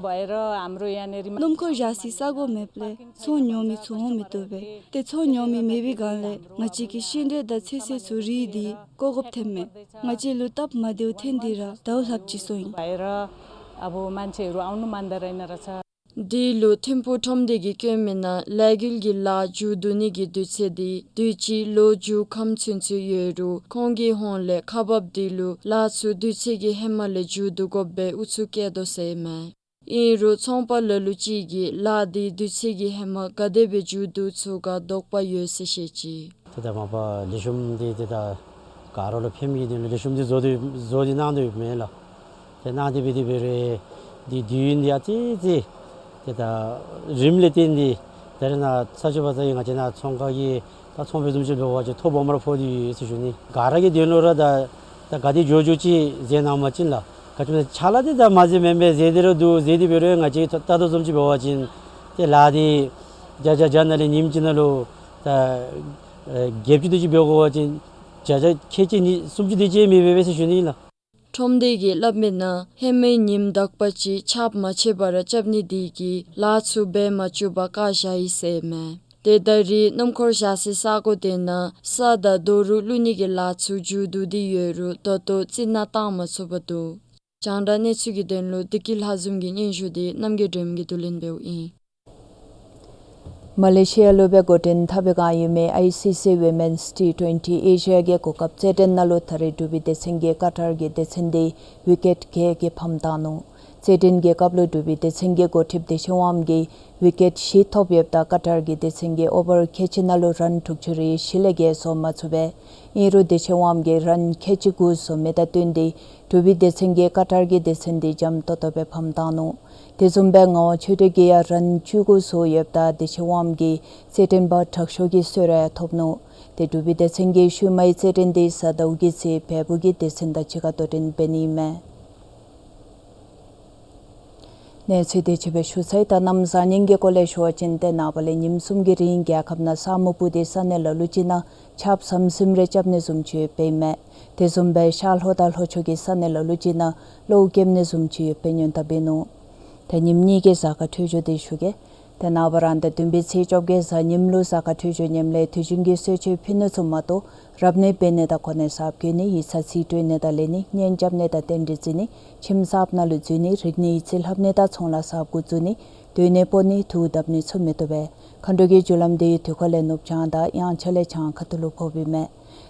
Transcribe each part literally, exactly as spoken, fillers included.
भएर हाम्रो यहाँनिर སྣུམ་འཁོར་བཞག་སའི་ས་གོ་མེདཔ་ལས་ཚོང་ཉོ་མི་ཚུ་འོང་མི་བཏུབ་པས། ཏེ་ཚོང་ཉོ་མི་མེད་པའི་སྒང་ལས་ང་བཅས་ཀྱི་ཤིང་འབྲས་དང་ཚོད་བསྲེ་ཚུ་རིལ་ཏེ་བཀོ་དགོཔ་ཐོནམ་མས། ང་བཅས་ལུ་སྟབས་མ་བདེཝ་ཐོན་ཏེ་ར་ཟླཝ་ལྷགཔ་ཅིག་སོང་ཡི། भएर अब मान्छेहरू आउनु मान्दो रहेन रहेछ। འདི་ལུ་ཐིམ་ཕུག་ཁྲོམ་སྡེ་གིས་བཀོད་མི་ནང་ལས་འགུལ་གྱི་ལཱ་མཇུག་བསྡུ་ནི་གི་དུས་ཚོད་འདི་དུས་ཅི་ལོ་མཇུག་ཁམས་ཚུན་ཚོད་ཡོད་རུང་ཁོང་གི་ཧོངས་ལས་ཁག་འབགཔ་འདི་ལུ་ལཱ་ཚུ་དུས་ཚོད་ཀྱི་ཧེ་མ་ལས་མཇུག་བསྡུ་དགོཔ་སྦེ་ཨུ་ཚུགས་བསྐྱེད་དོ་ཟེར་མས། ཨིན་རུང་ཚོང་པ་ལ་ལུ་ཅིག་གིས་ལཱ་འདི་དུས་ཚོད་ཀྱི་ཧེ་མ་ག་དེ་སྦེ་མཇུག་བསྡུ་ཚུགས་ག་དོགས་པ་ཡོད་ཟེར་བཤད་ཅི། ཏེ་ད་མ་པ་ལེགས་ཤོམ་འདི་ཏེ་ད་ག་ར་ལུ་ཕནམ་གི་དོན་ལུ་ལེགས་ཤོམ་འདི་བཟོ་སྟེ་བཟོ་སྟེ་གནང་དོ་ཡོདཔ་མས་ལགས། ཏེ་གནང་སྟེ་འབད་དེ་འབད་རུང་འདི་དུས་ཡུན་འདི་ཨ་ཙི་ཙི་ཏེ་ད་རིངམ་ལས་བརྟེན་ཏེ་ད་རེས་ནངས་ཚ་ཆུ་བ་ཚ་གི་ང་བཅས་ནཱ་ཚོང་ཁང་གི་ད་ཚོང་པའི་བཟུམ་ཅིག་འབད་བ་ཅིན་ཐོ་སྦོམ་ར་ཕོག་སྟེ་ཡོད་ཟེར་ཞུ་ནི། ག་ར་གི་དོན་ལུ་ར་ད་ད་ག་དེ་མགྱོགས་མགྱོགས་ཅིག་ཟད་གནང་བ་ཅིན་ལགས། ག་ཅི་སྨོ་ཕྱག་ལཱ་འདི་ད་མ་ཟད་མེན་པས། ཟད་དེ་ར་འདུག། ཟད་དེ་འབད་རུང་ང་བཅས་ད་ལྟོ་བཟུམ་ཅིག་འབད་བ་ཅིན་ཏེ་ལཱ་འདི་བརྒྱ་བརྒྱ་བརྒྱ་ནང་ལས་ཉིནམ་གཅིག་ནང་ལུ་ད་ཨེ་བརྒྱད་ཅུ་དེ་ཅིག་འབད་དགོ་པ་ཅིན་བརྒྱ་བརྒྱ་ཁལ་གཅིག་གཉིས་གསུམ་ཅིག་དེ་ཅིག་མི་འབད་བས་ཟེར་ཞུ་ནི་ལགས། ཁྲོམ་སྡེ་གིས་སླབ་མི་ནང་ཧེ་མའི་ཉིནམ་དག་པ་ཅིག་ཆརཔ་མ་ཆད་པར་རྐྱབ་ནི་དེ་གིས་ལཱ་ཚུ་འབད་མ་བཅུག་པར་བཀག་བཞག་ཡི་ཟེར་མས། ཏེ་ད་རེས་སྣུམ་འཁོར་བཞག་སའི་ས་གོ་དེ་ནང་ས་དང་རྡོ་རུག་བླུག་ནི་གི་ལཱ་ཚུ་མཇུག་བསྡུ་སྟེ་ཡོད་རུང་ད་ལྟོ་རྩི་ནག་བཏང་མ་ཚུགས་པར་འདུག། རྒྱང་བསྒྲགས་གནས་ཚུལ་གྱི་དོན་ལུ་བདེ་སྐྱིད་ལྷ་འཛོམས་ཀྱི་སྙན་ཞུ་འདི་རྣམ་རྒྱལ་སྒྲོལམ་གྱིས་བསྡུ་ལེན་འབདཝ་ཨིན། མ་ལེ་ཤི་ཡ་ལུ་སྦེ་འགོ་འདྲེན་འཐབ་པའི་བསྒང་ཡོད་མི་ཨའི་སི་སི་ཝི་མེནསི་ཊི་ཊུ་ཝེན་ཊི་ཨེ་ཤི་ཡ་གི་གོ་སྐབས་རྩེད་འགྲན་ནང་ལུ་ད་རེས་འབྲུག་པའི་སྡེ་ཚན་གྱིས་ཀ་ཏར་གྱི་སྡེ་ཚན་འདི་ཝི་ཀེཊ་བརྒྱད་ཀྱིས་ཕམ་བཏང་ནུག། རྩེད་འགྲན་གྱི་སྐབས་ལུ་འབྲུག་པའི་སྡེ་ཚན་གྱི་འགོ་ཁྲིདཔ་བདེ་ཆེན་དབངམོ་གིས་ཝི་ཀེཊ་བཞི་ཐོབ་ཡོདཔ་ད་ཀ་ཏར་གྱི་སྡེ་ཚན་གྱིས་ཨོ་བར་ཁལ་གཅིག་ནང་ལུ་རཱན་དྲུག་ཅུ་རེ་བཞི་ལས་བརྒལ་བཟོ་མ་ཚུགས་པས། ཨིན་རུང་བདེ་ཆེན་དབངམོ་གིས་རཱན་ཁལ་གཅིག་དགུ་བཟོ་མི་དང་བསྟུན་ཏེ་འབྲུག་པའི་སྡེ་ཚན་གྱིས་ཀ་ཏར་གྱི་སྡེ་ཚན་འདི་འཇམ་ཏོང་ཏོ་སྦེ་ཕམ་བཏང་ནུག། དེ་བཟུམ་སྦེ་ངག་དབང་ཆོས་སྒྲོན་གྱིས་ཡང་རཱན་བཅུ་དགུ་བཟོ་ཡོདཔ་ད་བདེ་ཆེན་དབངམོ་གིས་རྩེད་འགྲན་པ་དྲག་ཤོས་ཀྱི་གསོལ་རས་ཐོབ་ནུག། ཏེ་འབྲུག་པའི་སྡེ་ཚན་གྱི་ཤུལ་མའི་རྩེད་འགྲན་འདི་གཟའ་ཟླཝ་གི་ཚེ་བལ་པོ་གི་སྡེ་ཚན་དང་གཅིག་ཁར་དོ་འགྲན་འབད་ནི་ཨིན་མས། གནས་ཚུལ་དེ་ཅིག་སྦེ་ཞུ་ཚར་ཡི། ད་གནམ་བཟང་ངན་གྱི་སྐོར་ལས་ཞུ་བ་ཅིན་ཏེ་ནངས་པ་ལས་ཉིནམ་གསུམ་གྱི་རིང་རྒྱལ་ཁབ་ནང་ས་སྨུག་སྤུབས་ཏེ་ས་གནས་ལ་ལུ་ཅིག་ནང་ཆརཔ་ཟམ་ཟིམ་རེ་རྐྱབ་ནི་བཟུམ་ཅིག་ཡོདཔ་ཨིན་མས། དེ་བཟུམ་སྦེ་ཤར་ལྷོ་དང་ལྷོ་ཕྱོགས་ཀྱི་ས་གནས་ལ་ལུ་ཅིག་ནང་གློག་རྐྱབ་ནི་བཟུམ་ཅིག་ཡོདཔ་སྙན་ཐབས་ཨིན་ནུག། ཏེ་ཉིནམ་གཉིས་ཀྱི་གཟའ་སྐར་འཕྲོད་སྦྱོར་འདི་ཞུ་གེ། ཏེ་ནངས་པ་རང་ཟླ་བདུན་པའི་ཚེས་བཅོ་བརྒྱད་གཟའ་ཉིམ་ལུ་གཟའ་སྐར་འཕྲོད་སྦྱོར་ཉམས་ལེན་དུས་རྒྱུན་གྱི་གསོལ་མཆོད་ཕུལ་ནི་ཚུ་མ་གཏོགས་རབ་གནས་འབད་ནི་དང་གོ་གནས་གསརཔ་བསྐོ་ནི་ཡིག་ཚང་རྩིས་སྤྲོད་ནི་དང་ལེན་ནི་གཉེན་རྐྱབ་ནི་དང་རྟེན་འབྲེལ་བརྩི་ནི་ཁྱིམ་གསརཔ་ནང་ལུ་འཛུལ་ནི་རིག་གནས་ཡིག་རྩིས་ལྷབ་ནི་དང་ཚོང་ལཱ་གསརཔ་འགོ་བཙུགས་ནི་སྡོད་གནས་སྤོ་ནི་དུག་བརྡབ་ནི་ཚུ་མི་བཏུབ་པས། མཁའ་འགྲོ་གི་རྒྱུ་ལམ་འདི་དུས་འཁོར་ལས་ནུབ་བྱང་དང་དབྱངས་འཆར་ལས་བྱང་ཁ་ཐུག་ལུ་ཕོགཔ་ཨིན་མས།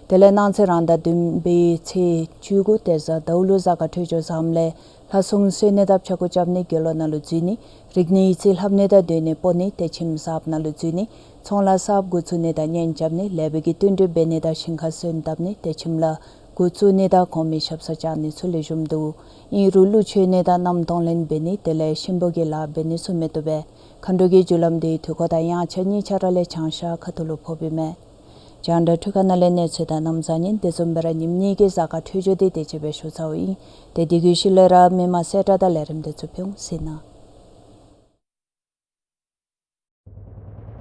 དེ་ལས་གནངས་ཚེ་རང་ཟླ་བདུན་པའི་ཚེས་བཅུ་དགུ་ཏེ་གཟའ་ཟླཝ་ལུ་གཟའ་སྐར་འཕྲོད་སྦྱོར་བཟངམ་ལས་ལྷ་སྲུང་གསོལ་ནི་དང་ཕྱྭ་འགུགས་རྐྱབ་ནི་དགེ་སློང་ནང་ལུ་འཛུལ་ནི་རིག་གནས་ཡིག་རྩིས་ལྷབ་ནི་དང་སྡོད་གནས་སྤོ་ནི་ཏེ་ཁྱིམ་གསརཔ་ནང་ལུ་འཛུལ་ནི་ཚོང་ལཱ་གསརཔ་འགོ་བཙུགས་ནི་དང་གཉེན་རྐྱབ་ནི་ལེགས་པའི་གི་བསྟུན་གྲོས་འབད་ནི་དང་ཞིང་ཁ་སོན་བཏབ་ནི་ཏེ་ཁྱིམ་ལཱ་འགོ་བཙུགས་ནི་དང་གོང་མའི་ཞབས་སར་བཅར་ནི་ཚུ་ལེགས་ཤོམ་འདུག། ཨིན་རུང་གླུ་མཆོད་ནི་དང་མནའམ་གདོང་ལེན་འབད་ནི་དེ་ལས་གཤིན་པོ་གི་ལཱ་འབད་ནི་ཚུ་མི་བཏུབ་པས། མཁའ་འགྲོ་གི་རྒྱུ་ལམ་འདི་དུས་འཁོར་དང་དབྱངས་འཆར་གཉིས་ཆ་ར་ལས་བྱང་ཤར་ཁ་ཐུག་ལུ་ཕོགཔ་ཨིན་མས། རྒྱང་བསྒྲགས་འཕྲུལ་ཁང་ནང་ལས་གནས་ཚུལ་དང་གནམ་བཟང་ངན་དེ་བཟུམ་སྦེ་ར་ཉིནམ་གཉིས་ཀྱི་གཟའ་སྐར་འཕྲོད་སྦྱོར་འདི་དེ་ཅིག་སྦེ་ཞུ་ཚརཝ་ཨིན། ཏེ་དེ་གི་ཤུལ་ལས་ར་མི་མང་གསལ་བསྒྲགས་དང་ལས་རིམ་དེ་ཚུ་ཕུལ་འོང་ཟེར་ཨིན།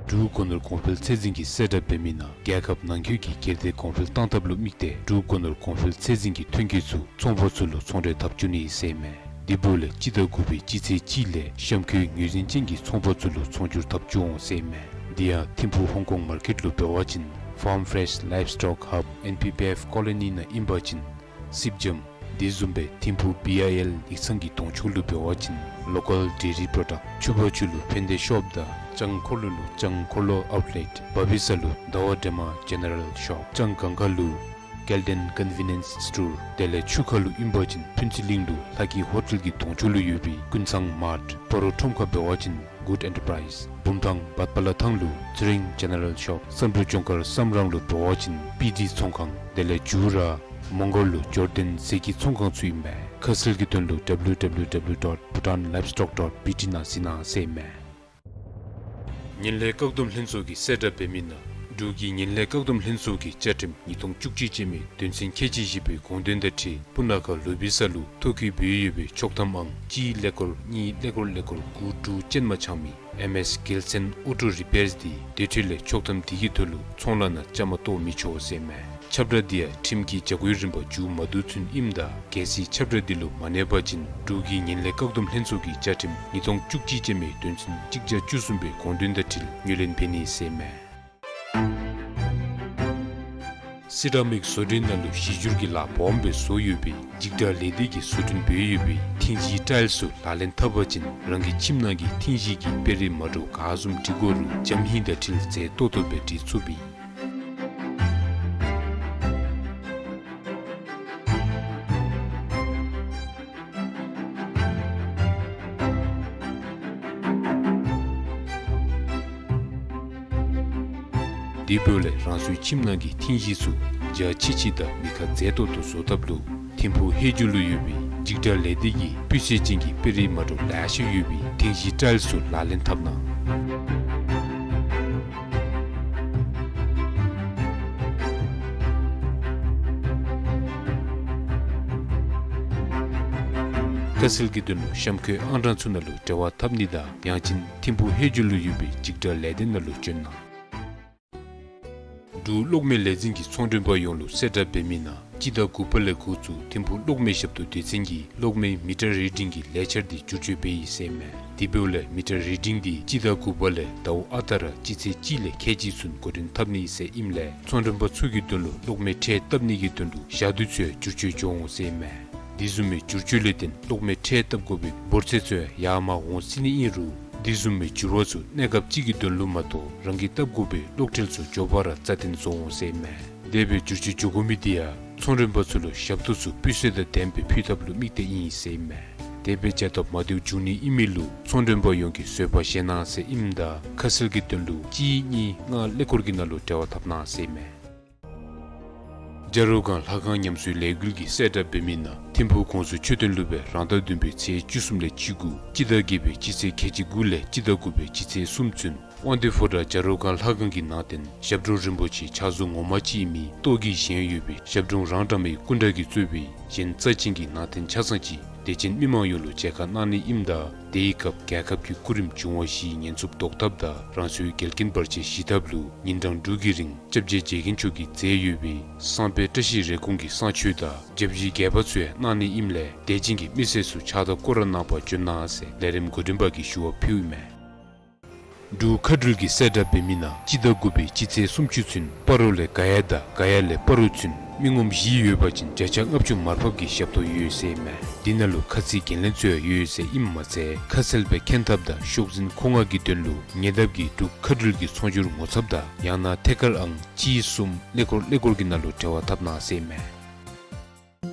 འབྲུག་སྒོ་ནོར་གོང་འཕེལ་ཚད་འཛིན་གྱིས་གསལ་བསྒྲགས་འབད་མི་ནང་རྒྱལ་ཁབ་ནང་འཁོད་ཀྱི་སྒེར་སྡེ་གོང་འཕེལ་གཏང་ཐབས་ལུ་དམིགས་ཏེ་འབྲུག་སྒོ་ནོར་གོང་འཕེལ་ཚད་འཛིན་གྱི་ཐོན་སྐྱེད་ཚུ་ཚོང་པ་ཚུ་ལུ་ཚོང་འབྲེལ་འཐབ་བཅུག་ནི་ཟེར་ཨིན་མས། དེ་འབདཝ་ལས་སྤྱི་ཟླ་དགུ་པའི་སྤྱི་ཚེས་གཅིག་ལས་གཤམ་འཁོད་ངོས་འཛིན་ཅན་གྱི་ཚོང་པ་ཚུ་ལུ་ཚོང་སྒྱུར་འཐབ་བཅུག་འོང་ཟེར་ཨིན་མས། དེ་ཡང་ཐིམ་ཕུག་ཧོང་ཀོང་མར་ཀེཊ་ལུ་འབད་བ་ཅིན་Farm Fresh Livestock Hub N P P F Colony ནང་ཨིན་པ་ཅིན་སིབ་འཇམ། དེ་བཟུམ་སྦེ་ཐིམ་ཕུག་B I L ཡིག་ཚང་གི་གདོང་ཕྱོགས་ལུ་འབད་བ་ཅིན་Local Dairy Product། ཆུ་བར་ཆུ་ལུ་ཕན་བདེ་ཤོབ་དང་ལྕང་འཁོར་ལོ་ལུ་ལྕང་འཁོར་ལོ་ཨའུཊ་ལེཊ། བ་བི་ས་ལུ་ཟླ་བ་སྒྲོལ་མ་ཇེ་ནེ་རལ་ཤོབ། ལྕང་སྒང་ཁ་ལུ་ཀེལ་ཌེན་ཀོན་ཝི་ནི་ཡེནསི་སི་ཊོར། དེ་ལས་ཆུ་ཁ་ལུ་ཨིན་པ་ཅིན་ཕུན་ཚོགས་གླིང་ལུ་ལྷ་སྐྱིད་ཧོ་ཊེལ་གྱི་གདོང་ཕྱོགས་ལུ་ཡོད་པའི་ཀུན་བཟང་མཱརཊ། སྤ་རོ་ཁྲོམ་ཁ་འབད་བ་ཅིན་གུཌ་ཨེན་ཊར་པ་རའིཛ། བུམ་ཐང་བར་པ་ལ་ཐང་ལུ་ཚེ་རིང་ཇེ་ནེ་རལ་ཤོབ། བསམ་གྲུབ་ལྗོངས་མཁར་བསམ་རམ་ལུ་འབད་བ་ཅིན་པི་ཌི་ཚོང་ཁང་། དེ་ལས་མཇུག་ར་མོང་སྒར་ལུ་ཇོར་ཌན་ཟས་ཀྱི་ཚོང་ཁང་ཚུ་ཨིན་མས། ཁ་གསལ་གྱི་དོན་ལུ་W W W dot bhutan livestock dot B T ནང་གཟིགས་གནང་ཟེར་ཨིན་མས། ངན་ལྷད་བཀག་སྡོམ་ལྷན་ཚོགས་ཀྱིས་གསལ་བསྒྲགས་འབད་མི་ནང་འབྲུག་གི་ངན་ལྷད་བཀག་སྡོམ་ལྷན་ཚོགས་ཀྱི་བཅའ་ཁྲིམས་ཉིས་སྟོང་བཅུ་གཅིག་ཅན་མའི་དོན་ཚན་ཁལ་གཅིག་བཞི་པའི་དགོངས་དོན་དང་འཁྲིལ་སྤུ་ན་ཁ་ལོ་བི་ས་ལུ་ཐོ་བཀོད་འབད་ཡོད་པའི་ཆོག་ཐམ་ཨང་གཅིག་ཀླད་ཀོར་གཉིས་ཀླད་ཀོར་ཀླད་ཀོར་དགུ་དྲུག་ཅན་མ་འཆང་མི་ཨེམ་ཨེསི་གེལ་སན་ཨོ་ཊོ་རི་པེརསི་འདི་དེ་འཕྲོ་ལས་ཆོག་ཐམ་དེ་གི་ཐོག་ལུ་ཚོང་ལཱ་ནང་བཅའ་མར་གཏོགས་མི་ཆོག་ཟེར་ཨིན་མས། ཁྱབ་བསྒྲགས་འདི་ཡང་ཁྲིམས་ཀྱི་བྱ་སྒོའི་རིམ་པ་མཇུག་མ་བསྡུ་ཚུན་ཨིནམ་ད་གལ་སྲིད་ཁྱབ་བསྒྲགས་འདི་ལུ་མ་གནས་པ་ཅིན་འབྲུག་གི་ངན་ལྷད་བཀག་སྡོམ་ལྷན་ཚོགས་ཀྱི་བཅའ་ཁྲིམས་ཉིས་སྟོང་བཅུ་གཅིག་ཅན་མའི་དོན་ཚན་གཅིག་བརྒྱ་བཅུ་གསུམ་པའི་དགོངས་དོན་དང་འཁྲིལ་ངོས་ལེན་འབད་ནི་ཟེར་མས། སི་ར་མིག་བཟོ་སྐྲུན་ནང་ལུ་གཞི་འགྱུར་གྱི་ལཱ་སྦོམ་སྦེ་བཟོ་ཡོད་པའི་འཇིགས་སྐྲག་ལས་སྡེ་གིས་བཟོ་སྐྲུན་འབད་ཡོད་པའི་ཐིང་གཞིས་ཊའིལ་ཚུ་ལག་ལེན་འཐབ་པ་ཅིན་རང་གི་ཁྱིམ་ནང་གི་ཐིང་གཞིས་ཀྱི་དཔེ་རིས་མ་འདྲཝ་ག་བཟུམ་འབྲི་དགོ་རུང་འཇམ་ཧིང་དང་འཁྲིལ་མཛེས་ཏོག་ཏོ་སྦེ་འབྲི་ཚུགས་པས། དེ་འབདཝ་ལས་རང་སོའི་ཁྱིམ་ནང་གི་ཐིང་གཞིས་ཚུ་འཇའ་ཆི་ཆི་དང་མི་ཁ་མཛེས་ཏོག་ཏོ་བཟོ་ཐབས་ལུ་ཐིམ་ཕུག་ཧེ་ཇུ་ལུ་ཡོད་པའི་འཇིགས་སྐྲག་ལས་སྡེ་གིས་སྤུས་ཚད་ཅན་གྱི་དཔེ་རིས་མ་འདྲཝ་ལེ་ཤ་ཡོད་པའི་ཐིང་གཞིས་ཊའིལ་ཚུ་ལག་ལེན་འཐབ་གནང་། ཁ་གསལ་གྱི་དོན་ལུ་གཤམ་འཁོད་ཨང་གྲངས་ཚུ་ནང་ལུ་འབྲེལ་བ་འཐབ་ནི་དང་ཡང་ཅིན་ཐིམ་ཕུག་ཧེ་ཇུ་ལུ་ཡོད་པའི་འཇིགས་སྐྲག་ལས་སྡེ་ནང་ལུ་བྱོན་གནང་། འབྲུག་གློག་མེ་ལས་འཛིན་གྱི་ཚོང་མགྲོན་པ་ཡོངས་ལུ་གསལ་བསྒྲགས་འབད་མི་ནང་སྤྱི་ཟླ་དགུ་པ་ལས་འགོ་བཙུགས་ཐིམ་ཕུག་གློག་མེ་ཞབས་ཏོག་སྡེ་ཚན་གྱིས་གློག་མེ་མི་ཊར་རི་ཌིང་གི་ལས་འཆར་འདི་བསྒྱུར་བཅོས་འབད་ཡི་ཟེར་མས། དེ་འབདཝ་ལས་མི་ཊར་རི་ཌིང་འདི་སྤྱི་ཟླ་དགུ་པ་ལས་ཟླཝ་ཨ་རྟག་ར་སྤྱི་ཚེས་གཅིག་ལས་ཁལ་གཅིག་ཚུན་འགོ་འདྲེན་འཐབ་ནི་ཟེར་ཨིནམ་ལས་ཚོང་མགྲོན་པ་ཚུ་གི་དོན་ལུ་གློག་མེ་ཁྲལ་བཏབ་ནི་གི་དོན་ལུ་ཞག་དུས་ཚུ་ཡང་བསྒྱུར་བཅོས་འགྱོ་འོང་ཟེར་མས། དེ་བཟུམ་མའི་བསྒྱུར་བཅོས་ལས་བརྟེན་གློག་མེ་ཁྲལ་བཏབ་དགོ་པའི་འབོར་ཚད་ཚུ་ཡང་ཡར་མར་འོང་སྲིད་ནི་ཨིན་རུང་དེ་བཟུམ་མའི་འགྱུར་བ་ཚུ་གནས་སྐབས་ཅིག་གི་དོན་ལུ་མ་གཏོགས་རང་གིས་བཏབ་དགོ་པའི་གློག་ཁྲལ་ཚུ་མགྱོགས་པ་ར་རྩ་བརྟན་བཟོ་འོང་ཟེར་མས། དེ་སྦེ་བསྒྱུར་བཅོས་འགྱོ་དགོ་མི་དེ་ཡང་ཚོང་མགྲོན་པ་ཚུ་ལུ་ཞབས་ཏོག་ཚུ་སྤུས་ཚད་དང་ལྡནམ་སྦེ་ཕུལ་ཐབས་ལུ་དམིགས་ཏེ་ཨིན་ཟེར་མས། དེ་སྦེ་བྱ་སྟབས་མ་བདེཝ་འབྱུང་ནི་ཨིན་མི་ལུ་ཚོང་མགྲོན་པ་ཡོངས་ཀྱིས་བཟོད་པ་བཞེས་གནང་ཟེར་ཨིནམ་ད་ཁ་གསལ་གྱི་དོན་ལུ་གཅིག་གཉིས་ལྔ་ཀླད་ཀོར་གྱི་ནང་ལུ་འབྲེལ་བ་འཐབ་གནང་ཟེར་མས། བྱ་རོག་སྒང་ལྷ་ཁང་ཉམས་གསོའི་ལས་འགུལ་གྱིས་གསལ་བསྒྲགས་འབད་མི་ནང་ཐིམ་ཕུག་གོང་ས་མཆོག་སྟོན་ལུ་སྦེ་རང་ཟླ་བདུན་པའི་ཚེས་བཅུ་གསུམ་ལས་བཅུ་དགུ་སྤྱི་ཟླ་བརྒྱད་པའི་སྤྱི་ཚེས་ཁལ་གཅིག་དགུ་ལས་སྤྱི་ཟླ་དགུ་པའི་སྤྱི་ཚེས་གསུམ་ཚུན་དབང་འདུས་ཕོ་བྲང་བྱ་རོག་སྒང་ལྷ་ཁང་གི་ནང་རྟེན་ཞབས་དྲུང་རིན་པོ་ཆེ་ཕྱག་བཟོ་ངོ་མ་ཅིག་ཨིན་མི་ཏོག་གིས་བཞེངས་ཡོད་པའི་ཞབས་དྲུང་རང་གྲངས་མའི་སྐུ་འདྲ་གིས་གཙོས་པའི་གཞན་རྩ་ཅན་གྱི་ནང་རྟེན་ཆ་ཚང་ཅིག་དད་ཅན་མི་མང་ཡོངས་ལུ་མཇལ་ཁ་གནང་ནི་ཨིནམ་ད་དེའི་སྐབས་རྒྱལ་ཁབ་ཀྱི་སྐུ་རིམ་འབྱུང་བ་བཞིའི་ཉེན་ཚབས་བཟློག་ཐབས་དང་རང་སོའི་འགལ་རྐྱེན་བར་ཆད་ཞི་ཐབས་ལུ་ཉིན་གྲངས་དྲུག་གི་རིང་སྐྱབས་རྗེ་རྗེ་མཁན་མཆོག་གིས་མཛད་ཡོད་པའི་བསངས་དཔེ་བཀྲ་ཤིས་རེ་སྐོང་གི་བསངས་མཆོད་དང་བརྒྱ་བཞི་བརྒྱད་པ་ཚུ་ཡང་གནང་ནི་ཨིནམ་ལས་དད་ཅན་གྱི་མི་སེར་ཚུ་ཕྱག་དང་སྐོར་ར་གནང་པར་འབྱོན་གནང་ཟེར་ལས་རིམ་འགོ་འདྲེན་པ་གིས་ཞུ་བ་ཕུལཝ་ཨིན་མས། འབྲུག་མཁའ་འགྲུལ་གྱིས་གསལ་བསྒྲགས་འབད་མི་ནང་སྤྱི་ཟླ་དགུ་པའི་སྤྱི་ཚེས་སུམ་ཅུ་ཚུན་སྤ་རོ་ལས་ག་ཡ་དང་ག་ཡ་ལས་སྤ་རོ་ཚུན་མི་ངོམ་བཞི་ཡོད་པ་ཅིན་བརྒྱ་ཆ་ལྔ་བཅུ་མར་ཕབ་ཀྱི་ཞབས་ཏོག་ཡོད་ཟེར་ཨིན་མས། དེ་ནང་ལུ་ཁ་ཚིག་འགན་ལེན་ཚུ་ཡང་ཡོད་ཟེར་ཨིནམ་མ་ཚད་ཁ་གསལ་སྦེ་མཁྱེན་ཐབས་དང་ཤོག་འཛིན་མཁོ་མངགས་ཀྱི་དོན་ལུ་ཉེ་འདབས་ཀྱི་འབྲུག་མཁའ་འགྲུལ་གྱི་ཚོང་སྒྱུར་ངོ་ཚབ་དང་ཡང་ན་ཐད་ཀར་ཨང་གཅིག་གསུམ་ཀླད་ཀོར་ཀླད་ཀོར་གྱི་ནང་ལུ་འབྲེལ་བ་འཐབ་གནང་ཟེར་ཨིན་མས།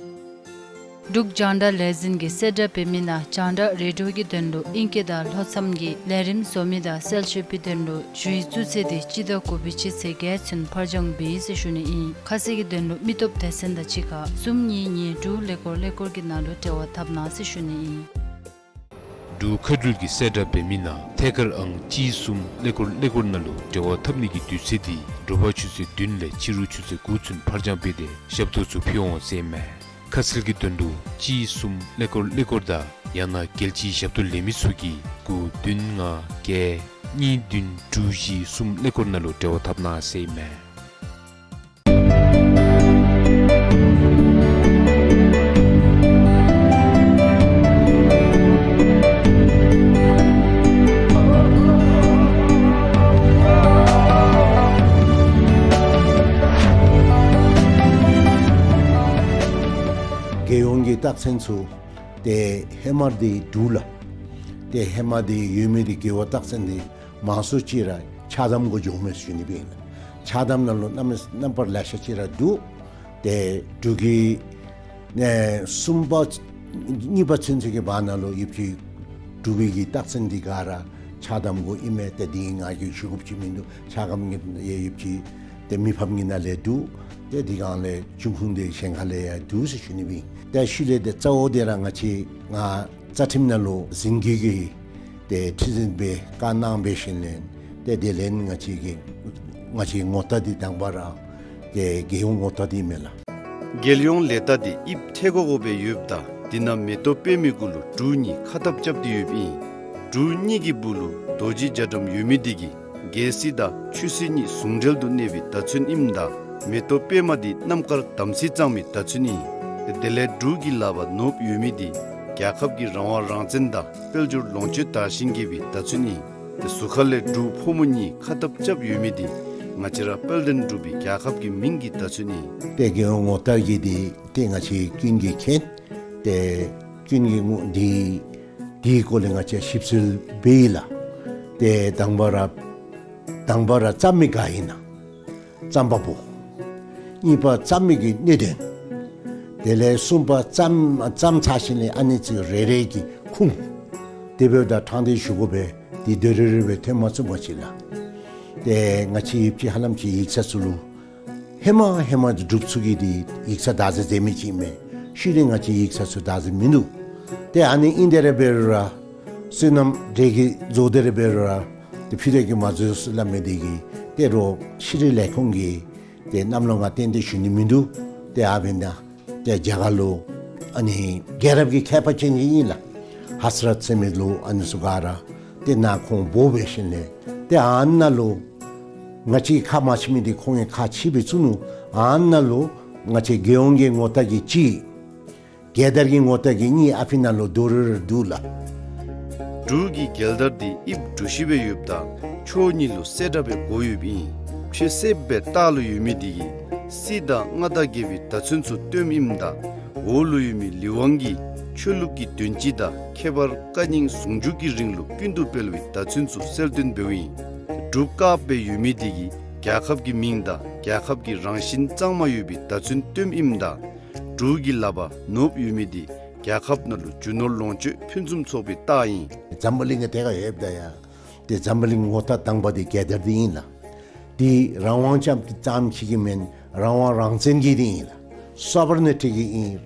འབྲུག་རྒྱང་བསྒྲགས་ལས་འཛིན་གྱིས་གསལ་བསྒྲགས་འབད་མི་ནང་རྒྱང་བསྒྲགས་རེ་ཌིའོ་གི་དོན་ལུ་ཨིང་སྐད་དང་ལྷོ་མཚམས་ཀྱི་ལས་རིམ་བཟོ་མི་དང་གསལ་བཤད་པའི་དོན་ལུ་ཞུ་ཡིག་བཙུགས་ཚེས་འདི་སྤྱི་ཟླ་དགུ་པའི་སྤྱི་ཚེས་བརྒྱད་ཚུན་ཕར་འགྱངས་འབད་ཡི་ཟེར་ཞུ་ནི་ཨིན། ཁ་གསལ་གྱི་དོན་ལུ་མི་སྟོབས་སྡེ་ཚན་དང་གཅིག་ཁར་གསུམ་གཉིས་གཉིས་དྲུག་ཀླད་ཀོར་ཀླད་ཀོར་གྱི་ནང་ལུ་འབྲེལ་བ་འཐབ་གནང་ཟེར་ཞུ་ནི་ཨིན། འབྲུག་མཁའ་འགྲུལ་གྱིས་གསལ་བསྒྲགས་འབད་མི་ནང་ཐད་ཀར་ཨང་གཅིག་གསུམ་ཀླད་ཀོར་ཀླད་ཀོར་ནང་ལུ་འབྲེལ་བ་འཐབ་ནི་གི་དུས་ཚོད་འདི་དྲོ་པ་ཆུ་ཚོད་བདུན་ལས་ཕྱི་རུ་ཆུ་ཚོད་དགུ་ཚུན་ཕར་འགྱངས་འབད་དེ་ཞབས་ཏོག་ཚུ་ཕུལ་འོང་ཟེར་ཨིན་མས། ཁ་གསལ་གྱི་དོན་ལུ་གཅིག་གསུམ་ཀླད་ཀོར་ཀླད་ཀོར་དང་ཡང་ན་རྒྱལ་སྤྱིའི་ཞབས་ཏོག་ལེན་མི་ཚུ་གིས་དགུ་བདུན་ལྔ་བརྒྱད་གཉིས་བདུན་དྲུག་བཞི་གསུམ་ཀླད་ཀོར་ནང་ལུ་འབྲེལ་བ་འཐབ་གནང་ཟེར་ཨིན་མས། རྒྱལ་ཡོངས་ཀྱི་རྟགས་མཚན་ཚུ་ཏེ་ཧེ་མ་འདི་འདུག་ལགས། ཏེ་ཧེ་མ་འདི་ཡོད་མི་འདི་རྒྱལ་བ་རྟགས་མཚན་འདི་མང་སུ་ཅིག་ར་ཆགས་དམ་གུ་འགྱོཝ་མས་ཟེར་ཞུ་ནི་སྦེ་ཨིན་ལགས། ཆགས་དམ་ནང་ལུ་རྣམ་རྣམ་པར་ལེ་ཤ་ཅིག་ར་འདུག། ཏེ་འབྲུག་གི་ནས་གསུམ་པ་གཉིས་པ་ཚུན་ཚོད་ཀྱི་བར་ན་ལུ་ཡོདཔ་ཅིག་འབྲུག་པའི་གི་རྟགས་མཚན་འདི་ག་ར་ཆགས་དམ་གུ་ཨིན་མས། ཏེ་འདི་ང་གིས་ཞུ་དགོཔ་ཅིག་མིན་འདུག། ཆགས་དམ་གྱི་ཡོདཔ་ཅིག་ཏེ་མི་ཕམ་གྱི་ནང་ལས་འདུག། ཏེ་འདི་སྒང་ལས་འབྱུང་ཁུངས་འདི་གཞན་ཁ་ལས་ཡང་འདུག་ཟེར་ཞུ་ནི་སྦེ་ཨིན། ཏེ་ཤུལ་ལས་ཏེ་གཙོ་བོ་འདི་ར་ང་བཅས་ང་རྩ་ཁྲིམས་ནང་ལུ་ཟིན་བྲིས་ཀྱི་ཏེ་ཁྲི་འཛིན་སྦེ་བཀའ་གནང་འབད་ཞིནམ་ལས་ཏེ་དེ་ལས་ང་བཅས་ཀྱི་ང་བཅས་ངོ་རྟགས་འདི་དང་པ་ར་ཏེ་རྒྱལ་ཡོངས་ངོ་རྟགས་འདི་མས་ལགས། རྒྱལ་ཡོངས་ལས་རྟགས་འདི་དབྱིབས་ཐལ་གོ་གོ་སྦེ་ཡོདཔ་ད་འདི་ནང་མེ་ཏོག་པདྨའི་གུ་ལུ་འབྲུག་གཉིས་ཁ་འཐབ་རྐྱབ་སྟེ་ཡོདཔ་ཨིན། འབྲུག་གཉིས་ཀྱི་སྦུག་ལུ་རྡོ་རྗེ་རྒྱ་གྲམ་ཡོད་མི་འདི་གིས་རྒྱལ་སྲིད་དང་ཆོས་སྲིད་གཉིས་ཟུང་འབྲེལ་དུ་གནས་པའི་བརྡ་མཚོན་ཨིནམ་ད་ མེ་ཏོག་པདྨ་འདི་རྣམ་དཀར་དམ་ཚིག་གཙང་མའི་བརྡ་མཚོན་ཨིན། དེ་ལས་འབྲུག་གི་ལག་པར་ནོར་བུ་ཡོད་མི་འདི་རྒྱལ་ཁབ་ཀྱི་རང་དབང་རང་བཙན་དང་དཔལ་འབྱོར་ལོངས་སྤྱོད་དར་ཞིང་རྒྱས་པའི་བརྡ་མཚོན་ཨིན། དེ་ཟུར་ཁ་ལས་འབྲུག་ཕོ་མོ་གཉིས་ཁ་འདབ་རྐྱབ་ཡོད་མི་འདི་ང་བཅས་ར་དཔལ་ལྡན་འབྲུག་པའི་རྒྱལ་ཁབ་ཀྱི་མིང་གི་བརྡ་མཚོན་ཨིན། ཏེ་རྒྱལ་ཡོངས་ངོ་རྟགས་ཀྱི་འདི་ཏེ་ང་བཅས་ཀུན་གྱིས་མཁྱེན། ཏེ་ཀུན་གྱིས་ངོ་འདི་འདིའི་སྐོར་ལས་ང་བཅས་ཞིབ་འཚོལ་འབད་ཡི་ལགས། ཏེ་དང་པ་ར་དང་པ་ར་བརྩམ་མི་ག་ཨིན་ན་རྩམ་པ་པོ། གཉིས་པ་བརྩམ་མི་གི་གནད་དོན། དེ་ལས་གསུམ་པ་བརྩམ་བརྩམ་ཚར་ཞིནམ་ལས་ཨ་ནི་ཚུ་རེ་རེ་གི་ཁུངས། དེ་འབདཝ་ད་དྲང་སྟེ་ཞུ་དགོ་པས། འདི་དོན་རེ་རེ་སྦེ་ཐོན་མ་ཚུགས་པ་ཅིག་ལགས། ཏེ་ང་བཅས་ཡིབ་ཅི་ཧ་ལམ་ཅིག་ཡིག་ཚང་ཚུ་ལུ་ཧེ་མ་ཧེ་མ་འབྲུག་ཚུ་གི་འདི་ཡིག་ཚང་བདག་འཛིན་མཛད་མི་ཅིག་མས། ཤུལ་ལས་ང་བཅས་ཡིག་ཚང་ཚུ་བདག་འཛིན་མིན་འདུག། ཏེ་ཨ་ནི་ཨིན་དེ་ར་འབད་རུང་ར་བསོད་ནམས་འདི་གིས་བཟོ་སྟེ་ར་འབད་རུང་ར་ཏེ་ཕུད་རྡོག་གིས་མ་བཟོ་ཟེར་སླབ་མི་འདི་གིས་ཏེ་རོགས་ཤེས་རིག་ལས་ཁུངས་ཀྱིས་ཏེ་གནམ་ལོ་ང་ཏན་ཏན་ཞུ་ནི་མིན་འདུག། ཏེ་ཨ་འབདན་ད་ཏེ་རྒྱ་གར་ལུ་ཨ་ནི་རྒྱལ་རབས་ཀྱི་མཁས་པ་ཅན་ཅིག་ཨིན་ལགས། ཧ་སི་རཏ་ཟེར་མི་ལུ་ཨ་ནི་ཚུ་ག་ར་ཏེ་ནཱ་ཁོང་འབོ་འབད་ཞིནམ་ལས་ཏེ་ཨ་ནཱ་ལུ་ང་བཅས་ཁ་མ་ཕྱེ་མི་འདི་ཁོང་གིས་ཁ་ཕྱེ་སྦེ་བཙུགས་ནུག། ཨ་ནཱ་ལུ་ང་བཅས་རྒྱལ་ཡོངས་ཀྱི་ངོ་རྟགས་ཀྱི་གཅིག། རྒྱལ་དར་གྱི་ངོ་རྟགས་ཀྱི་གཉིས་ཨ་ཕི་ནང་ལུ་རྡོག་རོལ་རོལ་འདུག་ལགས། འབྲུག་གི་རྒྱལ་དར་འདི་དབྱིབས་གྲུ་བཞི་སྦེ་ཡོདཔ་ད་ཕྱོགས་གཉིས་ལུ་གསལ་དྲགས་སྦེ་བགོ་ཡོདཔ་ཨིན། ཕྱེད་གསེབ་སྦེ་ལྟག་ལུ་ཡོད་མི་འདི་གིས་སྲིད་དང་མངའ་བདག་རྒྱལ་པོའི་བརྡ་མཚོན་ཚུ་སྟོནམ་ཨིནམ་ད་འོག་ལུ་ཡོད་མི་ལི་ཝང་གིས་ཆོས་ལུགས་ཀྱི་དོན་སྤྱི་དང་ཁྱད་པར་བཀའ་རྙིང་ཟུང་འཇུག་གི་རིང་ལུགས་ཀུན་ཏུ་སྤེལ་བའི་བརྡ་མཚོན་ཚུ་གསལ་སྟོན་འབདཝ་ཨིན། འབྲུག་དཀརཔོ་སྦེ་ཡོད་མི་འདི་གིས་རྒྱལ་ཁབ་ཀྱི་མིང་དང་རྒྱལ་ཁབ་ཀྱི་རང་བཞིན་གཙང་མ་ཡོད་པའི་བརྡ་མཚོན་སྟོནམ་ཨིནམ་ད་འབྲུག་གི་ལག་པར་ནོར་བུ་ཡོད་མི་འདི་རྒྱལ་ཁབ་ནང་ལུ་རྒྱུ་ནོར་ལོངས་སྤྱོད་ཕུན་སུམ་ཚོགས་པའི་རྟགས་ཨིན། འཛམ་བུ་གླིང་གི་ཏེ་ག་ཡོདཔ་ད་ཡང་ཏེ་འཛམ་བུ་གླིང་ངོ་རྟགས་དང་པ་འདི་རྒྱལ་དར་འདི་ཨིན་ལགས། འདི་རང་དབང་ཙམ་ཙམ་ཅིག་གི་མེན། རང་དབང་རང་བཙན་གྱི་འདི་ཨིན་ལགས། སོ་ཝ་རེན་ཊི་གི་ཨིན།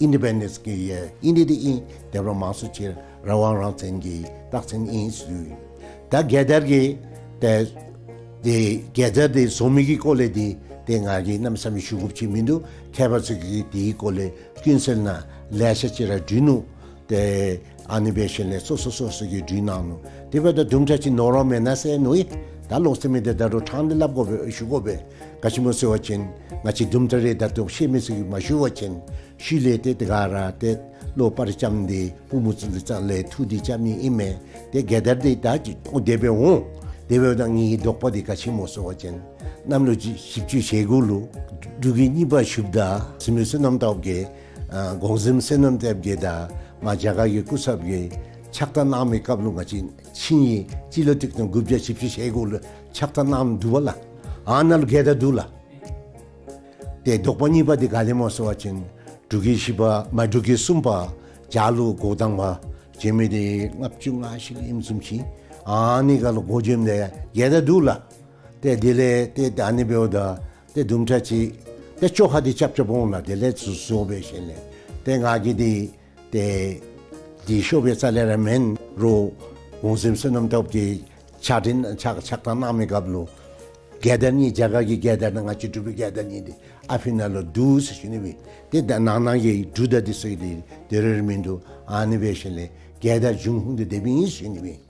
ཨིན་ཌི་པེན་ཌེནསི་གི་ཨིན་འདི་འདི་ཨིན། དེ་འབདཝ་མང་སུ་ཅིག་རང་དབང་རང་བཙན་གྱི་རྟགས་མཚན་ཨིན་ཟེར་ཞུ། ད་རྒྱལ་དར་གྱི་ཏེ་ཏེ་རྒྱལ་དར་འདི་བཟོ་མི་གི་སྐོར་ལས་འདི་ཏེ་ང་གིས་གནམ་མེད་ས་མེད་ཞུ་དགོཔ་ཅིག་མིན་འདུག། མཁས་པ་ཚུ་གིས་འདིའི་སྐོར་ལས་ཀུན་གསལ་ནང་ལེ་ཤ་ཅིག་ར་བྲིས་ནུག། ཏེ་ཨ་ནི་འབད་ཞིནམ་ལས་སོ་སོ་སོ་སོ་གིས་བྲིས་གནང་ནུག། དེ་འབདཝ་ད་དུམ་གྲ་ཅིག་ནོར་བ་མེན་ན་ཟེར་མནོ་ཡི། ད་ལོག་སྟེ་མི་འདི་ད་རུང་དྲང་སྟེ་སླབ་དགོ་པས་ཞུ་དགོ་པས། ག་ཅི་སྨོ་ཟེར་བ་ཅིན་ང་བཅས་དུམ་གྲ་རེ་ད་ལྟོ་ཤེས་མི་ཚུ་གིས་མ་ཞུ་བ་ཅིན་ཤུལ་ལས་ཏེ་དེ་ག་ར་ཏེ་བློ་པར་རྐྱབ་སྟེ་པུས་མོ་ཚུ་ལུ་ཙང་ལས་ཐུགས་འདི་རྐྱབ་ནི་ཨིན་མས། ཏེ་རྒྱལ་དར་འདི་ད་ཅི་འོང་དེ་སྦེ་འོང་། དེ་འབདཝ་ད་ངེའི་དོགས་པ་འདི་ག་ཅི་སྨོ་ཟེར་བ་ཅིན་གནམ་ལོ་བཞི་བཅུ་ཞེ་དགུ་ལུ་འབྲུག་གི་གཉིས་པ་ཞབས་དར་གཟིམ་དཔོན་བསོད་ནམས་སྟོབས་རྒྱས་ཨ་གོང་གཟིམ་བསོད་ནམས་སྟོབས་རྒྱས་དང་མར་རྒྱ་གར་གྱི་སྐུ་ཚབ་ཀྱིས་ཕྱག་རྟགས་གནང་མི་སྐབས་ལུ་ང་བཅས་ཆིངས་ཡིག་སྤྱི་ལོ་ཆིག་སྟོང་དགུ་བརྒྱ་བཞི་བཅུ་ཞེ་དགུ་ལུ་ཕྱག་རྟགས་གནང་འདུག་པ་ལགས། ཨ་ནཱ་ལུ་རྒྱལ་དར་འདུག་ལགས། ཏེ་དོགས་པ་གཉིས་པ་འདི་ག་ལས་སྨོ་ཟེར་བ་ཅིན་འབྲུག་གི་བཞི་པ་མ་འབྲུག་གི་གསུམ་པ་རྒྱ་ལུ་འགོ་དང་པ་བྱོན་མི་འདི་ལྔ་བཅུ་ང་བཞི་ལུ་ཨིནམ་བཟུམ་ཅིག། ཨ་ནི་ཁར་ལུ་འགོ་བྱོནམ་ད་རྒྱལ་དར་འདུག་ལགས། ཏེ་དེ་ལས་ཏེ་ད་ཨ་ནི་འབདཝ་ད་ཏེ་དུམ་གྲ་ཅིག་ཏེ་བཅོ་ཁ་འདི་རྐྱབ་རྐྱབ་འོང་ལགས། དེ་ལས་ཚུར་བཟོ་འབད་ཞིནམ་ལས་ཏེ་ང་གིས་འདི་ཏེ་འདི་ཤོབ་པའི་རྩ་ལས་ར་མེན་རུང་གོང་གཟིམ་བསོད་ནམས་སྟོབས་རྒྱས་ཕྱག་འཕྲིན་ཕྱག་ཕྱག་རྟགས་གནང་མི་སྐབས་ལུ་རྒྱལ་དར་གཉིས་རྒྱ་གར་གྱི་རྒྱལ་དར་དང་ང་བཅས་འབྲུག་པའི་རྒྱལ་དར་གཉིས་འདི་ཨ་ཕི་ནང་ལུ་འདུག་ཟེར་ཞུ་ནི་སྦེ། ཏེ་ད་ནང་ན་གི་འབྲུག་དང་འདི་ཚུ་གི་འདི་དོན་རེ་རེ་མིན་འདུག། ཨ་ནི་འབད་ཞིནམ་ལས་རྒྱལ་དར་འབྱུང་ཁུངས་འདི་དེ་སྦེ་ཨིན་ཟེར་ཞུ་ནི་སྦེ།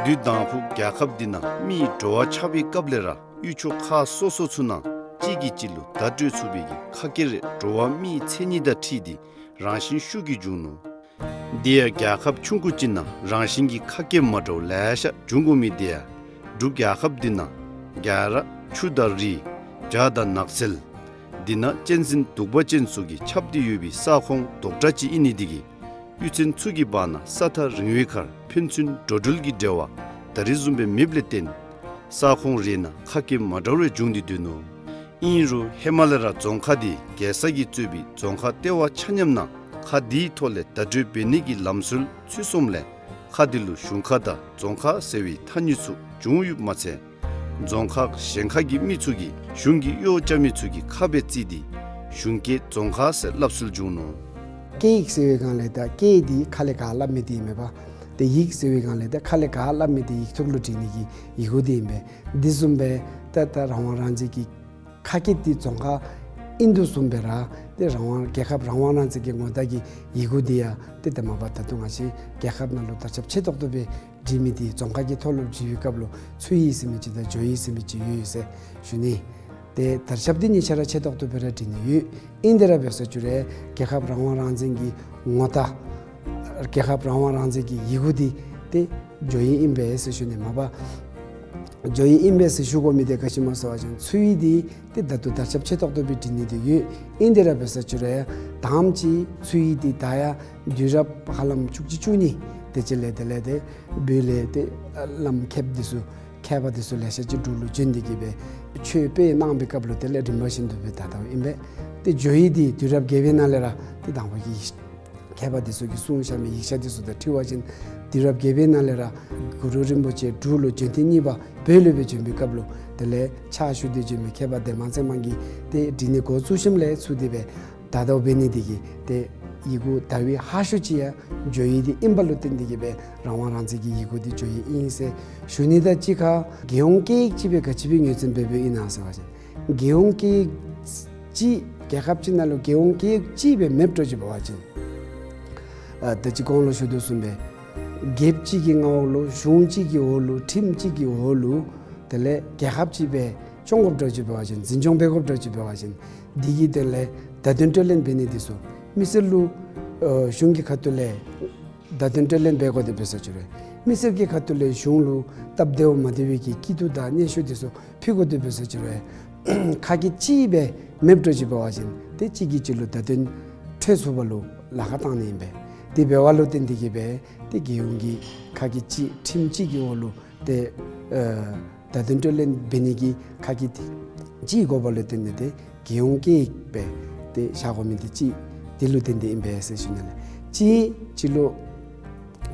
དུས་དང་ཕུ་རྒྱལ་ཁབ་འདི་ནང་མིའི་འགྲོ་བ་ཆགས་པའི་སྐབས་ལས་ར་ཡུལ་ཕྱོགས་ཁག་སོ་སོ་ཚུ་ནང་གཅིག་གིས་གཅིག་ལུ་བརྡ་སྤྲོད་ཚུགས་པའི་གི་ཁ་སྐད་རེ་འགྲོ་བ་མིའི་མཚན་ཉིད་དང་འཁྲིལ་ཏེ་རང་བཞིན་ཤུགས་ཀྱིས་འབྱུང་ནུག། འདི་ཡང་རྒྱལ་ཁབ་ཆུང་ཀུ་ཅིག་ནང་རང་བཞིན་གྱིས་ཁ་སྐད་མ་འདྲཝ་ལེ་ཤ་འབྱུང་དགོ་མི་འདི་ཡང་འབྲུག་རྒྱལ་ཁབ་འདི་ནང་རྒྱ་ར་ཆུ་དང་རི་བྱག་དང་ནགས་ཚལ་འདི་ནང་གཅན་གཟན་གདུག་པ་ཅན་ཚུ་གིས་ཁྱབ་སྟེ་ཡོད་པའི་ས་ཁོངས་རྡོག་གྲ་ཅིག་ཨིན་ནི་འདི་གིས་གཡུས་ཚན་ཚུ་གི་བར་ན་ས་ཐག་རིང་བའི་ཁར་ཕན་ཚུན་འགྲོ་འགྲུལ་གྱི་འབྲེལ་བ་ད་རིས་བཟུམ་སྦེ་མེདཔ་ལས་བརྟེན་ས་ཁོངས་རེ་ནང་ཁ་སྐད་མ་འདྲཝ་རེ་འབྱུང་སྟེ་སྡོད་ནུག། ཨིན་རུང་ཧེ་མ་ལས་ར་རྫོང་ཁག་འདི་རྒྱལ་ས་གིས་གཙོས་པའི་རྫོང་ཁག་ལྟེ་བ་ཆ་མཉམ་ནང་ཁ་འདིའི་ཐོག་ལས་བརྡ་སྤྲོད་འབད་ནི་གི་ལམ་སྲོལ་ཚུད་སོངམ་ལས་ཁ་འདི་ལུ་གཞུང་ཁ་དང་རྫོང་ཁ་ཟེར་བའི་ཐ་སྙད་ཚུ་བྱུང་ཡོདཔ་མ་ཚད་རྫོང་ཁག་གཞན་ཁག་གི་མི་ཚུ་གིས་གཞུང་གི་གཡོག་རྐྱབ་མི་ཚུ་གི་ཁ་སྦེ་བརྩིས་ཏེ་གཞུང་སྐད་རྫོང་ཁ་ཟེར་སླབ་སྲོལ་བྱུང་ནུག། སྐད་ཡིག་ཟེར་བའི་སྒང་ལས་ད་སྐད་འདི་ཁ་ལས་ག་སླབ་མི་འདི་མེན་པ། ཏེ་ཡིག་ཟེར་བའི་སྒང་ལས་ད་ཁ་ལས་ག་སླབ་མི་འདི་ཡིག་ཐོག་ལུ་བྲི་ནི་གི་ཡི་གུ་འདི་ཨིན་པས། འདི་བཟུམ་སྦེ་ད་ད་རང་དབང་རང་བཙན་གྱི་ཁ་སྐད་འདི་རྫོང་ཁ་ཨིན་དོ་བཟུམ་སྦེ་ར་ཏེ་རང་དབང་རྒྱལ་ཁབ་རང་དབང་རང་བཙན་གྱི་ངོ་རྟགས་ཀྱི་ཡི་གུ་འདི་ཡང་ཏེ་ད་མ་པ་ད་ལྟོ་ང་བཅས་རྒྱལ་ཁབ་ནང་ལུ་དར་ཁྱབ་ཆེ་ཏོག་ཏོ་སྦེ་བྲི་མི་འདི་རྫོང་ཁ་གི་ཐོག་ལུ་བྲི་བའི་སྐབས་ལུ་ཚུ་ཡིག་ཟེར་མི་ཅིག་དང་ཇོ་ཡིག་ཟེར་མི་ཅིག་ཡོད་ཡོད་ཟེར་ཞུ་ནི། ཏེ་དར་ཁྱབ་འདི་གཉིས་ཆ་ར་ཆེ་ཏོག་ཏོ་སྦེ་ར་སྒྲིག་ནི་ཡོད། ཨིན་དེ་ར་འབད་ས་ཅིག་རུང་རྒྱལ་ཁབ་རང་དབང་རང་བཙན་གྱི་ངོ་རྟགས། རྒྱལ་ཁབ་རང་དབང་རང་བཙན་གྱི་ཡི་གུ་འདི་ཏེ་བརྗོད་ཡིག་ཨིན་པས་ཟེར་ཞུ་ནི། མ་པ་བརྗོད་ཡིག་ཨིན་པས་ཟེར་ཞུ་དགོ་མི་འདི་ག་ཅི་སྨོ་ཟེར་བ་ཅིན་ཚུ་ཡིག་འདི་ཏེ་ད་ལྟོ་དར་ཁྱབ་ཆེ་ཏོག་ཏོ་སྦེ་སྒྲིག་ནི་འདི་ཡོད། ཨིན་དེ་ར་འབད་ས་ཅིག་རུང་ཡང་དང་པ་ཅིག་ཚུ་ཡིག་འདི་ད་ཡང་དུས་རབས་ཧ་ལམ་བཅུ་གཅིག་བཅུ་གཉིས་དེ་ཅིག་ལས་དེ་ལས་ཏེ་བོད་ལས་ཏེ་བླམ་མཁསཔ་འདི་ཚུ་མཁས་པ་འདི་ཚུ་ལེ་ཤ་ཅིག་འབྲུག་ལུ་བྱོན་ཏེ་གི་སྦེ་ཆོས་སྤེལ་གནང་པའི་སྐབས་ལུ་དེ་ལས་རིམ་པ་བཞིན་དུ་སྦེ་ད་ལྟོ་ཨིན་པས། ཏེ་བརྗོད་ཡིག་འདི་དུས་རབས་བརྒྱད་པའི་ནང་ལས་ར་ཏེ་དང་པ་གི་མཁས་པ་འདི་ཚུ་གིས་གསུངས་བཞག་མི་ཡིག་ཆ་འདི་ཚུ་དང་འཁྲིལ་བ་ཅིན་དུས་རབས་བརྒྱད་པའི་ནང་ལས་ར་གུ་རུ་རིན་པོ་ཆེ་འབྲུག་ལུ་བྱོན་ཐེངས་གཉིས་པ་བོད་ལུ་སྦེ་བྱོན་པའི་སྐབས་ལུ་དེ་ལས་ཕྱག་ཞུ་སྟེ་བྱོན་མི་མཁས་པ་འདན་མ་ཚེ་དམན་གྱིས་ཏེ་བྲིས་ནི་འགོ་བཙུགས་ཞིནམ་ལས་ཚུར་དེ་སྦེ་ད་ལྟོ་འབད་ནི་འདི་གིས་ཏེ་ཡི་གུ་དར་བའི་ཧ་ཤོས་ཅིག་ཡང་བརྗོད་ཡིག་འདི་ཨིན་པ་ལུ་བརྟེན་ཏེ་གི་སྦེ་རང་དབང་རང་བཙན་གྱི་ཡི་གུ་འདི་བརྗོད་ཡིག་ཨིན་ཟེར་ཞུ་ནི་དང་གཅིག་ཁར་རྒྱལ་ཡོངས་སྐད་ཡིག་ཅིག་སྦེ་ག་ཅི་སྦེ་ངོས་འཛིན་འབད་འབདཝ་ཨིན་ན་ཟེར་བ་ཅིན་རྒྱལ་ཡོངས་སྐད་ཡིག་ཅིག་རྒྱལ་ཁབ་ཅིག་ནང་ལུ་རྒྱལ་ཡོངས་སྐད་ཡིག་ཅིག་སྦེ་མེདཔ་འགྱོ་ཅི་འབད་བ་ཅིན་ཨ་ད་ཅི་གོང་ལུ་ཞུ་དོ་བཟུམ་སྦེ་རྒྱལཔོ་ཅིག་གི་མངའ་འོག་ལུ་གཞུང་གཅིག་གི་འོག་ལུ་ཁྲིམས་གཅིག་གི་འོག་ལུ་དེ་ལས་རྒྱལ་ཁབ་ཅིག་སྦེ་སྐྱོང་དགོཔ་འགྱོ་ཅི་འབད་བ་ཅིན་འཛིན་སྐྱོང་འབད་དགོཔ་འགྱོ་ཅི་འབད་བ་ཅིན་འདི་གི་དོན་ལས་བརྡ་དོན་སྤྲོད་ལེན་འབད་ནི་འདི་ཚུ་མི་སེར་ལུ་ཨ་གཞུང་གི་ཁ་ཐུག་ལས་བརྡ་དོན་སྤྲོད་ལེན་འབད་དགོ་དེ་འབད་ས་ཅིག་རུང་མི་སེར་གྱི་ཁ་ཐུག་ལས་གཞུང་ལུ་སྟབས་བདེཝ་མ་བདེ་བའི་གི་སྐྱིད་སྡུག་དང་སྙན་ཞུ་འདི་ཚུ་ཕུལ་དགོ་དེ་འབད་ས་ཅིག་རུང་ཁ་སྐད་གཅིག་སྦེ་མེདཔ་འགྱོ་ཅི་འབད་བ་ཅིན་ཏེ་གཅིག་གིས་གཅིག་ལུ་བརྡ་དོན་འཕྲོད་ཚུགས་པ་ལུ་ལཱ་ཁག་བཏང་ནི་ཨིན་པས། དེ་འབདཝ་ལུ་བརྟེན་ཏེ་གི་སྦེ་ཏེ་རྒྱལ་ཡོངས་ཀྱི་ཁ་སྐད་གཅིག་ཁྲིམས་གཅིག་གི་འོག་ལུ་ཏེ་ཨ་བརྡ་དོན་སྤྲོད་ལེན་འབད་ནི་གི་ཁ་སྐད་གཅིག་དགོ་པ་ལུ་བརྟེན་ཏེ་ཏེ་རྒྱལ་ཡོངས་སྐད་ཡིག་སྦེ་ཏེ་བཞག་དགོ་མི་འདི་གཅིག་འདི་ལུ་བརྟེན་ཏེ་ཨིན་པས་ཟེར་ཞུ་ནི་ལགས། གཅིག་སྤྱི་ལོ་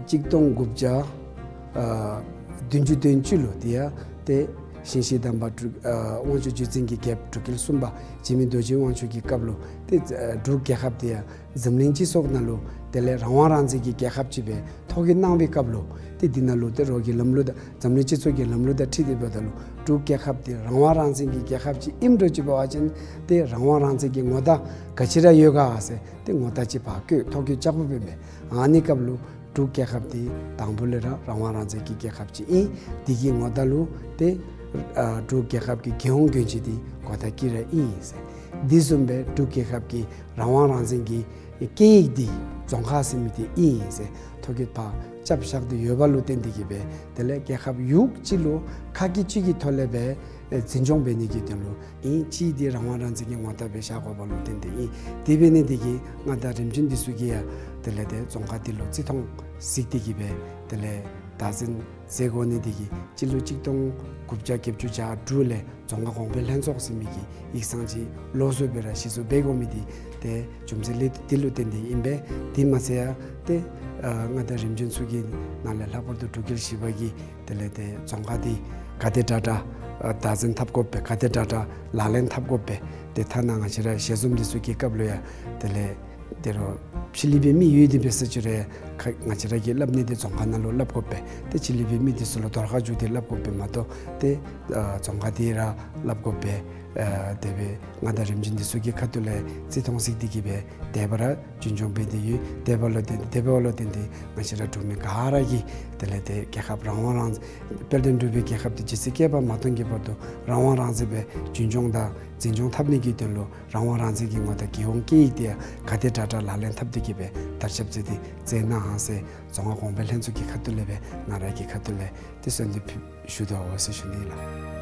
གཅིག་སྟོང་དགུ་བརྒྱ་ཨ་བདུན་ཅུ་དོན་གཅིག་ལུ་དེ་ཡང་ཏེ་ཞིང་གཤེགས་དམ་པ་འབྲུག་ཨ་དབང་ཕྱུག་རྗེ་བཙུན་གྱི་རྒྱལཔོ་འབྲུག་རྒྱལ་གསུམ་པ་འཇིགས་མེད་རྡོ་རྗེ་དབང་ཕྱུག་གི་སྐབས་ལུ་ཏེ་ཨ་འབྲུག་རྒྱལ་ཁབ་དེ་ཡང་འཛམ་གླིང་སྤྱི་ཚོགས་ནང་ལུ་དེ་ལས་རང་དབང་རང་བཙན་གྱི་རྒྱལ་ཁབ་ཅིག་སྦེ་ཐོ་བཀོད་གནང་བའི་སྐབས་ལུ་ཏེ་འདི་ནང་ལུ་ཏེ་རོགས་ཀྱི་ལམ་ལུགས་དང་འཛམ་གླིང་སྤྱི་ཚོགས་ཀྱི་ལམ་ལུགས་དང་འཁྲིལ་ཏེ་འབདཝ་ད་ལུ་འབྲུག་རྒྱལ་ཁབ་དེ་རང་དབང་རང་བཙན་གྱི་རྒྱལ་ཁབ་ཅིག་ཨིནམ་འགྱོ་ཅི་འབད་བ་ཅིན་ཏེ་རང་དབང་རང་བཙན་གྱི་ངོ་རྟགས་ག་ཅི་ར་ཡོད་ག་ཟེར་ཏེ་ངོ་རྟགས་ཅིག་ཕར་བཀོད་ཐོ་བཀོད་རྐྱབ་དགོཔ་ཨིན་པས། ཨ་ནི་སྐབས་ལུ་འབྲུག་རྒྱལ་ཁབ་དེ་དང་པོ་ལས་ར་རང་དབང་རང་བཙན་གྱི་རྒྱལ་ཁབ་ཅིག་ཨིན། དེ་གི་ངོ་རྟགས་ལུ་ཏེ་ཨ་འབྲུག་རྒྱལ་ཁབ་ཀྱི་རྒྱལ་ཡོངས་གྱོན་ཆས་དེ་གོ་ཐ་ཀི་ར་ཨིན་ཟེར། དེ་བཟུམ་སྦེ་འབྲུག་རྒྱལ་ཁབ་ཀྱི་རང་དབང་རང་བཙན་གྱི་སྐད་ཡིག་དེ་རྫོང་ཁ་ཟེར་མི་དེ་ཨིན་ཟེར་ཐོ་བཀོད་ཕར་རྐྱབ་བཞག་སྟེ་ཡོད་པ་ལུ་བརྟེན་ཏེ་གི་སྦེ་དེ་ལས་རྒྱལ་ཁབ་ཡུལ་གཅིག་ལུ་ཁ་སྐད་གཅིག་གི་ཐོག་ལས་སྦེ་ཨེ་འཛིན་སྐྱོང་འབད་ནི་གི་དོན་ལུ་ཨིན། གཅིག་དེ་རང་དབང་རང་བཙན་གྱི་ངོ་རྟགས་སྦེ་བཞག་དགོ་པ་ལུ་བརྟེན་ཏེ་ཨིན། དེ་འབད་ནི་དེ་གིས་མངའ་བདག་རིམ་བྱོན་འདི་ཚུ་གིས་ཡང་དེ་ལས་ཏེ་རྫོང་ཁ་འདི་ལུ་བརྩི་མཐོང་གཟིགས་ཏེ་གི་སྦེ་དེ་ལས་བདག་འཛིན་མཛད་དགོ་ནི་དེ་གིས་སྤྱི་ལོ་གཅིག་སྟོང་དགུ་བརྒྱ་བརྒྱད་ཅུ་གྱ་དྲུག་ལས་རྫོང་ཁ་གོང་འཕེལ་ལྷན་ཚོགས་ཟེར་མི་གི་ཡིག་ཚང་ཅིག་ལོགས་སུ་སྦེ་ར་གཞི་བཙུགས་འབད་དགོ་མི་འདི་ཏེ་རྒྱུ་མཚན་ལས་འདི་ལུ་བརྟེན་ཏེ་ཨིན་པས། དེ་མ་ཚད་ཡང་ཏེ་ཨ་མངའ་བདག་རིམ་བྱོན་ཚུ་གི་ནང་ལས་ལྷག་པར་དུ་འབྲུག་རྒྱལ་བཞི་པ་གིས་དེ་ལས་ཏེ་རྫོང་ཁ་འདི་ག་དེ་དྲག་དྲག་ཨ་བདག་འཛིན་འཐབ་དགོ་པས། ག་དེ་དྲག་དྲག་ལག་ལེན་འཐབ་དགོ་པས། ཏེ་ཐ་ན་ང་བཅས་ར་ཞལ་འཛོམས་འདི་ཚུ་གི་སྐབས་ལུ་ཡང་དེ་ལས་ཏེ་རོགས་ཕྱི་གླིང་པའི་མི་ཡོད་དེ་འབད་ས་ཅིག་རུང་ཁ་ང་བཅས་ར་གིས་སླབ་ནི་འདི་རྫོང་ཁ་ནང་ལུ་སླབ་དགོ་པས། ཏེ་ཕྱི་གླིང་པའི་མི་འདི་ཚུ་ལུ་དོར་ཁ་བཅུག་སྟེ་སླབ་དགོ་པས་མ་གཏོགས་ཏེ་ཨ་རྫོང་ཁ་འདི་ར་སླབ་དགོ་པས། ཨ་དེ་སྦེ་མངའ་བདག་རིམ་བྱོན་འདི་ཚུ་གི་ཁ་ཐུག་ལས་བརྩི་མཐོང་གཟིགས་ཏེ་གི་སྦེ་དེ་སྦེ་ར་རྒྱུན་སྐྱོང་འབད་དེ་ཡོད། དེ་འབདཝ་ལུ་བརྟེན་དེ་འབདཝ་ལུ་བརྟེན་ཏེ་ང་བཅས་ར་འབྲུག་མི་ག་ར་གིས་དེ་ལས་ཏེ་རྒྱལ་ཁབ་རང་དབང་རང་དཔལ་ལྡན་འབྲུག་པའི་རྒྱལ་ཁབ་འདི་ཇི་སྲིད་བསྐལ་པ་མ་སྟོངས་ཀྱི་བར་དུ་རང་དབང་རང་བཙན་སྦེ་རྒྱུན་སྐྱོང་དང་འཛིན་སྐྱོང་འཐབ་ནི་གི་དོན་ལུ་རང་དབང་རང་བཙན་གྱི་ངོ་རྟགས་རྒྱལ་ཡོངས་སྐད་ཡིག་དེ་ཡང་ག་དེ་དྲག་དྲག་ལག་ལེན་འཐབ་སྟེ་གི་སྦེ་དར་ཁྱབ་མཛད་དེ་མཛད་གནང་ཟེར་རྫོང་ཁ་གོང་འཕེལ་ལྷན་ཚོགས་ཀྱི་ཁ་ཐུག་ལས་སྦེ་ང་ར་གི་ཁ་ཐུག་ལས་ཏེ་གསོལ་འདེབས་ཞུ་དོ་ཟེར་ཞུ་ནི་ལགས།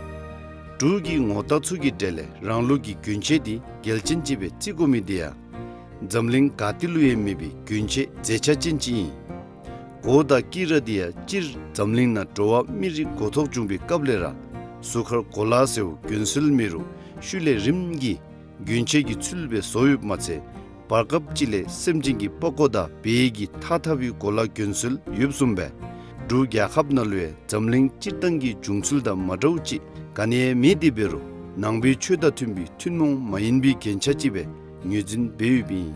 འབྲུག་གི་ངོ་རྟགས་ཚུ་གི་གྲས་ལས་རང་ལུགས་ཀྱི་གྱོན་ཆས་འདི་གལ་ཆེན་ཅིག་སྦེ་བརྩི་དགོ་མི་འདི་ཡང་འཛམ་གླིང་ག་ཏེ་ལུ་ཡང་མེད་པའི་གྱོན་ཆས་མཛེས་ཆ་ཅན་ཅིག་ཨིན། གོ་དང་དཀྱི་ར་འདི་ཡང་སྤྱིར་འཛམ་གླིང་ནང་འགྲོ་བ་མི་རིགས་འགོ་ཐོག་བྱུང་པའི་སྐབས་ལས་ར་གཟུགས་ཁར་གོ་ལ་ཟེརཝ་གྱོན་སྲོལ་མེད་རུང་ཤུལ་ལས་རིམ་གྱིས་གྱོན་ཆས་ཀྱི་ཚུལ་སྦེ་བཟོ་ཡོདཔ་མ་ཚད་བར་སྐབས་ཅིག་ལས་སེམས་ཅན་གྱི་པགས་ཀོ་དང་བལ་གྱི་ཐགས་འཐག་པའི་གོ་ལ་གྱོན་སྲོལ་ཡོདཔ་བཟུམ་སྦེ་འབྲུག་རྒྱལ་ཁབ་ནང་ལུ་ཡང་འཛམ་གླིང་སྤྱིར་བཏང་གི་བྱུང་ཚུལ་དང་མ་འདྲཝ་ཅིག་ག་ནི་ཡང་མེད་དེ་འབད་རུང་ནང་པའི་ཆོས་དང་མཐུན་པའི་ཐུན་མོང་མ་ཡིན་པའི་གྱོན་ཆས་ཅིག་སྦེ་ངོས་འཛིན་འབད་ཡོདཔ་ཨིན།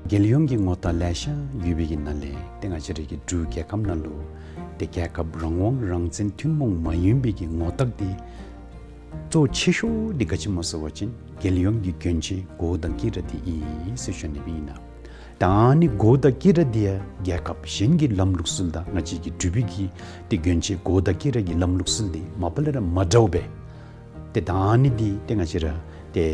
རྒྱལ་ཡོངས་ཀྱི་ངོ་རྟགས་ལེ་ཤ་ཡོད་པའི་གི་ནང་ལས་ཏེ་ང་བཅས་རའི་གི་འབྲུག་རྒྱལ་ཁབ་ནང་ལུ་ཏེ་རྒྱལ་ཁབ་རང་དབང་རང་བཙན་ཐུན་མོང་མ་ཡིན་པའི་གི་ངོ་རྟགས་འདི་གཙོ་ཆེ་ཤོས་འདི་ག་ཅི་སྨོ་ཟེར་བ་ཅིན་རྒྱལ་ཡོངས་ཀྱི་གྱོན་ཆས་གོ་དང་དཀྱི་ར་འདི་ཨིན་ཟེར་ཞུ་ནི་ཨིན་ལགས། ད་ཨ་ནི་གོ་དང་དཀྱི་ར་འདི་ཡང་རྒྱལ་ཁབ་གཞན་གྱི་ལམ་ལུགས་སྲོལ་དང་ང་བཅས་ཀྱི་འབྲུག་པའི་གི་ཏེ་གྱོན་ཆས་གོ་དང་དཀྱི་ར་གི་ལམ་ལུགས་སྲོལ་འདི་མ་པ་ལས་ར་མ་འདྲཝ་སྦེ་ ཏེ་ད་ཨ་ནི་འདི་ཏེ་ང་བཅས་ར་ཏེ་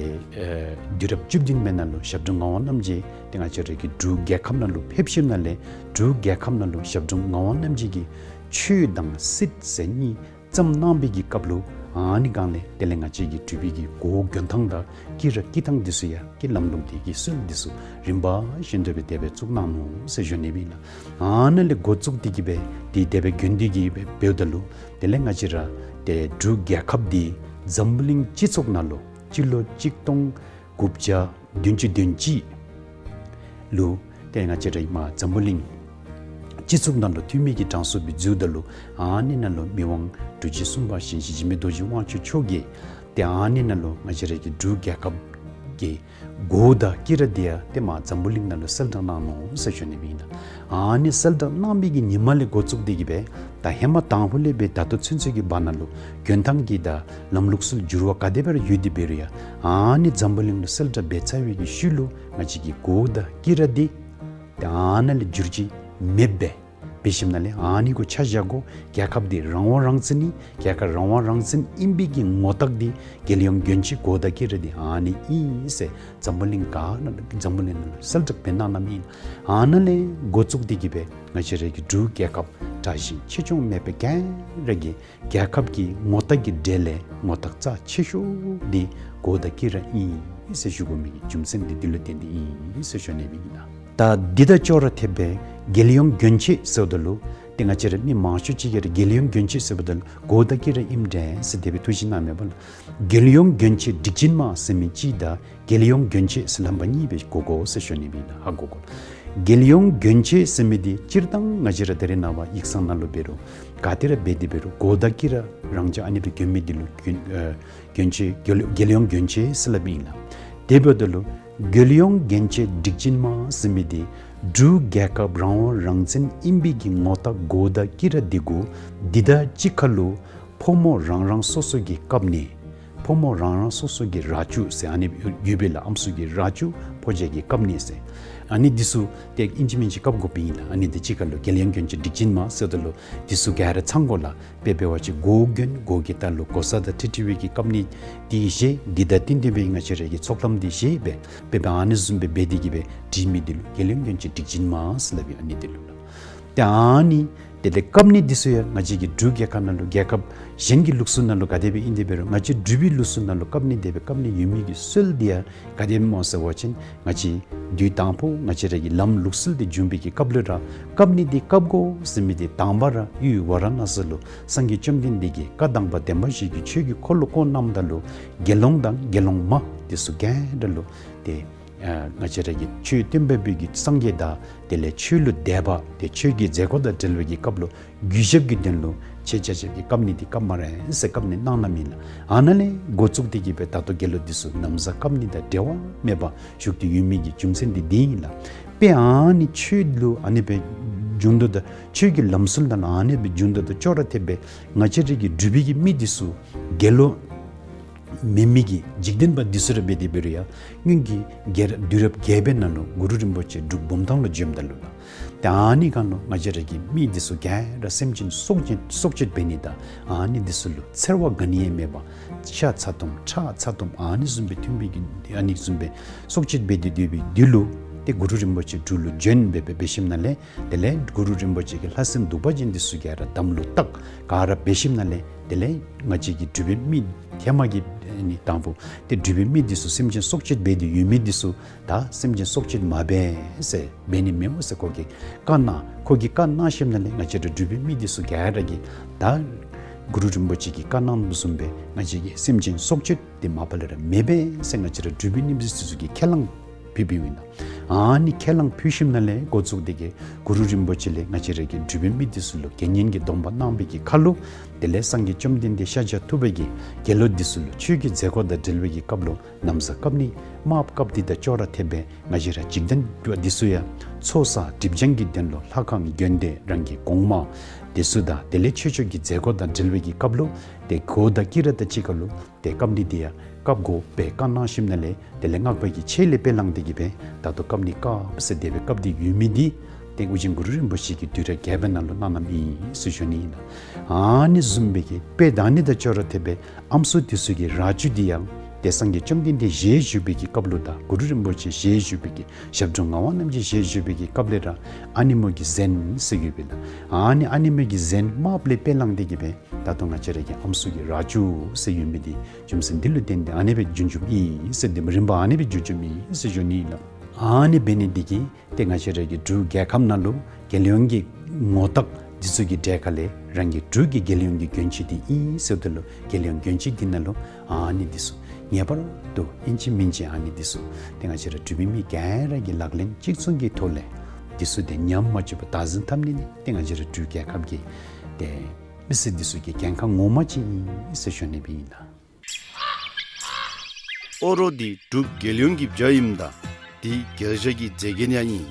ཨེ་དུས་རབས་བཅུ་བདུན་པའི་ནང་ལུ་ཞབས་དྲུང་ངག་དབང་རྣམ་རྒྱལ་ཏེ་ང་བཅས་ར་གི་འབྲུག་རྒྱལ་ཁབ་ནང་ལུ་ཕེབས་ཞིནམ་ལས་འབྲུག་རྒྱལ་ཁབ་ནང་ལུ་ཞབས་དྲུང་ངག་དབང་རྣམ་རྒྱལ་གྱིས་ཆོས་དང་སྲིད་ཟེར་གཉིས་བརྩམས་གནང་བའི་གི་སྐབས་ལུ་ཨ་ནི་སྒང་ལས་དེ་ལས་ང་བཅས་ཀྱི་འབྲུག་པའི་གི་གོ་བོ་གྱོན་ཐངས་དང་དཀྱི་ར་དཀྱི་ཐངས་འདི་ཚུ་ཡང་གི་ལམ་ལུགས་འདི་གི་སྲོལ་འདི་ཚུ་རིམ་པ་བཞིན་དུ་སྦེ་དེ་སྦེ་བཙུགས་གནང་ནུག་ཟེར་ཞུ་ནི་ཨིན་ལགས། ཨ་ནཱ་ལས་འགོ་བཙུགས་ཏེ་གི་སྦེ་ཏེ་དེ་སྦེ་གྱོན་ཏེ་གི་སྦེ་འབདཝ་ད་ལུ་དེ་ལས་ང་བཅས་ར་ཏེ་འབྲུག་རྒྱལ་ཁབ་འདི་འཛམ་བུ་གླིང་སྤྱི་ཚོགས་ནང་ལུ་སྤྱི་ལོ་གཅིག་སྟོང་དགུ་བརྒྱ་བདུན་ཅུ་དོན་གཅིག་ལུ་ཏེ་ང་བཅས་ར་མར་འཛམ་བུ་གླིང་སྤྱི་ཚོགས་ནང་ལུ་འཐུས་མི་གི་གྲངས་སུ་སྦེ་འཛུལཝ་ད་ལུ་ཨ་ནི་ནང་ལུ་མི་དབང་འབྲུག་རྗེ་གསུམ་པ་ཞིང་གཤེགས་འཇིགས་མེད་རྡོ་རྗེ་དབང་ཕྱུག་མཆོག་གིས་ཏེ་ཨ་ནི་ནང་ལུ་ང་བཅས་ར་གི་འབྲུག་རྒྱལ་ཁབ་ཀྱི་གོ་བོ་དང་དཀྱི་ར་འདི་ཡང་ཏེ་མར་འཛམ་བུ་གླིང་ནང་ལུ་གསལ་བསྒྲགས་གནང་ནུག་ཟེར་ཞུ་ནི་ཨིན་ལགས། ཨ་ནི་གསལ་བསྒྲགས་གནང་བའི་གི་ཉིནམ་ལས་འགོ་བཙུགས་ཏེ་གི་སྦེ་ད་ཧེ་མ་དང་ཕུ་ལས་སྦེ་ད་ལྟོ་ཚུན་ཚོད་ཀྱི་བར་ན་ལུ་གྱོན་ཐངས་ཀྱི་དང་ལམ་ལུགས་སྲོལ་འགྱུར་བ་ག་དེ་སྦེ་ར་ཡོད་དེ་འབད་རུང་ཡང་ཨ་ནི་འཛམ་བུ་གླིང་ལུ་གསལ་བསྒྲགས་འབད་ཚར་བའི་གི་ཤུལ་ལུ་ང་བཅས་ཀྱི་གོ་བོ་དང་དཀྱི་ར་འདི་ཏེ་ཨ་ནཱ་ལས་འགྱུར་བཅོས་མེདཔ་སྦེ་འབད་ཞིནམ་ལས་ཨ་ནི་གུ་ཆ་བཞག་དགོ། རྒྱལ་ཁབ་འདི་རང་དབང་རང་བཙན་ཨིན། རྒྱལ་ཁབ་རང་དབང་རང་བཙན་ཨིན་པའི་གི་ངོ་རྟགས་འདི་རྒྱལ་ཡོངས་གྱོན་ཆས་གོ་བོ་དང་དཀྱི་ར་འདི་ཨ་ནི་ཨིན་ཟེར་འཛམ་བུ་གླིང་ག་ནང་འཛམ་བུ་གླིང་ནང་ལུ་གསལ་བསྒྲགས་འབད་གནང་གནངམ་ཨིན། ཨ་ནཱ་ལས་འགོ་བཙུགས་ཏེ་གི་སྦེ་ང་བཅས་ར་གི་འབྲུག་རྒྱལ་ཁབ་དྲག་ཞན་ཆེ་ཆུང་མེད་པར་ག་ར་གིས་རྒྱལ་ཁབ་ཀྱི་ངོ་རྟགས་ཀྱི་གྲས་ལས་ངོ་རྟགས་རྩ་ཆེ་ཤོས་འདི་གོ་བོ་དང་དཀྱི་ར་ཨིན་ཟེར་ཞུ་དགོ་མི་གི་རྒྱུ་མཚན་འདི་འདི་ལུ་བརྟེན་ཏེ་ཨིན་ཟེར་ཞུ་ནི་ཨིན་ལགས། ད་འདི་དང་ཅོག་ར་འཐདཔ་སྦེ་རྒྱལ་ཡོངས་གྱོན་ཆས་ཟེརཝ་ད་ལུ་ཏེ་ང་བཅས་ར་མི་མང་ཤོས་ཅིག་གིས་ར་རྒྱལ་ཡོངས་གྱོན་ཆས་ཟེརཝ་ད་ལུ་གོ་བོ་དང་དཀྱི་ར་ཨིནམ་འདྲས་ཟེར་དེ་སྦེ་ཐུགས་བཞེད་གནངམ་མས་པ་ལགས། རྒྱལ་ཡོངས་གྱོན་ཆས་སྒྲིག་ཅན་མ་ཟེར་མི་གཅིག་དང་རྒྱལ་ཡོངས་གྱོན་ཆས་ཟེར་ལྷམ་པ་གཉིས་སྦེ་གོ་དགོ་ཟེར་ཞུ་ནི་ཨིན་ལགས། ཧ་གོ་དགོ། རྒྱལ་ཡོངས་གྱོན་ཆས་ཟེར་མི་འདི་སྤྱིར་བཏང་ང་བཅས་ར་ད་རེས་ནངས་པ་ཡིག་ཚང་ནང་ལུ་འབད་རུང་ག་ཏེ་ར་འབད་དེ་འབད་རུང་གོ་བོ་དང་དཀྱི་ར་རང་འཇགས་ཨ་ནི་སྦེ་གྱོན་མི་འདི་ལུ་གྱོན་ཨེ་གྱོན་ཆས་རྒྱལ་རྒྱལ་ཡོངས་གྱོན་ཆས་ཟེར་སླབ་ཨིན་ལགས། དེ་འབདཝ་ད་ལུ་རྒྱལ་ཡོངས་གྱོན་ཆས་སྒྲིག་ཅན་མ་ཟེར་མི་འདི་འབྲུག་རྒྱལ་ཁབ་རང་དབང་རང་བཙན་ཨིན་པའི་གི་ངོ་རྟགས་གོ་བོ་དང་དཀྱི་ར་འདི་གུ་འདི་དང་གཅིག་ཁར་ལུ་ཕོ་མོ་རང་རང་སོ་སོ་གི་ཀབ་ནི་ཕོ་མོ་རང་རང་སོ་སོ་གི་ར་ཅུ་ཟེར་ཨ་ནི་ཡོད་པས་ལགས། ཨམ་སྲུ་གི་ར་ཅུ་ཕོ་རྒྱས་ཀྱི་ཀབ་ནི་ཟེར་ཨ་ནི་འདི་ཚུ་ཏེ་ཨིན་ཅི་མིན་ཅི་ཀབ་དགོཔ་ཨིན་ལགས། ཨ་ནི་འདི་གཅིག་ཁར་ལུ་རྒྱལ་ཡོངས་གྱོན་ཆས་སྒྲིག་ཅན་མ་ཟེརཝ་ད་ལུ་འདི་ཚུ་ག་ར་ཚང་དགོ་ལགས། དཔེ་འབད་བ་ཅིན་མགོ་གྱོན་མགོ་གི་ལྟག་ལུ་གོ་ས་དང་འཁྲིལ་འཁྲིལ་བའི་གི་ཀབ་ནི་འདི་བཞེས། འདི་དང་བསྟུན་ཏེ་སྦེ་ང་བཅས་ར་གི་ཚོགས་ལམ་འདི་བཞེས་སྦེ་དཔེ་འབད་ཨ་ནི་བཟུམ་སྦེ་འབད་དེ་གི་སྦེ་བྲིས་མི་འདི་ལུ་རྒྱལ་ཡོངས་གྱོན་ཆས་སྒྲིག་ཅན་མ་ཟེར་སླབ་ཨིན། ཨ་ནི་འདི་ལུ་ལགས། ཏེ་ཨ་ནི་དེ་ལས་ཀབ་ནི་འདི་ཚུ་ཡང་ང་བཅས་ཀྱི་འབྲུག་རྒྱལ་ཁབ་ནང་ལུ་རྒྱལ་ཁབ་གཞན་གྱི་ལུགས་སྲོལ་ནང་ལུ་ག་དེ་སྦེ་ཨིན་དེ་འབད་རུང་ང་བཅས་འབྲུག་པའི་ལུགས་སྲོལ་ནང་ལུ་ཀབ་ནི་དེ་སྦེ་ཀབ་ནི་ཡོད་མི་གི་སྲོལ་འདི་ཡང་ག་དེ་སྦེ་སྨོ་ཟེར་བ་ཅིན་ང་བཅས་དུས་དང་ཕུ་ང་བཅས་ར་གི་ལམ་ལུགས་སྲོལ་འདི་བྱུང་བའི་གི་སྐབས་ལུ་ར་ཀབ་ནི་འདི་ཀབ་དགོ་ཟེར་མི་འདི་དང་པ་ར་ཡུལ་ཝཱ་ར་ཎ་སི་ལུ་སངས་རྒྱས་བཅོམ་ལྡན་འདས་ཀྱིས་བཀའ་དང་པ་བདེན་པ་བཞི་གི་ཆོས་ཀྱི་འཁོར་ལོ་བསྐོར་གནངམ་ད་ལུ་དགེ་སློང་དང་དགེ་སློང་མ་འདི་ཚུ་ག་ར་ལུ་ཏེ་ཨ་ང་བཅས་ར་གི་ཆོས་སྟོན་པ་པོ་གི་སངས་རྒྱས་དང་དེ་ལས་ཆོས་ལུ་དད་པ་ཏེ་ཆོས་ཀྱི་མཛད་སྒོ་དང་འབྲེལ་བའི་གི་སྐབས་ལུ་གུས་ཞབས་ཀྱི་དོན་ལུ་ཆེ་ཆ་ཆ་གི་ཀབ་ནི་འདི་ཀབ་སྨ་རེ་ཟེར་ཀབ་ནི་གནང་གནངམ་ཨིན་ལགས། ཨ་ནཱ་ལས་འགོ་བཙུགས་ཏེ་གི་སྦེ་ད་ལྟོ་དགེ་སློང་འདི་ཚུ་ན་བཟའ་ཀབ་ནི་དང་འབྲལ་བ་མེད་པར་བཞུགས་ཏེ་ཡོད་མི་གི་རྒྱུ་མཚན་འདི་འདི་ཨིན་ལགས། དཔེ་ཨ་ནི་ཆོས་ལུ་ཨ་ནི་སྦེ་བྱུང་དོ་དང་ཆོས་ཀྱི་ལམ་སྲོལ་དང་ཨ་ནི་སྦེ་བྱུང་དོ་དང་ཅོག་ར་འཐདཔ་སྦེ་ང་བཅས་ར་གི་འབྲུག་པའི་གི་མི་འདི་ཚུ་དགེ་སློང་མེན་མི་གི་འཇིག་རྟེན་པ་འདི་ཚུ་ར་འབད་དེ་འབད་རུང་ཡང་སྔོན་གྱི་རྒྱལ་རབས་དུས་རབས་བརྒྱད་པའི་ནང་ལུ་གུ་རུ་རིན་པོ་ཆེ་འབྲུག་བུམ་ཐང་ལུ་བྱོནམ་ད་ལུ་ལགས། ཏེ་ཨ་ནི་སྒང་ལུ་ང་བཅས་ར་གི་མི་འདི་ཚུ་ག་ར་སེམས་ཅན་སྲོག་གཅོད་སྲོག་གཅོད་འབད་ནི་དང་ཨ་ནི་འདི་ཚུ་ལུ་འཚེར་བ་ག་ནི་ཡང་མེད་པར་ཤ་ཚ་ཏོམ་ཁྲག་ཚ་ཏོམ་ཨ་ནི་བཟུམ་སྦེ་འཐུང་བའི་གི་ཨ་ནི་བཟུམ་སྦེ་སྲོག་གཅོད་འབད་དེ་སྡོད་པའི་དུས་ལུ་ཏེ་གུ་རུ་རིན་པོ་ཆེ་འབྲུག་ལུ་བྱོན་སྦེ་སྦེ་འབད་ཞིནམ་ལས་དེ་ལས་གུ་རུ་རིན་པོ་ཆེ་གིས་ལྷ་སྲིན་གདུག་པ་ཅན་འདི་ཚུ་ག་ར་དམ་ལུ་བཏགས་ག་ར་འབད་ཞིནམ་ལས་དེ་ལས་ང་བཅས་ཀྱི་འབྲུག་པའི་མི་ཧེ་མ་གི་ཨ་ནི་དང་ཕུ་ཏེ་འབྲུག་པའི་མི་འདི་ཚུ་སེམས་ཅན་སྲོག་གཅོད་འབད་དེ་ཡོད་མི་འདི་ཚུ་ད་སེམས་ཅན་སྲོག་གཅོད་མ་འབད་ཟེར་འབད་ནི་མེདཔ་ཟེར་ཁོ་གིས་བཀའ་གནང་། ཁོ་གིས་བཀའ་གནང་ཞིནམ་ལས་ང་བཅས་ར་འབྲུག་པའི་མི་འདི་ཚུ་ག་ར་གིས་ད་གུ་རུ་རིན་པོ་ཆེ་གིས་བཀའ་གནང་བཟུམ་སྦེ་ང་བཅས་ཀྱིས་སེམས་ཅན་སྲོག་གཅོད་འདི་མ་པ་ལས་ར་མི་འབད་ཟེར་ང་བཅས་ར་འབྲུག་པའི་མི་འདི་ཚུ་གིས་ཁས་བླངས་ཕུལ་ཕུལཝ་ཨིན་ལགས། ཨ་ནི་ཁས་བླངས་ཕུལ་ཞིནམ་ལས་འགོ་བཙུགས་ཏེ་གི་གུ་རུ་རིན་པོ་ཆེ་ལས་ང་བཅས་ར་གི་འབྲུག་པའི་མི་འདི་ཚུ་ལུ་དགེ་བསྙེན་གྱི་སྡོམ་པ་གནང་བའི་གི་ཁར་ལུ་དེ་ལས་སངས་རྒྱས་བཅོམ་ལྡན་འདས་ཤཱཀྱ་ཐུབ་པ་གིས་དགེ་སློང་འདི་ཚུ་ལུ་ཆོས་ཀྱི་མཛད་སྒོ་དང་འབྲེལ་བའི་གི་སྐབས་ལུ་ན་བཟའ་ཀབ་ནི་དམརཔོ་ཀབ་ནི་དང་ཅོག་ར་འཐདཔ་སྦེ་ང་བཅས་ར་འཇིག་རྟེན་པ་འདི་ཚུ་ཡང་ཚོགས་བསགས་སྒྲིབ་སྦྱང་གི་དོན་ལུ་ལྷ་ཁང་དགོན་སྡེ་རང་གི་གོང་མ་འདི་ཚུ་དང་དེ་ལས་ཆོས་ཕྱོགས་ཀྱི་མཛད་སྒོ་དང་འབྲེལ་བའི་གི་སྐབས་ལུ་ཏེ་གོ་བོ་དང་དཀྱི་ར་དང་གཅིག་ཁར་ལུ་ཏེ་ཀབ་ནི་འདི་ཡང་ཀབ་དགོ་པའི་བཀའ་གནང་ཞིནམ་ལས་དེ་ལས་སྔགས་པ་གིས་ཆེད་ལས་དཔེ་བླངས་ཏེ་གི་སྦེ་ད་ལྟོ་ཀབ་ནི་དཀརཔོ་ཟེར་དེ་སྦེ་ཀབ་སྟེ་ཡོད་མི་འདི་ཏེ་ ཏེ་ཨོ་རྒྱན་གུ་རུ་རིན་པོ་ཆེ་གིས་དུས་རབས་བརྒྱད་པའི་ནང་ལུ་གནང་གནངམ་ཨིན་ཟེར་ཞུ་ནི་ཨིན་ལགས། ཨ་ནི་བཟུམ་སྦེ་གི་དཔེ་ད་ཨ་ནི་དང་ཅོག་ར་འཐདཔ་སྦེ་ཨམ་སྲུ་འདི་ཚུ་གི་རྭ་ཅོ་འདི་ཡང་ཏེ་སངས་རྒྱས་བཅོམ་ལྡན་འདས་ཞལ་བཞུགས་པའི་གི་སྐབས་ལུ་དང་གུ་རུ་རིན་པོ་ཆེ་ཞལ་བཞུགས་པའི་གི་ཞབས་དྲུང་ངག་དབང་རྣམ་རྒྱལ་ཞལ་བཞུགས་པའི་གི་སྐབས་ལས་ར་ཨ་ནེམོ་གི་གཟན་ཟེར་ཡོདཔ་ཨིན་ལགས། ཨ་ནི་ཨ་ནེམོ་གི་གཟན་དམརཔོ་ལས་དཔེ་བླངས་ཏེ་གི་སྦེ་ད་ལྟོ་ང་བཅས་ར་གི་ཨམ་སྲུ་གི་རྭ་ཅོ་ཟེར་ཡོད་མི་འདི་རྒྱུ་མཚན་འདི་ལུ་བརྟེན་ཏེ་ཨ་ནི་སྦེ་བྱུང་བྱུངམ་ཨིན་ཟེར། འདི་རིམ་པ་ཨ་ནི་སྦེ་བྱུང་བྱུངམ་ཨིན་ཟེར་ཞུ་ནི་ཨིན་ལགས། ཨ་ནི་འབད་ནི་འདི་གིས་ཏེ་ང་བཅས་ར་གི་འབྲུག་རྒྱལ་ཁབ་ནང་ལུ་རྒྱལ་ཡོངས་ཀྱི་ངོ་རྟགས་འདི་ཚུ་གི་གྲས་ཁ་ལས་རང་གི་འབྲུག་གི་རྒྱལ་ཡོངས་ཀྱི་གྱོན་ཆས་འདི་ཨིན་ཟེརཝ་ད་ལུ་རྒྱལ་ཡོངས་གྱོན་ཆས་འདི་ནང་ལུ་ཨ་ནི་འདི་ཚུ་ངེས་པར་དུ་ཨིན་ཅི་མིན་ཅི་ཨ་ནི་འདི་ཚུ་ཏེ་ང་བཅས་ར་འབྲུག་མི་མི་ག་ར་གིས་ལག་ལེན་གཅིག་མཚུངས་ཀྱི་ཐོག་ལས་འདི་ཚུ་ཏེ་ཉམས་མ་བཅུག་པར་བདག་འཛིན་འཐབ་ནི་ནི་ཏེ་ང་བཅས་ར་འབྲུག་རྒྱལ་ཁབ་ཀྱི་ཏེ་མི་སེར་འདི་ཚུ་གི་འགན་ཁག་ངོ་མ་ཅིག་ཨིན་ཟེར་ཞུ་ནི་སྦེ་ཨིན་ལགས། ཨོ་རོག་འདི་འབྲུག་རྒྱལ་ཡོངས་ཀྱི་བྱ་ཨིནམ་ད་འདི་རྒྱལ་བྱ་གི་མཛེས་རྒྱན་ཡང་ཨིན།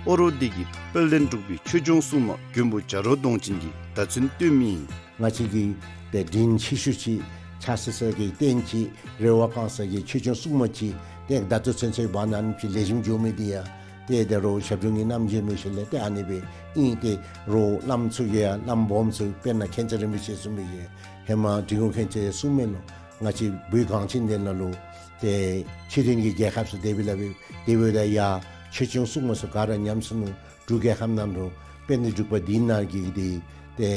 ཨོ་རོག་འདི་གིས་དཔལ་ལྡན་འབྲུག་པའི་ཆོས་སྐྱོང་སྲུང་མ་མགོན་པོ་བྱ་རོག་གདོང་ཅན་གྱི་བརྡ་མཚོན་སྟོནམ་ཨིན། ང་བཅས་ཀྱི་ཏེ་དྲིན་ཆེ་ཤོས་ཅིག་ཕྱག་འཚལ་ས་གི་རྟེན་ཅིག་རེ་བ་བསྐང་ས་གི་ཆོས་སྐྱོང་སྲུང་མ་ཅིག་ཏེ་ད་ལྟོ་ཚུན་ཚོད་འབད་ནི་ཨ་ནེམ་ཅིག་ལེགས་ཤོམ་འགྱོ་མི་འདི་ཡང་ཏེ་ད་རུང་ཞབས་དྲུང་གི་རྣམ་རྒྱལ་འབད་ཞིནམ་ལས་ཏེ་ཨ་ནི་སྦེ་ཨིན། ཏེ་རོགས་བླམ་ཚུ་གིས་ཡང་བླམ་སྦོམ་ཚུ་དཔེར་ན་མཁྱེན་བརྩེ་རིན་པོ་ཆེ་བཟུམ་མའི་གིས་ཧེ་མ་འབྲི་གུང་མཁྱེན་བརྩེ་གསུངས་མས་ལོ། ང་བཅས་བོད་གངས་ཅན་འདི་ནང་ལུ་ཏེ་ཕྱི་རྒྱལ་གྱི་རྒྱལ་ཁབ་ཚུ་དེ་སྦེ་ལཱ་འབད་དེ་འབདཝ་ད་ཡང་ཆོས་སྐྱོང་སྲུང་མ་ཚུ་ག་ར་ཉམས་སོ་ནུག། འབྲུག་རྒྱལ་ཁབ་ནང་ལུ་དཔལ་ལྡན་འབྲུག་པ་འདི་ནང་གི་འདི་ཏེ་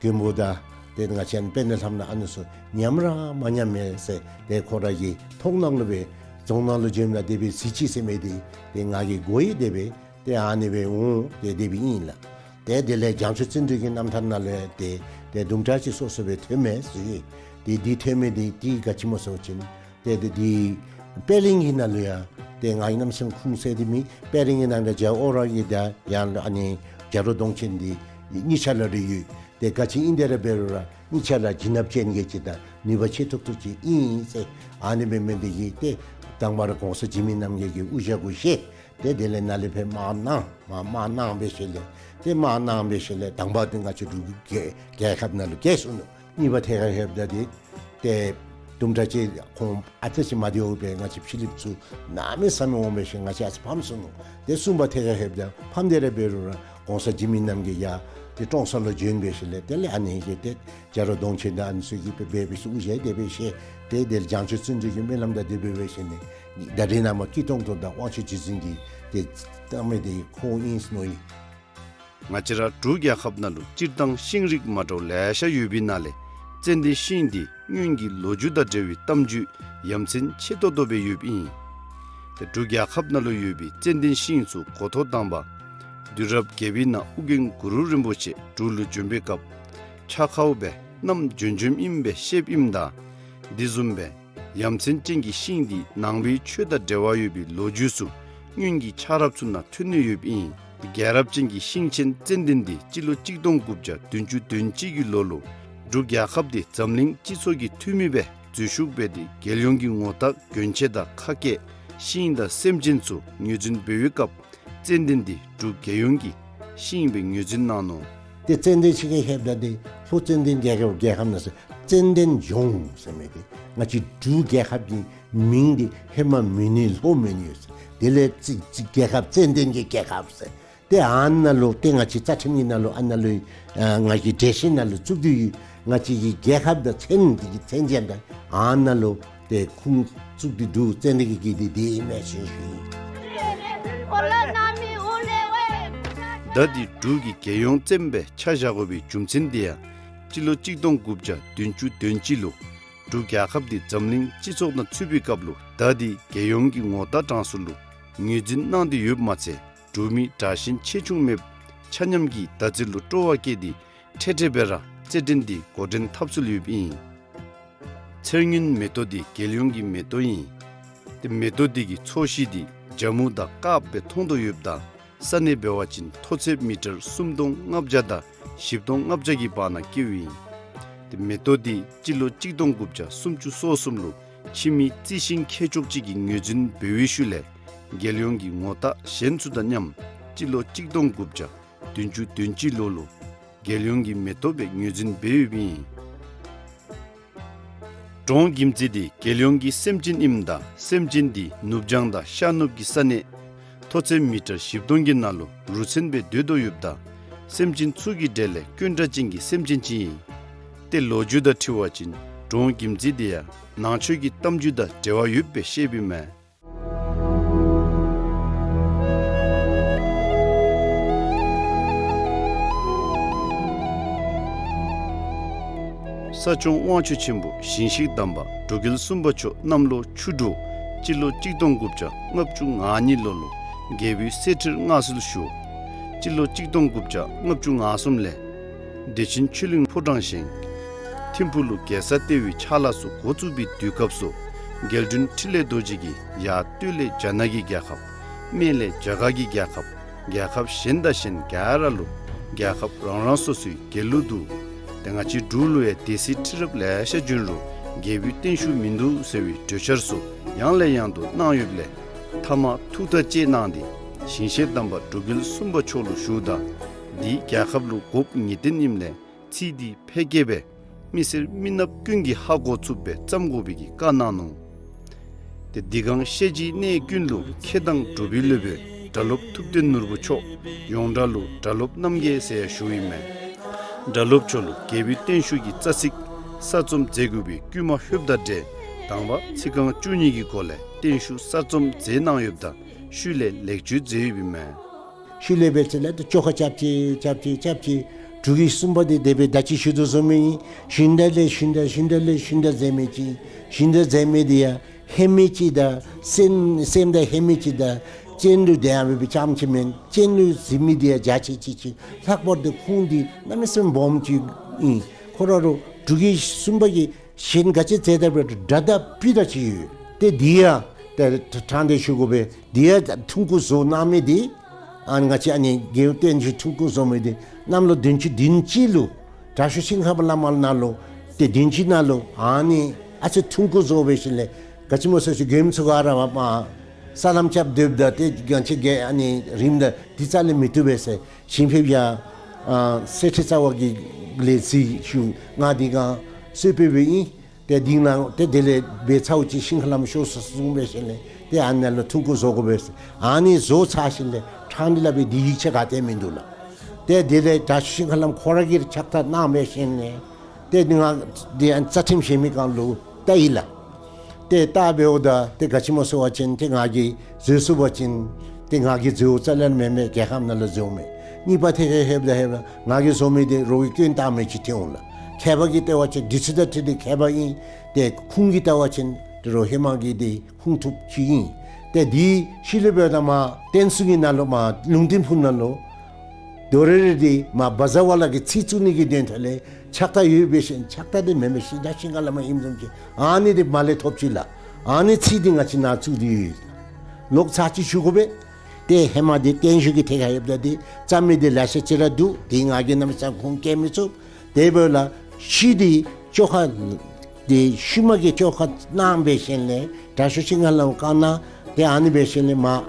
མགོན་པོ་དང་ཏེ་ང་བཅས་དཔལ་ལྡན་ལྷ་མོ་ཨ་ནི་ཚུ་ཉམས་ར་མ་ཉམས་མས་ཟེར། ཏེ་ཁོ་ར་གི་མཐོང་སྣང་ལུ་སྦེ་རྫོང་ནང་ལུ་བྱོནམ་ད་དེ་སྦེ་གཟིགས་ཅི་ཟེར་མི་འདི་ཏེ་ང་གིས་གོ་ཡི། དེ་སྦེ་ཏེ་ཨ་ནི་སྦེ་འོང་། ཏེ་དེ་སྦེ་ཨིན་ལགས། ཏེ་དེ་ལས་བྱང་ཆུབ་བརྩོན་འགྲུས་ཀྱི་རྣམ་ཐར་ནང་ལུ་ཡང་ཏེ་ཏེ་དུམ་གྲ་ཅིག་སོ་སོ་སྦེ་ཐོན་མས་ཟེར་ཡི། ཏེ་འདི་ཐོན་མི་འདི་ཏེ་ག་ཅི་སྨོ་ཟེར་བ་ཅིན་ཏེ་ཏེ་འདི་དཔལ་གླིང་གི་ནང་ལུ་ཡང་ཏེ་ང་གིས་གནམ་མེད་ས་མེད་ཁུངས་བཙུགས་ཏེ་མེད། དཔལ་གླིང་གི་ནང་ལུ་རྒྱལ་ཨོ་རོག་གི་དང་ཡང་ཨ་ནི་བྱ་རོག་གདོང་ཅན་འདི་གཉིས་ཆ་ར་རེ་ཡོད། ཏེ་ག་ཅི་ཨིན་དེ་ར་འབད་རུང་ར་གཉིས་ཆ་ར་བྱིན་རླབས་ཅན་གྱི་ཅིག་དང་ནུས་པ་ཆེ་ཏོག་ཏོ་ཅིག་ཨིན་ཟེར། ཨ་ནི་འབད་མི་འདི་གིས་ཏེ་དང་པ་ར་གོང་ས་འཇིགས་མེད་རྣམ་རྒྱལ་གྱི་དབུ་ཞྭ་གུ་བཞེས། ཏེ་དེ་ལས་ནཱ་ལས་ཕར་དམག་གནང་མ་དམག་གནང་འབད་ཞིནམ་ལས་ཏེ་དམག་གནང་འབད་ཞིནམ་ལས་དང་པ་འདི་ང་བཅས་འབྲུག་རྒྱལ་རྒྱལ་ཁབ་ནང་ལུ་རྒྱལ་སོ་ནུག། གཉིས་པ་ཐད་ཁར་ལྷོདཔ་ད་འདི་ཏེ་དུམ་གྲ་ཅིག་ཁོང་ཨ་ཙི་ཅིག་མ་བདེཝ་སྦེ་ང་བཅས་ཕྱི་གླིངཔ་ཚུ་གནམ་མེད་ས་མེད་འོང་འབད་ཞིནམ་ང་བཅས་ཨ་ཙི་ཕམ་སོ་ནུག། ཏེ་གསུམ་པ་ཐད་ཁར་ལྷོདཔ་ད་ཕམ་སྟེ་ར་འབད་རུང་ར་གོང་ས་འཇིགས་མེད་རྣམ་རྒྱལ་ཡང་ཏེ་ཀྲོང་གསར་ལུ་བྱོན་འབད་ཞིནམ་ལས་དེ་ལས་ཨ་ནི་གི་ཏེ་བྱ་རོག་གདོང་ཅན་དང་ཨ་ནི་ཚུ་གིས་འབད་འབད་འབད་ཞིནམ་དབུ་ཞྭ་དེ་སྦེ་བཞེས། ཏེ་དེ་ལས་བྱང་ཆུབ་བརྩོན་འགྲུས་ཀྱི་སྨོན་ལམ་དང་དེ་སྦེ་འབད་ཞིནམ་ལས་ད་རེས་ནངས་པ་སྐྱིད་ཏོང་ཏོ་དང་དབང་ཕྱུག་རྗེ་བཙུན་གྱི་ཏེ་བཏང་མི་འདི་ཁོ་ཨིན་ཟེར་མནོ་ཡི། ང་བཅས་ར་འབྲུག་རྒྱལ་ཁབ་ནང་ལུ་སྤྱིར་བཏང་ཤིང་རིགས་མ་འདྲཝ་ལེ་ཤ་ཡོད་པའི་ནང་ལས་ཙན་དན་ཤིང་འདི་སྔོན་གྱི་ལོ་རྒྱུས་དང་འབྲེལ་བའི་གཏམ་རྒྱུད་ཡ་མཚན་ཆེ་ཏོག་ཏོ་སྦེ་ཡོདཔ་ཨིན། ཏེ་འབྲུག་རྒྱལ་ཁབ་ནང་ལུ་ཡོད་པའི་ཙན་དན་ཤིང་ཚུ་འགོ་ཐོག་དང་པ་དུས་རབས་བརྒྱད་པའི་ནང་ཨོ་རྒྱན་གུ་རུ་རིན་པོ་ཆེ་འབྲུག་ལུ་བྱོན་པའི་སྐབས་ཕྱག་ཁར་སྦེ་བསྣམས་བྱོན་བྱོནམ་ཨིན་པའི་བཤདཔ་ཨིནམ་ད་འདི་བཟུམ་སྦེ་ཡ་མཚན་ཅན་གྱི་ཤིང་འདི་ནང་པའི་ཆོས་དང་འབྲེལ་བ་ཡོད་པའི་ལོ་རྒྱུས་ཚུ་སྔོན་གྱི་ཆགས་རབས་ཚུ་ནང་ཐོན་ནི་ཡོདཔ་ཨིན། རྒྱལ་རབས་ཅན་གྱི་ཤིང་ཆེན་ཙན་དན་འདི་སྤྱི་ལོ་གཅིག་སྟོང་དགུ་བརྒྱ་བདུན་ཅུ་དོན་གཅིག་གི་ལོ་ལུ་འབྲུག་རྒྱལ་ཁབ་འདི་འཛམ་གླིང་སྤྱི་ཚོགས་ཀྱི་འཐུས་མི་སྦེ་འཛུལ་ཞུགས་འབད་དེ་རྒྱལ་ཡོངས་ཀྱི་ངོ་རྟགས་གྱོན་ཆས་དང་ཁ་སྐད་ཤིང་དང་སེམས་ཅན་ཚུ་ངོས་འཛིན་འབད་བའི་སྐབས་ཙན་དན་འདི་འབྲུག་རྒྱལ་ཡོངས་ཀྱི་ཤིང་སྦེ་ངོས་འཛིན་གནང་ནུག། ཏེ་ཙན་དན་ཕྱི་ཁར་ལྷོདཔ་ད་འདི་ལྷོ་ཙན་དན་རྒྱལ་ཁབ་རྒྱལ་ཁབ་ནང་ཟེར་ཙན་དན་ལྗོངས་ཟེར་མི་འདི་ང་བཅས་འབྲུག་རྒྱལ་ཁབ་ཀྱི་མིང་འདི་ཧེ་མ་མོན་ནི་ལྷོ་མོན་ཡོད་ཟེར། དེ་ལས་ཙི་ཙི་རྒྱལ་ཁབ་ཙན་དན་གྱི་རྒྱལ་ཁབ་ཟེར། ཏེ་ཨ་ནཱ་ལུ་ཏེ་ང་བཅས་རྩ་ཁྲིམས་ཀྱི་ནང་ལུ་ཨ་ནཱ་ལུ་ཨ་ང་གི་འགྲེལ་བཤད་ནང་ལུ་བཙུགས་ཏེ་ཡོད། ང་བཅས་ཀྱི་རྒྱལ་ཁབ་དང་མཚན་འདི་གི་མཚན་ཅན་དང་ཨ་ནཱ་ལུ་ཏེ་ཁུངས་བཙུགས་ཏེ་འདུག། ཙན་དན་གྱི་གི་འདི་འདི་ཨིན་མས་ཟེར་ཞུ་ཡི། མདའ་འདི་འབྲུག་གི་རྒྱལ་ཡོངས་རྩེདམོ་སྦེ་ཆ་བཞག་དགོ་པའི་རྒྱུ་མཚན་འདི་ཡང་སྤྱི་ལོ་གཅིག་སྟོང་དགུ་བརྒྱ་བདུན་ཅུ་དོན་གཅིག་ལུ་འབྲུག་རྒྱལ་ཁབ་འདི་འཛམ་གླིང་སྤྱི་ཚོགས་ནང་ཚུད་པའི་སྐབས་ལུ་མདའ་འདི་རྒྱལ་ཡོངས་ཀྱི་ངོ་རྟགས་གྲངས་སུ་ལུ་ངོས་འཛིན་གནང་སྟེ་ཡོདཔ་མ་ཚད་འབྲུག་མི་དྲག་ཞན་ཆེ་ཆུང་མེད་པར་ཆ་མཉམ་གྱིས་མདའ་རྩེད་ལུ་སྤྲོ་བ་བསྐྱེད་དེ་འཕྲལ་འཕྲལ་སྦེ་ར་རྩེད་འགྲན་འདི་འགོ་འདྲེན་འཐབ་སྲོལ་ཡོདཔ་ཨིན། ཚེར་སྔོན་མེ་ཏོག་འདི་རྒྱལ་ཡོངས་ཀྱི་མེ་ཏོག་ཨིན། ཏེ་མེ་ཏོག་འདི་གི་ཚོས་གཞི་འདི་ཇ་མུ་དང་དཀརཔོ་སྦེ་མཐོང་དོ་ཡོདཔ་ད་ས་གནས་འབད་བ་ཅིན་མཐོ་ཚད་མི་ཊར་སུམ་སྟོང་ལྔ་བརྒྱ་དང་བཞི་སྟོང་ལྔ་བརྒྱ་གི་བར་ན་སྐྱེཝ་ཨིན། ཏེ་མེ་ཏོག་འདི་སྤྱི་ལོ་གཅིག་སྟོང་དགུ་བརྒྱ་སུམ་ཅུ་སོ་གསུམ་ལུ་ཕྱི་མི་རྩི་ཤིང་མཁས་མཆོག་ཅིག་གིས་ངོས་འཛིན་འབད་བའི་ཤུལ་ལས་རྒྱལ་ཡོངས་ཀྱི་ངོ་རྟགས་གཞན་ཚུ་དང་མཉམ་སྤྱི་ལོ་གཅིག་སྟོང་དགུ་བརྒྱ་བདུན་ཅུ་དོན་གཅིག་ལོ་ལུ་རྒྱལ་ཡོངས་ཀྱི་མེ་ཏོག་སྦེ་ངོས་འཛིན་འབད་ཡོདཔ་ཨིན། འབྲོང་གིམ་ཙི་འདི་རྒྱལ་ཡོངས་ཀྱི་སེམས་ཅན་ཨིནམ་ད་སེམས་ཅན་འདི་ནུབ་བྱང་དང་ཤར་ནུབ་ཀྱི་ས་གནས་ མཐོ་ཚད་མི་ཊར་བཞི་སྟོང་གི་ནང་ལུ་རུ་མཚོན་སྦེ་སྡོད་དོ་ཡོདཔ་ད་སེམས་ཅན་ཚུ་གི་གྲས་ལས་དཀོན་དྲགས་ཅན་གྱི་སེམས་ཅན་ཅིག་ཨིན། ཏེ་ལོ་རྒྱུས་དང་འཁྲིལ་བ་ཅིན་འབྲོང་གྱིམ་ཙི་འདི་ཡང་ནང་ཆོས་ཀྱི་གཏམ་རྒྱུད་དང་འབྲེལ་བ་ཡོདཔ་སྦེ་བཤདཔ་ཨིན་མས། ས་སྐྱོང་དབང་ཕྱུག་ཆེན་པོ་ཞིང་གཤེགས་དམ་པ་འབྲུག་རྒྱལ་གསུམ་པ་མཆོག་གནམ་ལོ་ཆུ་འབྲུག་སྤྱི་ལོ་གཅིག་སྟོང་དགུ་བརྒྱ་ལྔ་བཅུ་ང་གཉིས་ལོ་ལུ་རྒྱལ་པོའི་གསེར་ཁྲིར་མངའ་གསོལ་ཞུ། སྤྱི་ལོ་གཅིག་སྟོང་དགུ་བརྒྱ་ལྔ་བཅུ་ང་གསུམ་ལས་བདེ་ཆེན་ཆོས་གླིང་ཕོ་བྲང་བཞེངས། ཐིམ་ཕུག་ལུ་རྒྱལ་ས་ལྟེ་བའི་ཕྱག་ལཱ་ཚུ་འགོ་བཙུགས་པའི་དུས་སྐབས་སུ་རྒྱལ་དྲུང་འཕྲིན་ལས་རྡོ་རྗེ་གིས་ཡར་སྟོད་ལས་རྒྱ་ནག་གི་རྒྱལ་ཁབ། སྨད་ལས་རྒྱ་གར་གྱི་རྒྱལ་ཁབ། རྒྱལ་ཁབ་གཞན་དང་གཞན་ག་ར་ལུ་རྒྱལ་ཁབ་རང་རང་སོ་སོའི་རྒྱལ་གླུ་འདུག། ཏེ་ང་བཅས་འབྲུག་ལུ་ཡང་སྡེ་སྲིད་ཁྲི་རབས་ལེ་ཤ་བྱོན་རུང་རྒྱལ་པོའི་བརྟན་བཞུགས་མིན་འདུག་ཟེར་བའི་གྲོས་འཆར་ཚུ་ཡང་ལས་ཡང་དུ་གནང་ཡོདཔ་ལས་མཐའ་མ་ཐུགས་ཐག་བཅད་གནང་སྟེ་ཞིང་གཤེགས་དམ་པ་འབྲུག་རྒྱལ་གསུམ་པ་མཆོག་ལུ་ཞུཝ་ད་འདི་རྒྱལ་ཁབ་ལུ་དགོཔ་ངེས་བདེན་ཨིནམ་ལས་ཚིག་འདི་ཕལ་སྐད་སྦེ་མི་སེར་མི་ནགཔ་ཀུན་གྱིས་ཧ་གོ་ཚུགསཔ་སྦེ་བརྩམ་དགོ་པའི་གི་བཀའ་གནང་ནུག། ཏེ་འདི་གང་བཤད་རྒྱུའི་གནས་ཀུན་ལུ་མཁས་དང་གྲུབ་པའི་སློབ་དཔོན་སྒྲ་སློབ་ཐུབ་བསྟན་ནོར་བུ་མཆོག་ཡོངས་གྲགས་ལུ་སྒྲ་སློབ་རྣམ་རྒྱལ་ཟེར་ཡང་ཞུཝ་ཨིན་མས། སྒྲ་སློབ་མཆོག་ལུ་རྒྱལ་པོའི་བརྟན་བཞུགས་ཀྱི་རྩ་ཚིག་གསར་རྩོམ་མཛད་དགོ་པའི་བསྐུལ་མ་ལྷོདཔ་དང་འབྲེལ་དང་པ་ཚིག་རྐང་བཅུ་གཉིས་ཀྱི་སྒོ་ལས་བརྟན་བཞུགས་གསར་རྩོམ་མཛད་གནང་ཡོདཔ་ད་ཤུལ་ལས་ལེགས་བཅོས་མཛད་ཡོདཔ་ཨིན་མས། ཤུལ་ལས་འབད་ཚེ་ལས་ཏེ་བཅོ་ཁ་རྐྱབ་ཅི་རྐྱབ་ཅི་རྐྱབ་ཅི། འབྲུག་གི་གསུམ་པ་འདི་དེ་སྦེ་ད་ཅི་ཞུ་དོ་བཟུམ་ཨིན། ཞུན་དག་ལས་ཞུན་དག་ཞུན་དག་ལས་ཞུན་དག་མཛད་མི་ཅིག། ཞུན་དག་མཛད་མི་འདི་ཡང་ཧེ་མི་ཅིག་དང་སེམས་སེམས་དང་ཧེ་མི་ཅིག་དང་སྤྱན་ལུ་དེ་ཡང་འབད་བའི་ཙམ་ཅིག་མེན། སྤྱན་ལུ་གཟིགས་མི་འདི་ཡང་རྒྱ་ཆེ་ཅིག་ཅིག། ལྷག་པར་དུ་ཁོང་འདི་གནམ་མེད་ས་མེད་སྦོམ་ཅིག་ཨིན། ཁོ་ར་རུང་འབྲུག་གི་གསུམ་པ་གི་གཞན་ག་ཅི་མཛད་ད་འབད་རུང་སྒྲ་དང་སྤུས་དག་ཅིག་ཡོད། ཏེ་འདི་ཡང་ཏེ་ཕྲང་སྟེ་ཞུ་དགོ་པས། འདི་ཡང་ཐུང་ཀུ་བཟོ་གནང་མི་འདི་ཨ་ནི་ང་བཅས་ཨ་ནི་རྒྱལ་བསྟན་བཅོས་ཐུང་ཀུ་བཟོ་མི་འདི་གནམ་ལོ་བདུན་ཅུ་དོན་གཅིག་ལུ་དྲག་ཤོས་ཤིང་ཧ་ལམ་བླ་མ་ནང་ལུ་ཏེ་བདུན་ཅུ་ནང་ལུ་ཨ་ནི་ཨ་ཙི་ཐུང་ཀུ་བཟོ་འབད་ཞིནམ་ལས་ག་ཅི་སྨོ་ཟེར་ཅི་མགྱོནམ་ཚུ་ག་ར་མ་ས་ལམ་རྐྱབ་སྡོདཔ་ད་ཏེ་ག་ཅི་གེ་ཨ་ནི་རིངམ་ད་འདི་རྩ་ལས་མི་བཏུབ་པས་ཟེར། ཞིང་ཕེབས་ཡང་ཨ་གསེར་ཁྲི་རྩ་བ་གི་ལས་རྩིས་ཞུ་ང་འདི་གང་གསོལ་ཕེབས་འབདཝ་ཨིན། ཏེ་འདི་ནང་ཏེ་དེ་ལས་འབད་ཚརཝ་ཅིག་ཤིང་ཧ་ལམ་ཤོར་སོ་གསུངས་འབད་ཞིནམ་ལས་ཏེ་ཨ་ནཱ་ལུ་ཐུང་ཀུ་བཟོ་དགོ་པས་ཟེར། ཨ་ནི་བཟོ་ཚར་ཞིནམ་ལས་ཕྲང་སྟེ་སླབ་པའི་འདི་ཡིག་ཆ་ག་ཏེ་མིན་འདུག་ལགས། ཏེ་དེ་ལས་དྲག་ཤོས་ཤིང་ཧ་ལམ་ཁོ་ར་གིས་ཕྱག་རྟགས་གནང་འབད་ཞིནམ་ལས་ཏེ་འདི་ང་འདི་ཨ་རྩ་ཁྲིམས་བཞེས་མི་གང་ལུ་བལྟ་ཡི་ལགས། ཏེ་བལྟ་འབདཝ་ད་ཏེ་ག་ཅི་སྨོ་ཟེར་བ་ཅིན་ཏེ་ང་གིས་བཟོ་ཚུགས་པ་ཅིན་ཏེ་ང་གིས་བཟོཝ་རྩ་ལས་མེན་མས། རྒྱལ་ཁབ་ནང་ལུ་བཟོཝ་མས། གཉིས་པ་ཐད་ཁར་ལྷོདཔ་ད་ལྷོདཔ་ད་ང་གིས་བཟོ་མི་འདི་རོགས་ཀྱིས་སྐྱོན་བཏགས་མི་ཅིག་ཐོན་འོང་ལགས། མཁས་པ་གིས་བལྟ་བ་ཅིན་དུས་ཚོད་དང་འཁྲིལ་ཏེ་མཁས་པ་ཨིན། ཏེ་ཁུངས་ཀྱིས་བལྟ་བ་ཅིན་ཏེ་རོགས་ཧེ་མ་གི་འདི་ཁུངས་ཐུབ་ཅིག་ཨིན། ཏེ་འདི་ཤུལ་ལས་འབདཝ་ད་མར་བསྟན་སྲུང་གི་ནང་ལུ་མར་ལུང་བསྟན་ཕུག་ནང་ལུ་དོ་རེ་རེ་འདི་མར་བཛྲ་ཝཱ་ལ་གི་ཚིག་བཙུགས་ནི་གི་དོན་དག་ལས་ཕྱག་རྟགས་ཡོད་འབད་ཞིནམ་ཕྱག་རྟགས་འདི་མེན་མས། ཤིང་རྟ་ཤིང་ཧ་ལམ་ཨིནམ་བཟུམ་ཅིག་ཨ་ནི་འདི་མར་ལས་ཐོབ་ཅི་ལགས། ཨ་ནི་ཚིག་འདི་ང་བཅས་ནཱ་བཙུགས་ཏེ་ཡོད། ལོག་ཚར་ཅིག་ཞུ་དགོ་པས། ཏེ་ཧེ་མ་འདི་བརྟན་བཞུགས་ཀྱི་ཐད་ཁར་ལྷོདཔ་ད་འདི་བརྩམ་མི་འདི་ལེ་ཤ་ཅིག་ར་འདུག། འདི་ང་གིས་གནམ་མེད་ས་མེད་ཁུངས་བཀལ་མི་ཚུགས། དེ་འབདཝ་ལས་ཤུལ་འདི་བཅོ་ཁ་འདི་ཤུལ་མ་གི་བཅོ་ཁ་གནང་འབད་ཞིནམ་ལས་དྲག་ཤོས་ཤིང་ཧ་ལམ་བཀའ་གནང་། ཏེ་ཨ་ནི་འབད་ཞིནམ་ལས་མར་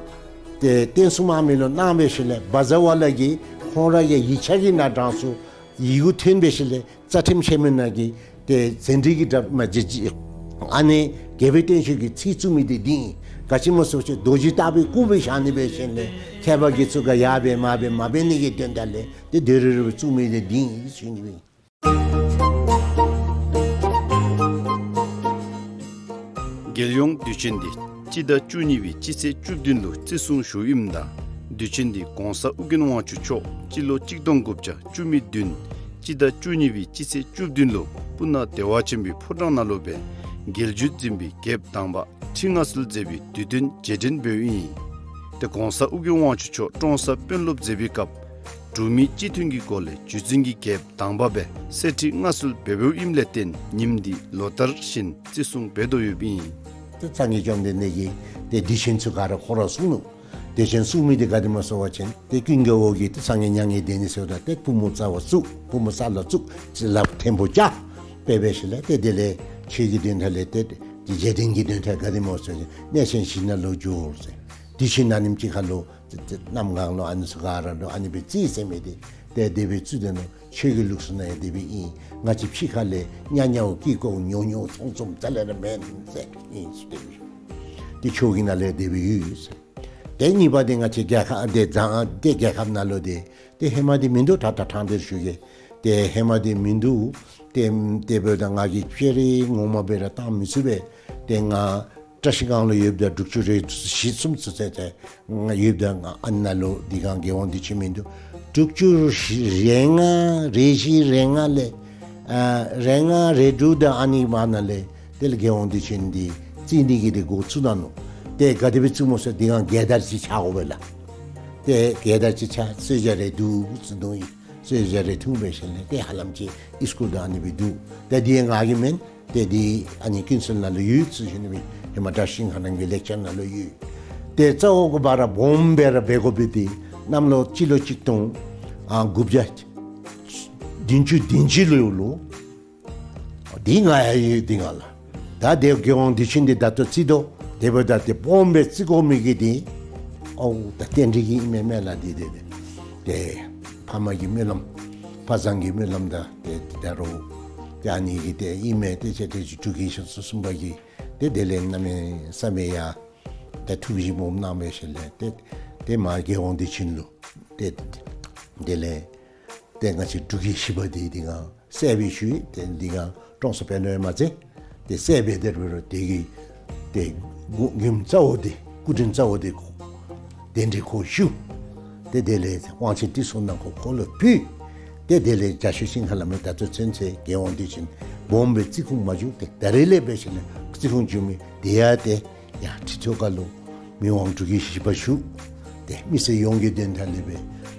ཏེ་བསྟན་སྲུང་དམག་མི་ལུ་གནང་འབད་ཞིནམ་ལས་བཛྲ་ཝཱ་ལ་གིས་ཁོང་ར་གི་ཡིག་ཆ་གི་ནང་དྲངས་སོང་། ཡི་གུ་ཐོན་འབད་ཞིནམ་ལས་རྩ་ཁྲིམས་བཞེས་མི་ནང་གི་ཏེ་ཟན་བྲིས་ཀྱི་འདྲ་མ་བྱིན་ཅི། ཨ་ནི་རྒྱལ་པོའི་བརྟན་བཞུགས་ཀྱི་ཚིག་བཙུགས་མི་འདི་འདི་ཨིན། ག་ཅི་སྨོ་ཟེར་བ་ཅིན་རྡོ་རྗེ་ལྟ་བུའི་སྐུ་སྦེ་བཞག་ནི་འབད་ཞིནམ་ལས་མཁས་པ་གིས་ཚུ་ག་ཡར་འབད་མར་འབད་མ་འབད་ནི་གི་དོན་དག་ལས་ཏེ་དོ་རེ་རེ་བཙུགས་མི་འདི་འདི་ཨིན་ཟེར་ཞུ་ནི་ཨིན། རྒྱལ་ཡོངས་དུས་ཆེན་འདི་སྤྱི་ཟླ་བཅུ་གཉིས་པའི་སྤྱི་ཚེས་བཅུ་བདུན་ལུ་བརྩི་སྲུང་ཞུཝ་ཨིནམ་ད་དུས་ཆེན་འདི་གོང་ས་ཨོ་རྒྱན་དབང་ཕྱུག་མཆོག་སྤྱི་ལོ་གཅིག་སྟོང་དགུ་བརྒྱ་བཅུ་མེད་བདུན་སྤྱི་ཟླ་བཅུ་གཉིས་པའི་སྤྱི་ཚེས་བཅུ་བདུན་ལུ་སྤུ་ན་བདེ་བ་ཆེན་པོའི་ཕོ་བྲང་ནང་ལུ་སྦེ་རྒྱལ་བརྒྱུད་འཛིན་པའི་རྒྱལཔོ་དང་པ་ཁྲི་མངའ་གསོལ་མཛད་པའི་དུས་སྟོན་རྗེས་དྲན་འབདཝ་ཨིན། ཏེ་གོང་ས་ཨོ་རྒྱན་དབང་ཕྱུག་མཆོག་ཀྲོང་གསར་དཔོན་སློབ་མཛད་པའི་སྐབས་འབྲུག་མི་སྤྱི་མཐུན་གྱི་སྒོ་ལས་རྒྱུད་འཛིན་གྱི་རྒྱལཔོ་དང་པ་སྦེ་གསེར་ཁྲི་མངའ་གསོལ་འབད་འབདཝ་ཨིནམ་ལས་བརྟེན་ཉིནམ་འདི་ལོ་ལྟར་བཞིན་བརྩི་སྲུང་འབད་དོ་ཡོདཔ་ཨིན། ཏེ་སངས་རྒྱས་བཅོམ་ལྡན་འདས་ཀྱིས་ཏེ་དུས་ཆེན་ཚུ་ག་ར་ཁོ་ར་གསུངས་ནུག། དུས་ཆེན་གསུངས་མི་འདི་ག་དེ་སྨོ་ཟེར་བ་ཅིན་ཏེ་ཀུན་དགའ་བོ་གིས་ཏེ་སངས་རྒྱས་མྱ་ངན་འདས་ནི་ཟེརཝ་ད་ཏེ་པུས་མོ་རྩ་བར་བཙུགས། པུས་མོ་ས་ལུ་བཙུགས། ཅིག་ལགཔ་ཐེམ་པོ་བཅའ། དཔེ་འབད་ཞིནམ་ལས་ཏེ་དེ་ལས་ཆོས་ཀྱི་དོན་དག་ལས་ཏེ་རྗེས་དྲན་གྱི་དོན་དག་ག་དེ་སྨོ་ཟེར་བ་ཅིན་གནས་ཆེན་བཞི་ནང་ལུ་འགྱོ་ཟེར། དུས་ཆེན་ཨ་ནེམ་ཅིག་ཁར་ལུ་ཏེ་ཏེ་གནམ་གང་ལུ་ཨ་ནི་ཚུ་ག་ར་ལུ་ཨ་ནི་སྦེ་རྩིས་ཟེར་མི་འདི་ཏེ་དེ་སྦེ་རྩིས་དེ་ནང་ཆོས་ཀྱི་ལུགས་སྲོལ་ནང་ཡང་དེ་སྦེ་ཨིན། ང་བཅས་ཕྱི་ཁ་ལས་ཉ་ཉའོ་ཀི་ཀོ་ཉོ་ཉོ་ཚོང་ཚོང་རྩ་ལས་ར་མེན་ཟེར་ཨིན་ཟེར་དེ་སྦེ་ཞུ། ཏེ་ཆོས་ཀྱི་ནང་ལས་དེ་སྦེ་ཡོད་ཟེར། ཏེ་གཉིས་པ་འདི་ང་བཅས་རྒྱལ་ཁབ་འདི་ད་ཏེ་རྒྱལ་ཁབ་ནང་ལུ་འདི་ཏེ་ཧེ་མ་འདི་མིན་འདུག། ད་ད་ཕྲང་སྟེ་ཞུ་གེ། ཏེ་ཧེ་མ་འདི་མིན་འདུག། ཏེ་དེ་འབདཝ་ད་ང་གིས་ཕྱི་རུ་ངོ་མ་སྦེ་ར་བཏང་མི་ཚུགས་པས། ཏེ་ང་བཀྲ་ཤིས་སྒང་ལུ་ཡོདཔ་ད་དྲུག་ཅུ་རེ་བཞི་གསུམ་ཚུན་ཚོད་ཏེ་ང་ཡོདཔ་ད་ང་ཨ་ནཱ་ལུ་འདི་སྒང་རྒྱལ་ཡོངས་དུས་ཆེན་མིན་འདུག། དྲུག་ཅུ་རེ་ལྔ་རེ་བཞི་རེ་ལྔ་ལས་ཨ་རེ་ལྔ་རེ་དྲུག་དང་ཨ་ནི་བར་ན་ལས་དེ་ལས་རྒྱལ་ཡོངས་དུས་ཆེན་འདི་བརྩི་ནི་གི་འདི་འགོ་བཙུགས་ད་ནུག། ཏེ་ག་དེ་སྦེ་བཙུགསཔ་སྨོ་ཟེར་འདི་སྒང་རྒྱལ་དར་ཅིག་ཆགས་དགོ་པས་ལགས། ཏེ་རྒྱལ་དར་ཅིག་ཆགས་གསོལ་ཇ་རེ་འདུག་ཟེར་འདུག། གསོལ་ཇ་རེ་འཐུང་འབད་ཞིནམ་ལས་ཏེ་ཧ་ལམ་ཅིག་ཨིས་ཀུལ་དང་ཨ་ནི་སྦེ་འདུག། ཏེ་འདི་ང་གི་མེན། ཏེ་འདི་ཨ་ནི་ཀུན་གསལ་ནང་ལུ་ཡོད་ཟེར་ཞུ་ནི་མས། ཧེ་མ་བཀྲ་ཤིས་སིང་ཧ་རམ་གྱི་ལེགས་ཆ་ནང་ལུ་ཡོད། ཏེ་རྩ་བོ་གི་བར་སྦོམ་སྦེ་ར་འབད་དགོ་པས། ཏེ་གནམ་ལོ་སྤྱི་ལོ་གཅིག་སྟོང་ཨ་དགུ་བརྒྱ་བདུན་ཅུ་བདུན་ཅུ་ལོ་ལུ། འདི་ང་ཡང་ཡོད་འདི་ང་ལགས། ད་ཏེ་རྒྱལ་ཡོངས་དུས་ཆེན་འདི་ད་ལྟོ་བརྩི་དོ། དེ་འབདཝ་ད་ཏེ་སྦོམ་སྦེ་བརྩི་དགོ་མི་གི་འདི་ཨོ་ད་རྟེན་འབྲེལ་གྱི་ཨིན་མས་མེན་ལགས། འདི་འདི་འདི་ཏེ་ཕ་མ་གི་སྨོན་ལམ་ཕ་བཟང་གི་སྨོན་ལམ་དང་ཏེ་ད་རུང་ཏེ་ཨ་ནི་གི་ཏེ་ཨིན་མས། ཏེ་ཅིག་ཏེ་ཅིག་འབྲུག་རྒྱལ་ཁབ་སོ་གསུམ་པ་གིས་ཏེ་དེ་ལས་གནམ་མེད་ས་མེད་ཡ་ཏེ་ཐུགས་བཞེད་སྦོམ་གནང་འབད་ཞིནམ་ལས་ཏེ་ཏེ་མ་རྒྱལ་ཡོངས་དུས་ཆེན་ལུ་ཏེ་དེ་ལས་ཏེ་ང་བཅས་འབྲུག་རྒྱལ་བཞི་པ་འདི་འདི་སྒང་གསལ་སྦེ་ཞུ་ཡི། ཏེ་འདི་སྒང་ཀྲོང་གསར་དཔོན་སློབ་ཡང་མ་ཚད་ཏེ་གསལ་སྦེ་དེ་རུ་རུ་དེ་གི་ཏེ་མགུ་མགུནམ་རྩ་བོ་འདི་སྐུ་དྲིན་རྩ་བོ་འདི་གདན་འདྲེན་ཁོ་ཞུ། ཏེ་དེ་ལས་དབང་ཆེན་ཏི་སེ་ནང་ཁོ་ཁོ་ལུ་ཕུལ། ཏེ་དེ་ལས་རྒྱ་ཤོད་ཤིང་ཁ་ལ་མེ་ད་ལྟོ་ཚུན་ཚོད་རྒྱལ་ཡོངས་དུས་ཆེན་སྦོམ་སྦེ་བརྩི་ཁུངས་མ་བྱུང་། ཏེ་ད་རེས་ལས་འབད་ཞིནམ་ལས་བརྩི་ཁུངས་བྱུང་མི་དེ་ཡང་ཏེ་ཡ་ཁྲི་ཐོག་ཁ་ལུ་མི་དབང་འབྲུག་རྒྱལ་བཞི་པ་བཞུགས། ཏེ་མི་སེར་ཡོངས་ཀྱི་དོན་དག་ལས་སྦེ་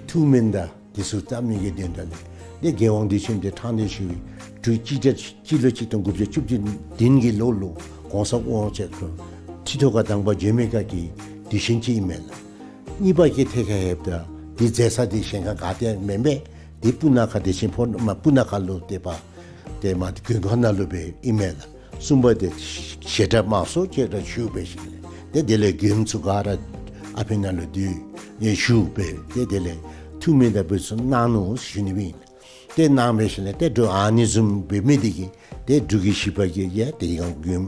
ཐུགས་སྨོན་དང་དེ་ཚུ་བཏབ་ནི་གི་དོན་དག་ལས་ཏེ་རྒྱལ་ཡོངས་དུས་ཆེན་འདི་ཕྲང་སྟེ་ཞུ་བའི་དུས་ཅི་ཏེ་སྤྱི་ལོ་གཅིག་སྟོང་དགུ་བརྒྱ་བཅུ་བདུན་གྱི་ལོ་ལུ་གོང་ས་དབང་ཆེན་ཁོ་ཁྲི་ཐོག་ཁ་དང་པ་བྱོན་མི་ཁ་གི་དུས་ཆེན་ཅིག་ཨིན་མས་ལགས། གཉིས་པ་གི་ཐད་ཁར་ལྷོདཔ་ད་འདི་མཛད་ས་འདི་གཞན་ཁར་ག་ཏེ་མེན་པས། འདི་སྤུ་ན་ཁ་བདེ་ཆེན་ཕོ་མ་སྤུ་ན་ཁ་ལུ་ཏེ་པ་ཏེ་མ་མགོན་ཁང་ནང་ལུ་སྦེ་ཨིན་མས་ལགས། གསུམ་པ་འདི་བཞེས་སྒྲ་དམངས་སྲོལ་བཅས་ར་ཞུ་འབད་ཞིནམ་ལས་ཏེ་དེ་ལས་མགྱོནམ་ཚུ་ག་ར་ཨ་ཕི་ནང་ལུ་འདུས་ཡང་ཞུ་འབད་ཏེ་དེ་ལས་ཐུགས་སྨོན་དང་འབུལ་ཚུ་གནང་ནུག་ཞུ་ནི་སྦེ་ཨིན། ཏེ་གནང་འབད་ཞིནམ་ལས་ཏེ་འབྲུག་ཨ་ནི་བཟུམ་སྦེ་མི་འདི་གིས་ཏེ་འབྲུག་རྒྱལ་བཞི་པ་གིས་ཡང་དེ་ཡང་མགྱོནམ་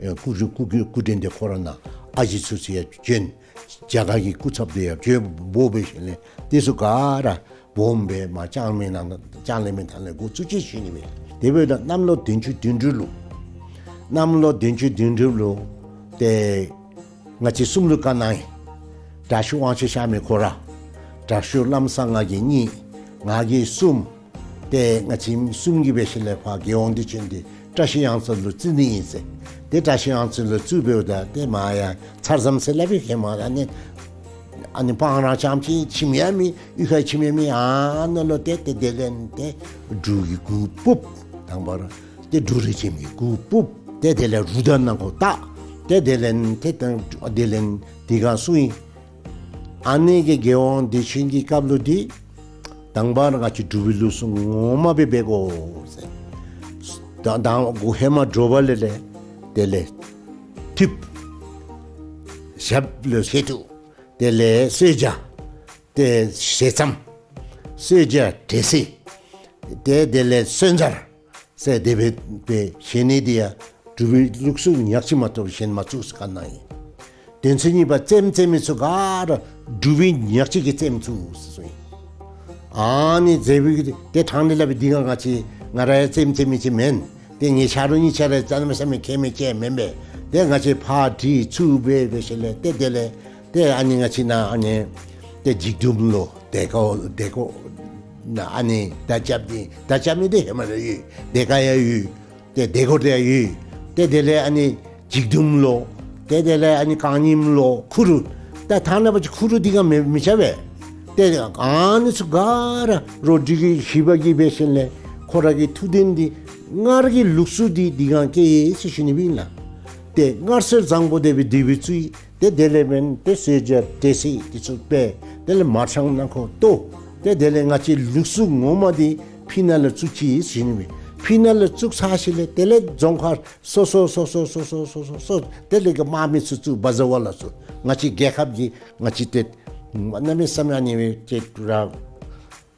ཨེ་སྐུ་སྐུ་སྐུ་སྐུ་དྲིན་འདི་ཁོ་ར་ནང་ཨ་ཞེ་ཚུ་ཚུ་ཡང་བྱོན། རྒྱ་གར་གྱི་སྐུ་ཚབ་འདི་ཡང་བྱོན་འབོ་འབད་ཞིནམ་ལས་དེ་ཚུ་ག་ར་སྦོམ་སྦེ་མ་ལྕང་མའི་ནང་ལྕང་གླིང་མའི་ཐང་ལས་འགོ་བཙུགས་ཅི་ཞུ་ནི་སྦེ། དེ་འབདཝ་ད་གནམ་ལོ་བདུན་ཅུ་དོན་དྲུག་ལུ་གནམ་ལོ་བདུན་ཅུ་དོན་དྲུག་ལུ་ཏེ་ང་བཅས་གསུམ་ལུ་བཀའ་གནང་ཡི། དྲག་ཤོས་དབང་ཕྱུག་གཤགས་མི་ཁོ་ར། དྲག་ཤོས་ལམ་བཟང་ང་གིས་གཉིས། ང་གིས་གསུམ། ཏེ་ང་བཅས་གསུམ་གྱིས་འབད་ཞིནམ་ལས་ཕར་རྒྱལ་ཡོངས་དུས་ཆེན་འདི་བཀྲ་ཤིས་གཡང་རྩེ་ལུ་བརྩི་ནི་ཨིན་ཟེར། ཏེ་བཀྲ་ཤིས་གཡང་རྩེ་ལུ་བརྩིཝ་འབདཝ་ད་ཏེ་མ་ཡང་ཚར་ཙམ་ཟེར་སླབ་ཨིན། ཧེ་མ་ཨ་ནི་ཨ་ནི་སྤང་ར་རྐྱངམ་ཅིག་ཁྱིམ་ཡང་མེད། གཡུས་ཁར་ཁྱིམ་ཡང་མེད། ཨ་ནཱ་ལུ་ཏེ་ཏེ་དེ་ལས་ཏེ་འབྲུག་གི་གུར་ཕུབ། དང་པ་ར་ཏེ་འབྲུག་རི་ཁྱིམ་གྱི་གུར་ཕུབ། ཏེ་དེ་ལས་རུ་དང་ནང་ཁོ་བཏགས། ཏེ་དེ་ལས་ཏེ་དང་དེ་ལས་དེ་སྒང་སོང་ཡི། ཨ་ནི་གི་རྒྱལ་ཡོངས་དུས་ཆེན་གྱི་སྐབས་ལུ་འདི་དང་པ་ར་ང་བཅས་འབྲུག་པའི་ལུགས་སྲོལ་ངོ་མ་སྦེ་འབད་དགོ་ཟེར། ད་དང་འགོ་ཧེ་མ་དྲོ་པ་ལས་ལས་དེ་ལས་ཐུབ། ཞབས་ལུ་ཞལ་ཐུབ། དེ་ལས་གསོལ་ཇ། ཏེ་ཞལ་ཙམ། གསོལ་ཇ་འབྲས་སིལ། ཏེ་དེ་ལས་གསོལ་ཇ་ཟེར་དེ་སྦེ་སྦེ་བཞེས་ནི་འདི་ཡང་འབྲུག་པའི་ལུགས་སྲོལ་ཉག་གཅིག་མ་གཏོགས་གཞན་མ་བཙུགས་ཟེར་བཀའ་གནང་ཡི། དོན་ཚན་གཉིས་པ་རྩེདམོ་རྩེ་མི་ཚུ་ག་ར་འབྲུག་པའི་ཉག་གཅིག་གི་རྩེདམོ་བཙུགས་ཟེར་གསུངས་ཡི། ཨ་ནི་རྩེ་བའི་གི་ཏེ་ཕྲང་སྟེ་སླབ་པའི་འདི་སྒང་ང་བཅས་ང་ར་ཡང་རྩེདམོ་རྩེ་མི་ཅིག་མེན། ཏེ་ངེའི་ཆ་རོགས་གཉིས་ཆ་ར་གནམ་མེད་ས་མེད་མཁས་མི་ཅིག་མེན་པས། ཏེ་ང་བཅས་ཕར་དྲི་ཚུར་འབད་འབད་ཞིནམ་ལས་ཏེ་དེ་ལས་ཏེ་ཨ་ནི་ང་བཅས་ནཱ་ཨ་ནི་ཏེ་འཇིགས་མདུན་ལུ་དེ་ཀ་དེ་ཀ་ནཱ་ཨ་ནི་མདའ་རྐྱབ་ནི་མདའ་རྐྱབ་ནི་འདི་ཧེ་མ་ར་ཡོད། དེ་ཀ་ཡང་ཡོད། ཏེ་དེ་ཀ་དེ་ཡང་ཡོད། ཏེ་དེ་ལས་ཨ་ནི་འཇིགས་མདུན་ལུ། ཏེ་དེ་ལས་ཨ་ནི་རྐང་རྙིངམ་ལུ་ཁུ་རུ། ད་ཐ་ན་པ་ཅིག་ཁུ་རུ་འདི་སྒང་མི་མི་ཆགས་པས། ཏེ་ཨ་ནི་ཚུ་ག་ར་རོགས་འབྲུག་རྒྱལ་བཞི་པ་གིས་འབད་ཞིནམ་ལས་ཁོ་ར་གི་ཐུགས་དོན་འདི་སྔར་གྱི་ལུགས་སྲོལ་འདི་འདི་སྒང་བསྐྱལ་ཡི་ཟེར་ཞུ་ནི་སྦེ་ཨིན་ལགས། ཏེ་སྔར་སྲོལ་བཟང་པོ་དེ་སྦེ་འདི་སྦེ་བཙུགས་ཡི། ཏེ་དེ་ལས་འབདན་ཏེ་གསོལ་ཇ་འབྲས་སིལ་འདི་ཚུ་སྦེ་དེ་ལས་མར་ཤང་ནང་ཁོ་གཏོར། ཏེ་དེ་ལས་ང་བཅས་ལུགས་སྲོལ་ངོ་མ་འདི་ཕི་ནང་ལུ་བཙུགས་ཅི་ཟེར་ཞུ་ནི་སྦེ། ཕི་ནང་ལུ་བཙུགས་ཚར་ཞིནམ་ལས་དེ་ལས་རྫོང་ཁག་སོ་སོ་སོ་སོ་དེ་ལས་གི་དམག་མི་ཚུ་བཙུགས། བ་ཛ་ཝ་ལ་ཚུ་ང་བཅས་རྒྱལ་ཁབ་ཀྱི་ང་བཅས་ཏེ་གནམ་མེད་ས་མེད་ཨ་ནི་སྦེ་ཏེ་ར་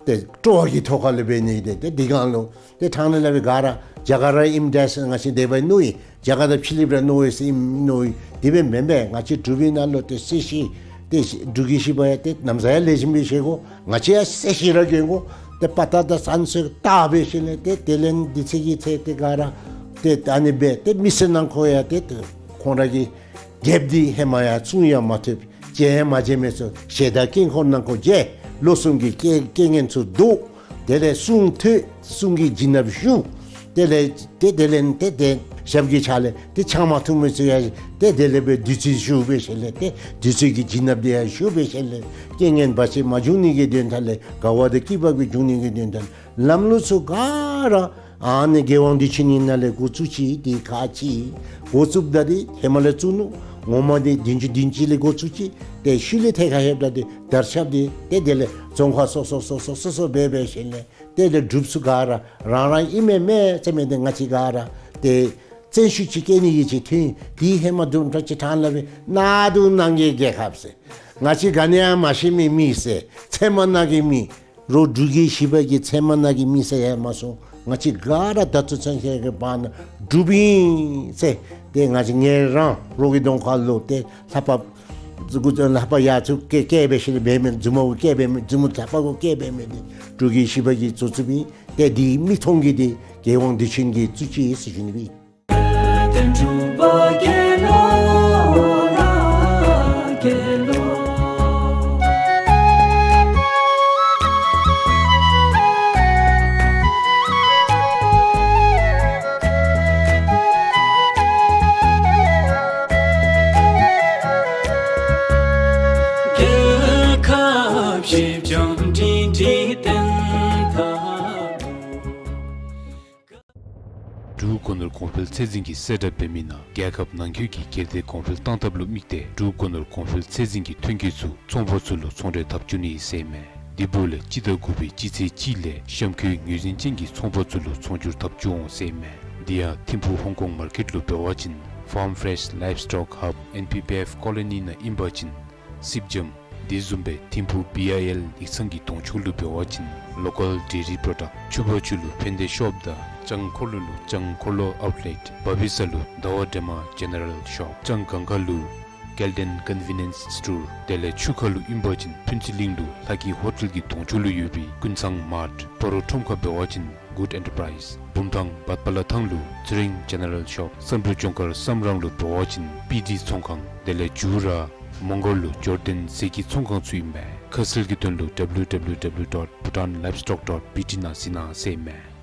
ཏེ་སྤྲོ་བ་གི་ཐོག་ཁ་ལས་འབད་ནི་ཏེ་ཏེ་འདི་སྒང་ལུ་ཏེ་ཕྲང་སྟེ་སླབ་པའི་ག་ར་རྒྱ་གར་ར་ཨིནམ་འདྲས་ཟེར་ང་བཅས་དེ་སྦེ་མནོ་ཡི། རྒྱ་གར་དང་ཕྱི་གླིངཔ་ར་མནོ་ཡི་ཟེར་ཨིནམ་མནོ་ཡི། དེ་སྦེ་མེན་པས། ང་བཅས་འབྲུག་པའི་ནང་ལུ་ཏེ་སྲིད་ཞི་ ཏེ་འབྲུག་གི་ཞི་བ་ཡང་ཏེ་ན་བཟའ་ཡང་ལེགས་ཤོམ་སྦེ་བཞེས་དགོ། ང་བཅས་ཡང་ཟས་ཞིམ་ར་གྱོན་དགོ། ཏེ་དཔའ་རྟགས་དང་བསངས་གསོལ་བཏབ་སྦེ་ཞིནམ་ལས་ཏེ་དེ་ལས་དེ་ཚེ་གི་ཚེ་ཏེ་ག་ར་ཏེ་ཨ་ནི་སྦེ་ཏེ་མི་སེར་ནང་འཁོད་ཡང་ཏེ་ཁོང་ར་གི་རྒྱལཔོ་འདི་ཧེ་མ་ཡང་བཙུན་ཡང་མ་ཐུབ། མཇལ་ཡང་མ་མཇལ་མི་ཚུ་ཞལ་དང་དཀྱིལ་འཁོར་ནང་འཁོད་མཇལ། ལོ་གསུམ་གྱི་རྐྱེན་རྐྱེན་ངན་ཚུ་བཟློག། དེ་ལས་གསུང་ཐོས། གསུང་གི་བྱིན་རླབས་ཞུགས། དེ་ལས་ཏེ་དེ་ལས་ཏེ་ཏེ་ཞབས་ཀྱི་ཕྱག་ལས་ཏེ་ཕྱག་མ་ཐུབ་མི་ཚུ་ཡང་ཏེ་དེ་ལས་སྦེ་བདུད་རྩི་ཞུགས་སྦེ་ཞིནམ་ལས་ཏེ་བདུད་རྩི་གི་བྱིན་རླབས་དེ་ཡང་ཞུགས་སྦེ་ཞིནམ་ལས་རྐྱེན་ངན་བར་ཆད་མ་འབྱུང་ནི་གི་དོན་དག་ལས་དགའ་བ་དང་སྐྱིད་པ་གི་འབྱུང་ནི་གི་དོན་དག་ལས་ལམ་ལུགས་ཚུ་ག་ར་ཨ་ནི་རྒྱལ་དབང་བདེ་ཆེན་ནི་ནང་ལས་འགོ་བཙུགས་ཅི། དེ་ཁག་ཅིག་འགོ་བཙུགསཔ་ད་དེ་ཧེ་མ་ལས་བཙུགས་ནུག། ངོ་མ་དེ་བདུན་ཅུ་བདུན་ཅུ་ལས་འགོ་བཙུགས་ཅི། ཏེ་ཤུལ་ལས་ཐད་ཁར་ལྷོདཔ་ད་དེ་དར་ཁྱབ་སྟེ་ཏེ་དེ་ལས་རྫོང་ཁག་སོ་སོ་སོ་སོ་སྦེ་འབད་ཞིནམ་ལས་ཏེ་དེ་འབྲུགཔ་ཚུ་ག་ར་རང་རང་ཨིན་མས་མས་ཟེར་མི་དེ་ང་བཅས་ག་ར་ཏེ་བཙན་ཤུགས་ཅིག་བསྐྱེད་ནི་གི་ཅིག་ཐོན། དེ་ཧེ་མ་དུམ་གྲ་ཅིག་ཐང་ལས་སྦེ་ནང་དུ་ནང་གི་རྒྱལ་ཁབ་ཟེར། ང་བཅས་ག་ནི་ཡང་མ་ཤེས་མི་མི་ཟེར། ཚལ་མ་ནང་གི་མི། རོགས་འབྲུག་གི་ཞི་བ་གི་ཚལ་མ་ནང་གི་མི་ཟེར་ཡང་མ་སོང་། ང་བཅས་ག་ར་ད་ལྟོ་ཚུན་ཆད་ཀྱི་བར་ན་འབྲུགཔ་ཨིན་ཟེར། ཏེ་ང་བཅས་ངེ་རང་རོགས་ཀྱི་གདོང་ཁ་ལུ་ཏེ་ལྷ་པ་ལྷ་པ་ཡ་ཚུ་སྐྱེ་སྐྱེ་སྦེ་ཞིནམ་ལས་འབད་མི་མཛུབ་མོ་སྐྱེ་སྦེ་མི་མཛུབ་མོ་ལྷ་པ་གུ་སྐྱེ་སྦེ་མི་དེ་འབྲུག་གི་ཞི་བ་གིས་བཙུགས་བཙུགསཔ་ཨིན། ཏེ་དེ་མིག་མཐོང་གི་དེ་རྒྱལ་དབང་བདེ་ཆེན་གྱིས་བཙུགས་ཅི་ཟེར་ཞུ་ནི་ཨིན། འབྲུག་སྒོ་ནོར་གོང་འཕེལ་ཚད་འཛིན་གྱིས་གསལ་བསྒྲགས་འབད་མི་ནང་རྒྱལ་ཁབ་ནང་འཁོད་ཀྱི་སྒེར་སྡེ་གོང་འཕེལ་གཏང་ཐབས་ལུ་དམིགས་ཏེ་འབྲུག་སྒོ་ནོར་གོང་འཕེལ་ཚད་འཛིན་གྱི་ཐོན་སྐྱེད་ཚུ་ཚོང་པ་ཚུ་ལུ་ཚོང་འབྲེལ་འཐབ་བཅུག་ནི་ཟེར་མས། དེ་འབདཝ་ལས་སྤྱི་ཟླ་དགུ་པའི་སྤྱི་ཚེས་གཅིག་ལས་གཤམ་འཁོད་ངོས་འཛིན་ཅན་གྱི་ཚོང་པ་ཚུ་ལུ་ཚོང་སྒྱུར་འཐབ་བཅུག་འོང་ཟེར་མས། དེ་ཡང་ཐིམ་ཕུག་ཧོང་ཀོང་མར་ཀེཊ་ལུ་འབད་བ་ཅིན་Farm Fresh Livestock Hub N P P F Colony ནང་ཨིན་པ་ཅིན་སིབ་འཇམ། དེ་བཟུམ་སྦེ་ཐིམ་ཕུག་བི་ཨའི་ཨེལ་ཡིག་ཚང་གི་གདོང་ཕྱོགས་ལུ་འབད་བ་ཅིན་Local Dairy Product། ཆུ་བར་ཆུ་ལུ་ཕན་བདེ་ཤོབ་དང་ལྕང་འཁོར་ལོ་ལུ་ལྕང་འཁོར་ལོ་ཨའུཊ་ལེཊ། བ་བི་ས་ལུ་ཟླ་བ་སྒྲོལ་མ་ཇེ་ནེ་རལ་ཤོབ། ལྕང་སྒང་ག་ལུ་Golden Convenience Store། དེ་ལས་ཆུ་ཁ་ལུ་ཨིན་པ་ཅིན་ཕུན་ཚོགས་གླིང་ལུ་ལྷ་སྐྱིད་ཧོ་ཊེལ་གྱི་གདོང་ཕྱོགས་ལུ་ཡོད་པའི་ཀུན་བཟང་མཱརཊ། སྤ་རོ་ཁྲོམ་ཁ་འབད་བ་ཅིན་Good Enterprise། བུམ་ཐང་བར་པ་ལ་ཐང་ལུ་ཚེ་རིང་ཇེ་ནེ་རལ་ཤོབ། བསམ་འགྲུབ་ལྗོངས་མཁར་བསམ་རང་ལུ་འབད་བ་ཅིན་པི་ཌི་ཚོང་ཁང་། དེ་ལས་འགྱུར་ར་མོང་སྒར་ལུ་ཇོར་ཌན་ཟས་ཀྱི་ཚོང་ཁང་ཚུ་ཨིན་པས། ཁ་གསལ་གྱི་དོན་ལུ་W W W dot bhutan livestock dot B T ནང་གཟིགས་གནང་ཟེར་མས།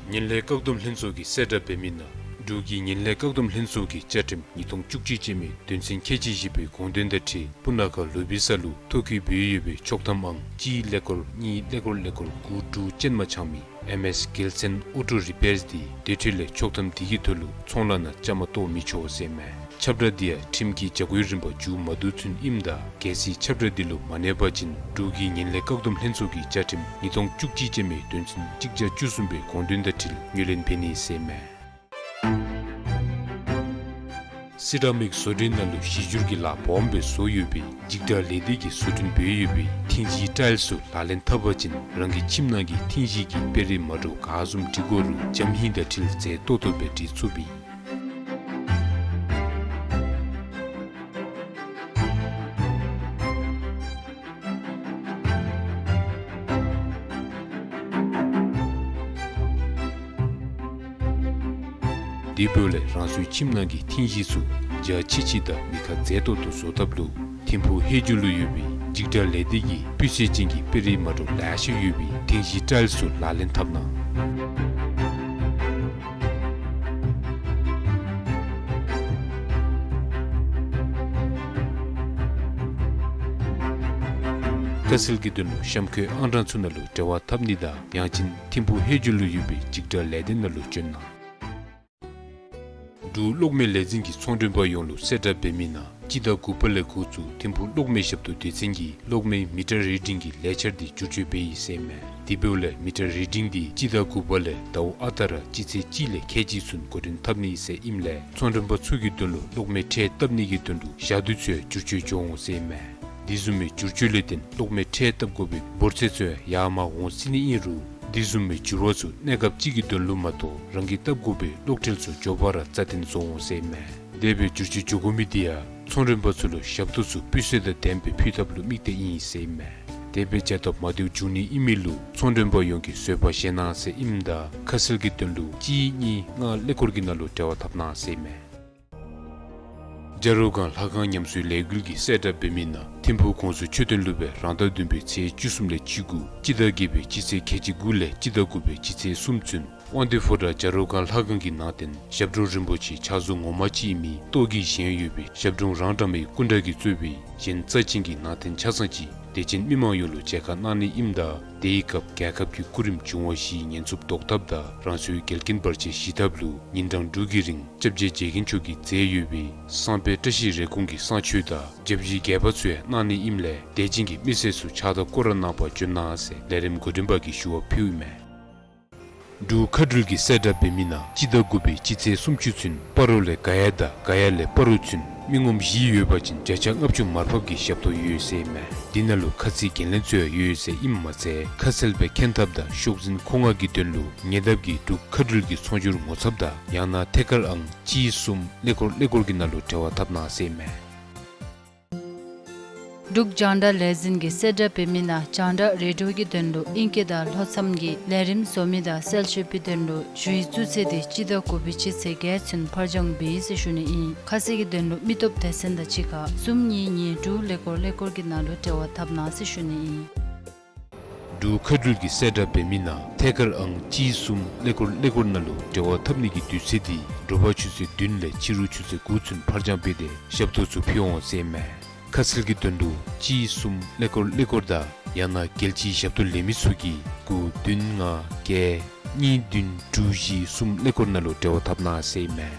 ངན་ལྷད་བཀག་སྡོམ་ལྷན་ཚོགས་ཀྱིས་གསལ་བསྒྲགས་འབད་མི་ནང་འབྲུག་གི་ངན་ལྷད་བཀག་སྡོམ་ལྷན་ཚོགས་ཀྱི་བཅའ་ཁྲིམས་ཉིས་སྟོང་བཅུ་གཅིག་ཅན་མའི་དོན་ཚན་ཁལ་གཅིག་བཞི་པའི་དགོངས་དོན་དང་འཁྲིལ་སྤུ་ན་ཁ་ལུ་བི་ས་ལུ་ཐོ་བཀོད་འབད་ཡོད་པའི་ཆོག་ཐམ་ཨང་གཅིག་ཀླད་ཀོར་གཉིས་ཀླད་ཀོར་ཀླད་ཀོར་དགུ་དྲུག་ཅན་མ་འཆང་མི་ཨེམ་ཨེས་གེལ་སན་ཨོ་ཊོ་རི་པེརས་འདི་དེ་འཕྲོ་ལས་ཆོག་ཐམ་དེ་གི་ཐོག་ལུ་ཚོང་ལཱ་ནང་བཅའ་མར་གཏོགས་མི་ཆོག་ཟེར་མས། ཁྱབ་བསྒྲགས་འདི་ཡང་ཁྲིམས་ཀྱི་བྱ་སྒོའི་རིམ་པ་མཇུག་མ་བསྡུ་ཚུན་ཨིནམ་ད་གལ་སྲིད་ཁྱབ་བསྒྲགས་འདི་ལུ་མ་གནས་པ་ཅིན་འབྲུག་གི་ངན་ལྷད་བཀག་སྡོམ་ལྷན་ཚོགས་ཀྱི་བཅའ་ཁྲིམས་ཉིས་སྟོང་བཅུ་གཅིག་ཅན་མའི་དོན་ཚན་གཅིག་བརྒྱ་བཅུ་གསུམ་པའི་དགོངས་དོན་དང་འཁྲིལ་ངོས་ལེན་འབད་ནི་ཟེར་མས། སི་ར་མིག་བཟོ་གྲྭའི་ནང་ལུ་གཞི་འགྱུར་གྱི་ལཱ་སྦོམ་སྦེ་བཟོ་ཡོད་པའི་འཇིགས་སྐྲག་ལས་སྡེ་གིས་བཟོ་སྐྲུན་འབད་ཡོད་པའི་ཐིང་གཞིའི་ཊའིལ་ཚུ་ལག་ལེན་འཐབ་པ་ཅིན་རང་གི་ཁྱིམ་ནང་གི་ཐིང་གཞི་གི་དཔེ་རིས་མ་འདྲཝ་ག་བཟུམ་འབྲི་དགོ་རུང་འཇམ་ཧིང་དང་འཁྲིལ་མཛེས་ཏོག་ཏོ་སྦེ་འབྲི་ཚུགསཔ་ཨིན། དེ་འབདཝ་ལས་རང་སོའི་ཁྱིམ་ནང་གི་ཐིང་གཞི་ཚུ་འཇའ་ཆི་ཆི་དང་མི་ཁ་མཛེས་ཏོག་ཏོ་བཟོ་ཐབས་ལུ་ཐིམ་ཕུག་ཧེ་ཇུ་ལུ་ཡོད་པའི་འཇིགས་སྐྲག་ལས་སྡེ་གིས་སྤུས་ཚད་ཅན་གྱི་དཔེ་རིས་མ་འདྲཝ་ལེ་ཤ་ཡོད་པའི་ཐིང་གཞིའི་ཊའིལ་ཚུ་ལག་ལེན་འཐབ་གནང་། ཁ་གསལ་གྱི་དོན་ལུ་གཤམ་འཁོད་ཨང་གྲངས་ཚུ་ནང་ལུ་འབྲེལ་བ་འཐབ་ནི་དང་ཡང་ཅིན་ཐིམ་ཕུག་ཧེ་ཇུ་ལུ་ཡོད་པའི་འཇིགས་སྐྲག་ལས་སྡེ་ནང་ལུ་བྱོན་གནང་། འབྲུག་གློག་མེ་ལས་འཛིན་གྱི་ཚོང་མགྲོན་པ་ཡོངས་ལུ་གསལ་བསྒྲགས་འབད་མི་ནང་སྤྱི་ཟླ་དགུ་པ་ལས་འགོ་བཙུགས་ཐིམ་ཕུག་གློག་མེ་ཞབས་ཏོག་སྡེ་ཚན་གྱིས་གློག་མེའི་མི་ཊར་རི་ཌིང་གི་ལས་འཆར་འདི་བསྒྱུར་བཅོས་འབད་ཡི་ཟེར་མས། དེ་འབདཝ་ལས་མི་ཊར་རི་ཌིང་འདི་སྤྱི་ཟླ་དགུ་པ་ལས་ཟླཝ་ཨ་རྟག་ར་སྤྱི་ཚེས་གཅིག་ལས་ཁལ་གཅིག་ཚུན་འགོ་འདྲེན་འཐབ་ནི་ཟེར་ཨིནམ་ལས་ཚོང་མགྲོན་པ་ཚུ་གི་དོན་ལུ་གློག་མེ་ཁྲལ་བཏབ་ནི་གི་དོན་ལུ་ཞག་དུས་ཚུ་ཡང་བསྒྱུར་བཅོས་འགྱོ་འོང་ཟེར་མས། དེ་བཟུམ་མའི་བསྒྱུར་བཅོས་ལས་བརྟེན་གློག་མེ་ཁྲལ་བཏབ་དགོ་པའི་འབོར་ཚད་ཚུ་ཡང་ཡར་མར་འོང་སྲིད་ནི་ཨིན་རུང་དེ་བཟུམ་མའི་འགྱུར་བ་ཚུ་གནས་སྐབས་ཅིག་གི་དོན་ལུ་མ་གཏོགས་རང་གིས་བཏབ་དགོ་པའི་གློག་ཁྲལ་ཚུ་མགྱོགས་པ་ར་རྩ་བརྟན་བཟོ་འོང་ཟེར་མས། དེ་སྦེ་བསྒྱུར་བཅོས་འགྱོ་དགོ་མི་འདི་ཡང་ ཚོང་མགྲོན་པ་ཚུ་ལུ་ཞབས་ཏོག་ཚུ་སྤུས་ཚད་དང་ལྡནམ་སྦེ་ཕུལ་ཐབས་ལུ་དམིགས་ཏེ་ཨིན་ཟེར་ཨིན་མས། དེ་སྦེ་བྱ་སྟབས་མ་བདེཝ་འབྱུང་ནི་ཨིན་མི་ལུ་ཚོང་མགྲོན་པ་ཡོངས་ཀྱིས་བཟོད་པ་བཞེས་གནང་ཟེར་ཨིནམ་ད་ཁ་གསལ་གྱི་དོན་ལུ་གཅིག་གཉིས་ལྔ་ཀླད་ཀོར་གྱི་ནང་ལུ་འབྲེལ་བ་འཐབ་གནང་ཟེར་ཨིན་མས། བྱ་རོག་སྒང་ལྷ་ཁང་ཉམས་གསོའི་ལས་འགུལ་གྱིས་གསལ་བསྒྲགས་འབད་མི་ནང་ཐིམ་ཕུག་གོང་ས་མཆོག་སྟོན་ལུ་སྦེ་རང་ཟླ་བདུན་པའི་ཚེས་བཅུ་གསུམ་ལས་བཅུ་དགུ་སྤྱི་ཟླ་བརྒྱད་པའི་སྤྱི་ཚེས་ཁལ་གཅིག་དགུ་ལས་སྤྱི་ཟླ་དགུ་པའི་སྤྱི་ཚེས་གསུམ་ཚུན་དབང་འདུས་ཕོ་བྲང་བྱ་རོག་སྒང་ལྷ་ཁང་གི་ནང་རྟེན་ཞབས་དྲུང་རིན་པོ་ཆེ་ཕྱག་བཟོ་ངོ་མ་ཅིག་ཨིན་མི་ཏོག་གི་བཞེངས་ཡོད་པའི་ཞབས་དྲུང་རང་འདྲ་མི་སྐུ་འདྲ་གིས་གཙོས་པའི་གཞན་རྩ་ཅན་གྱི་ནང་རྟེན་ཆ་ཚང་ཅིག་དད་ཅན་མི་མང་ཡོངས་ལུ་མཇལ་ཁ་གནང་ནི་ཨིནམ་ད་དེའི་སྐབས་རྒྱལ་ཁབ་ཀྱི་སྐུ་རིམ་འབྱུང་བ་བཞིའི་ཉེན་ཚབས་བཟློག་ཐབས་དང་རང་སོའི་འགལ་རྐྱེན་བར་ཆད་ཞི་ཐབས་ལུ་ཉིན་གྲངས་དྲུག་གི་རིང་སྐྱབས་རྗེ་རྗེ་མཁན་མཆོག་གིས་མཛད་ཡོད་པའི་བསངས་དཔེ་བཀྲ་ཤིས་རེ་སྐོང་གི་བསངས་མཆོད་དང་བཅའ་བཞི་རྒྱས་པ་ཚུ་ཡང་གནང་ནི་ཨིནམ་ལས་དད་ཅན་གྱི་མི་སེར་ཚུ་ཕྱག་དང་སྐོར་ར་གནང་པར་འབྱོན་གནང་ཟེར་ལས་རིམ་འགོ་འདྲེན་པ་གིས་ཞུ་བ་ཕུལཝ་ཨིན་མས། འབྲུག་མཁའ་འགྲུལ་གྱིས་གསལ་བསྒྲགས་འབད་མི་ནང་སྤྱི་ཟླ་དགུ་པའི་སྤྱི་ཚེས་སུམ་ཅུ་ཚུན་སྤ་རོ་ལས་ག་ཡ་དང་ག་ཡ་ལས་སྤ་རོ་ཚུན་མི་ངོམ་བཞི་ཡོད་པ་ཅིན་བརྒྱ་ཆ་ལྔ་བཅུ་མར་ཕབ་ཀྱི་ཞབས་ཏོག་ཡོད་ཟེར་ཨིན་མས། འདི་ནང་ལུ་ཁ་ཚིག་འགན་ལེན་ཚུ་ཡང་ཡོད་ཟེར་ཨིནམ་མ་ཚད་ཁ་གསལ་སྦེ་མཁྱེན་ཐབས་དང་ཤོག་འཛིན་མཁོ་མངགས་ཀྱི་དོན་ལུ་ཉེ་འདབས་ཀྱི་འབྲུག་མཁའ་འགྲུལ་གྱི་ཚོང་སྒྱུར་ངོ་ཚབ་དང་ཡང་ན་ཐད་ཀར་ཨང་གཅིག་གསུམ་ཀླད་ཀོར་ཀླད་ཀོར་གྱི་ནང་ལུ་འབྲེལ་བ་འཐབ་གནང་ཟེར་ཨིན་མས། འབྲུག་རྒྱང་བསྒྲགས་ལས་འཛིན་གྱིས་གསལ་བསྒྲགས་འབད་མི་ནང་རྒྱང་བསྒྲགས་རེ་ཌིའོ་གི་དོན་ལུ་ཨིང་སྐད་དང་ལྷོ་མཚམས་ཀྱི་ལས་རིམ་བཟོ་མི་དང་གསལ་བཤད་པའི་དོན་ལུ་ཞུ་ཡིག་བཙུགས་ཚེས་དེ་སྤྱི་ཟླ་དགུ་པའི་སྤྱི་ཚེས་བརྒྱད་ཚུན་ཕར་འགྱངས་འབད་ཡི་ཟེར་ཞུ་ནི་ཨིན། ཁ་གསལ་གྱི་དོན་ལུ་མི་སྟོབས་སྡེ་ཚན་དང་གཅིག་ཁར་གསུམ་གཉིས་གཉིས་དྲུག་ཀླད་ཀོར་ཀླད་ཀོར་གྱི་ནང་ལུ་འབྲེལ་བ་འཐབ་གནང་ཟེར་ཞུ་ནི་ཨིན། འབྲུག་མཁའ་འགྲུལ་གྱིས་གསལ་བསྒྲགས་འབད་མི་ནང་ཐད་ཀར་ཨང་གཅིག་གསུམ་ཀླད་ཀོར་ཀླད་ཀོར་ནང་ལུ་འབྲེལ་བ་འཐབ་ནི་གི་དུས་ཚོད་འདི་དྲོ་པ་ཆུ་ཚོད་བདུན་ལས་ཕྱི་རུ་ཆུ་ཚོད་དགུ་ཚུན་ཕར་འགྱངས་འབད་དེ་ཞབས་ཏོག་ཚུ་ཕུལ་འོང་ཟེར་ཨིན་མས། ཁ་གསལ་གྱི་དོན་ལུ་གཅིག་གསུམ་ཀླད་ཀོར་ཀླད་ཀོར་དང་ཡང་ན་རྒྱལ་སྤྱིའི་ཞབས་ཏོག་ལེན་མི་ཚུ་གིས་དགུ་བདུན་ལྔ་བརྒྱད་གཉིས་བདུན་དྲུག་བཞི་གསུམ་ཀླད་ཀོར་ནང་ལུ་འབྲེལ་བ་འཐབ་གནང་ཟེར་ཨིན་མས།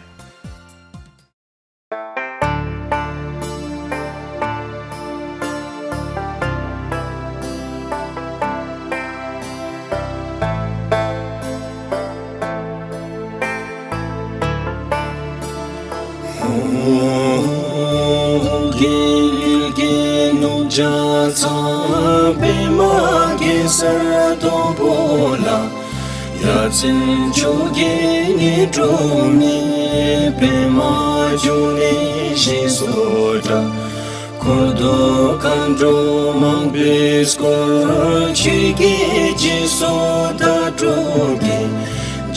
རྒྱལ་གྱི་ནུབ་བྱང་ཚངས་པའི་མ་གེ་སར་སྡོང་པོ་ལ། ཡ་མཚན་མཆོག་གི་ཉི་སྒྲོན་མེ། པདྨ་འབྱུང་གནས་ཞེས་སུ་གྲགས། འཁོར་དང་མཁའ་འགྲོ་མང་པོས་བསྐོར། ཆོས་ཀྱི་སྦྱིན་སོགས་དག་སྒྲུབ་ཀྱིས།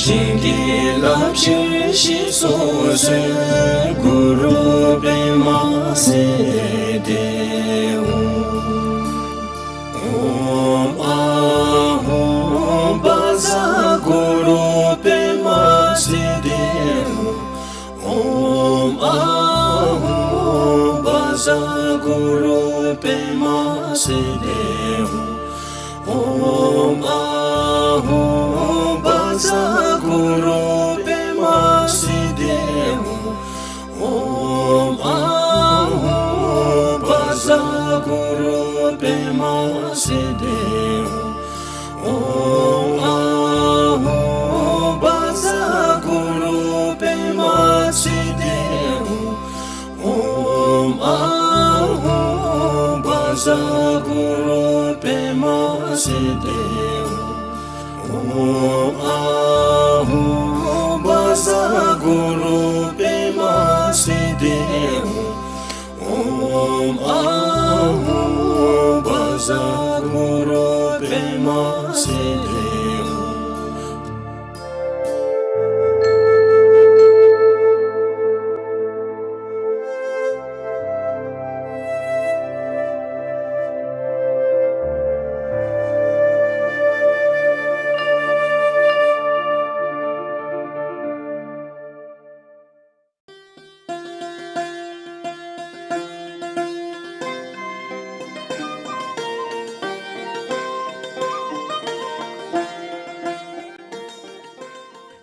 བྱིན་གྱིས་བརླབ་ཕྱིར་ཞེས་སུ་གསོལ། གུ་རུ་པདྨ་སིདྡྷི་ཧཱུྃ། ཨོཾ་ཨཱཿཧཱུྃ་བཛྲ་གུ་རུ་པདྨ་སིདྡྷི་ཧཱུྃ། ཨོཾ་ཨཱཿཧཱུྃ་བཛྲ་གུ་རུ་པདྨ་སིདྡྷི་ཧཱུྃ། ཨོཾ་ཨཱཿཧཱུྃ་བཛྲ་གུ་རུ་པདྨ་སིདྡྷི་ཧཱུྃ། ཨོཾ་ཨཱཿཧཱུྃ་བཛྲ་གུ་རུ་པདྨ་སིདྡྷི་ཧཱུྃ། ཨོཾ་ཨཱཿཧཱུྃ་བཛྲ་གུ་རུ་པདྨ་སིདྡྷི་ཧཱུྃ། ཨོཾ་ཨཱཿཧཱུྃ་བཛྲ་གུ་རུ་པདྨ་སིདྡྷི་ཧཱུྃ། ཨོཾ་ཨཱཿཧཱུྃ་བཛྲ་གུ་རུ་པདྨ་སིདྡྷི་ཧཱུྃ། ཨོཾ་ཨཱཿཧཱུྃ་བཛྲ་གུ་རུ་པདྨ་སིདྡྷི་ཧཱུྃ།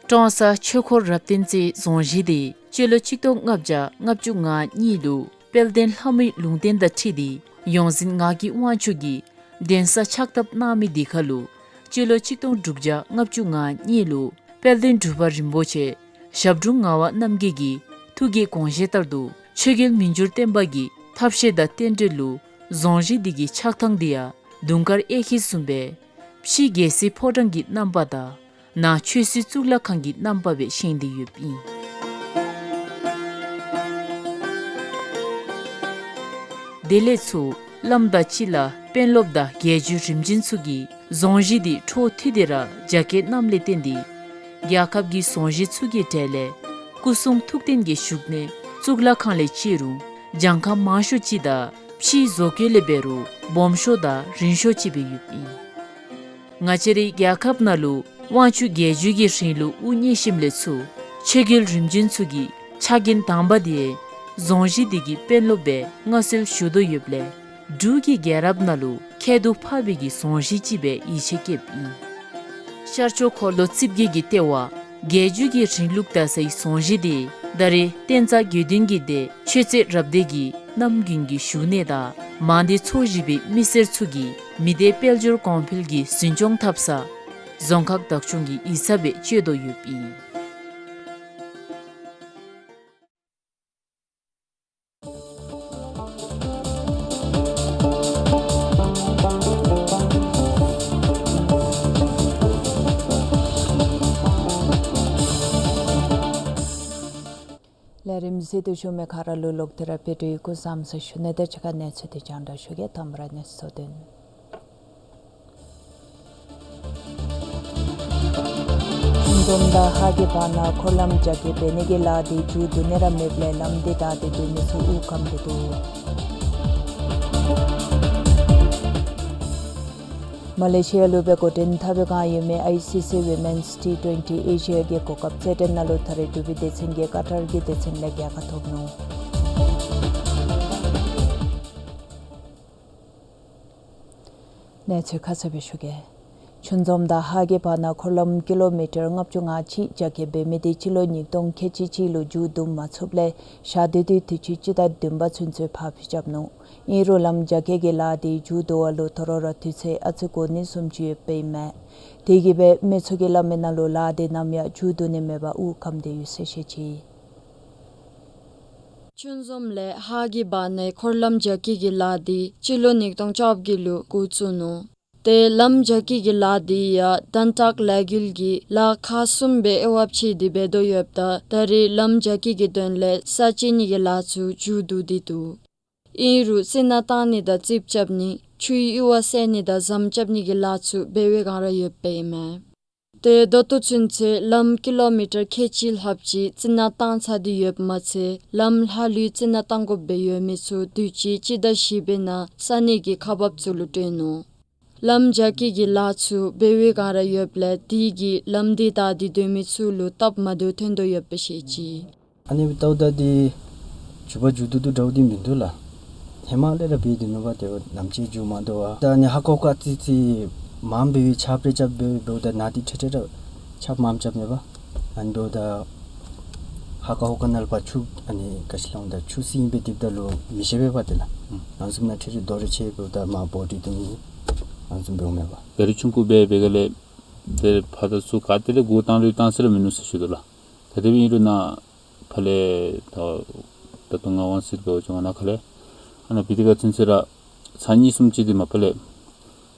ཀྲོང་གསར་ཆོས་འཁོར་རབ་བརྟན་རྩེའི་རྫོང་གཞིས་འདི་སྤྱི་ལོ་ཆིག་སྟོང་ལྔ་བརྒྱ་ལྔ་བཅུ་ང་གཉིས་ལུ་དཔལ་ལྡན་ལྷ་མོའི་ལུང་བསྟན་དང་འཁྲིལ་ཏེ་ཡོངས་འཛིན་ངག་གི་དབང་ཕྱུག་གིས་གདན་ས་ཕྱག་བཏབ་གནང་མི་འདི་ཁར་ལུ་སྤྱི་ལོ་ཆིག་སྟོང་དྲུག་བརྒྱ་ལྔ་བཅུ་ང་གཉིས་ལུ་དཔལ་ལྡན་འབྲུག་པ་རིན་པོ་ཆེ་ཞབས་དྲུང་ངག་དབང་རྣམ་རྒྱལ་གྱི་ཐུགས་ཀྱི་དགོངས་བཞེད་ལྟར་དུ་ཆོས་རྒྱལ་མི་འགྱུར་བརྟན་པ་གི་ཐབས་ཤེས་དང་རྟེན་འབྲེལ་ལུ་རྫོང་གཞིས་འདི་གི་ཆགས་ཐངས་འདི་ཡང་དུང་དཀར་གཡས་འཁྱིལ་བཟུམ་སྦེ་ཕྱི་རྒྱལ་སྲིད་ཕོ་བྲང་གི་རྣམ་པ་དང་ནང་ཆོས་སྲིད་གཙུག་ལག་ཁང་གི་རྣམ་པ་སྦེ་བཞེངས་ཏེ་ཡོདཔ་ཨིན། དེ་ལས་ཚུར་བླམ་དང་གཅིག་ཁར་དཔོན་སློབ་དང་རྒྱལ་བརྒྱུད་རིམ་བྱོན་ཚུ་གིས་རྫོང་གཞི་དེ་འཕྲོ་མཐུད་དེ་ར་རྒྱ་སྐྱེད་གནངམ་ལས་བརྟེན་ཏེ་རྒྱལ་ཁབ་ཀྱི་རྫོང་གཞི་ཚུ་གི་གྲས་ལས་སྐུ་གསུང་ཐུགས་རྟེན་གྱི་བཞུགས་གནས་གཙུག་ལག་ཁང་ལས་བརྩི་རུང་གྱངས་ཁ་མང་ཤོས་ཅིག་དང་ཕྱིའི་བཟོ་བཀོད་ལས་འབད་རུང་སྦོམ་ཤོས་དང་རིང་ཤོས་ཅིག་སྦེ་ཡོདཔ་ཨིན། ང་བཅས་རའི་རྒྱལ་ཁབ་ནང་ལུ་དབང་ཕྱུག་རྒྱལ་བརྒྱུད་ཀྱི་རིང་ལུགས་དབུ་བརྙེས་ཞིནམ་ལས་ཚུར་ཆོས་རྒྱལ་རིམ་བྱོན་ཚུ་གི་ཕྱག་འགན་དང་པ་དེ་རྫོང་གཞི་དེ་གི་དཔོན་སློབ་སྦེ་མངའ་གསོལ་ཞུ་དོ་ཡོདཔ་ལས་འབྲུག་གི་རྒྱལ་རབས་ནང་ལུ་ཁྱད་དུ་འཕགས་པའི་གི་རྫོང་གཞི་ཅིག་སྦེ་ཡིད་ཆེས་བསྐྱེདཔ་ཨིན། ཤར་ཕྱོགས་འཁོར་ལོ་རྩིབས་བརྒྱད་ཀྱི་ལྟེ་བ་རྒྱལ་བརྒྱུད་ཀྱི་རིང་ལུགས་དར་སའི་རྫོང་གཞི་དེ་ད་རེས་བསྟན་རྩ་དགེ་འདུན་གྱི་སྡེ་ཆོས་རྩེ་རབ་སྡེ་གི་རྣམ་རྒྱུན་གྱི་བཞུགས་གནས་དང་མང་སྡེ་ཚོ་བཞི་པའི་མི་སེར་ཚུ་གིས་མི་སྡེ་དཔལ་འབྱོར་གོང་འཕེལ་གྱི་འཛིན་སྐྱོང་འཐབ་ས་རྫོང་ཁག་བདག་སྐྱོང་གི་ཡིག་ཚང་སྦེ་སྤྱོད་དོ་ཡོདཔ་ཨིན། ལས་རིམ་གཟིགས་ཏེ་བཞུགས་མི་ག་ར་ལུ་ལོག་སྟེ་ར་དཔལ་འབྱོར་གྱི་སྐུ་གཟུགས་བཟང་པོ་ཞུ་ནི་དང་གཅིག་ཁར་གནས་ཚུལ་དེ་རྒྱང་བསྒྲགས་ཞུ་གེ། དང་པ་ར་གནས་ཚུལ་དོན། ཆུ་འཛོམས་དང་ཧཱ་གི་བར་ན་འཁོར་ལམ་རྒྱ་སྐྱེད་འབད་ནི་གི་ལཱ་དེ་མཇུག་བསྡུ་ནི་ར་མེདཔ་ལས་ལམ་དེ་བདའ་སྟེ་སྡོད་མི་ཚུ་དབུགས་སྐམ་སྟེ་འདུག། མ་ལེ་ཤི་ཡ་ལུ་སྦེ་འགོ་འདྲེན་འཐབ་པའི་བསྒང་ཡོད་མི་ཨའི་སི་སི་Women's T twenty Asia གི་གོ་སྐབས་རྩེད་འགྲན་ནང་ལུ་ད་རེས་འབྲུག་པའི་སྡེ་ཚན་གྱིས་ཀ་ཏར་གྱི་སྡེ་ཚན་ལས་རྒྱལ་ཁ་ཐོབ་ནུག། གནས་ཚུལ་ཁ་གསལ་སྦེ་ཞུ་གེ། ཆུ་འཛོམས་དང་ཧཱ་གི་བར་ན་འཁོར་ལམ་ཀི་ལོ་མི་ཊར་ལྔ་བཅུ་ང་གཅིག་རྒྱ་སྐྱེད་འབད་མི་དེ་སྤྱི་ལོ་ཉིས་སྟོང་ཁལ་གཅིག་གཅིག་ལུ་མཇུག་བསྡུ་མ་ཚུགསཔ་ལས་ཞག་དེ་དུས་དུས་ཅི་སྤྱི་ཟླ་བདུན་པ་ཚུན་ཚོད་ཕར་འགྱངས་རྐྱབ་ནུག། ཨིན་རུང་ལམ་རྒྱ་སྐྱེད་ཀྱི་ལཱ་དེ་མཇུག་བསྡུ་བ་ལུ་དོ་རུང་ར་དུས་ཚོད་ཨ་ཙི་འགོར་ནི་བཟུམ་ཅིག་ཡོདཔ་ཨིན་མས། དེ་གིས་སྦེ་མི་ཚུ་གིས་སླབ་མི་ནང་ལུ་ལཱ་དེ་ནམ་ཡང་མཇུག་བསྡུ་ནི་མེད་པར་དབུགས་སྐམ་སྟེ་ཡོད་ཟེར་བཤད་ཅི། ཆུ་འཛོམས་ལས་ཧཱ་གི་བར་ནའི་འཁོར་ལམ་རྒྱ་སྐྱེད་ཀྱི་ལཱ་དེ་སྤྱི་ལོ་ཉིས་སྟོང་བཅོ་བརྒྱད་ལུ་འགོ་བཙུགས་ནུག། ཏེ་ལམ་རྒྱ་སྐྱེད་ཀྱི་ལཱ་དེ་ཡང་དན་ཏྲག་ལས་འགུལ་གྱིས་ལཱ་ཁག་གསུམ་སྦེ་དབྱེ་བ་ཕྱེ་སྟེ་འབད་དོ་ཡོདཔ་ད་ད་རེས་ལམ་རྒྱ་སྐྱེད་ཀྱི་དོན་ལས་ས་བཅད་ནི་གི་ལཱ་ཚུ་མཇུག་བསྡུ་སྟེ་འདུག། ཨིན་རུང་རྩི་ནག་བཏང་ནི་དང་རྩིགཔ་རྐྱབ་ནི་ཆུའི་གཡུར་བ་བསལ་ནི་དང་ཟམ་རྐྱབ་ནི་གི་ལཱ་ཚུ་འབད་བའི་བསྒང་ར་ཡོདཔ་ཨིན་མས། ཏེ་ད་ལྟོ་ཚུན་ཚོད་ལམ་ཀི་ལོ་མི་ཊར་ཁལ་གཅིག་ལྷགཔ་ཅིག་རྩི་ནག་བཏང་ཚར་ཏེ་ཡོདཔ་མ་ཚད་ལམ་ལྷག་ལུས་རྩི་ནག་བཏང་དགོཔ་སྦེ་ཡོད་མི་ཚུ་དུས་ཅི་སྤྱི་ཟླ་བཞི་པའི་ནང་ས་གནས་ཀྱི་ཁག་འབགཔ་ཚུ་ལུ་སྤྲོད་ནུག། ལམ་རྒྱ་སྐྱེད་ཀྱི་ལཱ་ཚུ་འབད་བའི་བསྒང་ར་ཡོདཔ་ལས་དེ་གིས་ལམ་དེ་བདའ་སྟེ་སྡོད་མི་ཚུ་ལུ་སྟབས་མ་བདེཝ་ཐོན་དོ་ཡོདཔ་སྦེ་བཤད་ཅི། ཨ་ནི་སྦེ་བལྟཝ་ད་འདི་མཇུག་མཇུག་བསྡུ་བསྡུཝ་འདྲཝ་འདི་མིན་འདུག་ལགས། ཧེ་མ་ལས་ར་འབད་སྡོད་མི་འབདཝ་ད་ནམ་ཅིག་མཇུག་མ་བསྡུ་བར། ད་ཨ་ནི་ཧ་ཀོ་ཀ་ཙི་ཙི་མངམ་འབད་བའི་ཆརཔ་རེ་རྐྱབ་འབདཝ་ད་ནཱ་འདི་ཁྲེ་ཁྲེ་ར་ཆརཔ་མངམ་རྐྱབ་མས་པ། ཨ་ནི་འབདཝ་ད་ཧ་ཀོ་ཧོ་ཀ་ནཱ་ལས་ཕར་ཆུ་ཨ་ནི་ག་ཅི་སླབ་འོང་ད་ཆུ་སྲིན་སྦེ་འདི་བདའ་ལུ་མི་ཤེས་པས་པ་དེ་ལགས། ཨ་ནི་བཟུམ་ནང་ཁྲེ་ཁྲེ་རྡོ་རེ་ཆེ་འབདཝ་ད་མར་བོ་ཊི་བརྡུང་ཨ་ནི་བཟུམ་འབདཝ་མས་པ། ག་རི་ཆུང་ཀུ་སྦེ་འབད་ག་ལས་དེ་ཕར་ད་ཚུར་ག་ཏེ་ལས་འགོ་བཏང་རུང་བཏང་ས་ར་མིན་ནུག་ཟེར་ཞུ་དོ་ལགས། ད་དེ་སྦེ་ཨིན་རུང་ནཱ་ཕར་ལས་ད་ད་ལྟོ་ང་ཝཱན་སིཊ་འབད་བ་ཅིན་ནཱ་ཁ་ལས་ཨ་ནཱ་འབད་དེ་ག་ཚུན་ཚོད་ར་ཚར་གཉིས་གསུམ་ཅིག་འདི་མ་པ་ལས་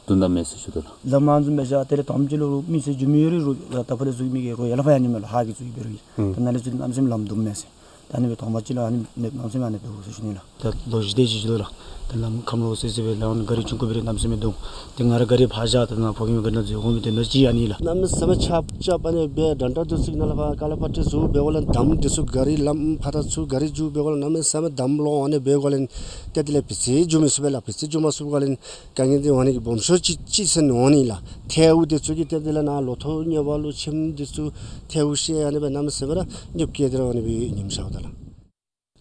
བརྡུང་ད་མས་ཟེར་ཞུ་དོ་ལགས། ལམ་ཨ་ནི་བཟུམ་སྦེ་བཞག་དེ་ལས་དོམ་ཅིག་ལུ་མི་སེར་འགྱོ་མི་ཡོད་རུང་རོགས་ད་ཕར་ལས་བཟོ་མི་གིས་རོགས་ཡར་ལས་ཕར་ཡང་ནི་མས་ལགས། ཧཱ་གིས་བཟོ་ཡི་འབད་རུང་ཨིན། ད་ནཱ་ལས་ཚུར་གནམ་མེད་ས་མེད་ལམ་བརྡུངམ་མས་ཟེར། ད་ཨ་ནི་སྦེ་དོམ་པ་ཅིག་ལུ་ཨ་ནི་མེདཔ་གནམ་མེད་ས་མེད་ཨ་ནི་འབདཝ་ཟེར་ཞུ་ནི་ལགས། ད་ལོ་བཞི་དེ་ཅིག་འགྱོ་དོ་ལགས། ད་ལམ་ཁམས་ལོག་སི་སི་སྦེ་ལམ་ག་རི་ཆུང་ཀུ་སྦེ་ར་གནམ་མེད་ས་མེད་བརྡུང་། ཏེ་ང་ར་ག་རི་ཕར་བཞག་ད་ནཱ་ཕོ་རྒནམ་ག་རི་ནང་འཛུལ་འོང་མི་དེ་ནང་ཅིག་ཨ་ནི་ལགས། གནམ་མེད་ས་མེད་ཆརཔ་རྐྱབ་ཨ་ནི་སྦེ་ཌན་ཊ་འདི་ཚུ་གི་ནང་ལས་ཕར་ཀ་ལ་པ་ཊི་བཟོ་འབད་དགོཔ་ལས་འདམ་འདི་ཚུ་ག་རི་ལམ་ཕར་ད་ཚུར་ག་རི་འགྱོ་འབད་དགོཔ་ལས་གནམ་མེད་ས་མེད་འདམ་ལོག་ཨ་ནི་འབད་དགོཔ་ལས་ཏེ་དེ་ལས་བི་ཛི་འགྱོ་མི་ཚུགས་པས་ལགས། བི་ཛི་འགྱོ་མ་ཚུགས་པ་ལས་དཀའ་ངལ་འདི་འོང་ནི་གི་སྦོམ་ཤོས་ཅིག་ཅིག་ཟེར་འོང་ནི་ལགས། ཐལཝ་འདི་ཚུ་གིས་ཏེ་དེ་ལས་ནཱ་ལོ་ཐོག་ཉེ་བ་ལུ་ཁྱིམ་འདི་ཚུ་ཐལཝ་བཤལ་ཨ་ནི་སྦེ་གནམ་མེད་ས་མེད་ར་ཉོབ་སྐྱེས་ཏེ་ར་འོང་ནི་སྦེ་ཉིམ་ཤརཝ་ད་ལགས།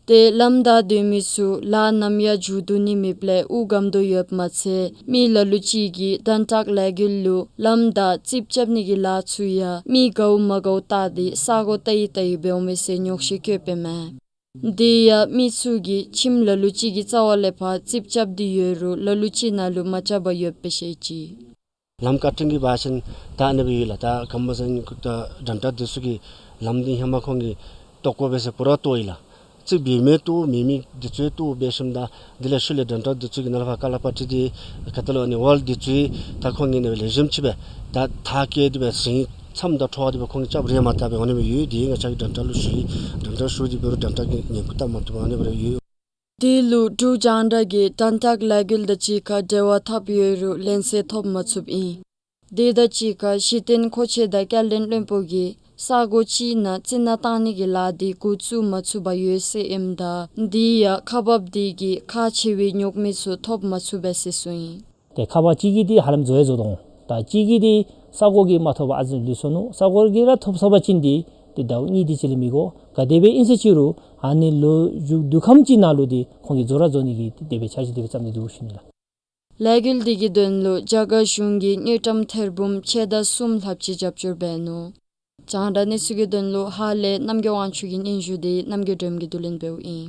ཏེ་ལམ་བདའ་སྡོད་མི་ཚུ་ལཱ་ནམ་ཡང་མཇུག་བསྡུ་ནི་མེདཔ་ལས་དབུགས་སྐམ་དོ་ཡོདཔ་མ་ཚད་མི་ལ་ལུ་ཅིག་གིས་དན་ཏྲག་ལས་འགུལ་ལུ་ལམ་དང་རྩིགཔ་རྐྱབ་ནི་གི་ལཱ་ཚུ་ཡང་མི་དགའཝ་མ་དགའཝ་བལྟ་སྟེ་ས་གོ་བལྟ་ཡི་བལྟ་ཡི་འབདཝ་མས་ཟེར་ཉོགས་བཤད་བཀོདཔ་ཨིན་མས། དེ་ཡང་མི་ཚུ་གིས་ཁྱིམ་ལ་ལུ་ཅིག་གི་རྩ་བ་ལས་ཕར་རྩིགཔ་རྐྱབ་སྟེ་ཡོད་རུང་ལ་ལུ་ཅིག་ནང་ལུ་མ་རྐྱབ་པར་ཡོདཔ་སྦེ་བཤད་ཅི། ལམ་ཀ་ཊིང་གི་འབད་བ་ཅིན་ད་ཨ་ནི་སྦེ་ཡོད་ལགས། ད་ཀམ་པ་སན་ད་ཌན་ཊ་འདི་ཚུ་གིས་ལམ་འདི་ཧེ་མ་ཁོང་གིས་བཏོག་དགོ་པས་ཟེར་པུ་ར་བཏོག་ཡི་ལགས། རྩིགཔ་འབད་མི་བཏོག་མེད་མི་འདི་ཚུ་བཏོག་འབད་ཞིནམ་ད་དེ་ལས་ཤུལ་ལས་ཌན་ཊ་འདི་ཚུ་གི་ནང་ལས་ཕར་ཀ་ལ་པ་ཊི་འདི་ཁ་ཐུག་ལུ་ཨ་ནི་ཝཱལ་འདི་ཚུ་ད་ཁོང་གིས་ཨ་ནི་སྦེ་ལེགས་ཤོམ་ཅིག་སྦེ་ད་ཐག་བཀལ་ཏེ་སྦེ་ཞིང་མཚམས་དང་འཕྲོ་བ་སྟེ་སྦེ་ཁོང་གིས་རྐྱབ་རན་མ་བཏུབ་པས། ཨ་ནི་སྦེ་ཡོད། དེ་ང་བཅས་ཀྱིས་ཌན་ཊ་ལུ་ཞུ་ཡི། ཌན་ཊ་ཞུ་སྟེ་འབད་རུང་ཌན་ཊ་གིས་ཉན་ཁུར་བཏབ་མ་བཏུབ་པས། ཨ་ནི་སྦེ་ར་ཡོད། དེ་ལུ་འབྲུག་རྒྱང་བསྒྲགས་ཀྱིས་དོན་དག་ལས་འགུལ་དང་གཅིག་ཁར་འབྲེལ་བ་འཐབ་ཡོད་རུང་ལན་གསལ་ཐོབ་མ་ཚུགསཔ་ཨིན། དེ་དང་གཅིག་ཁར་གཞི་རྟེན་མཁོ་ཆས་དང་སྐྱེལ་འདྲེན་བློན་པོ་གིས་ས་གོ་གཅིག་ནང་རྩི་ནག་བཏང་ནི་གི་ལཱ་དེ་འགོ་བཙུགས་མ་ཚུགས་པར་ཡོད་ཟེར་ཨིནམ་ད་དེ་ཡང་ཁག་འབགཔ་དེ་གིས་ཁག་ཆེ་བའི་ཉོགས་མེད་ཚུ་ཐོབ་མ་ཚུགས་པས་ཟེར་གསུངས་ཡི། ཏེ་ཁག་འབག་ཅིག་གིས་ཏེ་ཧ་ལམ་བཟོ་ཡང་བཟོ་དོ་འོང་། ད་ཅིག་གིས་ཏེ་ས་གོ་གིས་མ་ཐོབ་པར་ཨ་ཙི་ལུས་སོ་ནུག། ས་གོ་གིས་ར་ཐོབ་ཚར་བ་ཅིན་ཏེ་ཏེ་ཟླཝ་གཉིས་དེ་ཅིག་ལས་མི་དགོ། ག་དེ་སྦེ་ཨིན་ཟེར་ཅི་རུང་ཨ་ནི་ལོ་མཇུག་དུས་ཁམས་ཅིག་ནང་ལུ་ཏེ་ཁོང་གིས་བཟོ་ར་བཟོ་ནི་གི་ཏེ་དེ་སྦེ་འཆར་གཞི་དེ་སྦེ་བརྩམས་ཏེ་འདུག་ཞུ་ནི་ལགས། ལས་འགུལ་དེ་གི་དོན་ལུ་རྒྱ་གར་གཞུང་གིས་དངུལ་ཀྲམ་ཐེར་འབུམ་ཕྱེད་དང་གསུམ་ལྷགཔ་ཅིག་རྒྱབ་སྐྱོར་འབད་ནུག། རྒྱང་བསྒྲགས་གནས་ཚུལ་གྱི་དོན་ལུ་ཧཱ་ལས་རྣམ་རྒྱལ་དབང་ཕྱུག་གི་སྙན་ཞུ་དེ་རྣམ་རྒྱལ་སྒྲོལམ་གྱིས་བསྡུ་ལེན་འབདཝ་ཨིན།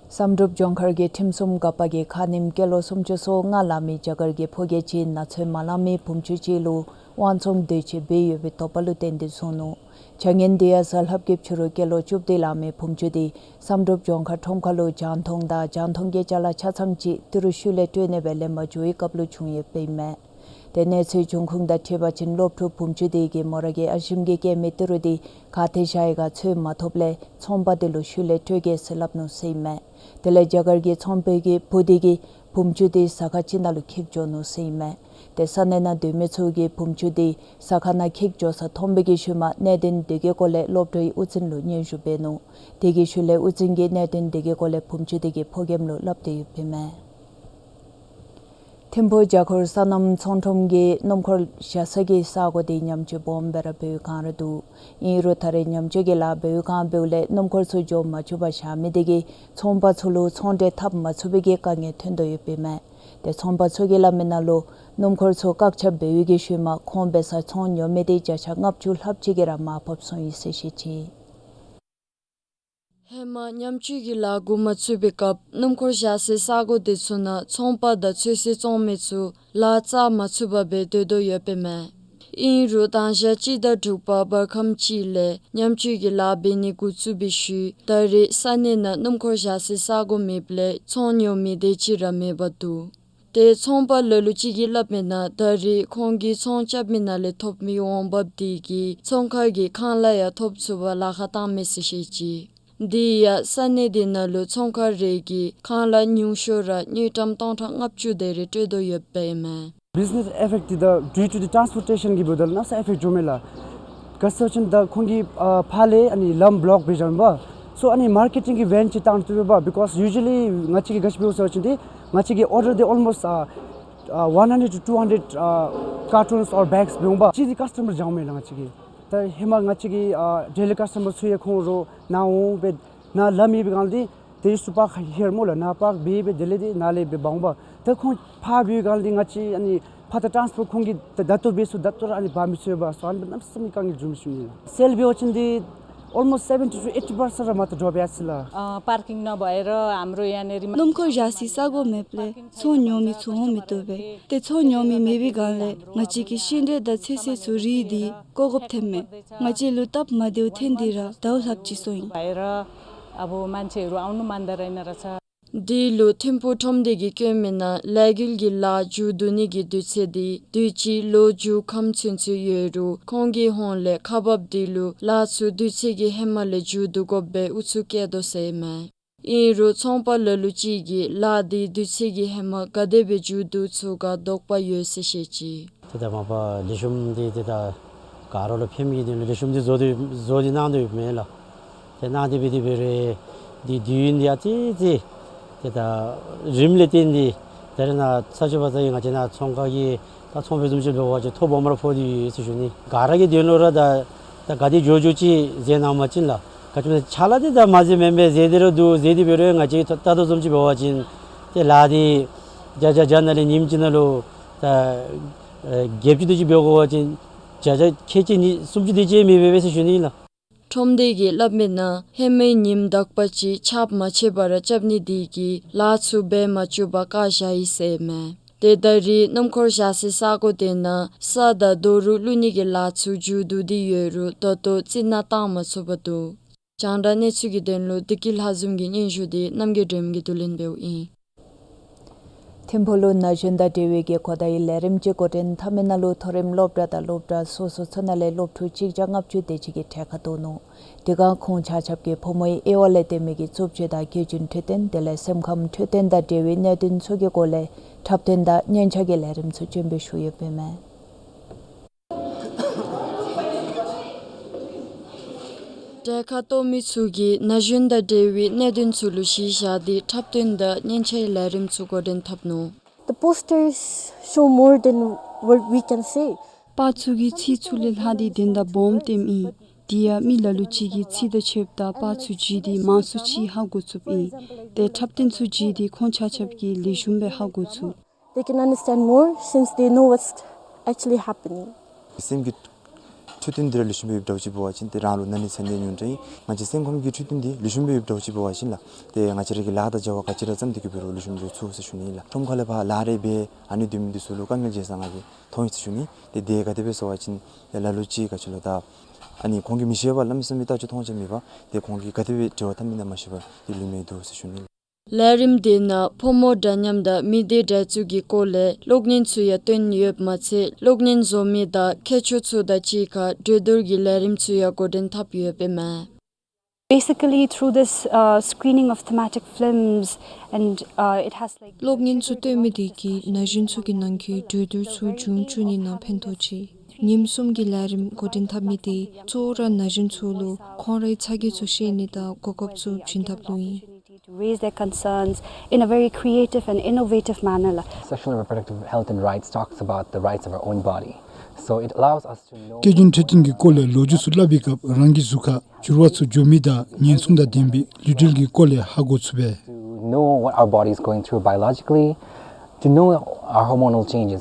བསམ་གྲུབ་ལྗོངས་མཁར་གྱི་ཁྲིམས་སྲུང་འགག་པ་གིས་ཁ་ཉིནམ་སྐྱེས་ལོ་སུམ་ཅུ་སོ་ལྔ་ལང་མི་རྒྱ་གར་གྱི་ཕོ་རྒྱས་ཅིག་ན་ཚོད་མ་ལང་མི་བུམོ་ཅིག་ལུ་དབང་བཙོང་འདོད་སྤྱོད་འབད་ཡོད་པའི་དོགས་པ་ལུ་བརྟེན་ཏེ་བཟུང་ནུག། བྱ་ངན་དེ་ཡང་གཟའ་ལྷག་པ་གི་ཕྱི་རུ་སྐྱེས་ལོ་བཅུ་བདུན་ལང་མི་བུམོ་དེ་བསམ་གྲུབ་ལྗོངས་མཁར་ཁྲོམ་ཁ་ལུ་རྒྱང་མཐོང་དང་རྒྱང་མཐོང་གི་ཅ་ལ་ཆ་ཚང་ཅིག་ཏི་རུ་ཤུལ་ལས་སྤྲོད་ནི་སྦེ་ལེན་པར་འགྱོ་བའི་སྐབས་ལུ་བྱུང་ཡོདཔ་ཨིན་མས། ཏེ་གནས་ཚུལ་འབྱུང་ཁུངས་དང་འཁྲིལ་བ་ཅིན་སློབ་ཕྲུག་བུམོ་དེ་གིས་མོ་ར་གི་ཨ་ཞིམ་གྱིས་བཀལ་མི་ཏི་རུ་དེ་ག་ཏེ་བཞག་ཡི་ག་འཚོལ་མ་ཐོབ་ལས་ཚོང་པ་དེ་ལུ་ཤུལ་ལས་སྤྲོད་གེ་ཟེར་སླབ་ནུག་ཟེར་ཨིན་མས། དེ་ལས་རྒྱ་གར་གྱི་ཚོང་པའི་གི་བུ་དེ་གིས་བུམོ་དེ་ཟ་ཁང་ཅིག་ནང་ལུ་འཁྱིད་འགྱོ་ནུག་ཟེར་ཨིན་མས། ཏེ་ས་གནས་ནང་སྡོད་མི་ཚུ་གིས་བུམོ་དེ་ཟ་ཁང་ནང་འཁྱིད་འགྱོ་ས་མཐོང་བའི་གི་ཤུལ་མ་གནད་དོན་དེ་གི་སྐོར་ལས་སློབ་གྲྭའི་དབུ་འཛིན་ལུ་སྙན་ཞུ་འབད་ནུག། དེ་གི་ཤུལ་ལས་དབུ་འཛིན་གྱིས་གནད་དོན་དེ་གི་སྐོར་ལས་བུམོ་དེ་གི་ཕོ་རྒནམ་ལུ་སླབ་སྟེ་ཡོདཔ་ཨིན་མས། ཐིམ་ཕུག་བྱ་འཁོར་སོ་ནམ་ཚོང་ཁྲོམ་གྱི་སྣུམ་འཁོར་བཞག་ས་གི་ས་གོ་དེ་ཉམས་བཅོས་སྦོམ་སྦེ་ར་འབད་བའི་སྒང་ར་འདུག། ཨིན་རུང་ད་རེས་ཉམས་བཅོས་ཀྱི་ལཱ་འབད་བའི་སྒང་འབདཝ་ལས་སྣུམ་འཁོར་ཚུ་འགྱོ་མ་བཅུག་པར་བཞག་མི་དེ་གིས་ཚོང་པ་ཚུ་ལུ་ཚོང་འབྲེལ་འཐབ་མ་ཚུགས་པའི་གི་དཀའ་ངལ་ཐོན་དོ་ཡོདཔ་ཨིན་མས། ཏེ་ཚོང་པ་ཚུ་གིས་སླབ་མི་ནང་ལུ་སྣུམ་འཁོར་ཚུ་བཀག་ཆ་འབད་བའི་གི་ཤུལ་མ་ཁོང་འབད་སར་ཚོང་ཉོ་མི་དེ་བརྒྱ་ཆ་ལྔ་བཅུ་ལྷགཔ་ཅིག་གིས་ར་མར་ཕབ་སོང་ཡི་ཟེར་བཤད་ཅི། ཧེ་མ་ཉམས་བཅོས་ཀྱི་ལཱ་འགོ་མ་བཙུགས་པའི་སྐབས་སྣུམ་འཁོར་བཞག་སའི་ས་གོ་དེ་ཚུ་ནང་ཚོང་པ་དང་ཚོད་བསྲེ་བཙོང་མི་ཚུ་ལཱ་རྩ་མ་ཚུགས་པར་སྦེ་སྡོད་དོ་ཡོདཔ་ཨིན་མས། ཨིན་རུང་དང་ཞག་སྤྱི་ཟླ་དྲུག་པ་བར་ཁམས་ཅིག་ལས་ཉམས་བཅོས་ཀྱི་ལཱ་འབད་ནི་འགོ་བཙུགས་པའི་ཤུལ་ད་རེས་ས་གནས་ནང་སྣུམ་འཁོར་བཞག་སའི་ས་གོ་མེདཔ་ལས་ཚོང་ཉོ་མི་དེ་ཅིག་ར་མེདཔ་འདུག། ཏེ་ཚོང་པ་ལ་ལུ་ཅིག་གིས་སླབ་མི་ནང་ད་རེས་ཁོང་གིས་ཚོང་རྐྱབ་མི་ནང་ལས་ཐོབ་མི་འོང་འབབ་དེ་གིས་ཚོང་ཁང་གི་ཁང་གླ་ཡང་ཐོབ་ཚུགས་པར་ལཱ་ཁག་བཏང་མས་ཟེར་བཤད་ཅི། དེ་ཡང་ས་གནས་དེ་ནང་ལུ་ཚོང་ཁང་རེ་གིས་ཁང་གླ་ཉུང་ཤོས་ར་དངུལ་ཀྲམ་སྟོང་ཕྲག་ལྔ་བཅུ་དེ་རེ་སྤྲོད་དོ་ཡོདཔ་ཨིན་མས། Business affect དེ་ད་due to the transportation གི་འབདཝ་ད་ལུ་གནམ་ས་ཨེ་ཕེཀཊ་འགྱོ་མས་ལགས། ག་ཅི་ཟེར་བ་ཅིན་ད་ཁོང་གིས་ཨ་ཕར་ལས་ཨ་ནི་ལམ་བློཀ་འབད་བཞག་མས་པ། སོ་ཨ་ནི་མར་ཀེ་ཊིང་གི་ཝེན་ཅིག་བཏང་བཏུབ་པས་པ། because usually ང་བཅས་ཀྱིས་ག་ཅི་འབདཝ་ཟེར་བ་ཅིན་ཏེ་ང་བཅས་ཀྱི་ཨོར་ཌར་དེ་almost ཨ་ཨ་one hundred to two hundred ཨ་cartons or bags འབད་འོང་པ། གཅིག་དེ་ཀཱསི་ཊ་མར་བྱང་མས་ལགས། ང་བཅས་ཀྱི་ད་ཧེ་མ་ང་བཅས་ཀྱི་ཨ་daily customer ཚུ་ཡང་ཁོང་ར་ནཱ་འོང་སྦེ་ནཱ་ལམ་མེད་པའི་སྒང་ལས་they used to park here སྨོ་ལགས། ནཱ་པཱརཀ་འབད་སྦེ་དེ་ལས་དེ་ནཱ་ལས་སྦེ་འབག་འོང་པ། ད་ཁོང་ཕར་འབད་བའི་སྒང་ལས་དེ་ང་བཅས་ཨ་ནི་ཕར་ད་ཊཱནསི་པོཊ་ཁོང་གིས་ད་ད་ལྟོ་འབད་ཚུགས་ད་ལྟོ་ར་ཨ་ནི་འབག་མི་ཚུགས་པས་པ། སོ་ཨ་ནི་སྦེ་གནམ་མེད་ས་མེད་དཀའ་ངལ་བྱུང་མི་ཚུགས་ནི་ལགས། སེལ་འབད་བ་ཅིན་དེ་almost seventy to eighty percent ར་མ་ད་ཌོབ་ཡར་སོ་ཡི་ལགས། ཨ་པཱར་ཀིང་ནང་འབད་རུང་ཨམ་རོ་ཡ་ནི་རི་མ་སྣུམ་འཁོར་བཞག་སའི་ས་གོ་མེདཔ་ལས་ཚོང་ཉོ་མི་ཚུ་འོང་མི་བཏུབ་པས། ཏེ་ཚོང་ཉོ་མི་མེད་པའི་སྒང་ལས་ང་བཅས་ཀྱི་ཤིང་འབྲས་དང་ཚོད་བསྲེ་ཚུ་རིལ་ཏེ་བཀོ་དགོཔ་ཐོནམ་མས། ང་བཅས་ལུ་སྟབས་མ་བདེཝ་ཐོན་ཏེ་ར་ཟླཝ་ལྷགཔ་ཅིག་སོང་ཡི། འབད་རུང་ཨ་བུ་མན་ཆེ་རུ་ཨའུ་ནུ་མན་དར་ཨིན་ན་ར་ཚ། དེ་ལུ་ཐིམ་ཕུག་ཁྲོམ་སྡེ་གིས་བཀོད་མི་ནང་ལས་འགུལ་གྱི་ལཱ་མཇུག་བསྡུ་ནི་གི་དུས་ཚོད་དེ་དུས་ཅི་ལོ་མཇུག་ཁམས་ཚུན་ཚོད་ཡོད་རུང་ཁོང་གི་ཧོངས་ལས་ཁག་འབགཔ་དེ་ལུ་ལཱ་ཚུ་དུས་ཚོད་ཀྱི་ཧེ་མ་ལས་མཇུག་བསྡུ་དགོཔ་སྦེ་ཨུ་ཚུགས་བསྐྱེད་དོ་ཟེར་མས། ཨིན་རུང་ཚོང་པ་ལ་ལུ་ཅིག་གིས་ལཱ་དེ་དུས་ཚོད་ཀྱི་ཧེ་མ་ག་དེ་སྦེ་མཇུག་བསྡུ་ཚུགས་ག་དོགས་པ་ཡོད་ཟེར་བཤད་ཅི། ཏེ་ད་མ་པ་ལེགས་ཤོམ་དེ་ཏེ་ད་ག་ར་ལུ་ཕནམ་གི་དོན་ལུ་ལེགས་ཤོམ་དེ་བཟོ་སྟེ་བཟོ་སྟེ་གནང་དོ་ཡོདཔ་མས་ལགས། ཏེ་གནང་སྟེ་འབད་དེ་འབད་རུང་དེ་དུས་ཡུན་དེ་ཨ་ཙི་ཙི་ཏེ་ད་རིངམ་ལས་བརྟེན་ཏེ་ད་རེས་ནཱ་ཚར་གཅིག་བ་ཚར་གཅིག་ང་བཅས་ནཱ་ཚོང་ཁང་གི་ད་ཚོང་པའི་བཟུམ་ཅིག་འབད་བ་ཅིན་ཐོ་སྦོམ་ར་ཕོག་སྟེ་ཡོད་ཟེར་ཞུ་ནི། ག་ར་གི་དོན་ལུ་ར་ད་ད་ག་དེ་འགྱོ་འགྱོ་ཅིག་ཟེར་གནང་བ་ཅིན་ལགས། ག་ཅི་སྨོ་ཕྱག་ལཱ་དེ་ད་མ་ཟེར་མེན་པས། ཟེར་དེ་ར་འདུག། ཟེར་དེ་འབད་རུང་ང་བཅས་ད་ལྟོ་བཟུམ་ཅིག་འབད་བ་ཅིན་ཏེ་ལཱ་དེ་བརྒྱ་བརྒྱ་བརྒྱ་ནང་ལས་ཉིནམ་གཅིག་ནང་ལུ་ད་ཨེ་བརྒྱད་ཅུ་དེ་ཅིག་འབད་དགོ་པ་ཅིན་བརྒྱ་ཆ་ཁལ་གཅིག་གཉིས་སུམ་ཅུ་དེ་ཅིག་མི་འབད་པས་ཟེར་ཞུ་ནི་ལགས། ཁྲོམ་སྡེ་གིས་སླབ་མི་ནང་ཧེ་མའི་ཉིནམ་དག་པ་ཅིག་ཆརཔ་མ་ཆད་པར་ར་རྐྱབ་ནི་དེ་གིས་ལཱ་ཚུ་འབད་མ་བཅུག་པར་བཀག་བཞག་ཡི་ཟེར་མས། ཏེ་ད་རེས་སྣུམ་འཁོར་བཞག་སའི་ས་གོ་དེ་ནང་ས་དང་རྡོ་རུག་བླུག་ནི་གི་ལཱ་ཚུ་མཇུག་བསྡུ་སྟེ་ཡོད་རུང་ད་ལྟོ་རྩི་ནག་བཏང་མ་ཚུགས་པར་འདུག། རྒྱང་བསྒྲགས་གནས་ཚུལ་གྱི་དོན་ལུ་བདེ་སྐྱིད་ལྷ་འཛོམས་ཀྱི་སྙན་ཞུ་དེ་རྣམ་རྒྱལ་སྒྲོལ་མ་གིས་བསྡུ་ལེན་འབདཝ་ཨིན། ཐིམ་ཕུག་ལུ་ན་གཞོན་དང་འབྲེལ་བའི་གི་གོ་བརྡའི་ལས་རིམ་ཅིག་འགོ་འདྲེན་འཐབ་མི་ནང་ལུ་མཐོ་རིམ་སློབ་གྲྭ་དང་སློབ་གྲྭ་སོ་སོ་ཚུ་ནང་ལས་སློབ་ཕྲུག་གཅིག་བརྒྱ་ལྔ་བཅུ་དེ་ཅིག་གིས་གྲལ་ཁར་གཏོགས་ནུག། དེ་སྒང་ཁོང་ཆ་ཁྱབ་ཀྱིས་ཕོ་མོའི་དབྱེ་བ་ལས་འདས་མི་གི་རྩུབ་སྤྱོད་དང་གྱོད་འཛིན་འཕྲོད་བསྟེན་དེ་ལས་སེམས་ཁམས་འཕྲོད་བསྟེན་དང་འབྲེལ་བའི་གནད་དོན་ཚུ་གི་སྐོར་ལས་འཁྲབ་སྟོན་དང་སྙན་ཆ་གི་ལས་རིམ་ཚུ་སྤྱན་འབུལ་ཞུ་ཡོདཔ་ཨིན་མས། གྲལ་ཁར་གཏོགས་མི་ཚུ་གིས་ན་གཞོན་དང་འབྲེལ་བའི་གནད་དོན་ཚུ་ལུ་གཞི་བཞག་སྟེ་འཁྲབ་སྟོན་དང་སྙན་ཆའི་ལས་རིམ་ཚུ་འགོ་འདྲེན་འཐབ་ནུག། The posters show more than what we can say. པར་ཚུ་གིས་ཚིག་ཚུ་ལས་ལྷག་སྟེ་དོན་དག་སྦོམ་སྟོནམ་ཨིན། དེ་ཡང་མི་ལ་ལུ་ཅིག་གིས་ཚིག་དང་ཕྱདཔ་ད་པར་ཚུ་བརྒྱུད་དེ་མང་སུ་ཅིག་ཧ་གོ་ཚུགསཔ་ཨིན། ཏེ་འཁྲབ་སྟོན་ཚུ་བརྒྱུད་དེ་ཁོང་ཆ་ཁྱབ་ཀྱིས་ལེགས་ཤོམ་སྦེ་ཧ་གོ་ཚུགས། They can understand more since they know what's actually happening. སེམས་ཀྱི་འཕྲོད་བསྟེན་འདི་ར་ལེགས་ཤོམ་སྦེ་ཡོདཔ་འདྲཝ་ཅིག་འབད་བ་ཅིན་ཏེ་རང་ལུ་ན་ནི་ཚ་ནི་ཉུང་དྲགས་ཨིན། ང་བཅས་སེམས་ཁམས་ཀྱི་འཕྲོད་བསྟེན་འདི་ལེགས་ཤོམ་སྦེ་ཡོདཔ་འདྲཝ་ཅིག་འབད་བ་ཅིན་ལགས། ཏེ་ང་བཅས་ར་གི་ལཱ་དང་བྱ་བ་ག་ཅི་ར་བརྩམས་ཏེ་གི་འབད་རུང་ལེགས་ཤོམ་སྦེ་ཚུགས་ཟེར་ཞུ་ནི་ལགས། ཁྲོམ་ཁ་ལས་ཕར་ལཱ་རེ་འབད་ཨ་ནི་སྡོད་མི་འདི་ཚུ་ལུ་དཀའ་ངལ་འབྱུང་ས་ང་གིས་མཐོང་ཡི་ཟེར་ཞུ་ནི། ཏེ་དེ་ག་དེ་སྦེ་ཟེར་བ་ཅིན་ལ་ལུ་ཅིག་ག་ཅི་ལོ་ད་ཨ་ནི་ཁོང་གིས་མི་ཤེས་པར་ལམ་སེལ་མི་ལྟ་ཅི་མཐོང་ཅི་མེད་པར་ཏེ་ཁོང་གིས་ག་དེ་སྦེ་འབྲེལ་བ་འཐབ་མི་ན་མ་ཤེས་པར་ཏེ་ལུས་མེད་འདུག་ཟེར་ཞུ་ནི། ལས་རིམ་དེ་ནང་ཕོ་མོ་འདྲ་མཉམ་དང་མི་སྡེ་འདྲ་བཙུགས་ཀྱི་སྐོར་ལས་གློག་བརྙན་ཚུ་ཡང་སྟོན་ཡོདཔ་མ་ཚད་གློག་བརྙན་བཟོ་མི་དང་མཁས་མཆོག་ཚུ་དང་གཅིག་ཁར་གྲོས་བསྡུར་གྱི་ལས་རིམ་ཚུ་ཡང་འགོ་འདྲེན་འཐབ་ཡོདཔ་ཨིན་མས། Basically, through this, uh, screening of thematic films, and, uh, it has, like, གློག་བརྙན་ཚུ་སྟོན་མི་དེ་གིས་ན་གཞོན་ཚུ་གི་ནང་འཁོད་གྲོས་བསྡུར་ཚུ་འབྱུང་བཅུག་ནི་ནང་ཕན་ཐོགས་ཅི། ཉིནམ་གསུམ་གྱི་ལས་རིམ་འགོ་འདྲེན་འཐབ་མི་དེ་གཙོ་བོ་ར་ན་གཞོན་ཚུ་ལུ་ཁོང་རའི་ཚ་གྱང་ཚུ་བཤད་ནི་དང་གོ་སྐབས་ཚུ་བྱིན་ཐབས་ལུ་ཨིན། To raise their concerns in a very creative and innovative manner. Sexual and reproductive health and rights talks about the rights of our own body. So it allows us to know གྱོད་འཛིན་འཕྲོད་བསྟེན་གྱི་སྐོར་ལས་ལོ་རྒྱུས་ཚུ་སླབ་པའི་སྐབས་རང་གི་གཟུགས་ཁར་འགྱུར་བ་ཚུ་འགྱོ་མི་དང་ཉེན་སྲུང་དང་ལྡན་པའི་ལུས་འབྲེལ་གྱི་སྐོར་ལས་ཧ་གོ་ཚུགས་པས། To know what our body is going through biologically, to know our hormonal changes.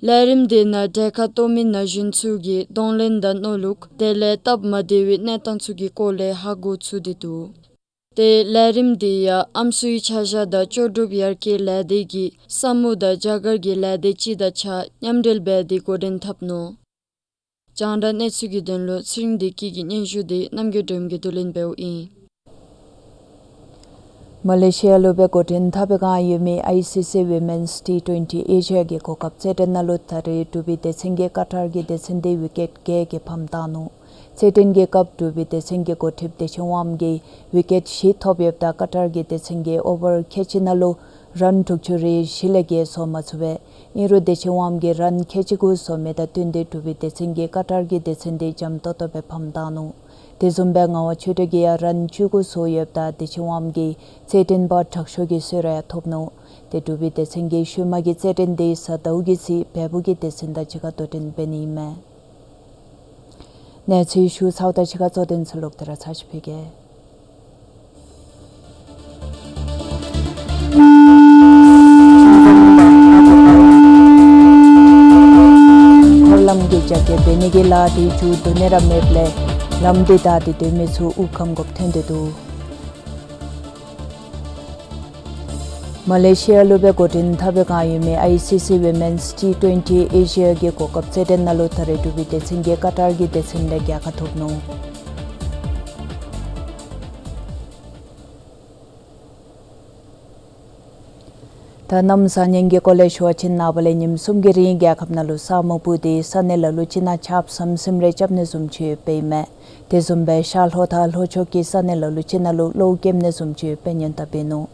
ལས་རིམ་དེ་ནང་གྲལ་ཁར་གཏོགས་མི་ན་གཞོན་ཚུ་གིས་གདོང་ལེན་དང་མནོ་ལུགས་དེ་ལས་སྟབས་མ་བདེ་བའི་གནས་སྟངས་ཚུ་གི་སྐོར་ལས་ཧ་གོ་ཚུགས་ཏེ་འདུག། ཏེ་ལས་རིམ་དེ་ཡང་ཨམ་སྲུའི་ཆ་བཞག་དང་ལྕོགས་གྲུབ་ཡར་རྒྱས་ལས་སྡེ་གིས་ས་མུ་དང་རྒྱ་གར་གྱི་ལས་སྡེ་ཅིག་དང་གཅིག་ཁར་མཉམ་འབྲེལ་འབད་དེ་འགོ་འདྲེན་འཐབ་ནུག། རྒྱང་བསྒྲགས་གནས་ཚུལ་གྱི་དོན་ལུ་ཚེ་རིང་བདེ་སྐྱིད་ཀྱི་སྙན་ཞུ་དེ་རྣམ་རྒྱལ་སྒྲོལམ་གྱིས་བསྡུ་ལེན་འབདཝ་ཨིན། མ་ལེ་ཤི་ཡ་ལུ་སྦེ་འགོ་འདྲེན་འཐབ་པའི་བསྒང་ཡོད་མི་ཨའི་སི་སི་ཝི་མེནསི་ཊི་ཊུ་ཝེན་ཊི་ཨེ་ཤི་ཡ་གི་གོ་སྐབས་རྩེད་འགྲན་ནང་ལུ་ད་རེས་འབྲུག་པའི་སྡེ་ཚན་གྱིས་ཀ་ཊར་གྱི་སྡེ་ཚན་དེ་ཝི་ཀེཊ་བརྒྱད་ཀྱིས་ཕམ་བཏང་ནུག། རྩེད་འགྲན་གྱི་སྐབས་འབྲུག་པའི་སྡེ་ཚན་གྱི་འགོ་ཁྲིདཔ་བདེ་ཆེན་དབངམ་གིས་ཝི་ཀེཊ་བཞི་ཐོབ་ཡོདཔ་ད་ཀ་ཊར་གྱི་སྡེ་ཚན་གྱིས་ཨོ་བར་ཁལ་གཅིག་ནང་ལུ་རཱན་དྲུག་ཅུ་རེ་བཞི་ལས་བརྒལ་བཟོ་མ་ཚུགས་པས། ཨིན་རུང་བདེ་ཆེན་དབངམ་གྱིས་རཱན་ཁལ་གཅིག་དགུ་བཟོ་མི་དང་བསྟུན་ཏེ་འབྲུག་པའི་སྡེ་ཚན་གྱིས་ཀ་ཊར་གྱི་སྡེ་ཚན་དེ་འཇམ་ཏོང་ཏོ་སྦེ་ཕམ་བཏང་ནུག། དེ་བཟུམ་སྦེ་ངག་དབང་ཆོས་སྒྲོན་གྱིས་ཡང་རཱན་བཅུ་དགུ་བཟོ་ཡོདཔ་ད་བདེ་ཆེན་དབངམ་གྱིས་རྩེད་འགྲན་པ་དྲག་ཤོས་ཀྱི་གསོལ་རས་ཡང་ཐོབ་ནུག། ཏེ་འབྲུག་པའི་སྡེ་ཚན་གྱིས་ཤུལ་མ་གི་རྩེད་འགྲན་དེ་གཟའ་ཟླཝ་གི་ཚེ་བལ་པོ་གི་སྡེ་ཚན་དང་གཅིག་ཁར་དོ་འགྲན་འབད་ནི་ཨིན་མས། གནས་ཚུལ་ཞུ་ཚརཝ་དང་གཅིག་ཁར་གཙོ་དོན་ཚུ་ལོག་སྟེ་ར་ཚར་ཅིག་ཕུལ་གེ། འཁོར་ལམ་གྱི་རྒྱ་སྐྱེད་འབད་ནི་གི་ལཱ་དེ་མཇུག་བསྡུ་ནི་ར་མེདཔ་ལས་ལམ་དེ་བདའ་སྟེ་སྡོད་མི་ཚུ་དབུགས་ཁམས་དགོཔ་ཐོན་ཏེ་འདུག། མ་ལེ་ཤི་ཡ་ལུ་སྦེ་འགོ་འདྲེན་འཐབ་པའི་བསྒང་ཡོད་མི་ཨའི་སི་སི་ཝི་མེནསི་ཊི་ཊུ་ཝེན་ཊི་ཨེ་ཤི་ཡ་གི་གོ་སྐབས་རྩེད་འགྲན་ནང་ལུ་ད་རེས་འབྲུག་པའི་སྡེ་ཚན་གྱིས་ཀ་ཊར་གྱི་སྡེ་ཚན་ལས་རྒྱལ་ཁ་ཐོབ་ནུག། ད་གནམ་བཟང་ངན་གྱི་སྐོར་ལས་ཞུ་བ་ཅིན་ནངས་པ་ལས་ཉིནམ་གསུམ་གྱི་རིང་རྒྱལ་ཁབ་ནང་ལུ་ས་སྨུག་སྤུབས་ཏེ་ས་གནས་ལ་ལུ་ཅིག་ནང་ཆརཔ་ཟམ་ཟིམ་རེ་རྐྱབ་ནི་བཟུམ་ཅིག་ཡོདཔ་ཨིན་མས། དེ་བཟུམ་སྦེ་ཤར་ལྷོ་དང་ལྷོ་ཕྱོགས་ཀྱི་ས་གནས་ལ་ལུ་ཅིག་ནང་ལུ་གློག་འཁྱུག་ནི་བཟུམ་ཅིག་ཡོདཔ་སྦེ་སྔོན་བརྡ་འབད་ནུག།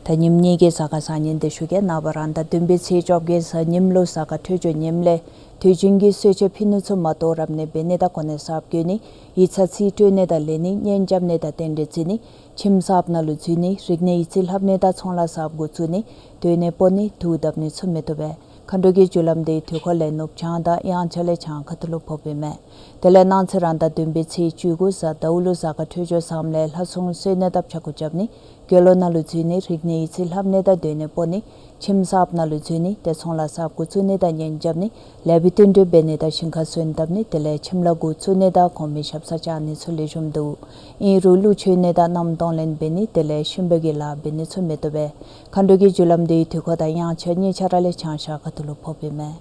ད་ཉིནམ་གཉིས་ཀྱི་གཟའ་སྐར་བཟང་ངན་དེ་ཞུ་གེ། ནངས་པ་རང་ཟླ་བདུན་པའི་ཚེས་བཅོ་བརྒྱད་གཟའ་ཉིམ་ལུ་གཟའ་སྐར་འཕྲོད་སྦྱོར་ངནམ་ལས་དུས་རྒྱུན་གྱི་གསོལ་མཆོད་ཕུལ་ནི་ཚུ་མ་གཏོགས་རབ་གནས་འབད་ནི་དང་གོ་གནས་གསརཔ་བསྐོ་ནི་ཡིག་ཚང་རྩིས་སྤྲོད་ནི་དང་ལེན་ནི་གཉེན་རྐྱབ་ནི་དང་རྟེན་འབྲེལ་བརྩི་ནི་ཁྱིམ་གསརཔ་ནང་ལུ་འཛུལ་ནི་རིག་གནས་ཡིག་རྩིས་ལྷབ་ནི་དང་ཚོང་ལཱ་གསརཔ་འགོ་བཙུགས་ནི་སྡོད་གནས་སྤོ་ནི་དུག་བཏབ་ནི་ཚུ་མི་བཏུབ་པས། མཁའ་འགྲོ་གི་རྒྱུ་ལམ་དེ་དུས་འཁོར་ལས་ནུབ་བྱང་དང་དབྱངས་འཆར་ལས་བྱང་ཁ་ཐུག་ལུ་ཕོགཔ་ཨིན་མས། དེ་ལས་གནངས་ཚེ་རང་ཟླ་བདུན་པའི་ཚེས་བཅུ་དགུ་གཟའ་ཟླཝ་ལུ་གཟའ་སྐར་འཕྲོད་སྦྱོར་བཟངམ་ལས་ལྷ་སྲུང་གསོལ་ནི་དང་ཕྱྭ་འགུགས་རྐྱབ་ནི་དགེ་སློང་ནང་ལུ་འཛུལ་ནི་རིག་གནས་ཡིག་རྩིས་ལྷབ་ནི་དང་སྡོད་གནས་སྤོ་ནི་ཁྱིམ་གསརཔ་ནང་ལུ་འཛུལ་ནི་ཏེ་ཚོང་ལཱ་གསརཔ་འགོ་བཙུགས་ནི་དང་གཉེན་རྐྱབ་ནི་ལེགས་པའི་རྟེན་འབྲེལ་འབད་ནི་དང་ཞིང་ཁ་སོན་བཏབ་ནི་དེ་ལས་ཁྱིམ་ལཱ་འགོ་བཙུགས་ནི་དང་གོང་མའི་ཞབས་སར་བཅར་ནི་ཚུ་ལེགས་ཤོམ་འདུག། ཨིན་རུང་ཀླུ་མཆོད་ནི་དང་གནམ་གདོང་ལེན་འབད་ནི་དེ་ལས་ཤུན་པོ་གི་ལཱ་འབད་ནི་ཚུ་མི་བཏུབ་པས། མཁའ་འགྲོ་གི་རྒྱུ་ལམ་དེ་དུས་འཁོར་དང་དབྱངས་འཆར་གཉིས་ཆ་ར་ལས་བྱང་ཤར་ཁ་ཐུག་ལུ་ཕོགཔ་ཨིན་མས།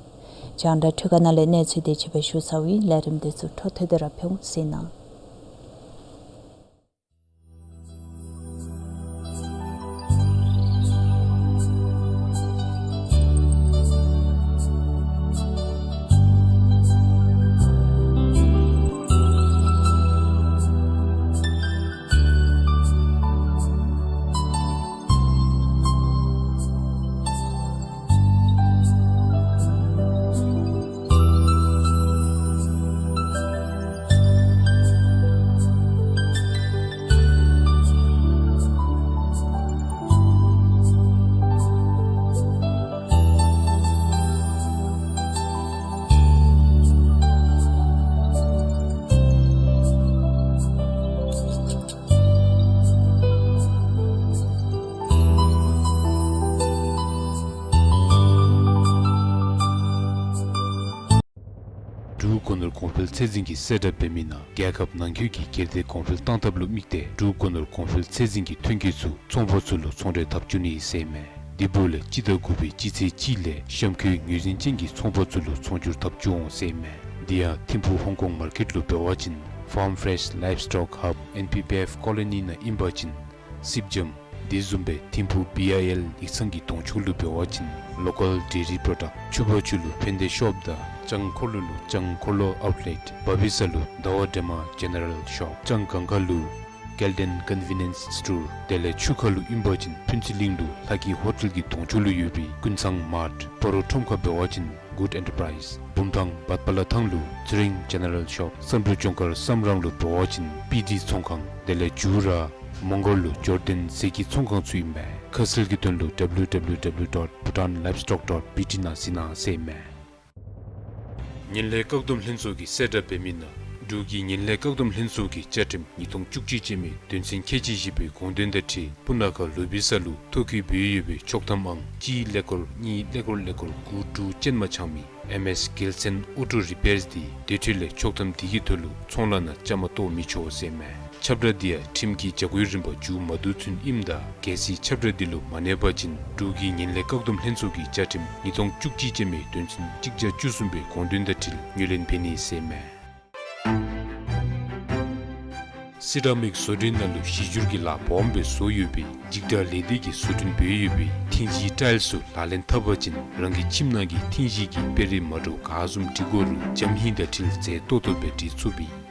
རྒྱང་བསྒྲགས་འཕྲུལ་ཁང་ནང་ལས་གནས་ཚུལ་དེ་ཅིག་སྦེ་ཞུ་ཚརཝ་ཨིན། ལས་རིམ་དེ་ཚུ་འཕྲོ་མཐུད་དེ་ར་ཕུལ་འོང་། གཟིགས་གནང་། ཚད་འཛིན་གྱི་གསལ་བསྒྲགས་འབད་མི་ནང་རྒྱལ་ཁབ་ནང་འཁོད་ཀྱི་སྒེར་སྡེ་གོང་འཕེལ་གཏང་ཐབས་ལུ་དམིགས་ཏེ་འབྲུག་སྒོ་ནོར་གོང་འཕེལ་ཚད་འཛིན་གྱི་ཐོན་སྐྱེད་ཚུ་ཚོང་པ་ཚུ་ལུ་ཚོང་འབྲེལ་འཐབ་བཅུག་ནི་ཟེར་ཨིན་མས། དེ་འབདཝ་ལས་སྤྱི་ཟླ་དགུ་པའི་སྤྱི་ཚེས་གཅིག་ལས་གཤམ་འཁོད་ངོས་འཛིན་ཅན་གྱི་ཚོང་པ་ཚུ་ལུ་ཚོང་སྒྱུར་འཐབ་བཅུག་འོང་ཟེར་ཨིན་མས། དེ་ཡང་ཐིམ་ཕུག་ཧོང་ཀོང་མར་ཀེཊ་ལུ་འབད་བ་ཅིན་Farm Fresh Livestock Hub N P P F Colony ནང་ཨིན་པ་ཅིན་སིབ་ཇམ། དེ་བཟུམ་སྦེ་ཐིམ་ཕུག་བི་ཨའི་ཨེལ་ཡིག་ཚང་གི་གདོང་ཕྱོགས་ལུ་འབད་བ་ཅིན་Local Dairy Product། ཕྱུ་པ་ཆུ་ལུ་ཕན་བདེ་ཤོབ་དང་ལྕང་འཁོར་ལོ་ལུ་ལྕང་འཁོར་ལོ་ཨའུཊ་ལེཊ། བ་བི་ས་ལུ་ཟླ་བ་སྒྲོལ་མ་ཇེ་ནེ་རལ་ཤོབ། ལྕང་སྒང་ཁ་ལུ་ཀེལ་ཌེན་ཀོན་ཝི་ནི་ཡེནསི་སི་ཊོར། དེ་ལས་ཆུ་ཁ་ལུ་ཨིན་པ་ཅིན་ཕུན་ཚོགས་གླིང་ལུ་ལྷ་སྐྱིད་ཧོ་ཊེལ་གྱི་གདོང་ཕྱོགས་ལུ་ཡོད་པའི་ཀུན་ཚང་མཱརཊ། སྤ་རོ་ཁྲོམ་ཁ་འབད་བ་ཅིན་གུཌ་ཨེན་ཊར་པ་རའིཛ། བུམ་ཐང་བར་པ་ལ་ཐང་ལུ་ཚེ་རིང་ཇེ་ནེ་རལ་ཤོབ། བསམ་གྲུབ་ལྗོངས་མཁར་བསམ་རང་ལུ་འབད་བ་ཅིན་པི་ཌི་ཚོང་ཁང་། དེ་ལས་འཇུ་ར་མོང་སྒར་ལུ་འབྱོར་ལྡན་ཟས་ཀྱི་ཚོང་ཁང་ཚུ་ཨིན་མས། ཁ་གསལ་གྱི་དོན་ལུ་W W W dot bhutan livestock dot B T ནང་གཟིགས་གནང་ཟེར་ཨིན་མས། ངན་ལྷད་བཀག་སྡོམ་ལྷན་ཚོགས་ཀྱི་གསལ་བསྒྲགས་འབད་མི་ནང་འབྲུག་གི་ངན་ལྷད་བཀག་སྡོམ་ལྷན་ཚོགས་ཀྱི་བཅའ་ཁྲིམས་ཉིས་སྟོང་བཅུ་གཅིག་ཅན་མའི་དོན་ཚན་ཁལ་གཅིག་བཞི་པའི་དགོངས་དོན་དང་འཁྲིལ་སྤུ་ན་ཁ་ལུ་བི་ས་ལུ་ཐོ་བཀོད་འབད་ཡོད་པའི་ཆོག་ཐམ་ཨང་གཅིག་ཀླད་ཀོར་གཉིས་ཀླད་ཀོར་ཀླད་ཀོར་དགུ་དྲུག་ཅན་མ་ཆགས་མི་ཨེམ་ཨེསི་གེལ་སན་ཨོ་ཊོ་རི་པེརསི་འདི་དེ་འཕྲོ་ལས་ཆོག་ཐམ་འདི་གི་ཐོག་ལུ་ཚོང་ལཱ་ནང་བཅའ་མར་གཏོགས་མི་ཆོག་ཟེར་ཨིན་མས། ཁྱབ་བསྒྲགས་འདི་ཡང་ཁྲིམས་ཀྱི་བྱ་སྒོའི་རིམ་པ་མཇུག་མ་བསྡུ་ཚུན་ཨིནམ་ད་གལ་སྲིད་ཁྱབ་བསྒྲགས་འདི་ལུ་མ་གནས་པ་ཅིན་འབྲུག་གི་ངན་ལྷད་བཀག་སྡོམ་ལྷན་ཚོགས་ཀྱི་བཅའ་ཁྲིམས་ཉིས་སྟོང་བཅུ་གཅིག་ཅན་མའི་དོན་ཚན་གཅིག་བརྒྱ་བཅུ་གསུམ་པའི་དགོངས་དོན་དང་འཁྲིལ་ངོས་ལེན་འབད་ནི་ཟེར་ཨིན་མས། སི་ར་མིག་བཟོ་སྐྲུན་ནང་ལུ་གཞི་འགྱུར་གྱི་ལཱ་སྦོམ་སྦེ་བཟོ་ཡོད་པའི་འཇིགས་སྐྲག་ལས་སྡེ་གིས་བཟོ་སྐྲུན་འབད་ཡོད་པའི་ཐིང་གཞིས་ཊའིལ་ཚུ་ལག་ལེན་འཐབ་པ་ཅིན་རང་གི་ཁྱིམ་ནང་གི་ཐིང་གཞིས་ཀྱི་དཔེ་རིས་མ་འདྲཝ་ག་བཟུམ་འབྲི་དགོ་རུང་འཇམ་ཧིང་དང་འཁྲིལ་མཛེས་ཏོག་ཏོ་སྦེ་འབྲི་ཚུགས་པས།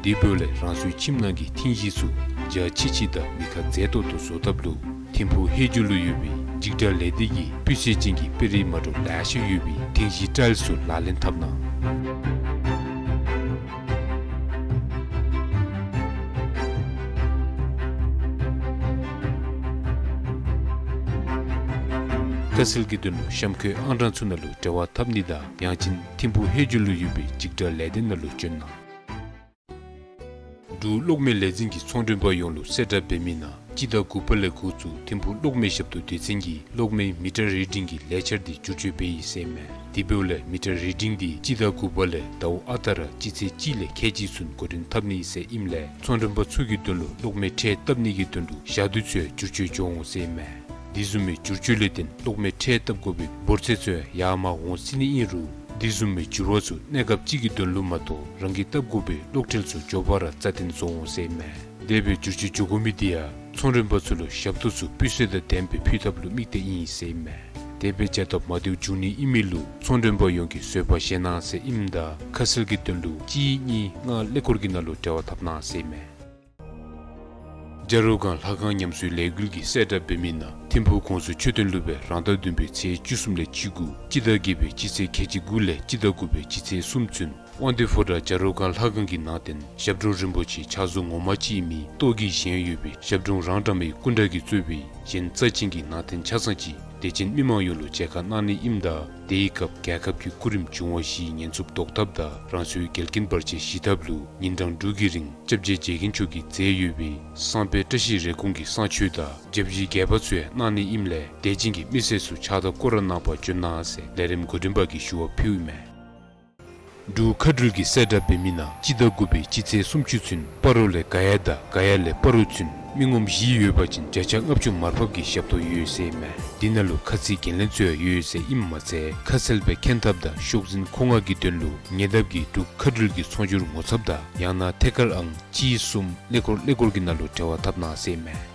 དེ་འབདཝ་ལས་རང་སོའི་ཁྱིམ་ནང་གི་ཐིང་གཞིས་ཚུ་འཇའ་ཆི་ཆི་དང་མི་ཁ་མཛེས་ཏོག་ཏོ་བཟོ་ཐབས་ལུ་ཐིམ་ཕུག་ཧེ་ཇུ་ལུ་ཡོད་པའི་འཇིགས་སྐྲག་ལས་སྡེ་གིས་སྤུས་ཚད་ཅན་གྱི་དཔེ་རིས་མ་འདྲཝ་ལེ་ཤ་ཡོད་པའི་ཐིང་གཞིས་ཊའིལ་ཚུ་ལག་ལེན་འཐབ་གནང་། ཁ་གསལ་གྱི་དོན་ལུ་གཤམ་འཁོད་ཨང་གྲངས་ཚུ་ནང་ལུ་འབྲེལ་བ་འཐབ་ནི་དང་ཡང་ཅིན་ཐིམ་ཕུག་ཧེ་ཇུ་ལུ་ཡོད་པའི་འཇིགས་སྐྲག་ལས་སྡེ་ནང་ལུ་བྱོན་གནང་། འབྲུག་གློག་མེ་ལས་འཛིན་གྱི་ཚོང་མགྲོན་པ་ཡོངས་ལུ་གསལ་བསྒྲགས་འབད་མི་ནང་སྤྱི་ཟླ་དགུ་པ་ལས་འགོ་བཙུགས་ཐིམ་ཕུག་གློག་མེ་ཞབས་ཏོག་སྡེ་ཚན་གྱིས་གློག་མེ་མི་ཊར་རི་ཌིང་གི་ལས་འཆར་འདི་བསྒྱུར་བཅོས་འབད་ཡི་ཟེར་ཨིན་མས། དེ་འབདཝ་ལས་མི་ཊར་རི་ཌིང་འདི་སྤྱི་ཟླ་དགུ་པ་ལས་ཟླཝ་ཨ་རྟག་ར་སྤྱི་ཚེས་གཅིག་ལས་ཁལ་གཅིག་ཚུན་འགོ་འདྲེན་འཐབ་ནི་ཟེར་ཨིནམ་ལས་ཚོང་མགྲོན་པ་ཚུ་གི་དོན་ལུ་གློག་མེ་ཁྲལ་བཏབ་ནི་གི་དོན་ལུ་ཞག་དུས་ཚུ་ཡང་བསྒྱུར་བཅོས་འགྱོ་འོང་ཟེར་ཨིན་མས། དེ་བཟུམ་མའི་བསྒྱུར་བཅོས་ལས་བརྟེན་གློག་མེ་ཁྲལ་བཏབ་དགོ་པའི་འབོར་ཚད་ཚུ་ཡང་ཡར་མར་འོང་སྲིད་ནི་ཨིན་རུང་དེ་བཟུམ་མའི་འགྱུར་བ་ཚུ་གནས་སྐབས་ཅིག་གི་དོན་ལུ་མ་གཏོགས་རང་གིས་བཏབ་དགོ་པའི་གློག་ཁྲལ་ཚུ་མགྱོགས་པ་ར་རྩ་བརྟན་བཟོ་འོང་ཟེར་ཨིན་མས། དེ་སྦེ་བསྒྱུར་བཅོས་འགྱོ་དགོ་མི་འདི་ཡང་ཚོང་མགྲོན་པ་ཚུ་ལུ་ཞབས་ཏོག་ཚུ་སྤུས་ཚད་དང་ལྡནམ་སྦེ་ཕུལ་ཐབས་ལུ་དམིགས་ཏེ་ཨིན་ཟེར་ཨིན་མས། དེ་སྦེ་བྱ་སྟབས་མ་བདེཝ་འབྱུང་ནི་ཨིན་མི་ལུ་ཚོང་མགྲོན་པ་ཡོངས་ཀྱིས་བཟོད་པ་བཞེས་གནང་ཟེར་ཨིནམ་ད་ཁ་གསལ་གྱི་དོན་ལུ་གཅིག་གཉིས་ལྔ་ཀླད་ཀོར་གྱི་ནང་ལུ་འབྲེལ་བ་འཐབ་གནང་ཟེར་ཨིན་མས། བྱ་རོག་སྒང་ལྷ་ཁང་ཉམས་གསོའི་ལས་འགུལ་གྱི་གསལ་བསྒྲགས་འབད་མི་ནང་ཐིམ་ཕུག་གོང་ས་མཆོག་སྟོན་སློབ་དཔོན་རང་ཟླ་བདུན་པའི་ཚེས་བཅུ་གསུམ་ལས་བཅུ་དགུ་སྤྱི་ཟླ་བརྒྱད་པའི་སྤྱི་ཚེས་ཁལ་གཅིག་དགུ་ལས་སྤྱི་ཟླ་དགུ་པའི་སྤྱི་ཚེས་གསུམ་ཚུན་དབང་འདུས་ཕོ་བྲང་བྱ་རོག་སྒང་ལྷ་ཁང་གི་ནང་རྟེན་ཞབས་དྲུང་རིན་པོ་ཆེ་ཕྱག་བཟོ་ངོ་མ་ཅིག་ཨིན་མི་ཏོག་གིས་བཞེངས་ཡོད་པའི་ཞབས་དྲུང་རང་གྲངས་མའི་སྐུ་འདྲ་གིས་གཙོས་པའི་གཞན་རྩ་ཅན་གྱི་ནང་རྟེན་ཆ་ཚང་ཅིག་དད་ཅན་མི་མང་ཡོངས་ལུ་མཇལ་ཁ་གནང་ནི་ཨིནམ་ད་དེའི་སྐབས་རྒྱལ་ཁབ་ཀྱི་སྐུ་རིམ་བྱུང་བ་བཞིའི་ཉེན་སྲུང་བཟློག་ཐབས་དང་རང་སོའི་འགལ་རྐྱེན་བར་ཆད་ཞི་ཐབས་ལུ་ཉིན་གྲངས་དྲུག་གི་རིང་སྐྱབས་རྗེ་རྗེ་མཁན་མཆོག་གིས་མཛད་ཡོད་པའི་གསང་སྤེལ་བཀྲ་ཤིས་རེ་སྐོང་གི་གསང་མཆོད་དང་བརྒྱ་བཞི་བརྒྱད་པ་ཚུ་ཡང་གནང་ནི་ཨིནམ་ལས་དད་ཅན་གྱི་མི་སེར་ཚུ་ཕྱག་དང་སྐོར་ར་གནང་པར་འབྱོན་གནང་ཟེར་ལས་རིམ་འགོ་འདྲེན་པ་གིས་ཞུ་བ་ཕུལཝ་ཨིན་མས། འབྲུག་མཁའ་འགྲུལ་གྱི་གསལ་བསྒྲགས་འབད་མི་ནང་སྤྱི་ཟླ་དགུ་པའི་སྤྱི་ཚེས་སུམ་ཅུ་ཚུན་སྤ་རོ་ལས་ག་ཡ་དང་ག་ཡ་ལས་སྤ་རོ་ཚུན་མི་ངོམ་བཞི་ཡོད་པ་ཅིན་བརྒྱ་ཆ་ལྔ་བཅུ་མར་ཕབ་ཀྱི་ཞབས་ཏོག་ཡོད་ཟེར་ཨིན་མས། འདི་ནང་ལུ་ཁ་ཚིག་འགན་ལེན་ཚུ་ཡང་ཡོད་ཟེར་ཨིནམ་མ་ཚད་ཁ་གསལ་སྦེ་མཁྱེན་ཐབས་དང་ཤོག་འཛིན་མཁོ་མངགས་ཀྱི་དོན་ལུ་ཉེ་འདབས་ཀྱི་འབྲུག་མཁའ་འགྲུལ་གྱི་ཚོང་སྒྱུར་ངོ་ཚབ་དང་ཡང་ན་ཐད་ཀར་ཨང་གཅིག་གསུམ་ཀླད་ཀོར་ཀླད་ཀོར་གྱི་ནང་ལུ་འབྲེལ་བ་འཐབ་གནང་ཟེར་ཨིན་མས།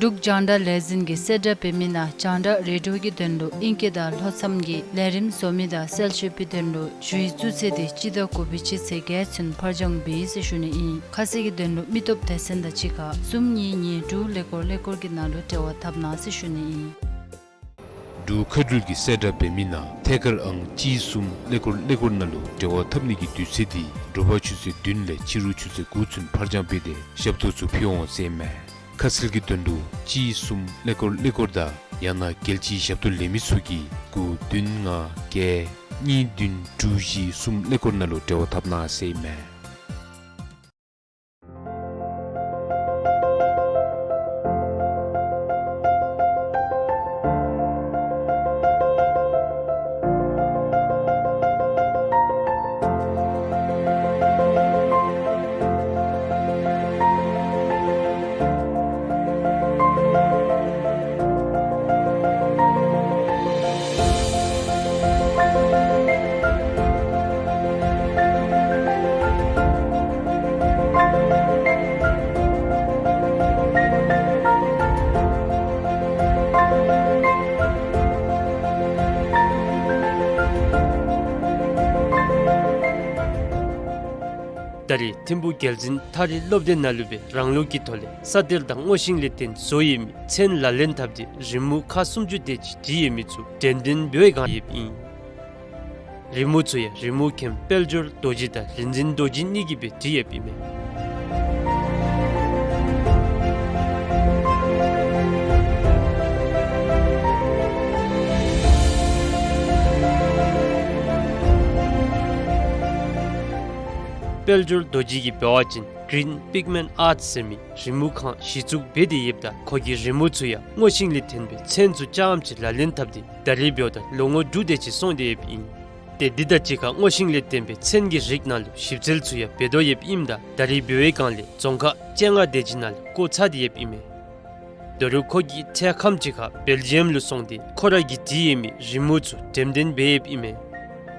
འབྲུག་རྒྱང་བསྒྲགས་ལས་འཛིན་གྱི་གསལ་བསྒྲགས་འབད་མི་ནང་རྒྱང་བསྒྲགས་རེ་ཌིའོ་གི་དོན་ལུ་ཨིང་སྐད་དང་ལྷོ་མཚམས་ཀྱི་ལས་རིམ་བཟོ་མི་དང་གསལ་བཤད་པའི་དོན་ལུ་ཞུ་ཡིག་བཙུགས་ཚེས་འདི་སྤྱི་ཟླ་དགུ་པའི་སྤྱི་ཚེས་བརྒྱད་ཚུན་ཕར་འགྱངས་འབད་ཡི་ཟེར་ཞུ་ནི་ཨིན། ཁ་གསལ་གྱི་དོན་ལུ་མི་སྟོབས་སྡེ་ཚན་དང་གཅིག་ཁར་གསུམ་གཉིས་གཉིས་དྲུག་ཀླད་ཀོར་ཀླད་ཀོར་གྱི་ནང་ལུ་འབྲེལ་བ་འཐབ་གནང་ཟེར་ཞུ་ནི་ཨིན། འབྲུག་མཁའ་འགྲུལ་གྱི་གསལ་བསྒྲགས་འབད་མི་ནང་ཐད་ཀར་ཨང་གཅིག་གསུམ་ཀླད་ཀོར་ཀླད་ཀོར་ནང་ལུ་འབྲེལ་བ་འཐབ་ནི་གི་དུས་ཚོད་འདི་དྲོ་པ་ཆུ་ཚོད་བདུན་ལས་ཕྱི་རུ་ཆུ་ཚོད་དགུ་ཚུན་ཕར་འགྱངས་འབད་དེ་ཞབས་ཏོག་ཚུ་ཕུལ་འོང་ཟེར་ཨིན་མས། ཁ་གསལ་གྱི་དོན་ལུ་གཅིག་གསུམ་ཀླད་ཀོར་ཀླད་ཀོར་དང་ཡང་ན་རྒྱལ་སྤྱིའི་ཞབས་ཏོག་ལེན་མི་ཚུ་གིས་དགུ་བདུན་ལྔ་བརྒྱད་ གཉིས་བདུན་དྲུག་བཞི་གསུམ་ཀླད་ཀོར་ནང་ལུ་འབྲེལ་བ་འཐབ་གནང་ཟེར་ཨིན་མས། ད་རེས་ཐིམ་ཕུག་རྒྱལ་འཛིན་ཐ་རི་སློབ་སྡེ་ནང་ལུ་སྦེ་རང་ལུགས་ཀྱི་ཐོག་ལས་ས་གཏེར་དང་སྔོ་ཤིང་ལས་བརྟེན་བཟོ་ཡོད་མི་ཚན་ལག་ལེན་འཐབ་སྟེ་རི་མོ་ཁག་སུམ་ཅུ་དེ་ཅིག་བྲིས་ཡོད་མི་ཚུ་འགྲེམས་སྟོན་འབད་བའི་བསྒང་ཡོདཔ་ཨིན། རི་མོ་ཚུ་ཡང་རི་མོ་མཁན་དཔལ་འབྱོར་རྡོ་རྗེ་དང་རིག་འཛིན་རྡོ་རྗེ་གཉིས་ཀྱིས་སྦེ་བྲིས་ཡོདཔ་ཨིན་མས། དཔལ་འབྱོར་རྡོ་རྗེ་གིས་འབད་བ་ཅིན་Green Pigment Arts ཟེར་མི་རི་མོ་ཁང་གཞི་བཙུགས་འབད་དེ་ཡོདཔ་ད་ཁོ་གིས་རི་མོ་ཚུ་ཡང་སྔོ་ཤིང་ལས་བརྟེན་པའི་ཚན་ཚུ་རྐྱངམ་ཅིག་ལག་ལེན་འཐབ་སྟེ་ད་རེས་འབདཝ་ད་ལོ་ངོ་དྲུག་དེ་ཅིག་སོང་སྟེ་ཡོདཔ་ཨིན། ཏེ་འདི་དང་གཅིག་ཁར་སྔོ་ཤིང་ལས་བརྟེན་པའི་ཚན་གྱི་རིགས་ནང་ལུ་ཞིབ་འཚོལ་ཚུ་ཡང་འབད་དོ་ཡོདཔ་ཨིནམ་ད་ད་རེས་འབད་བའི་བསྒང་ལས་རྫོང་ཁག་བཅོ་ལྔ་དེ་ཅིག་ནང་ལུ་བསྐོ་ཚར་ཏེ་ཡོདཔ་ཨིན་མས། ད་རུང་ཁོ་གིས་ཐེངས་ཁམས་ཅིག་ཁར་སྦེལ་ཇི་ཡམ་ལུ་སོང་སྟེ་ཁོ་ར་གིས་བྲིས་ཡོད་མི་རི་མོ་ཚུ་འགྲེམས་སྟོན་འབད་ཡོདཔ་ཨིན་མས།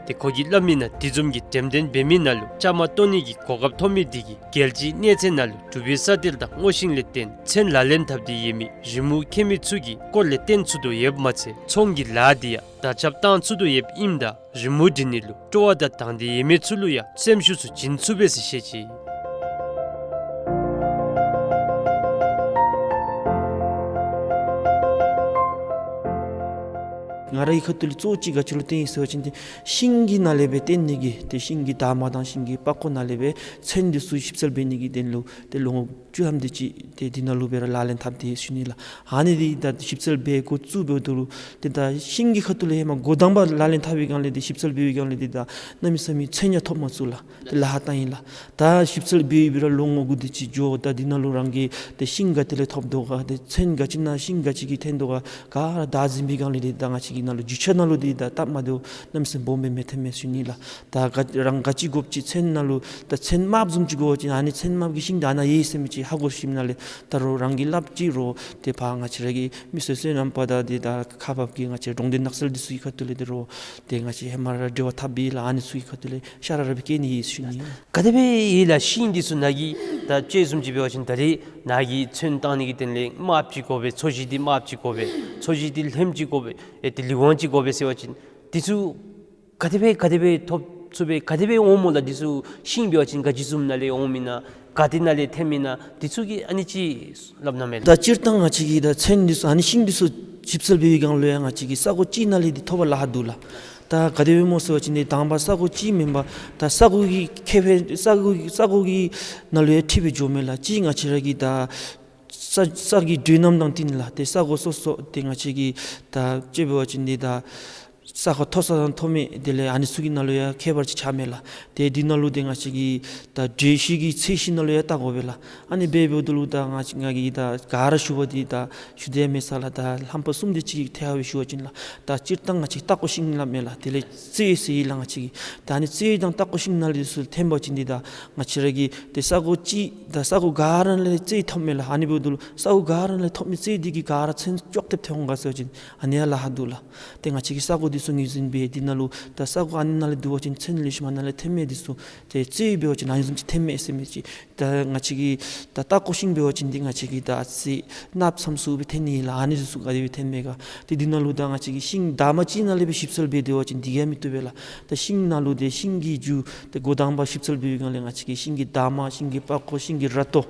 ཏེ་ཁོ་གིས་སླབ་མི་ནང་དེ་བཟུམ་གྱི་འགྲེམས་སྟོན་འབད་མི་ནང་ལུ་བཅའ་མར་གཏོགས་ནི་གི་གོ་སྐབས་ཐོབ་མི་དེ་གིས་རྒྱལ་སྤྱིའི་གནས་ཚད་ནང་ལུ་འབྲུག་པའི་ས་གཏེར་དང་སྔོ་ཤིང་ལས་བརྟེན་ཚན་ལག་ལེན་འཐབ་སྟེ་ཡོད་མི་རི་མོ་མཁན་མི་ཚུ་གི་སྐོར་ལས་བསྟན་ཚུགས་དོ་ཡོདཔ་མ་ཚད་ཚོང་གི་ལཱ་དེ་ཡང་དར་ཁྱབ་བཏང་ཚུགས་དོ་ཡོདཔ་ཨིནམ་ད་རི་མོ་འབྲི་ནི་ལུ་སྤྲོ་བ་དང་དང་འདོད་ཡོད་མི་ཚུ་ལུ་ཡང་སེམས་ཤུགས་ཚུ་བྱིན་ཚུགས་པས་ཟེར་བཤད་ཅི། ང་རའི་ཁ་ཐུག་ལས་གཙོ་བོ་ཅིག་ག་ཅི་ལུ་བརྟེན་ཡི་ཟེར་བ་ཅིན་ཏེ་ཤིང་གི་ནང་ལས་སྦེ་བརྟེན་ནི་གི་ཏེ་ཤིང་གི་འདབ་མ་དང་ཤིང་གི་པགས་ཀོ་ནང་ལས་སྦེ་ཚན་འདི་ཚུ་ཞིབ་འཚོལ་འབད་ནི་གི་དོན་ལུ་ཏེ་ལོ་ངོ་བཅུ་ཐམ་དེ་ཅིག་ཏེ་འདི་ནང་ལུ་སྦེ་ར་ལག་ལེན་འཐབ་སྟེ་ཡོད་ཟེར་ཞུ་ནི་ལགས། ཨ་ནི་འདི་ད་ཞིབ་འཚོལ་འབད་འགོ་བཙུགས་འབདཝ་ད་ལུ་ཏེ་ད་ཤིང་གི་ཁ་ཐུག་ལས་ཧེ་མ་འགོ་དང་པ་ལག་ལེན་འཐབ་པའི་བསྒང་ལས་ཏེ་ཞིབ་འཚོལ་འབད་བའི་བསྒང་ལས་ཏེ་ད་གནམ་མེད་ས་མེད་ཚན་ཡང་ཐོབ་མ་ཚུགས་ལགས། ཏེ་ལཱ་བཏང་ཡི་ལགས། ད་ཞིབ་འཚོལ་འབད་འབད་ར་ལོ་ངོ་དགུ་དེ་ཅིག་འགྱོ། ད་འདི་ནང་ལུ་རང་གིས་ཏེ་ཤིང་ག་ཅི་ལས་ཐོབ་དོ་ག་ཏེ་ཚན་ག་ཅི་ནང་ཤིང་ག་ཅི་གིས་འཐོན་དོ་ག་ག་ར་བདའ་ཟུན་པའི་བསྒང་ལས་ཏེ་ད་ང་བཅས་ཀྱི་ནང་ལུ་རྒྱུ་ཆ་ནང་ལུ་ཏེ་ད་སྟབས་མ་བདེཝ་གནམ་མེད་ས་མེད་སྦོམ་སྦེ་མི་འཐོན་མས་ཟེར་ཞུ་ནི་ལགས། ད་ག་རང་ག་ཅི་དགོཔ་ཅིག་ཚན་ནང་ལུ་ད་ཚན་དམརཔོ་བཟུམ་ཅིག་དགོ་པ་ཅིན་ཨ་ནི་ཚན་དམརཔོ་གི་ཤིང་ད་ནཱ་ཡོད་ཟེར་མི་ཅིག་ཧ་གོ་ཞིནམ་ལས་ད་རུང་རང་གིས་སླབ་ཅི་རུང་ཏེ་ཕར་ང་བཅས་ར་གི་མི་སེར་སོ་ནམ་པ་དང་ཏེ་ད་ཁག་འབག་གི་ང་བཅས་འབྲོང་སྡེ་ནགས་ཚལ་འདི་ཚུ་གི་ཁ་ཐུག་ལས་ཏེ་རུང་ཏེ་ང་བཅས་ཧེ་མ་ར་འབྲེལ་བ་འཐབ་པའི་ལགས། ཨ་ནི་ཚུ་གི་ཁ་ཐུག་ལས་ཤ་ར་ར་སྦེ་བཀལ་ནི་ཨིན་ཟེར་ཞུ་ནི། ག་དེ་སྦེ་ཡོད་ལགས། ཤིང་འདི་ཚུ་ནཱ་གི་ད་དཔྱེ་བཟུམ་ཅིག་འབད་བ་ཅིན་ད་རེས་ནཱ་གི་ཚོན་བཏང་ནི་གི་དོན་ལས་དམརཔོ་ཅིག་དགོ་པས། ཚོས་གཞི་འདི་དམརཔོ་ཅིག་དགོ་པས། ཚོས་གཞི་འདི་ལྷནམ་ཅིག་དགོ་པས། ཨེ་ཏེ་ལི་ཝང་ཅིག་དགོ་པས་ཟེར་བ་ཅིན་འདི་ཚུ་ག་དེ་སྦེ་ག་དེ་སྦེ་ཐོབ་ཚུགས་པས། ག་དེ་སྦེ་འོངམ་སྨོ་ལགས། འདི་ཚུ་ཤིང་འབད་བ་ཅིན་ག་ཅི་བཟུམ་ནང་ལས་འོངམ་ཨིན་ན་ག་ཏེ་ནང་ལས་འཐོནམ་ཨིན་ན་འདི་ཚུ་གི་ཨ་ནི་ཅིག་སླབ་གནང་མས་ལགས། ད་སྤྱིར་བཏང་ང་བཅས་ཀྱིས་ད་ཚོན་འདི་ཚུ་ཨ་ནི་ཤིང་འདི་ཚུ་ཞིབ་འཚོལ་འབད་བའི་བསྒང་ལུ་ཡང་ང་བཅས་ཀྱིས་ས་གོ་གཅིག་ནང་ལས་འདི་ཐོབ་པར་ལཱ་ཁག་འདུག་ལགས། ད་ག་དེ་སྦེ་སྨོ་ཟེར་བ་ཅིན་ཏེ་དང་པ་ས་གོ་གཅིག་མེན་པར་ད་ས་གོ་གི་ཁེ་ཕན་ས་གོ་གི་ས་གོ་གི་ནང་ལུ་ཡང་འཁྲིལ་སྦེ་འགྱོཝ་མས་ལགས། གཅིག་ང་བཅས་ར་གི་ད་ས་ས་གི་འགྲོ་ལམ་དང་བསྟུན་ལགས། ཏེ་ས་གོ་སོ་སོ་ཏེ་ང་བཅས་ཀྱི་ད་དཔྱེ་འབད་བ་ཅིན་འདི་ད་ས་གོ་མཐོ་ས་དང་མཐོ་དམའ་དེ་ལས་ཨ་ནི་ཚུ་གི་ནང་ལུ་ཡང་ཁྱད་པར་ཅིག་ཆགས་མས་ལགས། ཏེ་འདི་ནང་ལུ་ཏེ་ང་བཅས་ཀྱི་ད་འགྲུལ་བཞུད་ཀྱི་ཚད་གཞི་ནང་ལུ་ཡང་བལྟ་དགོ་པས་ལགས། ཨ་ནི་འབད་འབདཝ་ད་ལུ་ད་ང་ང་གིས་ད་ག་ར་ཞུ་བ་འདི་ད་ཞུ་འདོད་མེད་ས་ལགས། ད་རྣམ་པ་གསུམ་དེ་ཅིག་གི་ཐད་ཁར་སྦེ་ཞུ་བ་ཅིན་ལགས། ད་སྤྱིར་བཏང་ང་བཅས་སྟག་ཀོ་ཤིང་སླབ་མས་ལགས། དེ་ལས་རྩེ་ཟེར་ཡི་ལགས་ང་བཅས་ཀྱིས། ད་ཨ་ནི་རྩེ་དང་སྟག་ཀོ་ཤིང་ནང་ལས་ཚུར་འཐོན་པ་ཅིན་འདི་ད་ང་བཅས་ར་གི་ཏེ་ས་གོ་གཅིག་ད་ས་གོ་ག་ར་ནང་ལས་རྩེ་ཐོབ་མས་ལགས། ཨ་ནི་འབདཝ་ད་ལུ་ས་གོ་ག་ར་ནང་ལས་ཐོབ་མི་རྩེ་འདི་གིས་ག་ར་ཚོན་ཅོག་འཐདཔ་འཐོན་འོང་ག་ཟེར་བ་ཅིན་ཨ་ནི་ཡང་ལཱ་ཁག་འདུག་ལགས། ཏེ་ང་བཅས་ཀྱིས་ས་གོ་འདི་ཚུ་ངོས་འཛིན་འབད་འདི་ནང་ལུ་ད་ས་གོ་ཨ་ནི་ནང་ལས་བསྡུ་བ་ཅིན་ཚོན་ལེགས་ཤོམ་ཨ་ནཱ་ལས་འཐོན་མས། འདི་ཚུ་ཏེ་རྩེ་འབད་བ་ཅིན་ཨ་ནི་བཟུམ་ཅིག་འཐོན་མས་ཟེར་མི་ཅིག། ད་ང་བཅས་ཀྱིས་ད་སྟག་ཀོ་ཤིང་འབད་བ་ཅིན་འདི་ང་བཅས་ཀྱིས་ད་ཨ་ཙི་གནགཔོ་ཙམ་ཚུ་སྦེ་འཐོན་ནི་ལགས། ཨ་ནི་ཚུ་ག་དེ་སྦེ་འཐོན་མས་ག། ཏེ་འདི་ནང་ལུ་ད་ང་བཅས་ཀྱིས་ཤིང་འདབ་མ་གཅིག་ནང་ལས་སྦེ་ཞིབ་འཚོལ་འབད་སྡོད་པ་ཅིན་འདི་གིས་མི་བཏུབ་པས་ལགས། ད་ཤིང་ནང་ལུ་ཏེ་ཤིང་གི་རྒྱུ་ཏེ་འགོ་དང་པ་ཞིབ་འཚོལ་འབད་བའི་སྒང་ལས་ང་བཅས་ཀྱིས་ཤིང་གི་འདབ་མ་ཤིང་གི་པགས་ཀོ་ཤིང་གི་ར་ཏོ་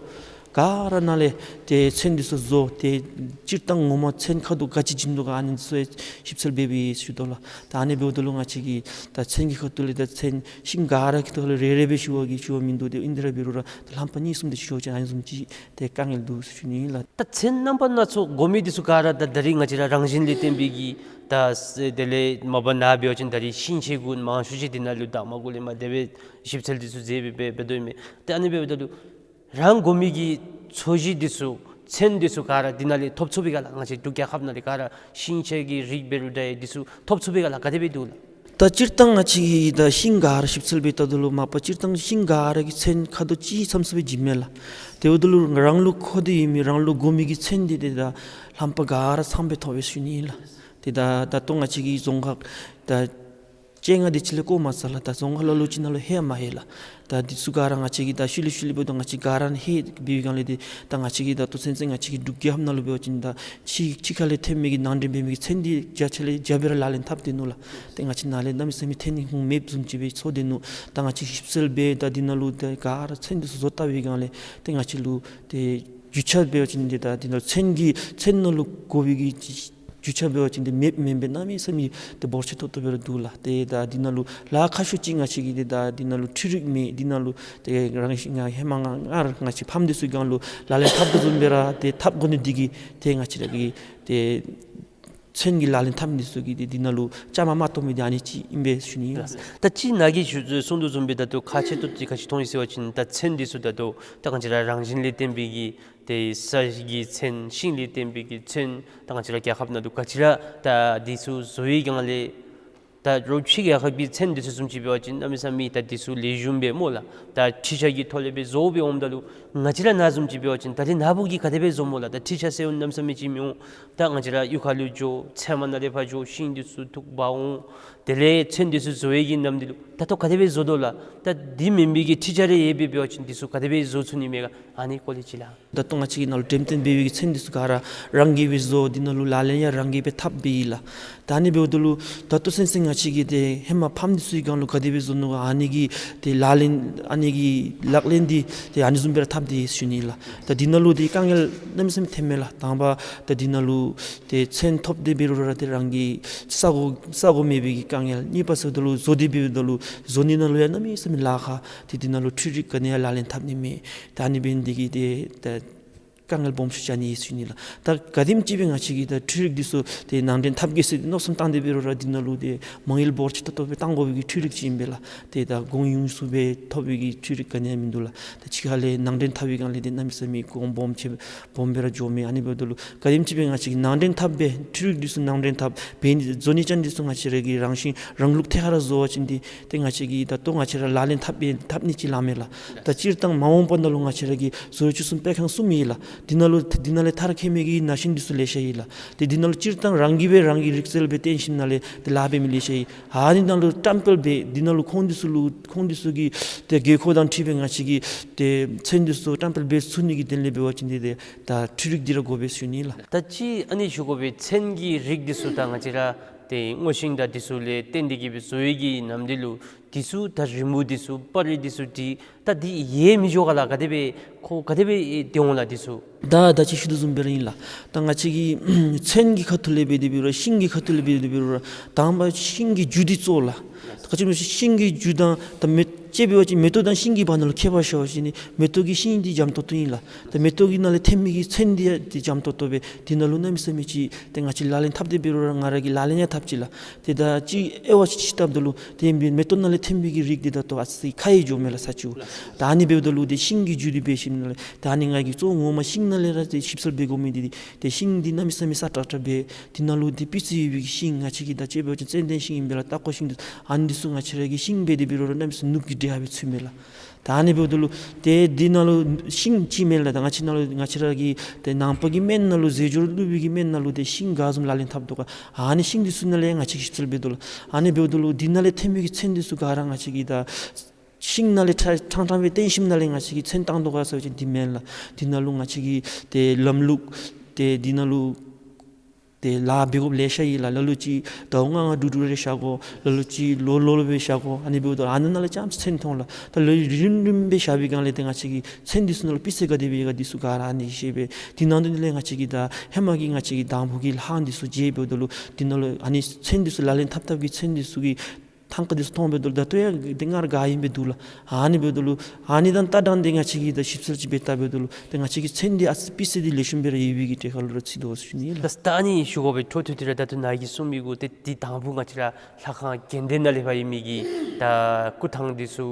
ག་ར་ནང་ལས་ཏེ་ཚན་འདི་ཚུ་བཟོ། ཏེ་སྤྱིར་བཏང་ངོ་མ་ཚན་ཁ་དོག་ག་ཅི་བྱིན་དོ་ག་ཨ་ནི་ཚུ་ཞིབ་འཚོལ་འབད་འབད་ཞུ་དོ་ལགས། ད་ཨ་ནི་འབདཝ་ད་ལུ་ང་བཅས་ཀྱིས་ད་ཚན་གྱི་ཁ་ཐུག་ལས་ད་ཚན་ཤིང་ག་ར་གི་ཐོག་ལས་རེ་རེ་སྦེ་ཞུ་བ་གི་ཞུ་བ་མིན་འདུག། ཏེ་ཨིན་དེ་ར་འབད་རུང་ར་ད་ལྷམ་པ་གཉིས་གསུམ་དེ་ཞུ་བ་ཅིན་ཨ་ནི་བཟུམ་ཅིག་ཏེ་དཀའ་ངལ་འདུག་ཟེར་ཞུ་ནི་ཨིན་ལགས། ད་ཚན་རྣམ་པ་སྣ་ཚོགས་དགོ་མི་འདི་ཚུ་ག་ར་ད་ད་རིས་ང་བཅས་ར་རང་བཞིན་ལས་བརྟེན་པའི་གི་ད་ས་དེ་ལས་མ་པ་ནཱ་འབད་བ་ཅིན་ད་རིས་ཤིང་ཆས་གུ་མང་ཤོས་ཅིག་འདི་ནང་ལུ་ད་མ་གུ་ལས་མར་དེ་སྦེ་ཞིབ་འཚོལ་འདི་ཚུ་མཛད་སྦེ་འབད་འབད་དོ་ཨིན་མས། ཏེ་ཨ་ནི་འབདཝ་ད་ལུ་རང་དགོ་མི་གི་ཚོས་གཞི་འདི་ཚུ་ཚན་འདི་ཚུ་ག་ར་འདི་ནང་ལས་ཐོབ་ཚུགས་པས་ག་ལགས། ང་བཅས་འབྲུག་རྒྱལ་ཁབ་ནང་ལས་ག་ར་ཤིང་ཆས་ཀྱི་རིགས་འབད་རུང་འདྲ་འདི་ཚུ་ཐོབ་ཚུགས་པས་ག་ལགས། ག་དེ་སྦེ་འདུག་ལགས། ད་སྤྱིར་བཏང་ང་བཅས་ཀྱིས་ད་ཤིང་ག་ར་ཞིབ་འཚོལ་འབད་བལྟཝ་ད་ལུ་མ་པ་སྤྱིར་བཏང་ཤིང་ག་ར་གི་ཚན་ཁ་དོག་གཅིག་ཙམ་ཙམ་སྦེ་བྱིནམ་མས་ལགས། དེ་འབདཝ་ད་ལུ་རང་ལུ་མཁོ་སྟེ་ཡོད་མི་རང་ལུ་དགོ་མི་གི་ཚན་འདི་ཏེ་ད་ལྷམ་པ་ག་ར་ཚངམ་སྦེ་ཐོབ་པས་ཞུ་ནི་ཨིན་ལགས། ཏེ་ད་ད་ལྟོ་ང་བཅས་ཀྱི་རྫོང་ཁག་ད་བཅོ་ལྔ་དེ་ཅིག་ལས་བཀོ་མ་ཚར་ལགས། ད་རྫོང་ཁག་ལ་ལུ་ཅིག་ནང་ལུ་ལྷོད་མ་ལྷོད་ལགས། ད་འདི་ཚུ་ག་ར་ང་བཅས་ཀྱིས་ད་ཤུལ་ལས་ཤུལ་ལས་འབདཝ་ད་ང་བཅས་ག་ར་ལྷོད་པའི་སྒང་ལས་ཏེ་ད་ང་བཅས་ཀྱིས་ད་ལྟོ་ཚུན་ཚོད་ང་བཅས་ཀྱི་འབྲུག་རྒྱལ་ཁབ་ནང་ལུ་འབད་བ་ཅིན་ད་ཕྱི་ཕྱི་ཁ་ལས་ཐོན་མི་གི་ནང་འདྲེན་འབད་མི་གི་ཚན་འདི་བརྒྱ་ཆ་ལས་བརྒྱ་སྦེ་ར་ལག་ལེན་འཐབ་སྟེ་ནུག་ལགས། ཏེ་ང་བཅས་ནཱ་ལས་གནམ་མེད་ས་མེད་ཐོན་ནི་ཧུང་མེདཔ་བཟུམ་ཅིག་སྦེ་ཚོར་སྡོད་ནུག། ད་ང་བཅས་ཞིབ་འཚོལ་འབད་ད་འདི་ནང་ལུ་ད་ག་ར་ཚན་འདི་ཚུ་བཟོ་བལྟ་བའི་སྒང་ལས་ཏེ་ང་བཅས་ལུ་ཏེ་རྒྱུ་ཆ་འབད་བ་ཅིན་ཏེ་ད་འདི་ནང་ཚན་གྱི་ཚན་ནང་ལུ་དགོ་པའི་གི་རྒྱུ་ཆ་འབད་བ་ཅིན་ཏེ་མེདཔ་མེན་པས། གནམ་མེད་ས་མེད་ཏེ་འབོར་ཆེ་ཏོག་ཏོ་སྦེ་ར་འདུག་ལགས། ཏེ་ད་འདི་ནང་ལུ་ལཱ་ཁག་ཤོས་ཅིག་ང་བཅས་ཀྱིས་ཏེ་ད་འདི་ནང་ལུ་འཕྲུལ་རིག་མེད། འདི་ནང་ལུ་ཏེ་རང་བཞིན་ང་ཧེ་མ་ང་ང་ར་ང་བཅས་ཕམ་འདི་ཚུ་སྒང་ལུ་ལག་ལེན་འཐབ་དོ་བཟུམ་སྦེ་ར་ཏེ་འཐབ་དགོ་ནི་འདི་གིས་ཏེ་ང་བཅས་ར་གི་ཏེ་ཚན་གྱི་ལག་ལེན་འཐབ་མི་འདི་ཚུ་གིས་ཏེ་འདི་ནང་ལུ་བཅའ་མར་མ་གཏོགས་མི་འདི་ཨ་ནི་ཅིག་ཨིན་པས་ཞུ་ནི་ཨིན། ད་ཅི་ནཱ་གིས་ཞུ་གསུངས་དོ་བཟུམ་སྦེ་ད་ལྟོ་ཁག་ཆེ་ཏོག་ཏོ་ག་ཅི་མཐོང་ཡི་ཟེར་བ་ཅིན་ད་ཚན་འདི་ཚུ་ད་ལྟོ་ད་ང་བཅས་ར་རང་བཞིན་ལས་བརྟེན་པའི་གི་ཏེ་ས་གི་ཚན་ཤིང་ལས་བརྟེན་པའི་གི་ཚན་ད་ང་བཅས་ར་རྒྱལ་ཁབ་ནང་ལུ་ག་ཅི་ར་ད་འདི་ཚུ་བཟོ་བའི་སྒང་ལས་ད་རོགས་ཕྱི་རྒྱལ་ཁབ་ཀྱི་ཚན་འདི་ཚུ་བཟུམ་ཅིག་འབད་བ་ཅིན་གནམ་མེད་ས་མེད་ད་འདི་ཚུ་ལེགས་ཤོམ་སྦེ་སྨོ་ལགས། ད་འཕྲུལ་ཆས་ཀྱི་ཐོག་ལས་སྦེ་བཟོ་སྦེ་འོངམ་ད་ལུ་ང་བཅས་ར་ནཱ་བཟུམ་ཅིག་འབད་བ་ཅིན་ད་རེས་ནཱ་བུ་གིས་ག་དེ་སྦེ་བཟོ་སྨོ་ལགས། ད་འཕྲུལ་ཆས་ཟེར་བ་གནམ་མེད་ས་མེད་ཅིག་མི་འོང་། ད་ང་བཅས་ར་གཡུས་ཁ་ལུ་འགྱོ་ཚལ་མ་ནང་ལས་ཕར་འགྱོ་ཤིང་འདི་ཚུ་འཐུ་འབག་འོང་། དེ་ལས་ཚན་འདི་ཚུ་བཟོ་བའི་གི་ནམ་འདི་ལུ་ད་ལྟོ་ག་དེ་སྦེ་བཟོ་དོ་ལགས། ད་འདི་མེན་པའི་གི་འཕྲུལ་ཆས་རེ་ཡོད་པའི་འབད་བ་ཅིན་འདི་ཚུ་ག་དེ་སྦེ་བཟོ་ཚུགས་ནི་མས་ག། ཨ་ནི་སྐོར་ལས་ཅིག་ལགས། ད་ལྟོ་ང་བཅས་ཀྱི་ནང་ལུ་འགྲེམས་སྟོན་འབད་བའི་གི་ཚན་འདི་ཚུ་ག་ར་རང་གིས་སྦེ་བཟོ། འདི་ནང་ལུ་ལག་ལེན་ཡང་རང་གིས་སྦེ་འཐབ་སྦེ་ཡོད་ལགས། ད་ཨ་ནི་འབདཝ་ད་ལུ་ད་ལྟོ་ཚུན་ཚོད་ང་བཅས་ཀྱིས་ཏེ་ཧེ་མ་ཕམ་འདི་ཚུ་གི་སྒང་ལུ་ག་དེ་སྦེ་བཟོ་ནུག་ག། ཨ་ནི་གི་ཏེ་ལག་ལེན་ཨ་ནི་གི་ལག་ལེན་འདི་ཏེ་ཨ་ནི་བཟུམ་སྦེ་ར་འཐབ་སྟེ་ཡོད་ཞུ་ནི་ལགས། ད་འདི་ནང་ལུ་ཏེ་དཀའ་ངལ་གནམ་མེད་ས་མེད་ཐོནམ་མས་ལགས། དང་པ་ད་འདི་ནང་ལུ་ཏེ་ཚན་ཐོབ་སྟེ་འབད་རུང་ར་ཏེ་རང་གི་ས་གོ་ས་གོ་མེད་པའི་གི་དཀའ་ངལ། གཉིས་པ་ཟེརཝ་ད་ལུ་བཟོ་སྟེ་འབདཝ་ད་ལུ་བཟོ་ནི་ནང་ལུ་ཡང་གནམ་མེད་ས་མེད་ལཱ་ཁག། ཏེ་འདི་ནང་ལུ་འཕྲུལ་རིག་ག་ནི་ཡང་ལག་ལེན་འཐབ་ནི་མེད། ད་ཨ་ནི་འབད་ནི་འདི་གིས་ཏེ་ད་དཀའ་ངལ་སྦོམ་ཤོས་ཅིག་ཨ་ནི་ཨིན་ཞུ་ནི་ལགས། ད་ག་དེམ་ཅིག་སྦེ་ང་བཅས་ཀྱིས་ད་འཕྲུལ་རིག་འདི་ཚུ་ཏེ་ནང་འདྲེན་འཐབ་གེ་ཟེར་མནོ་བསམ་བཏང་སྟེ་འབད་རུང་ར་འདི་ནང་ལུ་ཏེ་མ་དངུལ་འབོར་ཆེ་ཏོག་ཏོ་སྦེ་བཏང་དགོ་པའི་གི་འཕྲུལ་རིག་ཅིག་ཨིན་པས་ལགས། ཏེ་ད་གོང་ཡོངས་སུ་སྦེ་ཐོབ་པའི་གི་འཕྲུལ་རིག་ག་ནི་ཡང་མིན་འདུག་ལགས། ད་ཕྱི་ཁ་ལས་ནང་འདྲེན་འཐབ་པའི་སྒང་ལས་ཏེ་གནམ་མེད་ས་མེད་གོང་སྦོམ་ཆེ་སྦོམ་སྦེ་ར་འགྱོཝ་མས། ཨ་ནི་འབདཝ་ད་ལུ་ག་དེམ་ཅིག་སྦེ་ང་བཅས་ཀྱིས་ནང་འདྲེན་འཐབ་སྦེ་འཕྲུལ་རིག་འདི་ཚུ་ནང་འདྲེན་འཐབ་སྦེ་ནི་བཟོ་ནི་ཅན་འདི་ཚུ་ང་བཅས་ར་གི་རང་བཞིན་རང་ལུགས་ཐད་ཁར་ར་བཟོ་བ་ཅིན་ཏེ་ཏེ་ང་བཅས་ཀྱིས་ད་ལྟོ་ང་བཅས་ར་ལག་ལེན་འཐབ་སྦེ་འཐབ་ནི་ཅིག་ལགས་མས་ལགས། ད་སྤྱིར་བཏང་མ་འོངས་པ་ནང་ལུ་ང་བཅས་ར་གི་བཟོ་བཅོས་ཚུ་སྤེལ་ཁང་གསུམ་ཡོད་ལགས། འདི་ནང་ལུ་འདི་ནང་ལས་མཐར་འཁྱོལ་མི་གི་ནང་ཤིང་འདི་ཚུ་ལེ་ཤ་ཡོད་ལགས། ཏེ་འདི་ནང་ལུ་སྤྱིར་བཏང་རང་གིས་སྦེ་རང་གི་རིག་རྩལ་སྦེ་བརྟེན་ཞིནམ་ལས་ཏེ་ལཱ་འབད་མི་ལེ་ཤ་ཡོད། ཨ་ནི་ནང་ལུ་བཀྲམ་སྤེལ་འབད་འདི་ནང་ལུ་ཁོང་འདི་ཚུ་ལུ་ཁོང་འདི་ཚུ་གི་ཏེ་དགོས་མཁོ་དང་འཁྲིལ་སྦེ་ང་བཅས་ཀྱིས་ཏེ་ཚན་འདི་ཚུ་བཀྲམ་སྤེལ་འབད་ཚུགས་ནི་གི་དོན་ལས་འབད་བ་ཅིན་ཏེ་ཏེ་ད་འཕྲུལ་རིག་འདི་ར་དགོ་པས་ཞུ་ནི་ལགས། ད་ཅི་ཨ་ནི་ཞུ་དགོ་པས། ཚན་གྱི་རིགས་འདི་ཚུ་ད་ང་བཅས་ར་ཏེ་སྔོ་ཤིང་དང་འདི་ཚུ་ལས་བརྟེན་ཏེ་གིས་སྦེ་བཟོ་བའི་གི་ནམ་འདི་ལུ་འདི་ཚུ་ད་རི་མོ་འདི་ཚུ་པར་རིས་འདི་ཚུ་འདི་ད་འདི་ཡལ་མི་འགྱོ་ག་ལགས། ག་དེ་སྦེ་ཁོ་ག་དེ་སྦེ་ཏེ་འོང་ལགས་འདི་ཚུ། ད་ད་ཅི་ཞུ་དོ་བཟུམ་སྦེ་ར་ཨིན་ལགས། ད་ང་བཅས་ཀྱིས་ཚན་གྱི་ཁ་ཐུག་ལས་འབད་དེ་འབད་རུང་ཤིང་གི་ཁ་ཐུག་ལས་འབད་དེ་འབད་རུང་ར་དང་པ་ཤིང་གི་རྒྱུ་འདི་གཙོ་ལགས། ད་ག་ཅི་སྨོ་ཤིང་གི་རྒྱུ་དང་ད་མེ་ཅིག་འབད་བ་ཅིན་མེ་ཏོག་དང་ཤིང་གི་བར་ན་ལུ་ཁྱད་པར་ཤར་བ་ཅིན་ནི་མེ་ཏོག་གི་ཤིང་འདི་འཇམ་ཏོག་ཏོ་ཨིན་ལགས། ད་མེ་ཏོག་གི་ནང་ལས་ཐོན་མི་གི་ཚན་འདི་ཡང་འདི་འཇམ་ཏོག་ཏོ་སྦེ་འདི་ནང་ལུ་གནམ་མེད་ས་མེད་ཅིག་ཏེ་ང་བཅས་ལག་ལེན་འཐབ་སྟེ་འབད་རུང་ར་ང་ར་གིས་ལག་ལེན་ཡང་འཐབ་ཅི་ལགས། ཏེ་ད་ཅི་དབྱེ་བ་ཅིག་ཅིག་བལྟཝ་ད་ལུ་ཏེ་མེ་ཏོག་ནང་ལས་ཐོན་པའི་གི་རིགས་འདི་ད་ལྟོ་ཨ་ཙི་ཁ་ཡི་འགྱོཝ་མས་ལགས་ས་ཆུ། ད་ཨ་ནི་འབདཝ་ད་ལུ་ཏེ་ཤིང་གི་རྒྱུ་འདི་འབད་ཞིནམ་ལས་ད་ཨ་ནི་ང་གིས་གཙོ་བོ་ངོ་མ་ཤིང་ནང་ལས་ར་ཏེ་ཞིབ་འཚོལ་འབད་དགོ་མི་འདི་ཏེ་ཤིང་འདི་གནམ་མེད་ས་མེད་སྲ་ཀྲག་ཀྲ་སྦེ་འདི་ནང་ལུ་ཏེ་སྤུས་ཚད་ཡོད་པའི་གི་ཤིང་ང་བཅས་ཀྱིས་ད་ཅིག་འབད་བ་ཅིན་ཙན་དན་ཤིང་ཨིན་པས་ལགས། སྟག་ཀོ་ཤིང་འདི་ཨ་ནི་འདི་ཚུ་ང་བཅས་ར་གི་ཤིང་འབད་དེ་འབད་རུང་ར་གནམ་མེད་ས་མེད་ནུབ་ཀྱི་འབྲས་ལྷག་སྦེ་ཚུད་མས་ལགས། ད་ཨ་ནི་འབདཝ་ད་ལུ་ཏེ་འདི་ནང་ལུ་ཤིང་ཅིག་མེན་ལགས། ད་ང་བཅས་ནང་ལུ་ང་བཅས་ར་གི་ཏེ་ནང་པ་གི་སྨན་ནང་ལུ་རྫས་སྦྱོར་བླུགས་པའི་གི་སྨན་ནང་ལུ་ཏེ་ཤིང་ག་བཟུམ་ལག་ལེན་འཐབ་དོ་ག་ཨ་ནི་ཤིང་འདི་ཚུ་ནང་ལས་ང་བཅས་ཀྱིས་ཞིབ་འཚོལ་འབད་དོ་ལགས། ཨ་ནི་འབདཝ་ད་ལུ་འདི་ནང་ལས་ཐོན་མི་གི་ཚན་འདི་ཚུ་ག་ར་ང་བཅས་ཀྱིས་ད་ཤིང་ནང་ལས་ཕྲང་ཕྲང་སྦེ་བཏོན་ཞིནམ་ལས་ང་བཅས་ཀྱིས་ཚན་བཏང་དོ་ག་ཟེར་བ་ཅིན་འདི་མེན་ལགས། འདི་ནང་ལུ་ང་བཅས་ཀྱིས་ཏེ་ལམ་ལུགས་ཏེ་འདི་ནང་ལུ་ ཏེ་ལཱ་འབད་དགོཔ་ལེ་ཤ་ཡོད་ལགས། ལ་ལུ་ཅིག་ཟླཝ་ལྔ་ལྔ་དྲུག་དྲུག་རེ་བཞག་དགོ། ལ་ལུ་ཅིག་ལོ་ལོ་ལུ་སྦེ་བཞག་དགོ། ཨ་ནི་འབདཝ་ད་ཨ་ནི་ནང་ལས་རྐྱངམ་ཅིག་ཚོན་མཐོང་ལགས། ད་ལོ་རིམ་རིམ་སྦེ་བཞག་པའི་སྒང་ལས་ཏེ་ང་བཅས་ཀྱི་ཚོན་འདི་ཚུ་ནང་ལུ་སྤུས་ཚད་ག་དེ་སྦེ་ཡོད་ག་འདི་ཚུ་ག་ར་ཨ་ནི་ཤེས་པས། དེ་ནང་དོན་ལས་ང་བཅས་ཀྱི་ད་ཧེ་མ་གི་ང་བཅས་ཀྱི་དང་ཕུ་གི་ལྷ་ཁང་འདི་ཚུ་མཇལ་འབདཝ་ད་ལུ་དེ་ནང་ལུ་ཨ་ནི་ཚོན་འདི་ཚུ་ལག་ལེན་འཐབ་འཐབ་ཀྱི་ཚོན་འདི་ཚུ་གི་ཐང་ཀ་འདི་ཚུ་མཐོང་འབདཝ་ད་ལུ་ད་ལྟོ་ཡང་ཏེ་ང་ར་དགའ་ཡི་སྦེ་འདུག་ལགས། ཨ་ནི་འབདཝ་ད་ལུ་ཨ་ནི་དང་ལྟ་སྟངས་འདི་ང་བཅས་ཀྱིས་ད་ཞིབ་འཚོལ་ཅིག་འབད་བལྟ་འབདཝ་ད་ལུ་ཏེ་ང་བཅས་ཀྱི་ཚོན་འདི་ཨ་ཙི་སྤུས་ཚད་འདི་ལེགས་ཤོམ་སྦེ་ར་ཡོད་པའི་གི་གྲས་ཁར་ལུ་ར་ཚུད་དོ་ཟེར་ཞུ་ནི་ལགས། ད་ད་ཨ་ནི་ཞུ་དགོ་པའི་འཕྲོ་མཐུད་དེ་ར་ད་ལྟོ་ནཱ་གིས་གསུངས་མི་གུ་ཏེ་འདི་དང་ཕུ་ང་བཅས་ར་ལྷ་ཁང་དགོན་སྡེ་ནང་ལས་ཕར་ཡོད་མི་གི་ད་སྐུ་ཐང་འདི་ཚུ་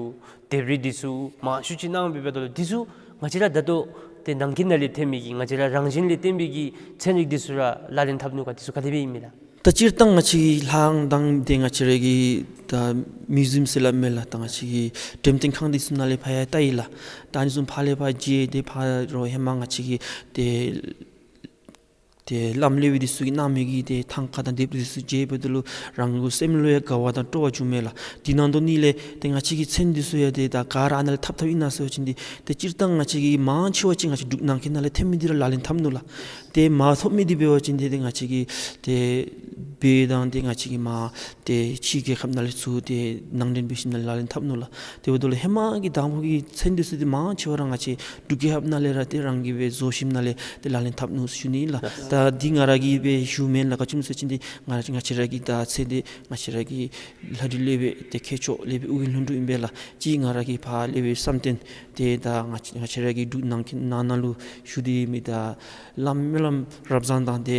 ལྡེབས་རིས་འདི་ཚུ་མང་ཤོས་ཅིག་གནང་འབདཝ་ད་ལུ་འདི་ཚུ་ང་བཅས་ར་ད་ལྟོ་ཏེ་ནང་འཁོད་ནང་ལས་ཐོན་མི་གི་ང་བཅས་ར་རང་བཞིན་ལས་བརྟེན་པའི་གི་ཚན་རིག་འདི་ཚུ་ར་ལག་ལེན་འཐབ་ནུག་ག་འདི་ཚུ་ག་དེ་སྦེ་ཨིན་མས་ལགས། ད་སྤྱིར་བཏང་ང་བཅས་ཀྱི་ལྷ་ཁང་དང་ཏེ་ང་བཅས་ར་གི་ད་མིའུ་ཛིམ་ཟེར་སླབ་མས་ལགས། ད་ང་བཅས་ཀྱི་འགྲེམས་སྟོན་ཁང་འདི་ཚུ་ནང་ལས་ཕར་ཡང་བལྟ་ཡི་ལགས། ད་ཨ་ནི་ཚུ་ཕར་ལས་ཕར་མཇལ་ཏེ་ཕར་རོགས་ཧེ་མ་ང་བཅས་ཀྱི་ཏེ་ཏེ་བླམ་སློབ་དཔོན་འདི་ཚུ་གིས་གནང་མི་གི་ཏེ་ཐང་ཀ་དང་ལྡེབས་རིས་འདི་ཚུ་མཇལ་འབདཝ་ད་ལུ་རང་གི་སེམས་ལུ་ཡང་དགའ་བ་དང་སྤྲོ་བ་བྱུང་མས་ལགས། དེ་ནང་དོན་ལས་ཏེ་ང་བཅས་ཀྱི་ཚོན་འདི་ཚུ་ཡང་ཏེ་ད་ག་ར་ཨ་ནཱ་ལས་འཐབ་འཐབ་ཨིན་ན་ཟེར་བ་ཅིན་ཏེ་ཏེ་སྤྱིར་བཏང་ང་བཅས་ཀྱི་མང་ཆེ་བ་ཅིག་ང་བཅས་འབྲུག་ནང་འཁོད་ནང་ལས་ཐོན་མི་འདི་ར་ལག་ལེན་འཐབ་ནུག་ལགས། ཏེ་མ་ཐོབ་མི་འདི་འབད་བ་ཅིན་ཏེ་ཏེ་ང་བཅས་ཀྱི་ཏེ་བོད་དང་ཏེ་ང་བཅས་ཀྱི་མར་ཏེ་ཕྱི་རྒྱལ་ཁབ་ནང་ལས་ཚུར་ཏེ་ནང་འདྲེན་འབད་ཞིནམ་ལས་ལག་ལེན་འཐབ་ནུག་ལགས། དེ་འབདཝ་ད་ལུ་ཧེ་མ་གི་དང་ཕུ་གི་ཚོན་འདི་ཚུ་འདི་མང་ཆེ་བ་ར་ང་བཅས་འབྲུག་རྒྱལ་ཁབ་ནང་ལས་ར་ཏེ་རང་གིས་སྦེ་བཟོ་ཞིནམ་ལས་ཏེ་ལག་ལེན་འཐབ་ནུག་ཞུ་ནི་ལགས། ད་འདི་ང་ར་གིས་སྦེ་ཞུ་མེན་ལགས། ག་ཅི་སྨོ་ཟེར་བ་ཅིན་འདི་ང་ར་ང་བཅས་ར་གི་ད་ཚོན་འདི་ང་བཅས་ར་གི་ལྷ་བྲིས་སློབ་དཔོན་ཏེ་མཁས་མཆོག་སློབ་དཔོན་ཨོ་རྒྱན་ལྷུན་གྲུབ་ཨིན་པས་ལགས། གཅིག་ང་ར་གི་ཕར་སློབ་དཔོན་བསམ་གཏན་ཏེ་ད་ང་བཅས་ང་བཅས་ར་གི་འབྲུག་ནང་འཁོད་ནང་ན་ལུ་བཞུགས་ཏེ་ཡོད་མི་ད་བླམ་སྨོན་ལམ་རབ་བཟང་དང་ཏེ་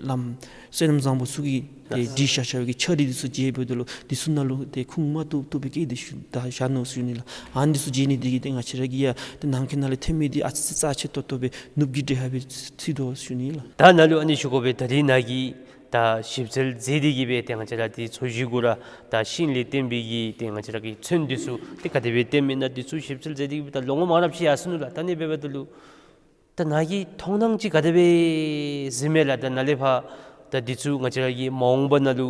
བླམ་བསོད་ནམས་བཟང་པོ་ཚུ་གིས་ཏེ་བྲིས་བཞག་བཞག་པའི་གི་ཕྱག་བྲིས་འདི་ཚུ་མཇལ་འབདཝ་ད་ལུ་འདི་ཚུ་ནང་ལུ་ཏེ་ཁུངས་མ་བཏུབ་བཏུབ་པའི་གི་འདི་ཚུ་ད་བཞག་ནུག་ཞུ་ནི་ལགས། ཨ་ནི་འདི་ཚུ་མཇལ་ནི་འདི་གིས་ཏེ་ང་བཅས་ར་གི་ཡང་ཏེ་ནང་འཁོད་ནང་ལས་ཐོན་མི་འདི་ཨ་ཙི་ཙི་རྩ་ཆེ་ཏོག་ཏོ་སྦེ་ནུབ་ཀྱི་གྲལ་ཁར་སྦེ་ཚུད་དོ་ཞུ་ནི་ལགས། ད་ནཱ་ལུ་ཨ་ནི་ཞུ་དགོ་པས། ད་རིས་ནཱ་གིས་ད་ཞིབ་འཚོལ་མཛད་དེ་གིས་སྦེ་ཏེ་ང་བཅས་ར་འདི་ཚོས་གཞི་གུ་ར་ད་ཤིང་ལས་བརྟེན་པའི་གི་ཏེ་ང་བཅས་ར་གི་ཚོན་འདི་ཚུ་ཏེ་ག་དེ་སྦེ་བརྟེན་མི་ཨིན་ན་འདི་ཚུ་ཞིབ་འཚོལ་མཛད་དེ་གིས་སྦེ་ད་ལོ་ངོ་མང་རབས་ཅིག་ཡར་སོ་ནུག་ལགས། ད་ཨ་ནི་འབདཝ་ད་ལུ་ད་ནཱ་གིས་མཐོང་སྣང་ཅིག་ག་དེ་སྦེ་གཟིགས་མས་ལགས། ད་ནཱ་ལས་ཕར་ད་འདི་ཚུ་ང་བཅས་ར་གི་མ་འོངས་པ་ནང་ལུ་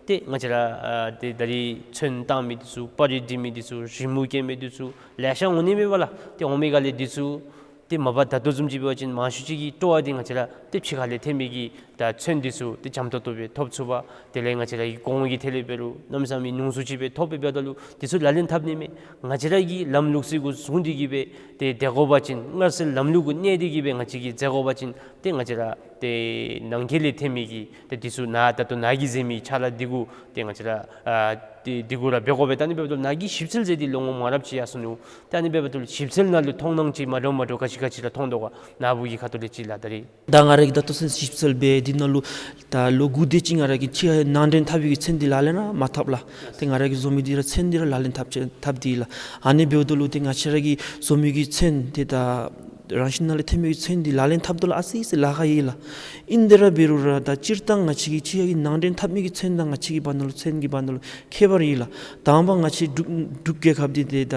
ཏེ་ང་བཅས་ར་ཨ་ཏེ་ད་རིས་ཚོན་བཏང་མི་འདི་ཚུ་པར་རིས་འབྲི་མི་འདི་ཚུ་རི་མོ་བཀལ་མི་འདི་ཚུ་ལེ་ཤ་འོང་ནི་མས་པ་ལགས། ཏེ་འོང་མི་ག་ལས་འདི་ཚུ་ཏེ་མ་པ་ད་ལྟོ་བཟུམ་ཅིག་འབད་བ་ཅིན་མང་ཤོས་ཅིག་གི་སྤྲོ་བ་འདི་ང་བཅས་ར་ཏེ་ཕྱི་ཁ་ལས་ཐོན་མི་གི་ད་ཚོན་འདི་ཚུ་ཏེ་འཇམ་ཏོག་ཏོ་སྦེ་ཐོབ་ཚུགས་པ། དེ་ལས་ང་བཅས་ར་གི་གོང་གི་ཐད་ལས་འབད་རུང་གནམ་མེད་ས་མེད་ཉུང་སུ་ཅིག་སྦེ་ཐོབ་པས། འབདཝ་ད་ལུ་འདི་ཚུ་ལག་ལེན་འཐབ་ནི་མས། ང་བཅས་ར་གི་ལམ་ལུགས་ཚུ་གུ་བཟུང་སྟེ་གིས་སྦེ་ཏེ་སྡོད་དགོ་པ་ཅིན་སྔར་སྲོལ་ལམ་ལུགས་གུ་གནས་ཏེ་གིས་སྦེ་ང་བཅས་ཀྱིས་མཛད་དགོ་པ་ཅིན་ཏེ་ང་བཅས་ར་ཏེ་ནང་འཁོད་ལས་ཐོན་མི་གི་ཏེ་འདི་ཚུ་ནཱ་ད་ལྟོ་ནཱ་གིས་མཛད་མི་ཕྱག་ལཱ་འདི་གུ་ཏེ་ང་བཅས་ར་ཨ་ཏེ་འདི་གུ་ར་འབད་དགོ་པས། ད་ཨ་ནི་འབདཝ་ད་ལུ་ནཱ་གིས་ཞིབ་འཚོལ་མཛད་དེ་ལོ་ངོ་མང་རབས་ཅིག་ཡར་སོ་ནུག། ད་ཨ་ནི་འབདཝ་ད་ལུ་ཞིབ་འཚོལ་ནང་ལུ་མཐོང་སྣང་ཅིག་མ་འདྲཝ་མ་འདྲཝ་ག་ཅི་ག་ཅི་ར་མཐོང་དོ་ག་ནཱ་བུ་གི་ཁ་ཐུག་ལས་ཅིག་ལགས། ད་རིས་ད་ང་ར་གིས་ད་ལྟོ་ཚུན་ཞིབ་འཚོལ་འབད་དེ་ནང་ལུ་ད་ལོ་དགུ་དེ་ཅིག་ང་ར་གིས་ཕྱི་ནང་འདྲེན་འཐབ་པའི་གི་ཚོན་འདི་ལག་ལེན་ར་མ་འཐབ་ལགས། ཏེ་ང་ར་གིས་བཟོ་མི་འདི་ར་ཚོན་འདི་ར་ལག་ལེན་འཐབ་ཅི་འཐབ་དེ་ལགས། ཨ་ནི་འབདཝ་ད་ལུ་ཏེ་ང་བཅས་ར་གིས་བཟོ་མི་གི་ཚོན་འདི་ད་རང་བཞིན་ནང་ལས་ཐོན་མི་གི་ཚོན་འདི་ལག་ལེན་འཐབ་དོ་ལགས། ཨ་ཙི་ཙི་ལཱ་ཁག་ཡོད་ལགས། ཨིན་དེ་ར་འབད་རུང་ར་ད་སྤྱིར་བཏང་ང་བཅས་ཀྱི་ཕྱི་ཁ་གི་ནང་འདྲེན་འཐབ་མི་གི་ཚོན་དང་ང་བཅས་ཀྱི་བར་ན་ལུ་ཚོན་གྱི་བར་ན་ལུ་ཁྱད་པར་ཡོད་ལགས། དང་པ་ང་བཅས་འབྲུག་འབྲུག་རྒྱལ་ཁབ་འདི་ཏེ་ད་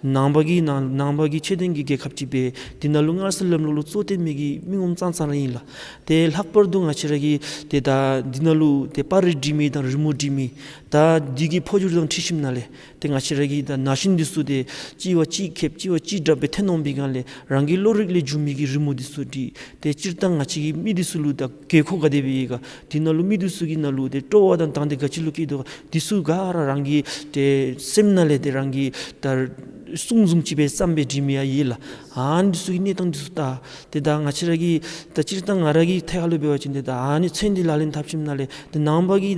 ནང་པ་གི་ནང་ནང་པ་གི་ཆོས་ལྡན་གྱི་རྒྱལ་ཁབ་ཅིག་སྦེ་འདི་ནང་ལུ་སྔར་སྲོལ་ལམ་ལུགས་ལུ་གཙོ་བོ་བསྟེན་མི་གི་མི་ངོམ་ཙང་ཙང་ར་ཨིན་ལགས། ཏེ་ལྷག་པར་དུ་ང་བཅས་ར་གི་ཏེ་ད་འདི་ནང་ལུ་ཏེ་པར་རིས་འབྲི་མི་དང་རི་མོ་འབྲི་མི་ད་འདི་གི་འཕོ་འགྱུར་དང་འཁྲིལ་ཞིནམ་ལས་ཏེ་ང་བཅས་ར་གི་ད་ན་གཞོན་འདི་ཚུ་ཏེ་གཅིག་བ་གཅིག་ཁེབ་གཅིག་བ་གཅིག་དྲག་སྦེ་ཐོན་འོང་པའི་སྒང་ལས་རང་གི་བློ་རིག་ལས་བྱུང་མི་གི་རི་མོ་འདི་ཚུ་འབྲི། ཏེ་སྤྱིར་བཏང་ང་བཅས་ཀྱི་མི་འདི་ཚུ་ལུ་ད་དགོས་མཁོ་ག་དེ་སྦེ་ཡོད་ག། འདི་ནང་ལུ་མི་འདི་ཚུ་གི་ནང་ལུ་ཏེ་སྤྲོ་བ་དང་དང་འདོད་ག་ཅི་ལུ་སྐྱེ་དོ་ག། འདི་ཚུ་ག་ར་རང་གིས་ཏེ་སེམས་ནང་ལས་ཏེ་རང་གིས་ད་གསུང་བཟུམ་ཅིག་སྦེ་བརྩམས་སྦེ་འབྲི་མི་ཡང་ཡོད་ལགས། ཨ་ནི་འདི་ཚུ་གི་གནས་སྟངས་འདི་ཚུ་ད་ཏེ་ད་ང་བཅས་ར་གི་ད་སྤྱིར་བཏང་ང་ར་གི་ཐད་ཁར་ལུ་འབད་བ་ཅིན་ཏེ་ད་ཨ་ནི་ཚོན་འདི་ལག་ལེན་འཐབ་ཞིནམ་ལས་ཏེ་ནང་པ་གི་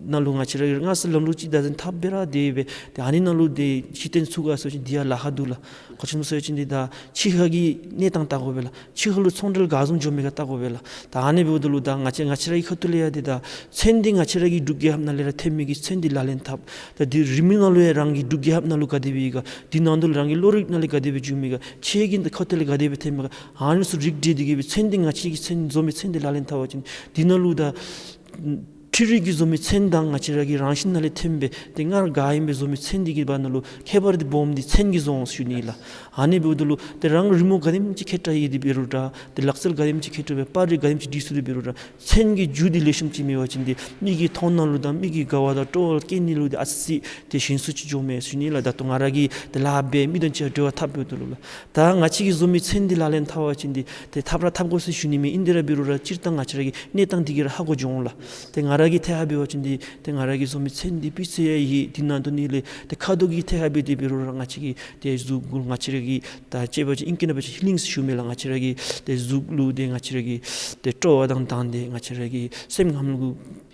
ནང་ལུ་ང་བཅས་ར་གི་སྔར་སྲོལ་ལམ་ལུགས་ཅིག་ད་འཐབ་སྦེ་ར་སྡོད་སྦེ་ཏེ་ཨ་ནི་ནང་ལུ་ཏེ་གཞི་རྟེན་ཚུགས་ག་ཟེར་བ་ཅིན་འདི་ཡང་ལཱ་ཁག་འདུག་ལགས། ག་ཅི་སྨོ་ཟེར་བ་ཅིན་འདི་ད་ཕྱི་ཁ་གི་གནས་སྟངས་བལྟ་དགོ་པས་ལགས། ཕྱི་ཁ་ལུ་ཚོང་འབྲེལ་ག་བཟུམ་འགྱོ་མི་ག་བལྟ་དགོ་པས་ལགས། ད་ཨ་ནི་འབདཝ་ད་ལུ་ད་ང་བཅས་ང་བཅས་ར་གི་ཁ་ཐུག་ལས་ཡང་འདི་ད་ཚོན་འདི་ང་བཅས་ར་གི་འབྲུག་རྒྱལ་ཁབ་ནང་ལས་ར་ཐོན་མི་གི་ཚོན་འདི་ལག་ལེན་འཐབ། ད་འདི་རི་མོ་ནང་ལུ་ཡང་རང་གི་འབྲུག་རྒྱལ་ཁབ་ནང་ལུ་ག་དེ་སྦེ་ཡོད་ག། འདི་ནང་དོན་རང་གི་བློ་རིག་ནང་ལས་ག་དེ་སྦེ་བྱུང་མི་ག། ཁྱེད་ཀྱི་འདི་ཁ་ཐུག་ལས་ག་དེ་སྦེ་ཐོན་མི་ག། ཨ་ནི་ཚུ་རིག་སྒྲེ་སྟེ་གིས་སྦེ་ཚོན་འདི་ང་བཅས་ཀྱི་ཚོན་བཟོ་མི་ཚོན་འདི་ལག་ལེན་འཐབ་པ་ཅིན་འདི་ནང་ལུ་ད་ འཕྲུལ་རིག་གིས་བཟོ་མི་ཚོན་དང་ང་བཅས་ར་གི་རང་བཞིན་ནང་ལས་ཐོན་པའི་ཏེ་སྔར་ག་ཨིན་པའི་བཟོ་མི་ཚོན་འདི་གི་བར་ན་ལུ་ཁྱད་པར་འདི་སྦོམ་འདི་ཚོན་གྱིས་བཟོ་འོང་ཟེར་ཞུ་ནི་ལགས། ཨ་ནི་འབདཝ་ད་ལུ་ཏེ་རང་རི་མོ་ག་དེམ་ཅིག་མཁས་དྲགས་ཡོད་དེ་འབད་རུང་འདྲ། ཏེ་ལག་རྩལ་ག་དེམ་ཅིག་མཁས་དྲགས་སྦེ་པར་རིས་ག་དེམ་ཅིག་འབྲི་ཚུགས་དེ་འབད་རུང་འདྲ། ཚོན་གྱི་རྒྱུ་འདི་ལེགས་ཤོམ་ཅིག་མེད་པ་ཅིན་ཏེ་མི་གི་མཐོང་སྣང་ལུ་དང་མི་གི་དགའ་བ་དང་སྤྲོ་བ་སྐྱེ་ནི་ལུ་ཏེ་ཨ་ཙི་ཏེ་ཞན་སུ་ཅིག་འགྱོཝ་མས་ཟེར་ཞུ་ནི་ལགས། ད་ལྟོ་ང་ར་གིས་ཏེ་ལཱ་འབད་མི་དང་གཅིག་ཁར་འབྲེལ་བ་འཐབ་འབདཝ་ད་ལུ་ལགས། ད་ང་བཅས་ཀྱིས་བཟོ་མི་ཚོན་འདི་ལག་ལེན་འཐབ་པ་ཅིན་ཏེ་ཏེ་འཐབ་ར་འཐབ་དགོ་ཟེར་ཞུ་ནི་མེན། ཨིན་དེ་ར་འབད་རུང་ར་སྤྱིར་བཏང་ང་བཅས་ར་གི་གནས་སྟངས་འདི་གིས་ར་ཧ་གོ་འགྱོ་འོང་ལགས། ཏེ་ང་ར་གི་ཐད་ཁར་འབད་བ་ཅིན་ཏེ་ཏེ་ང་ར་གིས་བཟོ་མི་ཚོན་འདི་སྤུས་ཚད་ཡང་ཡོད། དེ་ནང་དོག་ནི་ལས་ཏེ་ཁ་དོག་གི་ཐད་ཁར་འབད་དེ་འབད་རུང་ར་ང་བཅས་ཀྱི་ཏེ་གཟུགས་པོ་ང་བཅས་ར་གི་ད་ཅེ་བ་ཅིན་ཨིང་སྐད་ནང་འབད་བ་ཅིན་ཧི་ལིང་ཟེར་ཞུཝ་མས་ལགས། ང་བཅས་ར་གི་ཏེ་གཟུགས་ལུ་ཏེ་ང་བཅས་ར་གི་ཏེ་སྤྲོ་བ་དང་ལྡན་ཏེ་ང་བཅས་ར་གི་སེམས་ཁམས་ལུ་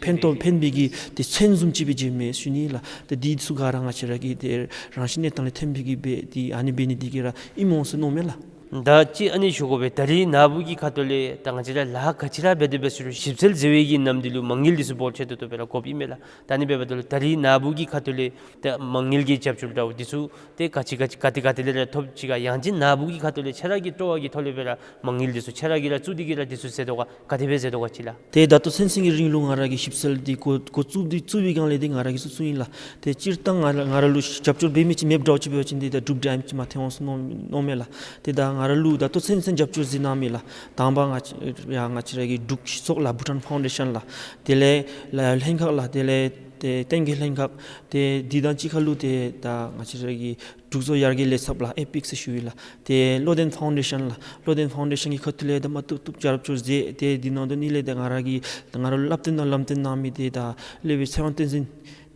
ཕན་ཐོགས་ཕན་པའི་གི་ཏེ་ཚོན་བཟུམ་ཅིག་སྦེ་བྱིནམ་མས་ཟེར་ཞུ་ནི་ལགས། ཏེ་འདི་ཚུ་ག་ར་ང་བཅས་ར་གི་ཏེ་རང་བཞིན་གནས་སྟངས་ལས་ཐོན་པའི་གི་སྦེ་ཏེ་ཨ་ནི་འབད་ནི་འདི་གིས་ར་ཨིནམ་འོང་ཟེར་མནོཝ་མས་ལགས། ད་ཅི་ཨ་ནི་ཞུ་དགོ་པས། ད་རིས་ནངས་པ་གི་ཁ་ཐུག་ལས་ད་ང་བཅས་ར་ལཱ་ག་ཅི་ར་འབད་དེ་འབད་ཟེར་རུང་ཞིབ་འཚོལ་མཛད་པའི་གི་ནམ་དུས་ལུ་མ་དངུལ་འདི་ཚུ་འབོར་ཆེ་ཏོག་ཏོ་སྦེ་ར་དགོཔ་ཨིན་མས་ལགས། ད་ཨ་ནི་འབདཝ་ད་ལུ་ད་རིས་ནངས་པ་གི་ཁ་ཐུག་ལས་ད་མ་དངུལ་གྱི་རྒྱབ་སྐྱོར་འདྲཝ་འདི་ཚུ་ཏེ་ག་ཅི་ག་ཅི་ག་ཏེ་ག་ཏེ་ལས་ར་ཐོབ་ཅི་ག། ཡང་ཅིན་ནངས་པ་གི་ཁ་ཐུག་ལས་ཁྱེད་ར་གི་སྤྲོ་བ་གི་ཐོག་ལས་སྦེ་ར་མ་དངུལ་འདི་ཚུ་ཁྱེད་ར་གིས་ར་བཙུགས་ཏེ་གིས་ར་འདི་ཚུ་མཛད་དོ་ག། ག་དེ་སྦེ་མཛད་དོ་ག་ཅིག་ལགས། ཏེ་ད་ལྟོ་ཚུན་ཚོད་ཀྱི་རིང་ལུ་ང་ར་གིས་ཞིབ་འཚོལ་འདི་འགོ་འགོ་བཙུགས་འདི་བཙུགས་པའི་སྒང་ལས་ཏེ་ང་ར་གིས་བཙུགས་བཙུགསཔ་ཨིན་ལགས། ཏེ་སྤྱིར་བཏང་ང་ར་ང་ར་ལུ་རྒྱབ་སྐྱོར་འབད་མི་ཅིག་མེདཔ་འདྲཝ་ཅིག་འབད་བ་ཅིན་ཏེ་ད་གྲུབ་འབྲས་ཨ་ནེམ་ཅིག་མ་ཐོན་འོང་ཟེར་མནོ་མནོཝ་མས་ལགས། ཏེ་ད་ང་ར་ལུ་ད་ལྟོ་ཚུན་ཚོད་རྒྱབ་སྐྱོར་མཛད་གནང་མི་ལགས། དང་པ་ང་བཅས་ཡ་ང་བཅས་ར་གི་འབྲུག་སྤྱི་ཚོགས་ལགས་Bhutan Foundation ལགས། དེ་ལས་ལ་ལྷན་ཁག་ལགས། དེ་ལས་ཏེ་བསྟན་རྒྱས་ལྷན་ཁག། ཏེ་འདི་དང་གཅིག་ཁར་ལུ་ཏེ་ད་ང་བཅས་ར་གི་འབྲུག་གཙོ་ཡར་རྒྱས་ལས་ཚབ་ལགས་ཨེ་པིག་ཟེར་ཞུ་ཡི་ལགས། ཏེ་བློ་ལྡན་ཕའུན་ཌེ་ཤན་ལགས། བློ་ལྡན་ཕའུན་ཌེ་ཤན་གྱི་ཁ་ཐུག་ལས་ད་མ་བཏུབ་བཏུབ་རྒྱབ་སྐྱོར་མཛད། ཏེ་འདི་ནང་དོག་ནི་ལས་ད་ང་ར་གི་ད་ང་ར་ལུ་བསླབ་སྟོན་དང་ལམ་སྟོན་གནང་མི་ཏེ་ད་སློབ་དཔོན་ཚེ་དབང་བསྟན་འཛིན།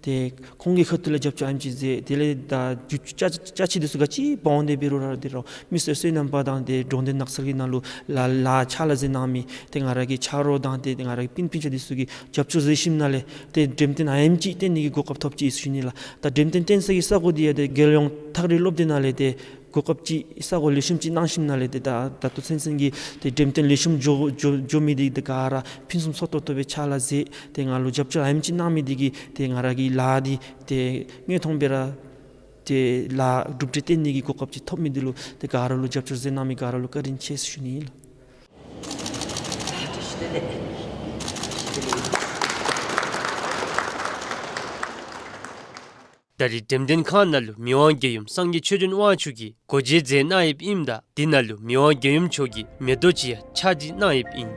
ཏེ་ཁོང་གི་ཁ་ཐུག་ལས་རྒྱབ་སྐྱོར་ཨ་ནེམ་ཅིག་མཛད། དེ་ལས་ད་རྒྱུ་ཅ་ཅ་ཆས་འདི་ཚུ་ག་ཅི་འབག་འོང་དེ་འབད་རུང་ར་འདི་རུང་མི་སེར་བསོད་ནམས་པ་དང་ཏེ་འགྲོ་དོན་ནགས་ཚལ་གྱི་ནང་ལུ་ལཱ་ལཱ་ཕྱག་ལཱ་མཛད་གནང་མི་ཏེ་ང་ར་གི་ཆ་རོགས་དང་ཏེ་ཏེ་ང་ར་གི་སྤུན་སྤུན་ཆ་འདི་ཚུ་གིས་རྒྱབ་སྐྱོར་མཛད་ཞིནམ་ན་ལས་ཏེ་འགྲེམས་སྟོན་ཨ་ནེམ་ཅིག་སྟོན་ནི་གི་གོ་སྐབས་ཐོབ་ཅི་ཟེར་ཞུ་ནི་ལགས། ད་འགྲེམས་སྟོན་སྟོན་ས་གི་ས་གོ་འདི་ཡང་ཏེ་རྒྱལ་ཡོངས་ཐག་རིང་སློབ་སྡེ་ནང་ལས་ཏེ་གོ་སྐབས་ཅིག་ས་གོ་ལེགས་ཤོམ་ཅིག་གནང་ཞིནམ་ན་ལས་ཏེ་ད་ད་ལྟོ་ཚུན་ཚོད་ཀྱི་ཏེ་འགྲེམས་སྟོན་ལེགས་ཤོམ་འགྱོ་འགྱོ་འགྱོ་མི་འདི་ཏེ་ག་ར་ཕུན་སུམ་ཚོགས་ཏོག་ཏོ་སྦེ་ཕྱག་ལཱ་མཛད། ཏེ་ང་ལུ་རྒྱབ་སྐྱོར་ཨ་ནེམ་ཅིག་གནང་མི་འདི་གིས་ཏེ་ང་ར་གི་ལཱ་འདི་ཏེ་དངོས་མཐོང་སྦེ་ར་ཏེ་ལཱ་གྲུབ་འབྲས་སྟོན་ནི་གི་གོ་སྐབས་ཅིག་ཐོབ་མི་འདི་ལུ་ཏེ་ག་ར་ལུ་རྒྱབ་སྐྱོར་མཛད་གནང་མི་ག་ར་ལུ་བཀའ་དྲིན་ཆེ་ཟེར་ཞུ་ནི་ཨིན་ལགས། ད་རིས་འགྲེམས་སྟོན་ཁང་ནང་ལུ་མི་དབང་རྒྱལ་ཡུམ་སངས་རྒྱས་ཆོས་སྒྲོན་དབང་ཕྱུག་གིས་སྒོ་འབྱེད་མཛད་གནང་ཡོདཔ་ཨིནམ་ད་འདི་ནང་ལུ་མི་དབང་རྒྱལ་ཡུམ་མཆོག་གི་མེ་ཏོག་ཅིག་ཡང་ཕྱག་བྲིས་གནང་ཡོདཔ་ཨིན།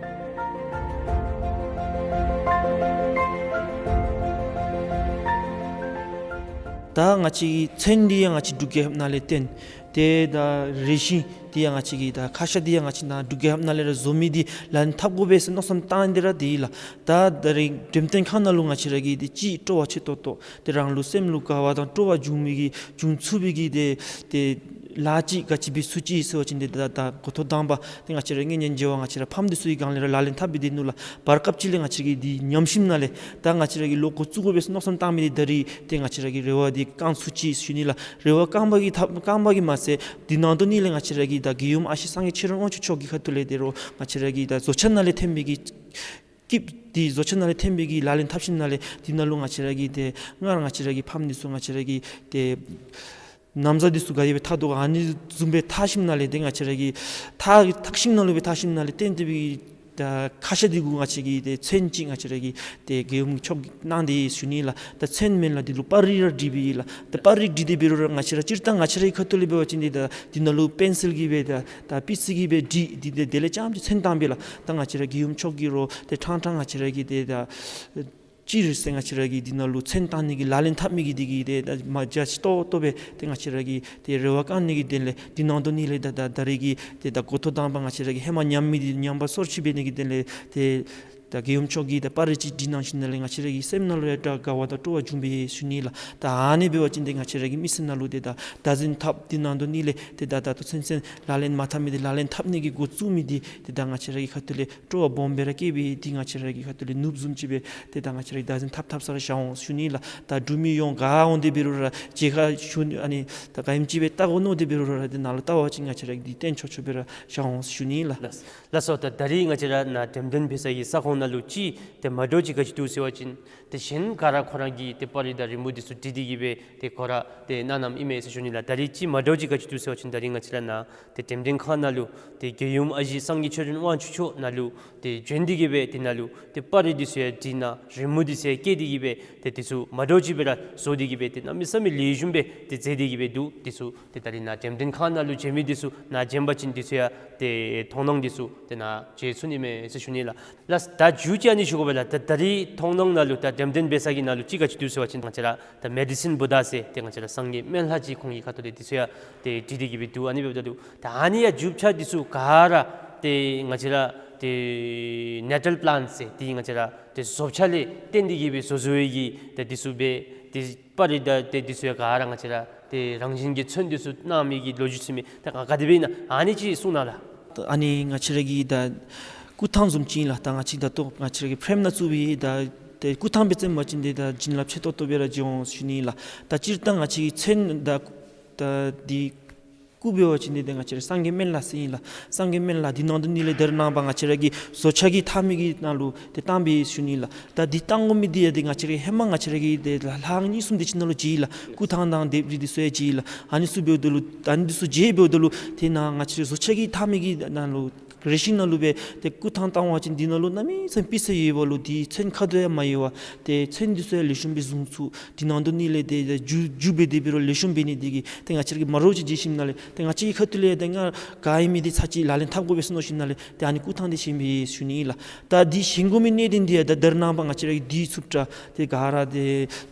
ད་ང་བཅས་ཀྱི་ཚོན་འདི་ཡང་ང་བཅས་འབྲུག་རྒྱལ་ཁབ་ནང་ལས་བཏོན། ཏེ་ད་རས་ཆིངས་འདི་ཡང་ང་བཅས་ཀྱི་ད་ཁ་ཤ་འདི་ཡང་ང་བཅས་ནཱ་འབྲུག་རྒྱལ་ཁབ་ནང་ལས་ར་བཟོ་མི་འདི་ལག་ལེན་འཐབ་དགོ་པས་ཟེར་མནོ་བསམ་བཏང་སྟེ་ར་འདི་ཨིན་ལགས། ད་ད་རིས་འགྲེམས་སྟོན་ཁང་ནང་ལུ་ང་བཅས་ར་གི་འདི་ཅིག་སྤྲོ་བ་ཆེ་ཏོག་ཏོ་ཏེ་རང་ལུ་སེམས་ལུ་དགའ་བ་དང་སྤྲོ་བ་འབྱུང་མི་གི་འབྱུང་ཚུགས་པའི་གི་ཏེ་ཏེ་ལཱ་ཅིག་ག་ཅི་འབད་ཚུགས་ཅི་ཟེར་བ་ཅིན་ཏེ་ད་ད་འགོ་ཐོག་དང་པ་ཏེ་ང་བཅས་ར་ངེ་ཉན་བྱེད་པ་ང་བཅས་ར་ཕམ་འདི་ཚུ་གི་སྒང་ལས་ར་ལག་ལེན་འཐབ་སྦེ་སྡོད་ནུག་ལགས། བར་སྐབས་ཅིག་ལས་ང་བཅས་ཀྱིས་འདི་ཉམས་ཞིནམ་ན་ལས་ད་ང་བཅས་ར་གིས་ལོག་འགོ་བཙུགས་དགོ་པས་ཟེར་མནོ་བསམ་བཏང་མི་འདི་ད་རིས་ཏེ་ང་བཅས་ར་གི་རེ་བ་འདི་བསྐང་ཚུགས་ཅི་ཟེར་ཞུ་ནི་ལགས། རེ་བ་བསྐང་པ་གིས་ཐབས་བསྐང་པ་གིས་མ་ཚད་འདི་ནང་དོག་ནི་ལས་ང་བཅས་ར་གི་ད་རྒྱལ་ཡུམ་ཨ་ཞེ་སངས་རྒྱས་ཆོས་སྒྲོན་དབང་ཕྱུག་མཆོག་གི་ཁ་ཐུག་ལས་ཏེ་རོགས་ང་བཅས་ར་གི་ད་བཟོ་བཅོས་ནང་ལས་ཐོན་པའི་གི་སྐྱིདཔ་འདི་བཟོ་བཅོས་ནང་ལས་ཐོན་པའི་གི་ལག་ལེན་འཐབ་ཞིནམ་ན་ལས་འདི་ནང་ལུ་ང་བཅས་ར་གི་ཏེ་སྔར་ང་བཅས་ར་གི་ཕམ་འདི་ཚུ་ང་བཅས་ར་གི་ཏེ་ན་བཟའ་འདི་ཚུ་ག་དེ་སྦེ་འཐག་དོ་ག་ཨ་ནི་བཟུམ་སྦེ་འཐག་ཞིནམ་ན་ལས་ཏེ་ང་བཅས་ར་གི་འཐག་འཐག་ཤིང་ནང་ལུ་སྦེ་འཐག་ཞིནམ་ན་ལས་བཏོན་ཏེ་སྦེ་ད་ཁ་ཤ་འདི་གུ་ང་བཅས་ཀྱིས་ཏེ་ཚོན་ཅིག་ང་བཅས་ར་གི་ཏེ་རྒྱལ་ཡུམ་མཆོག་གིས་གནང་སྟེ་ཡོད་ཟེར་ཞུ་ནི་ལགས། ད་ཚོན་མེན་ལགས། འདི་ལུ་པར་རིས་ར་བྲིས་པའི་ལགས། ད་པར་རིས་བྲིས་ཏེ་འབད་རུང་ར་ང་བཅས་ར་སྤྱིར་བཏང་ང་བཅས་རའི་ཁ་ཐུག་ལས་འབད་བ་ཅིན་འདི་ད་འདི་ནང་ལུ་པེན་སིལ་གྱིས་སྦེ་ད་ད་པི་སི་གིས་སྦེ་བྲིས་ཏེ་ཏེ་དེ་ལས་རྐྱངམ་ཅིག་ཚོན་བཏང་པས་ལགས། ད་ང་བཅས་ར་རྒྱལ་ཡུམ་མཆོག་གིས་རོགས་ཏེ་ཕྲང་ཕྲང་ང་བཅས་ར་གི་ཏེ་ད་སྤྱིར་ཟེར་ང་བཅས་ར་གིས་འདི་ནང་ལུ་ཚོན་བཏང་ནི་གི་ལག་ལེན་འཐབ་མི་གི་འདི་གིས་ཏེ་ད་མ་རྒྱ་ཆེ་ཏོག་ཏོ་སྦེ་ཏེ་ང་བཅས་ར་གིས་ཏེ་རེ་བ་བསྐང་ནི་གི་དོན་ལས་འདི་ནང་དོག་ནི་ལས་ད་ད་ད་རེས་ཀྱི་ཏེ་ད་འགོ་ཐོག་དང་པ་ང་བཅས་ར་གིས་ཧེ་མ་ཉམས་མི་འདི་ཉམས་པ་སོར་ཆུད་འབད་ནི་གི་དོན་ལས་ཏེ་ད་རྒྱལ་ཡུམ་མཆོག་གིས་ད་པར་རིས་ཅིག་བྲིས་གནང་ཞིནམ་ན་ལས་ང་བཅས་ར་གི་སེམས་ནང་ལུ་ཡང་དགའ་བ་དང་སྤྲོ་བ་བྱུང་པས་ཟེར་ཞུ་ནི་ལགས། ད་ཨ་ནི་འབད་བ་ཅིན་ཏེ་ང་བཅས་ར་གི་མི་སེར་ནང་ལུ་ཏེ་ད་བདག་འཛིན་འཐབ་འདི་ནང་དོག་ནི་ལས་ཏེ་ད་ད་ལྟོ་ཚུན་ཚོད་ལག་ལེན་མ་འཐབ་མི་འདི་ལག་ལེན་འཐབ་ནི་གི་འགོ་བཙུགས་མི་འདི་ཏེ་ད་ང་བཅས་ར་གི་ཁ་ཐུག་ལས་སྤྲོ་བ་སྦོམ་སྦེ་ར་སྐྱེས་པས། ཏེ་ང་བཅས་ར་གི་ཁ་ཐུག་ལས་ནོར་བུ་བཟུམ་ཅིག་སྦེ་ཏེ་ད་ང་བཅས་ར་གི་བདག་འཛིན་འཐབ་འཐབ་ས་ར་བཞག་འོང་ཟེར་ཞུ་ནི་ལགས། ད་འབྲུག་མི་ཡོངས་ག་འོང་དེ་འབད་རུང་ར་མཇལ་ཁ་ཞུ་ནི་ཨ་ནི་ད་ག་ཨིནམ་ཅིག་སྦེ་བལྟ་དགོ་མནོ་དེ་འབད་རུང་ར་ཏེ་ནཱ་ལུ་བལྟ་བ་ཅིན་ང་བཅས་ར་གིས་འདི་སྟོན་ཆོག་ཆོག་སྦེ་ར་བཞག་འོང་ཟེར་ཞུ་ནི་ལགས། ལགས་སོ། ད་ད་རིས་ང་བཅས་ར་ནཱ་འགྲེམས་སྟོན་འབད་ས་གི་ས་ཁོངས་ ནང་ལུ་ཅིག་ཏེ་མ་འདྲཝ་ཅིག་ག་ཅི་འདུག་ཟེར་བ་ཅིན་ཏེ་གཞན་ག་ར་ཁོ་ར་གིས་ཏེ་པར་རིས་དང་རི་མོ་འདི་ཚུ་བྲིས་ཏེ་གི་སྦེ་ཏེ་ཁོ་ར་ཏེ་གནངམ་ཨིན་མས་ཟེར་ཞུ་ནི་ལགས། ད་རིས་ཅིག་མ་འདྲཝ་ཅིག་ག་ཅི་འདུག་ཟེར་བ་ཅིན་ད་རིས་ང་བཅས་ར་ནཱ་ཏེ་འགྲེམས་སྟོན་ཁང་ནང་ལུ་ཏེ་རྒྱལ་ཡུམ་ཨ་ཞེ་སངས་རྒྱས་ཆོས་སྒྲོན་དབང་ཕྱུག་མཆོག་ནཱ་ལུ་ཏེ་བྱོན་ཏེ་གི་སྦེ་ཏེ་ནཱ་ལུ་ཏེ་པར་རིས་འདི་ཚུ་ཡང་བྲིས་ནཱ་རི་མོ་འདི་ཚུ་ཡང་བཀལ་ཏེ་གི་སྦེ་ཏེ་འདི་ཚུ་མ་འདྲཝ་ཅིག་སྦེ་ར་བཟོ་སྟེ་གི་སྦེ་ཏེ་གནམ་མེད་ས་མེད་ལེགས་ཤོམ་སྦེ་ཏེ་མཛད་དེ་གི་སྦེ་འདུག། འདི་ཚུ་ཏེ་ད་རིས་ནཱ་འགྲེམས་སྟོན་ཁང་ནང་ལུ་བྱོན་མི་འདི་ཚུ་ནཱ་བྱོན་པ་ཅིན་འདི་ཚུ་ཡང་ཏེ་མཐོང་སྣང་འདི་ཚུ་ཏེ་ནཱ་མཇལ་ཚུགས་ནི་མས་ཟེར་ཞུ་ནི་ལགས། ལགས་ད་མཇུག་ཅིག་ཨ་ནི་ཞུ་དགོ་པས་ལགས། ད་ད་རིས་མཐོང་སྣང་ནང་ལུ་ད་འགྲེམས་སྟོན་འབད་ས་གི་ནང་ལུ་ཅིག་ག་ཅི་འདུག་ཟེར་བ་ཅིན་ང་བཅས་ར་ད་མེ་ཌི་སིན་བུདྡྷ་ཟེར་ཏེ་ང་བཅས་ར་སངས་རྒྱས་སྨན་བླ་ཅིག་ཁོང་གི་ཁ་ཐུག་ལས་འདི་ཚུ་ཡང་ཏེ་བྲིས་ཏེ་གི་སྦེ་འདུག། ཨ་ནི་འབདཝ་ད་ལུ་ད་ཨ་ནི་ཡང་རྒྱུ་ཆ་འདི་ཚུ་ག་ར་ཏེ་ང་བཅས་ར་ཏེ་ནེ་ཅུ་རལ་པ་ལེནཊ་ཟེར་ཏེ་ང་བཅས་ར་ཏེ་བཟོ་བྱ་ལས་བརྟེན་ཏེ་གི་སྦེ་བཟོ་བཟོ་བའི་གི་ཏེ་འདི་ཚུ་སྦེ་ཏེ་པར་རིས་དང་ཏེ་འདི་ཚུ་ཡང་ག་ར་ང་བཅས་ར་ཏེ་རང་བཞིན་གྱི་ཚོན་འདི་ཚུ་གནང་མི་གི་ལོ་རྒྱུས་ཅིག་མས། ད་ག་ག་དེ་སྦེ་ཨིན་ན་ཨ་ནི་ཅིག་གསུང་གནང་ལགས། ད་ཨ་ནི་ང་བཅས་ར་གི་ད་སྐུ་ཐང་བཟུམ་ཅིག་ཨིན་ལགས། ད་ང་བཅས་ད་ལྟོ་ང་བཅས་ར་གི་ཕྲེམ་ནང་བཙུགས་པའི་ད་ཏེ་སྐུ་ཐང་སྦེ་བརྩམ་པ་ཅིན་ཏེ་ད་བྱིན་རླབས་ཆེ་ཏོག་ཏོ་སྦེ་ར་འབྱུང་འོང་ཞུ་ནི་ལགས། ད་སྤྱིར་བཏང་ང་བཅས་ཀྱི་ཚོན་ད་ད་འདི་སྐུ་འབད་བ་ཅིན་འདི་ཏེ་ང་བཅས་ར་སངས་རྒྱས་སྨན་བླ་ཟེར་ཨིན་ལགས། སངས་རྒྱས་སྨན་བླ་འདི་ནང་དོན་ནི་ལས་ད་རེས་ནངས་པ་ང་བཅས་ར་གི་བཟོ་བྱ་གི་མཐའ་མའི་གི་ནང་ལུ་ཏེ་བཏང་སྦེ་ཞུ་ནི་ལགས། ད་འདི་བཏང་དགོ་མི་འདི་ཡང་ཏེ་ང་བཅས་ར་ཧེ་མ་ང་བཅས་ར་གི་ཏེ་ལྷ་ལྷ་ཁང་གཉིས་གསུམ་དེ་ཅིག་ནང་ལུ་མཇལ་ཡི་ལགས། སྐུ་ཐང་དང་ལྡེབས་རིས་འདི་ཚུ་ཡང་མཇལ་ཡི་ལགས། ཨ་ནི་ཚུ་འབདཝ་ད་ལུ་ཨ་ནི་འདི་ཚུ་མཇལ་འབདཝ་ད་ལུ་ཏེ་ནཱ་ང་བཅས་ར་བཟོ་བྱ་གི་མཐའ་མའི་གི་ནང་ལུ་རེ་ཞིག་ནང་ལུ་སྦེ་ཏེ་སྐུ་ཐང་བཏང་བ་ཅིན་འདི་ནང་ལུ་གནམ་མེད་ས་མེད་སྤུས་ཚད་ཡོད་པ་ལུ་འདི་ཚོན་ཁ་དོག་ཡང་མ་ཡལ་བར་ཏེ་ཚོན་འདི་ཚུ་ཡང་ལེགས་ཤོམ་སྦེ་བཟུང་ཚུགས། འདི་ནང་དོན་ནི་ལས་ཏེ་ཏེ་འགྱུར་འགྱུར་འབད་དེ་འབད་རུང་ལེགས་ཤོམ་འབད་ནི་འདི་གིས་ཏེ་ང་བཅས་ར་གིས་མ་འདྲཝ་ཅིག་མཇལ་ཞིནམ་ལས་ཏེ་ང་བཅས་ཀྱི་ཁ་ཐུག་ལས་ཏེ་ང་ག་ཨིན་མི་འདི་ཚར་གཅིག་ལག་ལེན་འཐབ་དགོ་པས་ཟེར་མནོ་ཞིནམ་ལས་ཏེ་ཨ་ནི་སྐུ་ཐང་འདི་བཞེངས་པས་ཞུ་ནི་ཨིན་ལགས། ད་འདི་བཞེངས་དགོ་མི་གནད་དོན་འདི་ཡང་ད་ད་རེས་ནངས་པ་ང་བཅས་ར་གི་འདི་ཚུ་ཏེ་ག་ར་ཏེ་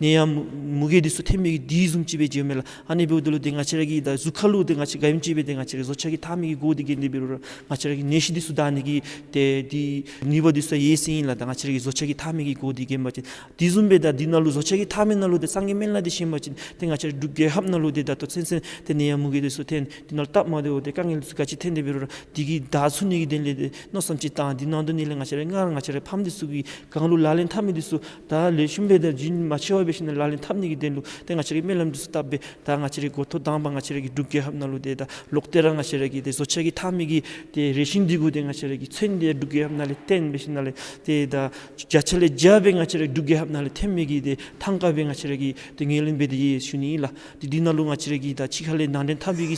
ནད་ཡམས་མུ་གེ་འདི་ཚུ་ཐོན་མི་གི་འདི་བཟུམ་ཅིག་སྦེ་མཇལཝ་མས་ལགས། ཨ་ནི་འབདཝ་ད་ལུ་ཏེ་ང་བཅས་ར་གི་ད་གཟུགས་ཁ་ལུ་ཏེ་ང་བཅས་ག་ཨིནམ་ཅིག་སྦེ་ཏེ་ང་བཅས་ར་བཟོ་བྱ་གི་མཐའ་མའི་གི་སྒོ་འདི་བརྒྱན་ཏེ་འབད་རུང་ར་ང་བཅས་ར་གི་ནད་གཞི་འདི་ཚུ་དག་ནི་གི་ཏེ་འདི་ནུས་པ་འདི་ཚུ་ཡོད་ཟེར་ཨིན་ལགས། ད་ང་བཅས་ར་གི་བཟོ་བྱ་གི་མཐའ་མའི་གི་སྒོ་འདི་བརྒྱན་པ་ཅིན། དེ་བཟུམ་སྦེ་ད་འདི་ནང་ལུ་བཟོ་བྱ་གི་མཐའ་མའི་ནང་ལུ་ཏེ་སངས་རྒྱས་སྨན་བླ་འདི་བཞེངས་པ་ཅིན་ཏེ་ང་བཅས་ར་འབྲུག་རྒྱལ་ཁབ་ནང་ལུ་ཏེ་ད་ལྟོ་ཚུན་ཚོད་ཏེ་ནད་ཡམས་མུ་གེ་འདི་ཚུ་ཐོན་འདི་ནང་ལུ་སྟབས་མ་བདེཝ་ཏེ་དཀའ་ངལ་འདི་ཚུ་ག་ཅི་ཐོན་ཏེ་འབད་རུང་ར་འདི་གིས་དག་ཚུགས་ནི་གི་དོན་ལས་ཏེ་མནོ་བསམ་ཅིག་བཏང་འདི་ནང་དོན་ནི་ལས་ང་བཅས་ར་སྔར་ང་བཅས་ར་ཕམ་འདི་ཚུ་གིས་གང་ལུ་ལག་ལེན་འཐབ་མི་འདི་ཚུ་ད་ལེགས་ཤོམ་སྦེ་ད་རྒྱུན་མ་ཆད་པར་འབད་ཞིནམ་ལས་ལག་ལེན་འཐབ་ནི་གི་དོན་ལུ་ཏེ་ང་བཅས་ར་གིས་སྨོན་ལམ་འདི་ཚུ་བཏབ་སྦེ་ད་ང་བཅས་ར་གིས་འགོ་ཐོག་དང་པ་ང་བཅས་ར་གི་འབྲུག་རྒྱལ་ཁབ་ནང་ལུ་ཏེ་ད་ལོག་སྟེ་ར་ང་བཅས་ར་གི་ཏེ་བཟོ་བྱ་གི་མཐའ་མའི་གི་ཏེ་རེ་ཞིག་འདི་གུ་ཏེ་ང་བཅས་ར་གི་ཚོན་འདི་འབྲུག་རྒྱལ་ཁབ་ནང་ལས་བཏོན་འབད་ཞིནམ་ལས་ཏེ་ད་བརྒྱ་ཆ་ལས་བརྒྱ་སྦེ་ང་བཅས་ར་འབྲུག་རྒྱལ་ཁབ་ནང་ལས་ཐོན་མི་གི་ཏེ་ཐང་ཀ་སྦེ་ང་བཅས་ར་གིས་ཏེ་ངོས་ལེན་འབད་དེ་ཡོད་ཞུ་ནི་ཨིན་ལགས། ཏེ་འདི་ནང་ལུ་ང་བཅས་ར་གིས་ད་ཕྱི་ཁ་ལས་ནང་འདྲེན་འཐབ་པའི་གི་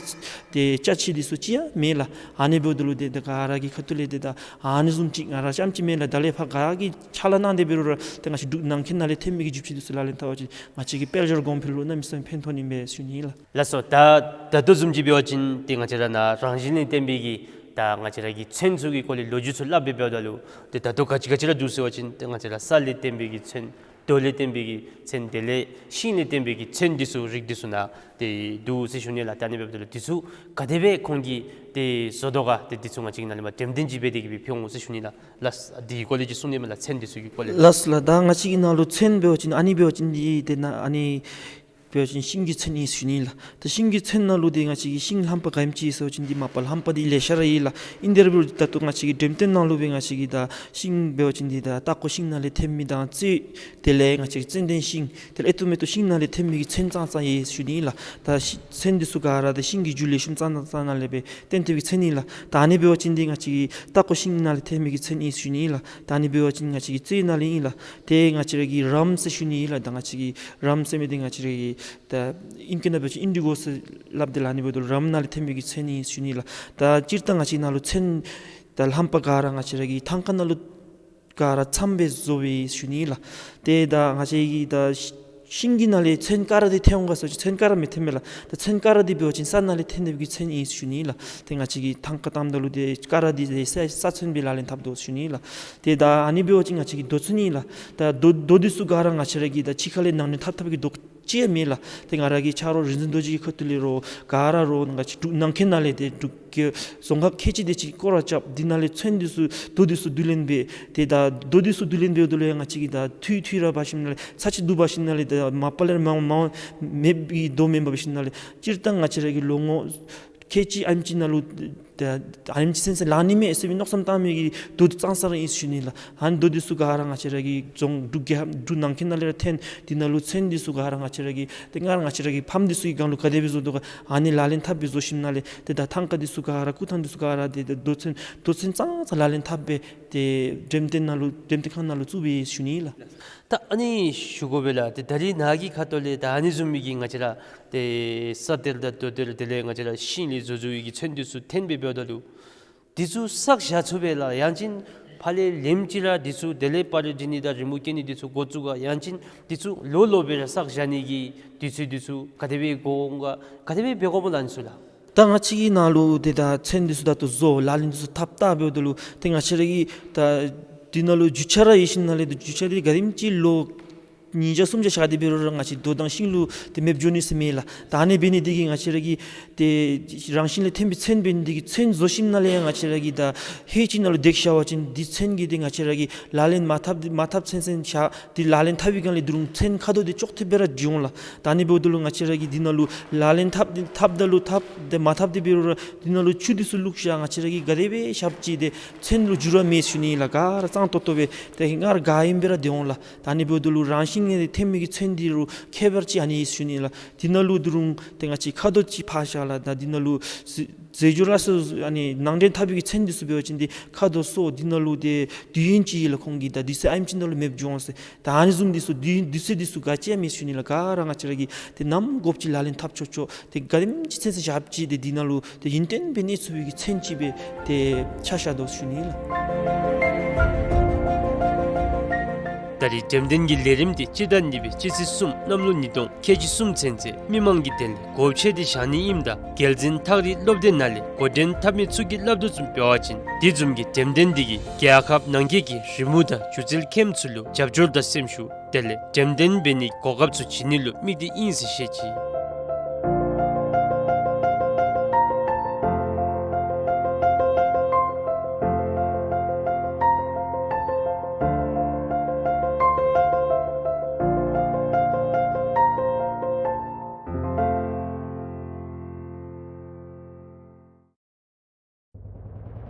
ཏེ་ཅ་ཆས་འདི་ཚུ་ཅིག་ཡང་མེད་ལགས། ཨ་ནི་འབདཝ་ད་ལུ་ཏེ་ད་ག་ར་གི་ཁ་ཐུག་ལས་ཏེ་ད་ཨ་ནི་བཟུམ་ཅིག་ང་ར་རྐྱངམ་ཅིག་མེན་ལགས། ད་ལས་ཕར་ག་གིས་ཕྱག་ལཱ་གནང་སྟེ་འབད་རུང་ར་ཏེ་ང་བཅས་འབྲུག་ནང་འཁོད་ནང་ལས་ཐོན་མི་གི་རྒྱུ་ཆ་འདི་ཚུ་ལག་ལེན་འཐབ་པ་ཅིན་ང་བཅས་ཀྱི་དཔལ་འབྱོར་གོང་འཕེལ་ལུ་གནམ་མེད་ས་མེད་ཕན་ཐོགས་ནི་མས་ཞུ་ནི་ཨིན་ལགས། ལགས་སོ། ད་ད་ལྟོ་བཟུམ་ཅིག་འབད་བ་ཅིན་ཏེ་ང་བཅས་ར་ནཱ་རང་བཞིན་ལས་བརྟེན་པའི་གི་ད་ང་བཅས་ར་གི་ཚོན་ཚུ་གི་སྐོར་ལས་ལོ་རྒྱུས་ཚུ་སླབ་སྦེ་འབདཝ་ད་ལུ་ཏེ་ད་ལྟོ་ག་ཅི་ག་ཅི་ར་འདུག་ཟེར་བ་ཅིན་ཏེ་ང་བཅས་ར་ས་ལས་བརྟེན་པའི་གི་ཚོན། རྡོ་ལས་བརྟེན་པའི་གི་ཚོན། དེ་ལས་ཤིང་ལས་བརྟེན་པའི་གི་ཚོན་འདི་ཚུ་རིགས་འདི་ཚུ་ནཱ་ཏེ་འདུག་ཟེར་ཞུ་ནི་ལགས། ད་ཨ་ནི་འབདཝ་ད་ལུ་འདི་ཚུ་ག་དེ་སྦེ་ཁོང་གིས་ཏེ་བཟོ་དོ་ག་ཏེ་འདི་ཚུ་ང་བཅས་ཀྱིས་ནཱ་ལས་མར་འགྲེམས་སྟོན་ཅིག་འབད་དེ་གི་སྦེ་ཕུལ་འོང་ཟེར་ཞུ་ནི་ལགས། ལགས་འདི་གི་སྐོར་ལས་ཅིག་གསུང་ནི་མས་ལགས། ཚོན་འདི་ཚུ་གི་སྐོར་ལས་ལགས། ལགས་ལགས། ད་ང་བཅས་ཀྱི་ནང་ལུ་ཚོན་འབད་བ་ཅིན་ཨ་ནི་འབད་བ་ཅིན་འདི་ཏེ་ནཱ་ཨ་ནི་འབད་བ་ཅིན་ཤིང་གི་ཚོན་ཨིན་ཞུ་ནི་ལགས། ད་ཤིང་གི་ཚོན་ནང་ལུ་ཏེ་ང་བཅས་ཀྱི་ཤིང་རྣམ་པ་ག་ཨིནམ་ཅིག་ཟེར་བ་ཅིན་འདི་མ་པ་རྣམ་པ་འདི་ལེ་ཤ་ར་ཡོད་ལགས། ཨིན་ཏེ་ར་འབད་རུང་ད་ལྟོ་ང་བཅས་ཀྱི་འགྲེམས་སྟོན་ནང་ལུ་སྦེ་ང་བཅས་ཀྱིས་ད་ཤིང་འབད་བ་ཅིན་འདི་ད་སྟག་ཀོ་ཤིང་ནང་ལས་ཐོན་མི་དང་གཙོད་དེ་ལས་ང་བཅས་ཀྱི་ཙན་དན་ཤིང་དེ་ལས་ཨེ་ཏོག་མེ་ཏོག་ཤིང་ནང་ལས་ཐོན་མི་གི་ཚོན་ཙང་ཙང་ཡོད་ཞུ་ནི་ལགས། ད་ཤི་ཚོན་འདི་ཚུ་ག་ར་ད་ཤིང་གི་རྒྱུ་ལེགས་ཤོམ་ཙང་ཙང་ཙང་ནང་ལས་སྦེ་བཏོན་ཏེ་གི་ཚོན་ཨིན་ལགས། ད་ཨ་ནི་འབད་བ་ཅིན་འདི་ང་བཅས་ཀྱི་སྟག་ཀོ་ཤིང་ནང་ལས་ཐོན་མི་གི་ཚོན་ཨིན་ཞུ་ནི་ལགས། ད་ཨ་ནི་འབད་བ་ཅིན་ང་བཅས་ཀྱི་གཙོད་ནང་ལས་ཨིན་ལགས། ཏེ་ང་བཅས་ར་གི་རམ་ཟེར་ཞུ་ནི་ལགས། ད་ང་བཅས་ཀྱི་རམ་ཟེར་མི་འདི་ང་བཅས་ར་གི་ད་ཨིང་སྐད་ནང་འབད་བ་ཅིན་ཨིན་ཌི་གོ་ཟེར་སླབ་དེས་ལགས། ཨ་ནི་འབདཝ་ད་རམ་ནང་ལས་ཐོན་མི་གི་ཚོན་ཨིན་ཞུ་ནི་ལགས། ད་སྤྱིར་བཏང་ང་བཅས་ནང་ལུ་ཚོན་ད་རྣམ་པ་ག་ར་ང་བཅས་ར་གི་ཐང་ཀ་ནང་ལུ་ག་ར་ཚངམ་སྦེ་བཟོ་བས་ཞུ་ནི་ལགས། ཏེ་ད་ང་བཅས་ཀྱི་ད་ཤིང་གི་ནང་ལས་ཚོན་ཀ་ར་འདི་ཐོན་འོང་ག་ཟེར་བ་ཅིན་ཚོན་ཀ་ར་མི་ཐོན་མས་ལགས། ད་ཚོན་ཀ་ར་འདི་འབད་བ་ཅིན་ས་ནང་ལས་ཐོན་ཏེ་གི་ཚོན་ཨིན་ཞུ་ནི་ལགས། ཏེ་ང་བཅས་ཀྱི་ཐང་ཀ་བཏངམ་ད་ལུ་ཏེ་ཀ་ར་འདི་ས་ས་ཚོན་སྦེ་ལག་ལེན་འཐབ་དོ་ཞུ་ནི་ལགས། ཏེ་ད་ཨ་ནི་འབད་བ་ཅིན་ང་བཅས་ཀྱི་རྡོ་ཚོན་ཨིན་ལགས། ད་རྡོ་རྡོ་འདི་ཚུ་ག་ར་ང་བཅས་ར་གི་ད་ཕྱི་ཁ་ལས་ནང་འདྲེན་འཐབ་འཐབ་ཀྱི་རྡོ་ཅིག་ཡང་མེད་ལགས། ཏེ་ང་ར་གི་ཆ་རོགས་རིག་འཛིན་རྡོ་རྗེ་གི་ཁ་ཐུག་ལས་རོགས་ག་ར་རོགས་ང་བཅས་འབྲུག་ནང་འཁོད་ནང་ལས་ཏེ་འབྲུག་གི་རྫོང་ཁག་ཁལ་གཅིག་དེ་ཅིག་སྐོར་ར་རྐྱབ། འདི་ནང་ལས་ཚོན་འདི་ཚུ་རྡོ་འདི་ཚུ་བསྡུ་ལེན་འབད། ཏེ་ད་རྡོ་འདི་ཚུ་བསྡུ་ལེན་འབདཝ་ད་ལུ་ཡང་ང་བཅས་ཀྱིས་ད་འཐུས་འཐུས་ར་འབད་ཞིནམ་ལས་ཚར་གཅིག་བསྡུ་འབད་ཞིནམ་ལས་ད་མ་པ་ལས་མ་མ་མེད་པའི་རྡོ་མེན་པར་འབད་ཞིནམ་ལས་སྤྱིར་བཏང་ང་བཅས་ར་གི་ལོ་ངོ་ཁལ་གཅིག་ཨེམ་ཅིག་ནང་ལུ་ ད་ཨ་ནེམ་ཅིག་ཚུན་ཚོད་ལང་ནི་མས་ཟེར་བའི་མནོ་བསམ་བཏང་མི་གི་རྡོ་རྡོ་ཙང་ཙ་ར་ཨིན་ཟེར་ཞུ་ནི་ལགས། ཨ་ནི་རྡོ་འདི་ཚུ་ག་ར་ང་བཅས་ར་གི་རྫོང་འབྲུག་རྒྱལ་འབྲུག་ནང་འཁོད་ནང་ལས་ར་འཐོན། འདི་ནང་ལུ་ཚོན་འདི་ཚུ་ག་ར་ང་བཅས་ར་གི་ཏེ་སྔར་ང་བཅས་ར་གི་ཕམ་འདི་ཚུ་གི་སྒང་ལུ་ག་དེ་སྦེ་བཟོ་དོ་ག་ཨ་ནི་ལག་ལེན་འཐབ་སྦེ་བཟོ་ཞིནམ་ལས་ཏེ་ད་ཐང་ཀ་འདི་ཚུ་ག་ར་སྐུ་ཐང་འདི་ཚུ་ག་ར་ཏེ་ད་རྡོ་ཚོན་རྡོ་ཚོན་ཙང་ཙ་ལག་ལེན་འཐབ་སྦེ་ཏེ་འགྲེམས་སྟོན་ནང་ལུ་འགྲེམས་སྟོན་ཁང་ནང་ལུ་བཙུགས་སྦེ་ཞུ་ནི་ལགས། ད་ཨ་ནི་ཞུ་དགོ་པས་ལགས། ཏེ་ད་རིས་ནཱ་གི་ཁ་ཐུག་ལས་ད་ཨ་ནི་བཟུམ་མའི་གི་ང་བཅས་ར་ཏེ་ས་གཏེར་དང་རྡོ་གཏེར་དེ་ལས་ང་བཅས་ར་ཤིང་ལས་བཟོ་བཟོ་བའི་གི་ཚོན་འདི་ཚུ་འཐོན་སྦེ་འབདཝ་ད་ལུ་འདི་ཚུ་བསགས་བཞག་ཚུགས་པས་ལགས། ཡང་ཅིན་ཕར་ལས་ལེནམ་ཅིག་ར་འདི་ཚུ་དེ་ལས་པར་རིས་འབྲི་ནི་དང་རི་མོ་བཀལ་ནི་འདི་ཚུ་འགོ་བཙུགས་ག། ཡང་ཅིན་འདི་ཚུ་ལོག་ལོག་སྦེ་ར་བསགས་བཞག་ནི་གི་དུས་ཚོད་འདི་ཚུ་ག་དེ་སྦེ་འགོར་འོང་ག། ག་དེ་སྦེ་འབད་དགོཔ་ལགས་ཨ་ནི་ཚུ་ལགས། ད་ང་བཅས་ཀྱི་ནང་ལུ་ཏེ་ད་ཚོན་འདི་ཚུ་ད་ལྟོ་བཟོ་ལག་ལེན་འདི་ཚུ་འཐབ་ད་འབདཝ་ད་ལུ་ཏེ་ང་བཅས་ར་གི་ད་འདི་ནང་ལུ་རྒྱུ་ཆ་ར་ཡོད་ཞིནམ་ལས་ཏེ་རྒྱུ་ཆ་འདི་ག་དེམ་ཅིག་ལོ་ཉིས་བརྒྱ་སུམ་བརྒྱ་ཆགས་ཏེ་འབད་རུང་ར་ང་བཅས་རྡོ་དང་ཤིང་ལུ་ཏེ་མེདཔ་འགྱོ་ནི་ཟེར་མེད་ལགས། ད་ཨ་ནི་འབད་ནི་འདི་གིས་ང་བཅས་ར་གི་ཏེ་རང་བཞིན་ལས་འཐོན་པའི་ཚོན་འབད་ནི་འདི་གིས་ཚོན་བཟོ་ཞིནམ་ལས་ཡང་ང་བཅས་ར་གི་ད་ཧེ་ཅིག་ནང་ལུ་སྡོད་བཞག་པ་ཅིན་འདི་ཚོན་གྱིས་ཏེ་ང་བཅས་ར་གི་ལག་ལེན་མ་འཐབ་མ་འཐབ་ཚུན་ཚོད་བཞག་ཏེ་ལག་ལེན་འཐབ་པའི་སྒང་ལས་ད་རུང་ཚོན་ཁ་དོག་འདི་ཅོག་འཐདཔ་སྦེ་ར་འགྱོ་འོང་ལགས། ད་ཨ་ནི་འབདཝ་ད་ལུ་ང་བཅས་ར་གིས་འདི་ནང་ལུ་ལག་ལེན་འཐབ་འཐབ་ད་ལུ་འཐབ་ཏེ་མ་འཐབ་སྟེ་འབད་རུང་ར་འདི་ནང་ལུ་ཆུ་འདི་ཚུ་བླུགས་བཞག་ང་བཅས་ར་གིས་ག་དེ་སྦེ་ཞབས་ཅིག་ཏེ་ཚོན་ལུ་འགྱུར་བ་མེད་ཞུ་ནི་ལགས། ག་ར་གཙང་ཏོག་ཏོ་སྦེ་ཏེ་སྔར་ག་ཨིནམ་སྦེ་ར་སྡོད་འོང་ལགས། ད་ཨ་ནི་འབདཝ་ད་ལུ་རང་བཞིན་གྱིས་འཐོན་མི་གི་ཚོན་འདི་རུང་ཁྱད་པར་ཅིག་ཨ་ནི་ཨིན་ཞུ་ནི་ལགས། འདི་ནང་ལུ་ད་རུང་ཏེ་ང་བཅས་ཁ་དོག་ཅིག་ཕར་བཞག་ལགས། ད་འདི་ནང་ལུ་ཟེ་ཟེ་འགྱོ་ར་སོ་ཨ་ནི་ནང་འདྲེན་འཐབ་པའི་གི་ཚོན་འདི་ཚུ་འབད་བ་ཅིན་ཏེ་ཁ་དོག་སོ་འདི་ནང་ལུ་ཏེ་དུས་ཡུན་ཅིག་ལུ་ཁོང་གིས་ད་དུས་ཚོད་ཨ་ནེམ་ཅིག་ནང་ལུ་མེདཔ་འགྱོ་འོང་ཟེར། ད་ཨ་ནི་བཟུམ་འདི་ཚུ་དུས་དུས་ཚོད་འདི་ཚུ་ག་ཅི་ཡང་མེད་ཞུ་ནི་ལགས། ག་ར་ང་བཅས་ར་གིས་ཏེ་ནམ་དགོཔ་ཅིག་ལག་ལེན་འཐབ་ཆོག་ཆོག་ཏེ་ག་དེམ་ཅིག་ཚུན་ཚོད་ཞབས་ཅིག་ཏེ་འདི་ནང་ལུ་ཏེ་ཡུན་བརྟན་སྦེ་གནས་ཚུགས་པའི་གི་ཚོན་ཅིག་སྦེ་ཏེ་ཆ་བཞག་དོ་ཞུ་ནི་ལགས། ད་རིས་འགྲེམས་སྟོན་གྱི་ལས་རིམ་འདི་སྤྱི་ཟླ་གཉིས་པའི་སྤྱི་ཚེས་གསུམ་གནམ་ལོ་ཉིས་སྟོང་ཁལ་གཅིག་གསུམ་ཚུན་ཚོད་མི་མང་གི་དོན་ལས་སྒོ་ཕྱེ་སྟེ་བཞག་ནི་ཨིནམ་ད་རྒྱལ་འཛིན་ཐག་རིང་སློབ་སྡེ་ནང་ལས་འགོ་འདྲེན་འཐབ་མི་ཚུ་གིས་སླབ་དོ་བཟུམ་འབད་བ་ཅིན་འདི་བཟུམ་གྱི་འགྲེམས་སྟོན་འདི་གིས་རྒྱལ་ཁབ་ནང་འཁོད་ཀྱི་རི་མོ་དང་སྒྱུ་རྩལ་མཁནམ་ཚུ་ལུ་རྒྱབ་སྐྱོར་དང་སེམས་ཤུགས་དེ་ལས་འགྲེམས་སྟོན་འབད་ནིའི་གོ་སྐབས་ཚུ་བྱིན་ནི་ལུ་དམིགས་ཏེ་ཨིན་ཟེར་བཤད་ཅི།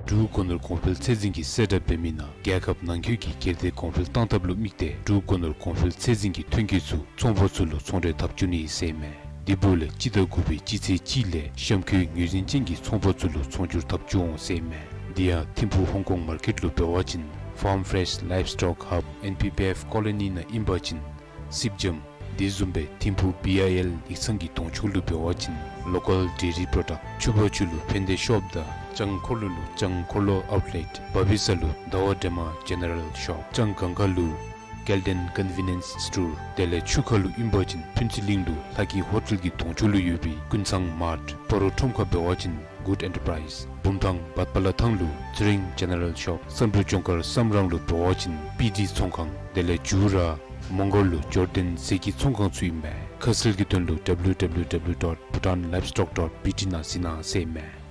འབྲུག་སྒོ་ནོར་གོང་འཕེལ་ཚད་འཛིན་གྱིས་གསལ་བསྒྲགས་འབད་མི་ནང་རྒྱལ་ཁབ་ནང་འཁོད་ཀྱི་སྒེར་སྡེ་གོང་འཕེལ་གཏང་ཐབས་ལུ་དམིགས་ཏེ་འབྲུག་སྒོ་ནོར་གོང་འཕེལ་ཚད་འཛིན་གྱི་ཐོན་སྐྱེད་ཚུ་ཚོང་པ་ཚུ་ལུ་ཚོང་འབྲེལ་འཐབ་བཅུག་ནི་ཟེར་མས། དེ་འབདཝ་ལས་སྤྱི་ཟླ་དགུ་པའི་སྤྱི་ཚེས་གཅིག་ལས་གཤམ་འཁོད་ངོས་འཛིན་ཅན་གྱི་ཚོང་པ་ཚུ་ལུ་ཚོང་སྒྱུར་འཐབ་བཅུག་འོང་ཟེར་མས། དེ་ཡང་ཐིམ་ཕུག་ཧོང་ཀོང་མར་ཀེཊ་ལུ་འབད་བ་ཅིན་Farm Fresh Livestock Hub N P P F Colony ནང་ཨིན་པ་ཅིན་སིབ་འཇམ། དེ་བཟུམ་སྦེ་ཐིམ་ཕུག་བི་ཨའི་ཨེལ་ཡིག་ཚང་གི་གདོང་ཕྱོགས་ལུ་འབད་བ་ཅིན་Local Dairy Product། ཕྱུ་པ་ཕྱུགས་ལུ་ཕན་བདེ་ཤོབ་དང་ལྕང་འཁོར་ལོ་ལུ་ལྕང་འཁོར་ལོ་ཨའུཊ་ལེཊ། བ་བི་ས་ལུ་ཟླ་བ་སྒྲོལ་མ་ཇེ་ནེ་རལ་ཤོབ། ལྕང་སྒང་ག་ལུ་Golden Convenience Store། དེ་ལས་ཆུ་ཁ་ལུ་ཨིན་པ་ཅིན་ཕུན་ཚོགས་གླིང་ལུ་ལྷ་སྐྱིད་ཧོ་ཊེལ་གྱི་གདོང་ཕྱོགས་ལུ་ཡོད་པའི་ཀུན་ཚང་མཱརཊ། སྤ་རོ་ཁྲོམ་ཁ་འབད་བ་ཅིན་Good Enterprise། བུམ་ཐང་བར་པ་ལ་ཐང་ལུ་ཚེ་རིང་ཇེ་ནེ་རལ་ཤོབ། བསམ་གྲུབ་ལྗོངས་མཁར་བསམ་རང་ལུ་འབད་བ་ཅིན་པི་ཌི་ཚོང་ཁང་། དེ་ལས་མཇུག་ར་མོང་སྒར་ལུ་ཇོར་ཌན་ཟས་ཀྱི་ཚོང་ཁང་ཚུ་ཨིན་མས། ཁ་གསལ་གྱི་དོན་ལུ་W W W dot bhutan livestock dot B T ནང་གཟིགས་གནང་ཟེར་མས།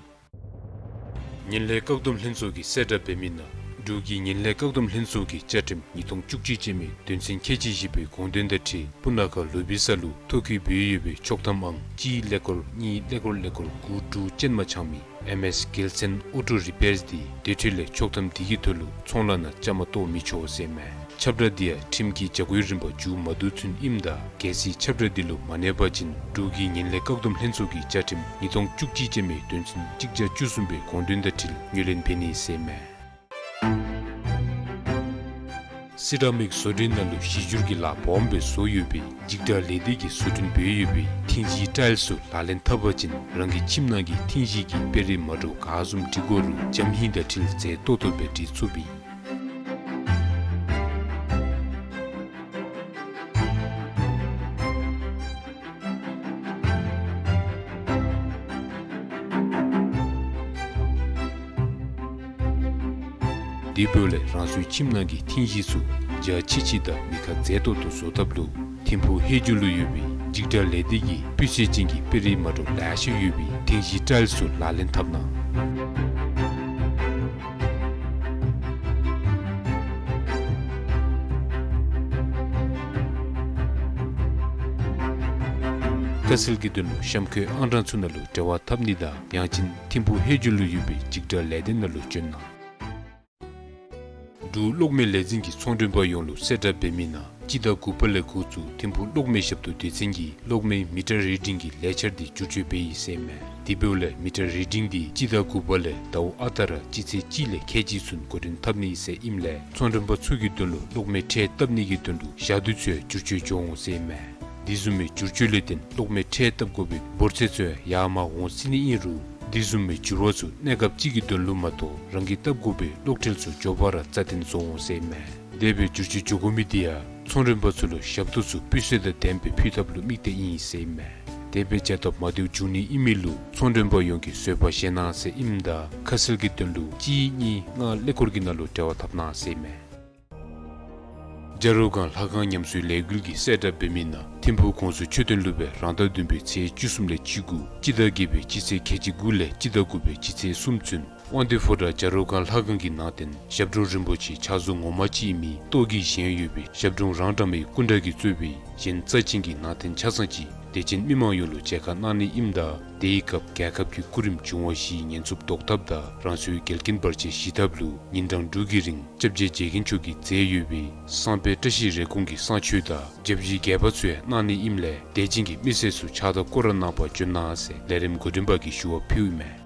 ངན་ལྷད་བཀག་སྡོམ་ལྷན་ཚོགས་ཀྱིས་གསལ་བསྒྲགས་འབད་མི་ནང་འབྲུག་གི་ངན་ལྷད་བཀག་སྡོམ་ལྷན་ཚོགས་ཀྱི་བཅའ་ཁྲིམས་ཉིས་སྟོང་བཅུ་གཅིག་ཅན་མའི་དོན་ཚན་ཁལ་གཅིག་བཞི་པའི་དགོངས་དོན་དང་འཁྲིལ་སྤུ་ན་ཁ་ལུ་བི་ས་ལུ་ཐོ་བཀོད་འབད་ཡོད་པའི་ཆོག་ཐམ་ཨང་གཅིག་ཀླད་ཀོར་གཉིས་ཀླད་ཀོར་ཀླད་ཀོར་དགུ་དྲུག་ཅན་མ་ཆགས་མི་ཨེམ་ཨེས་གེལ་སན་ཨོ་ཊོ་རི་པེརས་འདི་དེ་འཕྲོ་ལས་ཆོག་ཐམ་དེ་གི་ཐོག་ལུ་ཚོང་ལཱ་ནང་བཅའ་མར་གཏོགས་མི་ཆོག་ཟེར་མས། ཁྱབ་བསྒྲགས་འདི་ཡང་ཁྲིམས་ཀྱི་བྱ་སྒོའི་རིམ་པ་མཇུག་མ་བསྡུ་ཚུན་ཨིནམ་ད་གལ་སྲིད་ཁྱབ་བསྒྲགས་འདི་ལུ་མ་གནས་པ་ཅིན་འབྲུག་གི་ངན་ལྷད་བཀག་སྡོམ་ལྷན་ཚོགས་ཀྱི་བཅའ་ཁྲིམས་ཉིས་སྟོང་བཅུ་གཅིག་ཅན་མའི་དོན་ཚན་གཅིག་བརྒྱ་བཅུ་གསུམ་པའི་དགོངས་དོན་དང་འཁྲིལ་ངོས་ལེན་འབད་ནི་ཟེར་མས། སི་ར་མིག་བཟོ་གྲྭའི་ནང་ལུ་གཞི་འགྱུར་གྱི་ལཱ་སྦོམ་སྦེ་བཟོ་ཡོད་པའི་འཇིགས་སྐྲག་ལས་སྡེ་གིས་བཟོ་སྐྲུན་འབད་ཡོད་པའི་ཐིང་གཞིས་ཊའིལ་ཚུ་ལག་ལེན་འཐབ་པ་ཅིན་རང་གི་ཁྱིམ་ནང་གི་ཐིང་གཞིས་ཀྱི་དཔེ་རིས་མ་འདྲཝ་ག་བཟུམ་འབྲི་དགོ་རུང་འཇམ་ཧིང་དང་འཁྲིལ་མཛེས་ཏོག་ཏོ་སྦེ་འབྲི་ཚུགས་པས། དེ་འབདཝ་ལས་རང་སོའི་ཁྱིམ་ནང་གི་ཐིང་གཞིས་ཚུ་འཇའ་ཆི་ཆི་དང་མི་ཁ་མཛེས་ཏོག་ཏོ་བཟོ་ཐབས་ལུ་ཐིམ་ཕུག་ཧེ་ཇུ་ལུ་ཡོད་པའི་འཇིགས་སྐྲག་ལས་སྡེ་གིས་སྤུས་ཚད་ཅན་གྱི་དཔེ་རིས་མ་འདྲཝ་ལེ་ཤ་ཡོད་པའི་ཐིང་གཞིས་ཊའིལ་ཚུ་ལག་ལེན་འཐབ་གནང་། ད་ ཁ་གསལ་གྱི་དོན་ལུ་གཤམ་འཁོད་ཨང་གྲངས་ཚུ་ནང་ལུ་འབྲེལ་བ་འཐབ་ནི་དང་ཡང་ཅིན་ཐིམ་ཕུག་ཧེ་ཇུ་ལུ་ཡོད་པའི་འཇིགས་སྐྲག་ལས་སྡེ་ནང་ལུ་བྱོན་གནང་། འབྲུག་གློག་མེ་ལས་འཛིན་གྱིས་ཚོང་མགྲོན་པ་ཡོངས་ལུ་གསལ་བསྒྲགས་འབད་མི་ནང་སྤྱི་ཟླ་དགུ་པ་ལས་འགོ་བཙུགས་ཐིམ་ཕུག་གློག་མེ་ཞབས་ཏོག་སྡེ་ཚན་གྱིས་གློག་མེའི་མི་ཊར་རི་ཌིང་གི་ལས་འཆར་འདི་བསྒྱུར་བཅོས་འབད་ཡི་ཟེར་ཨིན་མས། དེ་འབདཝ་ལས་མི་ཊར་རི་ཌིང་འདི་སྤྱི་ཟླ་དགུ་པ་ལས་ཟླཝ་ཨ་རྟག་ར་སྤྱི་ཚེས་གཅིག་ལས་ཁལ་གཅིག་ཚུན་འགོ་འདྲེན་འཐབ་ནི་ཟེར་ཨིནམ་ལས་ཚོང་མགྲོན་པ་ཚུ་གི་དོན་ལུ་གློག་མེ་ཁྲལ་བཏབ་ནི་གི་དོན་ལུ་ཞག་དུས་ཚུ་བསྒྱུར་བཅོས་འགྱོ་འོང་ཟེར་ཨིན་མས། དེ་བཟུམ་མའི་བསྒྱུར་བཅོས་ལས་བརྟེན་གློག་མེ་ཁྲལ་བཏབ་དགོ་པའི་འབོར་ཚད་ཚུ་ཡར་མར་འོང་སྲིད་ནི་ཨིན་རུང་དེ་བཟུམ་མའི་འགྱུར་བ་ཚུ་གནས་སྐབས་ཅིག་གི་དོན་ལུ་མ་གཏོགས་རང་གིས་བཏབ་དགོ་པའི་གློག་ཁྲལ་ཚུ་མགྱོགས་པ་ར་རྩ་བརྟན་བཟོ་འོང་ཟེར་ཨིན་མས། དེ་སྦེ་བསྒྱུར་བཅོས་འགྱོ་དགོ་མི་དེ་ཡང་ཚོང་མགྲོན་པ་ཚུ་ལུ་ཞབས་ཏོག་ཚུ་སྤུས་ཚད་དང་ལྡནམ་སྦེ་ཕུལ་ཐབས་ལུ་དམིགས་ཏེ་ཨིན་ཟེར་ཨིན་མས། དེ་སྦེ་བྱ་སྟབས་མ་བདེཝ་འབྱུང་ནི་ཨིན་མི་ལུ་ཚོང་མགྲོན་པ་ཡོངས་ཀྱིས་བཟོད་པ་བཞེས་གནང་ཟེར་ཨིནམ་ད་ཁ་གསལ་གྱི་དོན་ལུ་གཅིག་གཉིས་ལྔ་ཀླད་ཀོར་གྱི་ནང་ལུ་འབྲེལ་བ་འཐབ་གནང་ཟེར་ཨིན་མས། བྱ་རོག་སྒང་ལྷ་ཁང་ཉམས་གསོའི་ལས་འགུལ་གྱིས་གསལ་བསྒྲགས་འབད་མི་ནང་ཐིམ་ཕུག་གོང་ས་མཆོག་སྟོན་ལུ་སྦེ་རང་ཟླ་བདུན་པའི་ཚེས་བཅུ་གསུམ་ལས་བཅུ་དགུ་སྤྱི་ཟླ་བརྒྱད་པའི་སྤྱི་ཚེས་ཁལ་གཅིག་དགུ་ལས་སྤྱི་ཟླ་དགུ་པའི་སྤྱི་ཚེས་གསུམ་ཚུན་དབང་འདུས་ཕོ་བྲང་བྱ་རོག་སྒང་ལྷ་ཁང་གི་ནང་རྟེན་ཞབས་དྲུང་རིན་པོ་ཆེ་ཕྱག་བཟོ་ངོ་མ་ཅིག་ཨིན་མི་ཏོག་གིས་བཞེངས་ཡོད་པའི་ཞབས་དྲུང་རང་འདྲ་མའི་སྐུ་འདྲ་གིས་གཙོས་པའི་གཞན་རྩ་ཅན་གྱི་ནང་རྟེན་ཆ་ཚང་ཅིག་དད་ཅན་མི་མང་ཡོངས་ལུ་མཇལ་ཁ་གནང་ནི་ཨིནམ་ད་དེའི་སྐབས་རྒྱལ་ཁབ་ཀྱི་སྐུ་རིམ་འབྱུང་བ་བཞིའི་ཉེན་ཚབས་བཟློག་ཐབས་དང་རང་སོའི་འགལ་རྐྱེན་བར་ཆད་ཞི་ཐབས་ལུ་ཉིན་གྲངས་དྲུག་གི་རིང་སྐྱབས་རྗེ་རྗེ་མཁན་མཆོག་གིས་མཛད་ཡོད་པའི་གསང་སྦས་བཀྲ་ཤིས་རེ་སྐོང་གི་གསང་མཆོད་དང་བརྒྱ་བཞི་བརྒྱད་པ་ཚུ་ཡང་གནང་ནི་ཨིནམ་ལས་དད་ཅན་གྱི་མི་སེར་ཚུ་ཕྱག་བདའ་སྐོར་ར་གནང་པར་འབྱོན་གནང་ཟེར་ལས་རིམ་འགོ་འདྲེན་པ་གིས་ཞུ་བ་ཕུལཝ་ཨིན་མས།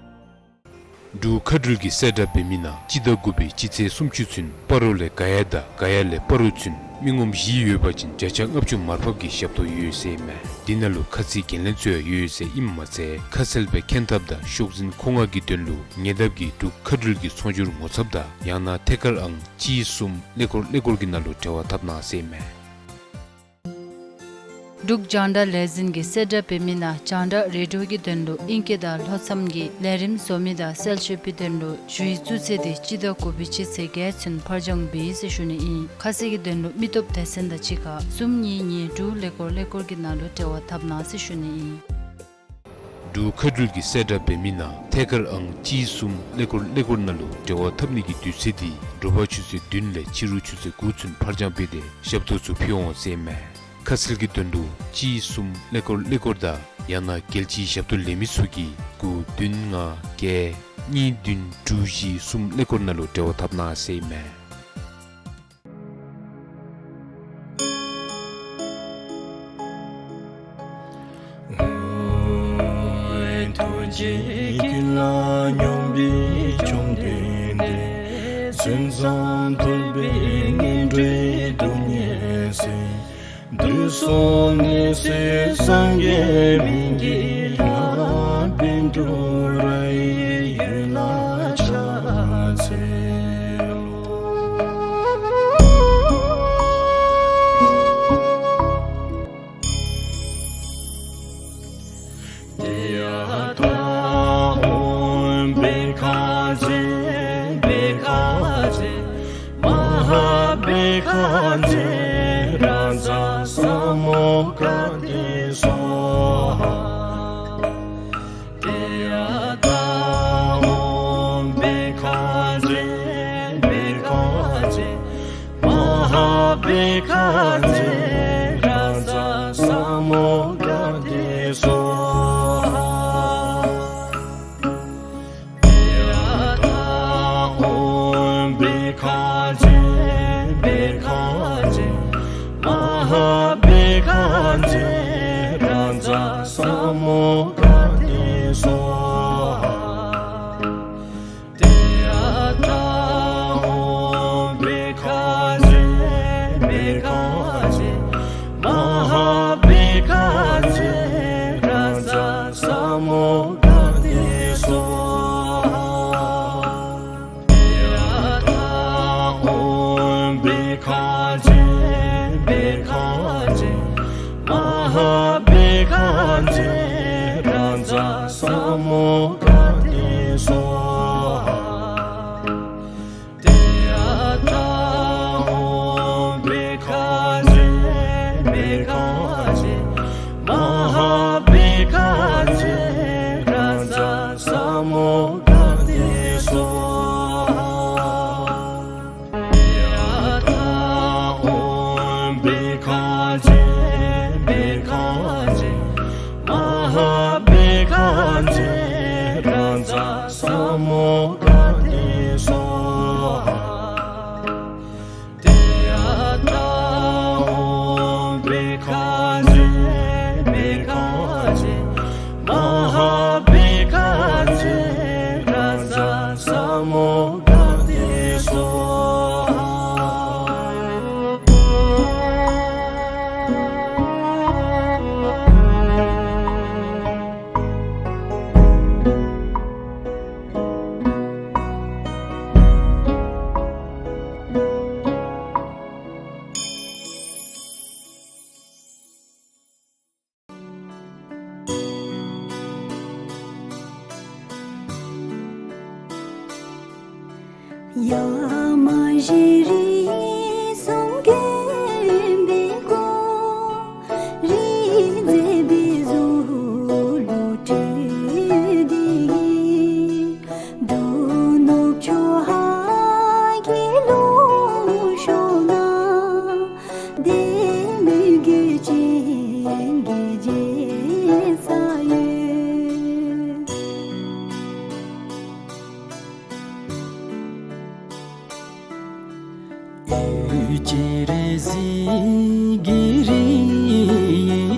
འབྲུག་མཁའ་འགྲུལ་གྱིས་གསལ་བསྒྲགས་འབད་མི་ནང་སྤྱི་ཟླ་དགུ་པའི་སྤྱི་ཚེས་སུམ་ཅུ་ཚུན་སྤ་རོ་ལས་ག་ཡ་དང་ག་ཡ་ལས་སྤ་རོ་ཚུན་མི་ངོམ་བཞི་ཡོད་པ་ཅིན་བརྒྱ་ཆ་ལྔ་བཅུ་མར་ཕབ་ཀྱི་ཞབས་ཏོག་ཡོད་ཟེར་ཨིན་མས། འདི་ནང་ལུ་ཁ་ཚིག་འགན་ལེན་ཚུ་ཡང་ཡོད་ཟེར་ཨིནམ་མ་ཚད་ཁ་གསལ་སྦེ་མཁྱེན་ཐབས་དང་ཤོག་འཛིན་མཁོ་མངགས་ཀྱི་དོན་ལུ་ཉེ་འདབས་ཀྱི་འབྲུག་མཁའ་འགྲུལ་གྱི་ཚོང་སྒྱུར་ངོ་ཚབ་དང་ཡང་ན་ཐད་ཀར་ཨང་གཅིག་གསུམ་ཀླད་ཀོར་ཀླད་ཀོར་གྱི་ནང་ལུ་འབྲེལ་བ་འཐབ་གནང་ཟེར་ཨིན་མས། འབྲུག་རྒྱང་བསྒྲགས་ལས་འཛིན་གྱིས་གསལ་བསྒྲགས་འབད་མི་ནང་རྒྱང་བསྒྲགས་རེ་ཌིའོ་གི་དོན་ལུ་ཨིང་སྐད་དང་ལྷོ་མཚམས་ཀྱི་ལས་རིམ་བཟོ་མི་དང་གསལ་བཤད་པའི་དོན་ལུ་ཞུ་ཡིག་བཙུགས་ཚེས་འདི་སྤྱི་ཟླ་དགུ་པའི་སྤྱི་ཚེས་བརྒྱད་ཚུན་ཕར་འགྱངས་འབད་ཡི་ཟེར་ཞུ་ནི་ཨིན། ཁ་གསལ་གྱི་དོན་ལུ་མི་སྟོབས་སྡེ་ཚན་དང་གཅིག་ཁར་གསུམ་གཉིས་གཉིས་དྲུག་ཀླད་ཀོར་ཀླད་ཀོར་གྱི་ནང་ལུ་འབྲེལ་བ་འཐབ་གནང་ཟེར་ཞུ་ནི་ཨིན། འབྲུག་མཁའ་འགྲུལ་གྱིས་གསལ་བསྒྲགས་འབད་མི་ནང་ཐད་ཀར་ཨང་གཅིག་གསུམ་ཀླད་ཀོར་ཀླད་ཀོར་ནང་ལུ་འབྲེལ་བ་འཐབ་ནི་གི་དུས་ཚོད་འདི་དྲོ་པ་ཆུ་ཚོད་བདུན་ལས་ཕྱི་རུ་ཆུ་ཚོད་དགུ་ཚུན་ཕར་འགྱངས་འབད་དེ་ཞབས་ཏོག་ཚུ་ཕུལ་འོང་ཟེར་ཨིན་མས། ཁ་གསལ་གྱི་དོན་ལུ་གཅིག་གསུམ་ཀླད་ཀོར་ཀླད་ཀོར་དང་ཡང་ན་རྒྱལ་སྤྱིའི་ཞབས་ཏོག་ལེན་མི་ཚུ་གིས་དགུ་བདུན་ལྔ་བརྒྱད་གཉིས་བདུན་དྲུག་བཞི་གསུམ་ཀླད་ཀོར་ནང་ལུ་འབྲེལ་བ་འཐབ་གནང་ཟེར་ཨིན་མས། ཐུགས་རྗེ་ཀུན་ལ་སྙོམས་པའི་བཅོམ་ལྡན་འདས། མཚན་ཙམ་ཐོས་པས་ངན་འགྲོའི་སྡུག་བསྔལ་སེལ། དུས་གསུམ་གནས་གསུམ་སངས་རྒྱས་སྨན་གྱི་བླ་མ། པཎ་གྲུབ་རང་གི་ཡུལ་ལ་ཕྱག་འཚལ་ལོ། ཏདྱ་ཐཱ། ཨོཾ་བྷཻ་ཥ་ཛྱེ་བྷཻ་ཥ་ཛྱེ་མ་ཧཱ་བྷཻ་ཥ་ཛྱེ་རཱ་ཛ་ས་མུདྒ་ཏེ་སྭཱ་ཧཱ། ཏདྱ་ཐཱ། ཨོཾ་བྷཻ་ཥ་ཛྱེ་བྷཻ་ཥ་ཛྱེ་མ་ཧཱ་བྷཻ་ཥ་ཛྱེ་རཱ་ཛ་ས་མུདྒ་ཏེ་སྭཱ་ཧཱ། ཏདྱ་ཐཱ། ཨོཾ་བྷཻ་ཥ་ཛྱེ་བྷཻ་ཥ་ཛྱེ་མ་ཧཱ་བྷཻ་ཥ་ཛྱེ་རཱ་ཛ་ས་མུདྒ་ཏེ་སྭཱ་ཧཱ། ཏདྱ་ཐཱ། ཨོཾ་བྷཻ་ཥ་ཛྱེ་བྷཻ་ཥ་ཛྱེ་མ་ཧཱ་བྷཻ་ཥ་ཛྱེ་རཱ་ཛ་ས་མུདྒ་ཏེ་སྭཱ་ཧཱ། ཏདྱ་ཐཱ། ཨོཾ་བྷཻ་ཥ་ཛྱེ་བྷཻ་ཥ་ཛྱེ་མ་ཧཱ་བྷཻ་ཥ་ཛྱེ་རཱ་ཛ་ས་མུདྒ་ཏེ་སྭཱ་ཧཱ། ཏདྱ་ཐཱ། ཨོཾ་བྷཻ་ཥ་ཛྱེ་བྷཻ་ཥ་ཛྱེ་མ་ཧཱ་བྷཻ་ཥ་ཛྱེ་རཱ་ཛ་ས་མུདྒ་ཏེ་སྭཱ་ཧཱ། ཏདྱ་ཐཱ། ཨོཾ་བྷཻ་ཥ་ཛྱེ་བྷཻ་ཥ་ཛྱེ་མ་ ས་མོ་ག་ཏེ་སྭཱ་ཧཱ། ཏདྱ་ཐཱ། ཨོཾ་བྷཻ་ཥ་ཛྱེ་བྷཻ་ཥ་ཛྱེ་མ་ཧཱ་བྷཻ་ཥ་ཛྱེ་ན་ཛ་ས་མོ་ག་ཏེ་སྭཱ་ཧཱ། ཡ་མ་ཞེས་རིགས་གསུམ་མགོན་པོའི་སྐུ། རིག་འཛིན་པའི་གཟུགས་ལུ་སྤྲུལ་ཏེ། འབྲུ་ནུབ་ཕྱོགས་ཧཱ་གི་ལུང་ཕྱོགས་ན། བདེ་མོའི་གོས་ཅན་གྱི་རྒྱལ་ས་ཡོད། གཡུ་བྱུ་རུ་གཟི་གི་རིའི་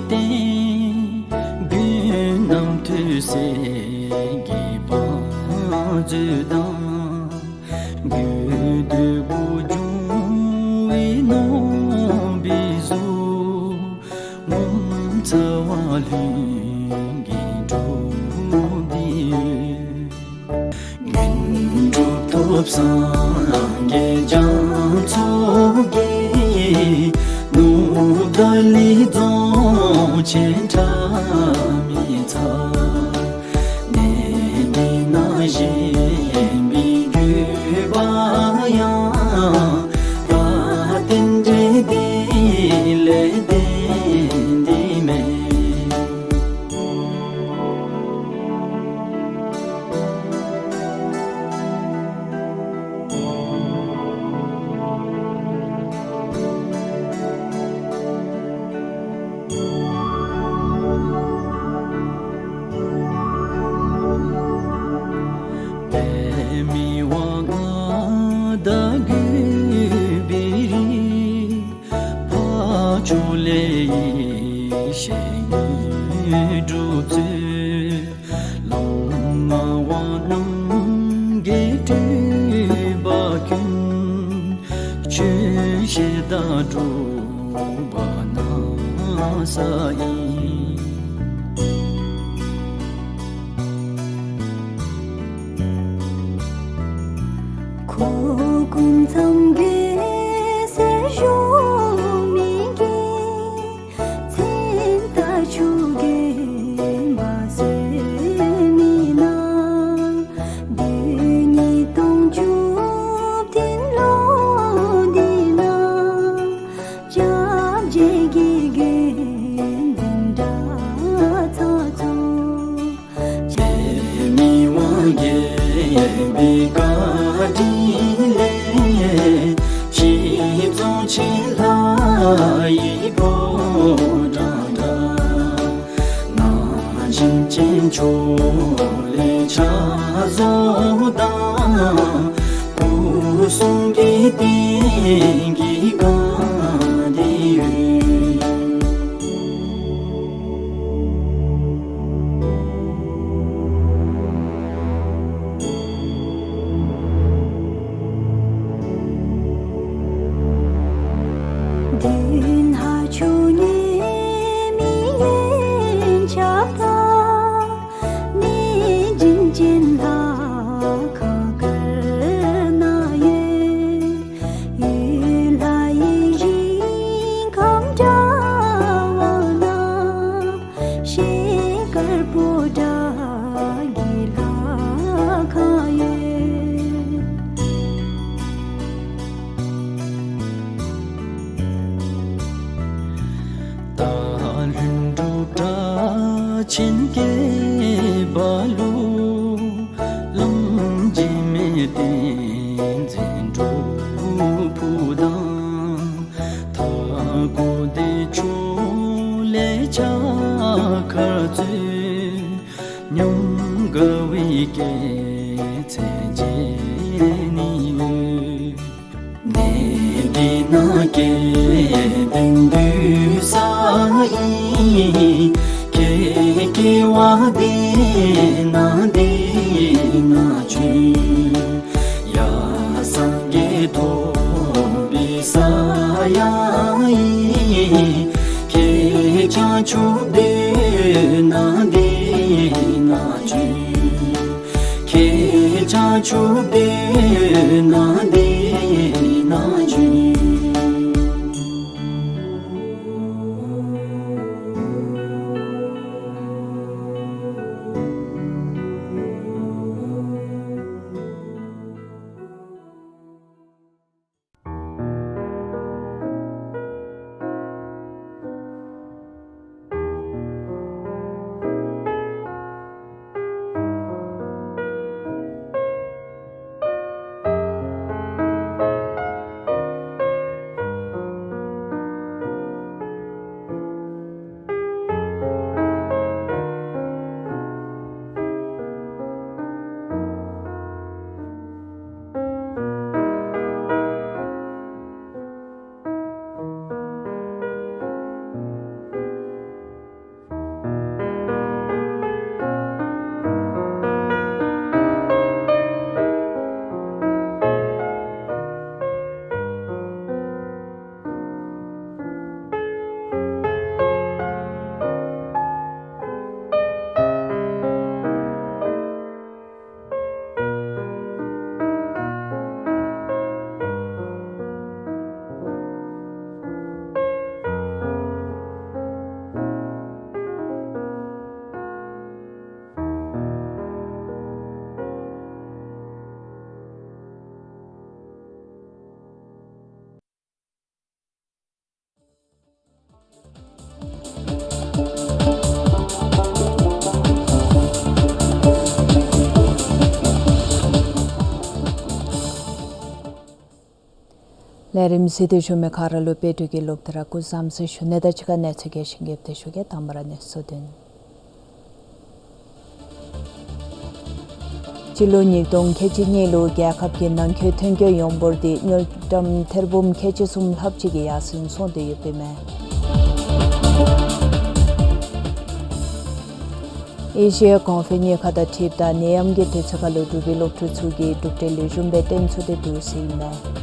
སྟེང་། མགོན་རྣམ་ཐོས་སྲས་ཀྱི་བང་མཛོད་དང་། དགོས་འདོད་དགུ་འབྱུང་བའི་ནོར་བུའི་གཟུགས། ངོ་མཚར་བ་ལྷུན་གྱིས་གྲུབ་སྟེ་ཡོད། དངོས་གྲུབ་ཐོབ་སངས་རྒྱས་རྒྱ་མཚོ་རྒྱལ། ནུབ་ཏཱ་ལའི་རྫོང་ཆེན་ཁྲ་མི་ཚ། གནས་འདི་ན་བཞེངས་པའི་དགོས་པ་ཡང་། ད་རྟེན་འབྲེལ་འདི་ལས་བརྟེན་ཏེ་མེན། པདྨའི་དབང་མངའ་བདག་གུས་པའི་རིགས། འཕགས་མཆོག་ལས་ཡེ་ཤེས་དངོས་གྲུབ་སྩོལ། ལོངས་སྤྱོད་དབང་རྣམས་རྒྱས་སྤྲུལ་པ་ཀུན། ཆོས་བཤད་དང་སྒྲུབ་པ་ན་ས་ཡིན། ཁོ་སྐུ་མཚམས་གེ་སར་བཞུགས་མི་གི། མཚན་རྟགས་ཆུ་རྒྱུན་འབབ་སོས་མི་ནང་། རྡུལ་སྙེད་སྟོང་བཅུ་བདུན་ལོ་འདི་ན། སྐྱབས་རྗེ་གི་དགེ་འདུན་གྲྭ་ཚང་ཚུ། པདྨའི་དབང་རྒྱས་པའི་བཀའ་དྲིན་ལས། གཞིས་རྫོང་ཆེན་ལྷ་ཡི་ཕོ་བྲང་དང་། གནང་སྦྱིན་ཅན་ཕྱོགས་ལས་ཕྱག་བཟོ་དང་། སྐུ་གསུང་གི་རྟེན་གྱི་བཀའ་འདི་ཡོད། མདུན་ཧ་ཆུ་ཉེ་མི་གཡོན་ཆབ་དང་། གནས་བྱིན་ཅན་ལྷ་ཁང་དཀར་ནང་ཡོད། ཡུལ་ལྷ་ཡི་ ཚེ་འདི་ནི་ནད་འདི་ན་སྐྱེ་བའི་དུས་ས་ཨིན། ཁྱེད་སྐྱེ་བ་འདི་ན་འདི་ན་བྱོན། ཡ་སངས་རྒྱས་ཐོབ་པའི་ས་ཡང་ཨིན། ཁྱེད་བྱང་ཆུབ་སྡོད་ན་འདི་ན་བྱོན། ཁྱེད་བྱང་ཆུབ་སྡོད་ན་འདི་ན་བྱོན། ལས་རིམ་གཟིགས་ཏེ་བཞུགས་མི་ག་ར་ལུ་དཔལ་སྒྲོལ་གྱི་སློབ་གྲྭ་ར་སྐུ་བཟང་ཟེར་ཞུ་ནི་དང་གཅིག་ཁར་གནས་ཚུལ་རྒྱས་ཤིང་རྒྱསཔ་སྦེ་ཞུ་གེ། དང་པ་ར་གནས་ཚུལ་དོན། སྤྱི་ལོ་ཉིས་སྟོང་ཁལ་གཅིག་གཉིས་ལུ་རྒྱལ་ཁབ་ཀྱི་ནང་འཁོད་ཐོན་སྐྱེད་ཡོངས་འབོར་འདི་དངུལ་ཀྲམ་ཐེར་འབུམ་ཁལ་གཅིག་གསུམ་ལྷགཔ་ཅིག་གི་ཡར་སེང་སོང་སྟེ་ཡོདཔ་ཨིན་མས། ཨེ་ཤི་ཡ་གོང་འཕེལ་གཉིས་ཀ་དང་འཁྲིལཝ་ད་ནད་ཡམས་ཀྱི་དུས་ཚོད་ཁར་ལུ་འབྲུག་པའི་སློབ་ཕྲུག་ཚུ་གིས་གྲུབ་འབྲས་ལེགས་ཤོམ་སྦེ་སྟོན་ཚུགས་ཏེ་འདུག་ཟེར་ཨིན་མས།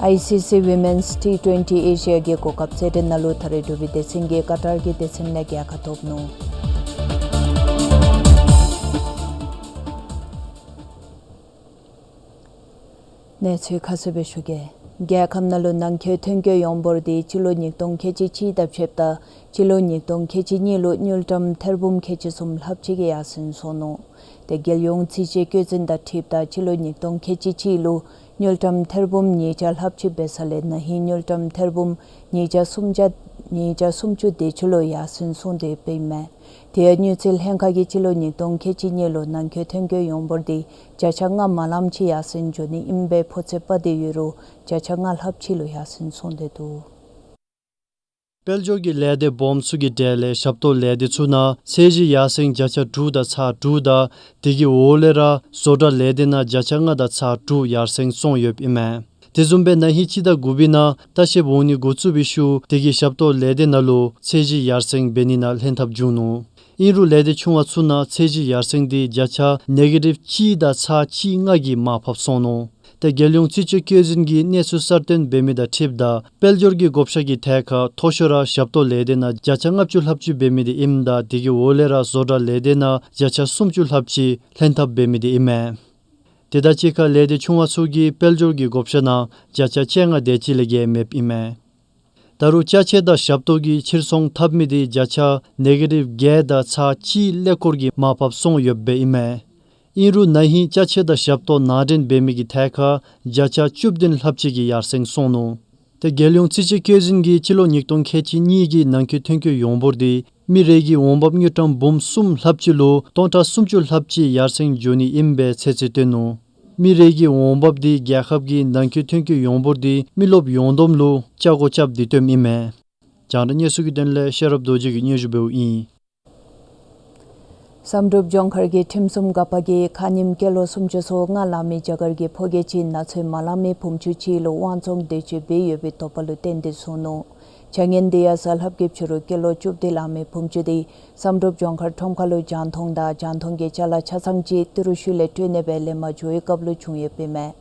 ཨའི་སི་སི་Women's T twenty Asia གི་གོ་སྐབས་རྩེད་འགྲན་ནང་ལུ་ད་རེས་འབྲུག་པའི་སྡེ་ཚན་གྱིས་ཀ་ཏར་གྱི་སྡེ་ཚན་ལས་རྒྱལ་ཁ་ཐོབ་ནུག། གནས་ཚུལ་ཁ་གསལ་སྦེ་ཞུ་གེ། རྒྱལ་ཁབ་ནང་ལུ་ནང་འཁོད་ཐོན་སྐྱེད་ཡོངས་འབོར་འདི་སྤྱི་ལོ་ཉིས་སྟོང་ཁལ་གཅིག་གཅིག་དང་ཕྱདཔ་ད་སྤྱི་ལོ་ཉིས་སྟོང་ཁལ་གཅིག་གཉིས་ལུ་དངུལ་ཀྲམ་ཐེར་འབུམ་ཁལ་གཅིག་གསུམ་ལྷགཔ་ཅིག་གི་ཡར་སེང་སོང་ནུག། ཏེ་རྒྱལ་ཡོངས་རྩིས་དཔྱད་བཀོད་འཛིན་དང་འཁྲིལཝ་ད་སྤྱི་ལོ་ཉིས་སྟོང་ཁལ་གཅིག་གཅིག་ལུ་དངུལ་ཀྲམ་ཐེར་འབུམ་ཉིས་བརྒྱ་ལྷགཔ་ཅིག་འབད་ས་ལས་ན་ཧིང་དངུལ་ཀྲམ་ཐེར་འབུམ་ཉིས་བརྒྱ་སུམ་བརྒྱ་ཉིས་བརྒྱ་སུམ་ཅུ་དེ་ཅིག་ལུ་ཡར་སེང་སོང་སྟེ་ཡོདཔ་ཨིན་མས། དེ་ཡང་དངུལ་རྩིས་ལྷན་ཁག་གིས་སྤྱི་ལོ་ཉིས་སྟོང་ཁལ་གཅིག་གཉིས་ལུ་ནང་འཁོད་ཐོན་སྐྱེད་ཡོངས་འབོར་འདི་བརྒྱ་ཆ་ལྔ་མ་ལངམ་ཅིག་ཡར་སེང་འགྱོ་ནི་ཨིནམ་སྦེ་ཕོ་ཚོད་དཔག་སྟེ་ཡོད་རུང་བརྒྱ་ཆ་ལྔ་ལྷགཔ་ཅིག་ལུ་ཡར་སེང་སོང་སྟེ་འདུག། དཔལ་འབྱོར་གྱི་ལས་སྡེ་སྦོམ་ཚུ་གི་གྲས་ལས་ཞབས་ཏོག་ལས་སྡེ་ཚུ་ནང་ཚད་གཞི་ཡར་སེང་བརྒྱ་ཆ་དྲུག་དང་ཚག་དྲུག་དང་དེ་གི་འོག་ལས་ར་བཟོ་གྲྭ་ལས་སྡེ་ནང་བརྒྱ་ཆ་ལྔ་དང་ཚག་དྲུག་ཡར་སེང་སོང་ཡོདཔ་ཨིན་མས། དེ་བཟུམ་སྦེ་ན་ཧིང་སྤྱི་ཟླ་དགུ་པའི་ནང་ལྟ་བཤལཔ་འོང་ནི་འགོ་བཙུགས་པའི་ཤུལ་དེ་གི་ཞབས་ཏོག་ལས་སྡེ་ནང་ལུ་ཚད་གཞི་ཡར་སེང་འབད་ནི་ནང་ལྷན་ཐབས་བྱུང་ནུག། ཨིན་རུང་ལས་སྡེ་ཆུང་བ་ཚུ་ནང་ཚད་གཞི་ཡར་སེང་འདི་བརྒྱ་ཆ་ནེ་གེ་ཊིབ་གཅིག་དང་ཚག་གཅིག་ལྔ་གིས་མར་ཕབ་སོང་ནུག། ཏེ་རྒྱལ་ཡོངས་རྩིས་དཔྱད་བཀོད་འཛིན་གྱིས་གནས་ཚུལ་གསར་བཏོན་འབད་མི་དང་འཁྲིལཝ་ད་དཔལ་འབྱོར་གྱི་བགོ་བཤའ་གི་ཐད་ཁར་མཐོ་ཤོས་ར་ཞབས་ཏོག་ལས་སྡེ་ནང་བརྒྱ་ཆ་ལྔ་བཅུ་ལྷགཔ་ཅིག་འབད་མི་འདི་ཨིནམ་ད་དེ་གི་འོག་ལས་ར་བཟོ་གྲྭ་ལས་སྡེ་ནང་བརྒྱ་ཆ་སུམ་ཅུ་ལྷགཔ་ཅིག་ལྷན་ཐབས་འབད་མི་འདི་ཨིན་མས། དེ་དང་གཅིག་ཁར་ལས་སྡེ་ཆུང་བ་ཚུ་གིས་དཔལ་འབྱོར་གྱི་བགོ་བཤའ་ནང་བརྒྱ་ཆ་བཅོ་ལྔ་དེ་ཅིག་ལས་བརྒལ་མེདཔ་ཨིན་མས། ད་རུང་ཅ་ཆས་དང་ཞབས་ཏོག་གི་ཕྱིར་ཚོང་འཐབ་མི་འདི་བརྒྱ་ཆ་ནེ་གེ་ཊིབ་བརྒྱད་དང་ཚག་གཅིག་ཀླད་ཀོར་གྱིས་མར་ཕབ་སོང་ཡོདཔ་ཨིན་མས། ཨིན་རུང་ན་ཧིང་ཅ་ཆས་དང་ཞབས་ཏོག་ནང་འདྲེན་འབད་མི་གི་ཐད་ཁར་བརྒྱ་ཆ་བཅུ་བདུན་ལྷགཔ་ཅིག་གིས་ཡར་སེང་སོང་ནུག། ཏེ་རྒྱལ་ཡོངས་རྩིས་དཔྱད་བཀོད་འཛིན་གྱིས་སྤྱི་ལོ་ཉིས་སྟོང་ཁལ་གཅིག་གཉིས་ཀྱི་ནང་འཁོད་ཐོན་སྐྱེད་ཡོངས་འབོར་འདི་མི་རེ་གི་འོང་འབབ་དངུལ་ཀྲམ་འབུམ་གསུམ་ལྷགཔ་ཅིག་ལུ་སྟོང་ཕྲག་སུམ་ཅུ་ལྷགཔ་ཅིག་ཡར་སེང་འགྱོ་ནི་ཨིནམ་སྦེ་ཚོད་རྩིས་བཏོན་ནུག། མི་རེ་གི་འོང་འབབ་འདི་རྒྱལ་ཁབ་ཀྱི་ནང་འཁོད་ཐོན་སྐྱེད་ཡོངས་འབོར་འདི་མི་རློབས་ཡོངས་བསྡོམས་ལུ་ཆ་བགོས་རྐྱབ་སྟེ་བཏོནམ་ཨིན་མས། རྒྱང་བསྒྲགས་གནས་ཚུལ་གྱི་དོན་ལས་ཤེས་རབ་རྡོ་རྗེ་གིས་སྙན་ཞུ་འབདཝ་ཨིན། བསམ་གྲུབ་ལྗོངས་མཁར་གྱི་ཁྲིམས་སྲུང་འགག་པ་གིས་ཁ་ཉིནམ་སྐྱེས་ལོ་སུམ་ཅུ་སོ་ལྔ་ལང་མི་རྒྱ་གར་གྱི་ཕོ་སྐྱེས་ཅིག་ན་ཚོད་མ་ལང་མི་བུམོ་ཆུང་ཅིག་ལུ་དབང་བཙོང་འདོད་སྤྱོད་འབད་ཡོད་པའི་དོགས་པ་ལུ་བརྟེན་ཏེ་བཟུང་ནུག། བྱ་ངན་དེ་ཡང་གཟའ་ལྷག་པ་གི་ཕྱི་རུ་སྐྱེས་ལོ་བཅུ་བདུན་ལང་མི་བུམོ་ཆུང་དེ་བསམ་གྲུབ་ལྗོངས་མཁར་ཁྲོམ་ཁ་ལུ་རྒྱང་མཐོང་དང་རྒྱང་མཐོང་གི་ཅ་ལ་ཆ་ཚང་ཅིག་ཏི་རུ་ཤུལ་ལས་སྤྲོད་ནི་སྦེ་ལེན་པར་འགྱོ་བའི་སྐབས་ལུ་བྱུང་ཡོདཔ་ཨིན་མས།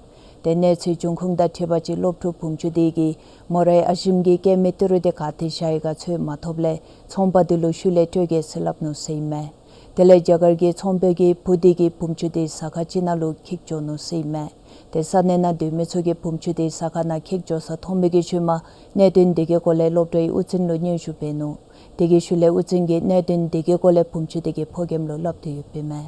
དེ་གནས་ཚུལ་འབྱུང་ཁུངས་དང་འཁྲིལ་བ་ཅིན་སློབ་ཕྲུག་བུམོ་ཆུང་དེ་གིས་མོ་རའི་ཨ་ཞིམ་གྱིས་བཀལ་མི་ཏི་རུ་དེ་ག་ཏེ་བཞག་ཡི་ག་འཚོལ་མ་ཐོབ་ལས་ཚོང་པ་དེ་ལུ་ཤུལ་ལས་སྤྲོད་གེ་ཟེར་སླབ་ནུག་ཟེར་ཨིན་མས། དེ་ལས་རྒྱ་གར་གྱི་ཚོང་པའི་གི་བུ་དེ་གིས་བུམོ་ཆུང་དེ་ཟ་ཁང་ཅིག་ནང་ལུ་འཁྱིད་འགྱོ་ནུག་ཟེར་ཨིན་མས། དེ་ས་གནས་ནང་སྡོད་མི་ཚུ་གིས་བུམོ་ཆུང་དེ་ཟ་ཁང་ནང་འཁྱིད་འགྱོ་ས་མཐོང་མི་གི་ཤུལ་མ་གནད་དོན་དེ་གི་སྐོར་ལས་སློབ་གྲྭའི་དབུ་འཛིན་ལུ་སྙན་ཞུ་འབད་ནུག། དེ་གི་ཤུལ་ལས་དབུ་འཛིན་གྱིས་གནད་དོན་དེ་གི་སྐོར་ལས་བུམོ་ཆུང་དེ་གི་ཕོ་རྒནམ་ལུ་སླབ་སྟེ་ཡོདཔ་ཨིན་མས།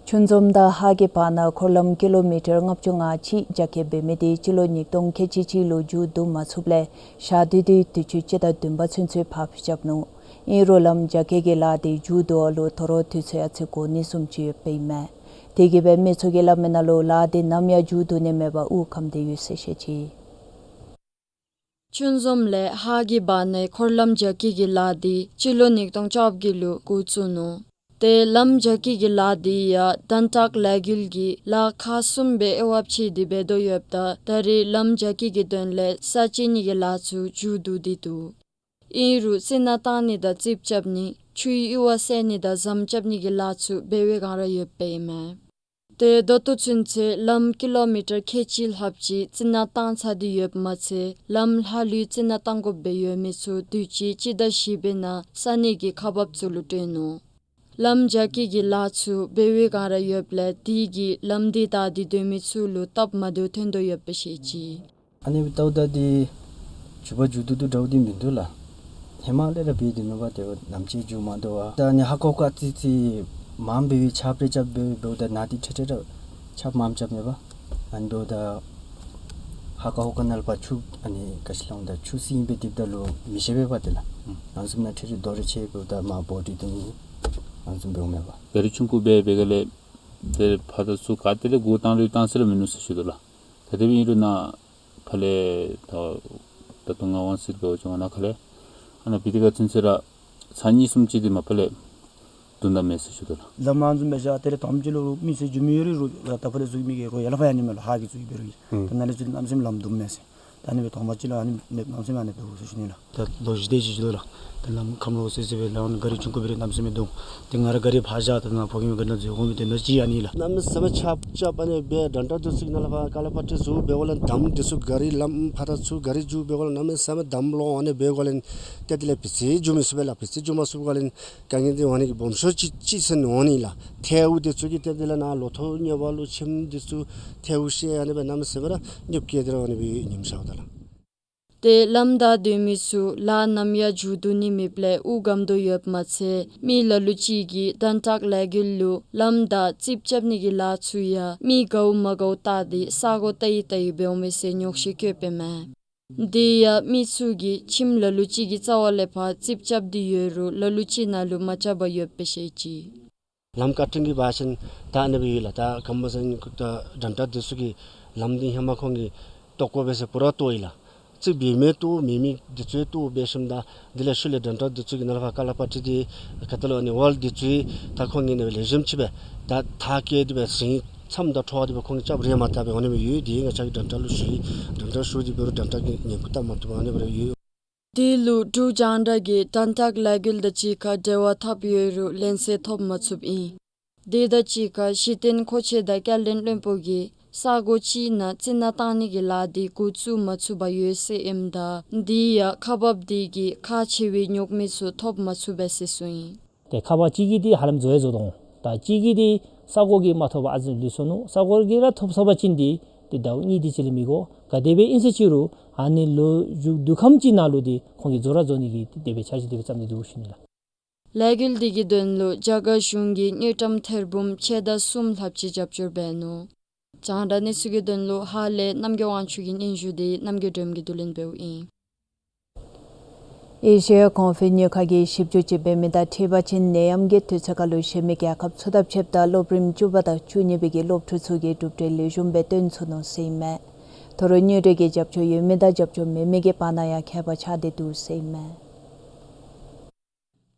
ཆུ་འཛོམས་དང་ཧཱ་གི་བར་ན་འཁོར་ལམ་ཀི་ལོ་མི་ཊར་ལྔ་བཅུ་ང་གཅིག་རྒྱ་སྐྱེད་འབད་མི་དེ་སྤྱི་ལོ་ཉིས་སྟོང་ཁལ་གཅིག་གཅིག་ལུ་མཇུག་བསྡུ་མ་ཚུགསཔ་ལས་ཞག་དུས་དེ་དུས་ཅི་སྤྱི་ཟླ་བདུན་པ་ཚུན་ཚོད་ཕར་འགྱངས་ནུག། ཨིན་རུང་ལམ་རྒྱ་སྐྱེད་ཀྱི་ལཱ་དེ་མཇུག་བསྡུ་བ་ལུ་དོ་རུང་དུས་ཚོད་ཨ་ཙི་འགོར་ནི་བཟུམ་ཅིག་ཡོདཔ་ཨིན་མས། དེ་གིས་སྦེ་མི་ཚུ་གིས་སླབ་མི་ནང་ལུ་ལཱ་དེ་ནམ་ཡང་མཇུག་བསྡུ་ནི་མེད་པར་དབུགས་ཁམས་ཏེ་ཡོད་ཟེར་བཤད་ཅི། ཆུ་འཛོམས་ལས་ཧཱ་གི་བར་ནའི་འཁོར་ལམ་རྒྱ་སྐྱེད་ཀྱི་ལཱ་དེ་སྤྱི་ལོ་ཉིས་སྟོང་བཅོ་བརྒྱད་ལུ་འགོ་བཙུགས་ནུག། ཏེ་ལམ་རྒྱ་སྐྱེད་ཀྱི་ལཱ་དེ་ཡང་དོན་དག་ལས་འགུལ་གྱི་ལཱ་ཁག་གསུམ་སྦེ་དབྱེ་བ་ཕྱེ་སྟེ་འབད་དོ་ཡོདཔ་ད་ད་རེས་ལམ་རྒྱ་སྐྱེད་ཀྱི་དོན་ལས་ས་བཅད་ནི་གི་ལཱ་ཚུ་མཇུག་བསྡུ་སྟེ་འདུག། ཨིན་རུང་རྩི་ནག་བཏང་ནི་དང་རྩིགཔ་རྐྱབ་ནི་ཆུའི་གཡུར་བ་བསལ་ནི་དང་ཟམ་རྐྱབ་ནི་གི་ལཱ་ཚུ་འབད་བའི་བསྒང་ར་ཡོདཔ་ཨིན་མས། ཏེ་ད་ལྟོ་ཚུན་ཚོད་ལམ་ཀི་ལོ་མི་ཊར་ཁལ་གཅིག་ལྷགཔ་ཅིག་རྩི་ནག་བཏང་ཚར་ཏེ་ཡོདཔ་མ་ཚད་ལམ་ལྷག་ལུས་རྩི་ནག་བཏང་དགོཔ་སྦེ་ཡོད་མི་ཚུ་དུས་ཅི་སྤྱི་ཟླ་བཞི་པའི་ནང་ས་གནས་ཀྱི་ཁག་འབགཔ་ཚུ་ལུ་སྤྲོད་ནུག། ལམ་རྒྱ་སྐྱེད་ཀྱི་ལཱ་ཚུ་འབད་བའི་བསྒང་ར་ཡོདཔ་ལས་དེ་གིས་ལམ་དེ་བདའ་སྟེ་སྡོད་མི་ཚུ་ལུ་སྟབས་མ་བདེཝ་ཐོན་དོ་ཡོདཔ་སྦེ་བཤད་ཅི། ཨ་ནི་སྦེ་བལྟཝ་ད་འདི་མཇུག་པ་མཇུག་བསྡུ་བསྡུཝ་འདྲཝ་འདི་མིན་འདུག་ལགས། ཧེ་མ་ལས་ར་འབད་དེ་མེན་པ། དེ་བ་ནམ་ཅིག་མཇུག་མ་བསྡུ་བར་ད་ཨ་ནི་ཧ་ཀ་ཧོ་ཀ་ཙི་ཙི་མངམ་འབད་བའི་ཆརཔ་རེ་རྐྱབ་འབད་འབདཝ་ད་ནཱ་འདི་ཁྲེ་ཁྲེ་ར་ཆརཔ་མངམ་རྐྱབ་མེན་པ། ཨ་ནི་འབདཝ་ད་ཧ་ཀ་ཧོ་ཀ་ནང་ལས་ཕར་ཆུ་ཨ་ནི་ག་ཅི་སླབ་འོང་ད་ཆུ་སྲིན་སྦེ་རྡིབ་ད་ལུ་མི་ཤེས་པས་པ། དེ་ལགས་ཨུམ་ཨ་ནི་བཟུམ་ནང་ཁྲེ་ཁྲེ་རྡོ་རེ་ཆེ་འབདཝ་ད་མར་བོ་ཊི་བརྡུང་ནི་ཨ་ནི་བཟུམ་འབདཝ་མས་པ། ག་རི་ཆུང་ཀུ་སྦེ་འབད་ག་ལས་དེ་ཕར་དང་ཚུར་ག་ཏེ་ལས་འགོ་བཏང་རུང་བཏང་ས་ར་མིན་ནུག་ཟེར་ཞུ་དོ་ལགས། ད་དེ་སྦེ་ཨིན་རུང་ནཱ་ཕར་ལས་ད་ད་ལྟོ་ང་ཝན་སིཊ་འབད་བ་ཅིན་ནཱ་ཁ་ལས་ཨ་ནཱ་འབད་དེ་ག་ཚུན་ཚོད་ར་ཚར་གཉིས་གསུམ་ཅིག་འདི་མ་པ་ལས་དུམ་གྲ་མེད་ཟེར་ཞུ་དོ་ལགས། ལམ་ཨ་ནི་བཟུམ་སྦེ་བཞག་དེ་ལས་དོམ་ཅིག་ལུ་མི་སེར་འགྱོ་མི་ཡོད་རུང་ད་ཕར་ལས་བཙུགས་མི་གིས་རོགས་ཡར་ལས་ཕར་ཡར་ནི་མས་ལོ། ཧཱ་གིས་བཙུགས་འབད་རུང་ཨུམ་ད་ནཱ་ལས་བཙུགས་གནམ་མེད་ས་མེད་ལམ་དུམ་མས་ཟེར། ད་ཨ་ནི་སྦེ་དོམ་པ་ཅིག་ལུ་ཨ་ནི་མེད་གནམ་མེད་ས་མེད་ཨ་ནི་འབདཝ་ཟེར་ཞུ་ནི་ལགས། ད་ལོ་བཞི་དེ་ཅིག་འགྱོ་དོ་ལགས། ད་ལམ་ཁམས་ལོག་སི་སི་སྦེ་ལམ་ག་རི་ཆུང་ཀུ་འབད་རུང་གནམ་མེད་ས་མེད་དུམ། ཏེ་ང་ར་ག་རི་ཕར་བཞག་ད་ནཱ་ཕོ་རྒནམ་ག་ནི་འཛོལ་འོང་མི་དེ་ནང་ཅིག་ཨ་ནི་ལགས། གནམ་མེད་ས་མེད་ཆརཔ་རྐྱབ་ཨ་ནི་སྦེ་ཌན་ཊ་འདི་ཚུ་གི་ནང་ལས་ཕར་ཀ་ལ་པ་ཊི་བཙུགས་འབད་བ་ལས་དམ་འདི་ཚུ་ག་རི་ལམ་ཕར་དང་ཚུར་ག་རི་འགྱོ་འབད་བ་ལས་གནམ་མེད་ས་མེད་དམ་ལོག་ཨ་ནི་འབད་བ་ལས་ཏེ་དེ་ལས་བེ་ཙི་འགྱོ་མི་ཚུགས་པས་ལགས། བེ་ཙི་འགྱོ་མ་ཚུགས་པ་ལས་དཀའ་ངལ་འདི་འོང་ནི་གི་སྦོམ་ཤོས་ཅིག་ཅིག་ཟེར་ནི་འོང་ནི་ལགས། ཐལཝ་འདི་ཚུ་གིས་ཏེ་དེ་ལས་ནཱ་ལོ་ཐོག་ཉེ་བ་ལུ་ཁྱིམ་འདི་ཚུ་ཐལཝ་བཤལ་ཨ་ནི་སྦེ་གནམ་མེད་ས་མེད་ར་ཉོབ་སྐྱེས་ཏེ་ར་ཨ་ནི་སྦེ་ཉིམ་ཤརཝ་ད་ལགས། ཏེ་ལམ་བདའ་སྡོད་མི་ཚུ་ལཱ་ནམ་ཡང་མཇུག་བསྡུ་ནི་མེདཔ་ལས་དབུགས་སྒམ་དོ་ཡོདཔ་མ་ཚད་མི་ལ་ལུ་ཅིག་གིས་དོན་དག་ལས་འགུལ་ལུ་ལམ་དང་རྩིགཔ་རྐྱབ་ནི་གི་ལཱ་ཚུ་ཡང་མི་དགའཝ་མ་དགའཝ་བལྟ་སྟེ་ས་གོ་བལྟ་ཡི་བལྟ་ཡི་འབདཝ་མས་ཟེར་ཉོགས་བཤད་བཀོདཔ་ཨིན་མས། དེ་ཡང་མི་ཚུ་གིས་ཁྱིམ་ལ་ལུ་ཅིག་གི་རྩ་བ་ལས་ཕར་རྩིགཔ་རྐྱབ་སྟེ་ཡོད་རུང་ལ་ལུ་ཅིག་ནང་ལུ་མ་རྐྱབ་པར་ཡོདཔ་སྦེ་བཤད་ཅི། ལམ་བཀག་སྒྲིག་གི་འབད་བ་ཅིན་ད་ཨ་ནི་སྦེ་ཡོད་ལགས། ད་ཁམས་པ་སངས་ད་ཌན་ཊ་འདི་ཚུ་གིས་ལམ་འདི་ཧེ་མ་ཁོང་གིས་བཏོག་དགོ་པས་ཟེར་པུ་ར་བཏོག་ཡི་ལགས། རྩིགཔ་འབད་མི་བཏོག་མེད་མི་འདི་ཚུ་བཏོག་འབད་ཞིནམ་ད་དེ་ལས་ཤུལ་ལས་ཌན་ཊ་འདི་ཚུ་གི་ནང་ལས་ཕར་ཀ་ལ་པ་ཊི་འདི་ག་ཏེ་ལོ་ཨ་ནི་ཝཱལ་འདི་ཚུ་ད་ཁོང་གིས་ཨ་ནི་སྦེ་ལེགས་ཤོམ་ཅིག་སྦེ་ད་ཐག་བཀལ་ཏེ་སྦེ་ཟིང་མཚམས་དང་འཕྲོ་བ་སྟེ་སྦེ་ཁོང་གིས་རྐྱབ་རེ་མ་བཏབ་པར་ཨ་ནི་སྦེ་ཡོད། དེ་ང་བཅས་ཀྱིས་ཌན་ཊ་ལུ་ཞུ་ཡི། ཌན་ཊ་ཞུ་སྟེ་འབད་རུང་ཌན་ཊ་གིས་ཉན་ཁུར་བཏབ་མ་བཏུབ་པར་ཨ་ནི་སྦེ་ར་ཡོད། དེ་ལུ་འབྲུག་རྒྱང་བསྒྲགས་ཀྱིས་དོན་དག་ལས་འགུལ་དང་གཅིག་ཁར་འབྲེལ་བ་འཐབ་ཡོད་རུང་ལན་གསལ་ཐོབ་མ་ཚུགསཔ་ཨིན། དེ་དང་གཅིག་ཁར་གཞི་རྟེན་མཁོ་ཆས་དང་བསྐྱར་ལེན་བློན་པོ་གིས་ས་གོ་གཅིག་ནང་རྩི་ནག་བཏང་ནི་གི་ལཱ་འདི་འགོ་བཙུགས་མ་ཚུགས་པར་ཡོད་ཟེར་ཨིནམ་ད་དེ་ཡང་ཁག་འབགཔ་དེ་གིས་ཁག་ཆེ་བའི་ཉོགས་མེད་ཚུ་ཐོབ་མ་ཚུགས་པས་ཟེར་གསུངས་ཡི། ཏེ་ཁག་འབགཔ་གཅིག་གིས་འདི་ཧ་ལམ་བཟོ་ཡང་བཟོ་དོ་འོང་། ད་གཅིག་གིས་འདི་ས་གོ་གིས་མ་ཐོབ་པར་ཨ་ཙི་ལུས་སོ་ནུག། ས་གོ་གིས་ར་ཐོབ་སོང་པ་ཅིན་འདི་ཏེ་ཟླཝ་གཉིས་དེ་ཅིག་ལས་མི་འགོར། ག་དེ་སྦེ་ཨིན་ཟེར་ཅི་རུང་ཨ་ནི་ལོ་མཇུག་བསྡུ་ཁམས་ཅིག་ནང་ལུ་འདི་ཁོང་གིས་བཟོ་ར་བཟོ་ནི་གི་ཏེ་དེ་སྦེ་འཆར་གཞི་དེ་སྦེ་བརྩམས་ཏེ་འདུག་ཞུ་ནི་ལགས། ལས་འགུལ་འདི་གི་དོན་ལུ་རྒྱ་གར་གཞུང་གིས་དངུལ་ཀྲམ་ཐེར་འབུམ་ཕྱེད་དང་གསུམ་ལྷགཔ་ཅིག་རྒྱབ་སྐྱོར་འབད་ནུག། རྒྱང་བསྒྲགས་གནས་ཚུལ་གྱི་དོན་ལུ་ཧཱ་ལས་རྣམ་རྒྱལ་དབང་ཕྱུག་གི་སྙན་ཞུ་དེ་རྣམ་རྒྱལ་སྒྲོལམ་གྱིས་བསྡུ་ལེན་འབདཝ་ཨིན། ཨེ་ཤི་ཡ་གོང་འཕེལ་དངུལ་ཁང་གིས་ཞིབ་འཇུག་ཅིག་འབད་མི་དང་འཁྲིལ་བ་ཅིན་ནད་ཡམས་ཀྱི་དུས་ཚོད་ཁར་ལུ་གཞན་མི་རྒྱལ་ཁབ་ཚུ་དང་ཕྱདཔ་ད་སློབ་རིམ་བཅུ་པ་དང་བཅུ་གཉིས་པའི་གི་སློབ་ཕྲུག་ཚུ་གིས་གྲུབ་འབྲས་ལེགས་ཤོམ་སྦེ་སྟོན་ཚུགས་ནུག་ཟེར་ཨིན་མས། ད་རུང་དངུལ་འབྲེལ་གྱི་རྒྱབ་སྐྱོར་ཡོད་མི་དང་རྒྱབ་སྐྱོར་མེད་མི་གི་བར་ན་ཡང་ཁྱད་པར་ཆགས་ཏེ་འདུག་ཟེར་ཨིན་མས།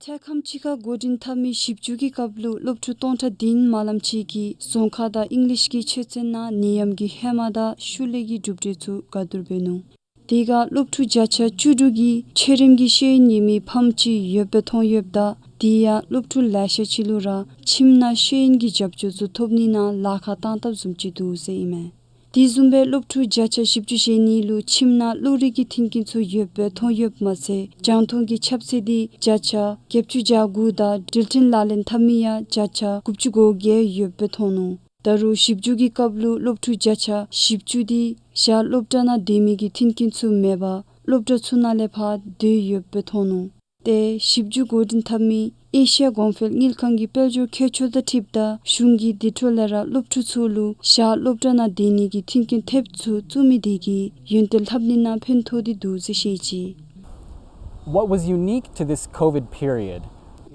འཕྲལ་ཁམས་ཅིག་ཁར་འགོ་འདྲེན་འཐབ་མི་ཞིབ་འཇུག་གི་སྐབས་ལུ་སློབ་ཕྲུག་སྟོང་ཕྲག་བདུན་མ་ལམ་ཅིག་གིས་རྫོང་ཁ་དང་ཨིང་ལིཤ་གི་ཆོས་ཚན་ནང་ནད་ཡམས་ཀྱི་ཧེ་མ་དང་ཤུལ་ལས་ཀྱི་གྲུབ་འབྲས་ཚུ་ག་བསྡུར་འབད་ནུག། དེ་ཁར་སློབ་ཕྲུག་བརྒྱ་ཆ་བཅུ་དྲུག་གིས་ཆེ་རིམ་གྱི་ཤེས་ཡོན་ཡོད་མི་ཕམ་ཅིག་ཡོདཔ་སྦེ་མཐོང་ཡོདཔ་ད་དེ་ཡང་སློབ་ཕྲུག་ལེ་ཤ་ཅིག་ལུ་ར་ཁྱིམ་ནང་ཤེས་ཡོན་གྱི་རྒྱབ་སྐྱོར་ཚུ་ཐོབ་ནི་ནང་ལཱ་ཁག་བཏང་དཔ་བཟུམ་ཅིག་འདུག་ཟེར་ཨིན་མས། དེ་བཟུམ་སྦེ་སློབ་ཕྲུག་བརྒྱ་ཆ་བཞི་བཅུ་ཞེ་གཉིས་ལུ་ཁྱིམ་ནང་བློ་རིག་གི་མཐུན་རྐྱེན་ཚུ་ཡོདཔ་སྦེ་མཐོང་ཡོདཔ་མ་ཚད་རྒྱང་མཐོང་གི་ཁྱབ་ཚད་འདི་བརྒྱ་ཆ་བརྒྱད་ཅུ་གྱ་དགུ་དང་འགྲུལ་འཕྲིན་ལག་ལེན་འཐབ་མི་ཡང་བརྒྱ་ཆ་དགུ་བཅུ་གོ་བརྒྱད་ཡོདཔ་སྦེ་མཐོང་ནུག། ད་རུང་ཞིབ་འཇུག་གི་སྐབས་ལུ་སློབ་ཕྲུག་བརྒྱ་ཆ་བཞི་བཅུ་འདི་ཞག་སློབ་གྲྭ་ནང་སྡོད་མི་གི་མཐུན་རྐྱེན་ཚུ་མེད་པར་སློབ་གྲྭ་ཚུ་ནང་ལས་ཕར་སྡོད་ཡོདཔ་སྦེ་མཐོང་ནུག། ཏེ་ཞིབ་འཇུག་འགོ་འདྲེན་འཐབ་མི་ཨེ་ཤི་ཡ་གོང་འཕེལ་དངུལ་ཁང་གི་དཔལ་འབྱོར་མཁས་མཆོག་དང་འཁྲིལཝ་ད་གཞུང་གིས་དེ་འཕྲོ་ལས་ར་སློབ་ཕྲུག་ཚུ་ལུ་ཞག་སློབ་གྲྭ་ནང་སྡོད་ནི་གི་མཐུན་རྐྱེན་ཐེབས་ཚུ་བཙུགས་མི་དེ་གིས་ཡོན་ཏན་ལྷབ་ནི་ནང་ཕན་ཐོགས་ཏེ་འདུག་ཟེར་བཤད་ཅི། What was unique to this COVID period?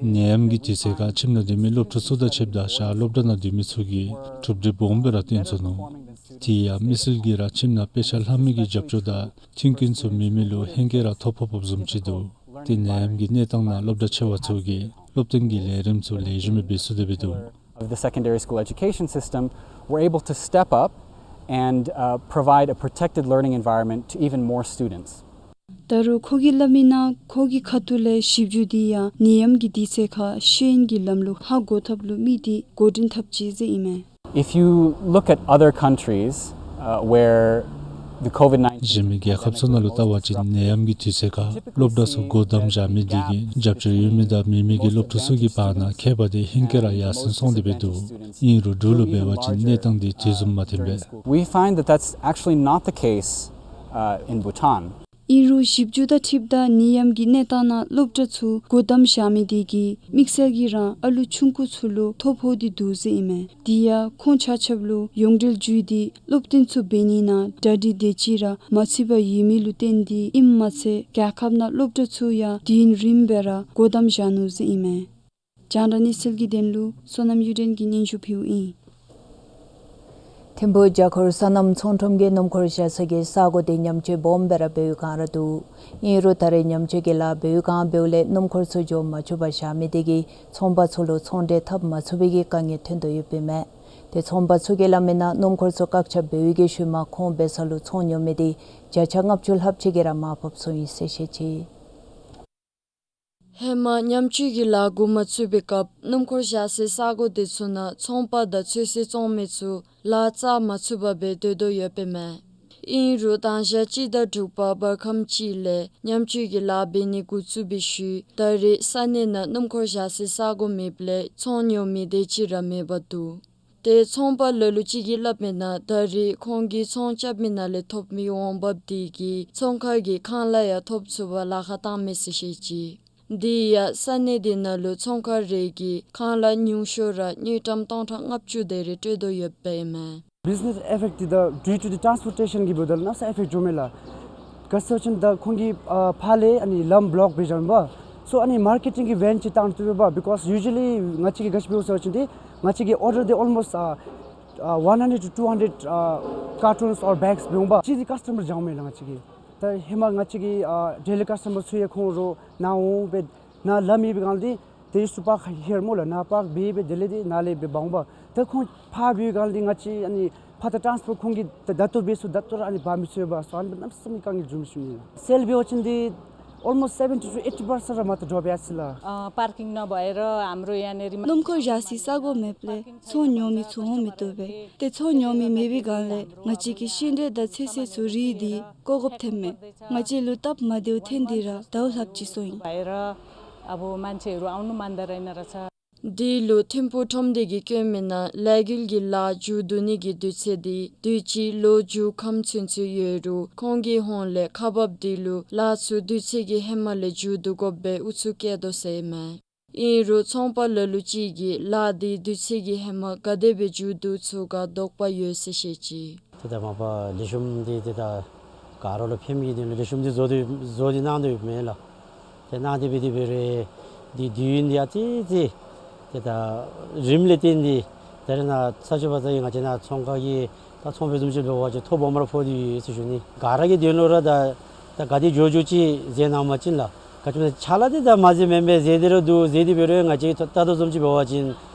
ནད་ཡམས་ཀྱི་དུས་ཚོད་ཁར་ཁྱིམ་ནང་སྡོད་མི་སློབ་ཕྲུག་ཚུ་དང་ཕྱདཔ་ད་ཞག་སློབ་གྲྭ་ནང་སྡོད་མི་ཚུ་གིས་གྲུབ་འབྲས་སྦོམ་སྦེ་ར་སྟོན་ཚུགས་ནུག། དེ་ཡང་མི་སེར་གྱིས་ར་ཁྱིམ་ནང་དཔེ་ཆ་ལྷབ་མི་གི་རྒྱབ་སྐྱོར་དང་མཐུན་རྐྱེན་ཚུ་མེད་མི་ལུ་ཧེང་སྐལ་ར་ཐོ་ཕོགཔ་བཟུམ་ཅིག་འདུག། ཏེ་ནད་ཡམས་ཀྱི་གནས་སྟངས་ནང་སློབ་གྲྭ་ཆེ་བ་ཚུ་གིས་སློབ་སྟོན་གྱི་ལས་རིམ་ཚུ་ལེགས་ཤོམ་སྦེ་འབད་ཚུགས་ཏེ་འབད་འདུག། Of the secondary school education system were able to step up and, uh, provide a protected learning environment to even more students. ད་རུང་ཁོ་གིས་སླབ་མི་ནང་ཁོ་གི་ཁ་ཐུག་ལས་ཞིབ་འཇུག་འདི་ཡང་ནད་ཡམས་ཀྱི་དུས་ཚོད་ཁར་ཤེས་ཡོན་གྱི་ལམ་ལུགས་ཧ་གོ་ཐབས་ལུ་དམིགས་ཏེ་འགོ་འདྲེན་འཐབ་ཅི་ཟེར་ཨིན་མས། If you look at other countries, uh, where the COVID nineteen གཞན་མི་རྒྱལ་ཁབ་ཚུ་ནང་ལུ་བལྟ་བ་ཅིན་ནད་ཡམས་ཀྱི་དུས་ཚོད་ཁར་སློབ་གྲྭ་ཚུ་སྒོ་བསྡམས་བཞག་མི་དེ་གིས་རྒྱབ་སྐྱོར་ཡོད་མི་དང་མེད་མི་གི་སློབ་ཕྲུག་ཚུ་གི་བར་ན་ཁྱད་པར་དེ་ཧེང་སྐལ་ར་ཡར་སེང་སོང་སྟེ་འབད་འདུག། ཨིན་རུང་འབྲུག་ལུ་འབད་བ་ཅིན་གནས་སྟངས་དེ་དེ་བཟུམ་མ་ཐོན་པས། We find that that's actually not the case, uh, in Bhutan. ཨིན་རུང་ཞིབ་འཇུག་དང་འཁྲིལཝ་ད་ནད་ཡམས་ཀྱི་གནས་སྟངས་ནང་སློབ་གྲྭ་ཚུ་སྒོ་བསྡམས་བཞག་མི་དེ་གིས་དམིགས་བསལ་གྱིས་ར་ཨ་ལུ་ཆུང་ཀུ་ཚུ་ལུ་ཐོ་ཕོག་སྟེ་འདུག་ཟེར་ཨིན་མས། དེ་ཡང་ཁོང་ཆ་ཁྱབ་ལུ་ཡོངས་འབྲེལ་བརྒྱུད་དེ་སློབ་སྟོན་ཚུ་འབད་ནི་ནང་གྲ་སྒྲིག་དེ་ཅིག་ར་མ་ཚུད་པར་ཡོད་མི་ལུ་བརྟེན་ཏེ་ཨིནམ་མ་ཚད་རྒྱལ་ཁབ་ནང་སློབ་གྲྭ་ཚུ་ཡང་དུས་ཡུན་རིངམོ་སྦེ་ར་སྒོ་བསྡམས་བཞག་ནུག་ཟེར་ཨིན་མས། རྒྱང་བསྒྲགས་གནས་ཚུལ་གྱི་དོན་ལུ་བསོད་ནམས་གཡུ་སྒྲོན་གྱིས་སྙན་ཞུ་ཕུལཝ་ཨིན། ཐིམ་ཕུག་བརྒྱ་འཁོར་སོ་ནམ་ཚོང་ཁྲོམ་གྱི་སྣུམ་འཁོར་བཞག་ས་གི་ས་གོ་དེ་ཉམས་བཅོས་སྦོམ་སྦེ་ར་འབད་བའི་བསྒང་ར་འདུག། ཨིན་རུང་ད་རེས་ཉམས་བཅོས་ཀྱི་ལཱ་འབད་བའི་བསྒང་འབདཝ་ལས་སྣུམ་འཁོར་ཚུ་འགྱོ་མ་ཚུགས་པར་བཞག་མི་དེ་གིས་ཚོང་པ་ཚུ་ལུ་ཚོང་འབྲེལ་འཐབ་མ་ཚུགས་པའི་གི་དཀའ་ངལ་ཐོན་དོ་ཡོདཔ་ཨིན་མས། ཏེ་ཚོང་པ་ཚུ་གིས་སླབ་མི་ནང་སྣུམ་འཁོར་ཚུ་བཀག་ཆ་འབད་བའི་གི་ཤུལ་མ་ཁོང་འབད་ས་ལུ་ཚོང་ཉོ་མི་དེ་བརྒྱ་ཆ་ལྔ་བཅུ་ལྷགཔ་ཅིག་གིས་ར་མར་ཕབ་སོང་ཡི་ཟེར་བཤད་ཅི། ཧེ་མ་ཉམས་བཅོས་ཀྱི་ལཱ་འགོ་མ་བཙུགས་པའི་སྐབས་སྣུམ་འཁོར་བཞག་སའི་ས་གོ་དེ་ཚུ་ནང་ཚོང་པ་དང་ཚོད་བསྲེ་བཙོང་མི་ཚུ་ལཱ་རྩ་མ་ཚུགས་པར་སྦེ་སྡོད་དོ་ཡོདཔ་ཨིན་མས། ཨིན་རུང་དང་ཞག་སྤྱི་ཟླ་དྲུག་པ་བར་ཁམས་ཅིག་ལས་ཉམས་བཅོས་ཀྱི་ལཱ་འབད་ནི་འགོ་བཙུགས་པའི་ཤུལ་ད་རེས་ས་གནས་ནང་སྣུམ་འཁོར་བཞག་སའི་ས་གོ་མེདཔ་ལས་ཚོང་ཉོ་མི་དེ་ཅིག་ར་མེདཔ་འདུག། ཏེ་ཚོང་པ་ལ་ལུ་ཅིག་གིས་སླབ་མི་ནང་ད་རེས་ཁོང་གིས་ཚོང་རྐྱབ་མི་ནང་ལས་ཐོབ་མི་འོང་འབབ་དེ་གིས་ཚོང་ཁང་གི་ཁང་གླ་ཡང་ཐོབ་ཚུགས་པར་ལཱ་ཁག་བཏངམ་མས་ཟེར་བཤད་ཅི། དེ་ཡང་ས་གནས་དེ་ནང་ལུ་ཚོང་ཁང་རེ་གིས་ཁང་གླ་ཉུང་ཤོས་ར་དངུལ་ཀྲམ་སྟོང་ཕྲག་ལྔ་བཅུ་དེ་རེ་སྤྲོད་དོ་ཡོདཔ་ཨིན་མས། Business affect དེ་ད་due to the transportation གི་འབདཝ་ད་ལུ་གནམ་ས་ཨི་ཕེཀཊ་འགྱོཝ་མས་ལགས། ག་ཅི་ཟེར་བ་ཅིན་ད་ཁོང་གི་ཨ་ཕར་ལས་ཨ་ནི་ལམ་བློཀ་འབད་བཞགཔ་ཨིན་པས། སོ་ཨ་ནི་མར་ཀེ་ཊིང་གི་བེན་ཅིག་བཏང་བཏུབ་པས། Because usually ང་བཅས་ཀྱིས་ག་ཅི་འབདཝ་ཟེར་བ་ཅིན་ཏེ་ང་བཅས་ཀྱི་ཨོར་ཌར་དེ་almost uh, uh, one hundred to two hundred uh, cartons or bags འབདཝ་ཨིན་པས། ཅིག་དེ་ཀཱསི་ཊོ་མར་བྱིནམ་མས་ལགས་ང་བཅས་ཀྱི། ད་ཧེ་མ་ང་བཅས་ཀྱི་ཨ་ཌེ་ལི་ཀཱསི་ཊོ་མར་ཚུ་ཡང་ཁོང་ར་ནཱ་འོང་སྦེ་ནཱ་ལམ་མེད་པའི་སྒང་ལས་དེ་they used to park here སྨོ་ལགས། ནཱ་པཱརཀ་འབད་སྦེ་དེ་ལས་དེ་ནཱ་ལས་སྦེ་འབག་འོང་པས། ད་ཁོང་ཕར་འབད་བའི་སྒང་ལས་ང་བཅས་ཨ་ནི་ཕར་ད་ཊཱནསི་པོཊ་ཁོང་གིས་ད་ད་ལྟོ་འབད་ཚུགས་ད་ལྟོ་ར་ཨ་ནི་འབག་མི་ཚུགས་པས། སོ་ཨ་ནི་གནམ་མེད་ས་མེད་དཀའ་ངལ་འབྱུང་མི་ཚུགས་ནི་ལགས། སེལ་འབད་བ་ཅིན་དེ་almost seventy to eighty percent ར་མ་ད་ཌོབ་ཡར་སོ་ཡི་ལགས། ཨ་པར་ཀིང་ནང་འབད་རུང་ཨམ་རོ་ཡ་ནི་རི་མ་སྣུམ་འཁོར་བཞག་སའི་ས་གོ་མེདཔ་ལས་ཚོང་ཉོ་མི་ཚུ་འོང་མི་བཏུབ་པས། ཏེ་ཚོང་ཉོ་མི་མེད་པའི་སྒང་ལས་ང་བཅས་ཀྱི་ཤིང་འབྲས་དང་ཚོད་བསྲེ་ཚུ་རིལ་ཏེ་བཀོ་དགོཔ་ཐོནམ་མས། ང་བཅས་ལུ་སྟབས་མ་བདེཝ་ཐོན་ཏེ་ར་ཟླཝ་ལྷགཔ་ཅིག་སོང་ཡི། འབད་རུང་ཨ་བུ་མན་ཆེ་རུང་ཨ་ནུ་མན་དར་ཨིན་ན་ར་ཚ། དེ་ལུ་ཐིམ་ཕུག་ཁྲོམ་སྡེ་གིས་བཀོད་མི་ནང་ལས་འགུལ་གྱི་ལཱ་མཇུག་བསྡུ་ནི་གི་དུས་ཚོད་དེ་དུས་ཅི་ལོ་མཇུག་ཁམས་ཚུན་ཚོད་ཡོད་རུང་ཁོང་གི་ཧོངས་ལས་ཁག་འབགཔ་དེ་ལུ་ལཱ་ཚུ་དུས་ཚོད་ཀྱི་ཧེ་མ་ལས་མཇུག་བསྡུ་དགོཔ་སྦེ་ཨུ་ཚུགས་བསྐྱེད་དོ་ཟེར་ཨིན་མས། ཨིན་རུང་ཚོང་པ་ལ་ལུ་ཅིག་གིས་ལཱ་དེ་དུས་ཚོད་ཀྱི་ཧེ་མ་ག་དེ་སྦེ་མཇུག་བསྡུ་ཚུགས་ག་དོགས་པ་ཡོད་ཟེར་བཤད་ཅི། ཏེ་ད་མ་པ་ལེགས་ཤོམ་དེ་ཏེ་ད་ག་ར་ལུ་ཕནམ་གྱི་དོན་ལུ་ལེགས་ཤོམ་དེ་བཟོ་སྟེ་བཟོ་སྟེ་གནང་དོ་ཡོདཔ་མས་ལགས། ཏེ་གནང་སྟེ་འབད་དེ་འབད་རུང་དེ་དུས་ཡུན་དེ་ཡང་ཏེ་ཏེ་ཏེ་ད་རིངམ་ལས་བརྟེན་ཏེ་ད་རེས་ནཱ་ཚར་གཅིག་པ་ད་ཡང་ང་བཅས་ནཱ་ཚོང་ཁང་གི་ད་ཚོང་པའི་བཟུམ་ཅིག་འབད་བ་ཅིན་ཐོ་སྦོམ་ར་ཕོག་སྟེ་ཡོད་ཟེར་ཞུ་ནི། ག་ར་གི་དོན་ལུ་ར་ད་ད་ག་དེ་མགྱོགས་མགྱོགས་ཅིག་མཛད་གནང་བ་ཅིན་ལགས། ག་ཅི་སྨོ་ཕྱག་ལཱ་འདི་ད་མ་ཟད་མེན་པས་ཟེར་ཏེ་ར་འདུག། ཟེར་ཏེ་འབད་རུང་ང་བཅས་ཀྱིས་ལྟ་དོ་བཟུམ་ཅིག་འབད་བ་ཅིན་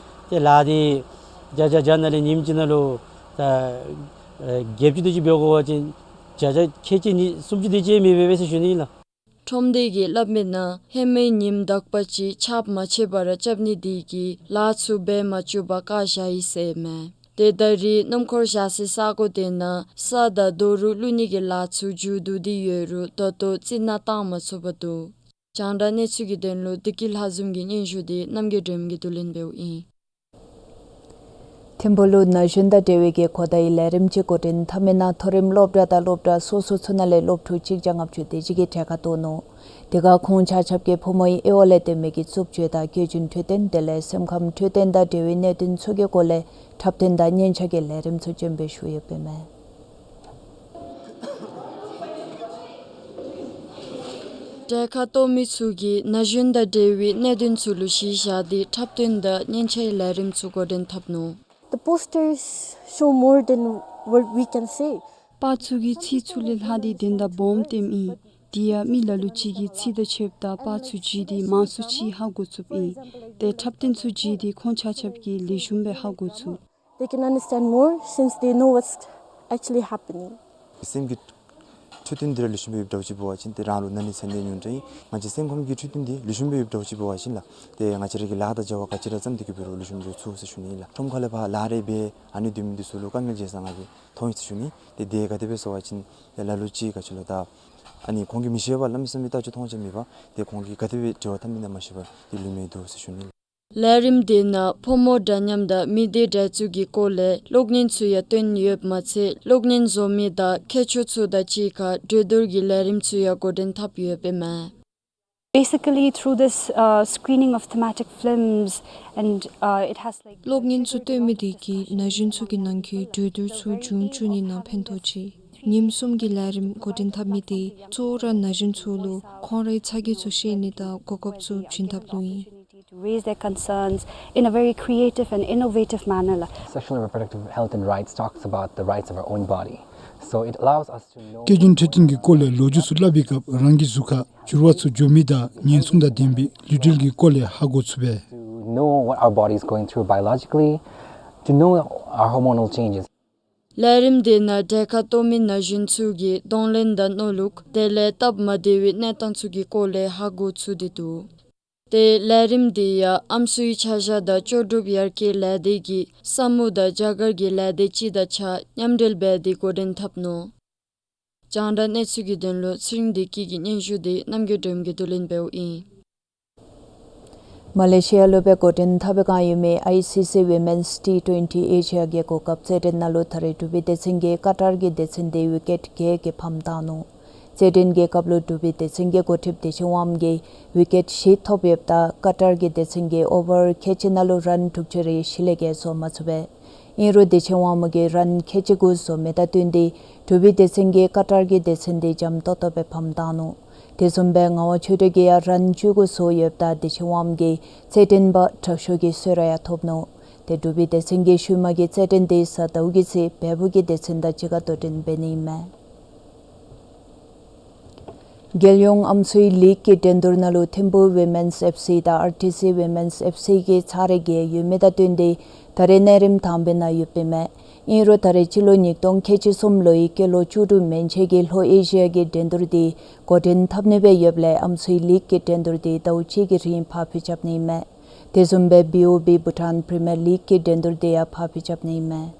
ཏེ་ལཱ་འདི་བརྒྱ་ཆ་བརྒྱ་ནང་ལས་ཉིནམ་གཅིག་ནང་ལུ་ད་ཨེ་བརྒྱད་ཅུ་དེ་ཅིག་འབད་དགོ་པ་ཅིན་བརྒྱ་ཆ་ཁལ་གཅིག་གཉིས་གསུམ་ཅིག་དེ་ཅིག་མེད་པས་ཟེར་ཞུ་ནི་ཨིན་ལགས། ཁྲོམ་སྡེ་གིས་སླབ་མི་ནང་ཧེ་མའི་ཉིནམ་དག་པ་ཅིག་ཆརཔ་མ་ཆད་པར་རྐྱབ་ནི་དེ་གིས་ལཱ་ཚུ་འབད་མ་བཅུག་པར་བཀག་བཞག་ཡི་ཟེར་མས། ཏེ་ད་རེས་སྣུམ་འཁོར་བཞག་སའི་ས་གོ་དེ་ནང་ས་དང་རྡོ་རུག་བླུག་ནི་གི་ལཱ་ཚུ་མཇུག་བསྡུ་སྟེ་ཡོད་རུང་ད་ལྟོ་རྩི་ནག་བཏང་མ་ཚུགས་པར་འདུག། རྒྱང་བསྒྲགས་གནས་ཚུལ་གྱི་དོན་ལུ་བདེ་སྐྱིད་ལྷ་འཛོམས་ཀྱི་སྙན་ཞུ་དེ་རྣམ་རྒྱལ་སྒྲོལ་མ་གིས་བསྡུ་ལེན་འབདཝ་ཨིན། ཐིམ་ཕུག་ལུ་ན་གཞོན་དང་འབྲེལ་བའི་གི་གོ་བརྡའི་ལས་རིམ་ཅིག་འགོ་འདྲེན་འཐབ་མི་ནང་མཐོ་རིམ་སློབ་གྲྭ་དང་སློབ་གྲྭ་སོ་སོ་ཚུ་ནང་ལས་སློབ་ཕྲུག་གཅིག་བརྒྱ་ལྔ་བཅུ་དེ་ཅིག་གིས་གྲལ་ཁར་གཏོགས་ནུག། དེ་ཁར་ཁོང་ཆ་ཁྱབ་ཀྱིས་ཕོ་མོའི་དབྱེ་བ་ལས་བརྟེན་མི་གི་རྩུབ་སྤྱོད་དང་སྐྱེ་རྒྱུན་འཕྲོད་བསྟེན་དེ་ལས་སེམས་ཁམས་འཕྲོད་བསྟེན་དང་འབྲེལ་བའི་གནད་དོན་ཚུ་གི་སྐོར་ལས་འཁྲབ་སྟོན་དང་སྙན་ཆ་གི་ལས་རིམ་ཚུ་སྤྱན་འབུལ་ཞུ་ཡོདཔ་ཨིན་མས། གྲལ་ཁར་གཏོགས་མི་ཚུ་གིས་ན་གཞོན་དང་འབྲེལ་བའི་གནད་དོན་ཚུ་ལུ་གཞི་བཞག་སྟེ་འཁྲབ་སྟོན་དང་སྙན་ཆའི་ལས་རིམ་ཚུ་འགོ་འདྲེན་འཐབ་ནུག། The posters show more than what we can say. པར་ཚུ་གིས་ཚིག་ཚུ་ལས་ལྷག་སྟེ་དོན་དག་སྦོམ་སྟོནམ་ཨིན། དེ་ཡང་མི་ལ་ལུ་ཅིག་གིས་ཚིག་དང་ཕྱདཔ་ད་པར་ཚུ་བརྒྱུད་དེ་མང་སུ་ཅིག་ཧ་གོ་ཚུགསཔ་ཨིན། ཏེ་འཁྲབ་སྟོན་ཚུ་བརྒྱུད་དེ་ཁོང་ཆ་ཁྱབ་ཀྱིས་ལེགས་ཤོམ་སྦེ་ཧ་གོ་ཚུགས། They can understand more since they know what's actually happening. སེམས་ཀྱི་འཕྲོད་བསྟེན་འདི་ར་ལེགས་ཤོམ་སྦེ་ཡོདཔ་འདྲཝ་ཅིག་འབད་བ་ཅིན་ཏེ་རང་ལུ་ན་ནི་ཚ་ནི་ཉུང་དྲགས་ཨིན། ང་བཅས་སེམས་ཁམས་ཀྱི་འཕྲོད་བསྟེན་འདི་ལེགས་ཤོམ་སྦེ་ཡོདཔ་འདྲཝ་ཅིག་འབད་བ་ཅིན་ལགས། ཏེ་ང་བཅས་ར་གིས་ལཱ་དང་བྱ་བ་ག་ཅི་ར་བརྩམས་ཏེ་གི་འབད་རུང་ལེགས་ཤོམ་སྦེ་ཚུགས་ཟེར་ཞུ་ནི་ཨིན་ལགས། ཁྲོམ་ཁ་ལས་ཕར་ལཱ་རེ་འབད་ཨ་ནི་སྡོད་མི་འདི་ཚུ་ལུ་དཀའ་ངལ་འབྱུང་ས་ང་གིས་མཐོང་ཡི་ཟེར་ཞུ་ནི། ཏེ་དེ་ག་དེ་སྦེ་ཟེར་བ་ཅིན་ཏེ་ལ་ལུ་ཅིག་ག་ཅི་ལོ་ད་ཨ་ནི་ཁོང་གིས་མི་ཤེས་པར་གནམ་མེད་ས་མེད་ལྟ་རྒྱུ་མཐོང་རྒྱུ་མེད་པར་ཏེ་ཁོང་གིས་ག་དེ་སྦེ་དྲི་བ་བཏབ་མི་ནང་མ་ཤེས་པར་ཏེ་ལུས་མི་འདུག་ཟེར་ཞུ་ནི། ལས་རིམ་དེ་ནང་ཕོ་མོ་འདྲ་མཉམ་དང་མི་སྡེ་འདྲ་བཙུགས་ཀྱི་སྐོར་ལས་གློག་བརྙན་ཚུ་ཡང་སྟོན་ཡོདཔ་མ་ཚད་གློག་བརྙན་བཟོ་མི་དང་མཁས་མཆོག་ཚུ་དང་གཅིག་ཁར་གྲོས་བསྡུར་གྱི་ལས་རིམ་ཚུ་ཡང་འགོ་འདྲེན་འཐབ་ཡོདཔ་ཨིན་མས། Basically, through this, uh, screening of thematic films, and, uh, it has, like, གློག་བརྙན་ཚུ་སྟོན་མི་དེ་གིས་ན་གཞོན་ཚུ་གི་ནང་གི་གྲོས་བསྡུར་ཚུ་འབྱུང་བཅུག་ནི་ནང་ཕན་ཐོགས་ཅི། ཉིནམ་གསུམ་གྱི་ལས་རིམ་འགོ་འདྲེན་འཐབ་མི་དེ་གཙོ་བོ་ར་ན་གཞོན་ཚུ་ལུ་ཁོང་རའི་ཚ་གྱང་ཚུ་བཤད་ནི་དང་གོ་སྐབས་ཚུ་བྱིན་ཐབས་ལུ་ཨིན། To raise their concerns in a very creative and innovative manner. Sexual and reproductive health and rights talks about the rights of our own body. So it allows us to know སྐྱེ་རྒྱུན་འཕྲོད་བསྟེན་གྱི་སྐོར་ལས་ལོ་རྒྱུས་ཚུ་སླབ་པའི་སྐབས་རང་གི་གཟུགས་ཁར་འགྱུར་བ་ཚུ་འགྱོ་མི་དང་ཉེན་སྲུང་དང་ལྡན་པའི་ལུས་འབྲེལ་གྱི་སྐོར་ལས་ཧ་གོ་ཚུགས་པས། To know what our body is going through biologically, to know our hormonal changes. ལས་རིམ་དེ་ནང་གྲལ་ཁར་གཏོགས་མི་ན་གཞོན་ཚུ་གིས་གདོང་ལེན་དང་མནོ་ལུགས་དེ་ལས་སྟབས་མ་བདེ་བའི་གནས་སྟངས་ཚུ་གི་སྐོར་ལས་ཧ་གོ་ཚུགས་ཏེ་འདུག། ཏེ་ལས་རིམ་དེ་ཡང་ཨམ་སྲུའི་ཆ་བཞག་དང་ལྕོགས་གྲུབ་ཡར་རྒྱས་ལས་སྡེ་གིས་ས་མུ་དང་རྒྱ་གར་གྱི་ལས་སྡེ་ཅིག་དང་གཅིག་ཁར་མཉམ་འབྲེལ་འབད་དེ་འགོ་འདྲེན་འཐབ་ནུག། རྒྱང་བསྒྲགས་གནས་ཚུལ་གྱི་དོན་ལུ་ཚེ་རིང་བདེ་སྐྱིད་ཀྱི་སྙན་ཞུ་དེ་རྣམ་རྒྱལ་སྒྲོལ་མ་གིས་བསྡུ་ལེན་འབདཝ་ཨིན། མ་ལེ་ཤི་ཡ་ལུ་སྦེ་འགོ་འདྲེན་འཐབ་པའི་བསྒང་ཡོད་མི་ཨའི་སི་སི་Women's T twenty Asia གི་གོ་སྐབས་རྩེད་འགྲན་ནང་ལུ་ད་རེས་འབྲུག་པའི་སྡེ་ཚན་གྱིས་ཀ་ཏར་གྱི་སྡེ་ཚན་དེ་ཝི་ཀེཊ་བརྒྱད་ཀྱིས་ཕམ་བཏང་ནུག། རྩེད་འགྲན་གྱི་སྐབས་ལུ་འབྲུག་པའི་སྡེ་ཚན་གྱི་འགོ་ཁྲིདཔ་བདེ་ཆེན་དབངམོ་གིས་ཝི་ཀེཊ་བཞི་ཐོབ་ཡོདཔ་ད་ཀ་ཏར་གྱི་སྡེ་ཚན་གྱིས་ཨོ་ཝར་ཁལ་གཅིག་ནང་ལུ་རཱན་དྲུག་ཅུ་རེ་བཞི་ལས་བརྒལ་བཟོ་མ་ཚུགས་པས། ཨིན་རུང་བདེ་ཆེན་དབངམོ་གིས་རཱན་ཁལ་གཅིག་དགུ་བཟོ་མི་དང་བསྟུན་ཏེ་འབྲུག་པའི་སྡེ་ཚན་གྱིས་ཀ་ཏར་གྱི་སྡེ་ཚན་དེ་འཇམ་ཏོག་ཏོ་སྦེ་ཕམ་བཏང་ནུག། དེ་བཟུམ་སྦེ་ངག་དབང་ཆོས་སྒྲོན་གྱིས་ཡང་རཱན་བཅུ་དགུ་བཟོ་ཡོདཔ་ད་བདེ་ཆེན་དབངམོ་གིས་རྩེད་འགྲན་པ་དྲག་ཤོས་ཀྱི་གསོལ་རས་ཡང་ཐོབ་ནུག། ཏེ་འབྲུག་པའི་སྡེ་ཚན་གྱིས་ཤུལ་མ་གི་རྩེད་འགྲན་དེ་གཟའ་ཟླཝ་གི་ཚེ་བལ་པོ་གི་སྡེ་ཚན་དང་གཅིག་ཁར་དོ་འགྲན་འབད་ནི་ཨིན་མས། རྒྱལ་ཡོངས་ཨམ་སྲུའི་ལིག་གི་འགྲན་བསྡུར་ནང་ལུ་ཐིམ་ཕུག་Women's F C དང་ཨར་ཊི་སི་Women's F C གིས་ཚར་རེ་རྒྱལ་ཡོད་མི་དང་བསྟུན་ཏེ་ད་རེས་གནས་རིམ་དང་པའི་ནང་ཡོདཔ་ཨིན་མས། ཨིན་རུང་ད་རེས་སྤྱི་ལོ་ཉིས་སྟོང་ཁལ་གཅིག་གསུམ་ལོའི་སྐྱེས་ལོ་བཅུ་དྲུག་མན་ཆད་ཀྱི་ལྷོ་ཨེ་ཤི་ཡ་གི་འགྲན་བསྡུར་དེ་འགོ་འདྲེན་འཐབ་ནི་སྦེ་ཡོདཔ་ལས་ཨམ་སྲུའི་ལིག་གི་འགྲན་བསྡུར་དེ་ཟླཝ་གཅིག་གི་རིང་ཕར་འགྱངས་རྐྱབ་ནི་ཨིན་མས། དེ་བཟུམ་སྦེ་བི་ཨོ་བི་བྷུ་ཊཱན་པི་རི་མི་ཡར་ལིག་གི་འགྲན་བསྡུར་དེ་ཡང་ཕར་འགྱངས་རྐྱབ་ནི་ཨིན་མས།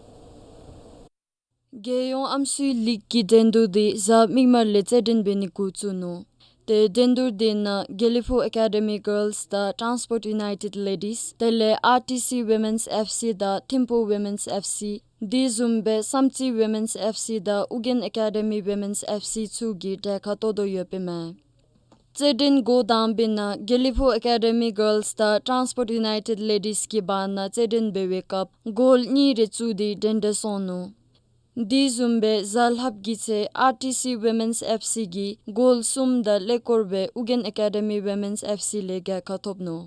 རྒྱལ་ཡོངས་ཨམ་སྲུའི་ལིག་གི་འགྲན་བསྡུར་དེ་གཟའ་མིག་དམར་ལས་རྩེད་འགྲན་འབད་ནི་འགོ་བཙུགས་ནུག། ཏེ་འགྲན་བསྡུར་དེ་ནང་དགེ་ལེགས་ཕུག་ཨེ་ཀ་ཌི་མི་གཱརལསི་དང་ཊཱནསི་པོརཊ་ཡུ་ནའི་ཊེཌ་ལེ་ཌིསི་དེ་ལས་ཨར་ཊི་སི་ཝི་མེནསི་ཨེཕ་སི་དང་ཐིམ་ཕུག་ཝི་མེནསི་ཨེཕ་སི་དེ་བཟུམ་སྦེ་བསམ་རྩེ་ཝི་མེནསི་ཨེཕ་སི་དང་ཨོ་རྒྱན་ཨེ་ཀ་ཌི་མི་ཝི་མེནསི་ཨེཕ་སི་ཚུ་གིས་གྲལ་ཁར་གཏོགས་དོ་ཡོདཔ་ཨིན་མས། རྩེད་འགྲན་འགོ་དང་པའི་ནང་དགེ་ལེགས་ཕུག་ཨེ་ཀ་ཌི་མི་གཱརལསི་དང་ཊཱནསི་པོརཊ་ཡུ་ནའི་ཊེཌ་ལེ་ཌིསི་གི་བར་ན་རྩེད་འགྲན་འབད་བའི་སྐབས་གོལ་གཉིས་རེ་བཙུགས་ཏེ་འགྲན་ཟླ་སོང་ནུག། དེ་བཟུམ་སྦེ་གཟའ་ལྷགཔ་གི་ཚེ་ཨར་ཊི་སི་ཝི་མེནསི་ཨེཕ་སི་གིས་གོལ་གསུམ་དང་ཀླད་ཀོར་སྦེ་ཨོ་རྒྱན་ཨེ་ཀ་ཌི་མི་ཝི་མེནསི་ཨེཕ་སི་ལས་རྒྱལ་ཁ་ཐོབ་ནུག།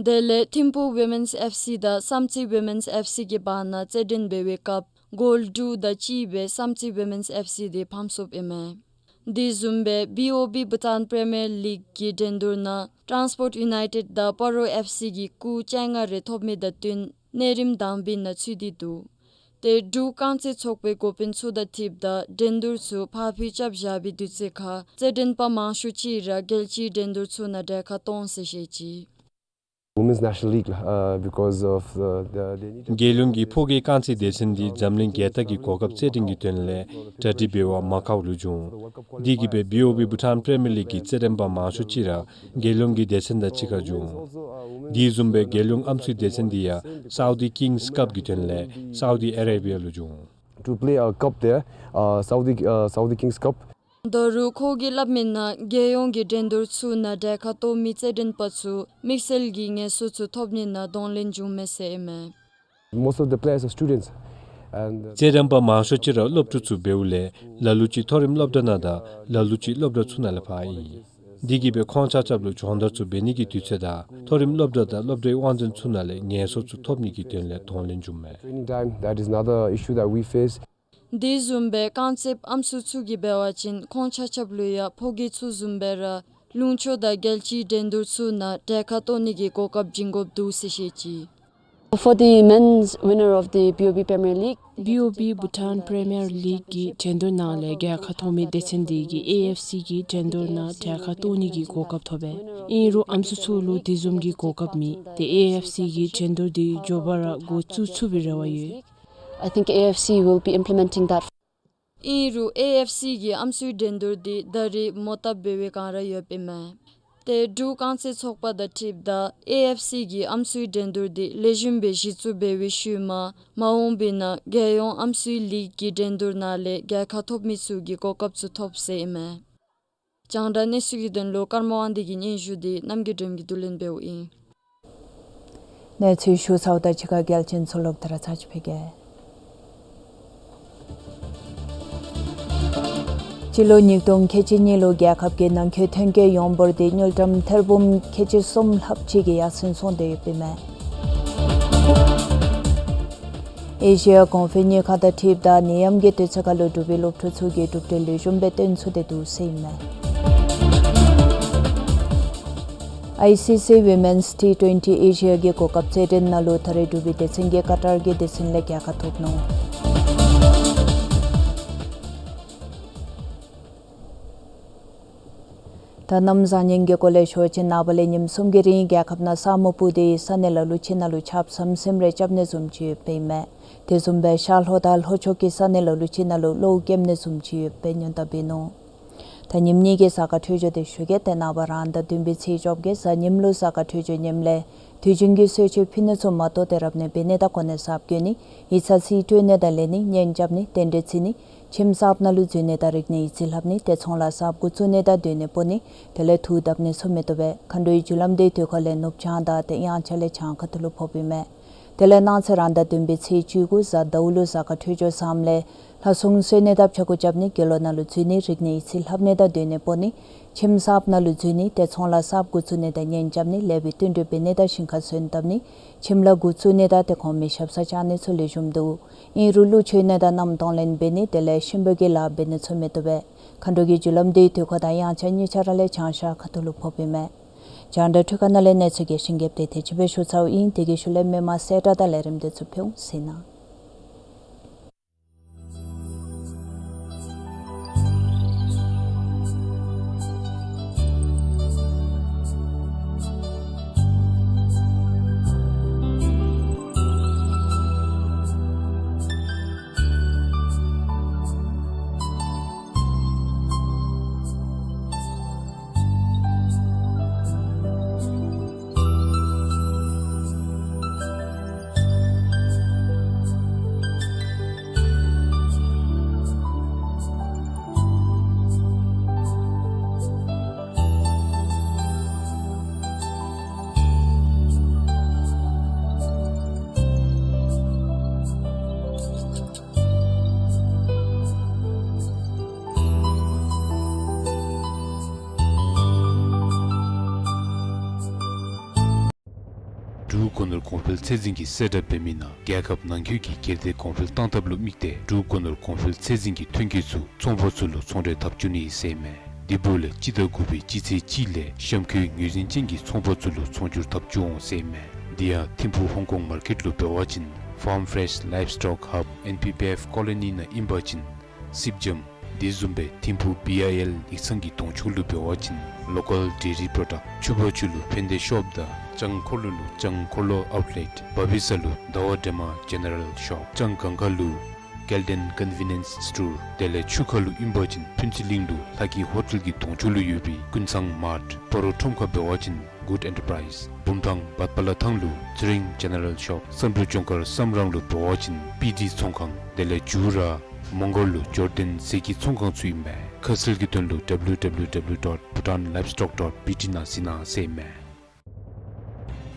དེ་ལས་ཐིམ་ཕུག་ཝི་མེནསི་ཨེཕ་སི་དང་བསམ་རྩེ་ཝི་མེནསི་ཨེཕ་སི་གི་བར་ན་རྩེད་འགྲན་འབད་བའི་སྐབས་གོལ་དྲུག་དང་གཅིག་སྦེ་བསམ་རྩེ་ཝི་མེནསི་ཨེཕ་སི་དེ་ཕམ་སོཔ་ཨིན་མས། དེ་བཟུམ་སྦེ་བི་ཨོ་བི་བྷུ་ཊཱན་པི་རི་མི་ཡར་ལིག་གི་འགྲན་བསྡུར་ནང་ཊཱན་སི་པོརཊ་ཡུ་ནའི་ཊེཌ་དང་སྤ་རོ་ཨེཕ་སི་གིས་སྐུགས་བཅོ་ལྔ་རེ་ཐོབ་མི་དང་བསྟུན་གནས་རིམ་དང་པའི་ནང་ཚུད་དེ་འདུག། ཏེ་འབྲུག་རྐང་རྩེད་ཚོགས་པའི་འགོ་དཔོན་ཚུ་དང་འཁྲིལཝ་ད་འགྲན་བསྡུར་ཚུ་ཕར་འགྱངས་རྐྱབ་བཞག་པའི་དུས་ཚོད་ཁར་རྩེད་འགྲན་པ་མང་ཤོས་ཅིག་ར་རྒྱལ་སྤྱིའི་འགྲན་བསྡུར་ཚུ་ནང་གྲལ་ཁར་གཏོགས་ཟེར་བཤད་ཅི། Women's National League, uh, because of the, the, they need to རྒྱལ་ཡོངས་ཀྱི་ཕོ་སྐྱེས་རྐང་རྩེད་སྡེ་ཚན་འདི་འཛམ་གླིང་རྒྱལ་དར་གྱི་གོ་སྐབས་རྩེད་འགྲན་གྱི་དོན་ལས་གྲ་སྒྲིག་འབད་བར་མ་ཁག་ལུ་བྱུང་། དེ་གིས་སྦེ་བི་ཨོ་བི་བྷུ་ཊཱན་པི་རི་མི་ཡར་ལིག་གི་རྩེད་འགྲན་པ་མང་ཤོས་ཅིག་ར་རྒྱལ་ཡོངས་ཀྱི་སྡེ་ཚན་དང་གཅིག་ཁར་བྱུང་། དེ་བཟུམ་སྦེ་རྒྱལ་ཡོངས་ཨམ་སྲུའི་སྡེ་ཚན་འདི་ཡང་སའུ་དི་ཀིངས་ཀབ་ཀྱི་དོན་ལས་སའུ་དི་ཨ་རེ་བི་ཡ་ལུ་བྱུང་། To play a cup there, uh, Saudi, uh, Saudi Kings Cup. ད་རུང་ཁོ་གིས་སླབ་མིའི་ནང་རྒྱལ་ཡོངས་ཀྱི་འགྲན་བསྡུར་ཚུ་ནང་གྲལ་ཁར་གཏོགས་མི་རྩེད་འགྲན་པ་ཚུ་དམིགས་བསལ་གྱི་ངལ་གསོ་ཚུ་ཐོབ་ནི་ནང་གདོང་ལེན་འབྱུངམ་མས་ཟེར་ཨིན་མས། Most of the players are students, and, uh, རྩེད་འགྲན་པ་མང་ཤོས་ཅིག་ར་སློབ་ཕྲུག་ཚུ་འབདཝ་ལས་ལ་ལུ་ཅིག་མཐོ་རིམ་སློབ་གྲྭ་ནང་དང་ལ་ལུ་ཅིག་སློབ་གྲྭ་ཚུ་ནང་ལས་ཕར་ཨིན། དེ་གིས་སྦེ་ཁོང་ཆ་ཁྱབ་ལུ་སྦྱོང་བརྡར་ཚུ་འབད་ནི་གི་དུས་ཚོད་དང་མཐོ་རིམ་སློབ་གྲྭ་དང་སློབ་གྲྭའི་དབང་འཛིན་ཚུ་ནང་ལས་ངལ་གསོ་ཚུ་ཐོབ་ནི་གི་དོན་ལས་གདོང་ལེན་འབྱུངམ་མས། Training time, that is another issue that we face. དེ་བཟུམ་སྦེ་རྐང་རྩེད་ཨམ་སྲུ་ཚུ་གིས་འབད་བ་ཅིན་ཁོང་ཆ་ཁྱབ་ལུ་ཡང་ཕོ་སྐྱེས་ཚུ་བཟུམ་སྦེ་ར་ལུང་ཕྱོགས་དང་རྒྱལ་སྤྱིའི་འགྲན་བསྡུར་ཚུ་ནང་གྲལ་ཁར་གཏོགས་ནི་གི་གོ་སྐབས་བྱིན་དགོཔ་འདུག་ཟེར་བཤད་ཅི། For the men's winner of the B O B Premier League, B O B Bhutan Premier League གི་འགྲན་བསྡུར་ནང་ལས་རྒྱལ་ཁ་ཐོབ་མི་སྡེ་ཚན་འདི་གིས་ཨེ་ཨེཕ་སི་གི་འགྲན་བསྡུར་ནང་གྲལ་ཁར་གཏོགས་ནི་གི་གོ་སྐབས་ཐོབ་པས། ཨིན་རུང་ཨམ་སྲུ་ཚུ་ལུ་དེ་བཟུམ་གྱི་གོ་སྐབས་མེད། ཏེ་ཨེ་ཨེཕ་སི་གི་འགྲན་བསྡུར་འདི་མགྱོགས་པ་ར་འགོ་བཙུགས་ཚུགས་པའི་རེ་བ་ཡོད། I think A F C will be implementing that. ཨིན་རུང་ཨེ་ཨེཕ་སི་གིས་ཨམ་སྲུའི་འགྲན་བསྡུར་འདི་ད་རེས་མོ་བཏབ་འབད་བའི་བསྒང་ར་ཡོདཔ་ཨིན་མས། ཏེ་འབྲུག་རྐང་རྩེད་ཚོགས་པ་དང་འཁྲིལཝ་ད་ཨེ་ཨེཕ་སི་གིས་ཨམ་སྲུའི་འགྲན་བསྡུར་འདི་ལེགས་ཤོམ་སྦེ་གཞི་བཙུགས་འབད་བའི་ཤུལ་མ་མ་འོངས་པའི་ནང་རྒྱལ་ཡོངས་ཨམ་སྲུའི་ལིག་གི་འགྲན་བསྡུར་ནང་ལས་རྒྱལ་ཁ་ཐོབ་མི་ཚུ་གིས་གོ་སྐབས་ཚུ་ཐོབ་ཟེར་ཨིན་མས། རྒྱང་བསྒྲགས་གནས་ཚུལ་གྱི་དོན་ལུ་ཀརྨ་དབང་འདུས་ཀྱི་སྙན་ཞུ་འདི་རྣམ་རྒྱལ་སྒྲོལམ་གྱིས་བསྡུ་ལེན་འབདཝ་ཨིན། གནས་ཚུལ་ཞུ་ཚརཝ་དང་གཅིག་ཁར་རྒྱལ་ཆེན་ཚུ་ལོག་སྟེ་ར་ཚར་ཅིག་ཕུལ་གེ། སྤྱི་ལོ་ཉིས་སྟོང་ཁལ་གཅིག་གཉིས་ལུ་རྒྱལ་ཁབ་ཀྱི་ནང་འཁོད་ཐོན་སྐྱེད་ཡོངས་འབོར་འདི་དངུལ་ཀྲམ་ཐེར་འབུམ་ཁལ་གཅིག་གསུམ་ལྷགཔ་ཅིག་གི་ཡར་སེང་སོང་སྟེ་ཡོདཔ་ཨིན་མས། ཨེ་ཤི་ཡ་གོང་འཕེལ་གཉིས་ཁག་དང་འཁྲིལཝ་ད་ནད་ཡམས་ཀྱི་དུས་ཚོད་ཁར་ལུ་འབྲུག་པའི་སློབ་ཕྲུག་ཚུ་གིས་གྲུབ་འབྲས་ལེགས་ཤོམ་སྦེ་སྟོན་ཚུགས་ཏེ་འདུག་ཟེར་ཨིན་མས། ཨའི་སི་སི་Women's T twenty Asia གི་གོ་སྐབས་རྩེད་འགྲན་ནང་ལུ་ད་རེས་འབྲུག་པའི་སྡེ་ཚན་གྱིས་ཀ་ཏར་གྱི་སྡེ་ཚན་ལས་རྒྱལ་ཁ་ཐོབ་ནུག། ད་གནམ་བཟང་ངན་གྱི་སྐོར་ལས་ཞུ་བ་ཅིན་ནངས་པ་ལས་ཉིནམ་གསུམ་གྱི་རིང་རྒྱལ་ཁབ་ནང་ས་སྨུག་སྤུབས་ཏེ་ས་གནས་ལ་ལུ་ཅིག་ནང་ལུ་ཆརཔ་ཟམ་ཟིམ་རེ་རྐྱབ་ནི་བཟུམ་ཅིག་ཡོདཔ་ཨིན་མས། དེ་བཟུམ་སྦེ་ཤར་ལྷོ་དང་ལྷོ་ཕྱོགས་ཀྱི་ས་གནས་ལ་ལུ་ཅིག་ནང་ལུ་གློག་རྐྱབ་ནི་བཟུམ་ཅིག་ཡོདཔ་སྦེ་ཉེན་བརྡ་འབད་ནུག། ད་ཉིནམ་གཉིས་ཀྱི་གཟའ་སྐར་འཕྲོད་སྦྱོར་འདི་ཞུ་གེ། ཏེ་ནངས་པ་རང་ཟླ་བདུན་པའི་ཚེས་བཅོ་བརྒྱད་གཟའ་ཉིམ་ལུ་གཟའ་སྐར་འཕྲོད་སྦྱོར་ངནམ་ལས་དུས་རྒྱུན་གྱི་གསོལ་མཆོད་ཕུལ་ནི་ཚུ་མ་གཏོགས་ཏེ་རབ་གནས་འབད་ནི་དང་གོ་གནས་གསརཔ་བསྐོ་ནི་ཡིག་ཚང་རྩིས་སྤྲོད་ནི་དང་ལེན་ནི་གཉེན་རྐྱབ་ནི་རྟེན་འབྲེལ་བརྩི་ནི་ཁྱིམ་གསརཔ་ནང་ལུ་འཛུལ་ནི་དང་རིག་གནས་ཡིག་རྩིས་ལྷབ་ནི་ཏེ་ཚོང་ལཱ་གསརཔ་འགོ་བཙུགས་ནི་དང་སྡོད་གནས་སྤོ་ནི་དེ་ལས་ཐུགས་དབབ་ནི་ཚུ་མི་བཏུབ་པས། མཁའ་འགྲོའི་རྒྱུ་ལམ་འདི་དུས་འཁོར་ལས་ནུབ་བྱང་དང་ཏེ་དབྱངས་འཆར་ལས་བྱང་ཁ་ཐུག་ལུ་ཕོགཔ་ཨིན་མས། དེ་ལས་གནངས་ཚེ་རང་ཟླ་བདུན་པའི་ཚེས་བཅུ་དགུ་གཟའ་ཟླཝ་ལུ་གཟའ་སྐར་འཕྲོད་སྦྱོར་བཟངམ་ལས་ལྷ་སྲུང་གསོལ་ནི་དང་ཕྱག་སྐོར་རྐྱབ་ནི་དགེ་སློང་ནང་ལུ་འཛུལ་ནི་རིག་གནས་ཡིག་རྩིས་ལྷབ་ནི་དང་སྡོད་གནས་སྤོ་ནི་ཁྱིམ་གསརཔ་ནང་ལུ་འཛུལ་ནི་ཏེ་ཚོང་ལཱ་གསརཔ་འགོ་བཙུགས་ནི་དང་གཉེན་རྐྱབ་ནི་ལེགས་པའི་བསྟུན་གྲོས་འབད་ནི་དང་ཞིང་ཁར་སོན་བཏབ་ནི་ཁྱིམ་ལཱ་འགོ་བཙུགས་ནི་དང་ཏེ་གོང་མའི་ཞབས་སར་བཅར་ནི་ཚུ་ལེགས་ཤོམ་འདུག། ཨིན་རུང་ཀླུ་མཆོད་ནི་དང་གནམ་གདོང་ལེན་འབད་ནི་དེ་ལས་གཤིན་པོ་གི་ལཱ་འབད་ནི་ཚུ་མི་བཏུབ་པས། མཁའ་འགྲོ་གི་རྒྱུ་ལམ་འདི་དུས་འཁོར་དང་དབྱངས་འཆར་གཉིས་ཆ་ར་ལས་བྱང་ཤར་ཁ་ཐུག་ལུ་ཕོགཔ་ཨིན་མས། རྒྱང་བསྒྲགས་འཕྲུལ་ཁང་ནང་ལས་གནས་ཚུལ་གྱི་ཞིབ་རྒྱས་དེ་དེ་ཅིག་སྦེ་ཞུ་ཚརཝ་ཨིན། དེ་གི་ཤུལ་ལས་མི་མང་གསལ་བསྒྲགས་དང་ལས་རིམ་དེ་ཚུ་ཕུལ་འོང་ཟེར་ཨིན། འབྲུག་སྒོ་ནོར་གོང་འཕེལ་ཚད་འཛིན་གྱིས་གསལ་བསྒྲགས་འབད་མི་ནང་རྒྱལ་ཁབ་ནང་འཁོད་ཀྱི་སྒེར་སྡེ་གོང་འཕེལ་གཏང་ཐབས་ལུ་དམིགས་ཏེ་འབྲུག་སྒོ་ནོར་གོང་འཕེལ་ཚད་འཛིན་གྱི་ཐོན་སྐྱེད་ཚུ་ཚོང་པ་ཚུ་ལུ་ཚོང་འབྲེལ་འཐབ་བཅུག་ནི་ཟེར་ཨིན་མས། དེ་འབདཝ་ལས་སྤྱི་ཟླ་དགུ་པའི་སྤྱི་ཚེས་གཅིག་ལས་གཤམ་འཁོད་ངོས་འཛིན་ཅན་གྱི་ཚོང་པ་ཚུ་ལུ་ཚོང་སྒྱུར་འཐབ་བཅུག་འོང་ཟེར་ཨིན་མས། དེ་ཡང་ཐིམ་ཕུག་ཧོང་ཀོང་མར་ཀེཊ་ལུ་འབད་བ་ཅིན་Farm Fresh Livestock Hub N P P F Colony ནང་ཨིན་པ་ཅིན་སིབ་འཇམ། དེ་བཟུམ་སྦེ་ཐིམ་ཕུག་བི་ཨའི་ཨེལ་ཡིག་ཚང་གི་གདོང་ཕྱོགས་ལུ་འབད་བ་ཅིན་Local Dairy Product། ཕྱུ་པ་ཆུ་ལུ་ཕན་བདེ་ཤོབ་དང་ལྕང་འཁོར་ལོ་ལུ་ལྕང་འཁོར་ལོ་ཨའུཊ་ལེཊ། བ་བི་ས་ལུ་ཟླ་བ་སྒྲོལ་མ་ཇེ་ནེ་རལ་ཤོབ། ལྕང་སྒང་ག་ལུ་ཀེལ་ཌེན་ཀོན་ཝི་ནི་ཡེནསི་སི་ཊོར། དེ་ལས་ཆུ་ཁ་ལུ་ཨིན་པ་ཅིན་ཕུན་ཚོགས་གླིང་ལུ་ལྷ་སྐྱིད་ཧོ་ཊེལ་གྱི་གདོང་ཕྱོགས་ལུ་ཡོད་པའི་ཀུན་བཟང་མཱརཊ། སྤ་རོ་ཁྲོམ་ཁ་འབད་བ་ཅིན་Good Enterprise། བུམ་ཐང་བཱཊ་པ་ལ་ཐང་ལུ་ཚེ་རིང་ཇེ་ནེ་རལ་ཤོབ། བསམ་གྲུབ་ལྗོངས་མཁར་བསམ་རམ་ལུ་འབད་བ་ཅིན་པི་ཌི་ཚོང་ཁང་། དེ་ལས་ཇུ་ར་མོང་སྒར་ལུ་འབྱོར་ལྡན་ཟས་ཀྱི་ཚོང་ཁང་ཚུ་ཨིན་མས། ཁ་གསལ་གྱི་དོན་ལུ་W W W dot bhutan livestock dot B T ནང་གཟིགས་གནང་ཟེར་ཨིན་མས།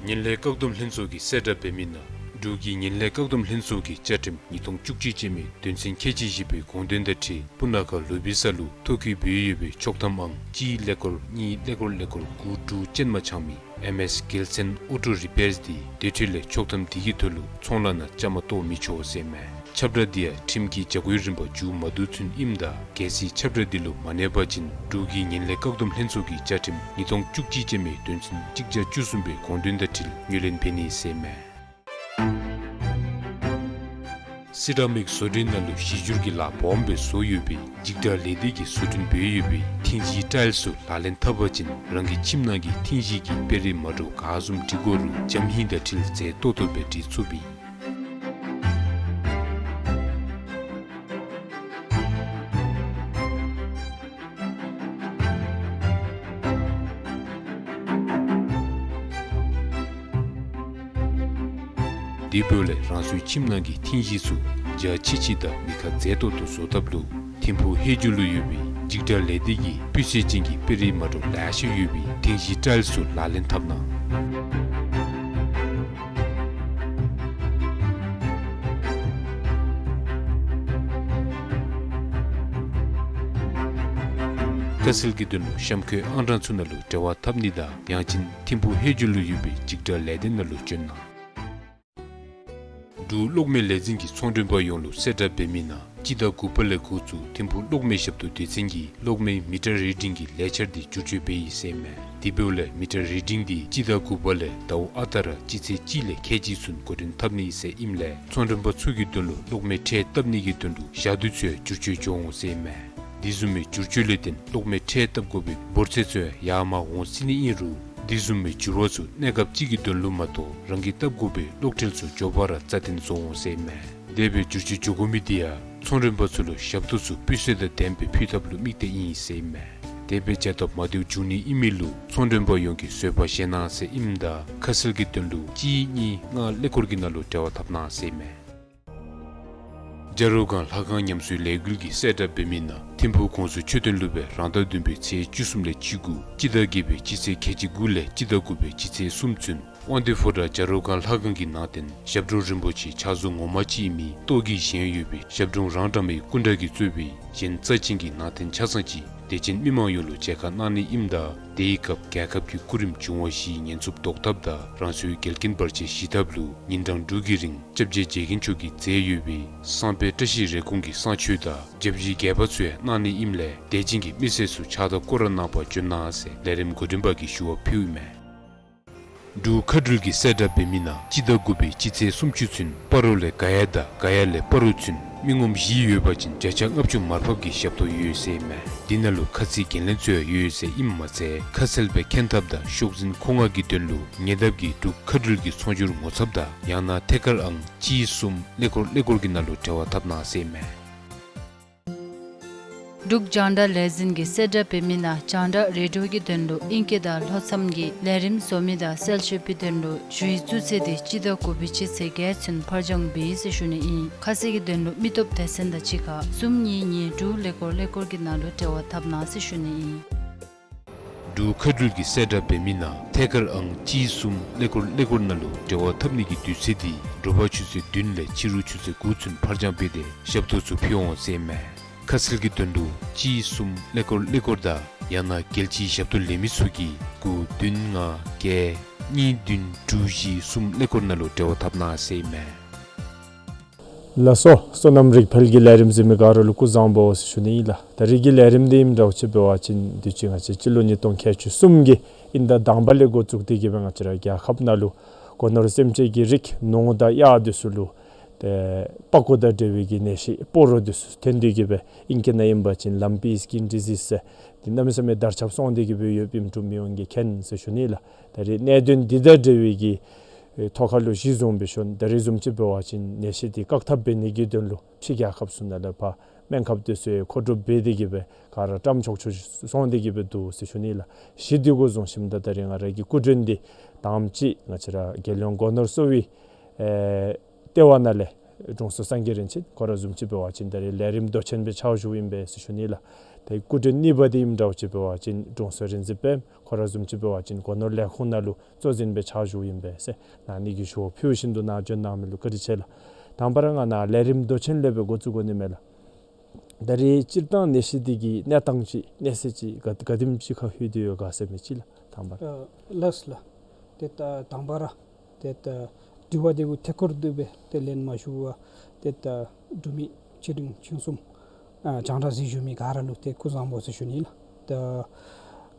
ངན་ལྷད་བཀག་སྡོམ་ལྷན་ཚོགས་ཀྱིས་གསལ་བསྒྲགས་འབད་མི་ནང་འབྲུག་གི་ངན་ལྷད་བཀག་སྡོམ་ལྷན་ཚོགས་ཀྱི་བཅའ་ཁྲིམས་ཉིས་སྟོང་བཅུ་གཅིག་ཅན་མའི་དོན་ཚན་ཁལ་གཅིག་བཞི་པའི་དགོངས་དོན་དང་འཁྲིལ་སྤུ་ན་ཁ་ལུ་བི་ས་ལུ་ཐོ་བཀོད་འབད་ཡོད་པའི་ཆོག་ཐམ་ཨང་གཅིག་ཀླད་ཀོར་གཉིས་ཀླད་ཀོར་ཀླད་ཀོར་དགུ་དྲུག་ཅན་མ་ཚང་མི་ཨེམ་ཨེསི་གེལ་སན་ཨོ་ཊོ་རི་པེརསི་འདི་དེ་འཕྲོ་ལས་ཆོག་ཐམ་འདི་གི་ཐོག་ལུ་ཚོང་ལཱ་ནང་བཅའ་མར་གཏོགས་མི་ཆོག་ཟེར་ཨིན་མས། ཁྱབ་བསྒྲགས་འདི་ཡང་ཁྲིམས་ཀྱི་བྱ་སྒོའི་རིམ་པ་མཇུག་མ་བསྡུ་ཚུན་ཨིནམ་ད་གལ་སྲིད་ཁྱབ་བསྒྲགས་འདི་ལུ་མ་གནས་པ་ཅིན་འབྲུག་གི་ངན་ལྷད་བཀག་སྡོམ་ལྷན་ཚོགས་ཀྱི་བཅའ་ཁྲིམས་ཉིས་སྟོང་བཅུ་གཅིག་ཅན་མའི་དོན་ཚན་གཅིག་བརྒྱ་བཅུ་གསུམ་པའི་དགོངས་དོན་དང་འཁྲིལ་ངོས་ལེན་འབད་ནི་ཟེར་ཨིན་མས། སི་ར་མིག་བཟོ་སྐྲུན་ནང་ལུ་གཞི་འགྱུར་གྱི་ལཱ་སྦོམ་སྦེ་བཟོ་ཡོད་པའི་འཇིགས་སྐྲག་ལས་སྡེ་གིས་བཟོ་སྐྲུན་འབད་ཡོད་པའི་ཐིང་གཞིའི་ཊའིལ་ཚུ་ལག་ལེན་འཐབ་པ་ཅིན་རང་གི་ཁྱིམ་ནང་གི་ཐིང་གཞི་གི་དཔེ་རིས་མ་འདྲཝ་ག་བཟུམ་འབྲི་དགོ་རུང་འཇམ་ཧིང་དང་འཁྲིལ་མཛེས་ཏོག་ཏོ་སྦེ་འབྲི་ཚུགསཔ་ཨིན། དེ་འབདཝ་ལས་རང་སོའི་ཁྱིམ་ནང་གི་ཐིང་གཞི་ཚུ་འཇའ་ཆི་ཆི་དང་མི་ཁ་མཛེས་ཏོག་ཏོ་བཟོ་ཐབས་ལུ་ཐིམ་ཕུག་ཧེ་ཇུ་ལུ་ཡོད་པའི་འཇིགས་སྐྲག་ལས་སྡེ་གིས་སྤུས་ཚད་ཅན་གྱི་དཔེ་རིས་མ་འདྲཝ་ལེ་ཤ་ཡོད་པའི་ཐིང་གཞིའི་ཊའིལ་ཚུ་ལག་ལེན་འཐབ་གནང་། ཁ་གསལ་གྱི་དོན་ལུ་གཤམ་འཁོད་ཨང་གྲངས་ཚུ་ནང་ལུ་འབྲེལ་བ་འཐབ་ནི་དང་ཡང་ཅིན་ཐིམ་ཕུག་ཧེ་ཇུ་ལུ་ཡོད་པའི་འཇིགས་སྐྲག་ལས་སྡེ་ནང་ལུ་བྱོན་གནང་། འབྲུག་གློག་མེ་ལས་འཛིན་གྱིས་ཚོང་མགྲོན་པ་ཡོངས་ལུ་གསལ་བསྒྲགས་འབད་མི་ནང་སྤྱི་ཟླ་དགུ་པ་ལས་འགོ་བཙུགས་ཐིམ་ཕུག་གློག་མེ་ཞབས་ཏོག་སྡེ་ཚན་གྱིས་གློག་མེའི་མི་ཊར་རི་ཌིང་གི་ལས་འཆར་འདི་བསྒྱུར་བཅོས་འབད་ཡི་ཟེར་ཨིན་མས། དེ་འབདཝ་ལས་མི་ཊར་རི་ཌིང་འདི་སྤྱི་ཟླ་དགུ་པ་ལས་ཟླཝ་ཨ་རྟག་ར་སྤྱི་ཚེས་གཅིག་ལས་ཁལ་གཅིག་ཚུན་འགོ་འདྲེན་འཐབ་ནི་ཟེར་ཨིནམ་ལས་ཚོང་མགྲོན་པ་ཚུ་གི་དོན་ལུ་གློག་མེ་ཁྲལ་བཏབ་ནི་གི་དོན་ལུ་ཞག་དུས་ཚུ་ཡང་བསྒྱུར་བཅོས་འགྱོ་འོང་ཟེར་ཨིན་མས། དེ་བཟུམ་མའི་བསྒྱུར་བཅོས་ལས་བརྟེན་གློག་མེ་ཁྲལ་བཏབ་དགོ་པའི་འབོར་ཚད་ཚུ་ཡང་ཡར་མར་འོང་སྲིད་ནི་ཨིན་རུང་དེ་བཟུམ་མའི་འགྱུར་བ་ཚུ་གནས་སྐབས་ཅིག་གི་དོན་ལུ་མ་གཏོགས་རང་གིས་བཏབ་དགོ་པའི་གློག་ཁྲལ་ཚུ་མགྱོགས་པ་ར་རྩ་བརྟན་བཟོ་འོང་ཟེར་ཨིན་མས། དེ་སྦེ་བསྒྱུར་བཅོས་འགྱོ་དགོ་མི་འདི་ཡང་ཚོང་མགྲོན་པ་ཚུ་ལུ་ཞབས་ཏོག་ཚུ་སྤུས་ཚད་དང་ལྡནམ་སྦེ་ཕུལ་ཐབས་ལུ་དམིགས་ཏེ་ཨིན་ཟེར་ཨིན་མས། དེ་སྦེ་བྱ་སྟབས་མ་བདེཝ་འབྱུང་ནི་ཨིན་མི་ལུ་ཚོང་མགྲོན་པ་ཡོངས་ཀྱིས་བཟོད་པ་བཞེས་གནང་ཟེར་ཨིནམ་ད་ཁ་གསལ་གྱི་དོན་ལུ་གཅིག་གཉིས་ལྔ་ཀླད་ཀོར་གྱི་ནང་ལུ་འབྲེལ་བ་འཐབ་གནང་ཟེར་ཨིན་མས། བྱ་རོག་སྒང་ལྷ་ཁང་ཉམས་གསོའི་ལས་འགུལ་གྱིས་གསལ་བསྒྲགས་འབད་མི་ནང་ཐིམ་ཕུག་གོང་ས་མཆོག་སྟོན་ལུ་སྦེ་རང་ཟླ་བདུན་པའི་ཚེས་བཅུ་གསུམ་ལས་བཅུ་དགུ་སྤྱི་ཟླ་བརྒྱད་པའི་སྤྱི་ཚེས་ཁལ་གཅིག་དགུ་ལས་སྤྱི་ཟླ་དགུ་པའི་སྤྱི་ཚེས་གསུམ་ཚུན་དབང་འདུས་ཕོ་བྲང་བྱ་རོག་སྒང་ལྷ་ཁང་གི་ནང་རྟེན་ཞབས་དྲུང་རིན་པོ་ཆེ་ཕྱག་བཟོ་ངོ་མ་ཅིག་ཨིན་མི་ཏོག་གི་བཞེངས་ཡོད་པའི་ཞབས་དྲུང་རང་གྲངས་མའི་སྐུ་འདྲ་གིས་གཙོས་པའི་གཞན་རྩ་ཅན་གྱི་ནང་རྟེན་ཆ་ཚང་ཅིག་དད་ཅན་མི་མང་ཡོངས་ལུ་མཇལ་ཁ་གནང་ནི་ཨིནམ་ད་དེའི་སྐབས་རྒྱལ་ཁབ་ཀྱི་སྐུ་རིམ་བྱུང་བ་བཞིའི་ཉེན་ཚབས་བཟློག་ཐབས་དང་རང་སོའི་འགལ་རྐྱེན་བར་ཆད་ཞི་ཐབས་ལུ་ཉིན་གྲངས་དྲུག་གི་རིང་སྐྱབས་རྗེ་རྗེ་མཁན་མཆོག་གིས་མཛད་ཡོད་པའི་བསངས་དཔེ་བཀྲ་ཤིས་རེ་སྐོང་གི་བསངས་མཆོད་དང་སྐྱབས་རྗེ་རྒྱས་པ་ཚུ་ཡང་གནང་ནི་ཨིནམ་ལས་དད་ཅན་གྱི་མི་སེར་ཚུ་ཕྱག་རྟགས་བསྐོར་ར་གནང་བར་འབྱོན་གནང་ཟེར་ལས་རིམ་འགོ་འདྲེན་པ་གིས་ཞུ་བ་ཕུལཝ་ཨིན་མས། འབྲུག་མཁའ་འགྲུལ་གྱིས་གསལ་བསྒྲགས་འབད་མི་ནང་སྤྱི་ཟླ་དགུ་པའི་སྤྱི་ཚེས་སུམ་ཅུ་ཚུན་སྤ་རོ་ལས་ག་ཡ་དང་ག་ཡ་ལས་སྤ་རོ་ཚུན་མི་ངོམ་བཞི་ཡོད་པ་ཅིན་བརྒྱ་ཆ་ལྔ་བཅུ་མར་ཕབ་ཀྱི་ཞབས་ཏོག་ཡོད་ཟེར་ཨིན་མས། འདི་ནང་ལུ་ཁ་ཚིག་འགན་ལེན་ཚུ་ཡང་ཡོད་ཟེར་ཨིནམ་མ་ཚད་ཁ་གསལ་སྦེ་མཁྱེན་ཐབས་དང་ཤོག་འཛིན་མཁོ་མངགས་ཀྱི་དོན་ལུ་ཉེ་འདབས་ཀྱི་འབྲུག་མཁའ་འགྲུལ་གྱི་ཚོང་སྒྱུར་ངོ་ཚབ་དང་ཡང་ན་ཐད་ཀར་ཨང་གཅིག་གསུམ་ཀླད་ཀོར་ཀླད་ཀོར་གྱི་ནང་ལུ་འབྲེལ་བ་འཐབ་གནང་ཟེར་ཨིན་མས། འབྲུག་རྒྱང་བསྒྲགས་ལས་འཛིན་གྱིས་གསལ་བསྒྲགས་འབད་མི་ནང་རྒྱང་བསྒྲགས་རེ་ཌི་ཡོ་གི་དོན་ལུ་ཨིང་སྐད་དང་ལྷོ་མཚམས་ཀྱི་ལས་རིམ་བཟོ་མི་དང་གསལ་བཤད་པའི་དོན་ལུ་ཞུ་ཡིག་བཙུགས་ཚེས་འདི་སྤྱི་ཟླ་དགུ་པའི་སྤྱི་ཚེས་བརྒྱད་ཚུན་ཕར་འགྱངས་འབད་ཡི་ཟེར་ཞུ་ནི་ཨིན། ཁ་གསལ་གྱི་དོན་ལུ་མི་སྟོབས་སྡེ་ཚན་དང་གཅིག་ཁར་གསུམ་གཉིས་གཉིས་དྲུག་ཀླད་ཀོར་ཀླད་ཀོར་གྱི་ནང་ལུ་འབྲེལ་བ་འཐབ་གནང་ཟེར་ཞུ་ནི་ཨིན། འབྲུག་མཁའ་འགྲུལ་གྱིས་གསལ་བསྒྲགས་འབད་མི་ནང་ཐད་ཀར་ཨང་གཅིག་གསུམ་ཀླད་ཀོར་ཀླད་ཀོར་ནང་ལུ་འབྲེལ་བ་འཐབ་ནི་གི་དུས་ཚོད་འདི་དྲོ་པ་ཆུ་ཚོད་བདུན་ལས་ཕྱི་རུ་ཆུ་ཚོད་དགུ་ཚུན་ཕར་འགྱངས་འབད་དེ་ཞབས་ཏོག་ཚུ་ཕུལ་འོང་ཟེར་ཨིན་མས། ཁ་གསལ་གྱི་དོན་ལུ་གཅིག་གསུམ་ཀླད་ཀོར་ཀླད་ཀོར་དང་ཡང་ན་རྒྱལ་སྤྱིའི་ཞབས་ཏོག་ལེན་མི་ཚུ་གིས་དགུ་བདུན་ལྔ་བརྒྱད་ གཉིས་བདུན་དྲུག་བཞི་གསུམ་ཀླད་ཀོར་ནང་ལུ་འབྲེལ་བ་འཐབ་གནང་ཟེར་ཨིན་མས། ལགས་སོ། སོ་ནམ་རིག་འཕེལ་གྱི་ལས་རིམ་གཟིགས་མི་ག་ར་ལུ་སྐུ་གཟུགས་བཟང་པོ་ཟེར་ཞུ་ནི་ཨིན་ལགས། ད་རིས་ཀྱི་ལས་རིམ་འདི་ཨིནམ་འདྲཝ་ཅིག་འབད་བ་ཅིན་དུས་ཅི་ང་བཅས་སྤྱི་ལོ་ཉིས་སྟོང་ཁལ་གཅིག་གསུམ་གྱི་དབྱིན་ཟླ་དང་པ་ལས་འགོ་བཙུགས་ཏེ་གི་སྦེ་ང་བཅས་ར་རྒྱལ་ཁབ་ནང་ལུ་སྒོ་ནོར་སེམས་ཅན་གྱི་རིགས་ནོར་དང་གཡག་འདི་ཚུ་ལུ་ཏེ་པགས་ཀོ་དང་འབྲེལ་བའི་གི་ནད་གཞི་སྤོ་རོ་འདི་ཚུ་ཐོན་ཏེ་གི་སྦེ་ཨིང་སྐད་ནང་ཨིན་པ་ཅིན་ལམ་པི་སི་ཀིན་ཌི་ཟིསི་ཟེར་འདི་གནམ་མེད་ས་མེད་དར་ཁྱབ་སོང་སྟེ་གི་སྦེ་ཡོདཔ་ཨིནམ་འབྲུག་མི་དབང་གིས་མཁྱེན་ཟེར་ཞུ་ནི་ལགས། ད་རིས་གནད་དོན་འདི་དང་འབྲེལ་བའི་གི་ཨེ་ཐོག་ཁ་ལུ་གཞི་བཟུང་སྦེ་ཞུ་ན་ད་རིས་བཟུམ་ཅིག་འབད་བ་ཅིན་ནད་གཞི་འདི་བཀག་ཐབས་འབད་ནི་གི་དོན་ལུ་ཕྱི་རྒྱལ་ཁབ་ཚུ་ནང་ལས་ཕར་སྨན་ཁབ་འདི་ཚུ་མཁོ་སྒྲུབ་འབད་དེ་གི་སྦེ་ག་ར་བཀྲམ་ཆོག་ཆོག་སོང་སྟེ་གི་སྦེ་འདུག་ཟེར་ཞུ་ནི་ལགས། གཞི་འདི་གུ་བཟུང་ཞིནམ་ད་ད་རིས་ང་ར་གི་སྐུ་མགྲོན་འདི་དང་པ་ཅིག་ང་བཅས་ར་རྒྱལ་ཡོངས་སྒོ་ནོར་གསོ་བའི་ཨེ་ལྟེ་བ་ནང་ལས་དྲུང་འཚོ་སངས་རྒྱས་རིན་ཆེན་ཁོ་ར་བཟུམ་ཅིག་འབད་བ་ཅིན་ད་རིས་ལས་རིམ་མདོ་ཆེན་སྦེ་ཕྱག་ཞུཝ་ཨིན་པས་ཟེར་ཞུ་ནི་ལགས། ད་སྐུ་མགྲོན་གཉིས་པ་འདི་ཨིནམ་འདྲཝ་ཅིག་འབད་བ་ཅིན་དྲུང་འཚོ་རིག་འཛིན་དཔལམོ་ཁོ་ར་བཟུམ་ཅིག་འབད་བ་ཅིན་སྒོ་ནོར་ལས་ཁུངས་ནང་ལུ་གཙོ་འཛིན་སྦེ་ཕྱག་ཞུཝ་ཨིན་པས་ཟེར་ནཱ་ནི་གི་ཞུ་བ་ཕུལ་བཞིན་དུ་ནཱ་བྱོན་གནང་མི་ལུ་བཀའ་དྲིན་ཆེ་ལགས། དང་པ་ར་ང་ནཱ་ལས་རིམ་མདོ་ཆེན་ལས་སྦེ་འགོ་བཙུགས་དགོ་ནི་མས་ལགས། ད་རིས་སྤྱིར་བཏང་ནད་གཞི་འདི་གི་གནས་སྟངས་ཅིག་གནས་ཚད་ཅིག་ག་ག་དེམ་ཅིག་ཁར་ལྷོད་དེ་ཡོད་ག་ཟེར་མི་ཅིག་ལགས་དང་པ་ར། ཨ་ལགས་ལགས། ཏེ་ད་དང་པ་ར་ཏེ་ད་དྲི་བ་འདི་གུ་ཐད་ཀར་དུ་སྦེ་ཏེ་ལན་མ་ཞུ་བར་ཏེ་ད་འབྲུག་མི་ཆེ་འབྲིང་ཆུང་གསུམ་ཨ་རྒྱང་བསྒྲགས་གཟིགས་བཞུགས་མི་ག་ར་ལུ་ཏེ་སྐུ་གཟུགས་བཟང་པོ་ཟེར་ཞུ་ནི་ལགས། ད་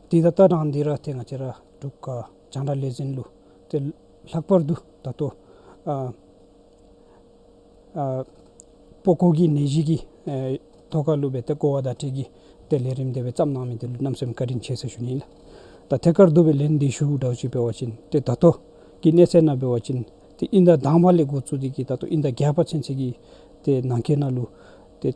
འདི་ད་ལྟོ་རང་འདི་ར་ཏེ་ང་བཅས་ར་འབྲུག་ག་རྒྱང་བསྒྲགས་ལས་འཛིན་ལུ་ཏེ་ལྷག་པར་དུ་ད་ལྟོ་ཨ་ཨ་པགས་ཀོ་གི་ནད་གཞི་གི་ཨེ་ཐོག་ཁ་ལུ་སྦེ་ཏེ་གོ་བ་བརྡ་སྤྲོད་ཀྱི་ཏེ་ལས་རིམ་འདི་སྦེ་བརྩམས་གནང་མི་འདི་ལུ་གནམ་མེད་ས་མེད་བཀའ་དྲིན་ཆེ་ཟེར་ཞུ་ནི་ལགས། ད་ཐད་ཀར་དུ་སྦེ་ལན་འདི་ཞུཝ་འདྲཝ་ཅིག་འབད་བ་ཅིན་ཏེ་ད་ལྟོ་གི་གནས་ཚད་ནང་འབད་བ་ཅིན་ཏེ་དབྱིན་ཟླ་དང་པ་ལས་འགོ་བཙུགས་ཏེ་གི་ད་ལྟོ་དབྱིན་ཟླ་བརྒྱད་པ་ཚུན་ཚོད་ཀྱི་ཏེ་ནང་འཁོད་ནང་ལུ་ཏེ་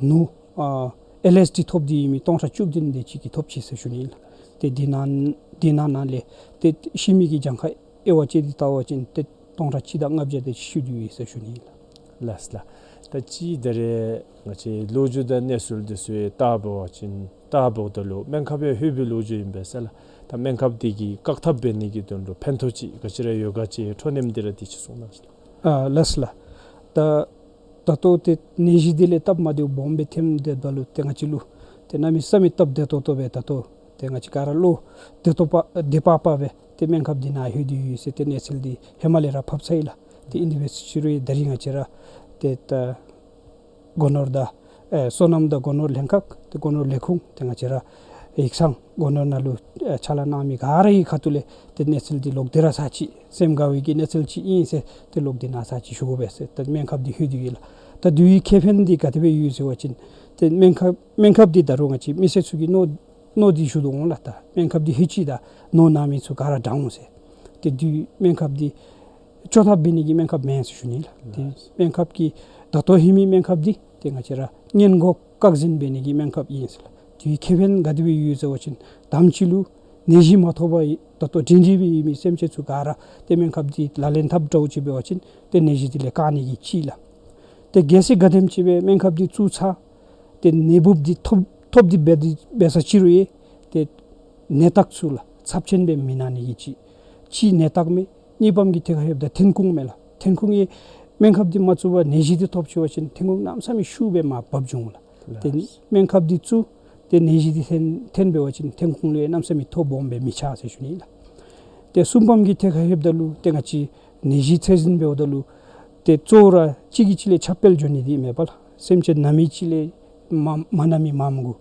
ནོར་ཨ་ཨེལ་ཨེས་ཌི་ཐོབ་སྟེ་ཡོད་མི་སྟོང་ཕྲག་བཅུ་བདུན་དེ་ཅིག་གིས་ཐོབ་ཅི་ཟེར་ཞུ་ནི་ལགས། ཏེ་འདི་ནང་འདི་ནང་ནང་ལས་ཏེ་ཤི་མི་གི་གྱངས་ཁ་དབྱེ་བ་དཔྱད་དེ་བལྟ་བ་ཅིན་ཏེ་སྟོང་ཕྲག་གཅིག་དང་ལྔ་བརྒྱ་དེ་ཅིག་ཤི་སྟེ་ཡོད་ཟེར་ཞུ་ནི་ལགས། ལགས་ལགས། ད་ཅི་ད་རིས་ང་བཅས་ལོ་རྒྱུས་དང་གནས་ཚུལ་འདི་ཚུ་བལྟ་འབད་བ་ཅིན་བལྟ་འབདཝ་ད་ལུ་སྨན་ཁབ་ཡང་ལྷོད་པའི་ལོ་རྒྱུས་ཨིན་པས་ཟེར་ལགས། ད་སྨན་ཁབ་འདི་གིས་བཀག་ཐབས་འབད་ནི་གི་དོན་ལུ་ཕན་ཐོགས་ཅིག་ག་ཅི་ར་ཡོད་ག་ཅིག་འཕྲོ་མཐུད་དེ་ར་དེ་ཅིག་གསུང་གནང་ཟེར། ཨ་ལགས་ལགས། ད་ད་ལྟོ་ཏེ་ནད་གཞི་འདི་ལས་སྟབས་མ་བདེཝ་སྦོམ་སྦེ་ཐོནམ་ད་ལུ་ཏེ་ང་བཅས་ལུ་ཏེ་གནམ་མེད་ས་མེད་སྟབས་བདེ་ཏོག་ཏོ་སྦེ་ད་ལྟོ་ཏེ་ང་བཅས་ག་ར་བློ་བདེ་ཏོག་པ་བདེ་བག་ཕེབས་སྦེ་ཏེ་སྨན་ཁབ་འདི་ནཱ་ལྷོད་དེ་ཡོད་ཟེར་ཏེ་གནས་ཚུལ་འདི་ཧེ་མ་ལས་ར་ཕབ་ཚར་ཡི་ལགས། ཏེ་ཨིན་དེ་སྦེ་ཟེར་རུང་ད་རིས་ང་བཅས་ར་ཏེ་ད་སྒོ་ནོར་དང་ཨེ་སོ་ནམ་དང་སྒོ་ནོར་ལྷན་ཁག་ཏེ་སྒོ་ནོར་ལས་ཁུངས་ཏེ་ང་བཅས་ར་ཡིག་ཚང་སྒོ་ནོར་ནང་ལུ་ཨེ་ཕྱག་ལཱ་གནང་མི་ག་ར་གི་ཁ་ཐུག་ལས་ཏེ་གནས་ཚུལ་འདི་ལོག་སྟེ་ར་ཚར་ཅིག་སེམས་དགའ་བའི་གི་གནས་ཚུལ་ཅིག་ཨིན་ཟེར་ཏེ་ལོག་སྟེ་ནཱ་ཚར་ཅིག་ཞུ་དགོ་པས་ཟེར། ཏེ་སྨན་ཁབ་འདི་ལྷོད་དེ་ཡོད་ལགས། ད་དེ་གི་ཁེ་ཕན་འདི་ག་དེ་སྦེ་ཡོད་ཟེར་བ་ཅིན་ཏེ་སྨན་ཁབ་སྨན་ཁབ་འདི་ད་རུང་ང་བཅས་མི་སེར་ཚུ་གིས་མནོ་མནོ་སྟེ་བཞུགས་དོ་འོང་ལགས། ད་སྨན་ཁབ་འདི་ལྷོད་ཅི་ད་ནོར་གནང་མི་ཚུ་ག་ར་དྲག་འོང་ཟེར། ཏེ་དེ་སྨན་ཁབ་འདི་བཅོ་ཐབས་འབད་ནི་གི་སྨན་ཁབ་མེན་ཟེར་ཞུ་ནི་ལགས། ཏེ་སྨན་ཁབ་ཀྱི་ད་ལྟོ་ལྷོད་མི་སྨན་ཁབ་འདི་ཏེ་ང་བཅས་ར་སྔོན་འགོག་བཀག་འཛིན་འབད་ནི་གི་སྨན་ཁབ་ཨིན་ཟེར་ལགས། དེ་གི་ཁེ་ཕན་ག་དེ་སྦེ་ཡོད་ཟེར་བ་ཅིན་དང་པ་ཅིག་ལུ་ནད་གཞི་མ་ཐོབ་པར་ད་ལྟོ་འདྲེན་འདྲེན་སྦེ་ཡོད་མི་སེམས་ཅན་ཚུ་ག་ར་ཏེ་སྨན་ཁབ་འདི་ལག་ལེན་འཐབ་འདྲཝ་ཅིག་འབད་བ་ཅིན་ཏེ་ནད་གཞི་འདི་ལས་བཀག་ནི་གི་ཅིག་ལགས། ཏེ་གལ་སྲིད་ག་དེམ་ཅིག་སྦེ་སྨན་ཁབ་འདི་བཙུགས་ཚར་ཏེ་ནད་འབུབ་འདི་ཐོབ་ཐོབ་སྟེ་འབད་དེ་འབད་ས་ཅིག་རུང་ཡང་ཏེ་ནད་རྟགས་ཚུ་ལགས་ཚབས་ཆེན་སྦེ་མི་སྣང་ནི་གི་ཅིག་ཅིག་ནད་རྟགས་མས། གཉིས་པམ་གི་ཐད་ཁར་ལྷོདཔ་ད་ཐོན་ཁུངས་མས་ལགས། ཐོན་ཁུངས་ཡང་སྨན་ཁབ་འདི་མ་བཙུགས་པར་ནད་གཞི་འདི་ཐོབ་ཅི་བ་ཅིན་ཐོན་ཁུངས་གནམ་མེད་ས་མེད་ཤུགས་སྦེ་མར་བབས་འགྱོ་འོང་ལགས། ཏེ་ལགས། སྨན་ཁབ་འདི་བཙུགས་ཏེ་ནད་གཞི་འདི་ཐོན་ཐོན་འབད་བ་ཅིན་ཐོན་ཁུངས་ལུ་ཡང་གནམ་མེད་ས་མེད་ཐོ་སྦོམ་སྦེ་མི་ཆགས་ཟེར་ཞུ་ནི་ལགས། ཏེ་གསུམ་པམ་གི་ཐད་ཁར་ལྷོདཔ་ད་ལུ་ཏེ་ང་བཅས་ནད་གཞི་ཚད་འཛིན་འབདཝ་ད་ལུ་ཏེ་གཙོ་བོ་ར་གཅིག་གིས་གཅིག་ལས་ཁྱབ་སྤེལ་འགྱོ་ནི་འདི་མས་པ་ལགས། སེམས་ཅན་ན་མི་གཅིག་ལས་མ་མ་ན་མི་མངམ་གུ་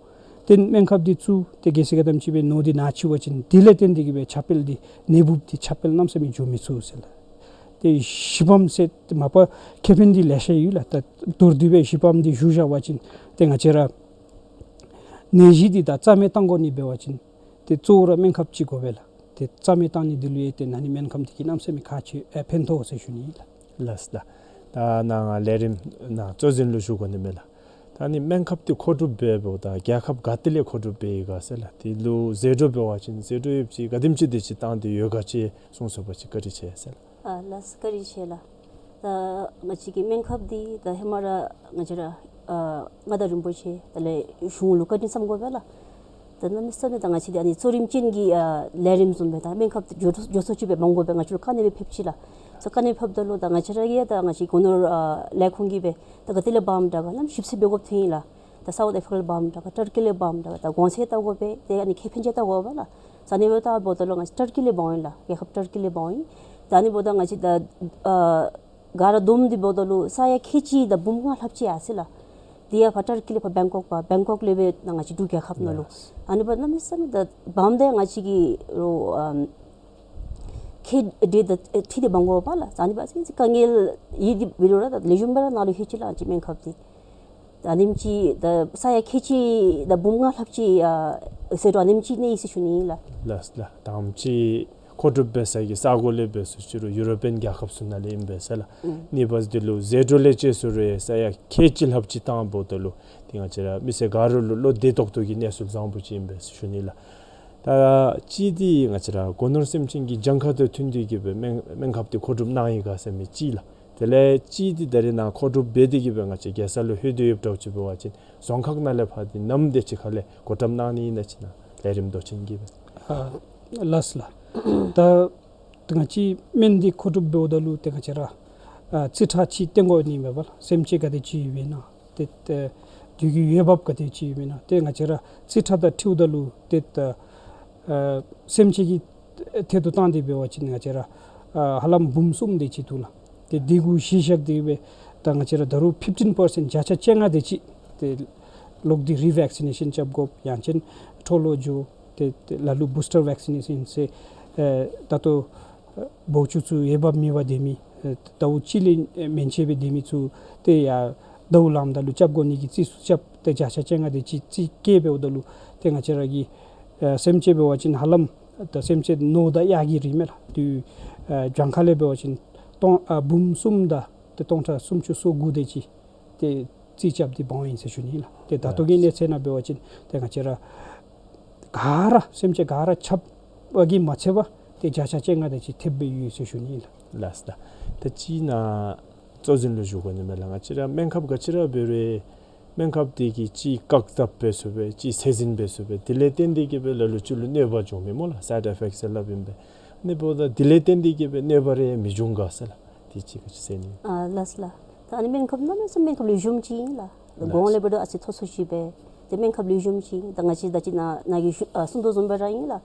ཏེ་སྨན་ཁབ་འདི་བཙུགས་ཏེ་གལ་སྲིད་ག་དེམ་ཅིག་སྦེ་ནོར་འདི་ན་ཅི་བ་ཅིན་དེ་ལས་བརྟེན་ཏེ་གི་སྦེ་ཁྱབ་སྤེལ་འདི་ནད་འབུབ་འདི་ཁྱབ་སྤེལ་གནམ་མེད་ས་མེད་འགྱོ་མི་ཚུགས་ཟེར་ལགས། ཏེ་བཞི་པམ་ཟེར་མ་པ་ཁེ་ཕན་འདི་ལེ་ཤ་ཡོད་ལགས། ད་མདོར་བསྡུས་སྦེ་བཞི་པམ་འདི་ཞུ་བཞག་པ་ཅིན་ཏེ་ང་བཅས་ར་ནད་གཞི་འདི་ད་རྩ་མེད་བཏང་དགོ་ནི་འབད་བ་ཅིན་ཏེ་གཙོ་བོ་ར་སྨན་ཁབ་ཅིག་དགོ་པས་ལགས། ཏེ་རྩ་མེད་བཏང་ནི་འདི་ལུ་ཡང་ཏེ་ན་ནི་སྨན་ཁབ་འདི་གིས་གནམ་མེད་ས་མེད་ཁག་ཆེ་ཨེ་ཕན་ཐོགས་ཟེར་ཞུ་ནི་ལགས། ལགས་ལགས། ད་ནཱ་ང་ལས་རིམ་ནང་གཙོ་འཛིན་ལུ་ཞུ་དགོ་ནི་མས་ལགས། ད་ནི་སྨན་ཁབ་འདི་མཁོ་སྒྲུབ་འབད་འབདཝ་ད་རྒྱལ་ཁབ་ག་ཏེ་ལས་མཁོ་སྒྲུབ་འབད་ཡི་ག་ཟེར་ལགས། དེ་ལུ་ཟད་འགྲོ་འབད་བ་ཅིན་ཟད་འགྲོ་ཡོདཔ་ཅིག་ག་དེམ་ཅིག་དེ་ཅིག་བཏང་སྟེ་ཡོད་ག་ཅིག་གསུང་ཚུགས་པ་ཅིན་བཀའ་དྲིན་ཆེ་ཟེར་ལགས། ཨ་ལགས་བཀའ་དྲིན་ཆེ་ལགས། ད་ང་བཅས་ཀྱི་སྨན་ཁབ་འདི་ད་ཧེ་མ་ར་ང་བཅས་ར་ཨ་མངའ་བདག་རིན་པོ་ཆེ་དེ་ལས་གཞུང་ལུ་བཀའ་དྲིན་བསམ་དགོ་པས་ལགས། ད་གནམ་མེད་ས་མེད་ད་ང་བཅས་འདི་ཨ་ནི་གཙོ་རིམ་ཅན་གྱི་ཨ་ལས་རིམ་བཟུམ་སྦེ་ད་སྨན་ཁབ་འདི་འགྱོ་འགྱོ་ཚུགས་ཅིག་སྦེ་མ་དགོ་པས་ང་བཅས་ལུ་བཀའ་གནང་སྦེ་ཕེབས་ཅི་ལགས། སོ་བཀའ་གནང་ཕེབསཔ་ད་ལུ་ད་ང་བཅས་ར་གིས་ད་ང་བཅས་སྒོ་ནོར་ཨ་ལས་ཁུངས་ཀྱིས་སྦེ་ད་ག་ཏེ་ལས་འབག་འམ་དྲག་ག་ནམ་ཞིབ་འཚོལ་འབད་དགོཔ་ཐོན་ཡི་ལགས། ད་སའུཐ་ཨ་ཕི་རི་ཀ་ལས་འབག་འམ་དྲག་ག་ཊར་ཀི་ལས་འབག་འམ་དྲག་ག་ད་གོང་ཚད་བལྟ་དགོ་པས། ཏེ་ཨ་ནི་ཁེ་ཕན་ཅིག་བལྟ་དགོ་པས་ལགས། ཨ་ནི་འབདཝ་ད་འབདཝ་ད་ལུ་ང་བཅས་ཊར་ཀི་ལས་འབག་འོང་ལགས། རྒྱལ་ཁབ་ཊར་ཀི་ལས་འབག་འོང་། ད་ཨ་ནི་འབདཝ་ད་ང་བཅས་ད་ཨ་ག་ར་བསྡོམས་ཏེ་འབདཝ་ད་ལུ་ས་ཡ་ཁལ་གཅིག་དང་འབུམ་ལྔ་ལྷགཔ་ཅིག་ཡར་སོ་ཡི་ལགས། དེ་ཡང་ཕར་ཊར་ཀི་ལས་ཕར་བེང་ཀོག་འབག། བེང་ཀོག་ལས་སྦེ་ད་ང་བཅས་འབྲུག་རྒྱལ་ཁབ་ནང་ལུ། ལགས། ཨ་ནི་འབདཝ་ད་གནམ་མེད་ས་མེད་ད་འབག་མི་འདི་ང་བཅས་ཀྱིས་རོགས་ཨམ་ཁེ་འདི་ད་ཨེ་ཁྲི་འདི་འབག་དགོ་པས་ལགས། ཨ་ནི་འབདཝ་ད་དཀའ་ངལ་ཡོད་དེ་འབད་རུང་ར་ད་ལེགས་ཤོམ་སྦེ་ར་ནཱ་ལུ་ལྷོད་ཅི་ལགས། ང་བཅས་སྨན་ཁབ་འདི་ད་ཨ་ནེམ་ཅིག་ད་ས་ཡ་ཁལ་གཅིག་དང་འབུམ་ལྔ་ལྷགཔ་ཅིག་ཨ་ཟེར་རུང་ཨ་ནེམ་ཅིག་གནས་ཡི་ཟེར་ཞུ་ནི་ཨིན་ལགས། ལགས་ལགས། ད་ཨ་ནེམ་ཅིག་མཁོ་སྒྲུབ་འབད་ས་གི་ས་གོ་ལས་འབད་ཟེར་ཞུ་རུང་ཡུ་རོ་པིའན་རྒྱལ་ཁབ་ཚུ་ནང་ལས་ཨིན་པས་ཟེར་ལགས། ཨུམ། ཨ་ནི་འབདཝ་ད་འདི་ལུ་ཟད་འགྲོ་ལས་བཅད་སོང་རུང་ཡང་ས་ཡ་ཁལ་གཅིག་ལྷགཔ་ཅིག་བཏང་འབདཝ་ད་ལུ་ཏེ་ང་བཅས་ར་མི་སེར་ག་ར་ལུ་བློ་བདེ་ཏོག་ཏོ་གི་གནས་ཚུལ་བཟང་པོ་ཅིག་ཨིན་པས་ཟེར་ཞུ་ནི་ལགས། ད་ཅི་འདི་ང་བཅས་ར་སྒོ་ནོར་སེམས་ཅན་གྱི་གྱངས་ཁ་དང་བསྟུན་ཏེ་གི་སྦེ་སྨན་སྨན་ཁབ་འདི་མཁོ་སྒྲུབ་གནང་ཡི་ག་ཟེར་མི་ཅིག་ལགས། དེ་ལས་ཅི་འདི་ད་རེས་ནཱ་མཁོ་སྒྲུབ་འབད་དེ་གི་སྦེ་ང་བཅས་རྒྱལ་ས་ལུ་ལྷོད་དེ་ཡོདཔ་འདྲཝ་ཅིག་འབད་བ་ཅིན་རྫོང་ཁག་ནང་ལས་ཕར་འདི་ནམ་དེ་ཅིག་ཁ་ལས་གོ་ཁྲབ་གནང་ནི་ཨིན་ན་ཅིག་ནཱ་ལས་རིམ་མདོ་ཅན་གྱི་སྦེ། ཨ་ལགས་ལགས། ད་ད་ང་བཅས་སྨན་འདི་མཁོ་སྒྲུབ་འབདཝ་ད་ལུ་ཏེ་ང་བཅས་ར་ཨ་རྩིས་ཁྲ་ཅིག་སྟོན་དགོ་ནི་མས་པ་ལགས། སེམས་ཅན་ག་དེ་ཅིག་ཡོདཔ་ཨིན་ན། ཏེ་ཏེ་དེ་གི་འོས་འབབ་ག་དེ་ཅིག་ཡོདཔ་ཨིན་ན། ཏེ་ང་བཅས་ར་རྩིས་ཁྲ་དང་འཁྲིལཝ་ད་ལུ་ཏེ་ད་ཨ་སེམས་ཅན་གྱི་ཐད་དུ་བཏང་སྟེ་འབད་བ་ཅིན་ང་བཅས་ར་ཨ་ཧ་ལམ་འབུམ་གསུམ་དེ་ཅིག་འདུག་ལགས། ཏེ་དེ་གུ་གཞི་བཞག་སྟེ་སྦེ་ད་ང་བཅས་ར་ད་རུང་ཕིཕ་ཊིན་པར་སེནཊ་བརྒྱ་ཆ་བཅོ་ལྔ་དེ་ཅིག་ཏེ་ལོག་སྟེ་རི་ཝེག་སི་ནེ་ཤཱན་རྐྱབ་དགོཔ་ཡང་ཅིན་འཕྲོ་བརླག་འགྱོ་ཏེ་ཏེ་ལ་ལུ་བུ་སི་ཊར་ཝེག་སི་ནེ་ཤཱན་ཟེར་ཨེ་ད་ལྟོ་ཨེ་བོའུ་ཅུ་ཚུ་འོས་འབབ་མེད་པར་སྡོད་མི་ཨེ་ཟླཝ་གཅིག་ལས་ཨེ་མན་ཆད་སྦེ་སྡོད་མི་ཚུ་ཏེ་ཡར་ཟླཝ་ལངམ་ད་ལུ་རྐྱབ་དགོ་ནི་གི་རྩིས་སུ་རྐྱབ་སྟེ་བརྒྱ་ཆ་བཅོ་ལྔ་དེ་ཅིག་རྩིས་བཀལ་འབདཝ་ད་ལུ་ཏེ་ང་བཅས་ར་གི་ཨེ་སེམས་ཅན་འབད་བ་ཅིན་ཧ་ལམ་ད་སེམས་ཅན་ནོར་དང་གཡག་གི་རིགས་མས་ལགས། དེ་ཨེ་གྱངས་ཁ་ལས་འབད་བ་ཅིན་སྟོང་ཨ་འབུམ་གསུམ་དང་ཏེ་སྟོང་ཕྲག་སུམ་ཅུ་སོ་དགུ་དེ་ཅིག་ཏེ་རྩིས་རྐྱབ་སྟེ་འབག་འོང་ཡི་ཟེར་ཞུ་ནི་ལགས། ཏེ་ད་ལྟོ་གི་གནས་ཚད་ནང་འབད་བ་ཅིན་ཏེ་ང་བཅས་ར་ག་ར་སེམས་ཅན་ག་ར་ཁྱབ་པ་གིས་མ་ཚད་པར་ཏེ་བརྒྱ་ཆ་བཅོ་ལྔ་དེ་ཅིག་ཐེབས་སྦེ་ཡོད་ཟེར་ཞུ་ནི་ལགས། ལགས་ལགས། ད་ཅི་ནཱ་གཙོ་འཛིན་ལུ་ཞུ་དགོ་ནི་མས་ལགས། ང་བཅས་ར་སྨན་ཁབ་ག་ཅི་ར་འབད་རུང་སྨན་ཁབ་འདི་གིས་ཅིག་བཀག་ཐབས་འབད་ཚུགས་པས། ཅིག་ཚད་འཛིན་འབད་ཚུགས་པས། དེ་ལས་བརྟེན་ཏེ་གི་སྦེ་ལ་ལུ་ཅིག་ལུ་གནོད་པ་འབྱུངམ་མས་སྨོ་ལགས། སའིཌ་ཨི་ཕེཀཊ་ཟེར་སླབ་ཨིན་པས། ཨ་ནི་འབདཝ་ད་དེ་ལས་བརྟེན་ཏེ་གི་སྦེ་གནོད་པ་རེ་མི་འབྱུང་ག་ཟེར་ལགས། དེ་ཅིག་ག་ཅི་ཟེར་ནི། ཨ་ལགས་ལགས། ད་ཨ་ནི་སྨན་ཁབ་གནམ་མེད་ས་མེད་སྨན་ཁབ་ལེགས་ཤོམ་ཅིག་ཨིན་ལགས། ལགས། གོང་ལས་འབད་རུང་ཨ་ཙི་མཐོ་སུ་ཅིག་སྦེ་ཏེ་སྨན་ཁབ་ལེགས་ཤོམ་ཅིག་ཨིན། ད་ང་བཅས་ད་ཅི་ནཱ་ནཱ་གིས་ཞུ་ཨ་གསུང་དོ་བཟུམ་སྦེ་ར་ཨིན་ལགས།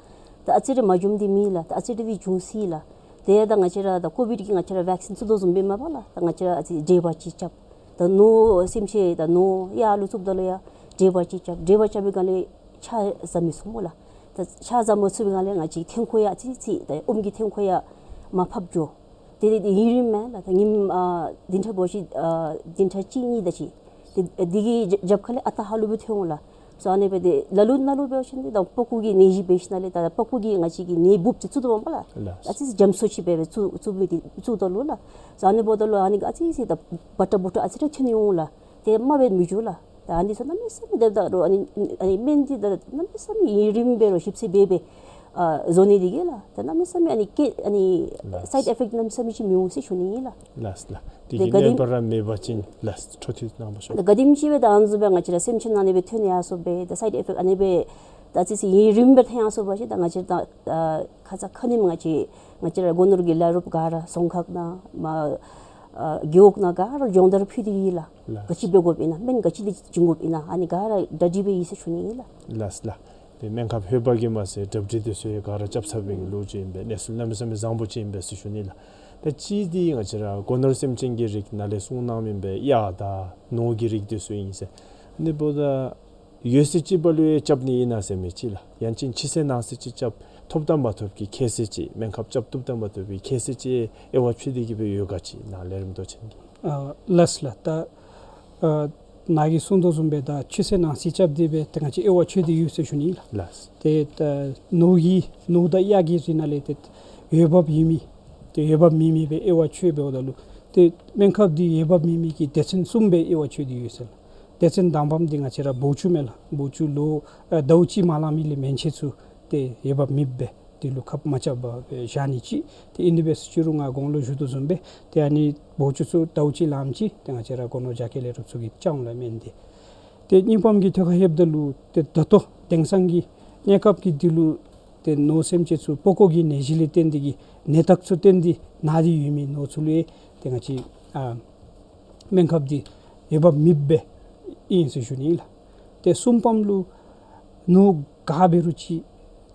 ད་ཨ་ཙི་རེ་མ་འབྱུངམ་འདི་མེད་ལགས། ད་ཨ་ཙི་རེ་འདི་འབྱུང་སྲིད་ལགས། ཏེ་ད་ང་བཅས་ར་ད་ཀོ་བིཌ་ཀྱི་ང་བཅས་ར་ཝེཀ་སིན་བཙུགས་དོ་བཟུམ་སྦེ་མས་པ་ལགས། ད་ང་བཅས་ར་ཨ་ཙི་འདྲེས་པ་ཅིག་རྐྱབ། ད་ནོར་སེམས་ཅན་ད་ནོར་གཡག་ལུ་བཙུགསཔ་ད་ལུ་ཡང་འདྲེས་པ་ཅིག་རྐྱབ། འདྲེས་པ་རྐྱབ་པའི་སྒང་ལས་ཆ་བཞག་མི་ཚུགས་སྨོ་ལགས། ད་ཆ་བཞག་མ་ཚུགས་པའི་སྒང་ལས་ང་བཅས་ཐོན་ཁུངས་ཡང་ཨ་ཙི་ཅིག་ད་ཨོམ་གྱི་ཐོན་ཁུངས་ཡང་མར་ཕབ་འགྱོ། དེ་དེ་དེ་ཡུན་རིངམོ་མས་ལགས། ད་ཉིནམ་ཨ་བདུན་ཕྲག་འབད་བ་ཅིན་ཨ་བདུན་ཕྲག་གཅིག་གཉིས་དེ་ཅིག་དེ་དེ་གི་རྒྱབ་ཁ་ལས་ཨ་རྟག་ཧ་ལུགས་སྦེ་ཐོན་འོང་ལགས། སོ་ཨ་ནི་སྦེ་དེ་ལ་ལུ་ནཱ་ལུ་འབད་བ་ཅིན་དེ་ད་པགས་ཀོ་གི་ནད་གཞི་འབད་ཞིནམ་ལས་ད་པགས་ཀོ་གི་ང་བཅས་ཀྱིས་ནད་འབུཔ་དེ་བཙུགས་དོ་འོང་པ་ལགས། ལགས། ཨ་ཙི་ཙི་འཇམ་སུ་ཅིག་སྦེ་སྦེ་བཙུགས་བཙུགས་སྦེ་དེ་བཙུགས་དོ་ལོ་ལགས། སོ་ཨ་ནི་འབདཝ་ད་ལུ་ཨ་ནི་ག་ཨ་ཙི་ཙི་ད་བ་ཏྲ་བུ་ཏྲ་ཨ་ཙི་རེ་ཐོན་འོང་ལགས། དེ་མ་འབད་མི་འགྱོ་ལགས། ད་ཨ་ནི་ཚུ་གནམ་མེད་ས་མེད་དེ་ད་རུང་ཨ་ནི་ཨ་ནི་སྨན་འདི་ད་གནམ་མེད་ས་མེད་ཡུན་རིངམོ་སྦེ་རོགས་ཞིབ་འཚོལ་འབད་སྦེ་ཨ་བཟོ་ནི་འདི་གིས་ལགས། ད་གནམ་མེད་ས་མེད་ཨ་ནི་ཀེ་ཨ་ནི་ལགས། སའིཌ་ཨི་ཕེཀཊ་གནམ་མེད་ས་མེད་ཅིག་མི་འོང་ཟེར་ཞུ་ནི་ཨིན་ལགས། ལགས་ལགས། དེ་དེ་གི་ག་དེམ་གནོད་པ་ར་མེད་པ་ཅིན་ལགས། འཕྲོ་མཐུད་གནང་བ་ཤོག། ད་ག་དེམ་ཅིག་སྦེ་ད་ཨ་ནི་ཚུ་སྦེ་ང་བཅས་ར་སེམས་ཅན་ནང་ལས་སྦེ་ཐོན་ཡར་སོང་སྦེ་ད་སའིཌ་ཨི་ཕེཀཊ་ཨ་ནི་སྦེ་ད་ཨ་ཙི་ཙི་ཡུན་རིངམོ་སྦེ་ཐོན་ཡར་སོང་པ་ཅིན་ད་ང་བཅས་ད་ཨ་ཁ་ཙ་ཁ་ཉིནམ་ང་བཅས་ང་བཅས་ར་སྒོ་ནོར་གྱི་ལས་རོགསཔ་ག་ར་རྫོང་ཁག་ནང་མར་ཨ་རྒེད་འོག་ནང་ག་ར་སྦྱོང་བརྡར་ཕུལ་ཏེ་ཡོད་ལགས། ལགས། ག་ཅི་འབད་དགོཔ་ཨིན་ན་སྨན་ག་ཅི་འདི་བྱིན་དགོཔ་ཨིན་ན་ཨ་ནི་ག་ར་གྲ་སྒྲིག་འབད་ཡི་ཟེར་ཞུ་ནི་ཨིན་ལགས། ལགས་ལགས། དེ་སྨན་ཁབ་ཧོད་པ་གིས་མ་ཚད་གྲ་སྒྲིག་འདི་ཚུ་ཡང་ག་ར་རྐྱབ་ཚར་བའི་གི་ལོ་རྒྱུས་ཨིན་པས། གནས་ཚུལ་གནམ་མེད་ས་མེད་བཟང་པོ་ཅིག་ཨིན་པས་ཟེར་ཞུ་ནི་ལགས། ད་ཅི་འདི་ང་བཅས་ར་སྒོ་ནོར་སེམས་ཅན་གྱི་རིགས་ནཱ་ལས་གསུངས་གནངམ་ཨིན་པས། གཡག་དང་ནོར་གྱི་རིགས་འདི་ཚུ་ཨིན་ཟེར། ཨ་ནི་འབདཝ་ད་ཡོད་ཚད་ཅིག་འབད་ལུ་ཡང་རྐྱབ་ནི་ཨིན་ན་ཟེར་མི་ཅིག་ལགས། ཡང་ཅིན་ཕྱི་ཚེས་ནང་གསེས་ཅིག་རྐྱབ་ཐོབ་དང་མ་ཐོབ་ཀྱི་ཁྱད་གསད་ཅིག་སྨན་ཁབ་རྐྱབ་ཐོབ་དང་མ་ཐོབ་ཀྱི་ཁྱད་གསད་ཅིག་དབྱེ་བ་ཕྱེ་སྟེ་གི་སྦེ་ཡོད་ག་ཅིག་ནཱ་ལས་རིམ་མདོ་ཅན་གྱིས། ཨ་ལགས་ལགས། ད་ཨ་ནཱ་གིས་གསུངས་དོ་བཟུམ་སྦེ་ད་ཕྱི་ཚེས་ནང་གསེས་རྐྱབ་སྟེ་སྦེ་ད་ང་བཅས་དབྱེ་བ་ཕྱེ་སྟེ་ཡོད་ཟེར་ཞུ་ནི་ལགས། ལགས། ཏེ་ད་ནོར་གྱི་ནོར་དང་གཡག་གི་རིགས་ནང་ལས་ཏེ་འོས་འབབ་ཡོད་མི་ཏེ་འོས་འབབ་མེད་མི་སྦེ་དབྱེ་བ་ཕྱེ་འབདཝ་ད་ལུ་ཏེ་སྨན་ཁབ་འདི་འོས་འབབ་མེད་མི་གི་སྡེ་ཚན་གསུམ་སྦེ་དབྱེ་བ་ཕྱེ་སྟེ་ཡོད་ཟེར་ལགས། སྡེ་ཚན་དང་པམ་འདི་ང་བཅས་ར་བོའུ་ཅུ་མས་ལགས། བོའུ་ཅུ་ལོ་ཨ་ཟླཝ་གཅིག་མ་ལང་མི་ལས་མན་ཆད་ཚུ་ཏེ་འོས་འབབ་མེདཔ་སྦེ་དེ་ལུ་ཁབ་མ་རྐྱབ་པར་སྦེ་བཞག་ནི་ཅིག། ཏེ་ཨིན་དེ་སྦེ་ཟེར་ཞུ་རུང་ང་གོང་ལུ་ཞུ་དོ་བཟུམ་སྦེ་ཏེ་ཨ་ནི་བོའུ་ཅུ་ཚུ་ཟླཝ་གཅིག་ལངམ་ཅིག་ཏེ་ང་བཅས་ར་སྒོ་ནོར་རྒྱ་སྐྱེད་ལས་རོགསཔ་ཚུ་གིས་བཅག་འོང་ལགས་སྨན་འདི། ཏེ་གཉིས་པམ་གྱི་ཐད་ཁར་ལྷོདཔ་ད་ལུ་ཏེ་ད་ལྟོ་དེང་སང་གི་གནས་སྐབས་ཀྱི་འདི་ལུ་ཏེ་ནོར་སེམས་ཅན་ཚུ་པགས་ཀོ་གི་ནད་གཞི་ལས་བརྟེན་ཏེ་གི་ནད་རྟགས་ཚུ་བསྟན་ཏེ་ན་སྟེ་ཡོད་མི་ནོར་ཚུ་ལུ་ཡང་ཏེ་ང་བཅས་ཨ་སྨན་ཁབ་འདི་འོས་འབབ་མེདཔ་སྦེ་ཨིན་ཟེར་ཞུ་ནི་ལགས། ཏེ་གསུམ་པམ་ལུ་ནོར་ག་འབད་རུང་ཅིག་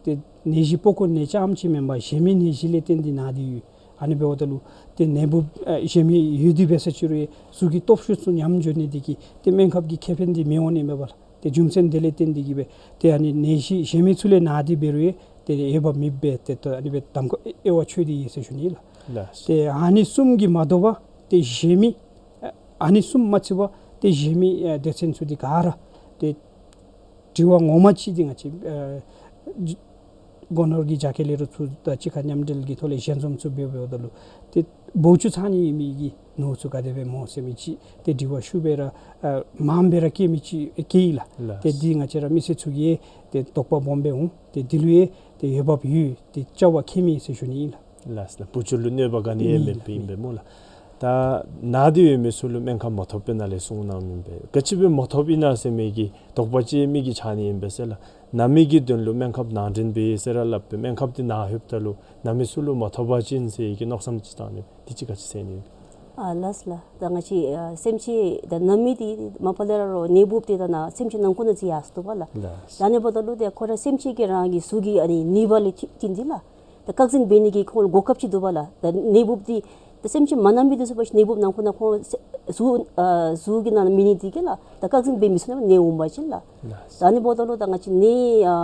ཏེ་ནད་གཞི་པགས་ཀོ་ནད་ཙམ་ཅིག་མེན་པར་གཞན་མི་ནད་གཞི་ལས་བརྟེན་ཏེ་ན་སྟེ་ཡོད། ཨ་ནི་འབདཝ་ད་ལུ་ཏེ་ནད་འབུཔ་ཨ་གཞན་མི་ཡོད་དེ་འབད་ས་ཅིག་རུང་གཟུགས་ཀྱི་སྟོབས་ཤུགས་ཚུ་ཉམས་འགྱོ་ནི་དེ་གིས་ཏེ་སྨན་ཁབ་ཀྱི་ཁེ་ཕན་འདི་མི་འོང་ནི་མས་པ་ལགས། ཏེ་རྒྱུ་མཚན་དེ་ལས་བརྟེན་ཏེ་གིས་སྦེ་ཏེ་ཨ་ནི་ནད་གཞི་གཞན་མི་ཚུ་ལས་ན་སྟེ་འབད་རུང་ཏེ་འོས་འབབ་མེདཔ་སྦེ་ཏེ་ད་ཨ་ནི་སྦེ་གདམ་ཁ་དབྱེ་བ་ཕྱེ་སྟེ་ཡོད་ཟེར་ཞུ་ནི་ལགས། ལགས། ཏེ་ཨ་ནི་གསུམ་གྱིས་མ་དོ་བར་ཏེ་གཞན་མི་ཨ་ཨ་ནི་གསུམ་མ་ཚད་པར་ཏེ་གཞན་མི་ཨ་སྡེ་ཚན་ཚུ་འདི་ག་ར་ཏེ་དྲི་བ་ངོ་མ་ཅིག་འདི་ང་བཅས་ཨ་སྒོ་ནོར་གྱི་རྒྱ་སྐྱེད་ལས་རོགས་ཚུ་དང་གཅིག་ཁར་མཉམ་འབྲེལ་གྱི་ཐོག་ལས་ཞལ་འཛོམས་ཚུ་འབད་འབདཝ་ད་ལུ་ཏེ་འབོ་བཅུད་ཚང་ནི་ཡོད་མི་གི་ནོར་ཚུ་ག་དེ་སྦེ་སྨོ་ཟེར་མི་ཅིག་ཏེ་དྲི་བ་ཤུགས་སྦེ་ར་ཨ་མངམ་སྦེ་ར་བཀོད་མི་ཅིག་བཀོད་ཡི་ལགས། ལགས། ཏེ་འདི་ང་བཅས་ར་མི་སེར་ཚུ་གིས་ཏེ་དོགས་པ་སྦོམ་སྦེ་འོང་། ཏེ་འདི་ལུ་ཡང་ཏེ་འོས་འབབ་ཡོད། ཏེ་རྩ་བ་ཁེལ་མེད་ཟེར་ཞུ་ནི་ཨིན་ལགས། ལགས་ལགས། འབོ་བཅུད་ལུ་གནོད་པ་ག་ནི་ཡང་མེདཔ་ཨིན་པས་སྨོ་ལགས། ད་ན་སྟེ་ཡོད་མི་ཚུ་ལུ་སྨན་ཁབ་མ་ཐོབ་པའི་ནང་ལས་གསུངས་གནངམ་ཨིན་པས། ག་ཅི་སྦེ་མ་ཐོབ་ཨིན་ན་ཟེར་མི་གི་དོགས་པ་ཅིག་མི་གིས་ཆགས་ནི་ཨིན་པས་ཟེར་ལགས། ན་མི་གི་དོན་ལུ་སྨན་ཁབ་ནང་འདྲེན་འབད་ཡི་ཟེར་ར་སླབ་སྦེ་སྨན་ཁབ་འདི་ནཱ་ལྷོདཔ་ད་ལུ་ན་མི་ཚུ་ལུ་མ་ཐོབ་པ་ཅིན་ཟེར་གྱི་མནོ་བསམ་ཅིག་བཏང་ནི་འདི་ཅིག་ག་ཅི་ཟེར་ནི། ཨ་ལགས་ལགས། ད་ང་བཅས་ཨ་སེམས་ཅན་ད་ན་མི་འདི་མ་པ་ལས་ར་རོགས་ནད་འབུཔ་འདི་ད་ན་སེམས་ཅན་ནང་ཁོག་ནང་འཛུལ་ཡར་སོ་དོ་བ་ལགས། ལགས། ད་ཨ་ནི་འབདཝ་ད་ལུ་ཏེ་ཁོ་ར་སེམས་ཅན་གྱི་རང་གི་གཟུགས་ཀྱི་ཨ་ནི་ནུས་པ་ལས་ཐིག་ཏིང་འདི་ལགས། ད་བཀག་འཛིན་འབད་ནི་གི་ཁོང་ལུ་གོ་སྐབས་ཅིག་འདུག་པ་ལགས། ད་ནད་འབུཔ་འདི་ད་སེམས་ཅན་མ་ན་མི་འདི་ཚུ་འབད་ཞིནམ་ནད་འབུཔ་ནང་ཁོག་ནང་ཁོང་གཟུགས་ཨ་གཟུགས་ཀྱི་ནང་ན་མེད་ནི་འདི་གིས་ལགས། ད་བཀག་འཛིན་འབད་མི་ཚུགས་ནི་ནད་འོང་པ་ཅིན་ལགས། ལགས། ད་ཨ་ནི་འབདཝ་ད་ལུ་ད་ང་བཅས་ནད་ཨ་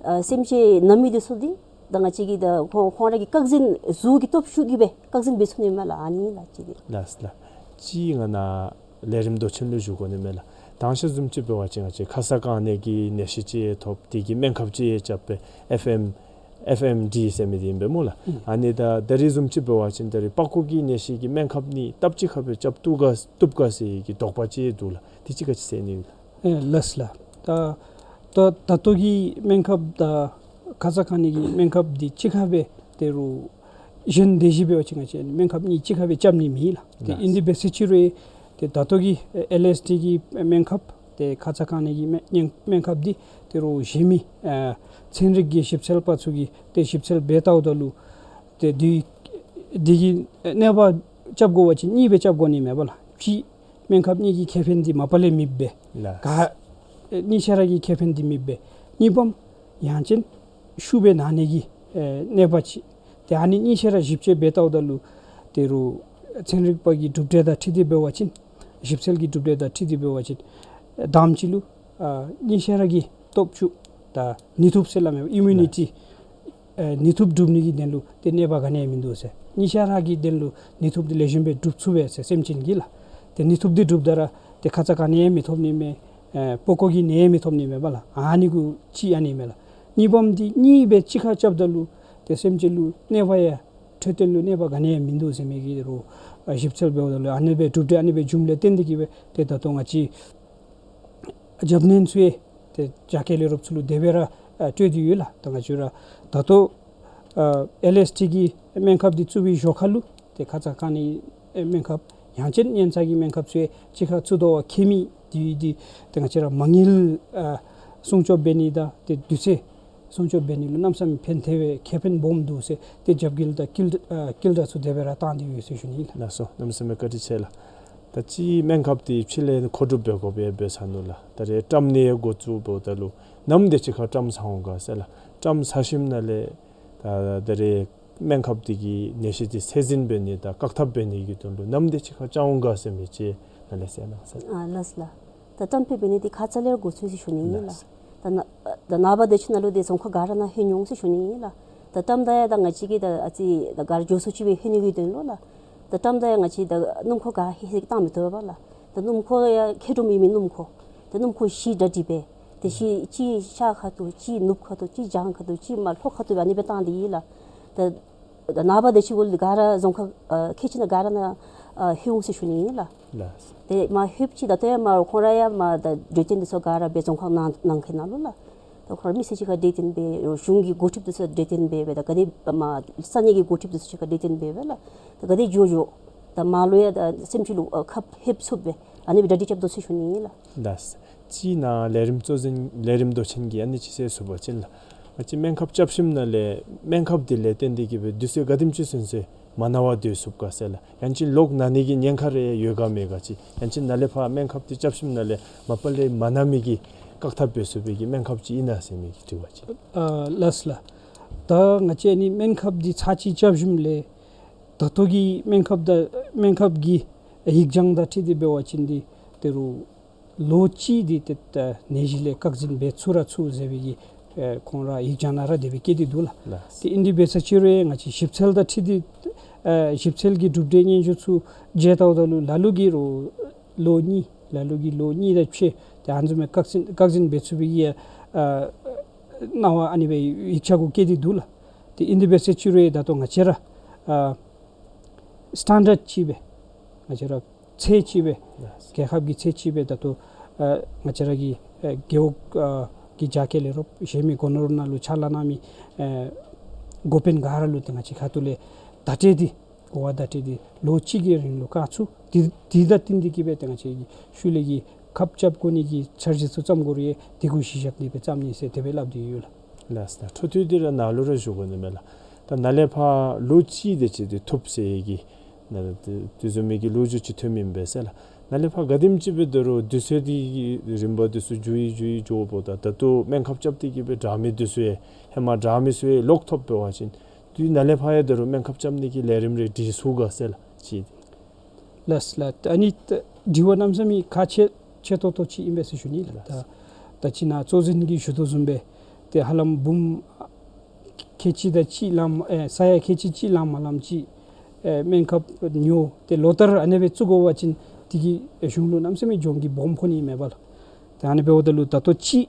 ཨ་སེམས་ཅན་ན་མི་འདི་ཚུ་འདི་ད་ང་བཅས་ཀྱིས་ད་ཁོང་ཁོང་ར་གི་བཀག་འཛིན་གཟུགས་ཀྱི་སྟོབས་ཤུགས་ཀྱིས་སྦེ་བཀག་འཛིན་འབད་ཚུགས་ནི་མས་ལགས། ཨ་ནི་ལགས་ཅིག་འདི། ལགས་ལགས། ཅིག་ང་ནཱ་ལས་རིམ་མདོ་ཆེན་ལུ་ཞུ་དགོ་ནི་མས་ལགས། དང་ཤེས་བཟུམ་ཅིག་འབད་བ་ཅིན་ང་བཅས་ཁ་ཙ་གང་ནས་ཀྱི་ནད་གཞི་ཅིག་ཐོབ་དེ་གི་སྨན་ཁབ་ཅིག་རྐྱབ་སྦེ་ཨེཕ་ཨེམ་ཨེཕ་ཨེམ་ཌི་ཟེར་མི་འདི་ཨིན་པས་སྨོ་ལགས། ཨུམ། ཨ་ནི་ད་ད་རིས་བཟུམ་ཅིག་འབད་བ་ཅིན་ད་རིས་པགས་ཀོ་གི་ནད་གཞི་གི་སྨན་ཁབ་ནི་སྟབས་གཅིག་ཁར་སྦེ་རྐྱབ་བཏུབ་ག་བཏུབ་ག་ཟེར་གྱི་དོགས་པ་ཅིག་འདུག་ལགས། འདི་ཅིག་ག་ཅི་ཟེར་ནི་ལགས། ཨེ་ལགས་ལགས། ད་ད་ད་ལྟོ་གི་སྨན་ཁབ་དང་ཁ་ཙ་གང་ནས་ཀྱི་སྨན་ཁབ་འདི་གཅིག་ཁར་སྦེ་ད་རུང་གཞན་དེ་བཞིན་འབད་བ་ཅིན་ང་བཅས་སྨན་ཁབ་གཉིས་གཅིག་ཁར་སྦེ་རྐྱབ་ནི་མེད་ལགས། ཏེ་ལགས། ཨིན་དེ་འབད་ཟེར་ཅི་རུང་ཏེ་ད་ལྟོ་གི་ཨེལ་ཨེས་ཌི་གི་སྨན་ཁབ་ཏེ་ཁ་ཙ་གང་ནས་ཀྱི་སྨན་སྨན་ཁབ་འདི་ད་རུང་གཞན་མི་ཨ་ཚན་རིག་གི་ཞིབ་འཚོལ་པ་ཚུ་གིས་ཏེ་ཞིབ་འཚོལ་འབད་བལྟཝ་ད་ལུ་ཏེ་འདི་འདི་གི་གནོད་པ་རྐྱབ་དགོ་པ་ཅིན་གཉིས་སྦེ་རྐྱབ་དགོ་ནི་མས་པ་ལགས། གཅིག་སྨན་ཁབ་གཉིས་ཀྱི་ཁེ་ཕན་འདི་མ་པ་ལས་མེདཔ་སྦེ། ལགས། ག་ཨེ་གཉིས་ཆ་ར་གི་ཁེ་ཕན་འདི་མེདཔ་སྦེ། གཉིས་པམ་ཡང་ཅིན་ཤུགས་སྦེ་ན་ནི་གི་ཨེ་གནོད་པ་ཅིག། ཏེ་ཨ་ནི་གཉིས་ཆ་ར་ཞིབ་དཔྱད་འབད་བལྟཝ་ད་ལུ་ད་རུང་ཚན་རིག་པ་གི་གྲུབ་འབྲས་དང་འཁྲིལ་ཏེ་འབད་བ་ཅིན་ཞིབ་འཚོལ་གྱི་གྲུབ་འབྲས་དང་འཁྲིལ་ཏེ་འབད་བ་ཅིན་དང་པ་ཅིག་ལུ་ཨ་གཉིས་ཆ་ར་གི་སྟོབས་ཤུགས་དང་ནུས་སྟོབས་ཟེར་སླབ་མས་ཨིམ་མུ་ནི་ཊི། ཨེ་ནུས་སྟོབས་སྒྲུབ་ནི་གི་དོན་ལུ་ཏེ་གནོད་པ་ག་ནི་ཡང་མིན་འདུག་ཟེར། གཉིས་ཆ་ར་གི་དོན་ལུ་ནུས་སྟོབས་འདི་ལེགས་ཤོམ་སྦེ་སྒྲུབ་ཚུགས་པས་ཟེར་སེམས་ཅན་གྱིས་ལགས། ཏེ་ནུས་སྟོབས་འདི་སྒྲུབ་ད་ར་ཏེ་ཁ་ཙ་གང་ནི་ཡང་མི་ཐོབ་ནི་མས། ཨེ་པགས་ཀོ་གི་ནད་ཡང་མི་ཐོབ་ནི་མས་པ་ལགས། ཨ་ནི་གུ་ཅིག་ཨ་ནི་མས་ལགས། གཉིས་པམ་འདི་གཉིས་སྦེ་གཅིག་ཁར་རྐྱབ་ད་ལུ་ཏེ་སེམས་ཅན་ལུ་གནོད་པ་ཡང་འཕྲོད་བསྟེན་ལུ་གནོད་པ་ག་ནི་ཡང་མིན་འདུག་ཟེར་མི་གི་རུང་ཨ་ཞིབ་འཚོལ་འབདཝ་ད་ལུ་ཨ་ནི་སྦེ་གྲུབ་འབྲས་ཨ་ནི་སྦེ་བྱུངམ་ལས་བརྟེན་ཏེ་གིས་སྦེ་ཏེ་ད་ལྟོ་ང་བཅས་རྒྱབ་སྣོན་ཚུ་ཡང་ཏེ་རྒྱ་སྐྱེད་ལས་རོགས་ཚུ་ལུ་དེ་སྦེ་ར་ཨ་སྤྲོད་དེ་ཡོད་ལགས། ད་ང་བཅས་ར་ད་ལྟོ་ཨ་ཨེལ་ཨེས་ཌི་གི་སྨན་ཁབ་འདི་བཙུགས་པའི་ཞོར་ཁ་ལུ་ཏེ་ཁ་ཙ་གང་ནི་ཨེ་སྨན་ཁབ་ཡང་ཅིན་ཉེན་ཚ་གི་སྨན་ཁབ་ཚུ་ཡང་གཅིག་ཁར་བཙུགས་དོ་བ་ཁེལ་མི་འདི་འདི་ཏེ་ང་བཅས་ར་མ་དངུལ་ཨ་སྲུང་སྐྱོབ་འབད་ནི་དང་ཏེ་དུས་ཚོད་སྲུང་སྐྱོབ་འབད་ནི་ལུ་གནམ་མེད་ས་མེད་ཕན་ཐོགས་པའི་ཁེ་ཕན་སྦོམ་འདུག་ཟེར་ཏེ་རྒྱབ་འགལ་དང་བསྐུལ་ཨ་བསྐུལ་བསྒྲགས་ཚུ་དེ་སྦེ་ར་བཏང་སྟེ་ཡོད་ཟེར་ཞུ་ནི་ཨིན་ལགས། ལགས་སོ། གནམ་མེད་ས་མེད་བཀའ་དྲིན་ཆེ་ལགས། ད་ཅི་སྨན་ཁབ་འདི་ཕྱི་ལས་མཁོ་སྒྲུབ་འབད་དགོ་པས་འབད་ཚར་ནུག་ལགས། ད་རེས་བཀྲམ་ནི་ཡང་འགོ་བཙུགས་འབདཝ་ད་ལུ་ནམ་དེ་ཅིག་ཁར་བཀྲམ་ཚར་འོང་ག་ཟེར་ལགས། བཀྲམ་ཚར་ཞིནམ་ལས་ད་ད་རེས་སྨན་ཁབ་འདི་གིས་ནད་གཞི་འདི་ཚད་འཛིན་འབད་ནི་དང་བཀག་ཐབས་འབད་ནི་གི་དོན་ལུ་ནམ་དེ་ཅིག་ཁར་བཀྲམ་འོང་ག་ཟེར་མི་ཅིག་ནཱ་ལས་གསལ་གནང་ཟེར། ཨ་ལགས་ལགས། ད་བཀྲམ་སྤེལ་འབད་ནི་འདི་ཁ་ཙ་ལས་འགོ་བཙུགས་ཟེར་ཞུ་ནི་ཨིན་ལགས། ད་ན་ད་ནངས་པ་དེ་ཅིག་ནང་ལུ་ཏེ་རྫོང་ཁག་ག་ར་ནང་ལྷོད་འོང་ཟེར་ཞུ་ནི་ཨིན་ལགས། ད་བཀྲམ་ད་ཡང་ད་ང་བཅས་ཀྱིས་ད་ཨ་ཙི་ད་ག་ར་མགྱོགས་སུ་ཅིག་སྦེ་ལྷོད་ནི་གི་དོན་ལུ་ལགས། ད་བཀྲམ་ད་ཡང་ང་བཅས་ད་སྣུམ་འཁོར་ག་ཧེ་ཧེ་བཏང་མི་བཏུབ་པས་ལགས། ད་སྣུམ་འཁོར་ཡང་མཁལ་རྡོག་མེད་མི་སྣུམ་འཁོར། ད་སྣུམ་འཁོར་བཞི་གྲ་སྒྲིག་འབད། ད་བཞི་གཅིག་ཤར་ཁ་ཐུག་གཅིག་ནུབ་ཁ་ཐུག་གཅིག་བྱང་ཁ་ཐུག་གཅིག་མར་ལྷོ་ཁ་ཐུག་སྦེ་ཨ་ནི་སྦེ་བཏང་སྟེ་ཡོད་ལགས། ད་ད་ནངས་པ་དེ་ཅིག་གུ་ལུ་ག་ར་རྫོང་ཁག་ཨ་ཁལ་གཅིག་ནང་ག་ར་ནང་ཨ་ལྷོད་འོང་ཟེར་ཞུ་ནི་ཨིན་ལགས། ལགས། ཏེ་མར་ལྷོདཔ་ཅིག་ད་ལྟོ་ཡང་མར་ཁོང་ར་ཡང་མར་ད་གྲོས་བསྟུན་འདི་ཚུ་ག་ར་འབད་རྫོང་ཁག་ནང་ནང་འཁོད་ནང་ལུ་ལགས། ད་ཁོང་ར་མི་སེར་གཅིག་ཁར་གྲོས་བསྟུན་འབད་རུང་གཞུང་གི་འགོ་ཁྲིདཔ་འདི་ཚུ་གྲོས་བསྟུན་འབད་འབད་ད་ག་དེ་མར་ས་གནས་ཀྱི་འགོ་ཁྲིདཔ་འདི་ཚུ་གཅིག་ཁར་གྲོས་བསྟུན་འབད་འབད་ལགས། ད་ག་དེ་མགྱོགས་མགྱོགས་ད་མར་ལུ་ཡང་ད་སེམས་ཅན་ལུ་ཨ་ཁ་ཕྱེ་ཚུགསཔ་སྦེ་ཨ་ནི་སྦེ་གྲ་སྒྲིག་རྐྱབ་དོ་ཟེར་ཞུ་ནི་ཨིན་ལགས། ལགས། ཅིག་ནཱ་ལས་རིམ་གཙོ་འཛིན་ལས་རིམ་མདོ་ཆེན་གྱིས་ཨ་ནི་ཅིག་གསལ་ཞུ་བ་ཅིན་ལགས། ང་བཅས་སྨན་ཁབ་རྐྱབ་ཞིནམ་ལས་སྨན་ཁབ་འདི་ལས་བརྟེན་ཏེ་གིས་སྦེ་དུས་ཚོད་ག་དེམ་ཅིག་ཚུན་ཚོད་མ་ན་བར་སྡོད་ཚུགས་ག་ཟེར་ལགས། ཡང་ཅིན་ལོག་ན་ནི་གི་ཉེན་ཁ་རེ་ཡོད་ག་མེད་ག་ཅིག། ཡང་ཅིན་ནཱ་ལས་ཕར་སྨན་ཁབ་འདི་རྐྱབ་ཞིནམ་ལས་མ་པ་ལས་མ་ན་མི་གི་ བཀག་ཐབས་འབད་ཚུགས་པའི་གི་སྨན་ཁབ་ཅིག་ཨིན་ན་ཟེར་མི་གི་དྲི་བ་ཅིག། ཨ་ལགས་ལགས། ད་ང་བཅས་ནི་སྨན་ཁབ་འདི་ཚར་གཅིག་རྐྱབ་ཞིནམ་ལས་ད་ལྟོ་གི་སྨན་ཁབ་དང་སྨན་ཁབ་ཀྱི་ཡིག་བྱང་དང་འཁྲིལ་ཏེ་འབད་བ་ཅིན་འདི་ད་རུང་ལོ་གཅིག་འདི་ཏེ་ནད་གཞི་ལས་བཀག་འཛིན་འབད་ཚུགས་ར་ཚུགས་ཟེར་བའི་གི་ཨེ་ཁོང་ར་ཡིག་བྱང་ནང་ར་དེ་སྦེ་བཀོད་དེ་འདུག་ལགས། ལགས། ཏེ་ཨིན་དེ་འབད་ས་ཅིག་རུང་ང་བཅས་ཞིབ་འཚོལ་དང་འཁྲིལ་ཏེ་ཨེ་ཞིབ་འཚོལ་གྱི་གྲུབ་འབྲས་སྙན་ཞུ་ཚུ་མཇལ་བལྟཝ་ད་ལུ་ལ་ལུ་གིས་རུང་ལོ་གཉིས་ལ་ལུ་གིས་ལོ་གཉིས་དང་ཕྱེད་ཏེ་ཨ་ནི་བཟུམ་མའི་བཀག་འཛིན་བཀག་འཛིན་འབད་ཚུགས་པའི་གི་ཨ་གནང་བ་ཨ་ནི་སྦེ་ཡིག་ཆ་གུ་བཀོད་དེ་འདུག་ལགས། ཏེ་ཨིན་དེ་འབད་ས་ཅིག་རུང་ད་ལྟོ་ང་བཅས་ར་ཨ་སི་ཊེན་ཌརཌ་ཅིག་སྦེ་ང་བཅས་ར་ཚད་ཅིག་སྦེ་རྒྱལ་ཁབ་ཀྱི་ཚད་ཅིག་སྦེ་ད་ལྟོ་ཨ་ང་བཅས་ར་གི་ཨ་རྒེད་འོག་ཨ་གི་རྒྱ་སྐྱེད་ལས་རོགས་གཞན་མི་སྒོ་ནོར་ནང་ལུ་ཕྱག་ལཱ་གནང་མི་ཨ་འགོ་དཔོན་ག་ར་ལུ་ཏེ་ང་བཅས་ཁ་ཐུག་ལས་བརྡ་སྤྲོད་འདི་གོ་བ་བརྡ་སྤྲོད་འདི་ལོ་གཅིག་གི་རིང་ལུ་བཀག་ཚུགས། དེ་དེ་དང་བསྟུན་ཏེ་གིས་སྦེ་ཏེ་ང་བཅས་ཀྱི་ཤུལ་ལས་ཀྱི་ཁབ་རྐྱབ་དགོ་ནི་གི་འཆར་གཞི་ཚུ་བརྩམ་དགོ་རུང་ཡང་དེ་གུ་གཞི་བཞག་སྟེ་སྦེ་བརྩམ་ནི་ཟེར་དེ་སྦེ་སླབ་སྟེ་ཡོད་ལགས། ལགས་སོ། འཕྲོ་མཐུད་དེ་ར་ནཱ་ལུ་ར་ཞུ་དགོ་ནི་མས་ལགས། ད་ནཱ་ལས་ཕར་ལོ་གཅིག་དེ་ཅིག་ཏེ་ཐོབ་ཟེར་གི་ནཱ་ལས་ཏེ་དེ་བཟུམ་མའི་གི་ལོ་རྒྱུས་ཅིག་ཐོན་མི་ཨིན་པས་ཟེར་ལགས། ནཱ་ལས་ཕར་ག་དེམ་ཅིག་སྦེ་ད་རུང་དུས་ཚོད་འདི་གི་རིམ་པ་འདི་ཚུ་འགྱོ་ཡི་འགྱོ་ཡི་འགྱོཝ་ད་ད་ལྟོ་སྨན་ཁབ་རྐྱབ་སྟེ་གིས་སྦེ་དྲག་མི་འདི་ཚུ་ཡང་ཧེ་མ་དྲག་མི་ཚུ་ཡང་ལོག་ཐོབ་འབད་བ་ཅིན་དུས་ནཱ་ལས་ཕར་ཡང་ད་རུང་སྨན་ཁབ་རྐྱབ་ནི་གི་ལས་རིམ་རེ་སྒྲིག་ཚུགས་ག་ཟེར་ལགས་ཅིག། ལགས་ལགས། ཨ་ནི་ད་དྲི་བ་གནམ་མེད་ས་མེད་ཁག་ཆེ་ཆེ་ཏོག་ཏོ་ཅིག་ཨིན་པས་ཟེར་ཞུ་ནི་ལགས། ད་ད་ཅི་ནཱ་གཙོ་འཛིན་གྱིས་ཞུ་དོ་བཟུམ་སྦེ་ཏེ་ཧ་ལམ་འབུམ་ཁལ་གཅིག་དང་གཅིག་ལང་ཨེ་ས་ཡ་ཁལ་གཅིག་གཅིག་ལང་མ་ལངམ་ཅིག་ཨེ་སྨན་ཁབ་ཉོ་སྟེ་ལོ་ལྟར་ཨ་ནེ་སྦེ་བཙུགས་དགོ་པ་ཅིན་དེ་གིས་གཞུང་ལུ་གནམ་མེད་ས་མེད་གྱོང་གི་སྦོམ་ཕོག་ནི་མས་པ་ལགས། ཏེ་ཨ་ནི་འབདཝ་ད་ལུ་ད་ལྟོ་ཅིག་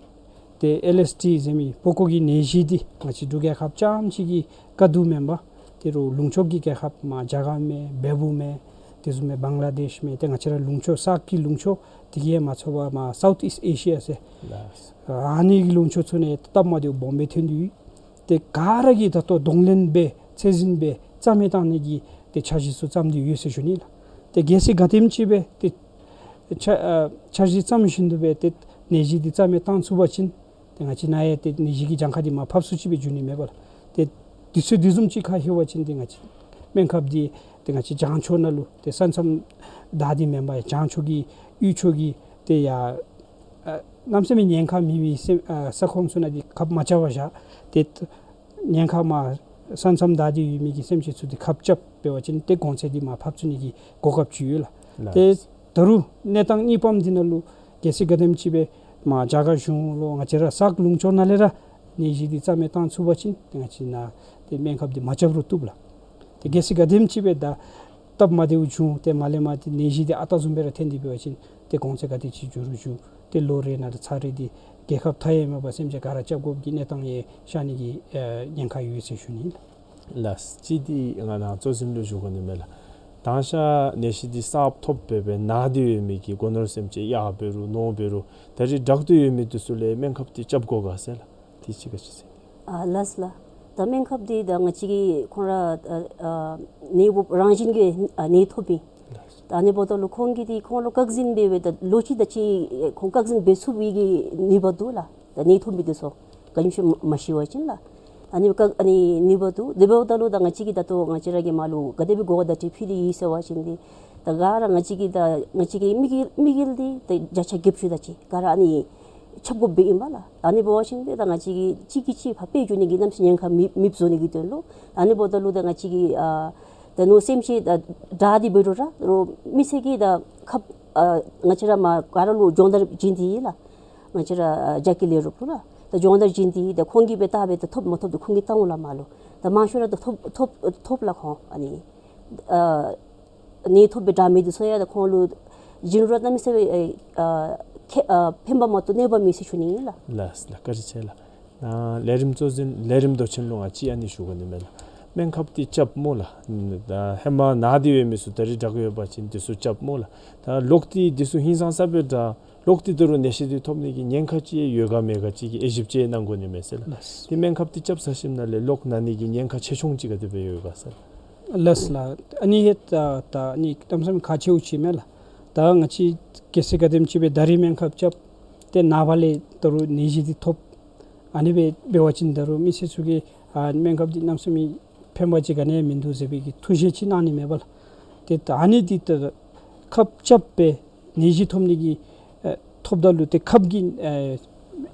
ཏེ་ཨེལ་ཨེས་ཌི་ཟེར་མི་པགས་ཀོ་གི་ནད་གཞི་འདི་ང་བཅས་འབྲུག་རྒྱལ་ཁབ་རྐྱངམ་ཅིག་གི་དཀའ་སྡུག་མེན་པར་ཏེ་རུང་ལུང་ཕྱོགས་ཀྱི་རྒྱལ་ཁབ་མར་རྒྱ་གར་མས་བལ་པོ་མས་དེ་བཟུམ་མའི་བང་ལ་དེཤ་མས་ཏེ་ང་བཅས་ར་ལུང་ཕྱོགས་སག་གི་ལུང་ཕྱོགས་དེ་གིས་མ་ཚད་པར་མར་སའུཐ་ཨིསཊ་ཨེ་ཤི་ཡ་ཟེར་ལགས། ཨ་ནི་གི་ལུང་ཕྱོགས་ཚུ་ནང་སྟབས་མ་བདེཝ་སྦོམ་སྦེ་ཐོན་ཏེ་ཡོད། ཏེ་ག་ར་གིས་ད་ལྟོ་གདོང་ལེན་འབད་ཚད་འཛིན་འབད་རྩ་མེད་བཏང་ནི་གི་ཏེ་འཆར་གཞི་ཚུ་བརྩམས་ཏེ་ཡོད་ཟེར་ཞུ་ནི་ལགས། ཏེ་གལ་སྲིད་ག་དེམ་ཅིག་སྦེ་ཏེ་འཆར་ཨ་འཆར་གཞི་བརྩམས་བཞིན་དུ་སྦེ་ཏེ་ནད་གཞི་འདི་རྩ་མེད་བཏང་ཚུགས་པ་ཅིན་ཏེ་ང་བཅས་ནཱ་ཡང་ཏེ་ནད་གཞི་གི་གྱངས་ཁ་འདི་མར་ཕབ་སུ་ཅིག་སྦེ་འགྱོ་ནི་མས་པ་ལགས། ཏེ་དུས་ཚོད་དེ་བཟུམ་ཅིག་ཁར་ལྷོད་པ་ཅིན་ཏེ་ང་བཅས་སྨན་ཁབ་འདི་ཏེ་ང་བཅས་བྱང་ཕྱོགས་ནང་ལུ་ཏེ་ས་མཚམས་བདའ་སྟེ་མེན་པར་བྱང་ཕྱོགས་ཀྱི་དབུས་ཕྱོགས་ཀྱི་ཏེ་ཡར་ཨ་གནམ་མེད་ས་མེད་ཉེན་ཁ་མེད་པའི་སེམས་ཨ་ས་ཁོངས་ཚུ་ནང་འདི་ཁབ་མ་རྐྱབ་པར་བཞག་སྟེ་ཉེན་ཁ་མར་ས་མཚམས་བདའ་སྟེ་ཡོད་མི་གི་སེམས་ཅན་ཚུ་འདི་ཁབ་རྐྱབ་འབད་བ་ཅིན་ཏེ་གོང་ཚད་འདི་མར་ཕབ་ཚུགས་ནི་གི་གོ་སྐབས་ཅིག་ཡོད་ལགས། ལགས། ཏེ་ད་རུང་གནས་སྟངས་གཉིས་པམ་འདི་ནང་ལུ་གལ་སྲིད་ག་དེམ་ཅིག་སྦེ་མར་རྒྱ་གར་གཞུང་ལུ་ང་བཅས་ར་སག་ལུང་ཕྱོགས་ནང་ལས་ར་ནད་གཞི་འདི་རྩ་མེད་བཏང་ཚུགས་པ་ཅིན་ཏེ་ང་བཅས་ནཱ་ཏེ་སྨན་ཁབ་འདི་མ་རྐྱབ་རུང་བཏུབ་ལགས། ཏེ་གལ་སྲིད་ག་དེམ་ཅིག་སྦེ་ད་སྟབས་མ་བདེཝ་བྱུང་སྟེ་མར་ལས་མར་ཏེ་ནད་གཞི་འདི་ཨ་རྟག་བཟུམ་སྦེ་ར་ཐོན་ཏེ་འབད་བ་ཅིན་ཏེ་གོང་ཚད་ག་དེ་ཅིག་འགྱོ་རུང་འགྱོ་ཏེ་ལོ་རེ་ནང་ར་ཚར་རེ་འདི་རྒྱལ་ཁབ་མཐའ་ཡས་མེད་པར་སེམས་ཅན་ག་ར་རྐྱབ་དགོཔ་གི་གནས་སྟངས་ཡང་ཤར་ནི་གི་ཨེ་ཉེན་ཁ་ཡོད་ཟེར་ཞུ་ནི་ལགས། ལགས། གཅིག་འདི་ང་ནཱ་གཙོ་འཛིན་ལུ་ཞུ་དགོ་ནི་མས་ལགས། དང་ཤ་ནད་གཞི་འདི་གསརཔ་ཐོབ་སྦེ་སྦེ་ན་སྟེ་ཡོད་མི་གི་སྒོ་ནོར་སེམས་ཅན་གཡག་འབད་རུང་ནོར་འབད་རུང་ད་རིས་དྲག་སྟེ་ཡོད་མི་འདི་ཚུ་ལུ་སྨན་ཁབ་འདི་རྐྱབ་དགོ་ག་ཟེར་ལགས། དེ་ཅིག་ག་ཅི་ཟེར། ཨ་ལགས་ལགས། ད་སྨན་ཁབ་འདི་ད་ང་བཅས་ཀྱི་ཁོང་ར་ཨ་ཨ་ནད་འབུཔ་རང་བཞིན་གྱིས་ཨ་ནད་ཐོབ་ཨིན། ལགས། ད་ཨ་ནི་འབདཝ་ད་ལུ་ཁོང་གིས་འདི་ཁོང་ལུ་བཀག་འཛིན་འབད་བའི་ད་ལོ་གཅིག་དེ་ཅིག་ཁོང་བཀག་འཛིན་འབད་ཚུགས་པའི་གི་ནུས་པ་འདུག་ལགས། ད་ནད་ཐོབ་མི་འདི་ཚུ་ག་ནི་ཤུལ་མ་ཤི་བ་ཅིན་ལགས། ཨ་ནི་བཀག་ཨ་ནི་ནུས་པ་འདུག། དེ་འབདཝ་ད་ལུ་ད་ང་བཅས་ཀྱིས་ད་ལྟོ་ང་བཅས་ར་གིས་མར་ལུ་ག་དེ་སྦེ་གོ་བ་བརྡ་སྤྲོད་ཕུལ་ཏེ་ཡོད་ཟེར་བ་ཅིན་འདི་ད་ག་ར་ང་བཅས་ཀྱི་ད་ང་བཅས་ཀྱི་དམིགས་དམིགས་ཡུལ་འདི་ད་བརྒྱ་ཆ་བརྒྱད་ཅུ་དེ་ཅིག་ག་ར་ཨ་ནི་ཁྱབ་དགོཔ་སྦེ་ཨིན་པས་ལགས། ཨ་ནི་འབད་བ་ཅིན་འདི་ད་ང་བཅས་ཀྱིས་གཅིག་གིས་གཅིག་ཕར་སྤེལ་འགྱོ་ནི་གི་གནམ་མེད་ས་མེད་ཉེན་ཁ་མེད་མེདཔ་བཟོ་ནི་གི་དོན་ལུ། ཨ་ནི་འབདཝ་ད་ལུ་ད་ང་བཅས་ཀྱིས་ཨ་ད་ནོར་སེམས་ཅན་ད་དྲག་སྟེ་འབད་རུང་ར་རོགས་མི་སེར་གྱིས་ད་ཁབ་ཨ་ང་བཅས་ར་མར་ག་ར་ལུ་སྦྱོང་བརྡར་བྱིན་ཏེ་ལགས། ང་བཅས་ར་ཨ་རྒྱ་སྐྱེད་ལས་རོགས་ལུ་ར་ད་སྦྱོང་བརྡར་བྱིན་ཏེ་ད་ཁོང་གིས་འབད་བལྟ་སྦེ་ད་ཐོབ་མ་ཐོབ་ད་ཁོང་གིས་བལྟ་འོང་ལགས་མར་ལུ། ད་མང་ཤོས་ར་ད་ཐོབ་ཐོབ་ཐོབ་ལགས་ཁོང་ཨ་ནི་ཨ་ནད་ཐོབ་སྦེ་དྲག་མི་འདི་ཚུ་ཡང་ད་ཁོང་ལུ་བྱིན་རུང་གནམ་མེད་ས་མེད་ཨེ་ཨ་ཁེ་ཨ་ཕན་པ་མ་གཏོགས་གནོད་པ་མེད་ཟེར་ཞུ་ནི་ཨིན་ལགས། ལགས་ལགས། བཀའ་དྲིན་ཆེ་ལགས། ཨ་ལས་རིམ་གཙོ་འཛིན་ལས་རིམ་མདོ་ཆེན་ལུ་ང་གཅིག་ཨ་ནི་ཞུ་དགོ་ནི་མས་ལགས། སྨན་ཁབ་འདི་རྐྱབ་སྨོ་ལགས། ད་ཧེ་མ་ན་སྟེ་ཡོད་མི་ཚུ་ད་རིས་དྲག་ཡོད་པ་ཅིན་འདི་ཚུ་རྐྱབ་སྨོ་ལགས། ད་ལོག་སྟེ་འདི་ཚུ་ཧིང་སངས་ས་སྦེ་དྲག་ལོག་སྟེ་ད་རུང་ནད་གཞི་འདི་ཐོབ་ནི་གི་ཉེན་ཁ་ཅིག་ཡོད་ག་མེད་ག་ཅིག་གི་དབྱེ་ཞིབ་ཅིག་གནང་དགོ་ནི་མས་ཟེར་ལགས། ལགས། འདི་སྨན་ཁབ་འདི་རྐྱབ་ཚར་ཞིནམ་ལས་ལོག་ན་ནི་གི་ཉེན་ཁ་ཆེ་ཆུང་ཅིག་ག་དེ་སྦེ་ཡོད་ག་ཟེར། ལགས་ལགས། ཨ་ནི་ཡང་ད་ད་ཨ་ནི་གནམ་མེད་ས་མེད་ཁག་ཆེཝ་ཅིག་མས་ལགས། ད་ང་བཅས་གལ་སྲིད་ག་དེམ་ཅིག་སྦེ་ད་རིས་སྨན་ཁབ་རྐྱབ་སྟེ་ན་བ་ལས་ད་རུང་ནད་གཞི་འདི་ཐོབ། ཨ་ནི་སྦེ་འབད་བ་ཅིན་ད་རུང་མི་སེར་ཚུ་གིས་ཨ་སྨན་ཁབ་འདི་གནམ་མེད་ས་མེད་ཕན་པ་ཅིག་ག་ནི་ཡང་མིན་འདུག་ཟེར་བའི་གི་ཐུགས་བཞེད་ཅིག་གནང་ནི་མས་པ་ལགས། ཏེ་ད་ཨ་ནི་འདི་ད་ཁབ་རྐྱབ་སྦེ་ནད་གཞི་ཐོབ་ནི་གི་ཨེ་ཐོབ་ད་ལུ་ཏེ་ཁབ་ཀྱི་ཨེ་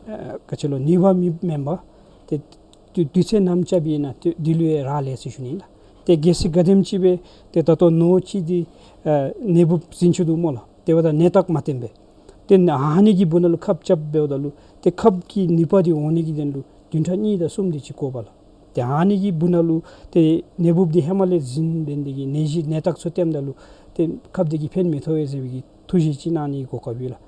ཨ་ག་ཅི་ལོ་ནུས་པ་མེད་མེན་པར་ཏེ་དུས་དུས་ཚོད་ནམ་རྐྱབ་ཨིན་ན་ཏེ་དེ་ལུ་ཡང་རག་ལས་ཟེར་ཞུ་ནི་ལགས། ཏེ་གལ་སྲིད་ག་དེམ་ཅིག་སྦེ་ཏེ་ད་ལྟོ་ནོར་ཅིག་འདི་ཨ་ནད་འབུབ་ཟིན་ཅི་འདུག་སྨོ་ལགས། ཏེ་འབདཝ་ད་ནད་རྟགས་མ་བསྟན་པས། ཏེ་ཨ་ནི་གི་སྦུག་ན་ལུ་ཁབ་རྐྱབ་འབདཝ་ད་ལུ་ཏེ་ཁབ་ཀྱི་ནུས་པ་འདི་འོང་ནི་གི་དོན་ལུ་བདུན་ཕྲག་གཉིས་དང་གསུམ་དེ་ཅིག་འགོརཝ་ལགས། ཏེ་ཨ་ནི་གི་སྦུག་ན་ལུ་ཏེ་ནད་འབུབ་འདི་ཧེ་མ་ལས་ཟིན་འབད་ནི་དེ་གིས་ནད་གཞི་ནད་རྟགས་ཚུ་བསྟནམ་ད་ལུ་ཏེ་ཁབ་འདི་གིས་ཕན་མི་ཐོགས་པས་ཟེར་བའི་གི་ཐུགས་བཞེད་ཅིག་གནང་ནི་གོ་སྐབས་ཡོད་ལགས།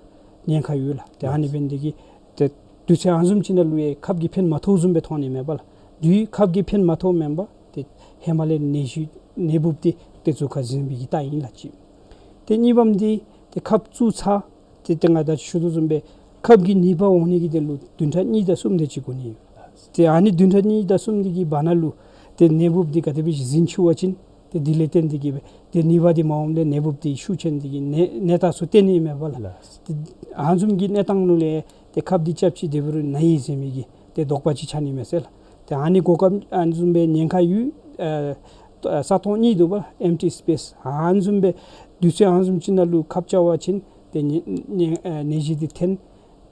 ཉེན་ཁ་ཡོད་ལགས། ཏེ་ཨ་ནི་འབད་ནི་དེ་གིས་ཏེ་དུས་ཚོད་ཨ་ནི་བཟུམ་ཅིག་ནང་ལུ་ཡང་ཁབ་ཀྱིས་ཕན་མ་ཐོགས་བཟུམ་སྦེ་མཐོང་ནི་མེད་པ་ལགས། དུས་ཁབ་ཀྱིས་ཕན་མ་ཐོགས་མེན་པར་ཏེ་ཧེ་མ་ལས་ནད་གཞི་ནད་འབུབ་འདི་ཏེ་གཟུགས་ཁར་ཟིན་པའི་གི་རྟགས་ཨིན་ལགས་གཅིག། ཏེ་གཉིས་པམ་འདི་ཏེ་ཁབ་བཙུགས་ཚར། ཏེ་ཏེ་ང་ད་ཅི་ཞུ་དོ་བཟུམ་སྦེ་ཁབ་ཀྱི་ནུས་པ་འོང་ནི་གི་དོན་ལུ་བདུན་ཕྲག་གཉིས་དང་གསུམ་དེ་ཅིག་འགོར་ནི་ཡོད། ཏེ་ཨ་ནི་བདུན་ཕྲག་གཉིས་དང་གསུམ་འདི་གི་བར་ན་ལུ་ཏེ་ནད་འབུབ་འདི་ག་དེ་སྦེ་ཟིན་ཅི་བ་ཅིན་ཏེ་དེ་ལས་བརྟེན་ཏེ་གིས་སྦེ་ཏེ་ནུས་པ་འདི་མ་འོངམ་ལས་ནད་འབུབ་འདི་ཤུགས་ཆེན་ཏེ་གིས་ནད་ནད་རྟགས་ཚུ་བསྟན་ནི་མེད་པ་ལགས། ལགས། ཏེ་ཨ་ནི་བཟུམ་གྱི་གནས་སྟངས་ལུ་ལས་ཏེ་ཁབ་འདི་རྐྱབ་ཅི་དེ་འབད་རུང་ན་ཡི་ཟེར་མི་གི་ཏེ་དོགས་པ་ཅིག་ཆགས་ནི་མས་ཟེར་ལགས། ཏེ་ཨ་ནི་གོ་སྐབས་ཨ་ནི་བཟུམ་སྦེ་ཉེན་ཁ་ཡོད། ཨ་ས་སྟོང་གཉིས་འདུག་པ་ལགས། ཨེམ་ཊི་སི་པེསི། ཨ་ནི་བཟུམ་སྦེ་དུས་ཚོད་ཨ་ནི་བཟུམ་ཅིག་ནང་ལུ་ཁབ་རྐྱབ་པ་ཅིན་ཏེ་ནད་ནད་ཨ་ནད་གཞི་འདི་འཐོན་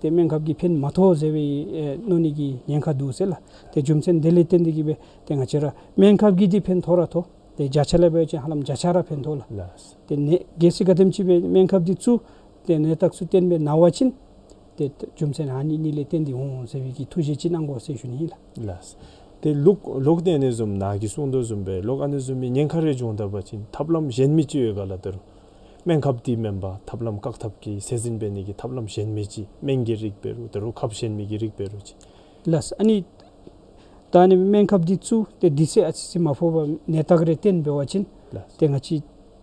ཏེ་སྨན་ཁབ་ཀྱིས་ཕན་མ་ཐོགས་ཟེར་བའི་ཨེ་མནོ་ནི་གི་ཉེན་ཁ་འདུག་ཟེར་ལགས། ཏེ་རྒྱུ་མཚན་དེ་ལས་བརྟེན་ཏེ་གིས་སྦེ་ཏེ་ང་བཅས་ར་སྨན་ཁབ་ཀྱིས་འདི་ཕན་ཐོགས་ར་ཐོགས། ཏེ་བརྒྱ་ཆ་ལས་འབད་བ་ཅིན་ཧ་ལམ་བརྒྱ་ཆ་ར་ཕན་ཐོགས་ལགས། ལགས། ཏེ་ནད་གལ་སྲིད་ག་དེམ་ཅིག་སྦེ་སྨན་ཁབ་འདི་བཙུགས་ཏེ་ནད་རྟགས་ཚུ་བསྟན་སྦེ་ན་བ་ཅིན་ཏེ་རྒྱུ་མཚན་ཨ་ནི་གཉིས་ལས་བརྟེན་ཏེ་འོང་ཟེར་བའི་གི་ཐུགས་བཞེད་ཅིག་གནང་དགོ་ཟེར་ཞུ་ནི་ཨིན་ལགས། ལགས། ཏེ་ལོག་ལོག་ཏེ་ཨ་ནི་བཟུམ་ནཱ་གིས་གསུངས་དོ་བཟུམ་སྦེ་ལོག་ཨ་ནི་བཟུམ་མའི་ཉེན་ཁ་རེ་བྱུང་ད་པ་ཅིན་ཐབས་ལམ་གཞན་མི་ཅིག་ཡོད་ག་ལགས། ད་རུང་སྨན་ཁབ་འདི་མེན་པར་ཐབས་ལམ་བཀག་ཐབས་ཀྱི་ཟས་འཛིན་འབད་ནི་གི་ཐབས་ལམ་གཞན་མི་ཅིག་སྨན་གྱི་རིགས་འབད་རུང་ད་རུང་ཁབ་གཞན་མི་གི་རིགས་འབད་རུང་ཅིག། ལགས། ཨ་ནི་ད་ཨ་ནི་སྨན་ཁབ་འདི་བཙུགས་ཏེ་དུས་ཚོད་ཨ་ཙི་ཙི་མ་ཕོག་པར་ནད་རྟགས་རེ་བསྟན་འབད་བ་ཅིན། ལགས། ཏེ་ང་བཅས་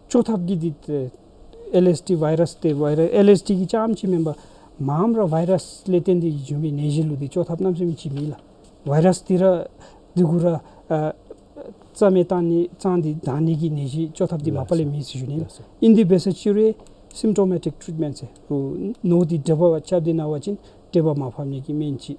བཅོས་ཐབས་ཀྱི་འདི་ཏེ་ཨེལ་ཨེས་ཌི་ཝའི་རཱསི་ཏེ་ཝའི་རཱསི་ཨེལ་ཨེས་ཌི་གི་རྐྱངམ་ཅིག་མེན་པར་མངམ་ར་ཝའི་རཱསི་ལས་བརྟེན་ཏེ་བྱུང་བའི་ནད་གཞི་ལུ་འདི་བཅོས་ཐབས་གནམ་མེད་ས་མེད་ཅིག་མེད་ལགས། ཝའི་རཱསི་འདི་ར་འདི་གུ་ར་ཨ་རྩ་མེད་བཏང་ནི་བཏང་སྟེ་དྲག་ནི་གི་ནད་གཞི་བཅོས་ཐབས་འདི་མ་པ་ལས་མེད་ཟེར་ཞུ་ནི་ལགས། ལགས་སོ། ཨིན་དེ་འབད་ས་ཅིག་རུང་སིམ་ཊོ་མེ་ཊིག་ཊྲིཊ་མེནཊ་ཟེར་རུང་ནོར་འདི་དྲོད་འབར་བ་རྐྱབ་སྟེ་ན་བ་ཅིན་དྲོད་འབར་མ་ཕབ་ནི་གི་སྨན་ཅིག།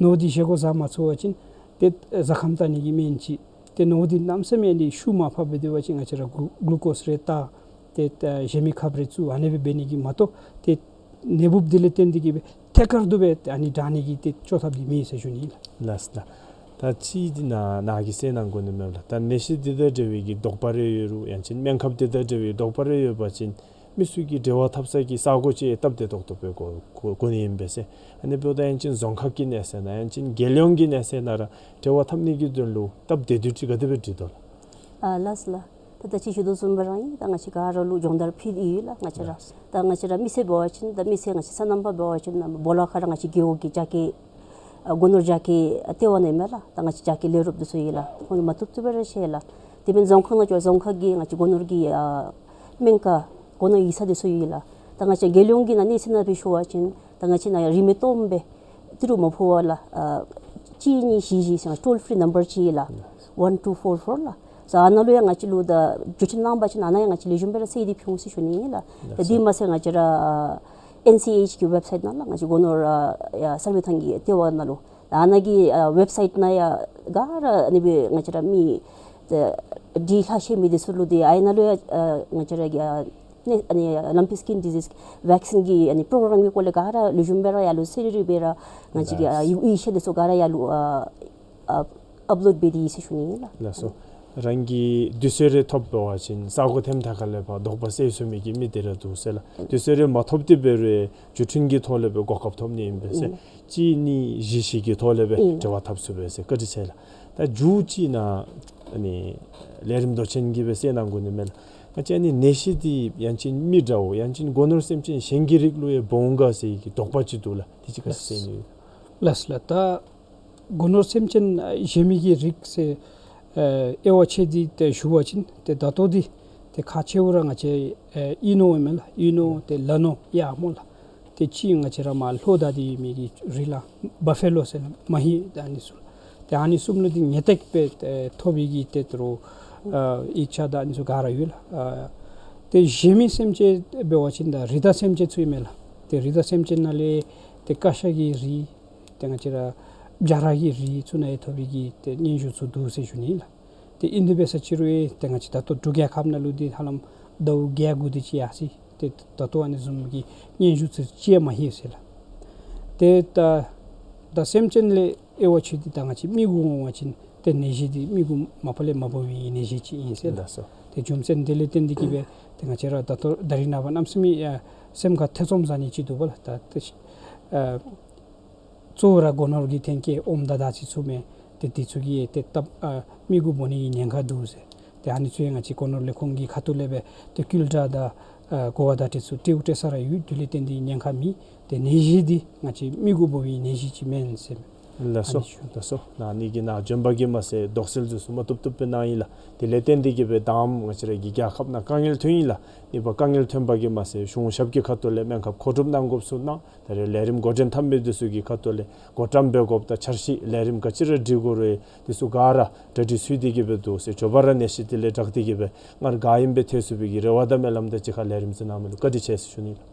ནོར་འདི་བཞེས་སྒོ་བཟའ་མ་ཚུགས་པ་ཅིན་ཏེ་བཟའ་ཁམས་བལྟ་ནི་གི་སྨན་ཅིག། ཏེ་ནོར་འདི་གནམ་མེད་ས་མེད་ཨ་ནི་ཤུགས་མ་ཕབ་སྦེ་སྡོད་པ་ཅིན་ང་བཅས་ར་གླུ་གླུ་ཀོསི་རེ་བཏགས་ཏེ་ཨ་གཞན་མི་ཁབ་རེ་བཙུགས་ཨ་ནེ་སྦེ་འབད་ནི་གི་མ་གཏོགས་ཏེ་ནད་འབུབ་འདི་ལས་བརྟེན་ཏེ་གིས་སྦེ་ཐད་ཀར་དུ་སྦེ་ཨ་ནི་དྲག་ནི་གི་ཏེ་བཅོས་ཐབས་འདི་མེད་ཟེར་ཞུ་ནི་ལགས། ལགས་ལགས། ད་ཅི་འདི་ནཱ་ནཱ་གིས་གསལ་གནང་དགོ་ནི་མས་ལགས། ད་ནད་གཞི་འདི་དང་འབྲེལ་བའི་གི་དོགས་པ་རེ་ཡོད་རུང་ཡང་ཅིན་སྨན་ཁབ་འདི་དང་འབྲེལ་བའི་དོགས་པ་རེ་ཡོད་པ་ཅིན་མི་ཚུ་གིས་འབྲེལ་བ་འཐབ་ས་གི་ས་གོ་ཅིག་སྟབས་བདེ་ཏོག་ཏོ་སྦེ་དགོ་དགོ་དགོ་ནི་ཨིན་པས་ཟེར། ཨ་ནི་འབདཝ་ད་ཡང་ཅིན་རྫོང་ཁག་གི་གནས་ཚད་ནང་ཡང་ཅིན་རྒྱལ་ཡོངས་ཀྱི་གནས་ཚད་ནང་ར་འབྲེལ་བ་འཐབ་ནི་གི་དོན་ལུ་སྟབས་བདེ་སྡུག་ཅིག་ག་དེ་སྦེ་འདྲི་དོ་ལགས། ཨ་ལགས་ལགས། ད་ད་ཅི་ཞུ་དོ་བཟུམ་སྦེ་ར་ཨིན། ད་ང་བཅས་ག་ར་ལུ་སྦྱོང་བརྡར་ཕུལ་ཏེ་ཡོད་ལགས་ང་བཅས་ར། ལགས། ད་ང་བཅས་ར་མི་སེར་འབད་བ་ཅིན་ད་མི་སེར་ང་བཅས་སོ་ནམ་པ་འབད་བ་ཅིན་སྦོ་ལོགས་ཁར་ར་ང་བཅས་རྒེད་འོག་གི་རྒྱ་སྐྱེད་ཨ་སྒོ་ནོར་རྒྱ་སྐྱེད་ཨ་ལྟེ་བ་ནང་ཨིན་མས་ལགས། ད་ང་བཅས་རྒྱ་སྐྱེད་ལས་རོགསཔ་འདི་ཚུ་ཡོད་ལགས། ཁོང་ལུ་མ་བཏུབ་བཏུབ་སྦེ་ར་བཤད་ལགས། དེ་མེན་རྫོང་ཁག་ནང་འགྱོ་རྫོང་ཁག་གི་ང་བཅས་སྒོ་ནོར་གྱི་ཨ་སྨན་ཁང་སྒོ་ནོར་ཡིག་ཚང་འདི་ཚུ་ཡོད་ལགས། ད་ང་བཅས་རྒྱལ་ཡོངས་ཀྱི་ནང་གནས་ཚད་ནང་སྦེ་ཞུ་བ་ཅིན་ད་ང་བཅས་ནཱ་རིན་མེད་སྟོངམ་སྦེ་ཏི་རུ་མ་ཕོག་པར་ལགས། ཨ་གཅིག་གཉིས་བཞི་བཞི་ཟེར་ཊོལ་ཕི་རི་ནམ་བར་ཅིག་ཡོད་ལགས། ཝན་ཊུ་ཕོར་ཕོར་ལགས། སོ་ཨ་ནཱ་ལུ་ཡང་ང་བཅས་ལུ་ད་བརྒྱུད་འཕྲིན་གནང་པ་ཅིན་ཨ་ནཱ་ཡང་ང་བཅས་ལེགས་ཤོམ་སྦེ་ར་གསལ་ཏེ་ཕུལ་འོང་ཟེར་ཞུ་ནི་ཨིན་ལགས། ད་དེ་མ་ཚད་ང་བཅས་ར་ཨེན་སི་ཨེཆ་གི་ཝེབ་སའིཊ་ནང་ལགས་ང་བཅས་སྒོ་ནོར་ཡ་གསར་སྤེལ་ཐང་གི་ལྟེ་བ་ནང་ལུ་ཨ་ནཱ་གི་ཨ་ཝེབ་སའིཊ་ནང་ཡང་ག་ར་ཨ་ནི་སྦེ་ང་བཅས་ར་མི་ཨ་འདི་ལྷག་ཤེས་མི་འདི་ཚུ་ལུ་འདི་ཨ་ནཱ་ལུ་ཡང་ཨ་ང་བཅས་ར་གི་ཨ་ནི་ཨ་ནི་ལམ་པི་སི་ཀིན་ཌི་ཟིས་ཝེག་སིན་གྱི་ཨ་ནི་པོརོ་གརམ་གྱི་སྐོར་ལས་ག་ར་ལེགས་ཤོམ་སྦེ་ར་ཡར་ལུ་གསལ་རི་རི་སྦེ་ར་ང་བཅས་ཀྱི་ཨ་ཡིག་ཡིག་ཆ་འདི་ཚུ་ག་ར་ཡར་ལུ་ཨ་ཨ་ཨཔ་ལོཌ་འབད་དེ་ཡོད་ཟེར་ཞུ་ནི་ཨིན་ལགས། ལགས་སོ། རང་གིས་དུས་ཚོད་རེ་ཐོབ་འབད་བ་ཅིན་ས་གོ་ཐེམ་ཐ་ཁ་ལས་ཕར་དོགས་པ་སེལ་ཚུགས་མི་གི་མི་འདི་ར་འདུག་ཟེར་ལགས། དུས་ཚོད་རེ་མ་ཐོབ་སྟེ་འབད་རུང་བརྒྱུད་འཕྲིན་གྱི་ཐོག་ལས་སྦེ་གོ་སྐབས་ཐོབ་ནི་ཨིན་པས་ཟེར། ཨིན། གཅིག་གཉིས་བཞི་བཞི་གི་ཐོག་ལས་སྦེ་ཨིན། འབྲེལ་བ་འཐབ་ཚུགས་པས་ཟེར། བཀའ་དྲིན་ཆེ་ལགས། ད་མཇུག་ཅིག་ནཱ་ཨ་ནི་ལས་རིམ་མདོ་ཆེན་གྱིས་སྦེ་གསལ་གནང་དགོ་ནི་མས་ལགས། ང་བཅས་ཨ་ནི་ནད་གཞི་འདི་ཡང་ཅིན་མི་འདྲཝ་ཡང་ཅིན་སྒོ་ནོར་སེམས་ཅན་གཞན་གྱི་རིགས་ལུ་ཡང་འབྱུང་ག་ཟེར་གྱི་དོགས་པ་ཅིག་འདུག་ལགས། དེ་ཅིག་ག་ཅི་ཟེར་ནི་ཡོད། ལགས་ལགས། ད་སྒོ་ནོར་སེམས་ཅན་ཨ་གཞན་མི་གི་རིགས་ཟེར་ཨ་དབྱེ་བ་ཕྱེ་སྟེ་ཏེ་ཞུ་བ་ཅིན་ཏེ་ད་ལྟོ་འདི་ཏེ་ཁག་ཆེཝ་ར་ང་བཅས་ཨ་ཨིན་ནོ་ཨིན་མས་ལགས། ཨིན་ནོ་ཏེ་ལ་ནོ་ཡ་སྨོ་ལགས། ཏེ་གཅིག་ང་བཅས་ར་མར་ལྷོ་བདའ་སྟེ་ཡོད་མི་གི་རིགས་ལགས། བ་ཕེ་ལོ་ཟེར་ལགས། མ་ཧེ་དང་ཨ་ནི་ཚུ། ཏེ་ཨ་ནི་གསུམ་ལུ་འདི་ཉེས་གཏད་སྦེ་ཨེ་ཐོབ་པའི་གི་ཏེ་ད་རུང་ཨ་ཡིག་ཆ་དང་ཨ་ནི་ཚུ་ག་ར་ཡོད་ལགས། ཨ་ཏེ་གཞན་མི་སེམས་ཅན་འབད་བ་ཅིན་ད་རི་དྭགས་སེམས་ཅན་ཚུ་ཨིན་མས་ལགས། ཏེ་རི་དྭགས་སེམས་ཅན་ནང་ལས་ཏེ་ཀ་ཤ་གི་རིགས་ཏེ་ང་བཅས་ར་བྱ་ར་གི་རིགས་ཚུ་ནང་ཡང་ཐོབ་པའི་གི་ཏེ་སྙན་ཞུ་ཚུ་འདུག་ཟེར་ཞུ་ནི་ལགས། ཏེ་ཨིན་དེ་འབད་ས་ཅིག་རུང་ཡང་ཏེ་ང་བཅས་ད་ལྟོ་འབྲུག་རྒྱལ་ཁབ་ནང་ལུ་འདི་ཧ་ལམ་ཟླཝ་བརྒྱད་དགུ་དེ་ཅིག་ཡར་སོ་ཡི། ཏེ་ད་ལྟོ་ཨ་ནི་བཟུམ་གྱི་སྙན་ཞུ་ཚུ་ཅིག་ཡང་མ་ལྷོད་ཟེར་ལགས། ཏེ་ད་ ད་སེམས་ཅན་ལས་དབྱེ་བ་ཕྱེ་སྟེ་ད་ང་བཅས་མི་གུ་འོང་བ་ཅིན་ཏེ་ནད་གཞི་འདི་མི་གུ་མ་པ་ལས་མ་འབོ་བའི་ནད་གཞི་ཅིག་ཨིན་ཟེར་ལགས། ལགས་སོ། ཏེ་རྒྱུ་མཚན་དེ་ལས་བརྟེན་ཏེ་གིས་སྦེ་ཏེ་ང་བཅས་ར་ད་ལྟོ་ད་རིས་ནངས་པ་གནམ་མེད་ས་མེད་ཨ་སེམས་ཁར་ཐེ་ཚོམ་ཟ་ནི་ཅིག་འདུག་པ་ལགས། ད་ཏེ་ཨ་གཙོ་བོ་ར་སྒོ་ནོར་གྱི་ཐོན་སྐྱེད་ཨོམ་དང་དར་ཚི་ཚུ་མས། ཏེ་འདི་ཚུ་གིས་ཏེ་སྟབས་ཨ་མི་གུ་འབོ་ནི་གི་ཉེན་ཁ་འདུག་ཟེར། ཏེ་ཨ་ནི་ཚུ་ཡང་ང་བཅས་སྒོ་ནོར་ལས་ཁུངས་ཀྱི་ཁ་ཐུག་ལས་སྦེ་ཏེ་སྐུལ་ལྕག་དང་ཨ་གོ་བ་བརྡ་སྤྲོད་ཚུ་སྤྲེའུ་སྤྲོད་ས་ར་ཡོད། དེ་ལས་བརྟེན་ཏེ་ཉེན་ཁ་མེད། ཏེ་ནད་གཞི་འདི་ང་བཅས་མི་གུ་འབོ་བའི་ནད་གཞི་ཅིག་མེན་ཟེར། ལགས་སོ། ཨ་ནི་ཞུ། ལགས་སོ། ནཱ་ཨ་ནི་གི་ནང་འབྱོན་པ་གིས་མ་ཚད་དོགས་སེལ་ཚུ་མ་བཏུབ་བཏུབ་སྦེ་གནང་ཡི་ལགས། དེ་ལས་བརྟེན་ཏེ་གིས་སྦེ་ད་ང་བཅས་ར་གི་རྒྱལ་ཁབ་ནང་དཀའ་ངལ་ཐོན་ཡི་ལགས། ཨ་ནི་སྦེ་དཀའ་ངལ་ཐོན་པ་གིས་མ་ཚད་གཞུང་ཞབས་ཀྱི་ཁ་ཐུག་ལས་སྨན་ཁབ་མཁོ་སྒྲུབ་གནང་དགོཔ་ཚུ་གནང་། ད་རེས་ལས་རིམ་འགོ་འདྲེན་འཐབ་མི་འདི་ཚུ་གི་ཁ་ཐུག་ལས་བགོ་བཀྲམ་འབད་དགོཔ་དང་འཆར་གཞི་ལས་རིམ་ག་ཅི་ར་སྒྲིག་དགོ་རུང་འདི་ཚུ་ག་ར་གྲ་སྒྲིག་ཚུད་དེ་གིས་སྦེ་འདུག་ཟེར། མགྱོགས་པ་ར་ནད་གཞི་འདི་ལས་དྲག་སྟེ་གིས་སྦེ་སྔར་ག་ཨིནམ་སྦེ་ཐལ་ཚུགས་པའི་གི་རེ་བ་དང་སྨོན་ལམ་དང་གཅིག་ཁར་ལས་རིམ་ཚུ་གནང་མི་ལུ་བཀའ་དྲིན་ཆེ་ཟེར་ཞུ་ནི་ལགས།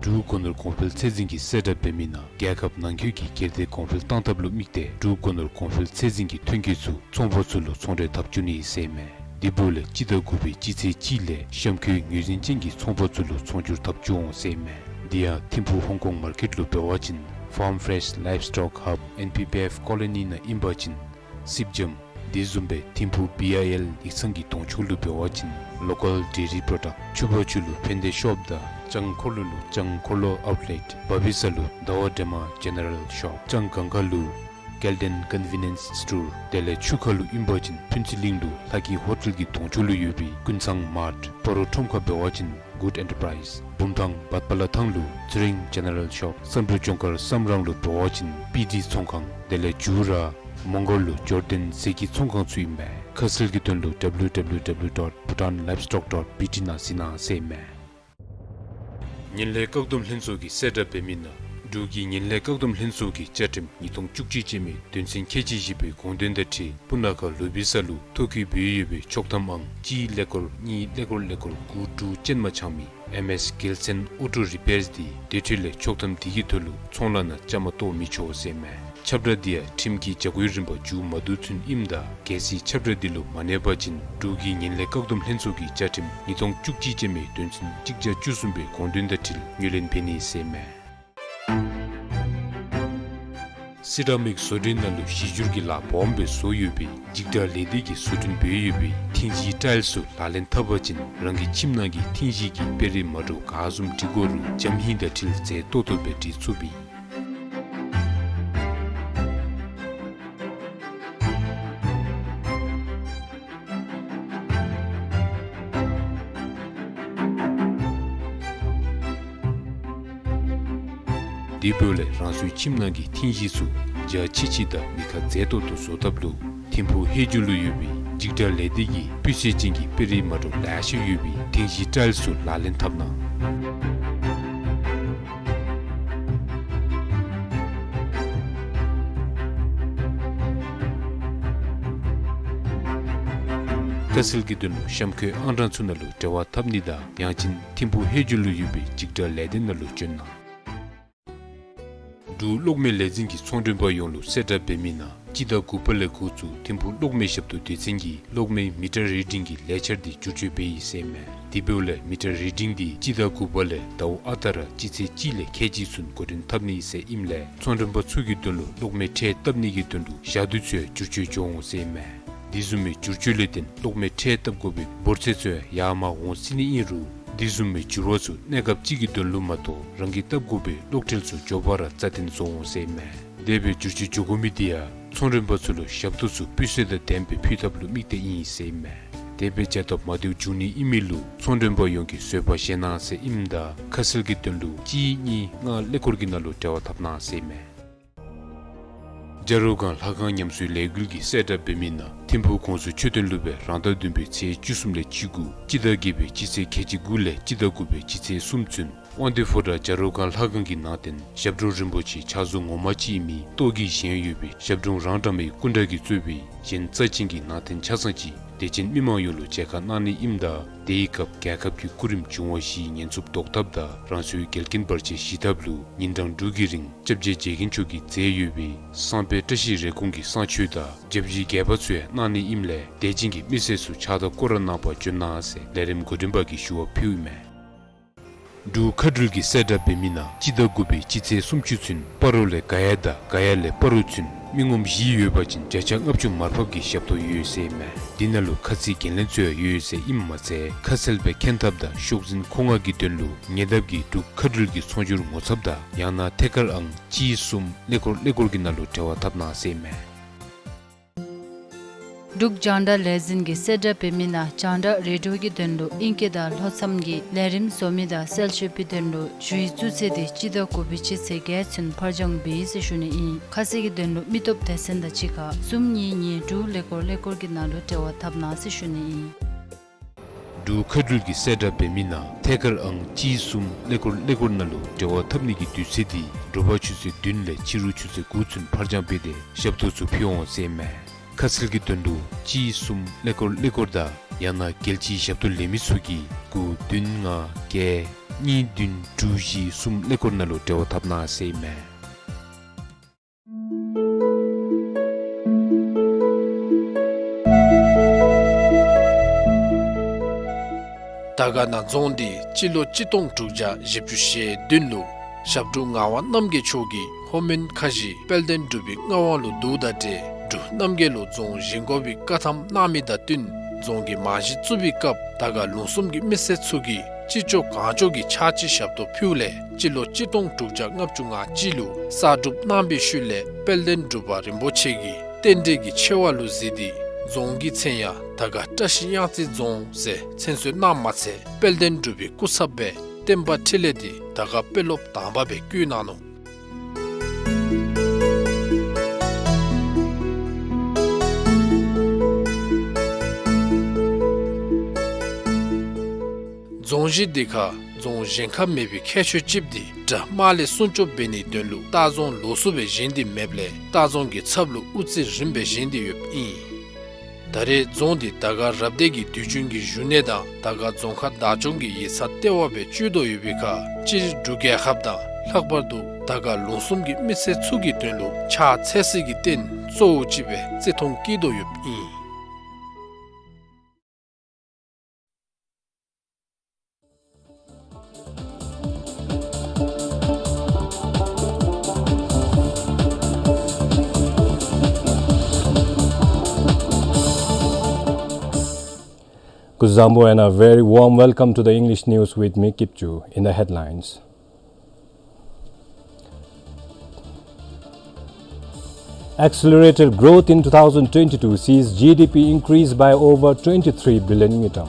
འབྲུག་སྒོ་ནོར་གོང་འཕེལ་ཚད་འཛིན་གྱིས་གསལ་བསྒྲགས་འབད་མི་ནང་རྒྱལ་ཁབ་ནང་འཁོད་ཀྱི་སྒེར་སྡེ་གོང་འཕེལ་གཏང་ཐབས་ལུ་དམིགས་ཏེ་འབྲུག་སྒོ་ནོར་གོང་འཕེལ་ཚད་འཛིན་གྱི་ཐོན་སྐྱེད་ཚུ་ཚོང་པ་ཚུ་ལུ་ཚོང་འབྲེལ་འཐབ་བཅུག་ནི་ཟེར་ཨིན་མས། འདི་བོ་ལས་སྤྱི་ཟླ་དགུ་པའི་སྤྱི་ཚེས་གཅིག་ལས་གཤམ་འཁོད་ངོས་འཛིན་ཅན་གྱི་ཚོང་པ་ཚུ་ལུ་ཚོང་སྒྱུར་འཐབ་བཅུག་འོང་ཟེར་ཨིན་མས། འདི་ཡང་ཐིམ་ཕུག་ཧོང་ཀོང་མར་ཀེཊ་ལུ་འབད་བ་ཅིན་Farm Fresh Livestock Hub N P P F Colony ནང་ཨིན་པ་ཅིན་སིབ་འཇམ། དེ་བཟུམ་སྦེ་ཐིམ་ཕུག་བི་ཨའི་ཨེལ་ཡིག་ཚང་གི་གདོང་ཕྱོགས་ལུ་འབད་བ་ཅིན་Local Dairy Product། ཕྱུ་པ་ཆུ་ལུ་ཕན་བདེ་ཤོབ་དང་ལྕང་འཁོར་ལོ་ལུ་ལྕང་འཁོར་ལོ་ཨའུཊ་ལེཊ། བ་བི་ས་ལུ་ཟླ་བ་སྒྲོལ་མ་ཇེ་ནེ་རལ་ཤོབ། ལྕང་སྒང་ཁ་ལུ་ཀེལ་ཌེན་ཀོན་ཝི་ནེནསི་སི་ཊོར། དེ་ལས་ཆུ་ཁ་ལུ་ཨིན་པ་ཅིན་ཕུན་ཚོགས་གླིང་ལུ་ལྷ་སྐྱིད་ཧོ་ཊེལ་གྱི་གདོང་ཕྱོགས་ལུ་ཡོད་པའི་ཀུན་བཟང་མཱརཊ། སྤ་རོ་ཁྲོམ་ཁ་འབད་བ་ཅིན་གུཌ་ཨེན་ཊར་པ་རའིཛ། བུམ་ཐང་བཱཊ་པ་ལ་ཐང་ལུ་ཚེ་རིང་ཇེ་ནེ་རལ་ཤོབ། བསམ་གྲུབ་ལྗོངས་མཁར་བསམ་རང་ལུ་འབད་བ་ཅིན་པི་ཌི་ཚོང་ཁང་། དེ་ལས་མཇུག་ར་མོང་སྒར་ལུ་འབྱོར་ལྡན་ཟས་ཀྱི་ཚོང་ཁང་ཚུ་ཨིན་པས། ཁ་གསལ་གྱི་དོན་ལུ་W W W dot bhutan livestock dot B T ནང་གཟིགས་གནང་ཟེར་ཨིན་མས། ཉེན་ལས་བཀག་སྡོམ་ལྷན་ཚོགས་ཀྱིས་གསལ་བསྒྲགས་འབད་མི་ནང་འབྲུག་གི་ཉེན་ལས་བཀག་སྡོམ་ལྷན་ཚོགས་ཀྱི་བཅའ་ཁྲིམས་ཉིས་སྟོང་བཅུ་གཅིག་ཅན་མའི་དོན་ཚན་ཁལ་གཅིག་བཞི་པའི་དགོངས་དོན་དང་འཁྲིལ་སྤུ་ན་ཁ་ལུ་བི་ས་ལུ་ཐོ་བཀོད་འབད་ཡོད་པའི་ཆོག་ཐམ་ཨང་གཅིག་ཀླད་ཀོར་གཉིས་ཀླད་ཀོར་ཀླད་ཀོར་དགུ་དྲུག་ཅན་མ་ཆགས་མི་ཨེམ་ཨེསི་གེལ་སན་ཨོ་ཊོ་རི་པེརསི་འདི་དེ་འཕྲོ་ལས་ཆོག་ཐམ་འདི་གི་ཐོག་ལུ་ཚོང་ལཱ་ནང་བཅའ་མར་གཏོགས་མི་ཆོག་ཟེར་ཨིན་མས། ཁྱབ་བསྒྲགས་འདི་ཡང་ཁྲིམས་ཀྱི་བྱ་སྒོའི་རིམ་པ་མཇུག་མ་བསྡུ་ཚུན་ཨིནམ་ད་གལ་སྲིད་ཁྱབ་བསྒྲགས་འདི་ལུ་མ་གནས་པ་ཅིན་འབྲུག་གི་ཉེན་ལས་བཀག་སྡོམ་ལྷན་ཚོགས་ཀྱི་བཅའ་ཁྲིམས་ཉིས་སྟོང་བཅུ་གཅིག་ཅན་མའི་དོན་ཚན་གཅིག་བརྒྱ་བཅུ་གསུམ་པའི་དགོངས་དོན་དང་འཁྲིལ་ངོས་ལེན་འབད་ནི་ཟེར་ཨིན་མས། སི་ར་མིག་བཟོ་སྐྲུན་ནང་ལུ་གཞི་འགྱུར་གྱི་ལཱ་སྦོམ་སྦེ་བཟོ་ཡོད་པའི་འཇིགས་སྐྲག་ལས་སྡེ་གིས་བཟོ་སྐྲུན་འབད་ཡོད་པའི་ཐིང་ཞི་ཊའིལ་ཚུ་ལག་ལེན་འཐབ་པ་ཅིན་རང་གི་ཁྱིམ་ནང་གི་ཐིང་ཞི་གི་དཔེ་རིས་མ་འདྲཝ་ག་བཟུམ་འབྲི་དགོ་རུང་འཇམ་ཧིང་དང་འཁྲིལ་མཛེས་ཏོག་ཏོ་སྦེ་འབྲི་ཚུགས་པས། དེ་འབདཝ་ལས་རང་སོའི་ཁྱིམ་ནང་གི་ཐིང་ཞི་ཚུ་འཇའ་ཆི་ཆི་དང་མི་ཁ་མཛེས་ཏོག་ཏོ་བཟོ་ཐབས་ལུ་ཐིམ་ཕུག་ཧེ་ཇུ་ལུ་ཡོད་པའི་འཇིགས་སྐྲག་ལས་སྡེ་གིས་སྤུས་ཚད་ཅན་གྱི་དཔེ་རིས་མ་འདྲཝ་ལེ་ཤ་ཡོད་པའི་ཐིང་ཞི་ཊའིལ་ཚུ་ལག་ལེན་འཐབ་གནང་། ཁ་གསལ་གྱི་དོན་ལུ་གཤམ་འཁོད་ཨང་གྲངས་ཚུ་ནང་ལུ་འབྲེལ་བ་འཐབ་ནི་དང་ཡང་ཅིན་ཐིམ་ཕུག་ཧེ་ཇུ་ལུ་ཡོད་པའི་འཇིགས་སྐྲག་ལས་སྡེ་ནང་ལུ་བྱོན་གནང་། འབྲུག་གློག་མེ་ལས་འཛིན་གྱིས་ཚོང་མགྲོན་པ་ཡོངས་ལུ་གསལ་བསྒྲགས་འབད་མི་ནང་སྤྱི་ཟླ་དགུ་པ་ལས་འགོ་བཙུགས་ཐིམ་ཕུག་གློག་མེ་ཞབས་ཏོག་སྡེ་ཚན་གྱིས་གློག་མེའི་མི་ཊར་རི་ཌིང་གི་ལས་འཆར་འདི་བསྒྱུར་བཅོས་འབད་ཡི་ཟེར་ཨིན་མས། དེ་འབདཝ་ལས་མི་ཊར་རི་ཌིང་འདི་སྤྱི་ཟླ་དགུ་པ་ལས་ཟླཝ་ཨ་རྟག་ར་སྤྱི་ཚེས་གཅིག་ལས་ཁལ་གཅིག་ཚུན་འགོ་འདྲེན་འཐབ་ནི་ཟེར་ཨིནམ་ལས་ཚོང་མགྲོན་པ་ཚུ་གི་དོན་ལུ་གློག་མེ་ཁྲལ་བཏབ་ནི་གི་དོན་ལུ་ཞག་དུས་ཚུ་ཡང་བསྒྱུར་བཅོས་འགྱོ་འོང་ཟེར་ཨིན་མས། དེ་བཟུམ་མའི་བསྒྱུར་བཅོས་ལས་བརྟེན་གློག་མེ་ཁྲལ་བཏབ་དགོ་པའི་འབོར་ཚད་ཚུ་ཡང་ཡར་མར་འོང་སྲིད་ནི་ཨིན་རུང་དེ་བཟུམ་མའི་འགྱུར་བ་ཚུ་གནས་སྐབས་ཅིག་གི་དོན་ལུ་མ་གཏོགས་རང་གིས་བཏབ་དགོ་པའི་གློག་ཁྲལ་ཚུ་མགྱོགས་པ་ར་རྩ་བརྟན་བཟོ་འོང་ཟེར་ཨིན་མས། དེ་སྦེ་བསྒྱུར་བཅོས་འགྱོ་དགོ་མི་འདི་ཡང་ཚོང་མགྲོན་པ་ཚུ་ལུ་ཞབས་ཏོག་ཚུ་སྤུས་ཚད་དང་ལྡནམ་སྦེ་ཕུལ་ཐབས་ལུ་དམིགས་ཏེ་ཨིན་ཟེར་ཨིན་མས། དེ་སྦེ་བྱ་སྟབས་མ་བདེཝ་འབྱུང་ནི་ཨིན་མི་ལུ་ཚོང་མགྲོན་པ་ཡོངས་ཀྱིས་བཟོད་པ་བཞེས་གནང་ཟེར་ཨིནམ་ད་ཁ་གསལ་གྱི་དོན་ལུ་གཅིག་གཉིས་ལྔ་ཀླད་ཀོར་གྱི་ནང་ལུ་འབྲེལ་བ་འཐབ་གནང་ཟེར་ཨིན་མས། བྱ་རོག་སྒང་ལྷ་ཁང་ཉམས་གསོའི་ལས་འགུལ་གྱིས་གསལ་བསྒྲགས་འབད་མི་ནང་ཐིམ་ཕུག་གོང་ས་མཆོག་སྟོན་ལུ་སྦེ་རང་ཟླ་བདུན་པའི་ཚེས་བཅུ་གསུམ་ལས་བཅུ་དགུ་སྤྱི་ཟླ་བརྒྱད་པའི་སྤྱི་ཚེས་ཁལ་གཅིག་དགུ་ལས་སྤྱི་ཟླ་དགུ་པའི་སྤྱི་ཚེས་གསུམ་ཚུན་དབང་འདུས་ཕོ་བྲང་བྱ་རོག་སྒང་ལྷ་ཁང་གི་ནང་རྟེན་ཞབས་དྲུང་རིན་པོ་ཆེ་ཕྱག་བཟོ་ངོ་མ་ཅིག་ཨིན་མི་ཏོག་གིས་བཞེངས་ཡོད་པའི་ཞབས་དྲུང་རང་གྲངས་མའི་སྐུ་འདྲ་གིས་གཙོས་པའི་གཞན་རྩ་ཅན་གྱི་ནང་རྟེན་ཆ་ཚང་ཅིག་དད་ཅན་མི་མང་ཡོངས་ལུ་མཇལ་ཁ་གནང་ནི་ཨིནམ་ད་དེའི་སྐབས་རྒྱལ་ཁབ་ཀྱི་སྐུ་རིམ་བྱུང་བ་བཞིའི་ཉེན་ཚབས་བཟློག་ཐབས་དང་རང་སོའི་འགལ་རྐྱེན་བར་ཆད་ཞི་ཐབས་ལུ་ཉིན་གྲངས་དྲུག་གི་རིང་སྐྱབས་རྗེ་རྗེ་མཁན་མཆོག་གིས་མཛད་ཡོད་པའི་བསངས་དཔེ་བཀྲ་ཤིས་རེ་སྐོང་གི་བསངས་མཆོད་དང་བརྒྱ་བཞི་བརྒྱད་པ་ཚུ་ཡང་གནང་ནི་ཨིནམ་ལས་དད་ཅན་གྱི་མི་སེར་ཚུ་ཕྱག་བདའ་སྐོར་ར་གནང་པར་འབྱོན་གནང་ཟེར་ལས་རིམ་འགོ་འདྲེན་པ་གིས་ཞུ་བ་ཕུལཝ་ཨིན་མས། འབྲུག་མཁའ་འགྲུལ་གྱིས་གསལ་བསྒྲགས་འབད་མི་ནང་སྤྱི་ཟླ་དགུ་པའི་སྤྱི་ཚེས་སུམ་ཅུ་ཚུན་སྤ་རོ་ལས་ག་ཡ་དང་ག་ཡ་ལས་སྤ་རོ་ཚུན་མི་ངོམ་བཞི་ཡོད་པ་ཅིན་བརྒྱ་ཆ་ལྔ་བཅུ་མར་ཕབ་ཀྱི་ཞབས་ཏོག་ཡོད་ཟེར་ཨིན་མས། འདི་ནང་ལུ་ཁ་ཚིག་འགན་ལེན་ཚུ་ཡང་ཡོད་ཟེར་ཨིནམ་མ་ཚད་ཁ་གསལ་སྦེ་མཁྱེན་ཐབས་དང་ཤོག་འཛིན་མཁོ་མངགས་ཀྱི་དོན་ལུ་ཉེ་འདབས་ཀྱི་འབྲུག་མཁའ་འགྲུལ་གྱི་ཚོང་སྒྱུར་ངོ་ཚབ་དང་ཡང་ན་ཐད་ཀར་ཨང་གཅིག་གསུམ་ཀླད་ཀོར་ཀླད་ཀོར་གྱི་ནང་ལུ་འབྲེལ་བ་འཐབ་གནང་ཟེར་ཨིན་མས། འབྲུག་རྒྱང་བསྒྲགས་ལས་འཛིན་གྱིས་གསལ་བསྒྲགས་འབད་མི་ནང་རྒྱང་བསྒྲགས་རེ་ཌི་ཡོ་གི་དོན་ལུ་ཨིང་སྐད་དང་ལྷོ་མཚམས་ཀྱི་ལས་རིམ་བཟོ་མི་དང་གསལ་བཤད་པའི་དོན་ལུ་ཞུ་ཡིག་བཙུགས་ཚད་དེ་སྤྱི་ཟླ་དགུ་པའི་སྤྱི་ཚེས་བརྒྱད་ཚུན་ཕར་འགྱངས་འབད་ཡི་ཟེར་ཞུ་ནི་ཨིན། ཁ་གསལ་གྱི་དོན་ལུ་མི་སྟོབས་སྡེ་ཚན་དང་གཅིག་ཁར་གསུམ་གཉིས་གཉིས་དྲུག་ཀླད་ཀོར་ཀླད་ཀོར་གྱི་ནང་ལུ་འབྲེལ་བ་འཐབ་གནང་ཟེར་ཞུ་ནི་ཨིན། འབྲུག་མཁའ་འགྲུལ་གྱིས་གསལ་བསྒྲགས་འབད་མི་ནང་ཐད་ཀར་ཨང་གཅིག་གསུམ་ཀླད་ཀོར་ཀླད་ཀོར་ནང་ལུ་འབྲེལ་བ་འཐབ་ནི་གི་དུས་ཚོད་དེ་དྲོ་པ་ཆུ་ཚོད་བདུན་ལས་ཕྱི་རུ་ཆུ་ཚོད་དགུ་ཚུན་ཕར་འགྱངས་འབད་དེ་ཞབས་ཏོག་ཚུ་ཕུལ་འོང་ཟེར་ཨིན་མས། ཁ་གསལ་གྱི་དོན་ལུ་གཅིག་གསུམ་ཀླད་ཀོར་ཀླད་ཀོར་དང་ཡང་ན་རྒྱལ་སྤྱིའི་ཞབས་ཏོག་ལེན་མི་ཚུ་གིས་དགུ་བདུན་ལྔ་བརྒྱད་གཉིས་བདུན་དྲུག་བཞི་གསུམ་ཀླད་ཀོར་ནང་ལུ་འབྲེལ་བ་འཐབ་གནང་ཟེར་ཨིན་མས། དར་དཀར་ན་རྫོང་འདི་སྤྱི་ལོ་གཅིག་སྟོང་དྲུག་བརྒྱ་བཞི་བཅུ་ཞེ་བདུན་ལུ་ཞབས་དྲུང་ངག་དབང་རྣམ་རྒྱལ་མཆོག་གིས་ལྷོ་མོན་ཁ་བཞི་དཔལ་ལྡན་འབྲུག་པའི་མངའ་དབང་ལུ་བསྡུཝ་དང་འབྲེལ་འབྲུག་རྣམ་རྒྱལ་ལུ་རྫོང་བཞེངས་དགོ་པའི་བཀའ་ཐམ་གནང་མི་དང་བསྟུན་རྫོང་གི་རྨང་གཞི་བཙུགས་པའི་སྐབས་དར་དཀར་ལུང་གསུམ་གྱི་མི་སེར་ཚུ་གིས་ཅི་ལྕོགས་གང་ལྕོགས་ཀྱི་ཕྱག་ཕྱི་ཞབས་ཏོག་ཕུལཝ་ལས་སྤྱི་ལོ་གཅིག་སྟོང་དྲུག་བརྒྱ་ལྔ་བཅུ་ང་གཅིག་ལུ་གསར་སྒྲུབ་གནང་བའི་ཤུལ་ལས་དཔལ་ལྡན་འབྲུག་པ་རིན་པོ་ཆེ་གིས་རྟེན་འབྲེལ་གྱི་ཆེ་བ་ལུ་གཟིགས་ཏེ་རྫོང་གི་མཚན་ཡང་དར་དཀར་བཀྲ་ཤིས་གཡང་རྩེ་རྫོང་ཟེར་མཚན་གསོལ་གནངམ་མ་ཚད་དཔལ་ལྡན་འབྲུག་པའི་སྐུ་ཚབ་སྦེ་བསྟན་པ་འཕྲིན་ལས་འདི་དར་དཀར་དཔོན་སློབ་དང་པ་སྦེ་བསྐོ་གནང་ནུག། རྫོང་གཞི་འདི་ཁར་རྫོང་གཞན་ཁར་མེད་པའི་ཁྱད་ཆོས་ཅིག་འདི་དགྲ་དམག་ལས་སྲུང་སྐྱོབ་འབད་ནིའི་དོན་ལུ་ལྟ་རྫོང་ལོགས་སུ་སྦེ་བཞེངས་ཏེ་མེདཔ་ལས་ལྟ་རྫོང་གི་ཚབ་ལུ་དབུ་རྩེ་རིངམ་སྦེ་བཞེངས་ཏེ་ཡོདཔ་ཨིན། ད་རེས་རྫོང་འདི་དར་དཀར་རབ་སྡེ་གི་དུས་རྒྱུན་གྱི་བཞུགས་གནས་དང་དར་དཀར་རྫོང་ཁག་བདག་སྐྱོང་གི་ཡིག་ཚང་ལྟེ་བ་སྦེ་སྤྱོད་དོ་ཡོད་པའི་ཁར་སྤྱིར་འབྲུག་རྒྱལ་ཁབ་དང་ལྷག་པར་དུ་དར་དཀར་ལུང་གསུམ་གྱི་མི་སེར་ཚུ་གི་དོན་ལུ་ཕྱག་འཚལ་སའི་རྟེན་གཙོ་བོ་ཅིག་སྦེ་བརྩི་མཐོང་བསྐྱེད་དོ་ཡོདཔ་ཨིན། Kuzuzangpo and a very warm welcome to the English news with me, Kipchu. In the headlines. Accelerated growth in two thousand twenty-two sees G D P increase by over twenty-three billion ngultrum.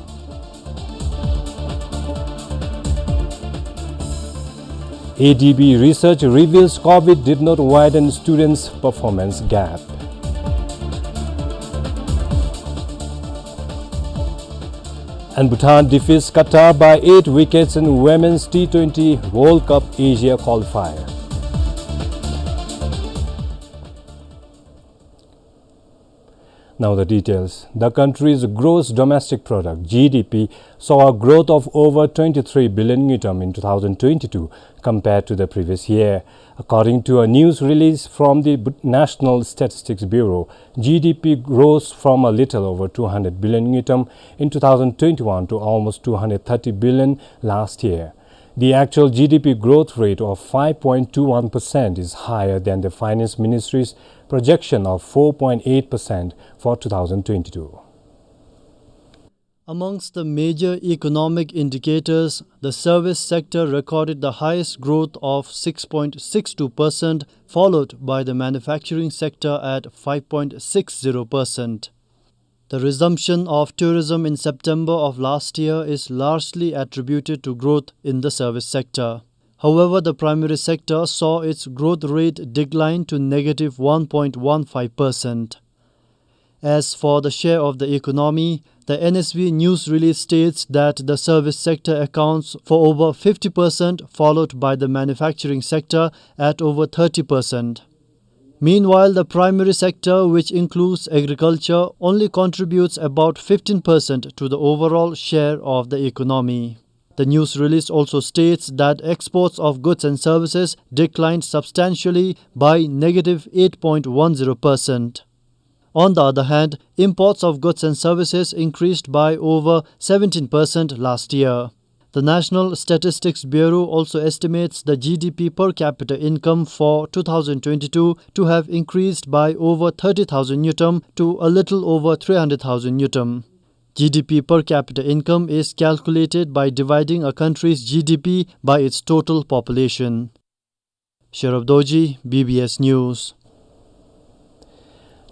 A D B research reveals COVID did not widen students' performance gap. And Bhutan defeats Qatar by eight wickets in Women's T twenty World Cup Asia qualifier. Now the details. The country's gross domestic product, G D P, saw a growth of over twenty-three billion ngultrum in two thousand twenty-two compared to the previous year. According to a news release from the B-, National Statistics Bureau, G D P rose from a little over two hundred billion ngultrum in two thousand twenty-one to almost two hundred thirty billion last year. The actual G D P growth rate of five point two one percent is higher than the Finance Ministry's projection of four point eight percent for two thousand twenty-two. Amongst the major economic indicators, the service sector recorded the highest growth of six point six two percent, followed by the manufacturing sector at five point six zero percent. The resumption of tourism in September of last year is largely attributed to growth in the service sector. However, the primary sector saw its growth rate decline to negative one point one five percent. As for the share of the economy, the N S B news release states that the service sector accounts for over fifty percent, followed by the manufacturing sector at over thirty percent. Meanwhile, the primary sector, which includes agriculture, only contributes about fifteen percent to the overall share of the economy. The news release also states that exports of goods and services declined substantially by negative eight point one zero percent. On the other hand, imports of goods and services increased by over seventeen percent last year. The National Statistics Bureau also estimates the G D P per capita income for two thousand twenty-two to have increased by over thirty thousand ngultrum to a little over three hundred thousand ngultrum. G D P per capita income is calculated by dividing a country's G D P by its total population. Sherab Dorji, B B S News.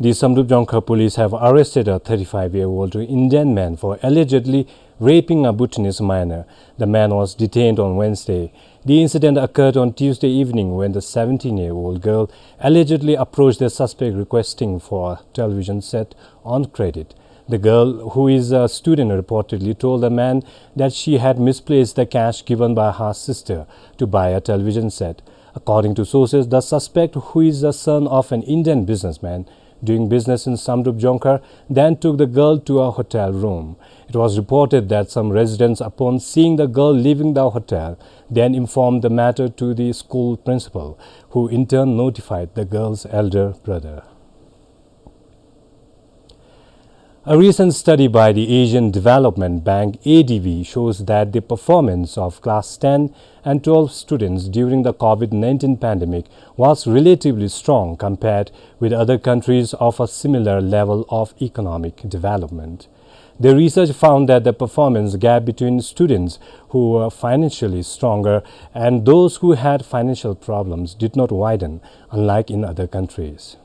The Samdrup Jongkhar police have arrested a thirty-five-year-old Indian man for allegedly raping a Bhutanese minor. The man was detained on Wednesday. The incident occurred on Tuesday evening when the seventeen-year-old girl allegedly approached the suspect requesting for a television set on credit. The girl, who is a student, reportedly told the man that she had misplaced the cash given by her sister to buy a television set. According to sources, the suspect, who is the son of an Indian businessman doing business in Samdrup Jongkhar, then took the girl to a hotel room. It was reported that some residents, upon seeing the girl leaving the hotel, then informed the matter to the school principal, who in turn notified the girl's elder brother. A recent study by the Asian Development Bank, A D B, shows that the performance of class ten and twelve students during the COVID nineteen pandemic was relatively strong compared with other countries of a similar level of economic development. The research found that the performance gap between students who were financially stronger and those who had financial problems did not widen, unlike in other countries.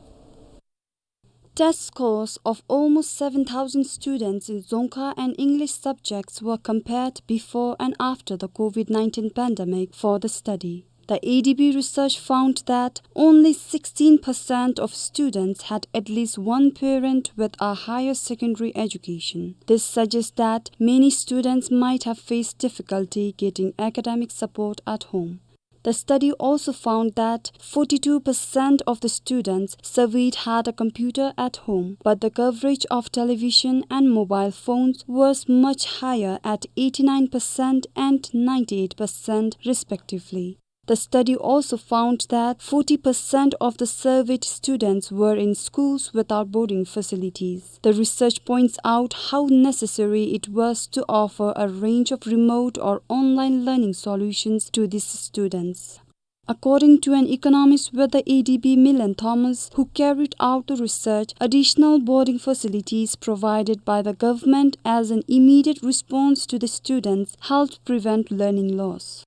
Test scores of almost seven thousand students in Dzongkha and English subjects were compared before and after the COVID nineteen pandemic for the study. The A D B research found that only sixteen percent of students had at least one parent with a higher secondary education. This suggests that many students might have faced difficulty getting academic support at home. The study also found that forty-two percent of the students surveyed had a computer at home, but the coverage of television and mobile phones was much higher at eighty-nine percent and ninety-eight percent respectively. The study also found that forty percent of the surveyed students were in schools without boarding facilities. The research points out how necessary it was to offer a range of remote or online learning solutions to these students. According to an economist with the A D B, Milen Thomas, who carried out the research, additional boarding facilities provided by the government as an immediate response to the students helped prevent learning loss.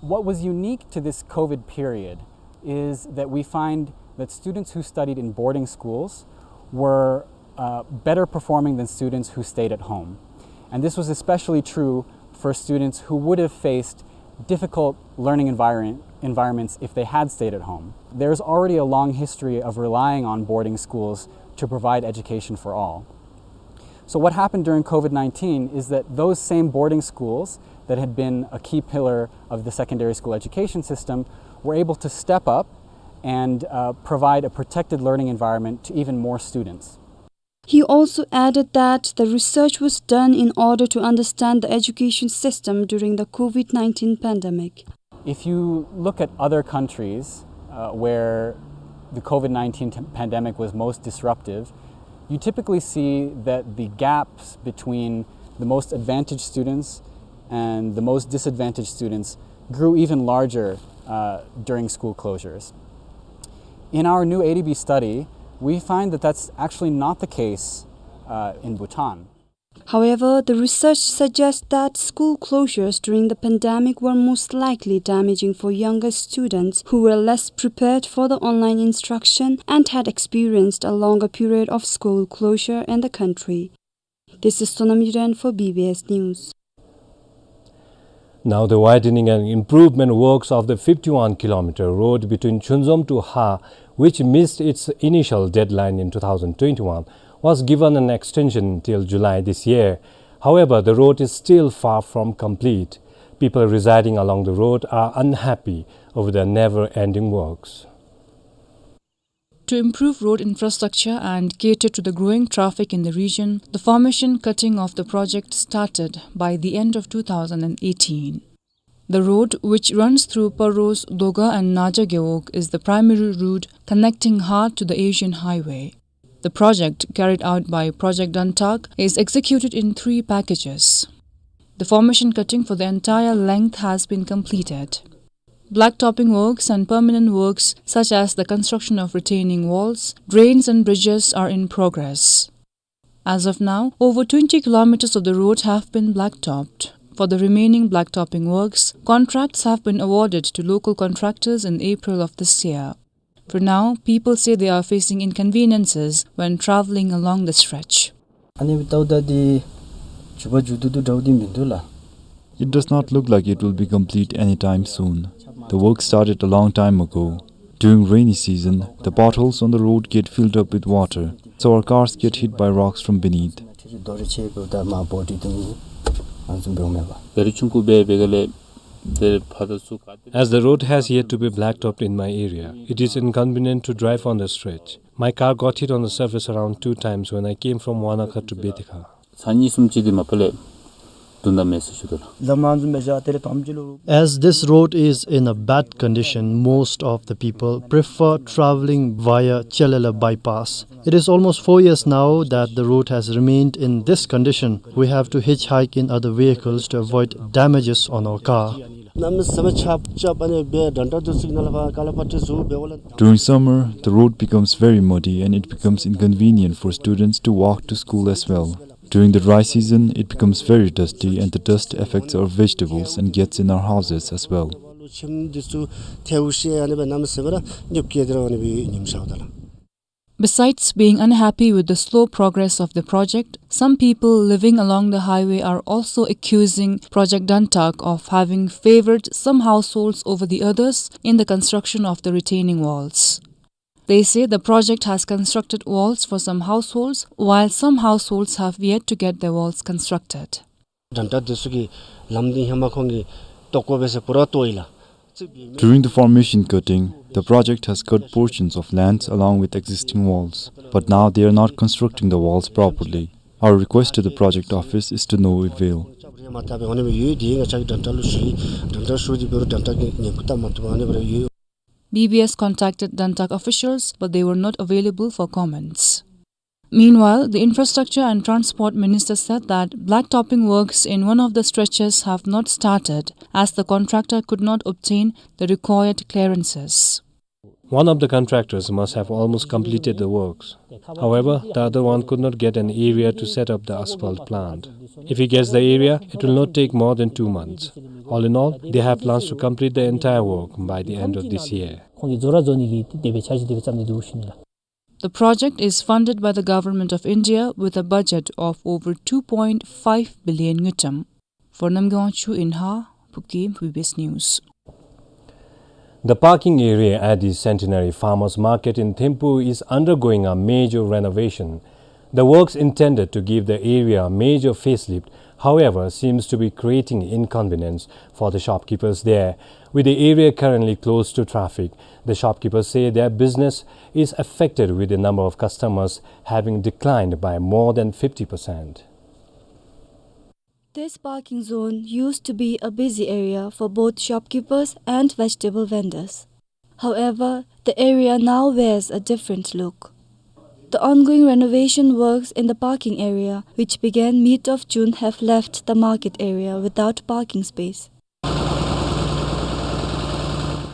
What was unique to this COVID period is that we find that students who studied in boarding schools were, uh, better performing than students who stayed at home. And this was especially true for students who would have faced difficult learning environ-, environments if they had stayed at home. There's already a long history of relying on boarding schools to provide education for all. So what happened during COVID nineteen is that those same boarding schools that had been a key pillar of the secondary school education system were able to step up and, uh, provide a protected learning environment to even more students. He also added that the research was done in order to understand the education system during the COVID nineteen pandemic. If you look at other countries, uh, where the COVID nineteen t-, pandemic was most disruptive, you typically see that the gaps between the most advantaged students and the most disadvantaged students grew even larger, uh, during school closures. In our new A D B study, we find that that's actually not the case, uh, in Bhutan. However, the research suggests that school closures during the pandemic were most likely damaging for younger students who were less prepared for the online instruction and had experienced a longer period of school closure in the country. This is Sonam Yuren for B B S News. Now, the widening and improvement works of the fifty-one kilometer road between Chunzom to Ha, which missed its initial deadline in two thousand twenty-one, was given an extension till July this year. However, the road is still far from complete. People residing along the road are unhappy over the never-ending works. To improve road infrastructure and cater to the growing traffic in the region, the formation cutting of the project started by the end of two thousand and eighteen. The road, which runs through Parros, Doga and Naja Gewog, is the primary route connecting Ha to the Asian Highway. The project, carried out by Project Dantak, is executed in three packages. The formation cutting for the entire length has been completed. Blacktopping works and permanent works such as the construction of retaining walls, drains and bridges are in progress. As of now, over twenty kilometers of the road have been blacktopped. For the remaining blacktopping works, contracts have been awarded to local contractors in April of this year. For now, people say they are facing inconveniences when travelling along the stretch. ཨ་ནི་ལྟཝ་ད་འདི་མཇུག་མཇུག་བསྡུ་བསྡུ་འདྲཝ་འདི་མིན་འདུག་ལགས། It does not look like it will be complete anytime soon. The work started a long time ago. During rainy season, the potholes on the road get filled up with water, so our cars get hit by rocks from beneath. རྡོ་རེ་ཆེ་བོ་ད་མར་བོ་དེ་འདུག་ཨ་ནི་བཟུམ་འབདཝ་མས་པ། As the road has yet to be blacktopped in my area, it is inconvenient to drive on the stretch. My car got hit on the surface around two times when I came from Wanakha to Betikha. ཚར་གཉིས་གསུམ་ཅིག་འདི་མ་པ་ལས་དུམ་གྲ་མེད་ཟེར་ཞུ་དོ་ལགས། ལམ་ཨ་ནི་བཟུམ་སྦེ་བཞག་དེ་ལས་དོམ་ཅིག་ལུ། As this road is in a bad condition, most of the people prefer travelling via Chelele bypass. It is almost four years now that the road has remained in this condition. We have to hitchhike in other vehicles to avoid damages on our car. གནམ་མེད་ས་མེད་ཆརཔ་རྐྱབ་ཨ་ནི་སྦེ་གྲང་ཊ་འདི་ཚུ་གི་ནང་ལས་ཕར་ཀ་ལ་པ་ཊི་བཟོ་སྦེ་འོང་ལགས། During summer, the road becomes very muddy and it becomes inconvenient for students to walk to school as well. During the dry season, it becomes very dusty and the dust affects our vegetables and gets in our houses as well. ཁྱིམ་འདི་ཚུ་ཐལཝ་ཤེས་ཨ་ནི་སྦེ་གནམ་མེད་ས་མེད་ར་ཉོབ་སྐྱེ་དེ་ར་ཨ་ནི་སྦེ་ཉིམ་ཤརཝ་ད་ལགས། Besides being unhappy with the slow progress of the project, some people living along the highway are also accusing Project Dantak of having favored some households over the others in the construction of the retaining walls. They say the project has constructed walls for some households, while some households have yet to get their walls constructed. གྲང་ཊ་འདི་ཚུ་གིས་ལམ་འདི་ཧེ་མ་ཁོང་གིས་བཏོག་དགོ་པས་ཟེར་པུ་ར་བཏོག་ཡི་ལགས། During the formation cutting, the project has cut portions of lands along with existing walls, but now they are not constructing the walls properly. Our request to the project office is to no avail. B B S contacted Dantak officials, but they were not available for comments. Meanwhile, the Infrastructure and Transport Minister said that blacktopping works in one of the stretches have not started, as the contractor could not obtain the required clearances. One of the contractors must have almost completed the works. However, the other one could not get an area to set up the asphalt plant. If he gets the area, it will not take more than two months. All in all, they have plans to complete the entire work by the end of this year. ཁོང་གིས་བཟོ་ར་བཟོ་ནི་གི་དེ་སྦེ་འཆར་གཞི་དེ་སྦེ་བརྩམས་ཏེ་འདུག་ཞུ་ནི་ལགས། The project is funded by the Government of India with a budget of over two point five billion ngultrum. For Namgay Wangchuk in Haa, Phubgay, B B S News. The parking area at the Centenary Farmers Market in Thimphu is undergoing a major renovation. The works intended to give the area a major facelift, however, seems to be creating inconvenience for the shopkeepers there, with the area currently closed to traffic. The shopkeepers say their business is affected, with the number of customers having declined by more than fifty percent. This parking zone used to be a busy area for both shopkeepers and vegetable vendors. However, the area now wears a different look. The ongoing renovation works in the parking area, which began mid of June, have left the market area without parking space.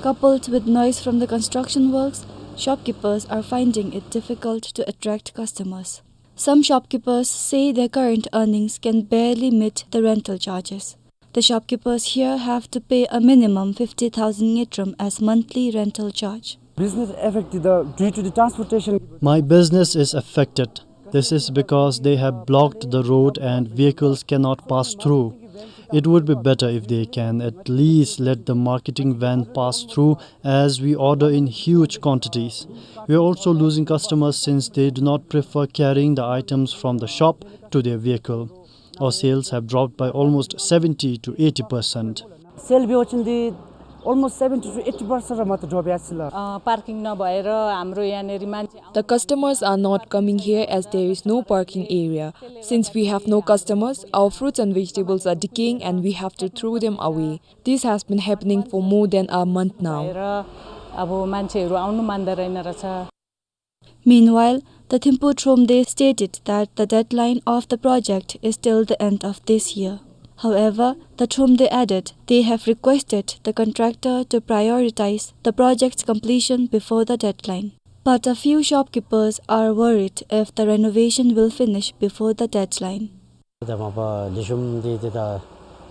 Coupled with noise from the construction works, shopkeepers are finding it difficult to attract customers. Some shopkeepers say their current earnings can barely meet the rental charges. The shopkeepers here have to pay a minimum fifty thousand ngultrum as monthly rental charge. Business affected the, due to the transportation. My business is affected. This is because they have blocked the road and vehicles cannot pass through. It would be better if they can at least let the marketing van pass through, as we order in huge quantities. We are also losing customers since they do not prefer carrying the items from the shop to their vehicle. Our sales have dropped by almost seventy to eighty percent. Sale འབད་བ་ཅིན་འདི་almost seventy to eighty percent ར་མ་ད་drop ཡར་སོང་ལགས། अ, पार्किङ नभएर हाम्रो यहाँनिर मान्छे आउन The customers are not coming here as there is no parking area. Since we have no customers, our fruits and vegetables are decaying and we have to throw them away. This has been happening for more than a month now. भएर अब मान्छेहरू आउनु मान्दो रहेन रहेछ। Meanwhile, the Thimphu Thromde stated that the deadline of the project is till the end of this year. However, the Thromde added they have requested the contractor to prioritize the project's completion before the deadline. But a few shopkeepers are worried if the renovation will finish before the deadline. ད་མ་པ་ལེགས་ཤོམ་འདི་ཏེ་ད་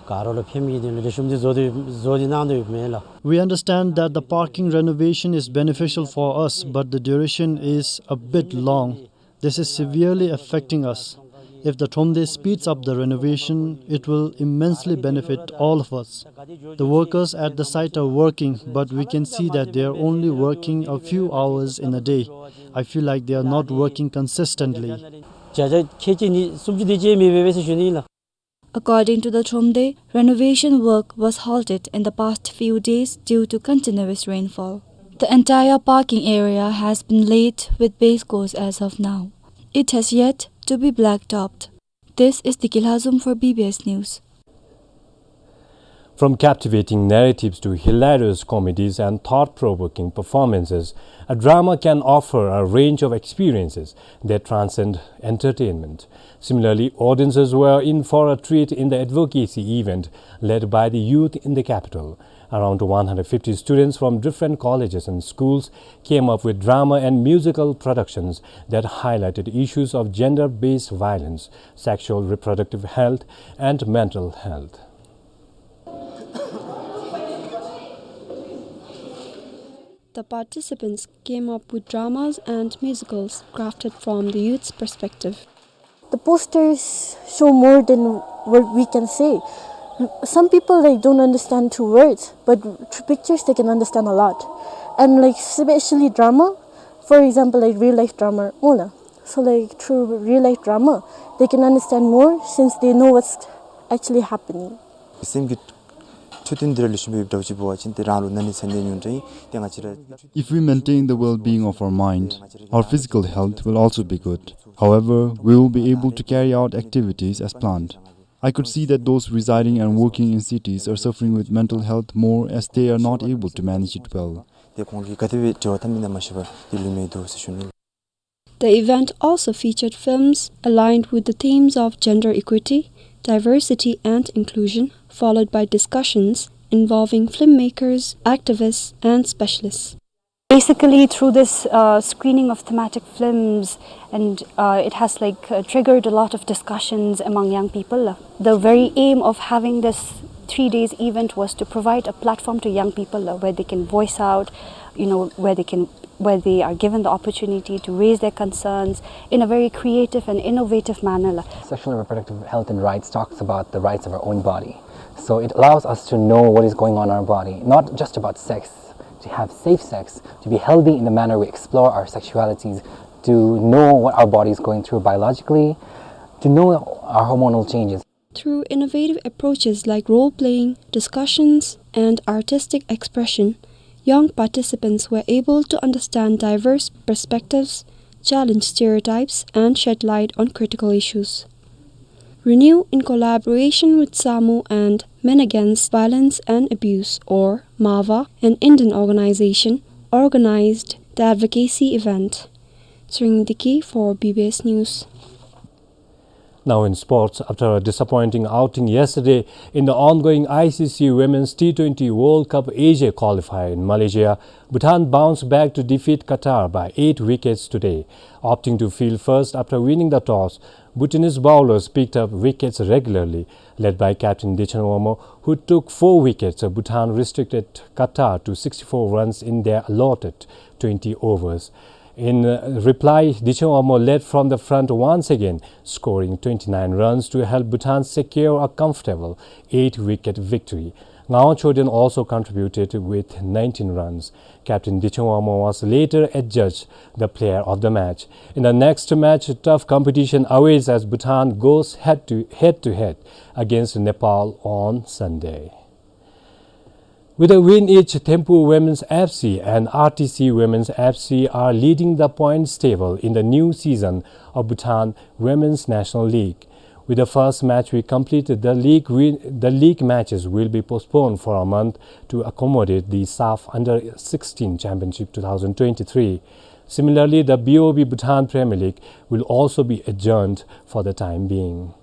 ག་ར་ལུ་ཕན་མི་འདི་ལེགས་ཤོམ་འདི་བཟོ་སྟེ་བཟོ་སྟེ་གནང་དོ་མེན་ལགས། We understand that the parking renovation is beneficial for us, but the duration is a bit long. This is severely affecting us. If the Thromde speeds up the renovation, it will immensely benefit all of us. The workers at the site are working, but we can see that they are only working a few hours in a day. I feel like they are not working consistently. བྱ་བྱ་ཁལ་གཅིག་གཉིས་སུམ་ཅུ་དེ་ཅིག་མེད་པས་ཟེར་ཞུ་ནི་ཨིན་ལགས། According to the Thromde, renovation work was halted in the past few days due to continuous rainfall. The entire parking area has been laid with base course as of now. It has yet to be blacktopped. This is Diki Lhazom for B B S News. From captivating narratives to hilarious comedies and thought-provoking performances, a drama can offer a range of experiences that transcend entertainment. Similarly, audiences were in for a treat in the advocacy event led by the youth in the capital. Around one hundred fifty students from different colleges and schools came up with drama and musical productions that highlighted issues of gender-based violence, sexual reproductive health, and mental health. The participants came up with dramas and musicals crafted from the youth's perspective. The posters show more than what we can say. Some people, like, don't understand through words, but through pictures they can understand a lot. And, like, especially drama, for example, like, real life drama, ola. So, like, through real life drama, they can understand more since they know what's actually happening. སེམས་ཀྱི་འཕྲོད་བསྟེན་འདི་ར་ལེགས་ཤོམ་སྦེ་འདྲཝ་ཅིག་འབད་བ་ཅིན་ཏེ་རང་ལུ་ན་ནི་ཚ་ནི་ཉུང་དྲགས་ཨིན། ཏེ་ང་བཅས་ར། If we maintain the well-being of our mind, our physical health will also be good. However, we will be able to carry out activities as planned. I could see that those residing and working in cities are suffering with mental health more as they are not able to manage it well. ཏེ་ཁོང་གིས་ག་དེ་སྦེ་འབྲེལ་བ་འཐབ་མི་ན་མ་ཤེས་པར་ཏེ་ལུས་མེད་འདུག་ཟེར་ཞུ་ནི། The event also featured films aligned with the themes of gender equity, diversity, and inclusion, followed by discussions involving filmmakers, activists, and specialists. Basically, through this, uh, screening of thematic films, and, uh, it has, like, uh, triggered a lot of discussions among young people. The very aim of having this three days event was to provide a platform to young people, uh, where they can voice out, you know, where they can, where they are given the opportunity to raise their concerns in a very creative and innovative manner. Sexual and reproductive health and rights talks about the rights of our own body. So it allows us to know what is going on in our body, not just about sex, to have safe sex, to be healthy in the manner we explore our sexualities, to know what our body is going through biologically, to know our hormonal changes. Through innovative approaches like role-playing, discussions, and artistic expression, young participants were able to understand diverse perspectives, challenge stereotypes, and shed light on critical issues. Renew, in collaboration with SAMU and Men Against Violence and Abuse, or MAVA, an Indian organization, organized the advocacy event. Tshering Diki for B B S News. Now in sports, after a disappointing outing yesterday in the ongoing I C C Women's T twenty World Cup Asia qualifier in Malaysia, Bhutan bounced back to defeat Qatar by eight wickets today. Opting to field first after winning the toss, Bhutanese bowlers picked up wickets regularly, led by captain Dechen Wangmo, who took four wickets. Bhutan restricted Qatar to sixty-four runs in their allotted twenty overs. In, uh, reply, Dechen Wangmo led from the front once again, scoring twenty-nine runs to help Bhutan secure a comfortable eight-wicket victory. Ngawang Chorden also contributed with nineteen runs. Captain Dechen Wangmo was later adjudged the player of the match. In the next match, tough competition awaits as Bhutan goes head to, head to head against Nepal on Sunday. With a win each, Thimphu Women's F C and R T C Women's F C are leading the points table in the new season of Bhutan Women's National League. With the first match we completed, the league wi-, the league matches will be postponed for a month to accommodate the SAFF Under sixteen Championship two thousand twenty-three. Similarly, the B O B Bhutan Premier League will also be adjourned for the time being.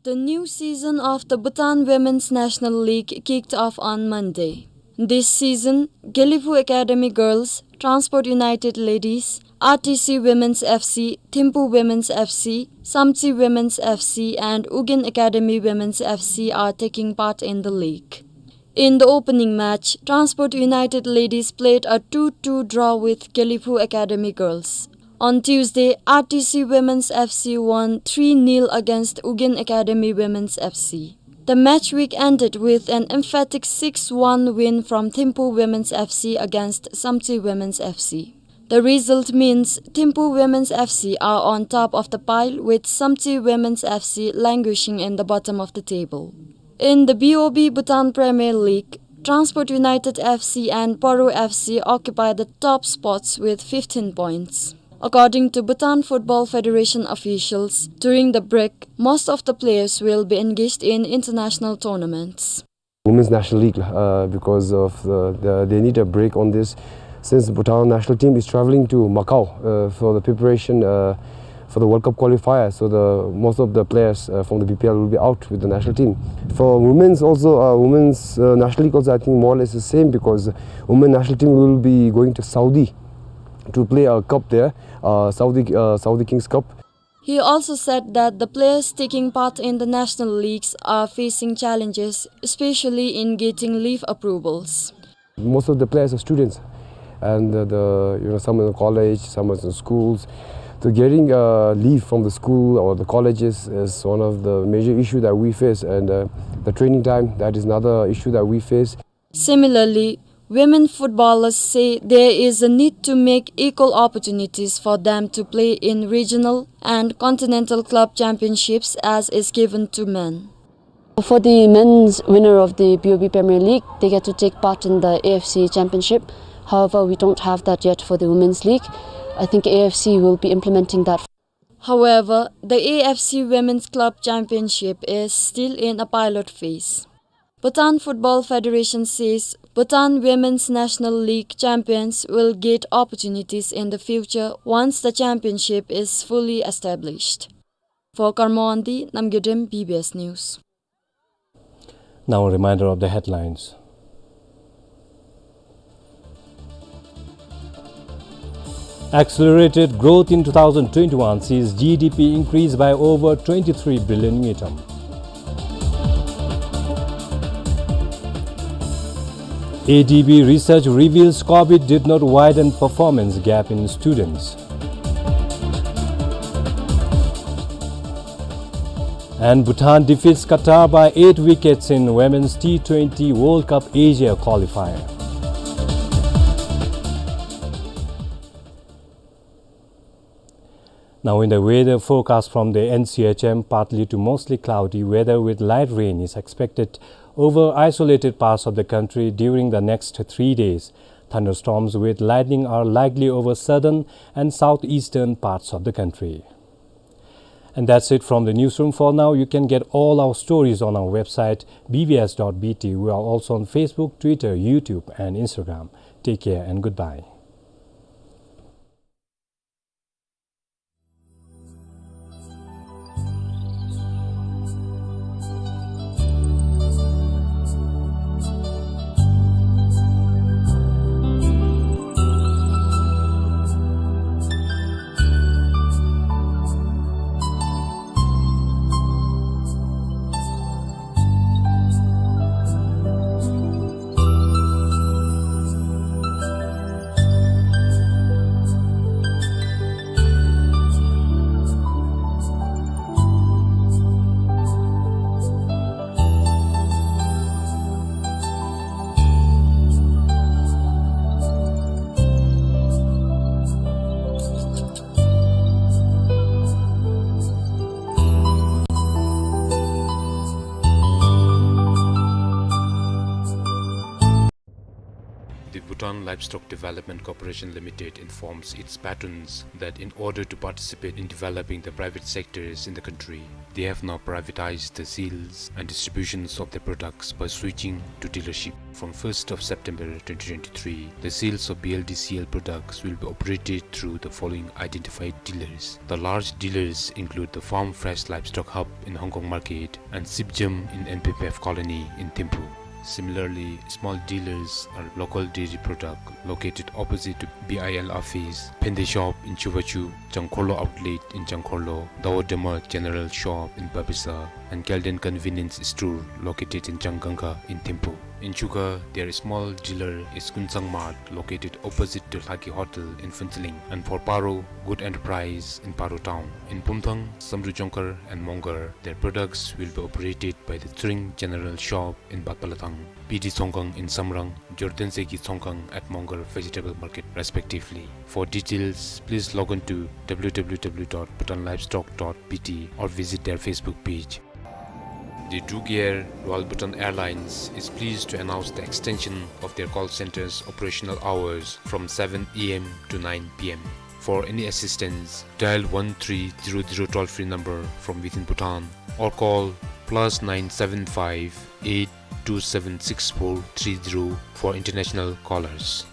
The new season of the Bhutan Women's National League kicked off on Monday. This season, Gelephu Academy Girls, Transport United Ladies, R T C Women's F C, Thimphu Women's F C, Samtse Women's F C, and Ugyen Academy Women's F C are taking part in the league. In the opening match, Transport United Ladies played a two two draw with Gelephu Academy Girls. On Tuesday, R T C Women's F C won three nil against Ugyen Academy Women's F C. The match week ended with an emphatic six one win from Thimphu Women's F C against Samtse Women's F C. The result means Thimphu Women's F C are on top of the pile, with Samtse Women's F C languishing in the bottom of the table. In the B O B Bhutan Premier League, Transport United F C and Paro F C occupy the top spots with fifteen points. According to Bhutan Football Federation officials, during the break, most of the players will be engaged in international tournaments. Women's National League, uh, because of the, the, they need a break on this. Since Bhutan national team is traveling to Macau, uh, for the preparation, uh, for the World Cup qualifier, so the, most of the players, uh, from the B P L will be out with the national team. For women's also, uh, women's, uh, National League also, I think more or less the same, because women national team will be going to Saudi to play a cup there, uh, Saudi, uh, Saudi Kings Cup. He also said that the players taking part in the national leagues are facing challenges, especially in getting leave approvals. Most of the players are students, and the, the, you know, some in college, some are in schools. So getting, uh, leave from the school or the colleges is one of the major issue that we face, and, uh, the training time, that is another issue that we face. Similarly, women footballers say there is a need to make equal opportunities for them to play in regional and continental club championships as is given to men. For the men's winner of the B O B Premier League, they get to take part in the A F C Championship. However, we don't have that yet for the women's league. I think A F C will be implementing that. However, the A F C Women's Club Championship is still in a pilot phase. Bhutan Football Federation says Bhutan Women's National League champions will get opportunities in the future once the championship is fully established. For Karmo Wangdi, Namgay Dem, B B S News. Now a reminder of the headlines. Accelerated growth in two thousand twenty-one sees G D P increase by over twenty-three billion ngultrum. A D B research reveals COVID did not widen performance gap in students. And Bhutan defeats Qatar by eight wickets in Women's T twenty World Cup Asia qualifier. Now in the weather forecast from the N C H M, partly to mostly cloudy weather with light rain is expected over isolated parts of the country during the next three days. Thunderstorms with lightning are likely over southern and southeastern parts of the country. And that's it from the newsroom for now. You can get all our stories on our website, B B S dot B T. We are also on Facebook, Twitter, YouTube, and Instagram. Take care and goodbye. The Bhutan Livestock Development Corporation Limited informs its patrons that in order to participate in developing the private sectors in the country, They have now privatized the sales and distributions of their products by switching to dealership. From first of September twenty twenty-three, the sales of B L D C L products will be operated through the following identified dealers. The large dealers include the Farm Fresh Livestock Hub in Hong Kong Market and Sipjam in N P P F Colony in Thimphu. Similarly, small dealers are Local Dairy Product, located opposite to B I L office, Phende Shop in Chuvachu, Changkhorlo Outlet in Changkhorlo, Dawa Dema General Shop in Babisa, and Kelden Convenience Store, located in Changkangkha in Thimphu. In Chukha, their small dealer is Kunsang Mart, located opposite to Lhagee Hotel in Phuentsholing, and for Paro, Good Enterprise in Paro Town. In Pumthang, Samdrup Jongkhar and Mongar, their products will be operated by the Tshering General Shop in Batpalathang, P D Tsongkhang in Samrang, Jordan Zegi Tsongkhang at Mongar Vegetable Market, respectively. For details, please log on to W W W dot bhutan livestock dot B T or visit their Facebook page. The Druk Air Royal Bhutan Airlines is pleased to announce the extension of their call center's operational hours from seven A M to nine P M. For any assistance, dial one three zero zero toll-free number from within Bhutan or call plus nine seven five eight two seven six four three zero for international callers.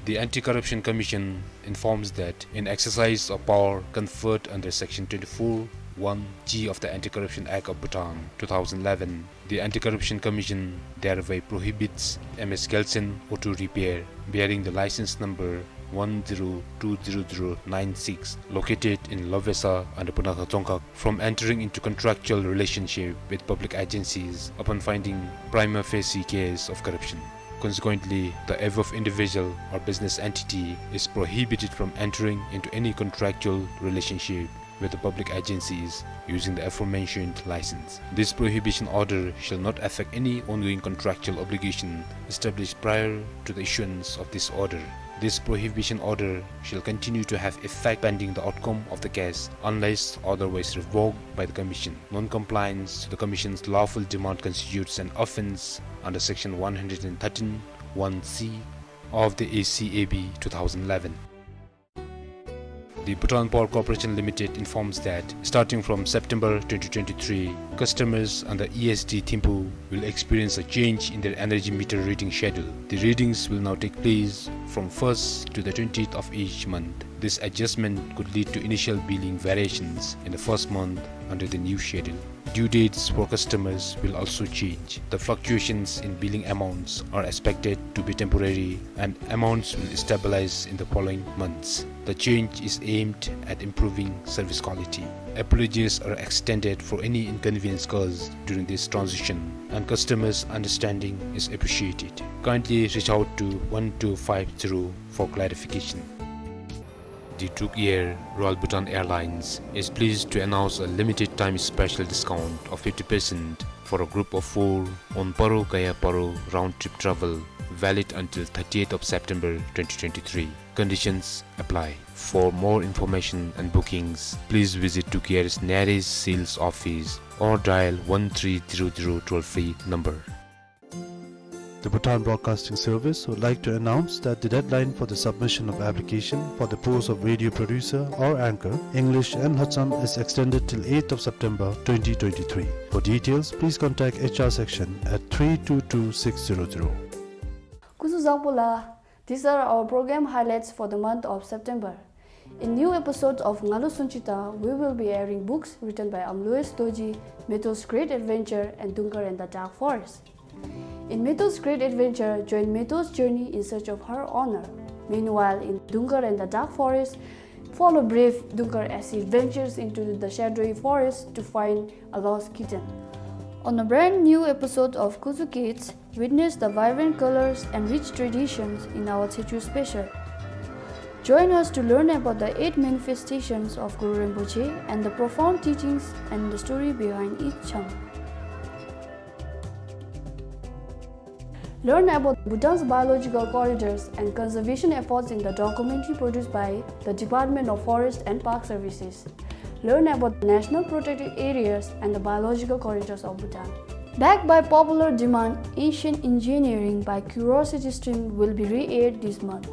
The Anti-Corruption Commission informs that in exercise of power conferred under Section twenty-four one G of the Anti-Corruption Act of Bhutan two thousand eleven, the Anti-Corruption Commission thereby prohibits M S Gelsen Auto Repair, bearing the license number one zero two zero zero nine six, located in Lobesa under Punakha Dzongkhag, from entering into contractual relationship with public agencies upon finding prima facie case of corruption. Consequently, the above individual or business entity is prohibited from entering into any contractual relationship with the public agencies using the aforementioned license. This prohibition order shall not affect any ongoing contractual obligation established prior to the issuance of this order. This prohibition order shall continue to have effect pending the outcome of the case, unless otherwise revoked by the Commission. Non-compliance to the Commission's lawful demand constitutes an offence under Section one hundred and thirteen one C of the A C A B two thousand eleven. The Bhutan Power Corporation Limited informs that starting from September twenty twenty-three, customers under E S D Thimphu will experience a change in their energy meter reading schedule. The readings will now take place from first to the twentieth of each month. This adjustment could lead to initial billing variations in the first month under the new schedule. Due dates for customers will also change. The fluctuations in billing amounts are expected to be temporary and amounts will stabilize in the following months. The change is aimed at improving service quality. Apologies are extended for any inconvenience caused during this transition, and customers' understanding is appreciated. Kindly reach out to one two five zero for clarification. The Druk Air Royal Bhutan Airlines is pleased to announce a limited time special discount of fifty percent for a group of four on Paro Gaya Paro round trip travel, valid until thirtieth of September twenty twenty-three. Conditions apply. For more information and bookings, please visit Druk Air's nearest sales office or dial one three zero zero toll-free number. The Bhutan Broadcasting Service would like to announce that the deadline for the submission of application for the post of radio producer or anchor, English and Lhotsam, is extended till eighth of September twenty twenty-three. For details, please contact H R section at three two two six zero zero. སྐུ་གཟུགས་བཟང་པོ་ལགས། These are our program highlights for the month of September. In new episodes of Ngalu Sunchita, we will be airing books written by Amlois Dorji, Meto's Great Adventure and Dungkar and the Dark Forest. In Meto's Great Adventure, join Meto's journey in search of her honor. Meanwhile, in Dungkar and the Dark Forest, follow brave Dungkar as he ventures into the shadowy forest to find a lost kitten. On a brand new episode of Kuzu Kids, witness the vibrant colors and rich traditions in our Techo special. Join us to learn about the eight manifestations of Guru Rinpoche and the profound teachings and the story behind each chang. Learn about Bhutan's biological corridors and conservation efforts in the documentary produced by the Department of Forest and Park Services. Learn about the national protected areas and the biological corridors of Bhutan. Backed by popular demand, Ancient Engineering by Curiosity Stream will be re-aired this month.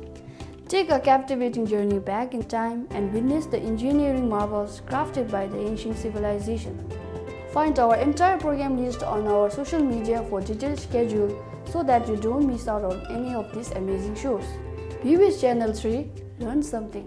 Take a captivating journey back in time and witness the engineering marvels crafted by the ancient civilization. Find our entire program list on our social media for detailed schedule so that you don't miss out on any of these amazing shows. B B S Channel three, learn something.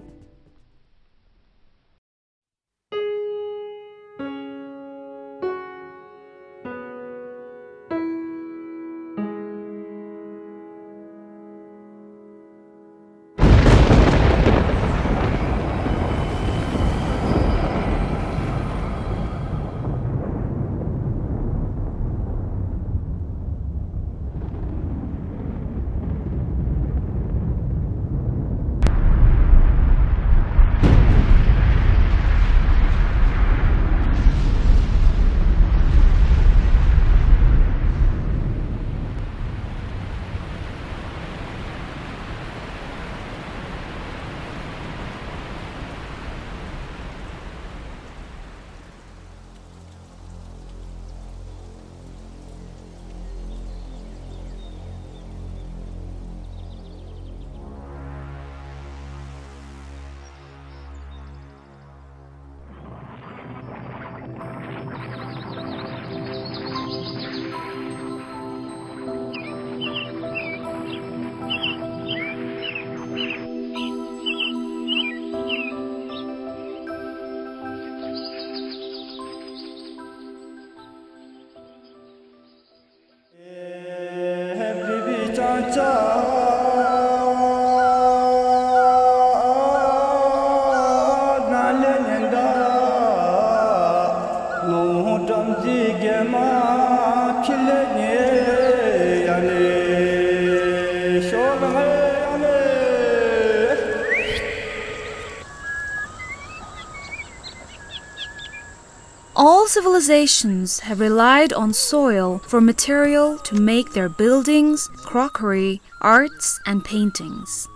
All civilizations have relied on soil for material to make their buildings, crockery, arts, and paintings.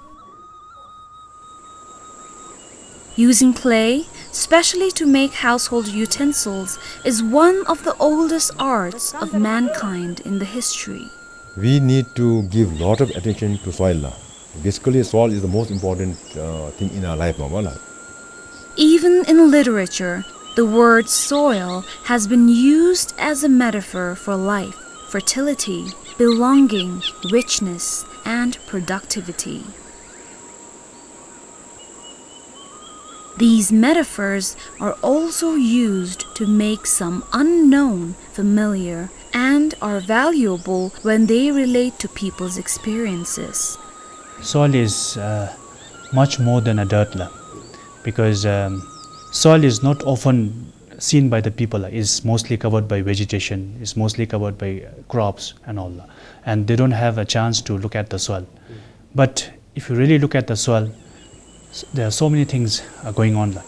Using clay, specially to make household utensils, is one of the oldest arts of mankind in the history. We need to give lot of attention to soil la. Basically, soil is the most important, uh, thing in our life, mama la. Even in literature, the word soil has been used as a metaphor for life, fertility, belonging, richness, and productivity. These metaphors are also used to make some unknown familiar and are valuable when they relate to people's experiences. Soil is, uh, much more than a dirt la, because, um, soil is not often seen by the people la. It's mostly covered by vegetation, it's mostly covered by, uh, crops and all la, and they don't have a chance to look at the soil. But if you really look at the soil, s-, there are so many things are going on la.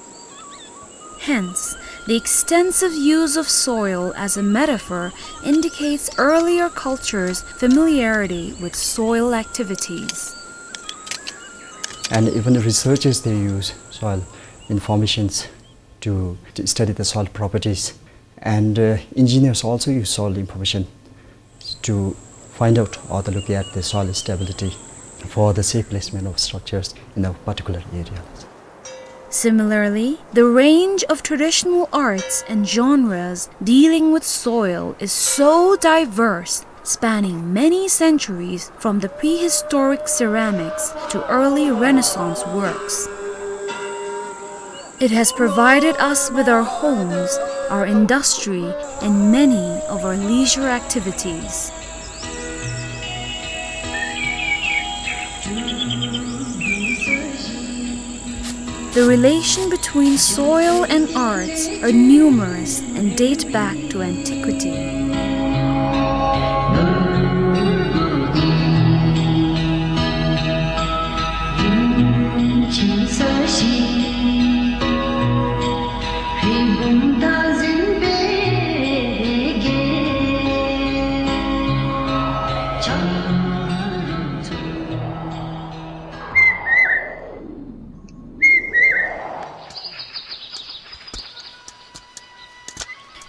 Hence, the extensive use of soil as a metaphor indicates earlier cultures' familiarity with soil activities. And even researchers, they use soil informations to, to study the soil properties. And, uh, engineers also use soil information to find out or to look at the soil stability for the safe placement of structures in a particular area. Similarly, the range of traditional arts and genres dealing with soil is so diverse, spanning many centuries from the prehistoric ceramics to early Renaissance works. It has provided us with our homes, our industry, and many of our leisure activities. The relation between soil and arts are numerous and date back to antiquity.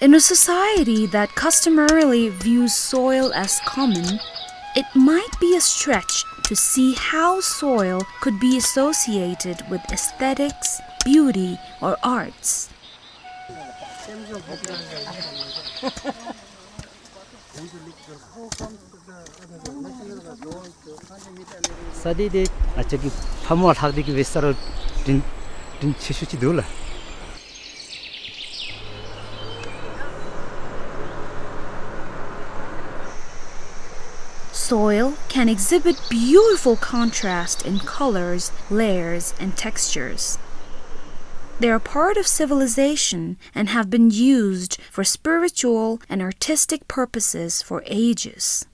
In a society that customarily views soil as common, it might be a stretch to see how soil could be associated with aesthetics, beauty, or arts. ས་འདི་འདི་ང་བཅས་ཀྱི་ཕ་མ་ལྷག་འདི་གི་བེ་ས་ར་དྲིན་དྲིན་ཆེ་ཤོས་ཅིག་འདུག་ལགས། Soil can exhibit beautiful contrast in colors, layers, and textures. They are part of civilization and have been used for spiritual and artistic purposes for ages.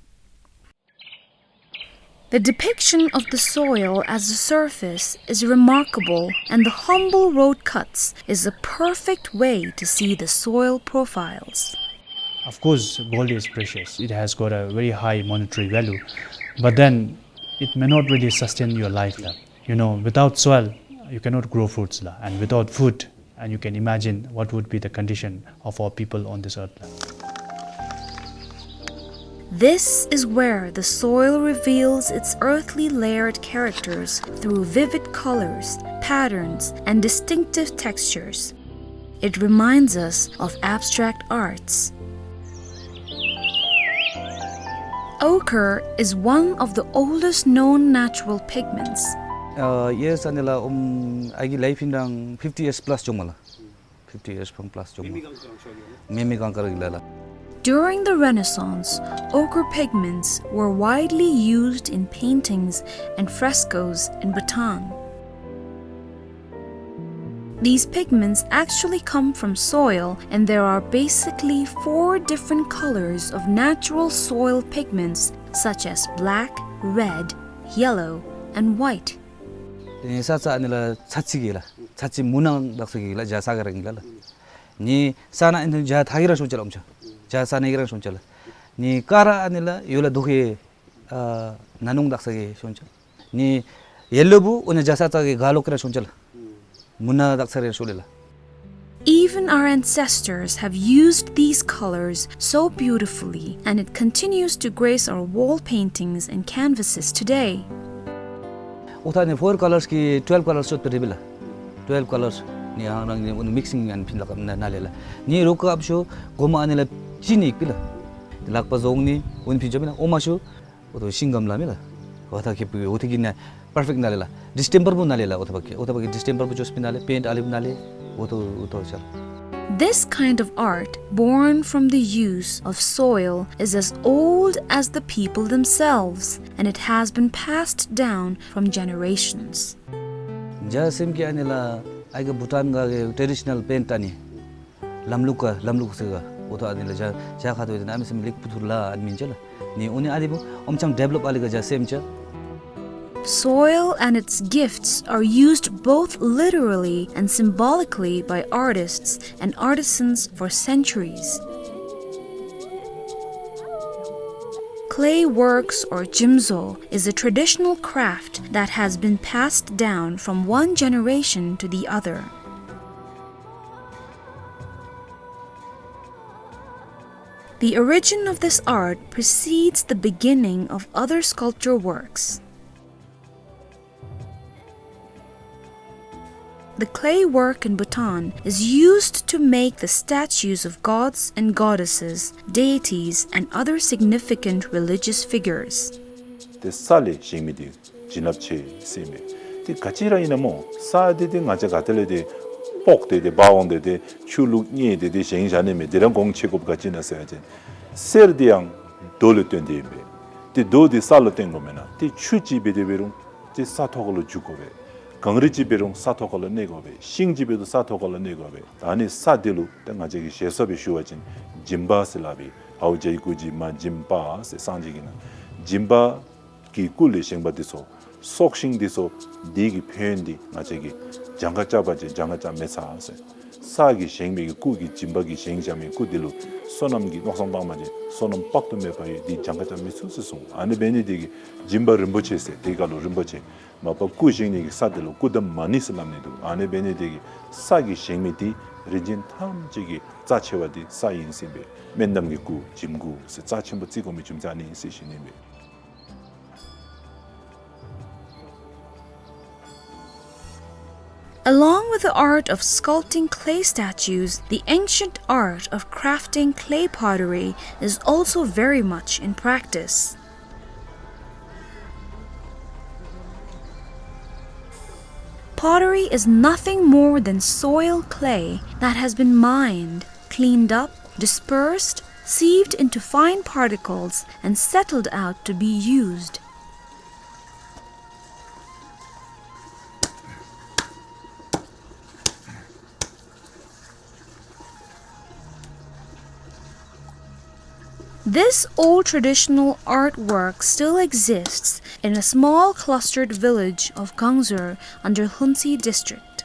The depiction of the soil as a surface is remarkable, and the humble road cuts is a perfect way to see the soil profiles. Of course, gold is precious. It has got a very high monetary value. But then, it may not really sustain your life, la. You know, without soil, you cannot grow fruits, la. And without food, and you can imagine what would be the condition of our people on this earth, la. This is where the soil reveals its earthly layered characters through vivid colors, patterns, and distinctive textures. It reminds us of abstract arts. Ochre is one of the oldest known natural pigments. ཨ་ཡེས་ཨ་ནི་ལགས་ཨམ་ཨའི་གི་ལའིཕ་ཨིན་རང་ཕིཕ་ཊི་ཡེརསི་པ་ལཱསི་བྱུངམ་མས་ལགས། ཕིཕ་ཊི་ཡེརསི་པ་ལཱསི་བྱུངམ་མས། མེ་མེ་གངས་དཀར་གྱི་ལ་ལགས། During the Renaissance, ochre pigments were widely used in paintings and frescoes in Bhutan. These pigments actually come from soil, and there are basically four different colors of natural soil pigments, such as black, red, yellow, and white. ཏེ་ས་ཚ་ཨ་ནི་ལགས་ཚ་ཚི་གི་ལགས། ཚ་ཚི་མུ་ནག་དག་ས་གི་ལགས། ཇ་ས་ག་རང་གི་ལགས་ལགས། ནི་ས་ནང་ཨིན་ཏེ་ཇ་ཐ་གི་རང་ཤོང་ཅ་ལགས་ཨོམ་ཆ། ཇ་ས་ནང་གི་རང་ཤོང་ཅ་ལགས། ནི་ཀ་ར་ཨ་ནི་ལགས་ཡོད་ལགས་དོ་ཧེ་ཨ་ན་ནུང་དག་ས་གི་ཤོང་ཅ། ནི་ཡེ་ལོ་བུ་ཨོ་ན་ཇ་ས་ཚ་གི་ག་ལོག་གི་རང་ཤོང་ཅ་ལགས། མུ་ནག་དག་ས་རང་ཤོང་ལགས་ལགས། Even our ancestors have used these colors so beautifully, and it continues to grace our wall paintings and canvases today. ཨོ་ཐ་ནི་ཕོར་ཀ་ལརས་ཀྱི་ཊུ་ཝེལབ་ཀ་ལརས་ཅོད་པ་རེ་བི་ལགས། ཊུ་ཝེལབ་ཀ་ལརས་ནི་ཨང་རང་ནི་ཨོ་ནི་མིག་སིང་ཨན་ཕིན་ལགས་ན་ན་ལེ་ལགས། ནི་རོ་ཀ་ཨབ་ཤོ་གོ་མ་ཨ་ནི་ལགས་ཅི་ནི་ཡིག་པི་ལགས། ལག་པ་ཟོང་ནི་ཨོ་ནི་ཕིན་ཅོ་མི་ན་ཨོ་མ་ཤོ། ཨོ་ཐོ་ཤིང་སྒམ་ལ་མེ་ལགས། ཨོ་ཐ་ཁེ་པུ་ཨོ་ཐི་གི་ན་པར་ཕེཀཊ་ན་ལེ་ལགས། ཌིས་ཊེམ་པར་བུ་ན་ལེ་ལགས། ཨོ་ཐ་བ་ཀེ་ཨོ་ཐ་བ་ཀེ་ཌིས་ཊེམ་པར་བུ་ཅོས་པི་ན་ལེ། པེནཊ་ཨ་ལིབ་ན་ལེ། ཨོ་ཐོ་ཨོ་ཐོ་ཅལ། This kind of art, born from the use of soil, is as old as the people themselves, and it has been passed down from generations. ཇ་སེམས་ཀྱི་ཨ་ནི་ལགས་ཨའི་གི་བྷུ་ཊཱན་ག་གི་ཊེ་ཌི་ཤ་ནལ་པེནཊ་ཨ་ནི། ལམ་ལུགས་ག་ལམ་ལུགས་ཟེར་ག་ཨོ་ཐོ་ཨ་ནི་ལགས་ཇ་ཇ་ཁ་ཐོ་ཨེ་ཏེ་ན་མི་སེམས་ལིག་པུ་ཐུར་ལ་ཨ་ནི་མིན་ཅ་ལགས། ནི་ཨོ་ནི་ཨ་ནི་བུ་ཨོམ་ཆང་ཌེབ་ལོབ་ཨ་ལི་ག་ཇ་སེམས་ཅ། Soil and its gifts are used both literally and symbolically by artists and artisans for centuries. Clay works or jimzo is a traditional craft that has been passed down from one generation to the other. The origin of this art precedes the beginning of other sculpture works. The clay work in Bhutan is used to make the statues of gods and goddesses, deities, and other significant religious figures. ཏེ་ས་ལས་བཞེངས་མི་འདི་བྱིན་རླབས་ཆེ་ཟེར་མས། ཏེ་ག་ཅི་ར་ཨིན་ན་མོ་ས་འདི་ཏེ་ང་བཅས་ག་ཏེ་ལས་ཏེ་སྤོག་སྟེ་ཏེ་འབག་འོང་སྟེ་ཏེ་ཆུ་བླུགས་མཉེ་སྟེ་ཏེ་བཞེངས་བཞག་ནི་མེད། དེ་རང་གོང་ཆེ་དགོཔ་ག་ཅི་ཨིན་ན་ཟེར་བ་ཅིན་གསེར་འདི་ཡང་རྡོ་ལས་བཏོན་ཏེ་ཨིན་པས། ཏེ་རྡོ་འདི་ས་ལུ་བཏོན་དགོ་མེན་ན། ཏེ་ཆུ་ཅིག་འབད་དེ་འབད་རུང་ཏེ་ས་ཐོག་ཁ་ལུ་འཇུག་དགོ་པས། གངས་རི་ཅིག་འབད་རུང་ས་ཐོག་ཁ་ལུ་གནས་དགོ་པས། ཤིང་ཅིག་འབད་རུང་ས་ཐོག་ཁ་ལུ་གནས་དགོ་པས། ད་ནི་ས་འདི་ལུ་ཏེ་ང་བཅས་ཀྱིས་ཞེ་ས་སྦེ་ཞུ་བ་ཅིན་སྦྱིན་པ་ཟེར་སླབ་པས། ཨའུ་ཇའི་སྐུ་སྦྱིན་མ་སྦྱིན་པ་ཟེར་སངས་རྒྱས་ཀྱི་ནང་སྦྱིན་པ་གི་སྐུ་ལས་བཞེངས་པ་འདི་ཚུ་སྲོག་ཤིང་འདི་ཚུ་འདི་གི་ཕན་ཡོན་འདི་ང་བཅས་ཀྱིས་གྱངས་ཁ་རྐྱབ་པ་ཅིན་གྱངས་ཁ་རྐྱབ་མི་ཚར་ཟེར། ས་གིས་བཞེངས་མི་གི་སྐུ་གི་སྦྱིན་པ་གིས་བཞེངས་བཞག་མི་སྐུ་འདི་ལུ་བསོད་ནམས་ཀྱི་མནོ་བསམ་བཏང་པ་ཅིན་བསོད་ནམས་དཔག་ཏུ་མེད་པ་ཡོད། འདི་གྱངས་ཁ་རྐྱབ་མི་ཚུགས་ཟེར་གསུངས། ཨ་ནི་འབད་ནི་འདི་གིས་སྦྱིན་པ་རིན་པོ་ཆེ་ཟེར་དེ་ག་ལུ་རིན་པོ་ཆེ་མ་པ་སྐུ་བཞེངས་ནི་གི་ས་འདི་ལུ་སྐུ་འདབ་མ་ཎི་ཟེར་སླབ་ནི་འདུག། ཨ་ནི་འབད་ནི་འདི་གིས་ས་གིས་བཞེངས་མི་འདི་རིན་ཆེན་ཐམས་ཅད་ཀྱི་རྩ་ཆེ་བ་འདི་ས་ཨིན་ཟེར་ཨིན་པས། སྨན་འདམ་གྱི་སྐུ་འཇིམ་སྐུ་ཟེར་རྩ་ཆེན་པོ་བརྩི་དགོ་མི་རྒྱུ་མཚན་ཨ་ནི་ཨིན་ཟེར་ཞུ་ནི་ཨིན་པས། The art of sculpting clay statues, the ancient art of crafting clay pottery is also very much in practice. Pottery is nothing more than soil clay that has been mined, cleaned up, dispersed, sieved into fine particles, and settled out to be used. This old traditional artwork still exists in a small clustered village of Gangzur under Lhuntshey district.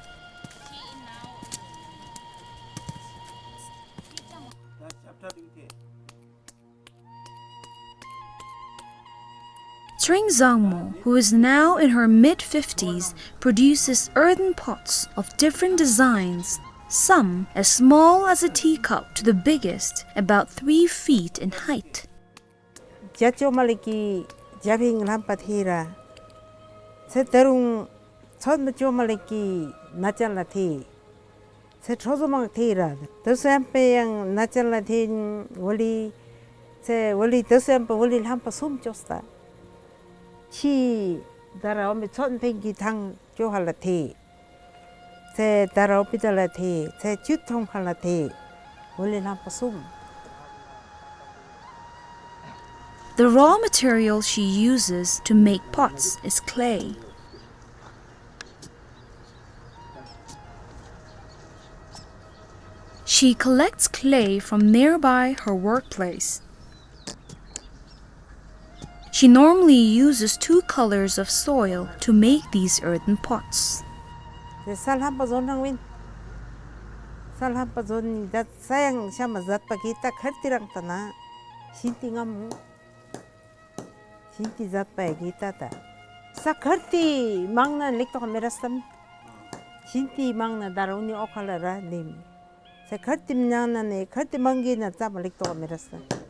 Tshering Zangmo, who is now in her mid fifties, produces earthen pots of different designs, some as small as a teacup to the biggest, about three feet in height. རྒྱ་ཅོ་མ་ལེ་གི་རྒྱ་བིང་ལྷམ་པ་ཐེ་ར། ཚེ་ད་རུང་ཚོད་མ་ཅོ་མ་ལེ་གི་ན་ཅ་ལ་ཐེ། ཚེ་ཁྲོ་ཟོ་མང་ཐེ་ར། དེ་ཚུ་ཡང་དཔེ་ཡང་ན་ཅ་ལ་ཐེ་འོ་ལི། ཚེ་འོ་ལི་དེ་ཚུ་ཡང་དཔེ་འོ་ལི་ལྷམ་པ་གསུམ་ཅོ་ས། ཁྱི་ད་ར་འོ་མི་ཚོད་འཕེན་གྱི་ཐང་ཅོ་ཧ་ལ་ཐེ། ཚེ་ད་ར་འོ་པི་ད་ལ་ཐེ། ཚེ་ཅུད་ཐོང་ཧ་ལ་ཐེ། འོ་ལི་ལྷམ་པ་གསུམ། The raw material she uses to make pots is clay. She collects clay from nearby her workplace. She normally uses two colors of soil to make these earthen pots. ཚེ་ས་ལྷམ་པ་བཟོ་ནང་བིན། ས་ལྷམ་པ་བཟོ་ནི་ད་ས་ཡང་ཤ་མ་ཟད་པ་གི་ད་ཁར་ཏི་རང་ད་ན་ཤིན་ཏི་ངམ། ཤིན་ཏི་ཟད་པའི་གི་ད་ད། ས་ཁར་ཏི་མང་ན་ལེགས་ཏོག་མེ་ར་སམ། ཤིན་ཏི་མང་ན་ད་རུང་ནི་ཨོ་ཁ་ལ་ར་ལིམ། ས་ཁར་ཏི་མང་ན་ནི་ཁར་ཏི་མང་གི་ན་ཙམ་ལེགས་ཏོག་མེ་ར་སམ།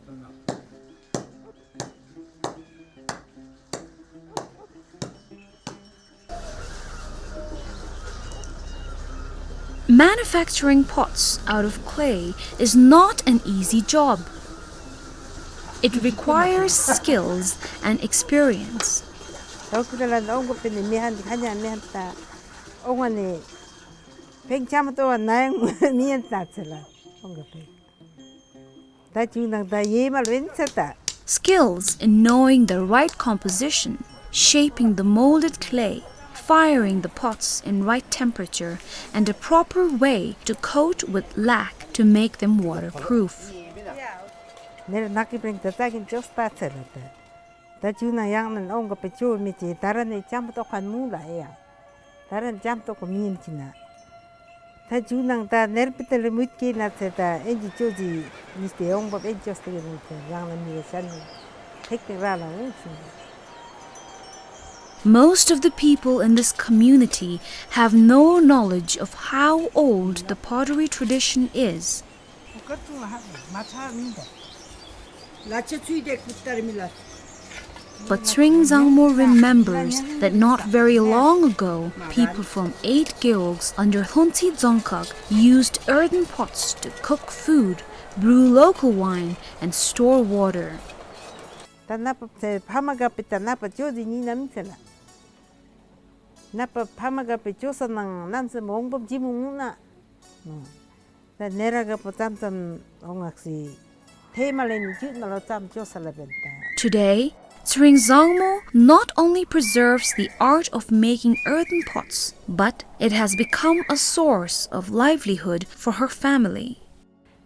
Manufacturing pots out of clay is not an easy job. It requires skills and experience. ཏོག་ཏ་ལ་ཨོང་གོ་པེ་ནི་མི་ཧན་ཁ་ཉ་མི་ཧན་ཏ་ཨོང་ནི་ཕེང་ཆམ་ཏོ་ནའང་མི་ཧན་ཏ་ཚེ་ལ་ཨོང་གོ་པེ། ད་ཅུང་ནང་ད་ཡེ་མ་ལོན་ཚེ་ད། Skills in knowing the right composition, shaping the molded clay, firing the pots in right temperature, and a proper way to coat with lac to make them waterproof. ནེར་ནག་གི་པེང་ད་ད་གིན་ཅོས་ད་ཚེ་ལ་ད། ད་ཅུང་ནང་ཡང་ནན་ཨོང་ག་པེ་ཅོ་མི་ཅེ་ད་ར་ནེ་ཅམ་ཏོ་ཁན་མུ་ལ་ཨེ་ཡ། ད་ར་ཅམ་ཏོ་ཁོ་མི་ཡིན་ཅི་ན། ད་ཅུང་ནང་ད་ནེར་པི་ཏ་ལི་མུད་ཀེ་ན་ཚེ་ད་ཨེན་ཇི་ཅོ་ཟི་ཉིས་ཏེ་ཨོང་བབ་ཨེན་ཅོས་ཏེ་གི་ནུ་ཚེ་རང་ལ་མི་ཡ་ཤན་ནི་ཐེག་ཏེ་ར་ལ་འུ་ཤུ། Most of the people in this community have no knowledge of how old the pottery tradition is. But Tshering Zangmo remembers that not very long ago, people from eight gewogs under Lhuntshey Dzongkhag used earthen pots to cook food, brew local wine, and store water. ད་ནག་པ་ཚེ་ཕ་མ་ག་པེ་ད་ནག་པ་ཅོ་ཟི་ཉི་ནམ་ཚེ་ལ། ནག་པ་ཕ་མ་ག་པེ་ཅོ་ས་ནང་ནམ་ཚེ་མོང་པོ་ཇི་མོ་ངུ་ན། ད་ནེ་ར་ག་པོ་ཙམ་ཙམ་ཨོང་ངག་སི། ཐེ་མ་ལེ་ནི་ཇུད་མ་ལོ་ཙམ་ཅོ་ས་ལ་བེན་ད། Today, Tshering Zangmo not only preserves the art of making earthen pots, but it has become a source of livelihood for her family.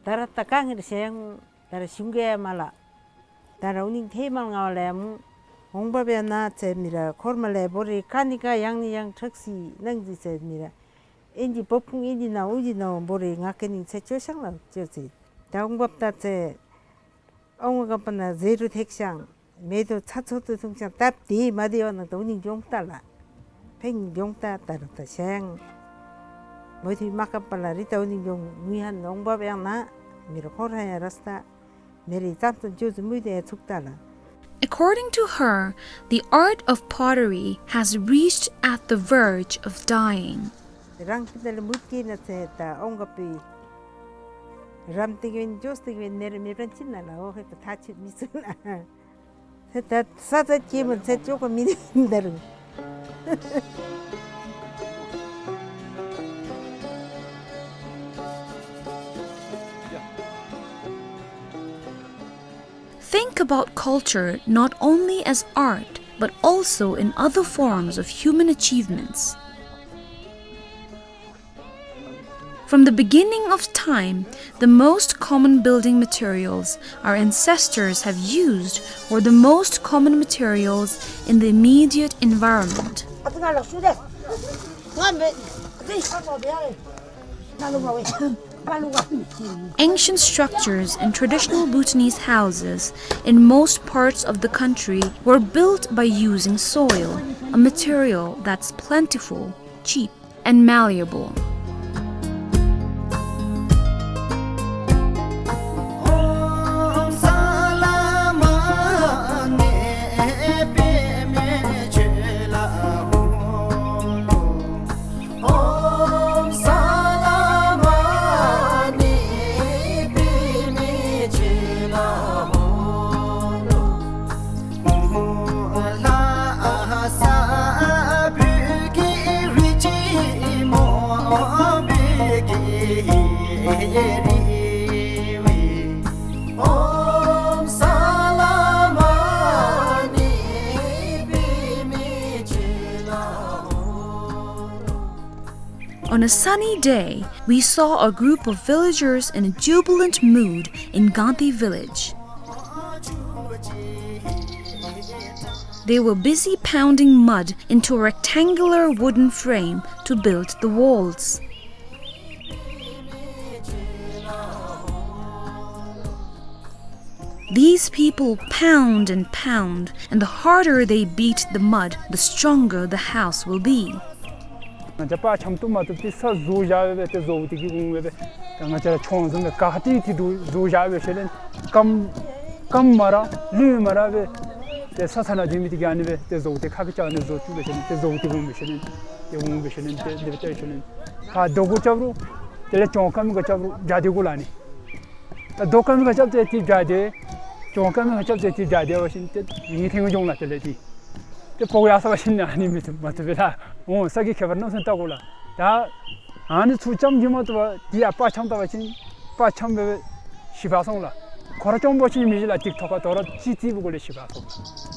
ད་ར་ད་ཀ་ངེར་ཤེང་ད་ར་ཤུང་གེ་མ་ལ། ད་ར་འུ་ནིང་ཐེ་མ་ལ་ང་བ་ལ་ཡ་མུ། ཨོང་བབ་ཡ་ན་ཚེ་མི་ར་ཁོར་མ་ལེ་བོ་རི་ཀ་ནི་ཀ་ཡང་ནི་ཡང་ཁྲག་སི་ནང་ཟི་ཚེ་མི་ར། ཨིན་ཇི་བོབ་ཁུང་ཨིན་ཇི་ན་འུ་ཇི་ན་བོ་རི་ང་ཀེ་ནིང་ཚེ་ཅོ་ཤང་ལ་ཅོ་ཚེ། ད་ཨོང་བབ་ད་ཚེ། ཨོང་ག་པ་ན་ཟེ་རུ་ཐེག་ཤང་། མེ་ཏོ་ཚ་ཚོ་ཏུ་ཐུང་ཤང་སྟབས་དེ་མ་དེ་བ་ན་ད་འུ་ནིང་གྱོང་ཏ་ལ། ཕེང་གྱོང་ཏ་ད་རུ་ད་ཤང་། མོ་ཐུ་མ་ཀ་པ་ལ་རི་ད་འུ་ནིང་གྱོང་ངུ་ཧན་ཨོང་བབ་ཡང་ན་མི་ར་ཁོ་ར་ཡ་ར་སྟ། མེ་རི་ཙམ་ཙམ་ཅོ་ཚུ་མུ་དེ་ཚུགས་ཏ་ལ། According to her, the art of pottery has reached at the verge of dying. རང་གི་ནང་ལུ་མུ་སྐྱེས་ན་ཚེ་ད་ཨོང་ག་པི་རམ་སྟེ་གི་འབད་འགྱོ་སྟེ་གི་འབད་ནེ་ར་མེདཔ་ཅིག་ནང་ལུ་ཨོ་ཧེ་ད་ཐག་ཆོད་མི་ཚུགས་ན། ཚེ་ད་ས་ཚ་སྐྱེས་མི་ཚེ་ཅོག་ག་མི་འདི་འདི་རུང་། Think about culture not only as art, but also in other forms of human achievements. From the beginning of time, the most common building materials our ancestors have used were the most common materials in the immediate environment. Ancient structures and traditional Bhutanese houses in most parts of the country were built by using soil, a material that's plentiful, cheap, and malleable. On a sunny day, we saw a group of villagers in a jubilant mood in Ganti village. They were busy pounding mud into a rectangular wooden frame to build the walls. These people pound and pound, and the harder they beat the mud, the stronger the house will be. ང་བཅས་པར་འཆམ་བཏུབ་མ་བཏུབ་ཏེ་ས་བཟོ་བཞག་སྦེ་ཏེ་བཟོ་སྟེ་གི་འོང་སྦེ་ཏེ་ང་བཅས་ར་ཆོང་བཟུམ་སྦེ་ག་ཏེ་ཏེ་དུ་བཟོ་བཞག་སྦེ་ཤེས་ལེན་སྐམ་སྐམ་མ་ར་ལུད་མ་ར་སྦེ་ཏེ་ས་ས་ན་འདི་མི་ཏེ་གི་ཨ་ནི་སྦེ་ཏེ་བཟོ་སྟེ་ཁ་གི་ཅ་ནི་བཟོ་བཅུག་སྦེ་ཤེས་ལེན་ཏེ་བཟོ་སྟེ་འོང་སྦེ་ཤེས་ལེན་ཏེ་འོང་སྦེ་ཤེས་ལེན་ཏེ་འདི་སྦེ་ཏེ་ཤེས་ལེན། ད་རྡོ་གུ་རྐྱབ་རུང་དེ་ལས་གྱོང་ཁ་མི་ག་རྐྱབ་རུང་རྒྱ་དེ་གུ་ལ་ནི། ད་རྡོ་ཀ་མི་ཁ་རྐྱབ་ཚེ་ཏེ་རྒྱ་དེ། གྱོང་ཀ་མི་ཁ་རྐྱབ་ཚེ་ཏེ་རྒྱ་དེ་བ་ཅིན་ཏེ་ངེ་ཐེང་གྱོང་ལ་དེ་ལས་ཏེ། ཏེ་ཕོག་ཡར་སོང་བ་ཅིན་ཨ་ནི་མི་ཐུབ་མ་ཐུབ་པས་ལགས། འོང་ས་གི་ཁྱད་པར་མནོ་བསམ་བལྟ་དགོ་ལགས། ད་ཨ་ནི་ཚུ་རྐྱངམ་གཅིག་མ་གཏོགས་པ་དེ་ཡང་པར་འཆམ་བལྟ་བ་ཅིན་པར་འཆམ་སྦེ་ཞི་བར་སོང་ལགས། ཁོ་ར་གྱོང་པོ་ཅིག་མི་ཤེས་ལགས། ཏིག་ཐོག་ཁར་དོ་རུང་ཅིག་ཅིག་པོ་གུ་ལས་ཞི་བར་སོང་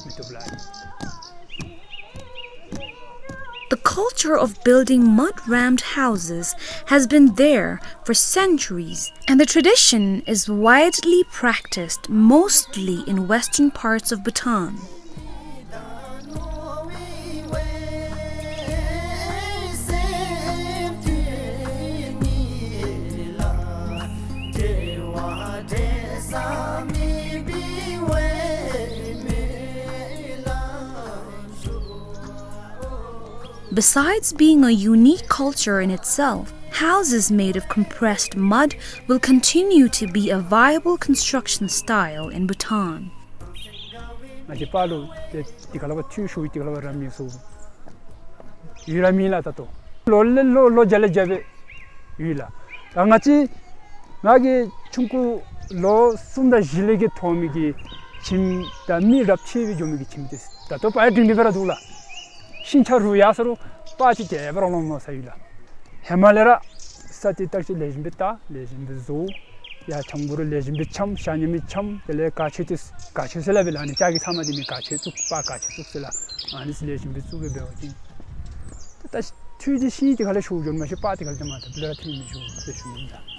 མི་བཏུབ་ལགས། The culture of building mud rammed houses has been there for centuries, and the tradition is widely practiced mostly in western parts of Bhutan. Besides being a unique culture in itself, houses made of compressed mud will continue to be a viable construction style in Bhutan. ང་བཅས་པར་ལུ་ཏེ་དེ་ཁ་ལས་ཕར་འཐུས་ཤོར་དེ་ཁ་ལས་ཕར་ར་མེད་སོང་། ཡུལ་ར་མེད་ལགས་ད་ལྟོ། ལོ་ལས་ལོ་ལོ་བརྒྱ་ལས་བརྒྱ་སྦེ་ཡོད་ལགས། ད་ང་བཅས་ང་གིས་ཆུང་ཀུ་ལོ་གསུམ་དང་བཞི་ལས་ཀྱི་མཐོ་མི་གི་ཁྱིམ་དང་མི་རབས་ཆད་སྦེ་འགྱོ་མི་གི་ཁྱིམ་དེ་ད་ལྟོ་པར་ཡང་སྒྲིང་སྒྲིང་སྦེ་ར་འདུག་ལགས། ཤིང་ཆ་རུལ་ཡར་སོང་རུང་པར་ཅིག་དེ་སྦེ་ར་ལོང་ལོང་ས་ཡོད་ལགས། ཧེ་མ་ལས་ར་ས་དེ་བརྟག་དཔྱད་ལེགས་ཤོམ་སྦེ་བལྟ་ལེགས་ཤོམ་སྦེ་བཟོ། ཡར་འཆམ་དགོ་རུང་ལེགས་ཤོམ་སྦེ་འཆམ། ཤ་ཉ་མི་འཆམ། དེ་ལས་ག་ཆོད་དེ་ག་ཆོད་ཟེར་སླབ་པས་ལགས། ཨ་ནི་ལྕགས་ཀྱི་ཚབ་མ་དེ་མི་ག་ཆོད་བཙུགས་པར་ག་ཆོད་བཙུགས་ཟེར་ལགས། ཨ་ནི་ལེགས་ཤོམ་སྦེ་བཙུགས་སྦེ་འབད་བ་ཅིན་ད་ཐུད་དེ་ཤིང་དེ་ཁ་ལས་ཤོར་འགྱོ་མ་ཤེས། པར་དེ་ཁ་ལས་མ་ཐོབ་ལས་ར་ཐོན་མི་ཤོར་ཟེར་ཞུ་ནི་ལགས།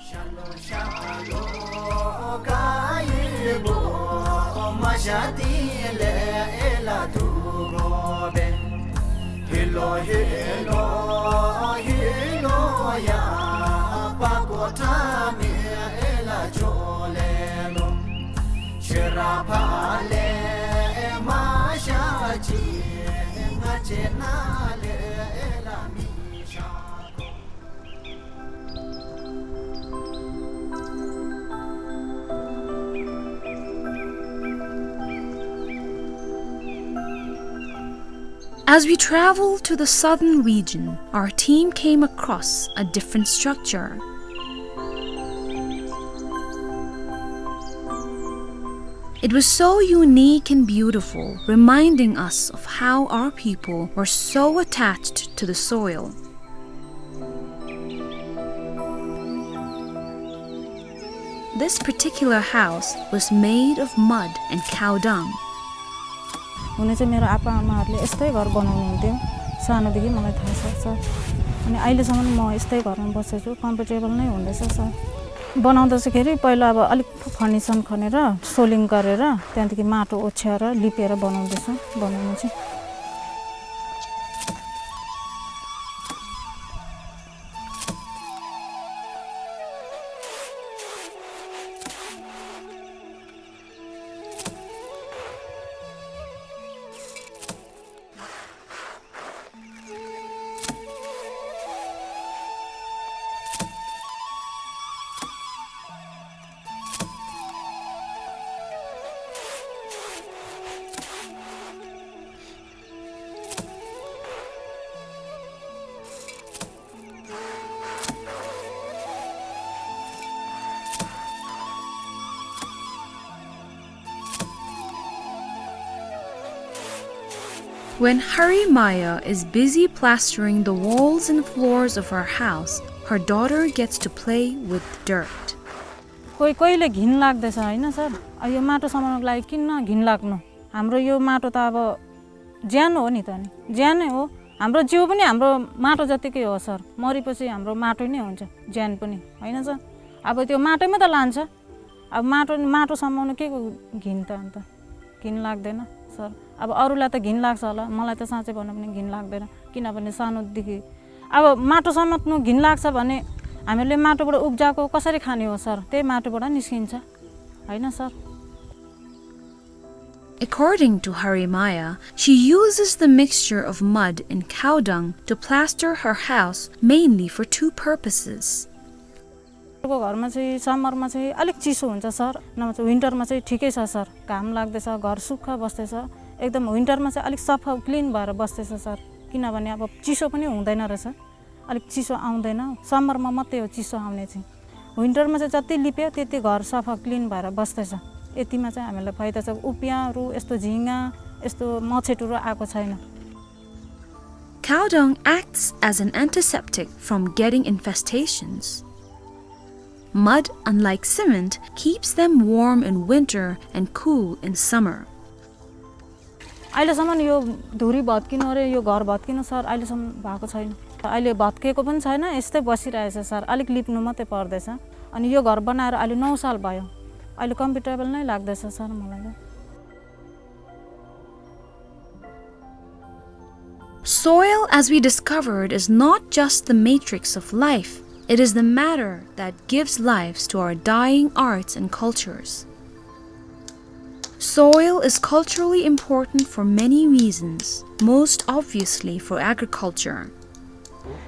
As we traveled to the southern region, our team came across a different structure. It was so unique and beautiful, reminding us of how our people were so attached to the soil. This particular house was made of mud and cow dung. हुनु चाहिँ मेरो आप्पा आमाहरूले यस्तै घर बनाउनुहुन्थ्यो, सानोदेखि मलाई थाहा छ, सर। अनि अहिलेसम्म म यस्तै घरमा बस्दैछु, कम्फर्टेबल नै हुँदैछ, सर। बनाउँदाखेरि पहिला अब अलिक फाउन्डेसन खनेर, सोलिङ गरेर, त्यहाँदेखि माटो ओछ्याएर, लिपेर बनाउँदैछु, बनाउनु चाहिँ। When Harimaya is busy plastering the walls and floors of her house, her daughter gets to play with dirt. कोही कोहीले घिन लाग्दछ, होइन सर? अब यो माटो समाउनको लागि किन घिन लाग्नु? हाम्रो यो माटो त अब ज्यान हो नि त नि, ज्यानै हो। हाम्रो जिउ पनि हाम्रो माटो जतिकै हो सर, मरेपछि हाम्रो माटो नै हुन्छ, ज्यान पनि, होइन सर? अब त्यो माटोमै त लान्छ। अब माटो, माटो समाउनु केको घिन त अन्त? घिन लाग्दैन सर। अब अरूलाई त घिन लाग्छ होला, मलाई त साँच्चै भन्नु भने घिन लाग्दैन। किनभने सानोदेखि अब माटो समात्नु घिन लाग्छ भने हामीले माटोबाट उब्जाएको कसरी खाने हो सर? त्यही माटोबाट निस्किन्छ, होइन sir? According to Harimaya, she uses the mixture of mud and cow dung to plaster her house mainly for two purposes. को घरमा चाहिँ समरमा चाहिँ अलिक चिसो हुन्छ सर, नभए चाहिँ विन्टरमा चाहिँ ठिकै छ सर। घाम लाग्दैछ, घर सुक्खा बस्दैछ, एकदम विन्टरमा चाहिँ अलिक सफा क्लिन भएर बस्दैछ सर। किनभने अब चिसो पनि हुँदैन रहेछ, अलिक चिसो आउँदैन, समरमा मात्रै हो चिसो आउने चाहिँ। विन्टरमा चाहिँ जति लिप्यो त्यति घर सफा क्लिन भएर बस्दैछ। यतिमा चाहिँ हामीलाई फाइदा छ। उपियाँहरू, यस्तो झिँगा, यस्तो मच्छरहरू आएको छैन। Cow dung acts as an antiseptic from getting infestations. Mud, unlike cement, keeps them warm in winter and cool in summer. अहिलेसम्म यो धुरी भत्किनु अरे, यो घर भत्किनु सर, अहिलेसम्म भएको छैन। अहिले भत्किएको पनि छैन, यस्तै बसिरहेछ सर, अलिक लिप्नु मात्रै पर्दैछ। अनि यो घर बनाएर अहिले नौ साल भयो, अहिले कम्फर्टेबल नै लाग्दैछ सर मलाई त। Soil, as we discovered, is not just the matrix of life, it is the matter that gives lives to our dying arts and cultures. Soil is culturally important for many reasons, most obviously for agriculture.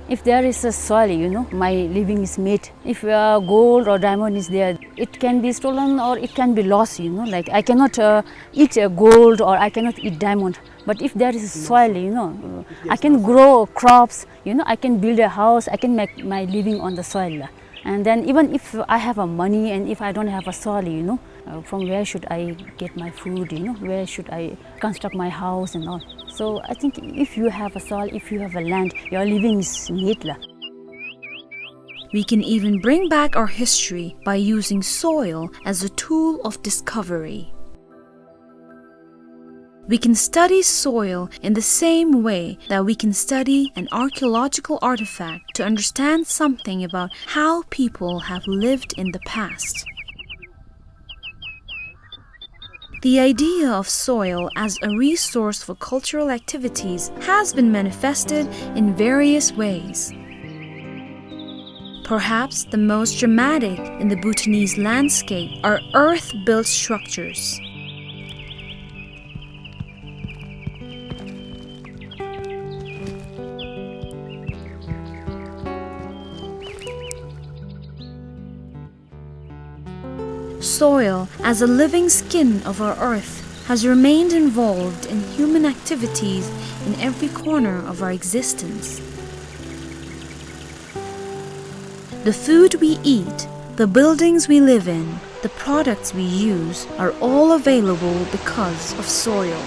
If there is a soil, you know, my living is made. If, uh, gold or diamond is there, it can be stolen or it can be lost, you know, like, I cannot, uh, eat, uh, gold or I cannot eat diamond. But if there is a soil, you know, uh, I can grow crops, you know, I can build a house, I can make my living on the soil. And then even if I have a money and if I don't have a soil, you know, uh, from where should I get my food, you know, where should I construct my house and all? So I think if you have a soil, if you have a land, your living is made la. We can even bring back our history by using soil as a tool of discovery. We can study soil in the same way that we can study an archaeological artifact to understand something about how people have lived in the past. The idea of soil as a resource for cultural activities has been manifested in various ways. Perhaps the most dramatic in the Bhutanese landscape are earth-built structures. Soil as a living skin of our earth has remained involved in human activities in every corner of our existence. The food we eat, the buildings we live in, the products we use are all available because of soil.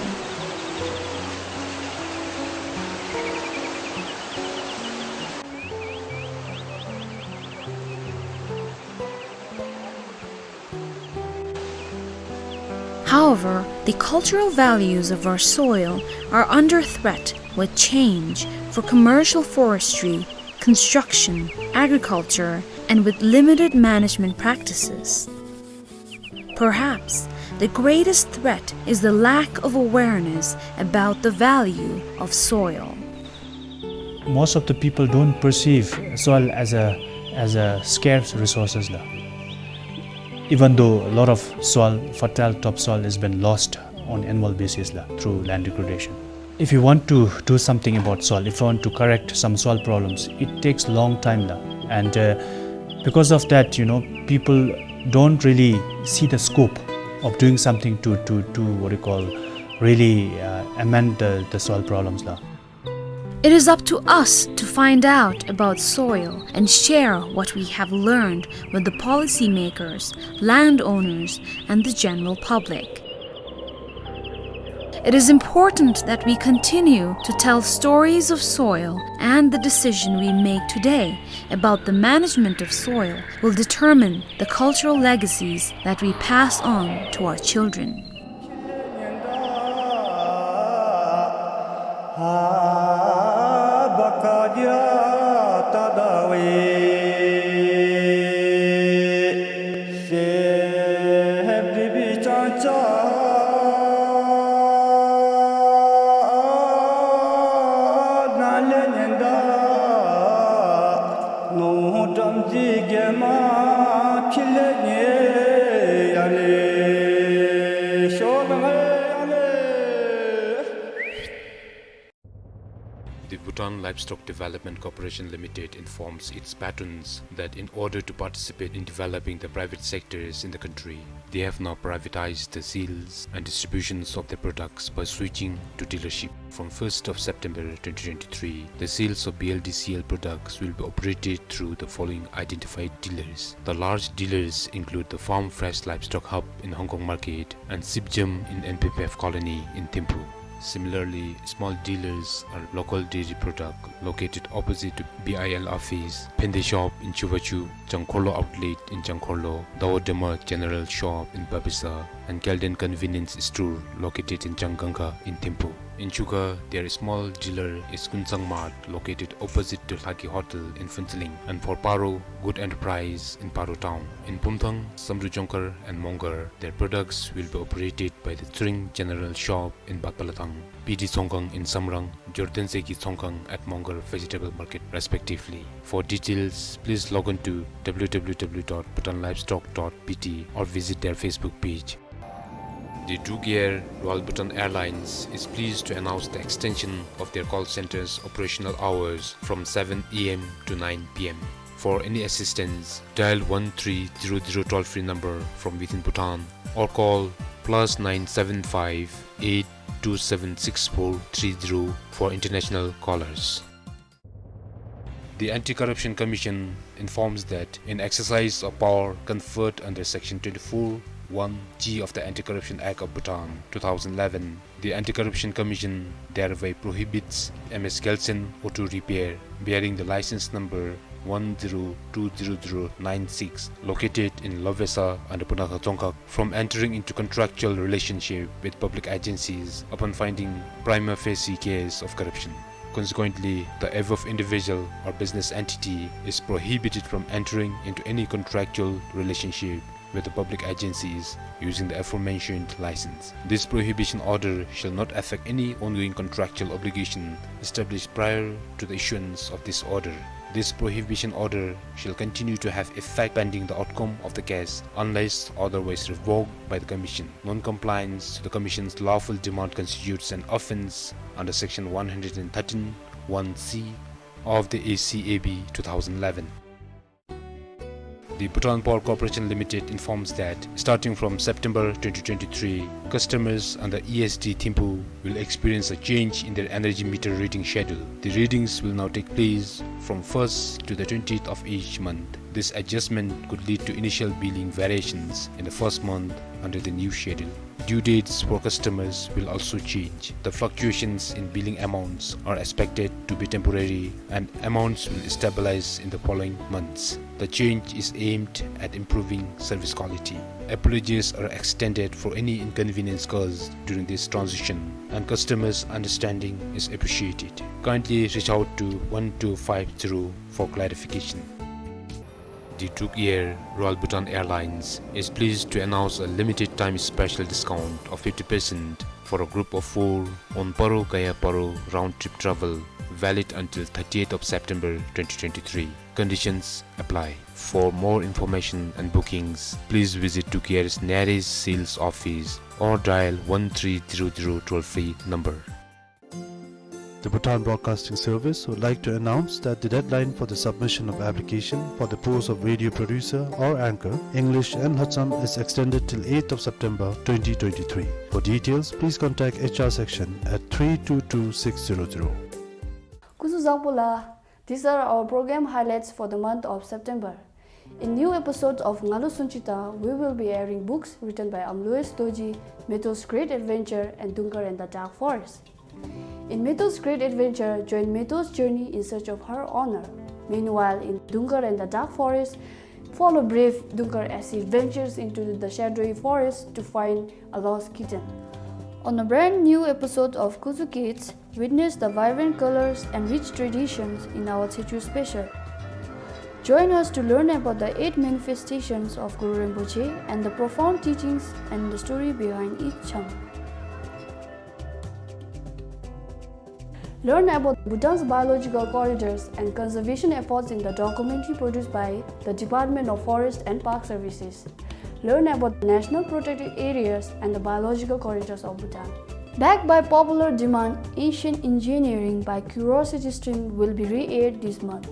However, the cultural values of our soil are under threat with change for commercial forestry, construction, agriculture, and with limited management practices. Perhaps the greatest threat is the lack of awareness about the value of soil. Most of the people don't perceive soil as a, as a scarce resources la. Even though a lot of soil, fertile topsoil has been lost on annual basis la, through land degradation. If you want to do something about soil, if you want to correct some soil problems, it takes long time la. And, uh, because of that, you know, people don't really see the scope of doing something to, to, to what you call, really, uh, amend the, the soil problems la. It is up to us to find out about soil and share what we have learned with the policymakers, landowners, and the general public. It is important that we continue to tell stories of soil, and the decision we make today about the management of soil will determine the cultural legacies that we pass on to our children. The Bhutan Livestock Development Corporation Limited informs its patrons that in order to participate in developing the private sectors in the country, they have now privatized the sales and distributions of their products by switching to dealership. From first of September twenty twenty-three, the sales of B L D C L products will be operated through the following identified dealers. The large dealers include the Farm Fresh Livestock Hub in Hong Kong Market and Sipjam in N P P F Colony in Thimphu. Similarly, small dealers are Local Dairy Product, located opposite to B I L office, Phende Shop in Chuvachu, Changkhorlo Outlet in Changkhorlo, Dawa Dema General Shop in Babisa, and Kelden Convenience Store, located in Changangkha in Thimphu. In Chukha, their small dealer is Kunsang Mart, located opposite to Lhaki Hotel in Phuentsholing, and for Paro, Good Enterprise in Paro Town. In Pumthang, Samdrup Jongkhar and Mongar, their products will be operated by the Tshering General Shop in Batpalatang, P D Tsongkhang in Samrang, Jordan Zeki Tsongkhang at Mongar Vegetable Market, respectively. For details, please log on to W W W dot bhutan livestock dot B T or visit their Facebook page. The Druk Air Royal Bhutan Airlines is pleased to announce the extension of their call center's operational hours from seven A M to nine P M. For any assistance, dial one three zero zero toll-free number from within Bhutan or call plus nine seven five eight two seven six four three zero for international callers. The Anti-Corruption Commission informs that in exercise of power conferred under Section twenty-four one G of the Anti-Corruption Act of Bhutan two thousand eleven, the Anti-Corruption Commission thereby prohibits M S Gelsen Auto Repair, bearing the license number one zero two zero zero nine six, located in Lovesa under Punakha Dzongkhag, from entering into contractual relationship with public agencies upon finding prima facie case of corruption. Consequently, the above individual or business entity is prohibited from entering into any contractual relationship with the public agencies using the aforementioned license. This prohibition order shall not affect any ongoing contractual obligation established prior to the issuance of this order. This prohibition order shall continue to have effect pending the outcome of the case, unless otherwise revoked by the Commission. Non-compliance to the Commission's lawful demand constitutes an offence under Section one hundred and thirteen one C of the A C A B two thousand eleven. The Bhutan Power Corporation Limited informs that starting from September twenty twenty-three, customers under E S D Thimphu will experience a change in their energy meter reading schedule. The readings will now take place from first to the twentieth of each month. This adjustment could lead to initial billing variations in the first month under the new schedule. Due dates for customers will also change. The fluctuations in billing amounts are expected to be temporary and amounts will stabilize in the following months. The change is aimed at improving service quality. Apologies are extended for any inconvenience caused during this transition, and customers' understanding is appreciated. Kindly reach out to one two five zero for clarification. The Duk Air, Royal Bhutan Airlines, is pleased to announce a limited time special discount of fifty percent for a group of four on Paro Gaya Paro round trip travel, valid until thirtieth of September twenty twenty-three. Conditions apply. For more information and bookings, please visit Duk Air's nearest sales office or dial one three zero zero toll-free number. The Bhutan Broadcasting Service would like to announce that the deadline for the submission of application for the post of radio producer or anchor, English and Lhotsam, is extended till eighth of September twenty twenty-three. For details, please contact H R section at three two two six zero zero. སྐུ་གཟུགས་བཟང་པོ་ལགས། These are our program highlights for the month of September. In new episode of Ngalu Sunchita, we will be airing books written by Amlois Dorji, Meto's Great Adventure and Dungkar and the Dark Forest. In Meto's Great Adventure, join Meto's journey in search of her honor. Meanwhile, in Dungkar and the Dark Forest, follow brave Dungkar as he ventures into the shadowy forest to find a lost kitten. On a brand new episode of Kuzu Kids, witness the vibrant colors and rich traditions in our Techu special. Join us to learn about the eight manifestations of Guru Rinpoche and the profound teachings and the story behind each chang. Learn about Bhutan's biological corridors and conservation efforts in the documentary produced by the Department of Forest and Park Services. Learn about the national protected areas and the biological corridors of Bhutan. Backed by popular demand, Ancient Engineering by Curiosity Stream will be re-aired this month.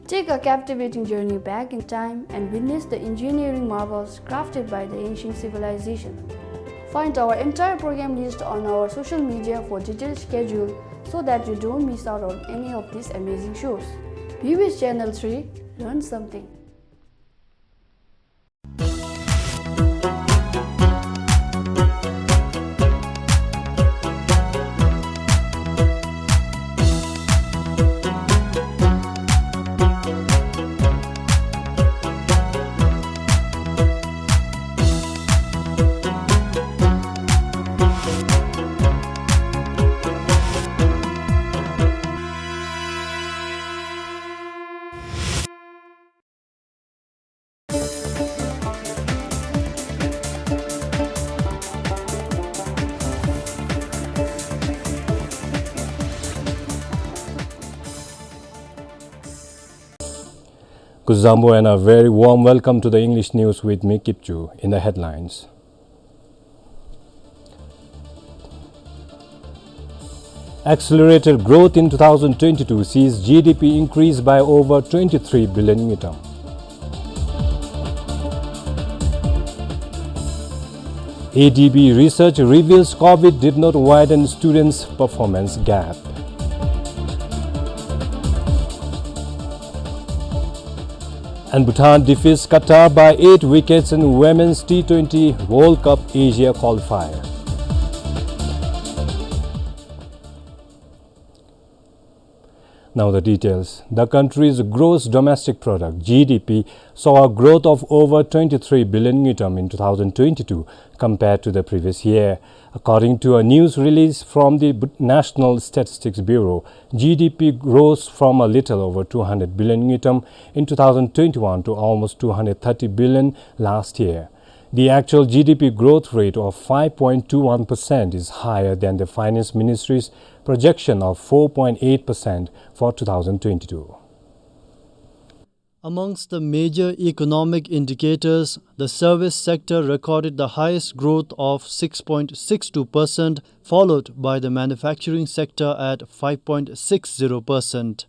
Take a captivating journey back in time and witness the engineering marvels crafted by the ancient civilization. Find our entire program list on our social media for detailed schedule so that you don't miss out on any of these amazing shows. B B S Channel three, learn something. Kuzuzangpo and a very warm welcome to the English news with me, Kipchu. In the headlines. Accelerated growth in two thousand twenty-two sees G D P increase by over twenty-three billion ngultrum. A D B research reveals COVID did not widen students' performance gap. And Bhutan defeats Qatar by eight wickets in Women's T twenty World Cup Asia qualifier. Now the details. The country's gross domestic product, G D P, saw a growth of over twenty-three billion ngultrum in two thousand twenty-two compared to the previous year. According to a news release from the B-, National Statistics Bureau, G D P rose from a little over two hundred billion ngultrum in two thousand twenty-one to almost two hundred thirty billion last year. The actual G D P growth rate of five point two one percent is higher than the Finance Ministry's projection of four point eight percent for two thousand twenty-two. Amongst the major economic indicators, the service sector recorded the highest growth of six point six two percent, followed by the manufacturing sector at five point six zero percent.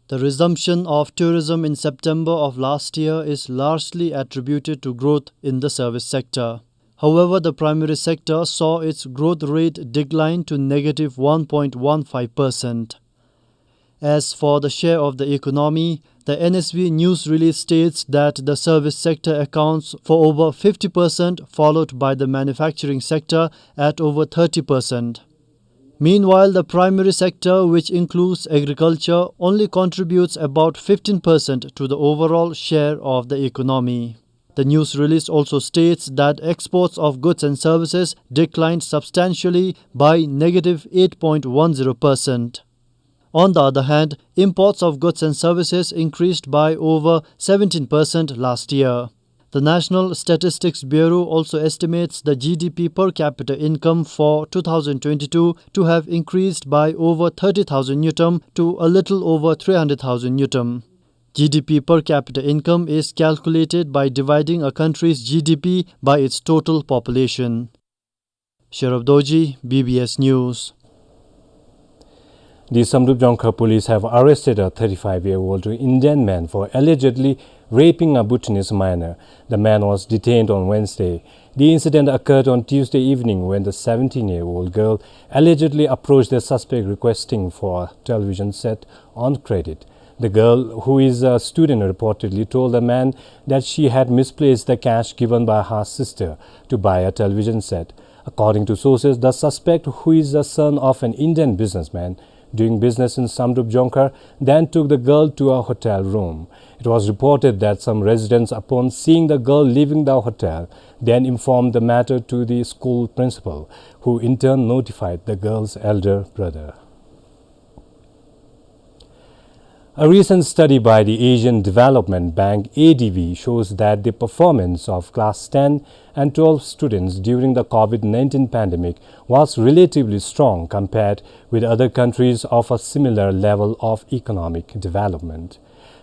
The resumption of tourism in September of last year is largely attributed to growth in the service sector. However, the primary sector saw its growth rate decline to negative one point one five percent. As for the share of the economy, the N S B news release states that the service sector accounts for over fifty percent, followed by the manufacturing sector at over thirty percent. Meanwhile, the primary sector, which includes agriculture, only contributes about fifteen percent to the overall share of the economy. The news release also states that exports of goods and services declined substantially by negative eight point one zero percent. On the other hand, imports of goods and services increased by over seventeen percent last year. The National Statistics Bureau also estimates the G D P per capita income for two thousand twenty-two to have increased by over thirty thousand ngultrum to a little over three hundred thousand ngultrum. G D P per capita income is calculated by dividing a country's G D P by its total population. Sherab Dorji, B B S News. The Samdrup Jongkhar police have arrested a thirty-five-year-old Indian man for allegedly raping a Bhutanese minor. The man was detained on Wednesday. The incident occurred on Tuesday evening when the seventeen-year-old girl allegedly approached the suspect requesting for a television set on credit. The girl, who is a student, reportedly told the man that she had misplaced the cash given by her sister to buy a television set. According to sources, the suspect, who is the son of an Indian businessman doing business in Samdrup Jongkhar, then took the girl to a hotel room. It was reported that some residents, upon seeing the girl leaving the hotel, then informed the matter to the school principal, who in turn notified the girl's elder brother. A recent study by the Asian Development Bank, A D B, shows that the performance of class ten and twelve students during the COVID nineteen pandemic was relatively strong compared with other countries of a similar level of economic development.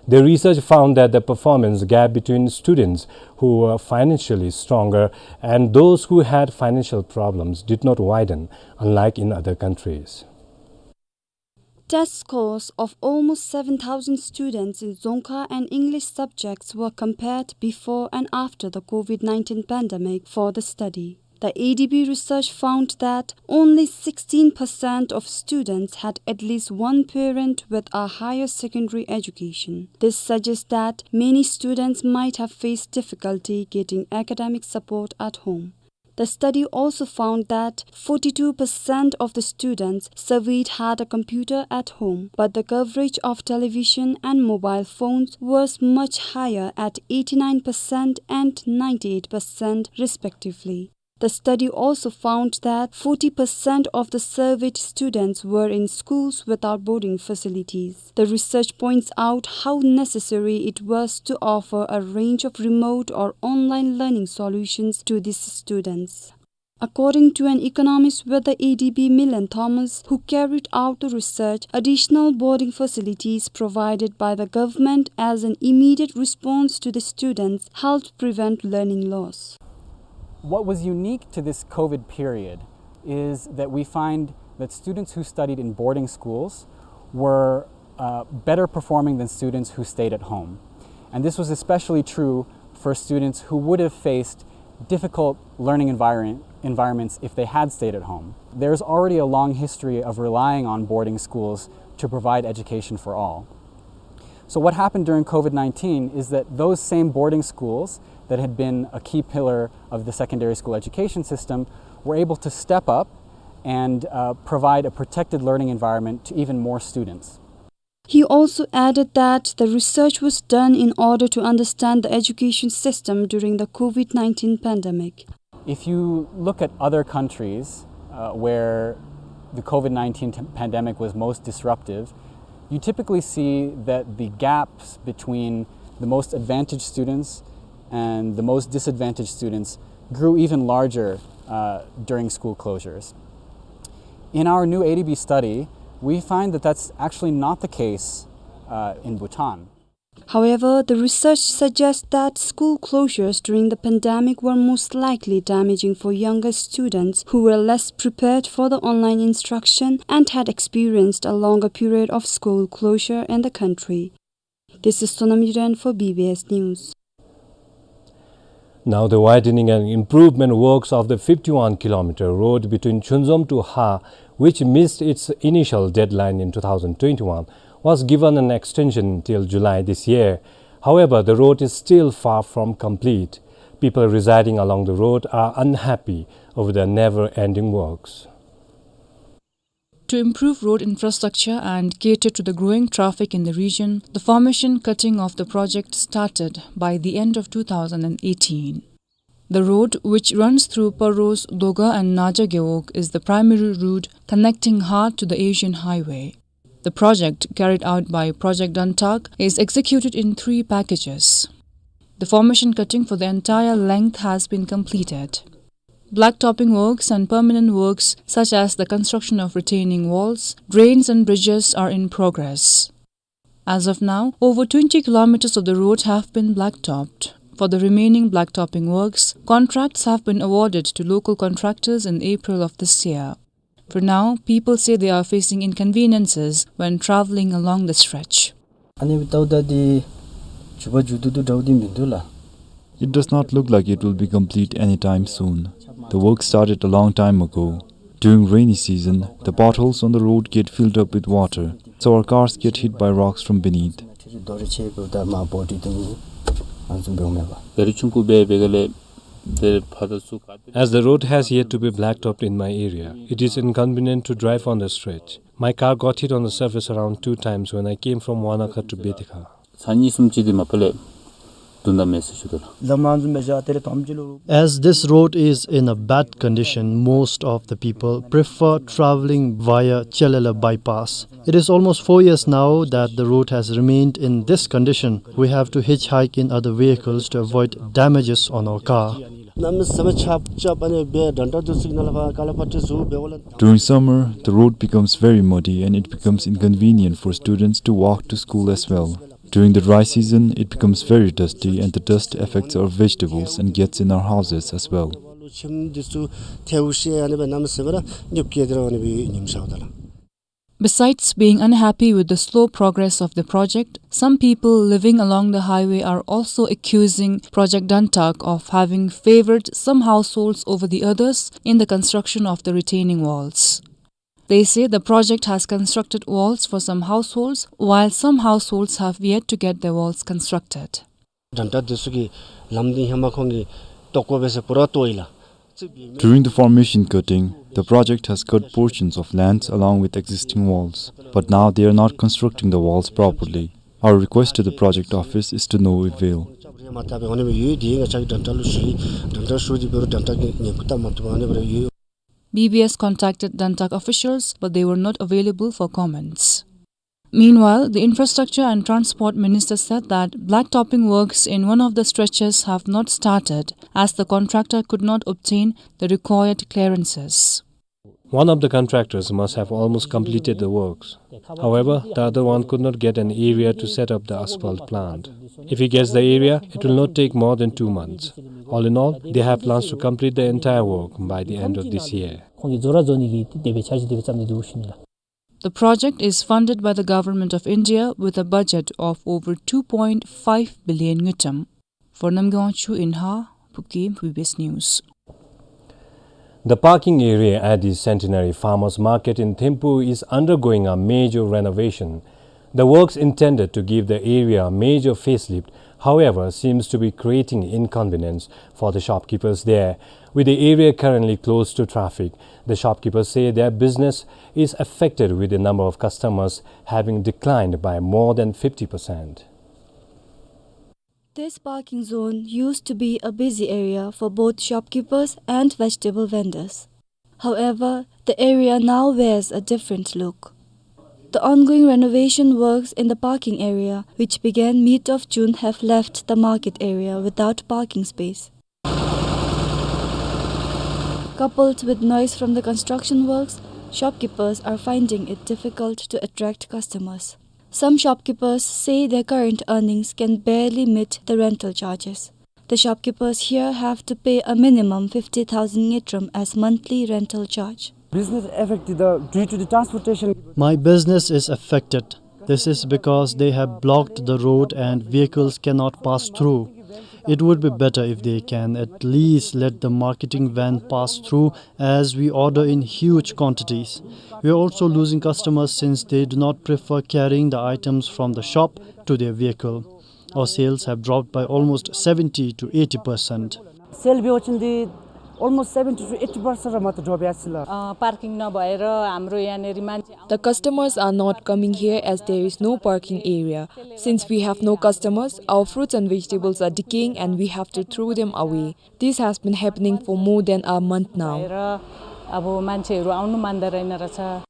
The research found that the performance gap between students who were financially stronger and those who had financial problems did not widen, unlike in other countries. Test scores of almost seven thousand students in Dzongkha and English subjects were compared before and after the COVID nineteen pandemic for the study. The A D B research found that only sixteen percent of students had at least one parent with a higher secondary education. This suggests that many students might have faced difficulty getting academic support at home. The study also found that forty-two percent of the students surveyed had a computer at home, but the coverage of television and mobile phones was much higher at eighty-nine percent and ninety-eight percent respectively. The study also found that forty percent of the surveyed students were in schools without boarding facilities. The research points out how necessary it was to offer a range of remote or online learning solutions to these students. According to an economist with the A D B, Milan Thomas, who carried out the research, additional boarding facilities provided by the government as an immediate response to the students helped prevent learning loss. What was unique to this COVID period is that we find that students who studied in boarding schools were, uh, better performing than students who stayed at home. And this was especially true for students who would have faced difficult learning environ-, environments if they had stayed at home. There's already a long history of relying on boarding schools to provide education for all. So what happened during COVID nineteen is that those same boarding schools that had been a key pillar of the secondary school education system were able to step up and, uh, provide a protected learning environment to even more students. He also added that the research was done in order to understand the education system during the COVID nineteen pandemic. If you look at other countries, uh, where the COVID nineteen t-, pandemic was most disruptive, you typically see that the gaps between the most advantaged students and the most disadvantaged students grew even larger, uh, during school closures. In our new A D B study, we find that that's actually not the case, uh, in Bhutan. However, the research suggests that school closures during the pandemic were most likely damaging for younger students who were less prepared for the online instruction and had experienced a longer period of school closure in the country. This is Sonam Yuden for B B S News. Now, the widening and improvement works of the fifty-one kilometer road between Chunzom to Ha, which missed its initial deadline in two thousand twenty-one, was given an extension till July this year. However, the road is still far from complete. People residing along the road are unhappy over the never-ending works. To improve road infrastructure and cater to the growing traffic in the region, the formation cutting of the project started by the end of two thousand eighteen. The road, which runs through Paros, Doga and Naja Gewog, is the primary route connecting Ha to the Asian Highway. The project, carried out by Project Dantak, is executed in three packages. The formation cutting for the entire length has been completed. Blacktopping works and permanent works, such as the construction of retaining walls, drains and bridges, are in progress. As of now, over twenty kilometers of the road have been blacktopped. For the remaining blacktopping works, contracts have been awarded to local contractors in April of this year. For now, people say they are facing inconveniences when traveling along the stretch. ཨ་ནི་ལྟཝ་ད་འདི་མཇུག་མཇུག་བསྡུ་བསྡུཝ་འདྲཝ་འདི་མིན་འདུག་ལགས། It does not look like it will be complete anytime soon. The work started a long time ago. During rainy season, the potholes on the road get filled up with water, so our cars get hit by rocks from beneath. རྡོ་རེ་ཆེ་བོ་དང་མར་བོ་དེ་དང་ཨ་ནི་བཟུམ་འབདཝ་མས་པ། ག་རི་ཆུང་ཀུ་འབད་བའི་སྒང་ལས་དེ་ཕར་དང་ཚུར་ག་ཏེ། As the road has yet to be blacktopped in my area, it is inconvenient to drive on the stretch. My car got hit on the surface around two times when I came from Wanakha to Betekha. ཚར་གཉིས་གསུམ་ཅིག་འདི་མ་པ་ལས་དོན་དག་མེད་ཟེར་ཞུ་དོ་ལགས། ལམ་ཨ་ནི་བཟུམ་འབད་བཞག་དེ་ལས་དོམ་ཅིག་ལུ། As this road is in a bad condition, most of the people prefer travelling via Chelela bypass. It is almost four years now that the road has remained in this condition. We have to hitchhike in other vehicles to avoid damages on our car. གནམ་མེད་ས་མེད་ཆརཔ་རྐྱབ་ཨ་ནི་སྦེ་དྲན་དྲ་འདི་ཚུ་གི་ནང་ལས་ཕར་ཀ་ལ་པ་ཏི་ཚུ་འབདཝ་ལས། During summer, the road becomes very muddy and it becomes inconvenient for students to walk to school as well. During the dry season, it becomes very dusty and the dust affects our vegetables and gets in our houses as well. ཁྱིམ་འདི་ཚུ་ཐལཝ་བཤལ་ཨ་ནི་སྦེ་གནམ་མེད་ས་མེད་ར་ཉོབ་ཀྱི་དེ་ར་ཨ་ནི་སྦེ་ཉིམ་ཤརཝ་ད་ལགས། Besides being unhappy with the slow progress of the project, some people living along the highway are also accusing Project Dantak of having favored some households over the others in the construction of the retaining walls. They say the project has constructed walls for some households, while some households have yet to get their walls constructed. དྲན་དྲ་འདི་ཚུ་གི་ལམ་འདི་ཧེ་མ་ཁོང་གིས་བཏོག་དགོ་པས་ཟེར་པུ་ར་བཏོག་ཡི་ལགས། During the formation cutting, the project has cut portions of lands along with existing walls, but now they are not constructing the walls properly. Our request to the project office is to no avail. B B S contacted Dantak officials, but they were not available for comments. Meanwhile, the Infrastructure and Transport Minister said that blacktopping works in one of the stretches have not started, as the contractor could not obtain the required clearances. One of the contractors must have almost completed the works. However, the other one could not get an area to set up the asphalt plant. If he gets the area, it will not take more than two months. All in all, they have plans to complete the entire work by the end of this year. ཁོང་གིས་རྫོགས་ར་རྫོགས་ནི་གི་དེ་སྦེ་འཆར་གཞི་དེ་སྦེ་བརྩམས་ཏེ་འདུག་ཞུ་ནི་ལགས། The project is funded by the Government of India with a budget of over two point five billion ngultrum. For Namgay Wangchuk in Ha, Phuket, B B S News. The parking area at the Centenary Farmers Market in Thimphu is undergoing a major renovation. The works intended to give the area a major facelift, however, seems to be creating inconvenience for the shopkeepers there. With the area currently closed to traffic, the shopkeepers say their business is affected, with the number of customers having declined by more than fifty percent. This parking zone used to be a busy area for both shopkeepers and vegetable vendors. However, the area now wears a different look. The ongoing renovation works in the parking area, which began mid of June, have left the market area without parking space. Coupled with noise from the construction works, shopkeepers are finding it difficult to attract customers. Some shopkeepers say their current earnings can barely meet the rental charges. The shopkeepers here have to pay a minimum fifty thousand ngultrum as monthly rental charge. Business affected the, due to the transportation. My business is affected. This is because they have blocked the road and vehicles cannot pass through. It would be better if they can at least let the marketing van pass through, as we order in huge quantities. We are also losing customers since they do not prefer carrying the items from the shop to their vehicle. Our sales have dropped by almost seventy to eighty percent. Sale भी వచ్చింది, almost seventy to eighty percent मात्र drop आएको छ। अ, parking नभएर हाम्रो यहाँनिर मान्छे आउन The customers are not coming here as there is no parking area. Since we have no customers, our fruits and vegetables are decaying and we have to throw them away. This has been happening for more than a month now. भएर अब मान्छेहरू आउनु मान्दा रहेन रहेछ।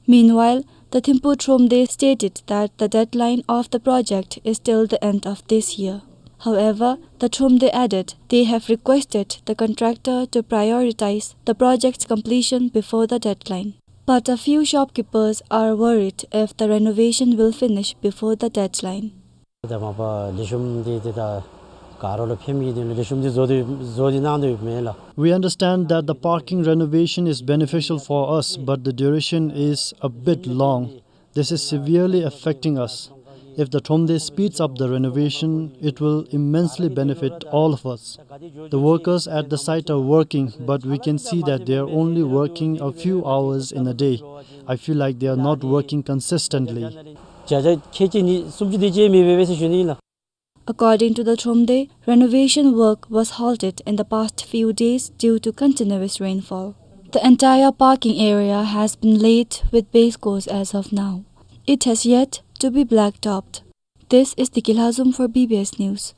Meanwhile, the Thimphu Thromde stated that the deadline of the project is till the end of this year. However, the Thromde added they have requested the contractor to prioritize the project's completion before the deadline. But a few shopkeepers are worried if the renovation will finish before the deadline. ད་མ་པ་ལེགས་ཤོམ་འདི་ཏེ་ད་ག་ར་ལུ་ཕནམ་གི་དོན་ལུ་ལེགས་ཤོམ་འདི་བཟོ་སྟེ་བཟོ་སྟེ་གནང་དོ་ཡོདཔ་མས་ལགས། We understand that the parking renovation is beneficial for us, but the duration is a bit long. This is severely affecting us. If the Thromde speeds up the renovation, it will immensely benefit all of us. The workers at the site are working, but we can see that they are only working a few hours in a day. I feel like they are not working consistently. བྱ་བྱ་ཁལ་གཅིག་གཉིས་སུམ་ཅུ་དེ་ཅིག་མེད་པས་ཟེར་ཞུ་ནི་ཨིན་ལགས། According to the Thromde, renovation work was halted in the past few days due to continuous rainfall. The entire parking area has been laid with base course as of now. It has yet to be blacktopped. This is Diki Lhazom for B B S News.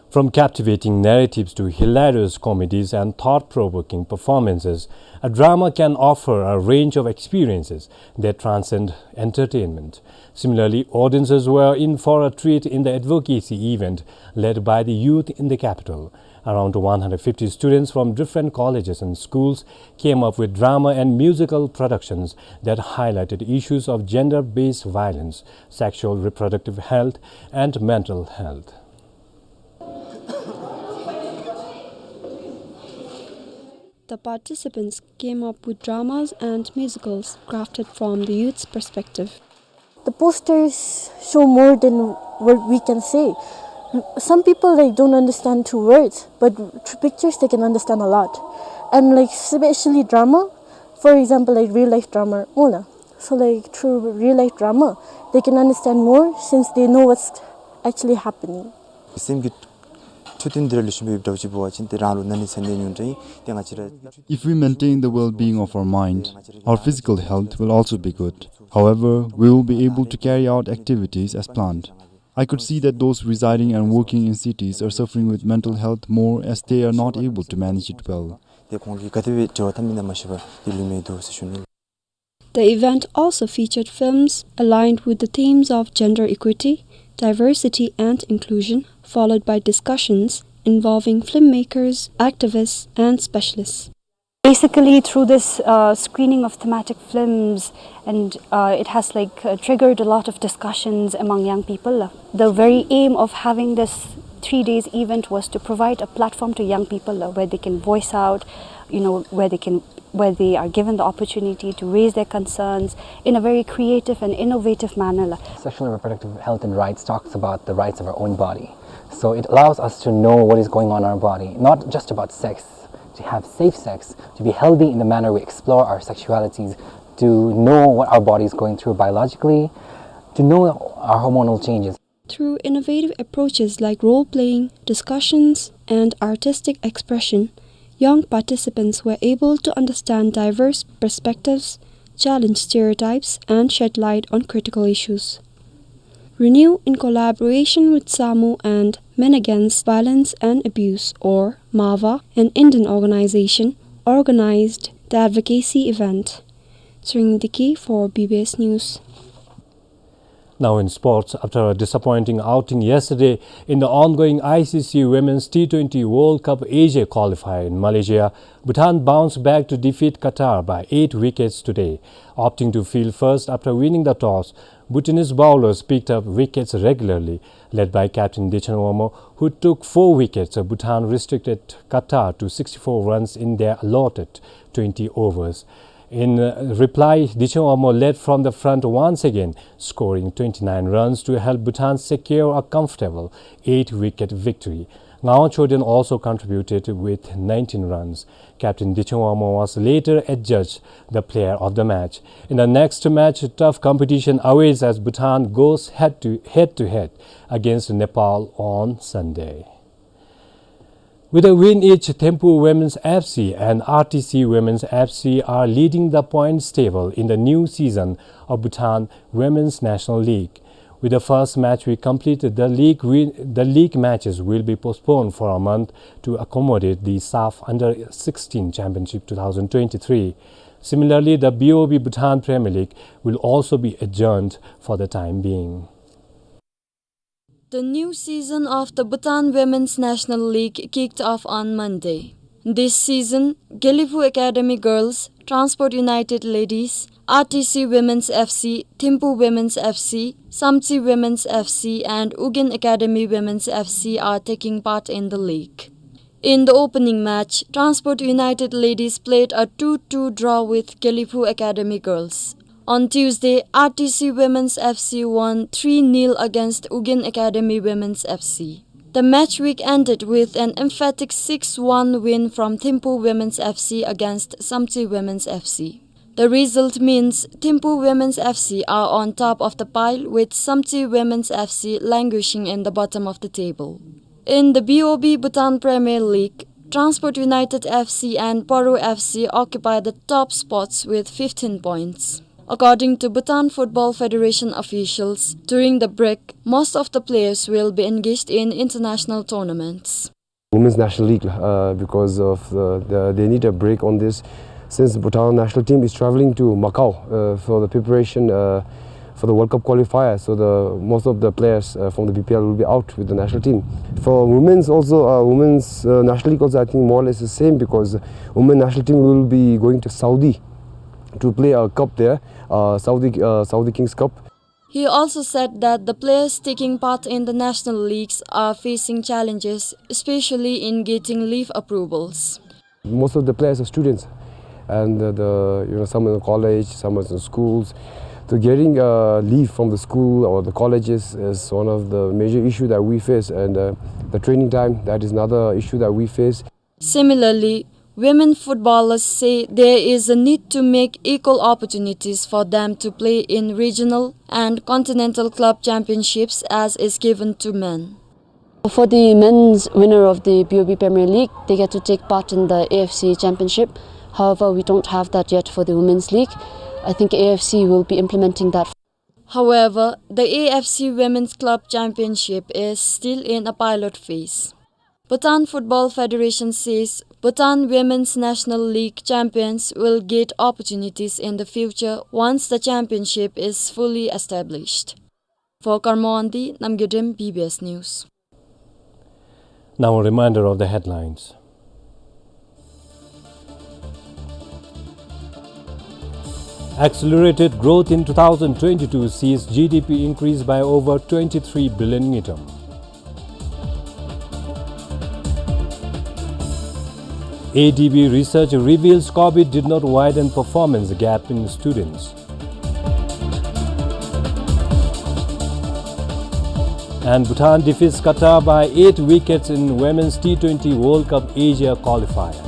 From captivating narratives to hilarious comedies and thought-provoking performances, a drama can offer a range of experiences that transcend entertainment. Similarly, audiences were in for a treat in the advocacy event led by the youth in the capital. Around one hundred fifty students from different colleges and schools came up with drama and musical productions that highlighted issues of gender-based violence, sexual reproductive health, and mental health. The participants came up with dramas and musicals crafted from the youth's perspective. The posters show more than what we can say. Some people, like, don't understand through words, but through pictures they can understand a lot. And, like, especially drama, for example, like, real life drama, Ola. So, like, through real life drama, they can understand more since they know what's actually happening. སེམས་ཀྱི་འཕྲོད་བསྟེན་འདི་ར་ལེགས་ཤོམ་སྦེ་འདྲཝ་ཅིག་འབད་བ་ཅིན་ཏེ་རང་ལུ་ན་ནི་ཚ་ནི་ཉུང་དྲགས་ཨིན། ཏེ་ང་བཅས་ར། If we maintain the well-being of our mind, our physical health will also be good. However, we will be able to carry out activities as planned. I could see that those residing and working in cities are suffering with mental health more as they are not able to manage it well. ཏེ་ཁོང་གིས་ག་དེ་སྦེ་འབྲེལ་བ་འཐབ་མི་ཨིན་ན་མ་ཤེས་པར་ཏེ་ལུས་མེད་འདུག་ཟེར་ཞུ་ནི། The event also featured films aligned with the themes of gender equity, diversity and inclusion, followed by discussions involving filmmakers, activists and specialists. Basically, through this, uh, screening of thematic films, and, uh, it has, like, uh, triggered a lot of discussions among young people. The very aim of having this three days event was to provide a platform to young people, uh, where they can voice out, you know, where they can where they are given the opportunity to raise their concerns in a very creative and innovative manner. Sexual and reproductive health and rights talks about the rights of our own body. So it allows us to know what is going on in our body, not just about sex, to have safe sex, to be healthy in the manner we explore our sexualities, to know what our body is going through biologically, to know our hormonal changes. Through innovative approaches like role-playing, discussions, and artistic expression, young participants were able to understand diverse perspectives, challenge stereotypes, and shed light on critical issues. Renew, in collaboration with SAMU and Men Against Violence and Abuse, or MAVA, an Indian organization, organized the advocacy event. Tshering Diki for B B S News. Now in sports, after a disappointing outing yesterday in the ongoing I C C Women's T twenty World Cup Asia qualifier in Malaysia, Bhutan bounced back to defeat Qatar by eight wickets today. Opting to field first after winning the toss, Bhutanese bowlers picked up wickets regularly, led by captain Decheng Wangmo, who took four wickets. Bhutan restricted Qatar to sixty-four runs in their allotted twenty overs. In, uh, reply, Decheng Wangmo led from the front once again, scoring twenty-nine runs to help Bhutan secure a comfortable eight-wicket victory. Ngawang Chorden also contributed with nineteen runs. Captain Decheng Wangmo was later adjudged the player of the match. In the next match, tough competition awaits as Bhutan goes head to, head to head against Nepal on Sunday. With a win each, Thimphu Women's F C and R T C Women's F C are leading the points table in the new season of Bhutan Women's National League. With the first match we completed, the league wi-, the league matches will be postponed for a month to accommodate the SAFF Under sixteen Championship two thousand twenty-three. Similarly, the B O B Bhutan Premier League will also be adjourned for the time being. The new season of the Bhutan Women's National League kicked off on Monday. This season, Gelephu Academy Girls, Transport United Ladies, R T C Women's F C, Thimphu Women's F C, Samtse Women's F C, and Ugyen Academy Women's F C are taking part in the league. In the opening match, Transport United Ladies played a two two draw with Gelephu Academy Girls. On Tuesday, R T C Women's F C won three nil against Ugyen Academy Women's F C. The match week ended with an emphatic six one win from Thimphu Women's F C against Samtse Women's F C. The result means Thimphu Women's F C are on top of the pile, with Samtse Women's F C languishing in the bottom of the table. In the B O B Bhutan Premier League, Transport United F C and Paro F C occupy the top spots with fifteen points. According to Bhutan Football Federation officials, during the break, most of the players will be engaged in international tournaments. Women's National League, uh, because of the, the, they need a break on this, since Bhutan national team is traveling to Macau, uh, for the preparation, uh, for the World Cup qualifier. So the, most of the players, uh, from the B P L will be out with the national team. For women's also, uh, women's, uh, National League also, I think more or less the same, because women national team will be going to Saudi to play a cup there, uh, Saudi, uh, Saudi Kings Cup. He also said that the players taking part in the national leagues are facing challenges, especially in getting leave approvals. Most of the players are students, and the, the, you know, some in college, some are in schools. So getting, uh, leave from the school or the colleges is one of the major issue that we face, and, uh, the training time, that is another issue that we face. Similarly, women footballers say there is a need to make equal opportunities for them to play in regional and continental club championships as is given to men. For the men's winner of the B O B Premier League, they get to take part in the A F C Championship. However, we don't have that yet for the Women's League. I think A F C will be implementing that. However, the A F C Women's Club Championship is still in a pilot phase. Bhutan Football Federation says Bhutan Women's National League champions will get opportunities in the future once the championship is fully established. For Karmo Wangdi, Namgay Dem, B B S News. Now a reminder of the headlines. Accelerated growth in two thousand twenty-two sees G D P increase by over twenty-three billion ngultrum. A D B research reveals COVID did not widen performance gap in students. And Bhutan defeats Qatar by eight wickets in Women's T twenty World Cup Asia qualifier.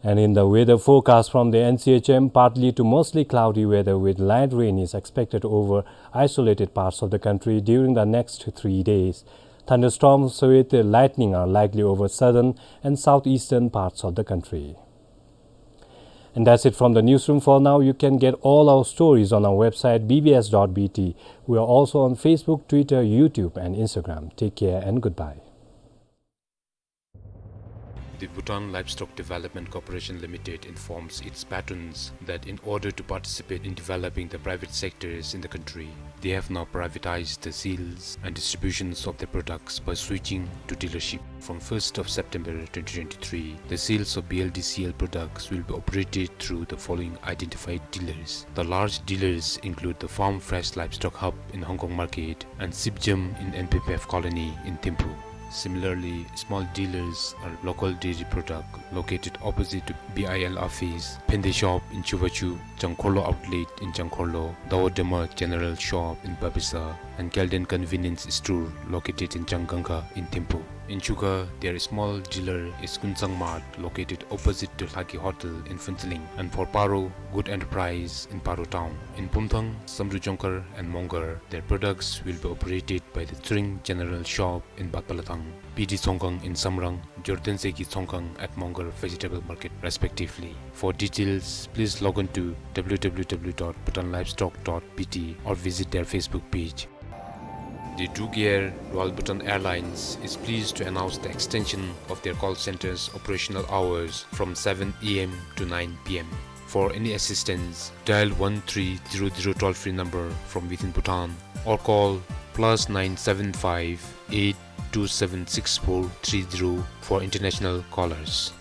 And in the weather forecast from the N C H M, partly to mostly cloudy weather with light rain is expected over isolated parts of the country during the next three days. Thunderstorms with lightning are likely over southern and southeastern parts of the country. And that's it from the newsroom for now. You can get all our stories on our website, B B S dot B T. We are also on Facebook, Twitter, YouTube, and Instagram. Take care and goodbye. The Bhutan Livestock Development Corporation Limited informs its patrons that in order to participate in developing the private sectors in the country, they have now privatized the sales and distributions of their products by switching to dealership. From first of September twenty twenty-three, the sales of B L D C L products will be operated through the following identified dealers. The large dealers include the Farm Fresh Livestock Hub in Hong Kong Market and Sipjam in N P P F Colony in Thimphu. Similarly, small dealers are Local Dairy Product, located opposite to B I L office, Phende Shop in Chuvachu, Changkhorlo Outlet in Changkhorlo, Dawa Dema General Shop in Babisa, and Kelden Convenience Store, located in Changangkha in Thimphu. In Chukha, their small dealer is Kunsang Mart, located opposite to Lhaki Hotel in Phuentsholing, and for Paro, Good Enterprise in Paro Town. In Pumthang, Samdrup Jongkhar and Mongar, their products will be operated by the Tshering General Shop in Batpalathang, P D Tsongkhang in Samrang, Jordanzegi Tsongkhang at Mongar Vegetable Market, respectively. For details, please log on to W W W dot bhutan livestock dot B T or visit their Facebook page. The Druk Air Royal Bhutan Airlines is pleased to announce the extension of their call center's operational hours from seven A M to nine P M. For any assistance, dial one three zero zero toll-free number from within Bhutan or call plus nine seven five eight two seven six four three zero for international callers.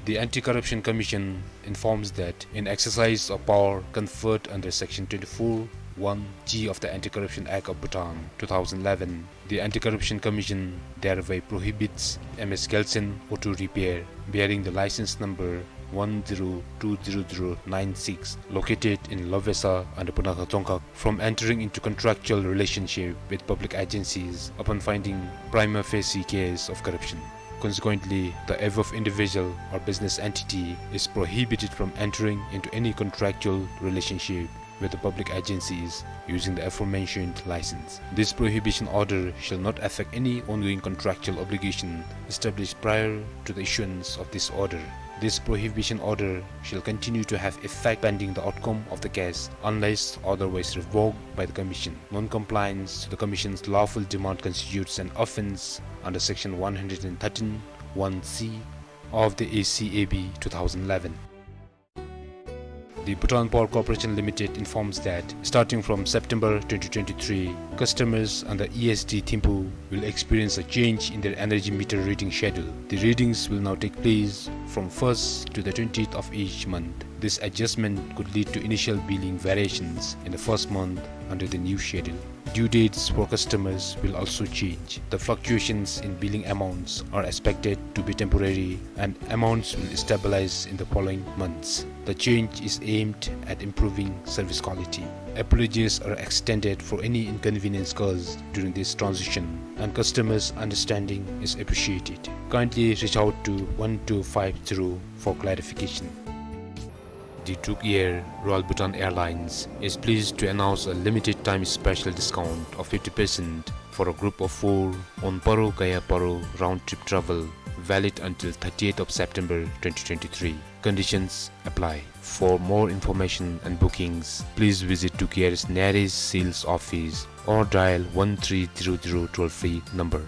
The Anti-Corruption Commission informs that in exercise of power conferred under Section twenty-four one G of the Anti-Corruption Act of Bhutan two thousand eleven, the Anti-Corruption Commission thereby prohibits M S Gelsen Auto Repair, bearing the license number one zero two zero zero nine six, located in Lobesa under Punakha Dzongkhag, from entering into contractual relationship with public agencies upon finding prima facie case of corruption. Consequently, the above individual or business entity is prohibited from entering into any contractual relationship with the public agencies using the aforementioned license. This prohibition order shall not affect any ongoing contractual obligation established prior to the issuance of this order. This prohibition order shall continue to have effect pending the outcome of the case, unless otherwise revoked by the Commission. Non-compliance to the Commission's lawful demand constitutes an offence under Section one hundred and thirteen one C of the A C A B two thousand eleven. The Bhutan Power Corporation Limited informs that starting from September twenty twenty-three, customers under E S D Thimphu will experience a change in their energy meter reading schedule. The readings will now take place from first to the twentieth of each month. This adjustment could lead to initial billing variations in the first month under the new schedule. Due dates for customers will also change. The fluctuations in billing amounts are expected to be temporary and amounts will stabilize in the following months. The change is aimed at improving service quality. Apologies are extended for any inconvenience caused during this transition, and customers' understanding is appreciated. Kindly reach out to one two five zero for clarification. The Druk Air Royal Bhutan Airlines is pleased to announce a limited time special discount of fifty percent for a group of four on Paro Gaya Paro round trip travel, valid until thirtieth of September twenty twenty-three. Conditions apply. For more information and bookings, please visit Druk Air's nearest sales office or dial one three zero zero toll-free number.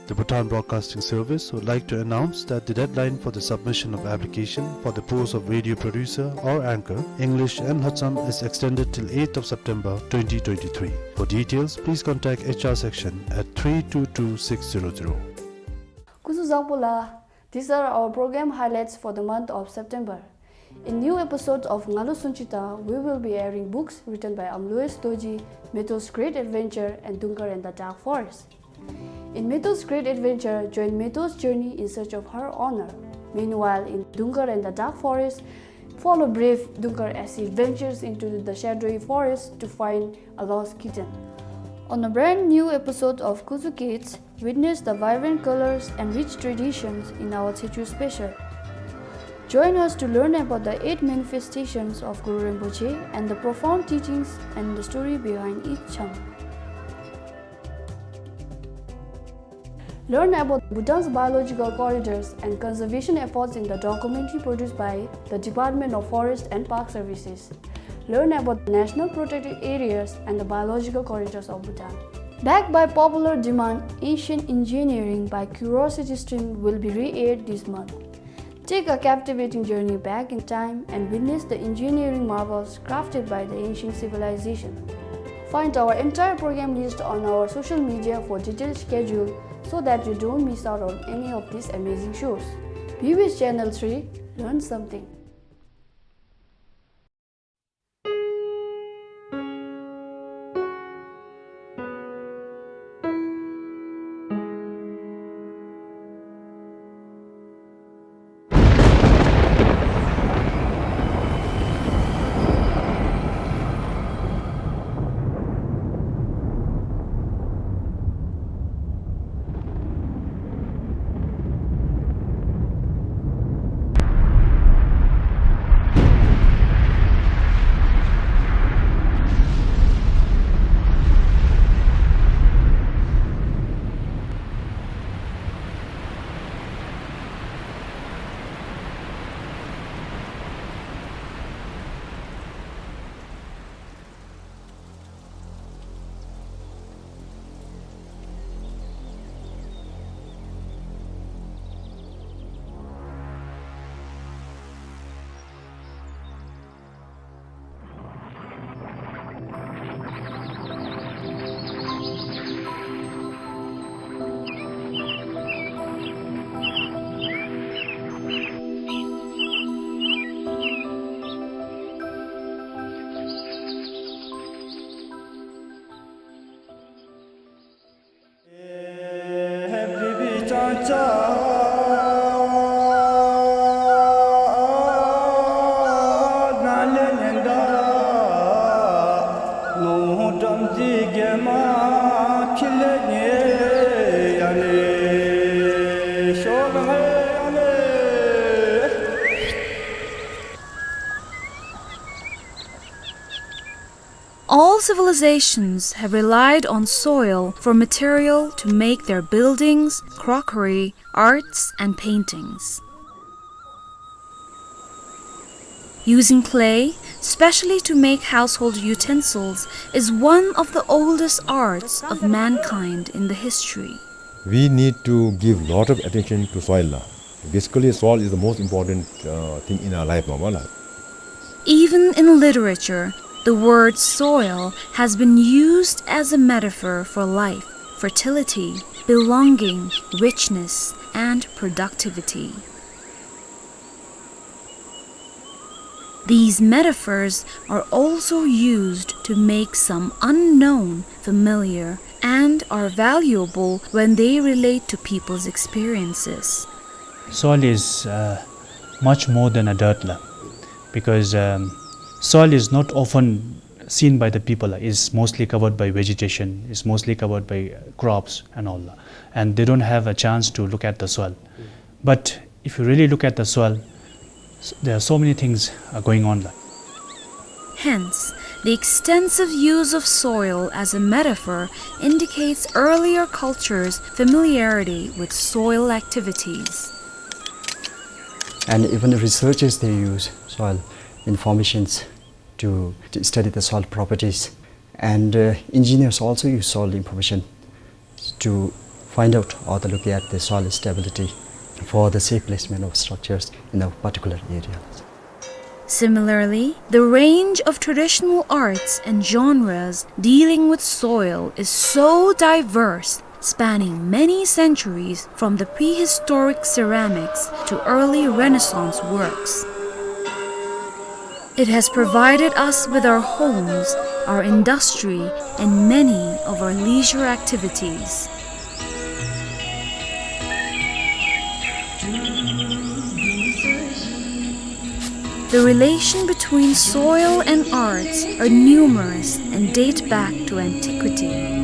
The Bhutan Broadcasting Service would like to announce that the deadline for the submission of application for the post of radio producer or anchor, English and Lhotsam, is extended till eighth of September twenty twenty-three. For details, please contact H R section at three two two six zero zero. Kuzu Zangpo la, these are our program highlights for the month of September. In new episodes of Ngalo Sunchita, we will be airing books written by Amlois Dorji, Meto's Great Adventure, and Dungar and the Dark Forest. In Meto's Great Adventure, join Meto's journey in search of her honor. Meanwhile, in Dungar and the Dark Forest, follow brave Dungar as he ventures into the shadowy forest to find a lost kitten. On a brand new episode of Kuzu Kids, witness the vibrant colors and rich traditions in our Techo special. Join us to learn about the eight manifestations of Guru Rinpoche and the profound teachings and the story behind each chang. Learn about Bhutan's biological corridors and conservation efforts in the documentary produced by the Department of Forest and Park Services. Learn about the national protected areas and the biological corridors of Bhutan. Backed by popular demand, Ancient Engineering by Curiosity Stream will be re-aired this month. Take a captivating journey back in time and witness the engineering marvels crafted by the ancient civilization. Find our entire program list on our social media for detailed schedule so that you don't miss out on any of these amazing shows. B B S Channel three, learn something. All civilizations have relied on soil for material to make their buildings, crockery, arts, and paintings. Using clay, specially to make household utensils, is one of the oldest arts of mankind in the history. We need to give lot of attention to soil la. Basically, soil is the most important, uh, thing in our life, mama la. Even in literature, the word soil has been used as a metaphor for life, fertility, belonging, richness, and productivity. These metaphors are also used to make some unknown familiar and are valuable when they relate to people's experiences. Soil is, uh, much more than a dirt la, because, um, soil is not often seen by the people la. It's mostly covered by vegetation, it's mostly covered by, uh, crops and all la, and they don't have a chance to look at the soil. But if you really look at the soil, s-, there are so many things are going on la. Hence, the extensive use of soil as a metaphor indicates earlier cultures' familiarity with soil activities. And even researchers, they use soil informations to, to study the soil properties. And, uh, engineers also use soil information to find out or to look at the soil stability for the safe placement of structures in a particular area. Similarly, the range of traditional arts and genres dealing with soil is so diverse, spanning many centuries, from the prehistoric ceramics to early Renaissance works. It has provided us with our homes, our industry, and many of our leisure activities. The relation between soil and arts are numerous and date back to antiquity.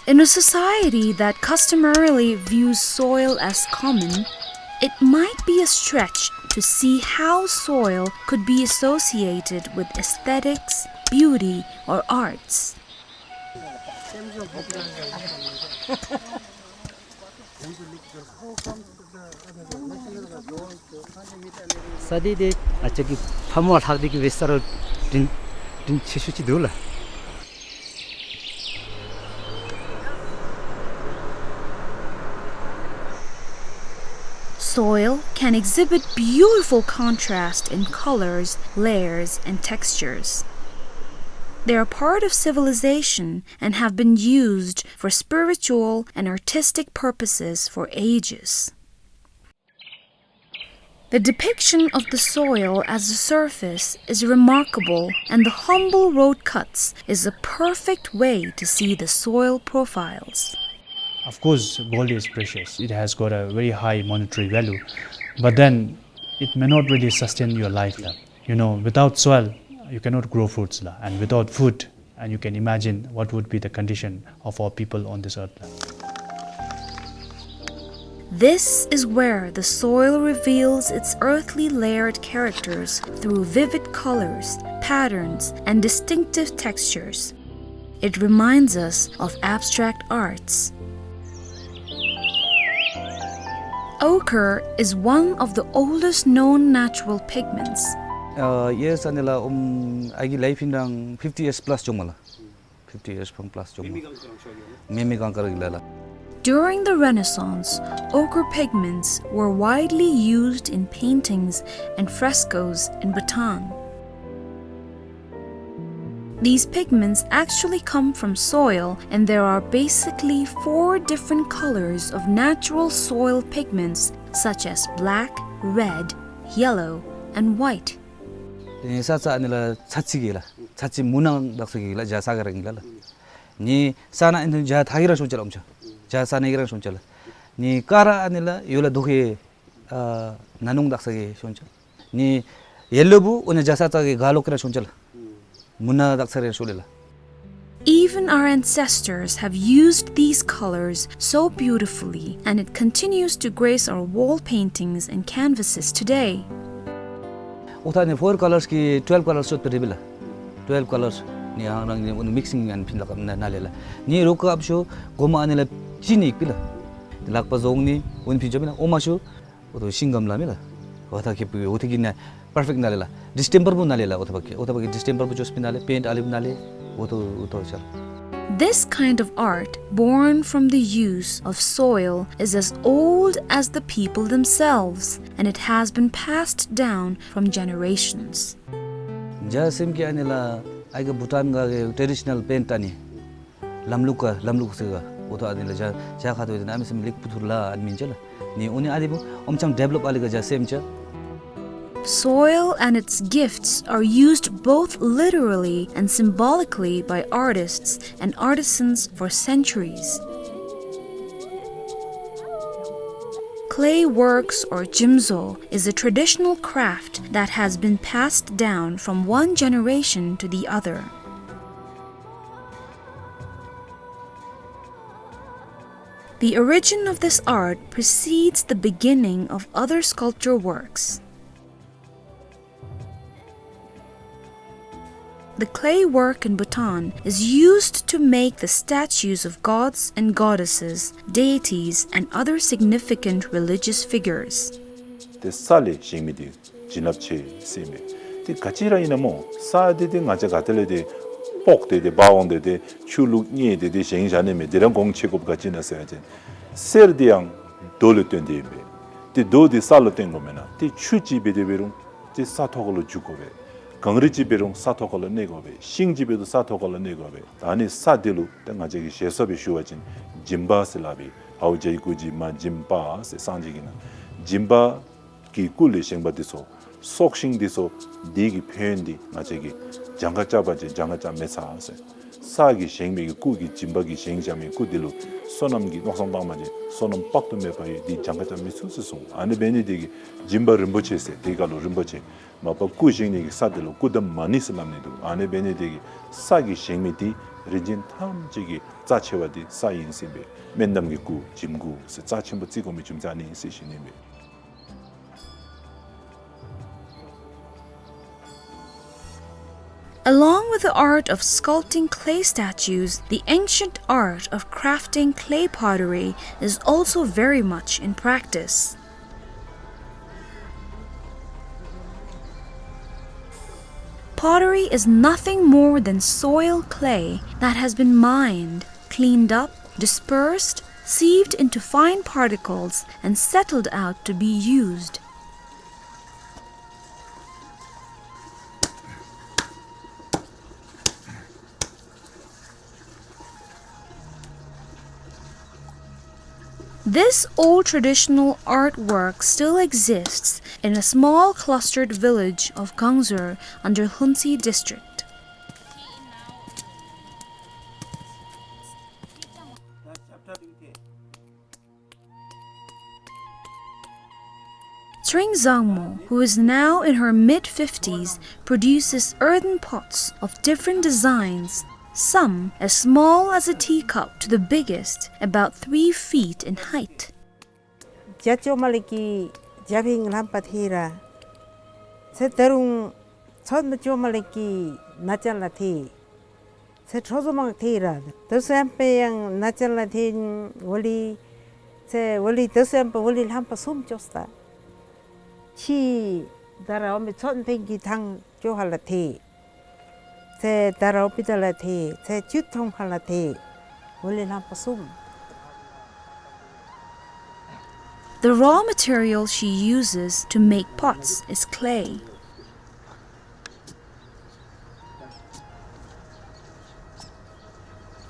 In a society that customarily views soil as common, it might be a stretch to see how soil could be associated with aesthetics, beauty, or arts. ས་འདི་འདི་ང་བཅས་ཀྱི་ཕ་མ་ལྷག་འདི་གི་བེ་ས་རོ་དྲིན་དྲིན་ཆེ་ཤོས་ཅིག་འདུག་ལགས། Soil can exhibit beautiful contrast in colors, layers, and textures. They are part of civilization and have been used for spiritual and artistic purposes for ages. The depiction of the soil as a surface is remarkable, and the humble road cuts is a perfect way to see the soil profiles. Of course, gold is precious. It has got a very high monetary value. But then, it may not really sustain your life. You know, without soil, you cannot grow fruits, la, and without food, and you can imagine what would be the condition of our people on this earth. This is where the soil reveals its earthly layered characters through vivid colors, patterns, and distinctive textures. It reminds us of abstract arts. Ochre is one of the oldest known natural pigments. ཨ་ཡེས་ཨ་ནི་ལགས་ཨུམ་ཨའི་གི་ལའིཕ་ཨིན་རང་fifty years plus ཅོག་མ་ལགས། fifty years plus ཅོག་མ། མེ་མེ་གང་ཀར་གི་ལགས་ལགས། During the Renaissance, ochre pigments were widely used in paintings and frescoes in Bhutan. These pigments actually come from soil, and there are basically four different colors of natural soil pigments, such as black, red, yellow, and white. ཏེ་ས་ཚ་ཨ་ནི་ལགས་ཚ་ཚི་གི་ལགས། ཚ་ཚི་མུ་ན་དག་ས་གི་ལགས་ཇ་ས་ག་ར་གི་ལགས་ལགས། ནི་ས་ན་ཨིན་ཏེ་ཇ་ཐ་གི་ར་ཤོང་ཅ་ལགས་ཨོམ་ཆ། ཇ་ས་ན་གི་ར་ཤོང་ཅ་ལགས། ནི་ཀ་ར་ཨ་ནི་ལགས་ཡོ་ལ་དོ་ཁེ་ཨ་ན་ནུང་དག་ས་གི་ཤོང་ཅ། ནི་ཡེ་ལོ་བུ་ཨོ་ན་ཇ་ས་ཚ་གི་ག་ལོག་གི་ར་ཤོང་ཅ་ལགས། མུ་ན་དག་ས་རེ་ཤོ་ལེ་ལགས། Even our ancestors have used these colors so beautifully, and it continues to grace our wall paintings and canvases today. ཨོ་ཐ་ནི་four colors གི་twelve colors ཤོད་པ་རེ་བི་ལགས། twelve colors ནི་ཨང་རང་ནི་ཨོ་ནི་མིག་སིང་ཨན་ཕིན་ལགས་ན་ན་ལེ་ལགས། ནི་རོ་ཀ་ཨབ་ཤོ་གོ་མ་ཨ་ནི་ལགས་ཅི་ནི་ཡིག་པི་ལགས། ལག་པ་ཟོང་ནི་ཨོ་ནི་ཕིན་ཅོ་མི་ན་ཨོ་མ་ཤོ། ཨོ་ཐོ་ཤིང་སྒམ་ལ་མེ་ལགས། ཨོ་ཐ་ཁེ་པུ་ཨོ་ཐི་གི་ན་པར་ཕེཀཊ་ན་ལེ་ལགས། ཌིས་ཊེམ་པར་བུ་ན་ལེ་ལགས། ཨོ་ཐ་བ་ཁེ་ཨོ་ཐ་བ་ཁེ་ཌིས་ཊེམ་པར་བུ་ཅོས་པི་ན་ལེ། པེནཊ་ཨ་ལིབ་ན་ལེ། ཨོ་ཐོ་ཨོ་ཐོ་ཅལ། This kind of art, born from the use of soil, is as old as the people themselves, and it has been passed down from generations. ཇ་སེམས་ཀྱི་ཨ་ནི་ལགས་ཨའི་ག་བྷུ་ཊཱན་ག་གི་ཊེ་ཌི་ཤ་ནཱལ་པེནཊ་ཨ་ནི། ལམ་ལུགས་ཀ་ལམ་ལུགས་ཟེར་ག་ཨོ་ཐོ་ཨ་ནི་ལགས་ཇ་ཇ་ཁ་ཐོ་ཨ་ནི་ཨ་མི་སེམས་ལིག་པུ་ཐུར་ལ་ཨ་ནི་མིན་ཅ་ལགས། ནི་ཨོ་ནི་ཨ་ནི་བུ་ཨོམ་ཆང་ཌེ་བི་ལོབ་ཨ་ལི་ག་ཇ་སེམས་ཅ། Soil and its gifts are used both literally and symbolically by artists and artisans for centuries. Clay works or jimzo is a traditional craft that has been passed down from one generation to the other. The origin of this art precedes the beginning of other sculpture works. The clay work in Bhutan is used to make the statues of gods and goddesses, deities, and other significant religious figures. ཏེ་ས་ལས་བཞེངས་མི་འདི་བྱིན་རླབས་ཆེ་ཟེར་མས། ཏེ་ག་ཅི་ར་ཨིན་ན་མོ་ས་འདི་ཏེ་ང་བཅས་ག་ཏེ་ལས་ཏེ་སྤོག་སྟེ་ཏེ་འབག་འོང་སྟེ་ཏེ་ཆུ་བླུགས་མཉེ་སྟེ་ཏེ་བཞེངས་བཞག་ནི་མེད། དེ་རང་གོང་ཆེ་དགོཔ་ག་ཅི་ཨིན་ན་ཟེར་བ་ཅིན་གསེར་འདི་ཡང་རྡོ་ལས་བཏོན་ཏེ་ཨིན་པས། ཏེ་རྡོ་འདི་ས་ལུ་བཏོན་དགོ་མེན་ན། ཏེ་ཆུ་ཅིག་འབད་དེ་འབད་རུང་ཏེ་ས་ཐོག་ཁ་ལུ་འཇུག་དགོ་པས། གངས་རི་ཅིག་འབད་རུང་ས་ཐོག་ཁ་ལུ་གནས་དགོ་པས། ཤིང་ཅིག་འབད་རུང་ས་ཐོག་ཁ་ལུ་གནས་དགོ་པས། ད་ནི་ས་འདི་ལུ་ཏེ་ང་བཅས་ཀྱིས་ཞེ་སོགས་སྦེ་ཞུ་བ་ཅིན་སྦྱིན་པ་ཟེར་སླབ་པས། ཧའོ་ཇའི་ཀུ་ཇི་མ་སྦྱིན་པ་ཟེར་སངས་རྒྱས་ཀྱི་ནང་སྦྱིན་པ་གི་སྐུ་ལས་བཞེངས་པ་འདི་ཚུ་སྲོག་ཤིང་འདི་ཚུ་འདི་གི་ཕན་ཡོན་འདི་ང་བཅས་ཀྱིས་གྱངས་ཁ་རྐྱབ་པ་ཅིན་གྱངས་ཁ་རྐྱབ་མི་ཚར་ཟེར། ས་གིས་བཞེངས་མི་གི་སྐུ་གི་སྦྱིན་པ་གིས་བཞེངས་བཞག་མི་སྐུ་དེ་ལུ་སོ་ནམ་གྱི་མནོ་བསམ་བཏང་མ་ཅིན་སོ་ནམ་དཔག་ཏུ་མེད་པ་ཡོད། དེ་གྱངས་ཁ་རྐྱབ་མི་ཚུགས་ཟེར་གསུངས། ཨ་ནི་འབད་ནི་དེ་གིས་སྦྱིན་པ་རིན་པོ་ཆེ་ཟེར་དེ་ཁར་ལུ་རིན་པོ་ཆེ་མ་པ་སྐུ་བཞེངས་ནི་གི་ས་དེ་ལུ་སྐུ་འདམ་མ་ཎི་ཟེར་སླབ་ནི་འདུག། ཨ་ནི་འབད་ནི་དེ་གིས་ས་གིས་བཞེངས་མི་དེ་རིན་ཆེན་ཐམས་ཅད་ཀྱི་རྩ་ཆེ་བ་དེ་ས་ཨིན་ཟེར་སྦེ་སྨན་འདམ་གྱི་སྐུ་འཇིམ་སྐུ་ཟེར་རྩ་ཆེན་པོ་བརྩི་དགོ་མི་རྒྱུ་མཚན་ཨ་ནི་ཨིན་ཟེར་ཞུ་ནི་ཨིན་པས། Along with the art of sculpting clay statues, the ancient art of crafting clay pottery is also very much in practice. Pottery is nothing more than soil clay that has been mined, cleaned up, dispersed, sieved into fine particles, and settled out to be used. This old traditional artwork still exists in a small clustered village of Gangzur under Lhunsi district. Tshering Zangmo, who is now in her mid fifties, produces earthen pots of different designs, some as small as a teacup to the biggest, about three feet in height. རྒྱ་ཅོ་མ་ལེ་གི་རྒྱ་བིང་ལྷམ་པ་ཐེ་ར། ཚེ་ད་རུང་ཚོད་མ་ཅོ་མ་ལེ་གི་ན་ཅ་ལ་ཐེ། ཚེ་ཁྲོ་ཟོ་མང་ཐེ་ར། དོ་སེམས་པའི་ཡང་ན་ཅ་ལ་ཐེ་འོ་ལི། ཚེ་འོ་ལི་དོ་སེམས་པ་འོ་ལི་ལྷམ་པ་གསུམ་ཅོས་ད། ཕྱི་ད་ར་འོ་མི་ཚོད་ཕན་གི་ཐང་ཅོ་ཧ་ལ་ཐེ། ཚེ་ད་ར་འོ་པི་ད་ལ་ཐེ། ཚེ་ཅུད་ཐོང་ཧ་ལ་ཐེ། འོ་ལི་ལྷམ་པ་གསུམ། The raw material she uses to make pots is clay.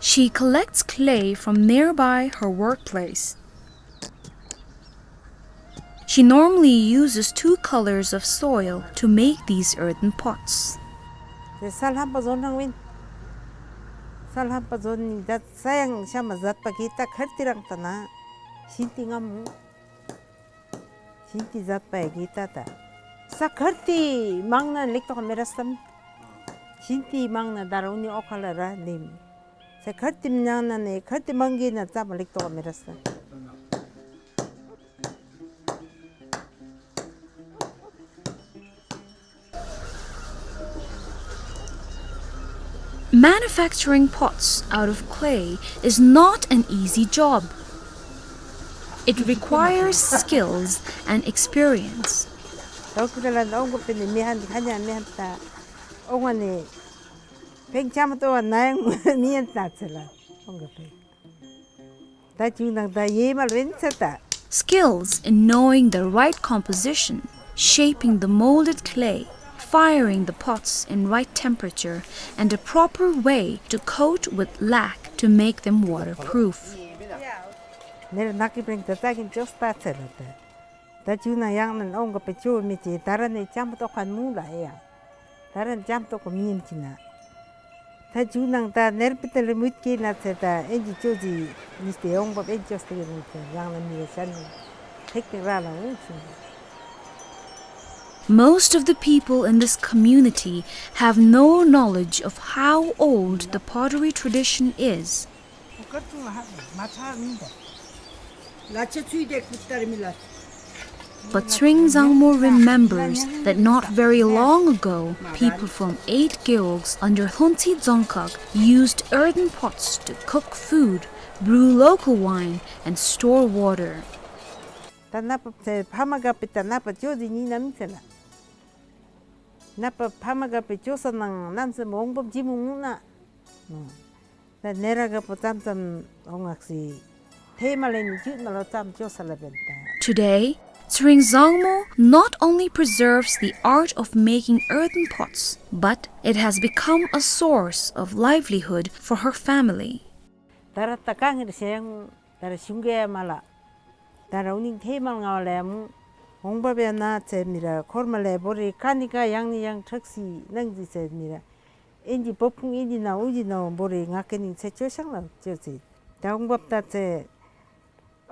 She collects clay from nearby her workplace. She normally uses two colors of soil to make these earthen pots. ཚེ་ས་ལྷམ་པ་བཟོ་ནང་བིན། ས་ལྷམ་པ་བཟོ་ནི་ད་ས་ཡང་ཤ་མ་ཟད་པ་གི་ད་ཁར་ཏི་རང་ད་ན་ཤིན་ཏི་ངམ། ཤིན་ཏི་ཟད་པའི་གི་ད་ད། ས་ཁར་ཏི་མང་ན་ལེགས་ཏོག་མེ་ར་སམ། ཤིན་ཏི་མང་ན་ད་རུང་ནི་ཨོ་ཁ་ལ་ར་ལེམ། ས་ཁར་ཏི་མང་ན་ནི་ཁར་ཏི་མང་གི་ན་ཙམ་ལེགས་ཏོག་མེ་ར་སམ། Manufacturing pots out of clay is not an easy job. It requires skills and experience. ཏོག་ཏ་ལ་ནོང་གོ་པེ་ནི་མི་ཧན་ཁ་ཉ་མི་ཧན་ཏ་ཨོང་ནི་ཕེང་ཆམ་ཏོ་ནའང་མི་ཧན་ཏ་ཚེ་ལ་ཨོང་གོ་པེ། ད་ཅུང་ནང་ད་ཡེ་མལ་བེན་ཚེ་ད། Skills in knowing the right composition, shaping the molded clay, firing the pots in right temperature, and a proper way to coat with lac to make them waterproof. ནེར་ནག་གི་བེན་ད་ད་གིན་ཅོས་ད་ཚེ་ལ་ད། ད་ཅུང་ནང་ཡང་ནན་ཨོང་གོ་པེ་ཅོ་མི་ཅེ་ད་ར་ནི་ཆམ་ཏོ་ཁན་མུ་ལ་ཡ། ད་ར་ནི་ཆམ་ཏོ་ཁོ་མི་ཡིན་ཅི་ན། ད་ཅུང་ནང་ད་ནེར་པི་ཏ་ལི་མུད་ཀི་ན་ཚེ་ད་ཨེན་ཇི་ཅོ་ཟི་ནི་སྟེ་ཨོང་བབ་ཨེན་ཅོ་སྟེ་གི་ནི་ཚེ་ཡང་ན་མི་ཡ་ཤན་ནི་ཐེག་ཐེག་ར་ལ་འོང་ཤིང་། Most of the people in this community have no knowledge of how old the pottery tradition is. But Tshering Zangmo remembers that not very long ago, people from eight Gewog under Lhunsi Dzongkhag used earthen pots to cook food, brew local wine, and store water. ད་ནག་པ་ཚེ་ཕ་མ་ག་པེ་ད་ནག་པ་ཅོ་ཟི་ནི་ནམ་ཚེ་ལ། ནག་པ་ཕ་མ་ག་པེ་ཅོ་ས་ནང་ནམ་ཚེ་མོང་བབ་ཇི་མུ་མུ་ན། ད་ནེ་ར་ག་པོ་ཙམ་ཙམ་ཨོང་ཨག་སི། ཐེ་མ་ལེ་ནི་ཇུད་མ་ལོ་ཙམ་ཅོ་ས་ལ་བེན་ད། Today, Tshering Zangmo not only preserves the art of making earthen pots, but it has become a source of livelihood for her family. ད་ར་ད་ཀ་ངེར་ཤེང་ད་ར་ཤུང་གེ་མ་ལ། ད་ར་འུ་ནིང་ཐེ་མ་ལ་ང་བ་ལེ་མུ། ཨོང་བབ་ཡ་ན་ཚེ་མི་ར་ཁོར་མ་ལེ་བོ་རི་ཀ་ནི་ཀ་ཡང་ནི་ཡང་ཁྲག་སི་ནང་ཟི་ཚེ་མི་ར། ཨིན་ཅི་བོབ་ཁུངས་ཨིན་ཅི་ནང་ཨུ་ཅི་ནང་འབོ་རེ་ང་ཀེ་ནི་ཚེ་ཅོ་ཤང་ལ་ཅོ་ཚེ། ད་འོང་བབ་ད་ཚེ།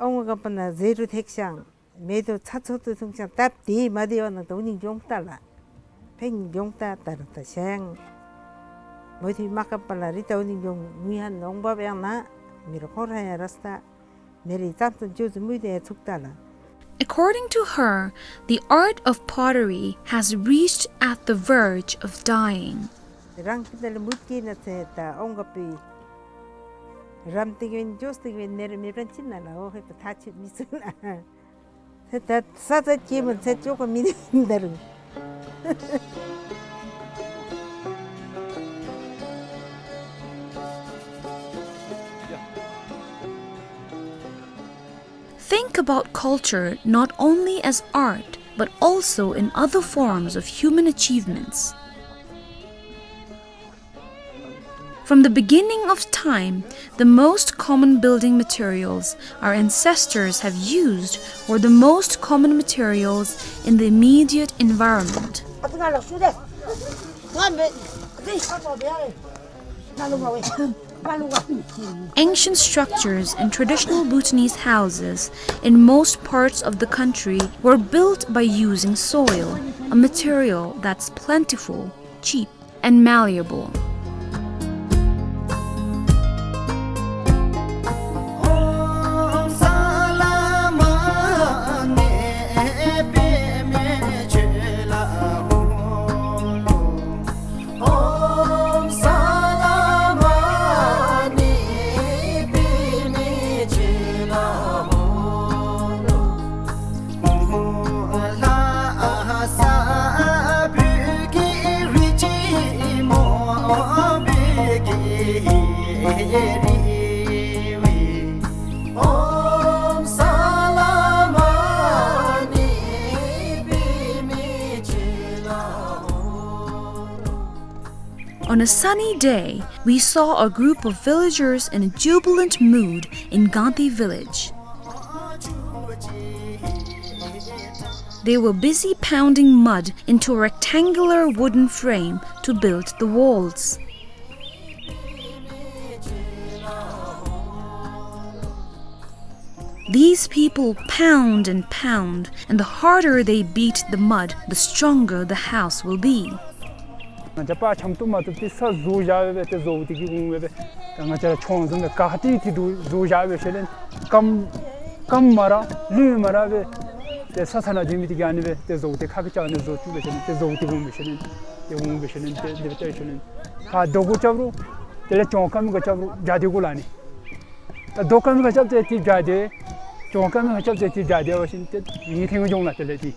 ཨོང་ག་པ་ན་ཟེ་རུ་ཐེག་ཤང་། མེ་དོ་ཚ་ཚོ་དུ་ཐུང་ཤང་སྟབས་དེ་མ་བདེ་བ་ན་དོ་ནི་འགྱོང་ལྟ་ལ། ཕེང་འགྱོང་ལྟ་ལྟ་རུ་ལྟ་ཤང་། མོ་ཐུའི་མ་ཀ་པ་ལ་རི་དོ་ནི་འགྱོང་ངུ་ཧན་ཨོང་བབ་ཡང་ན། མི་རུ་ཁོ་ར་ཡང་ར་སྟ། མེ་རི་ཙམ་ཙམ་ཅོ་ཙུ་མུ་དེ་ཚུགས་ལྟ་ལ། According to her, the art of pottery has reached at the verge of dying. རང་ཕི་ད་ལ་མུ་ཀེ་ན་ཚེ་ད་ཨོང་ག་པི། རམ་ཏིག་ཝེན་ཇོས་ཏིག་ཝེན་ནེ་རེ་མེ་བྲན་ཅི་ན་ལ་ཨོ་ཧེ་པ་ཐ་ཆུ་མི་ཚུ་ལ། ཚེ་ད་ས་ཚ་ཀེ་མོ་ཚེ་ཅོ་ག་མི་ནི་ད་རུ། Think about culture not only as art, but also in other forms of human achievements. From the beginning of time, the most common building materials our ancestors have used were the most common materials in the immediate environment. Ancient structures and traditional Bhutanese houses in most parts of the country were built by using soil, a material that's plentiful, cheap, and malleable. On a sunny day, we saw a group of villagers in a jubilant mood in Ganti village. They were busy pounding mud into a rectangular wooden frame to build the walls. These people pound and pound, and the harder they beat the mud, the stronger the house will be. ང་བཅས་པ་འཆམ་བཏུབ་མ་བཏུབ་ཏེ་ས་བཟོ་བཞག་སྦེ་ཏེ་བཟོ་སྟེ་གི་འོང་སྦེ་ད་ང་བཅས་ར་ཆོང་བཟུམ་སྦེ་ག་ཏེ་ཏེ་དུ་བཟོ་བཞག་སྦེ་ཤེས་ལེན་སྐམ་སྐམ་མ་ར་ལུས་མ་ར་སྦེ་ཏེ་ས་ས་ན་འཛུལ་མི་དེ་གི་ཨ་ནི་སྦེ་ཏེ་བཟོ་སྟེ་ཁ་གི་ཅ་ནི་བཟོ་བཅུག་སྦེ་ཤེས་ལེན་ཏེ་བཟོ་སྟེ་འོང་སྦེ་ཤེས་ལེན་ཏེ་འོང་སྦེ་ཤེས་ལེན་ཏེ་འདི་སྦེ་ཏེ་ཤེས་ལེན་ཁ་རྡོ་གུ་རྐྱབ་རུང་དེ་ལས་གྱོང་སྐམ་ག་རྐྱབ་རུང་རྒྱ་དེ་གུ་ལ་ནི། ད་རྡོ་སྐམ་ག་རྐྱབ་ཚེ་ཏེ་རྒྱ་དེ། གྱོང་སྐམ་ག་རྐྱབ་ཚེ་ཏེ་རྒྱ་དེ་བ་ཤིན་ཏེ་ངེ་ཐེང་གྱོང་ལ་དེ་ལས་ཏེ།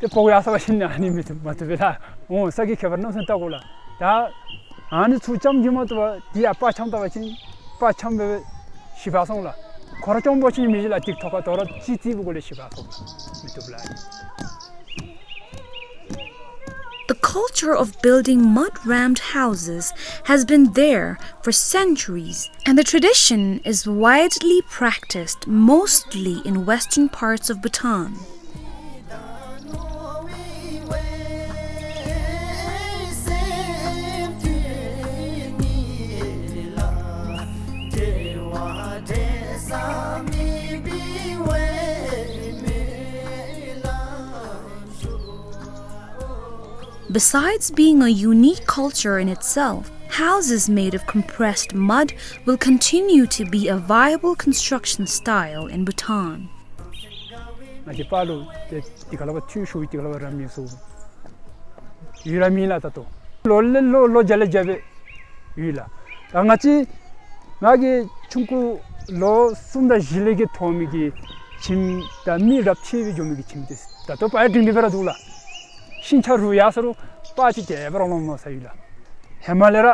ཏེ་སྤོག་ཡར་སོང་བ་ཤིན་ན་ཨ་ནི་མི་ཐུབ་མ་ཐུབ་པས་ལགས། འོང་ས་གི་ཁྱད་པར་རྣམ་སེམས་ལྟ་དགོ་ལགས། ད་ཨ་ནི་ཚུ་ཙམ་གྱིས་མ་གཏོགས་པ་དེ་ཡང་པ་འཆམ་ལྟ་བ་ཅིན་པ་འཆམ་སྦེ་ཞི་བར་སོང་ལགས། ཁོ་ར་གྱོང་པོ་ཅིག་མི་ཞིག་ལགས། ཏིག་ཐོག་ཁ་དོ་ར་ཅི་ཏི་བུ་གོ་ལས་ཞི་བར་སོང་ལགས། མི་ཐུབ་ལགས། The culture of building mud-rammed houses has been there for centuries, and the tradition is widely practiced mostly in western parts of Bhutan. Besides being a unique culture in itself, houses made of compressed mud will continue to be a viable construction style in Bhutan. ང་བཅས་པ་ལུ་ཏེ་དེ་ཁ་ལས་ཕར་འཐུས་ཤོར་དེ་ཁ་ལས་ཕར་ར་མེད་སོང་། ཡུལ་ར་མེད་ལགས་ད་ལྟོ། ལོ་ལས་ལོ་ལོ་བརྒྱ་ལས་བརྒྱ་སྦེ་ཡོད་ལགས། ད་ང་བཅས་ང་གིས་ཆུང་ཀུ་ལོ་གསུམ་དང་བཞི་ལས་ཀྱི་ཐོན་མི་གི་ཁྱིམ་དང་མི་རབས་ཆད་སྦེ་འགྱོ་མི་གི་ཁྱིམ་དེ་ད་ལྟོ་པ་ཡང་སྒྲིང་སྒྲིང་སྦེ་ར་འདུག་ལགས། ཤིང་ཆ་རུལ་ཡར་སོང་རུང་པ་ཅིག་དེ་སྦེ་ར་ལོང་ལོང་ས་ཡོད་ལགས། ཧེ་མ་ལས་ར་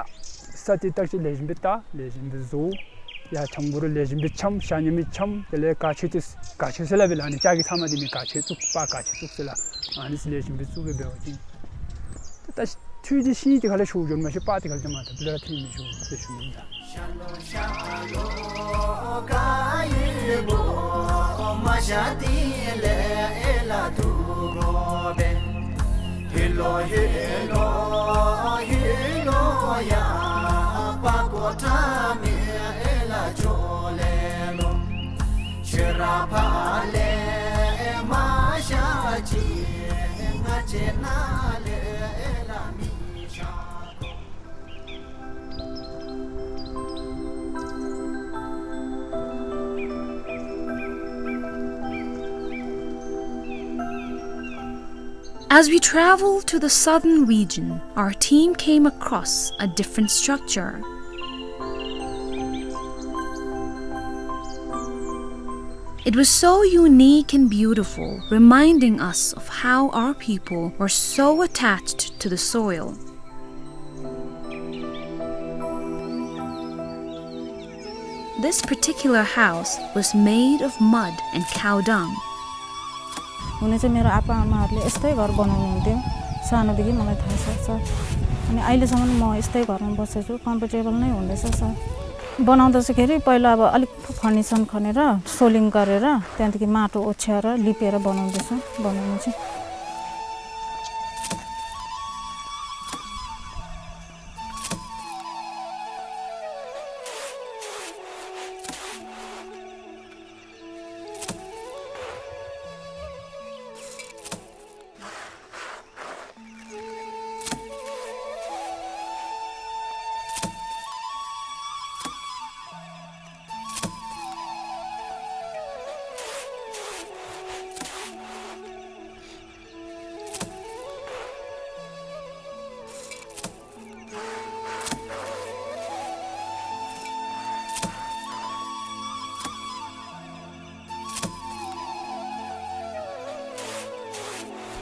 ས་དེ་བརྟག་དཔྱད་ལེགས་ཤོམ་སྦེ་བལྟ་ལེགས་ཤོམ་སྦེ་བཟོ། ཡར་འཆམ་དགོ་རུང་ལེགས་ཤོམ་སྦེ་འཆམ། ཤ་ཉ་མི་འཆམ། དེ་ལས་ག་ཆོད་དེ་ག་ཆོད་ཟེར་སླབ་པས་ལགས། ཨ་ནི་ལྕགས་ཀྱི་ཚབ་མ་དེ་མི་ག་ཆོད་བཙུགས་པ་ག་ཆོད་བཙུགས་ཟེར་ལགས། ཨ་ནི་ཚུ་ལེགས་ཤོམ་སྦེ་བཙུགས་སྦེ་འབད་བ་ཅིན་ད་འཐུས་དེ་ཤིང་དེ་ཁ་ལས་ཤོར་འགྱོ་མ་ཤེས། པ་དེ་ཁ་ལས་མ་ཐོབ་ལས་ར་འཐུས་མི་ཤོར་ཟེར་ཞུ་ནི་ལགས། As we traveled to the southern region, our team came across a different structure. It was so unique and beautiful, reminding us of how our people were so attached to the soil. This particular house was made of mud and cow dung. हुनु चाहिँ मेरो आप्पा आमाहरूले यस्तै घर बनाउनुहुन्थ्यो, सानोदेखि मलाई थाहा छ, सर। अनि अहिलेसम्म म यस्तै घरमा बसेछु, कम्फर्टेबल नै हुँदैछ, सर। बनाउँदाखेरि पहिला अब अलिक फाउन्डेसन खनेर, सोलिङ गरेर, त्यहाँदेखि माटो ओछ्याएर, लिपेर बनाउँदैछु, बनाउनु चाहिँ।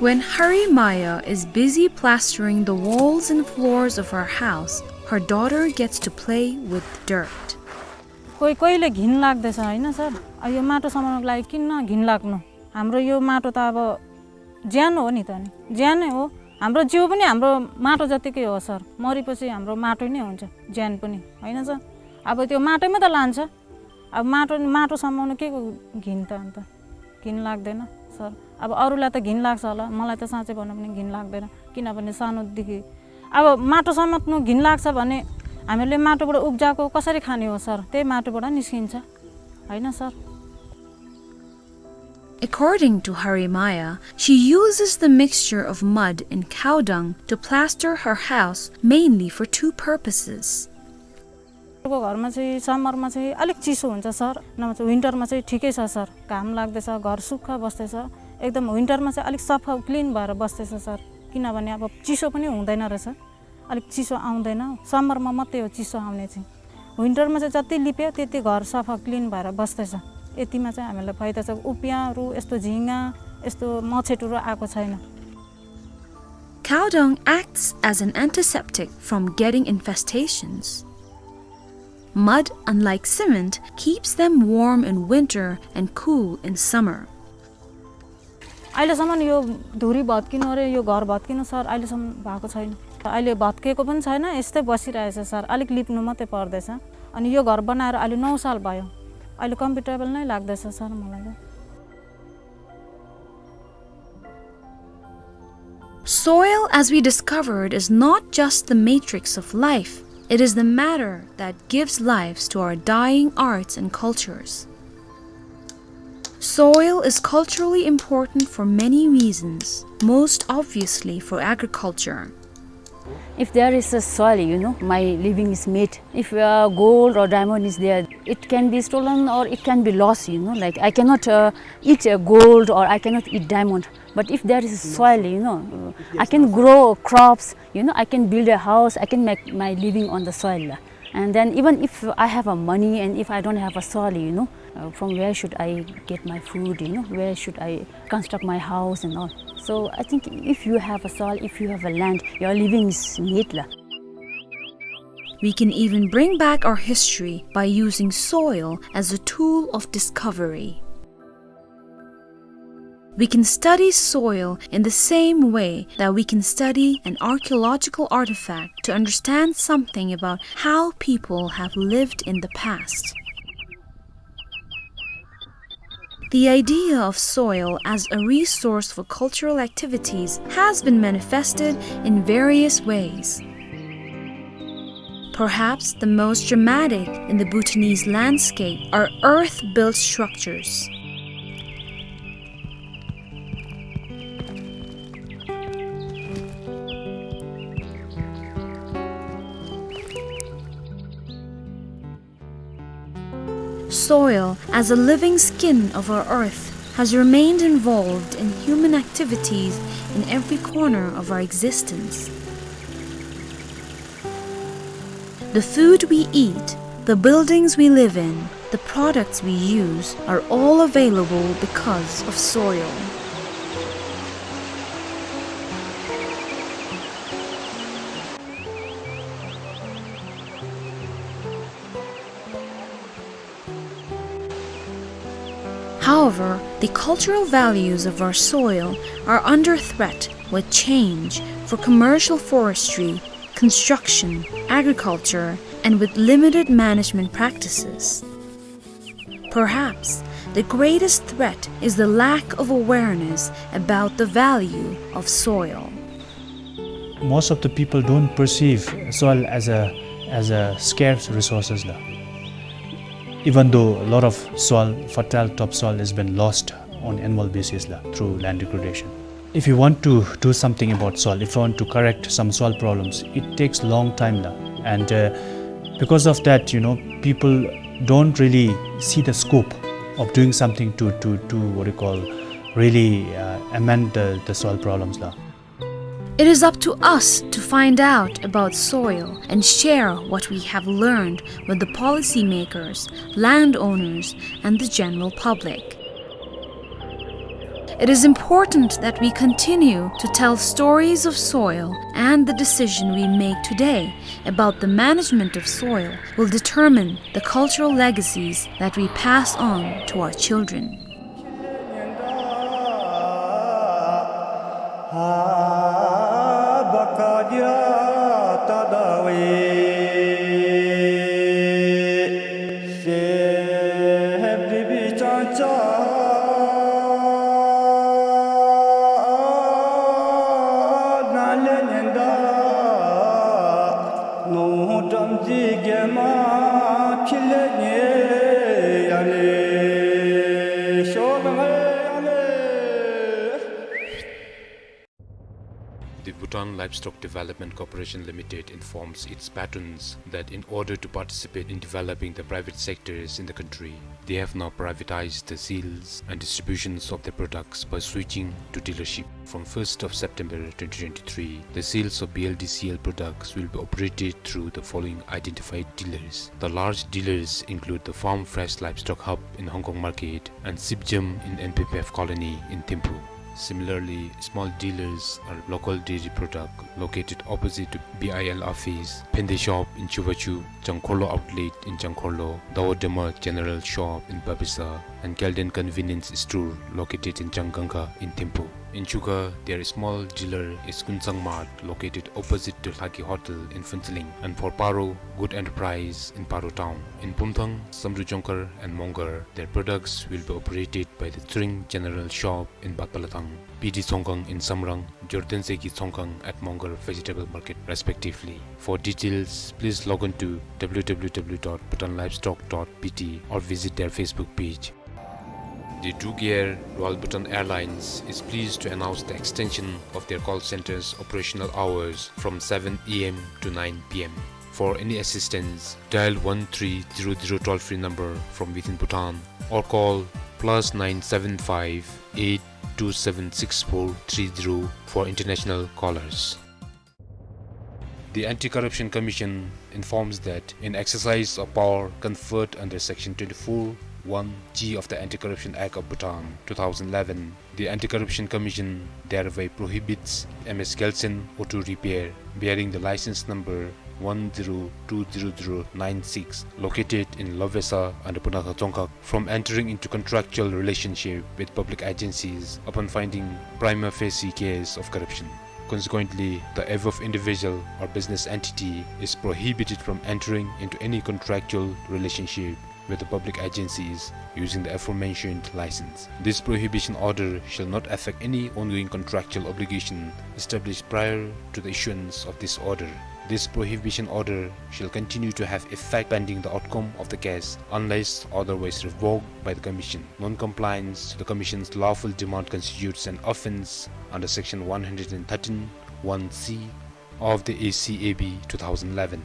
When Harimaya is busy plastering the walls and floors of her house, her daughter gets to play with dirt. कोही कोहीले घिन लाग्दछ, होइन सर? अब यो माटो समाउनको लागि किन घिन लाग्नु? हाम्रो यो माटो त अब ज्यान हो नि त नि, ज्यानै हो। हाम्रो जिउ पनि हाम्रो माटो जतिकै हो सर, मरेपछि हाम्रो माटो नै हुन्छ, ज्यान पनि, होइन सर? अब त्यो माटोमै त लान्छ। अब माटो, माटो समाउनु केको घिन त अन्त? घिन लाग्दैन सर। अब अरूलाई त घिन लाग्छ होला, मलाई त साँच्चै भनौँ भने घिन लाग्दैन, किनभने सानोदेखि अब माटो समात्नु घिन लाग्छ भने हामीले माटोबाट उब्जाएको कसरी खाने हो सर? त्यही माटोबाट निस्किन्छ, होइन sir? According to Harimaya, she uses the mixture of mud and cow dung to plaster her house mainly for two purposes. को घरमा चाहिँ समरमा चाहिँ अलिक चिसो हुन्छ सर, नभए चाहिँ विन्टरमा चाहिँ ठिकै छ सर, घाम लाग्दैछ, घर सुक्खा बस्दैछ, एकदम विन्टरमा चाहिँ अलिक सफा क्लिन भएर बस्दैछ सर, किनभने अब चिसो पनि हुँदैन रहेछ, अलिक चिसो आउँदैन, समरमा मात्रै हो चिसो आउने चाहिँ। विन्टरमा चाहिँ जति लिप्यो त्यति घर सफा क्लिन भएर बस्दैछ। यतिमा चाहिँ हामीलाई फाइदा छ। उपियाँहरू, यस्तो झिँगा, यस्तो मच्छरहरू आएको छैन। Cow dung acts as an antiseptic from getting infestations. Mud, unlike cement, keeps them warm in winter and cool in summer. अहिलेसम्म यो धुरी भत्किनु अरे, यो घर भत्किनु सर, अहिलेसम्म भएको छैन। अहिले भत्केको पनि छैन, यस्तै बसिरहेछ सर, अलिक लिप्नु मात्रै पर्दैछ। अनि यो घर बनाएर अहिले नौ साल भयो, अहिले कम्फर्टेबल नै लाग्दैछ सर मलाई त। Soil, as we discovered, is not just the matrix of life, it is the matter that gives lives to our dying arts and cultures. Soil is culturally important for many reasons, most obviously for agriculture. If there is a soil, you know, my living is made. If, uh, gold or diamond is there, it can be stolen or it can be lost, you know, like, I cannot, uh, eat, uh, gold or I cannot eat diamond. But if there is a soil, you know, uh, I can grow crops, you know, I can build a house, I can make my living on the soil. And then even if I have a money and if I don't have a soil, you know, uh, from where should I get my food, you know, where should I construct my house and all? So I think if you have a soil, if you have a land, your living is made la. We can even bring back our history by using soil as a tool of discovery. We can study soil in the same way that we can study an archaeological artifact to understand something about how people have lived in the past. The idea of soil as a resource for cultural activities has been manifested in various ways. Perhaps the most dramatic in the Bhutanese landscape are earth-built structures. Soil, as a living skin of our earth, has remained involved in human activities in every corner of our existence. The food we eat, the buildings we live in, the products we use are all available because of soil. However, the cultural values of our soil are under threat with change for commercial forestry, construction, agriculture, and with limited management practices. Perhaps the greatest threat is the lack of awareness about the value of soil. Most of the people don't perceive soil as a, as a scarce resources la. Even though a lot of soil, fertile topsoil has been lost on annual basis la, through land degradation. If you want to do something about soil, if you want to correct some soil problems, it takes long time la. And, uh, because of that, you know, people don't really see the scope of doing something to, to, to what you call, really, uh, amend the, the soil problems la. It is up to us to find out about soil and share what we have learned with the policymakers, landowners, and the general public. It is important that we continue to tell stories of soil, and the decision we make today about the management of soil will determine the cultural legacies that we pass on to our children. The Bhutan Livestock Development Corporation Limited informs its patrons that in order to participate in developing the private sectors in the country, they have now privatized the sales and distributions of their products by switching to dealership. From first of September twenty twenty-three, the sales of B L D C L products will be operated through the following identified dealers. The large dealers include the Farm Fresh Livestock Hub in Hong Kong Market and Sipjam in N P P F Colony in Thimphu. Similarly, small dealers are Local Dairy Product, located opposite to B I L office, Phende Shop in Chuvachu, Changkhorlo Outlet in Changkhorlo, Dawa Dema General Shop in Babisa, and Kelden Convenience Store, located in Changangkha in Thimphu. In Chukha, their small dealer is Kunsang Mart, located opposite to Lhagee Hotel in Phuentsholing, and for Paro, Good Enterprise in Paro Town. In Pumthang, Samdrup Jongkhar, and Mongar, their products will be operated by the Tshering General Shop in Batpalathang, P D Tsongkhang in Samrang, Jordan Zegi Tsongkhang at Mongar Vegetable Market, respectively. For details, please log on to W W W dot bhutan livestock dot B T or visit their Facebook page. The Druk Air Royal Bhutan Airlines is pleased to announce the extension of their call center's operational hours from seven A M to nine P M. For any assistance, dial one three zero zero toll-free number from within Bhutan or call plus nine seven five eight two seven six four three zero for international callers. The Anti-Corruption Commission informs that in exercise of power conferred under Section twenty-four one G of the Anti-Corruption Act of Bhutan two thousand eleven, the Anti-Corruption Commission thereby prohibits M S Gelsen Auto Repair, bearing the license number one zero two zero zero nine six, located in Lobesa under Punakha Tsongkhag, from entering into contractual relationship with public agencies upon finding prima facie case of corruption. Consequently, the above individual or business entity is prohibited from entering into any contractual relationship with the public agencies using the aforementioned license. This prohibition order shall not affect any ongoing contractual obligation established prior to the issuance of this order. This prohibition order shall continue to have effect pending the outcome of the case, unless otherwise revoked by the Commission. Non-compliance to the Commission's lawful demand constitutes an offence under Section one hundred and thirteen one C of the A C A B two thousand eleven.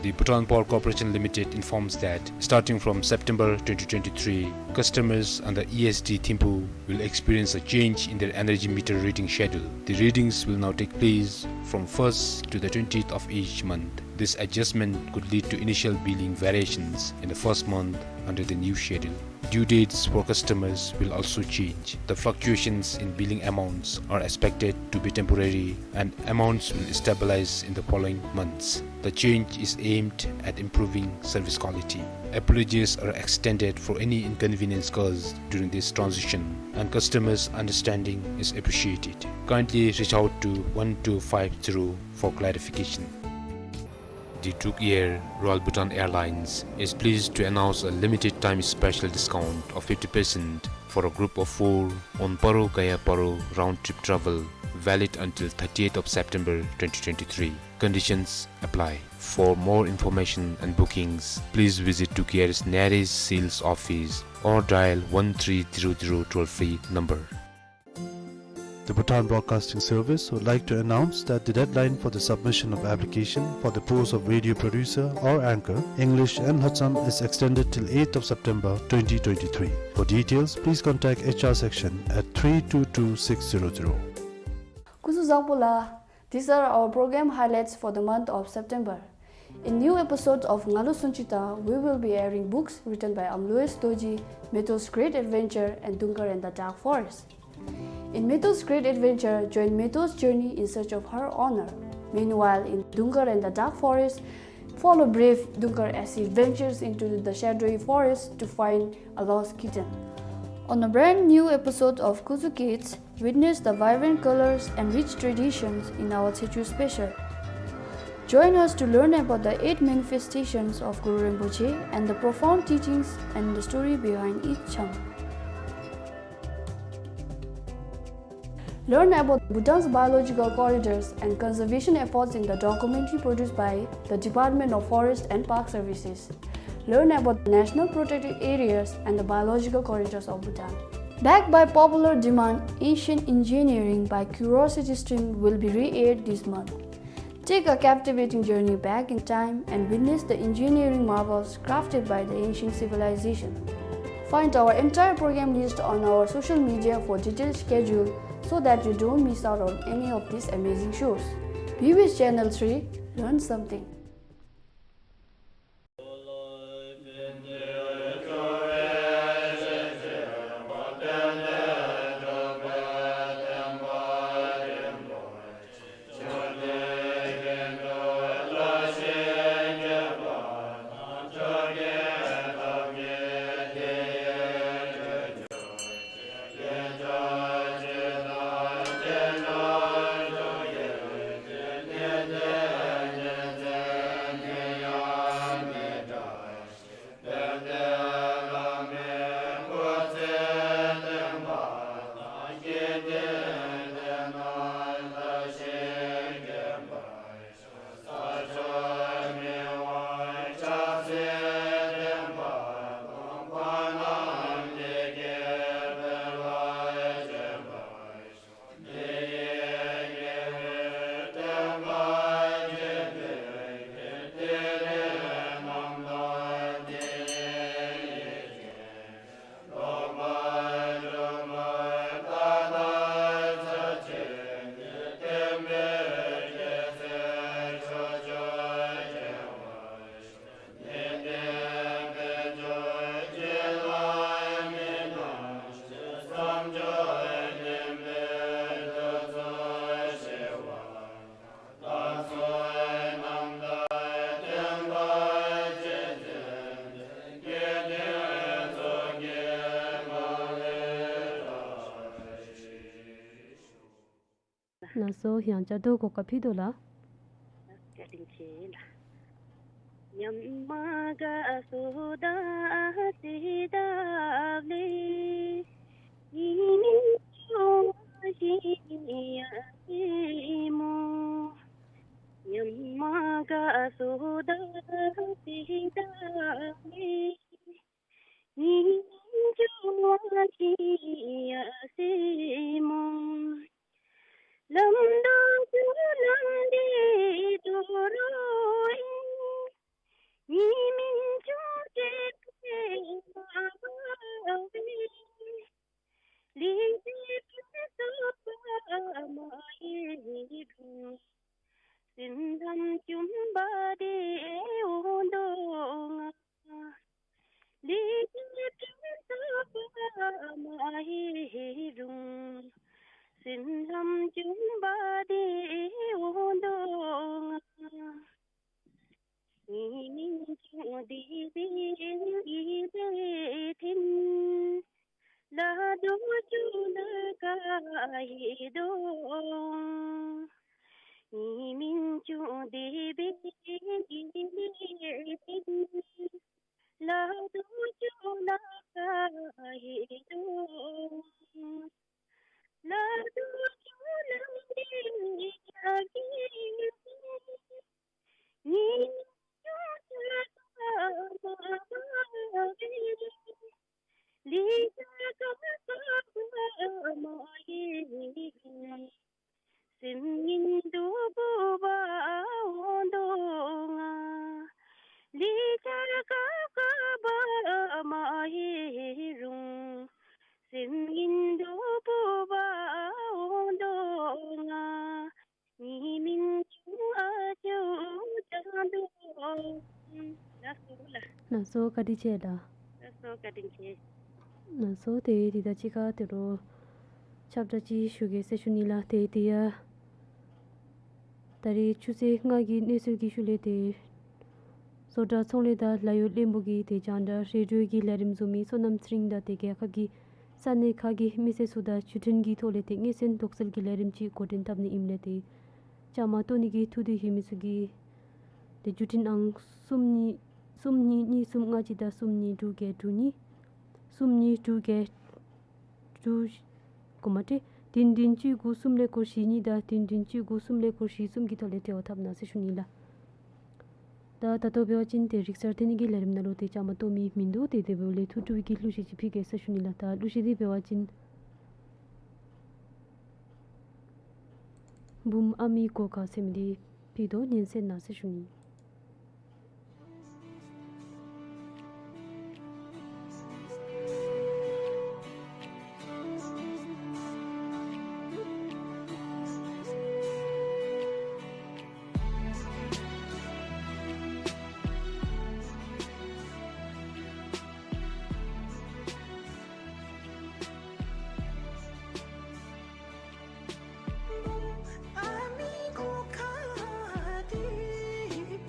The Bhutan Power Corporation Limited informs that starting from September twenty twenty-three, customers under E S D Thimphu will experience a change in their energy meter reading schedule. The readings will now take place from first to the twentieth of each month. This adjustment could lead to initial billing variations in the first month under the new schedule. Due dates for customers will also change. The fluctuations in billing amounts are expected to be temporary and amounts will stabilize in the following months. The change is aimed at improving service quality. Apologies are extended for any inconvenience caused during this transition, and customers' understanding is appreciated. Kindly reach out to one two five zero for clarification. The Drukair Royal Bhutan Airlines is pleased to announce a limited time special discount of fifty percent for a group of four on Paro Gaya Paro round trip travel, valid until thirtieth of September twenty twenty-three. Conditions apply. For more information and bookings, please visit Drukair's nearest sales office or dial one three zero zero toll-free number. The Bhutan Broadcasting Service would like to announce that the deadline for the submission of application for the post of radio producer or anchor, English and Lhotsam, is extended till eighth of September twenty twenty-three. For details, please contact H R section at three two two six zero zero. སྐུ་གཟུགས་བཟང་པོ་ལགས། These are our program highlights for the month of September. In new episode of Ngalu Sunchita, we will be airing books written by Amloes Dorji, Meto's Great Adventure and Dungkar and the Dark Forest. In Meto's Great Adventure, join Meto's journey in search of her honor. Meanwhile, in Dungkar and the Dark Forest, follow brave Dungkar as he ventures into the shadowy forest to find a lost kitten. On a brand new episode of Kuzu Kids, witness the vibrant colors and rich traditions in our Tshechu special. Join us to learn about the eight manifestations of Guru Rinpoche and the profound teachings and the story behind each Chang. Learn about Bhutan's biological corridors and conservation efforts in the documentary produced by the Department of Forest and Park Services. Learn about the national protected areas and the biological corridors of Bhutan. Backed by popular demand, Ancient Engineering by Curiosity Stream will be re-aired this month. Take a captivating journey back in time and witness the engineering marvels crafted by the ancient civilization. Find our entire program list on our social media for detailed schedule so that you don't miss out on any of these amazing shows. B B S Channel three, learn something. ལགས་སོ། ཡང་བསྐྱར་དུ་གོ་སྐབས་ཕུལ་དོ་ལགས། བཀའ་དྲིན་ཆེ་ལགས། ཡ་སེ་མོ། ལམ་དུ་བཅུག་ལམ་འདི་དུད་འགྲོ་ཡིན། ཉེས་མིན་ཅུང་སྟེ་མ་འབད་བའི། ལས་དེ་ཕུན་ཚོགས་པ་མ་ཡིན་རུང་། སེམས་ལྷམ་གྱོན་པ་དེ་འོང་དོ་ང་། ལས་དེ་ཕུན་ཚོགས་པ་མ་ཡིན་རུང་། སེམས་ལྷམ་གྱོན་པ་དེ་འོང་དོ་ང་། ཉེས་མིན་ཅུང་སྟེ་འབད་བའི་ལས་དེ་ཐིམ། ལ་དུ་ཅུ་ལ་ཀ་ཧེ་དོ། ཉེས་མིན་ཅུང་སྟེ་འབད་བའི་ལས་ཐིམ། ལ་དུ་ཅུ་ལ་ཀ་ཧེ་དོ། ལ་དུ་ཅུ་ལ་འདི་ཡ་གི་ཉེས་མིན་ཅུང་སྟེ་འབད་བའི་ལས་དེ་ཕུན་ཚོགས་པ་མ་ཡིན་རུང་། སེམས་ཉིད་སྟུག་པོ་འབད་འོང་དོ་ང་། ལས་དེ་ཁ་ཁ་བ་མ་ཡིན་རུང་། སེམས་ཉིད་སྟུག་པོ་འབད་འོང་དོ་ང་། ཉེས་མིན་ཅུང་ཨ་ཅུ་ཅང་དོ། ལགས་སོ་ལགས། ལགས་སོ་བཀའ་དྲིན་ཆེ་ལགས། ལགས་སོ་བཀའ་དྲིན་ཆེ། ལགས་སོ་དེ་དེ་དང་གཅིག་ཁར་དོ་རུང་ཁྱབ་བསྒྲགས་ཅིག་ཞུ་གེ་ཟེར་ཞུ་ནི་ལགས། དེ་དེ་ཡང་ད་རེས་ཆུ་ཚོད་ལྔ་གི་གནས་ཚུལ་གྱི་ཤུལ་ལས་དེ་བཟོ་གྲྭ་ཚོང་ལས་དང་ལཱ་གཡོག་བློན་པོ་གིས་དེ་རྒྱང་བསྒྲགས་རེ་ཌི་ཡོ་གི་ལས་རིམ་བཟུམ་མའི་སོ་ནམ་ཚེ་རིང་དང་དེ་རྒྱལ་ཁབ་ཀྱི་ས་གནས་ཁག་གི་མི་སེར་ཚུ་དང་བརྒྱུད་འཕྲིན་གྱི་ཐོག་ལས་དེ་སྙན་གསན་དོགས་སེལ་གྱི་ལས་རིམ་ཅིག་འགོ་འདྲེན་འཐབ་ནི་ཨིནམ་ལས་དེ་བཅའ་མར་གཏོགས་ནི་གི་ཐུགས་འདོད་ཡོད་མི་ཚུ་གིས་དེ་བརྒྱུད་འཕྲིན་ཨང་གསུམ་གཉིས་གསུམ་གཉིས་གཉིས་གསུམ་ལྔ་གཅིག་དང་གསུམ་གཉིས་དྲུག་བརྒྱད་དྲུག་གཉིས་གསུམ་གཉིས་དྲུག་བརྒྱད་དྲུག་གོ་མ་སྤྲད། བདུན་བདུན་བཅུ་དགུ་གསུམ་ཀླད་ཀོར་བཞི་གཉིས་དང་བདུན་བདུན་བཅུ་དགུ་གསུམ་ཀླད་ཀོར་བཞི་གསུམ་གྱི་ཐོག་ལས་འབྲེལ་བ་འཐབ་གནང་ཟེར་ཞུ་ནི་ལགས། ད་ད་ལྟོ་འབད་བ་ཅིན་དེ་རིག་གསར་འཐེན་ནི་གི་ལས་རིམ་ནང་ལུ་དེ་བཅའ་མར་གཏོགས་མི་མིན་འདུག། དེ་དེ་འབདཝ་ལས་ཐུགས་སྤྲོ་བའི་གི་གླུ་གཞས་ཅིག་ཕུལ་གེ་ཟེར་ཞུ་ནི་ལགས། ད་གླུ་གཞས་འདི་འབད་བ་ཅིན་འབུམ་ཨ་མའི་སྒོ་ཁར་ཟེར་མི་འདི་ཕུལ་དོ། ཉན་གསན་གནང་ཟེར་ཞུ་ནི། འབུམ་ཨ་མའི་སྒོ་ཁར་དེ་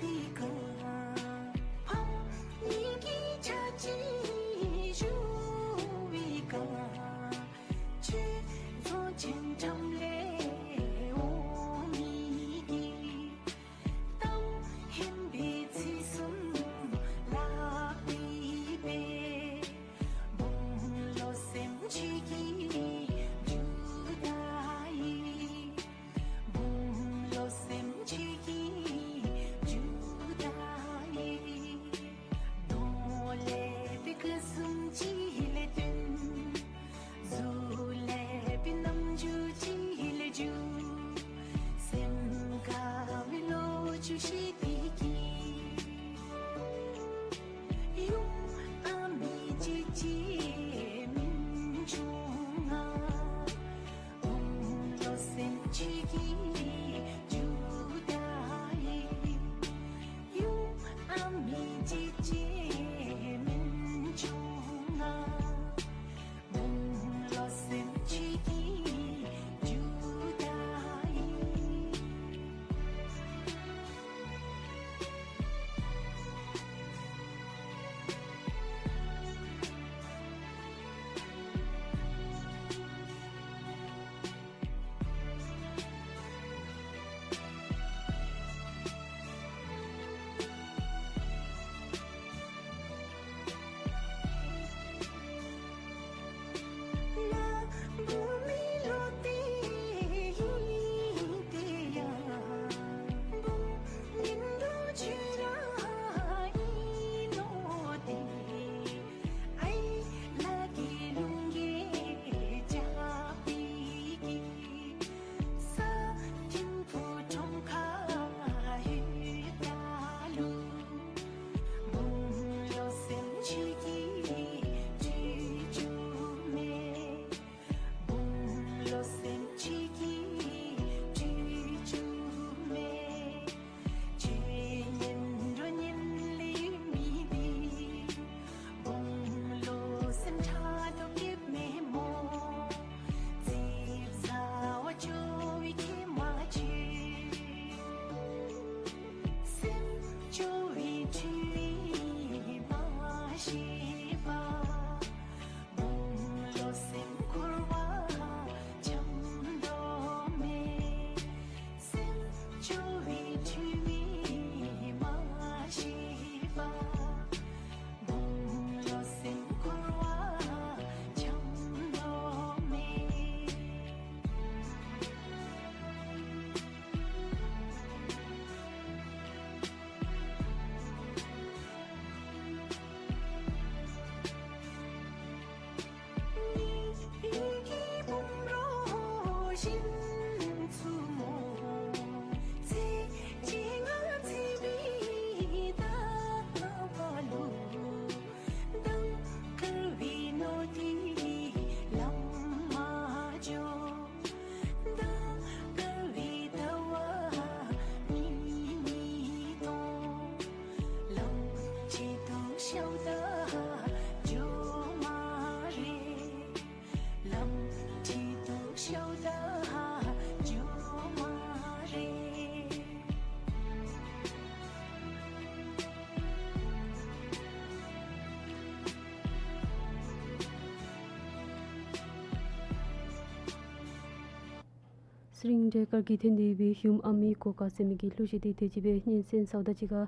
རིང་འབྲས་དཀར་གྱིས་ཐོན་ཏེ་ཡོད་པའི་ཡུམ་ཨ་མའི་གོ་སྐབས་ཟེར་མི་གི་གླུ་གཞས་འདི་དེ་ཅིག་སྦེ་སྙན་གསན་ཚརཝ་ད་གཅིག་ཁར་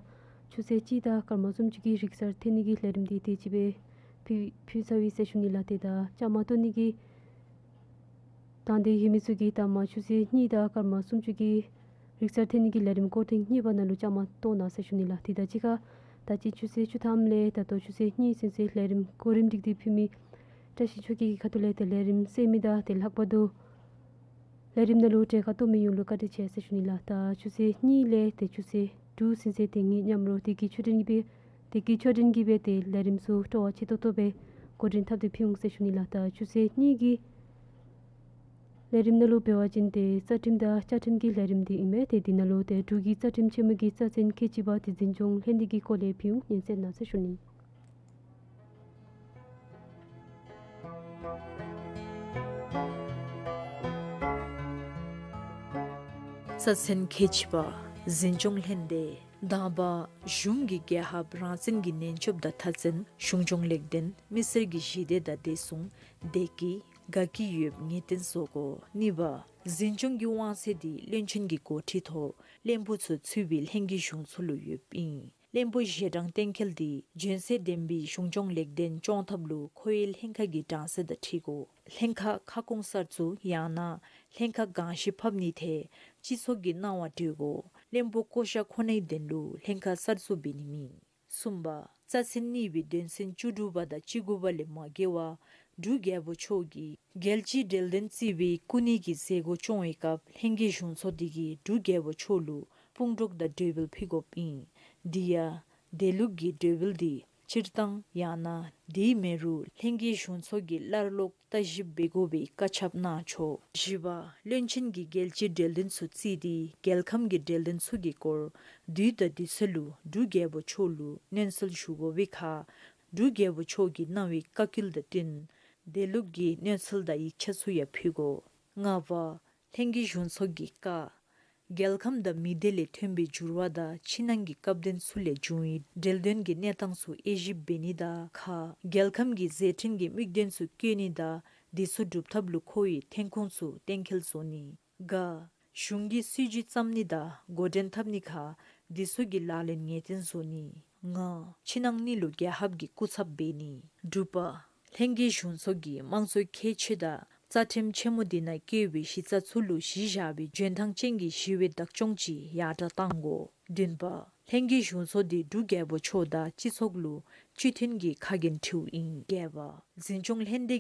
ཆུ་ཚོད་གཅིག་དང་སྐར་མ་སུམ་ཅུ་གི་རིག་གསར་འཐེན་ནི་གི་ལས་རིམ་འདི་དེ་ཅིག་སྦེ་ཕུལ་ཕུལ་ཚར་ཡི་ཟེར་ཞུ་ནི་ལགས། ཏེ་ད་བཅའ་མར་གཏོགས་ནི་གི་དང་འདོད་ཡོད་མི་ཚུ་གིས་ད་མ་ཆུ་ཚོད་གཉིས་དང་སྐར་མ་སུམ་ཅུ་གི་རིག་གསར་འཐེན་ནི་གི་ལས་རིམ་སྐོར་ཐེངས་གཉིས་པ་ནང་ལུ་བཅའ་མར་གཏོགས་གནང་ཟེར་ཞུ་ནི་ལགས། ཏེ་ད་གཅིག་ཁར་ད་ཅི་ཆུ་ཚོད་བཅུ་ཐམ་ལས་ད་ལྟོ་ཆུ་ཚོད་གཉིས་ཚུན་ཚོད་ལས་རིམ་གོ་རིམ་སྒྲིག་སྟེ་ཕུལ་མི་བཀྲ་ཤིས་ཆོས་རྒྱལ་གྱི་ཁ་ཐུག་ལས་ཏེ་ལས་རིམ་གསན་མི་དང་ཏེ་ལྷག་པར་དུ་ལས་རིམ་ནང་ལུ་གྲལ་ཁར་གཏོགས་མི་ཡོངས་ལུ་བཀའ་དྲིན་ཆེ་ཟེར་ཞུ་ནི་ལགས། ད་ཆུ་ཚོད་གཉིས་ལས་ཏེ་ཆུ་ཚོད་དྲུག་ཚུན་ཚོད་ཏེ་ངེའི་མཉམ་རོགས་བདེ་སྐྱིད་ཆོས་སྒྲོན་གྱིས་སྦེ་བདེ་སྐྱིད་ཆོས་སྒྲོན་གྱིས་སྦེ་ཏེ་ལས་རིམ་ཚུ་སྤྲོ་བ་ཆེ་ཏོག་ཏོ་སྦེ་འགོ་འདྲེན་འཐབ་སྟེ་ཕུལ་འོང་ཟེར་ཞུ་ནི་ལགས། ད་ཆུ་ཚོད་གཉིས་ཀྱི་ལས་རིམ་ནང་ལུ་འབད་བ་ཅིན་ཏེ་རྩ་ཁྲིམས་དང་བཅའ་ཁྲིམས་ཀྱི་ལས་རིམ་འདི་ཨིན་མས། ཏེ་འདི་ནང་ལུ་ཏེ་འབྲུག་གི་རྩ་ཁྲིམས་ཆེན་མོ་གི་རྩ་ཚན་ཁལ་གཅིག་པ་ཏེ་འཛིན་སྐྱོང་ལྷན་སྡེ་གི་སྐོར་ལས་ཕུལ་འོང་སྙན་གསན་གནང་ཟེར་ཞུ་ནི། རྩ་ཚན་ཁལ་གཅིག་པ། འཛིན་སྐྱོང་ལྷན་སྡེ། དང་པ། གཞུང་གི་རྒྱལ་ཁབ་རང་བཙན་གྱི་ནན་སྐྱོབ་དང་མཐའ་མཚན་གཞུང་སྐྱོང་ལེགས་ལྡན་མི་སེར་གྱི་ཞི་བདེ་དང་བདེ་སྲུང་བདེ་སྐྱིད་དགའ་སྐྱིད་ཡོདཔ་ངེས་གཏན་བཟོ་དགོ། གཉིས་པ། འཛིན་སྐྱོང་གི་དབང་ཚད་འདི་བློན་ཆེན་གྱི་འགོ་ཁྲིད་ཐོག་བློན་པོ་ཚུ་ཚུད་པའི་ལྷན་རྒྱས་གཞུང་ཚོགས་ལུ་ཡོདཔ་ཨིན། བློན་པོ་རྗེས་འབྲང་གཏན་འཁེལ་འདི་འཇོན་ཚད་ལྡན་པའི་གཞུང་སྐྱོང་ལེགས་ལྡན་སྐྱོང་ཐབས་ལུ་ཁོ་བོའི་ལྷན་ཁག་གི་གྲངས་ཚད་དང་འཁྲིལ་དགོ། ལྷན་ཁག་ཁ་སྐོང་གསར་བཙུགས་ཡང་ན་ལྷན་ཁག་གང་ཞིག་ཕབ་ནི་དེ་སྤྱི་ཚོགས་ཀྱི་གནང་བ་སྤྲོད་དགོ། བློན་པོ་བསྐོ་བཞག་ཁོ་ནའི་དོན་ལུ་ལྷན་ཁག་གསར་བཙུགས་འབད་ནི་མེད། གསུམ་པ། རྩ་ཚན་གཉིས་པའི་དོན་ཚན་བཅུ་དྲུག་པ་དང་བཅུ་དགུ་པ་ལས་མ་འགལ་བར་འབྲུག་རྒྱལ་པོ་མཆོག་གིས་རྒྱལ་སྤྱིའི་འབྲེལ་ལྡན་རྩིས་པའི་སྐུ་ཉིད་ཀྱི་མཛད་སྒོ་སྐྱོང་བའི་སྐབས་ལྷན་རྒྱས་གཞུང་ཚོགས་འདི་གིས་འབྲུག་རྒྱལ་པོ་མཆོག་ལུ་དཔུང་གྲོགས་དང་གྲོས་འབུལ་ཕུལ་དགོཔ་ཨིན། འདི་ཡང་དེ་ལུགས་ཀྱི་གྲོས་འབུལ་འདི་སྤྱིར་བཏང་ཡང་ན་དེ་མེན་རུང་ལྷན་རྒྱས་གཞུང་ཚོགས་ཀྱིས་སླར་ལོག་བརྟག་ཞིབ་འབད་དགོ་པའི་བཀའ་ཁྱབ་གནང་ཆོག། བཞི་པ། བློན་ཆེན་གྱིས་རྒྱལ་སྤྱིའི་འབྲེལ་ལྡན་ཚུ་བརྩིས་ཏེ་རྒྱལ་ཁམས་ཀྱི་འབྲེལ་ལྡན་ཚུ་གི་སྐོར་དུས་དང་དུས་ཚོད་ལུ་འབྲུག་རྒྱལ་པོ་མཆོག་ལུ་མནན་གསལ་ཞུ་དགོ་པའི་ཁར་འབྲུག་རྒྱལ་པོ་མཆོག་གིས་གནང་བའི་བཀའ་བཀོད་དང་བསྟུན་དེ་ལུགས་ཀྱི་མནན་གསལ་དང་ཡིག་ཆ་ཚུ་ཡང་ཕུལ་དགོ། ལྔ་པ། ལྷན་རྒྱས་གཞུང་ཚོགས་ཀྱི་བཀའ། རྒྱལ་ཁམས་དང་མི་སྡེ་ལས་ཐོན་པའི་འགྱུར་བ་དང་ཕྱི་ནང་གི་སྐབས་དོན་ཚུ་ལས་བྱུང་བའི་འབྲེལ་དོན་གྱི་གནས་སྟངས་ཚུ་དབྱེ་ཞིབ་འབད་ནི་དང་ཁ། རྒྱལ་ཁམས་ཀྱི་མཛད་འཕྲིན་གྱི་དམིགས་དོན་ཚུ་བཀོད་ནི་དང་དེ་ཚུ་སྒྲུབ་ཐབས་ལུ་མཁོ་བའི་ཐོན་ཁུངས་ཚུ་གཏན་འཁེལ་བཟོ་ནི། ག། གཞུང་གི་སྲིད་བྱུས་བརྩམ་ནི་དང་འགོ་འདྲེན་འཐབ་ནི་ཁར་དེ་ཚུ་གི་ལག་ལེན་ངེས་གཏན་བཟོ་ནི། ང་། ཕྱི་ནང་གཉིས་ལུ་རྒྱལ་ཁབ་ཀྱི་སྐུ་ཚབ་འབད་ནི། དྲུག་པ། ལྷན་རྒྱས་གཞུང་ཚོགས་ཀྱིས་དམངས་གཙོའི་ཁྱད་ཆོས་དང་རྩ་ཁྲིམས་ཆེན་མོ་འདི་ནང་བཀོད་པའི་གཞི་རྩ་ཚུ་ལུ་གཞི་བཞག་པའི་འཇོན་ཐང་ཅན་གྱི་ཞི་བའི་བདག་སྐྱོང་ཅིག་ཡར་དྲག་གཏང་དགོ། བདུན་པ། ལྷན་རྒྱས་གཞུང་ཚོགས་འདི་འབྲུག་རྒྱལ་པོ་མཆོག་དང་སྤྱི་ཚོགས་ལུ་སྤྱི་མཐུན་གྱི་ཁ་འགན་འཁྲིཝ་ཨིན། བརྒྱད་པ། འཛིན་སྐྱོང་ལྷན་སྡེ་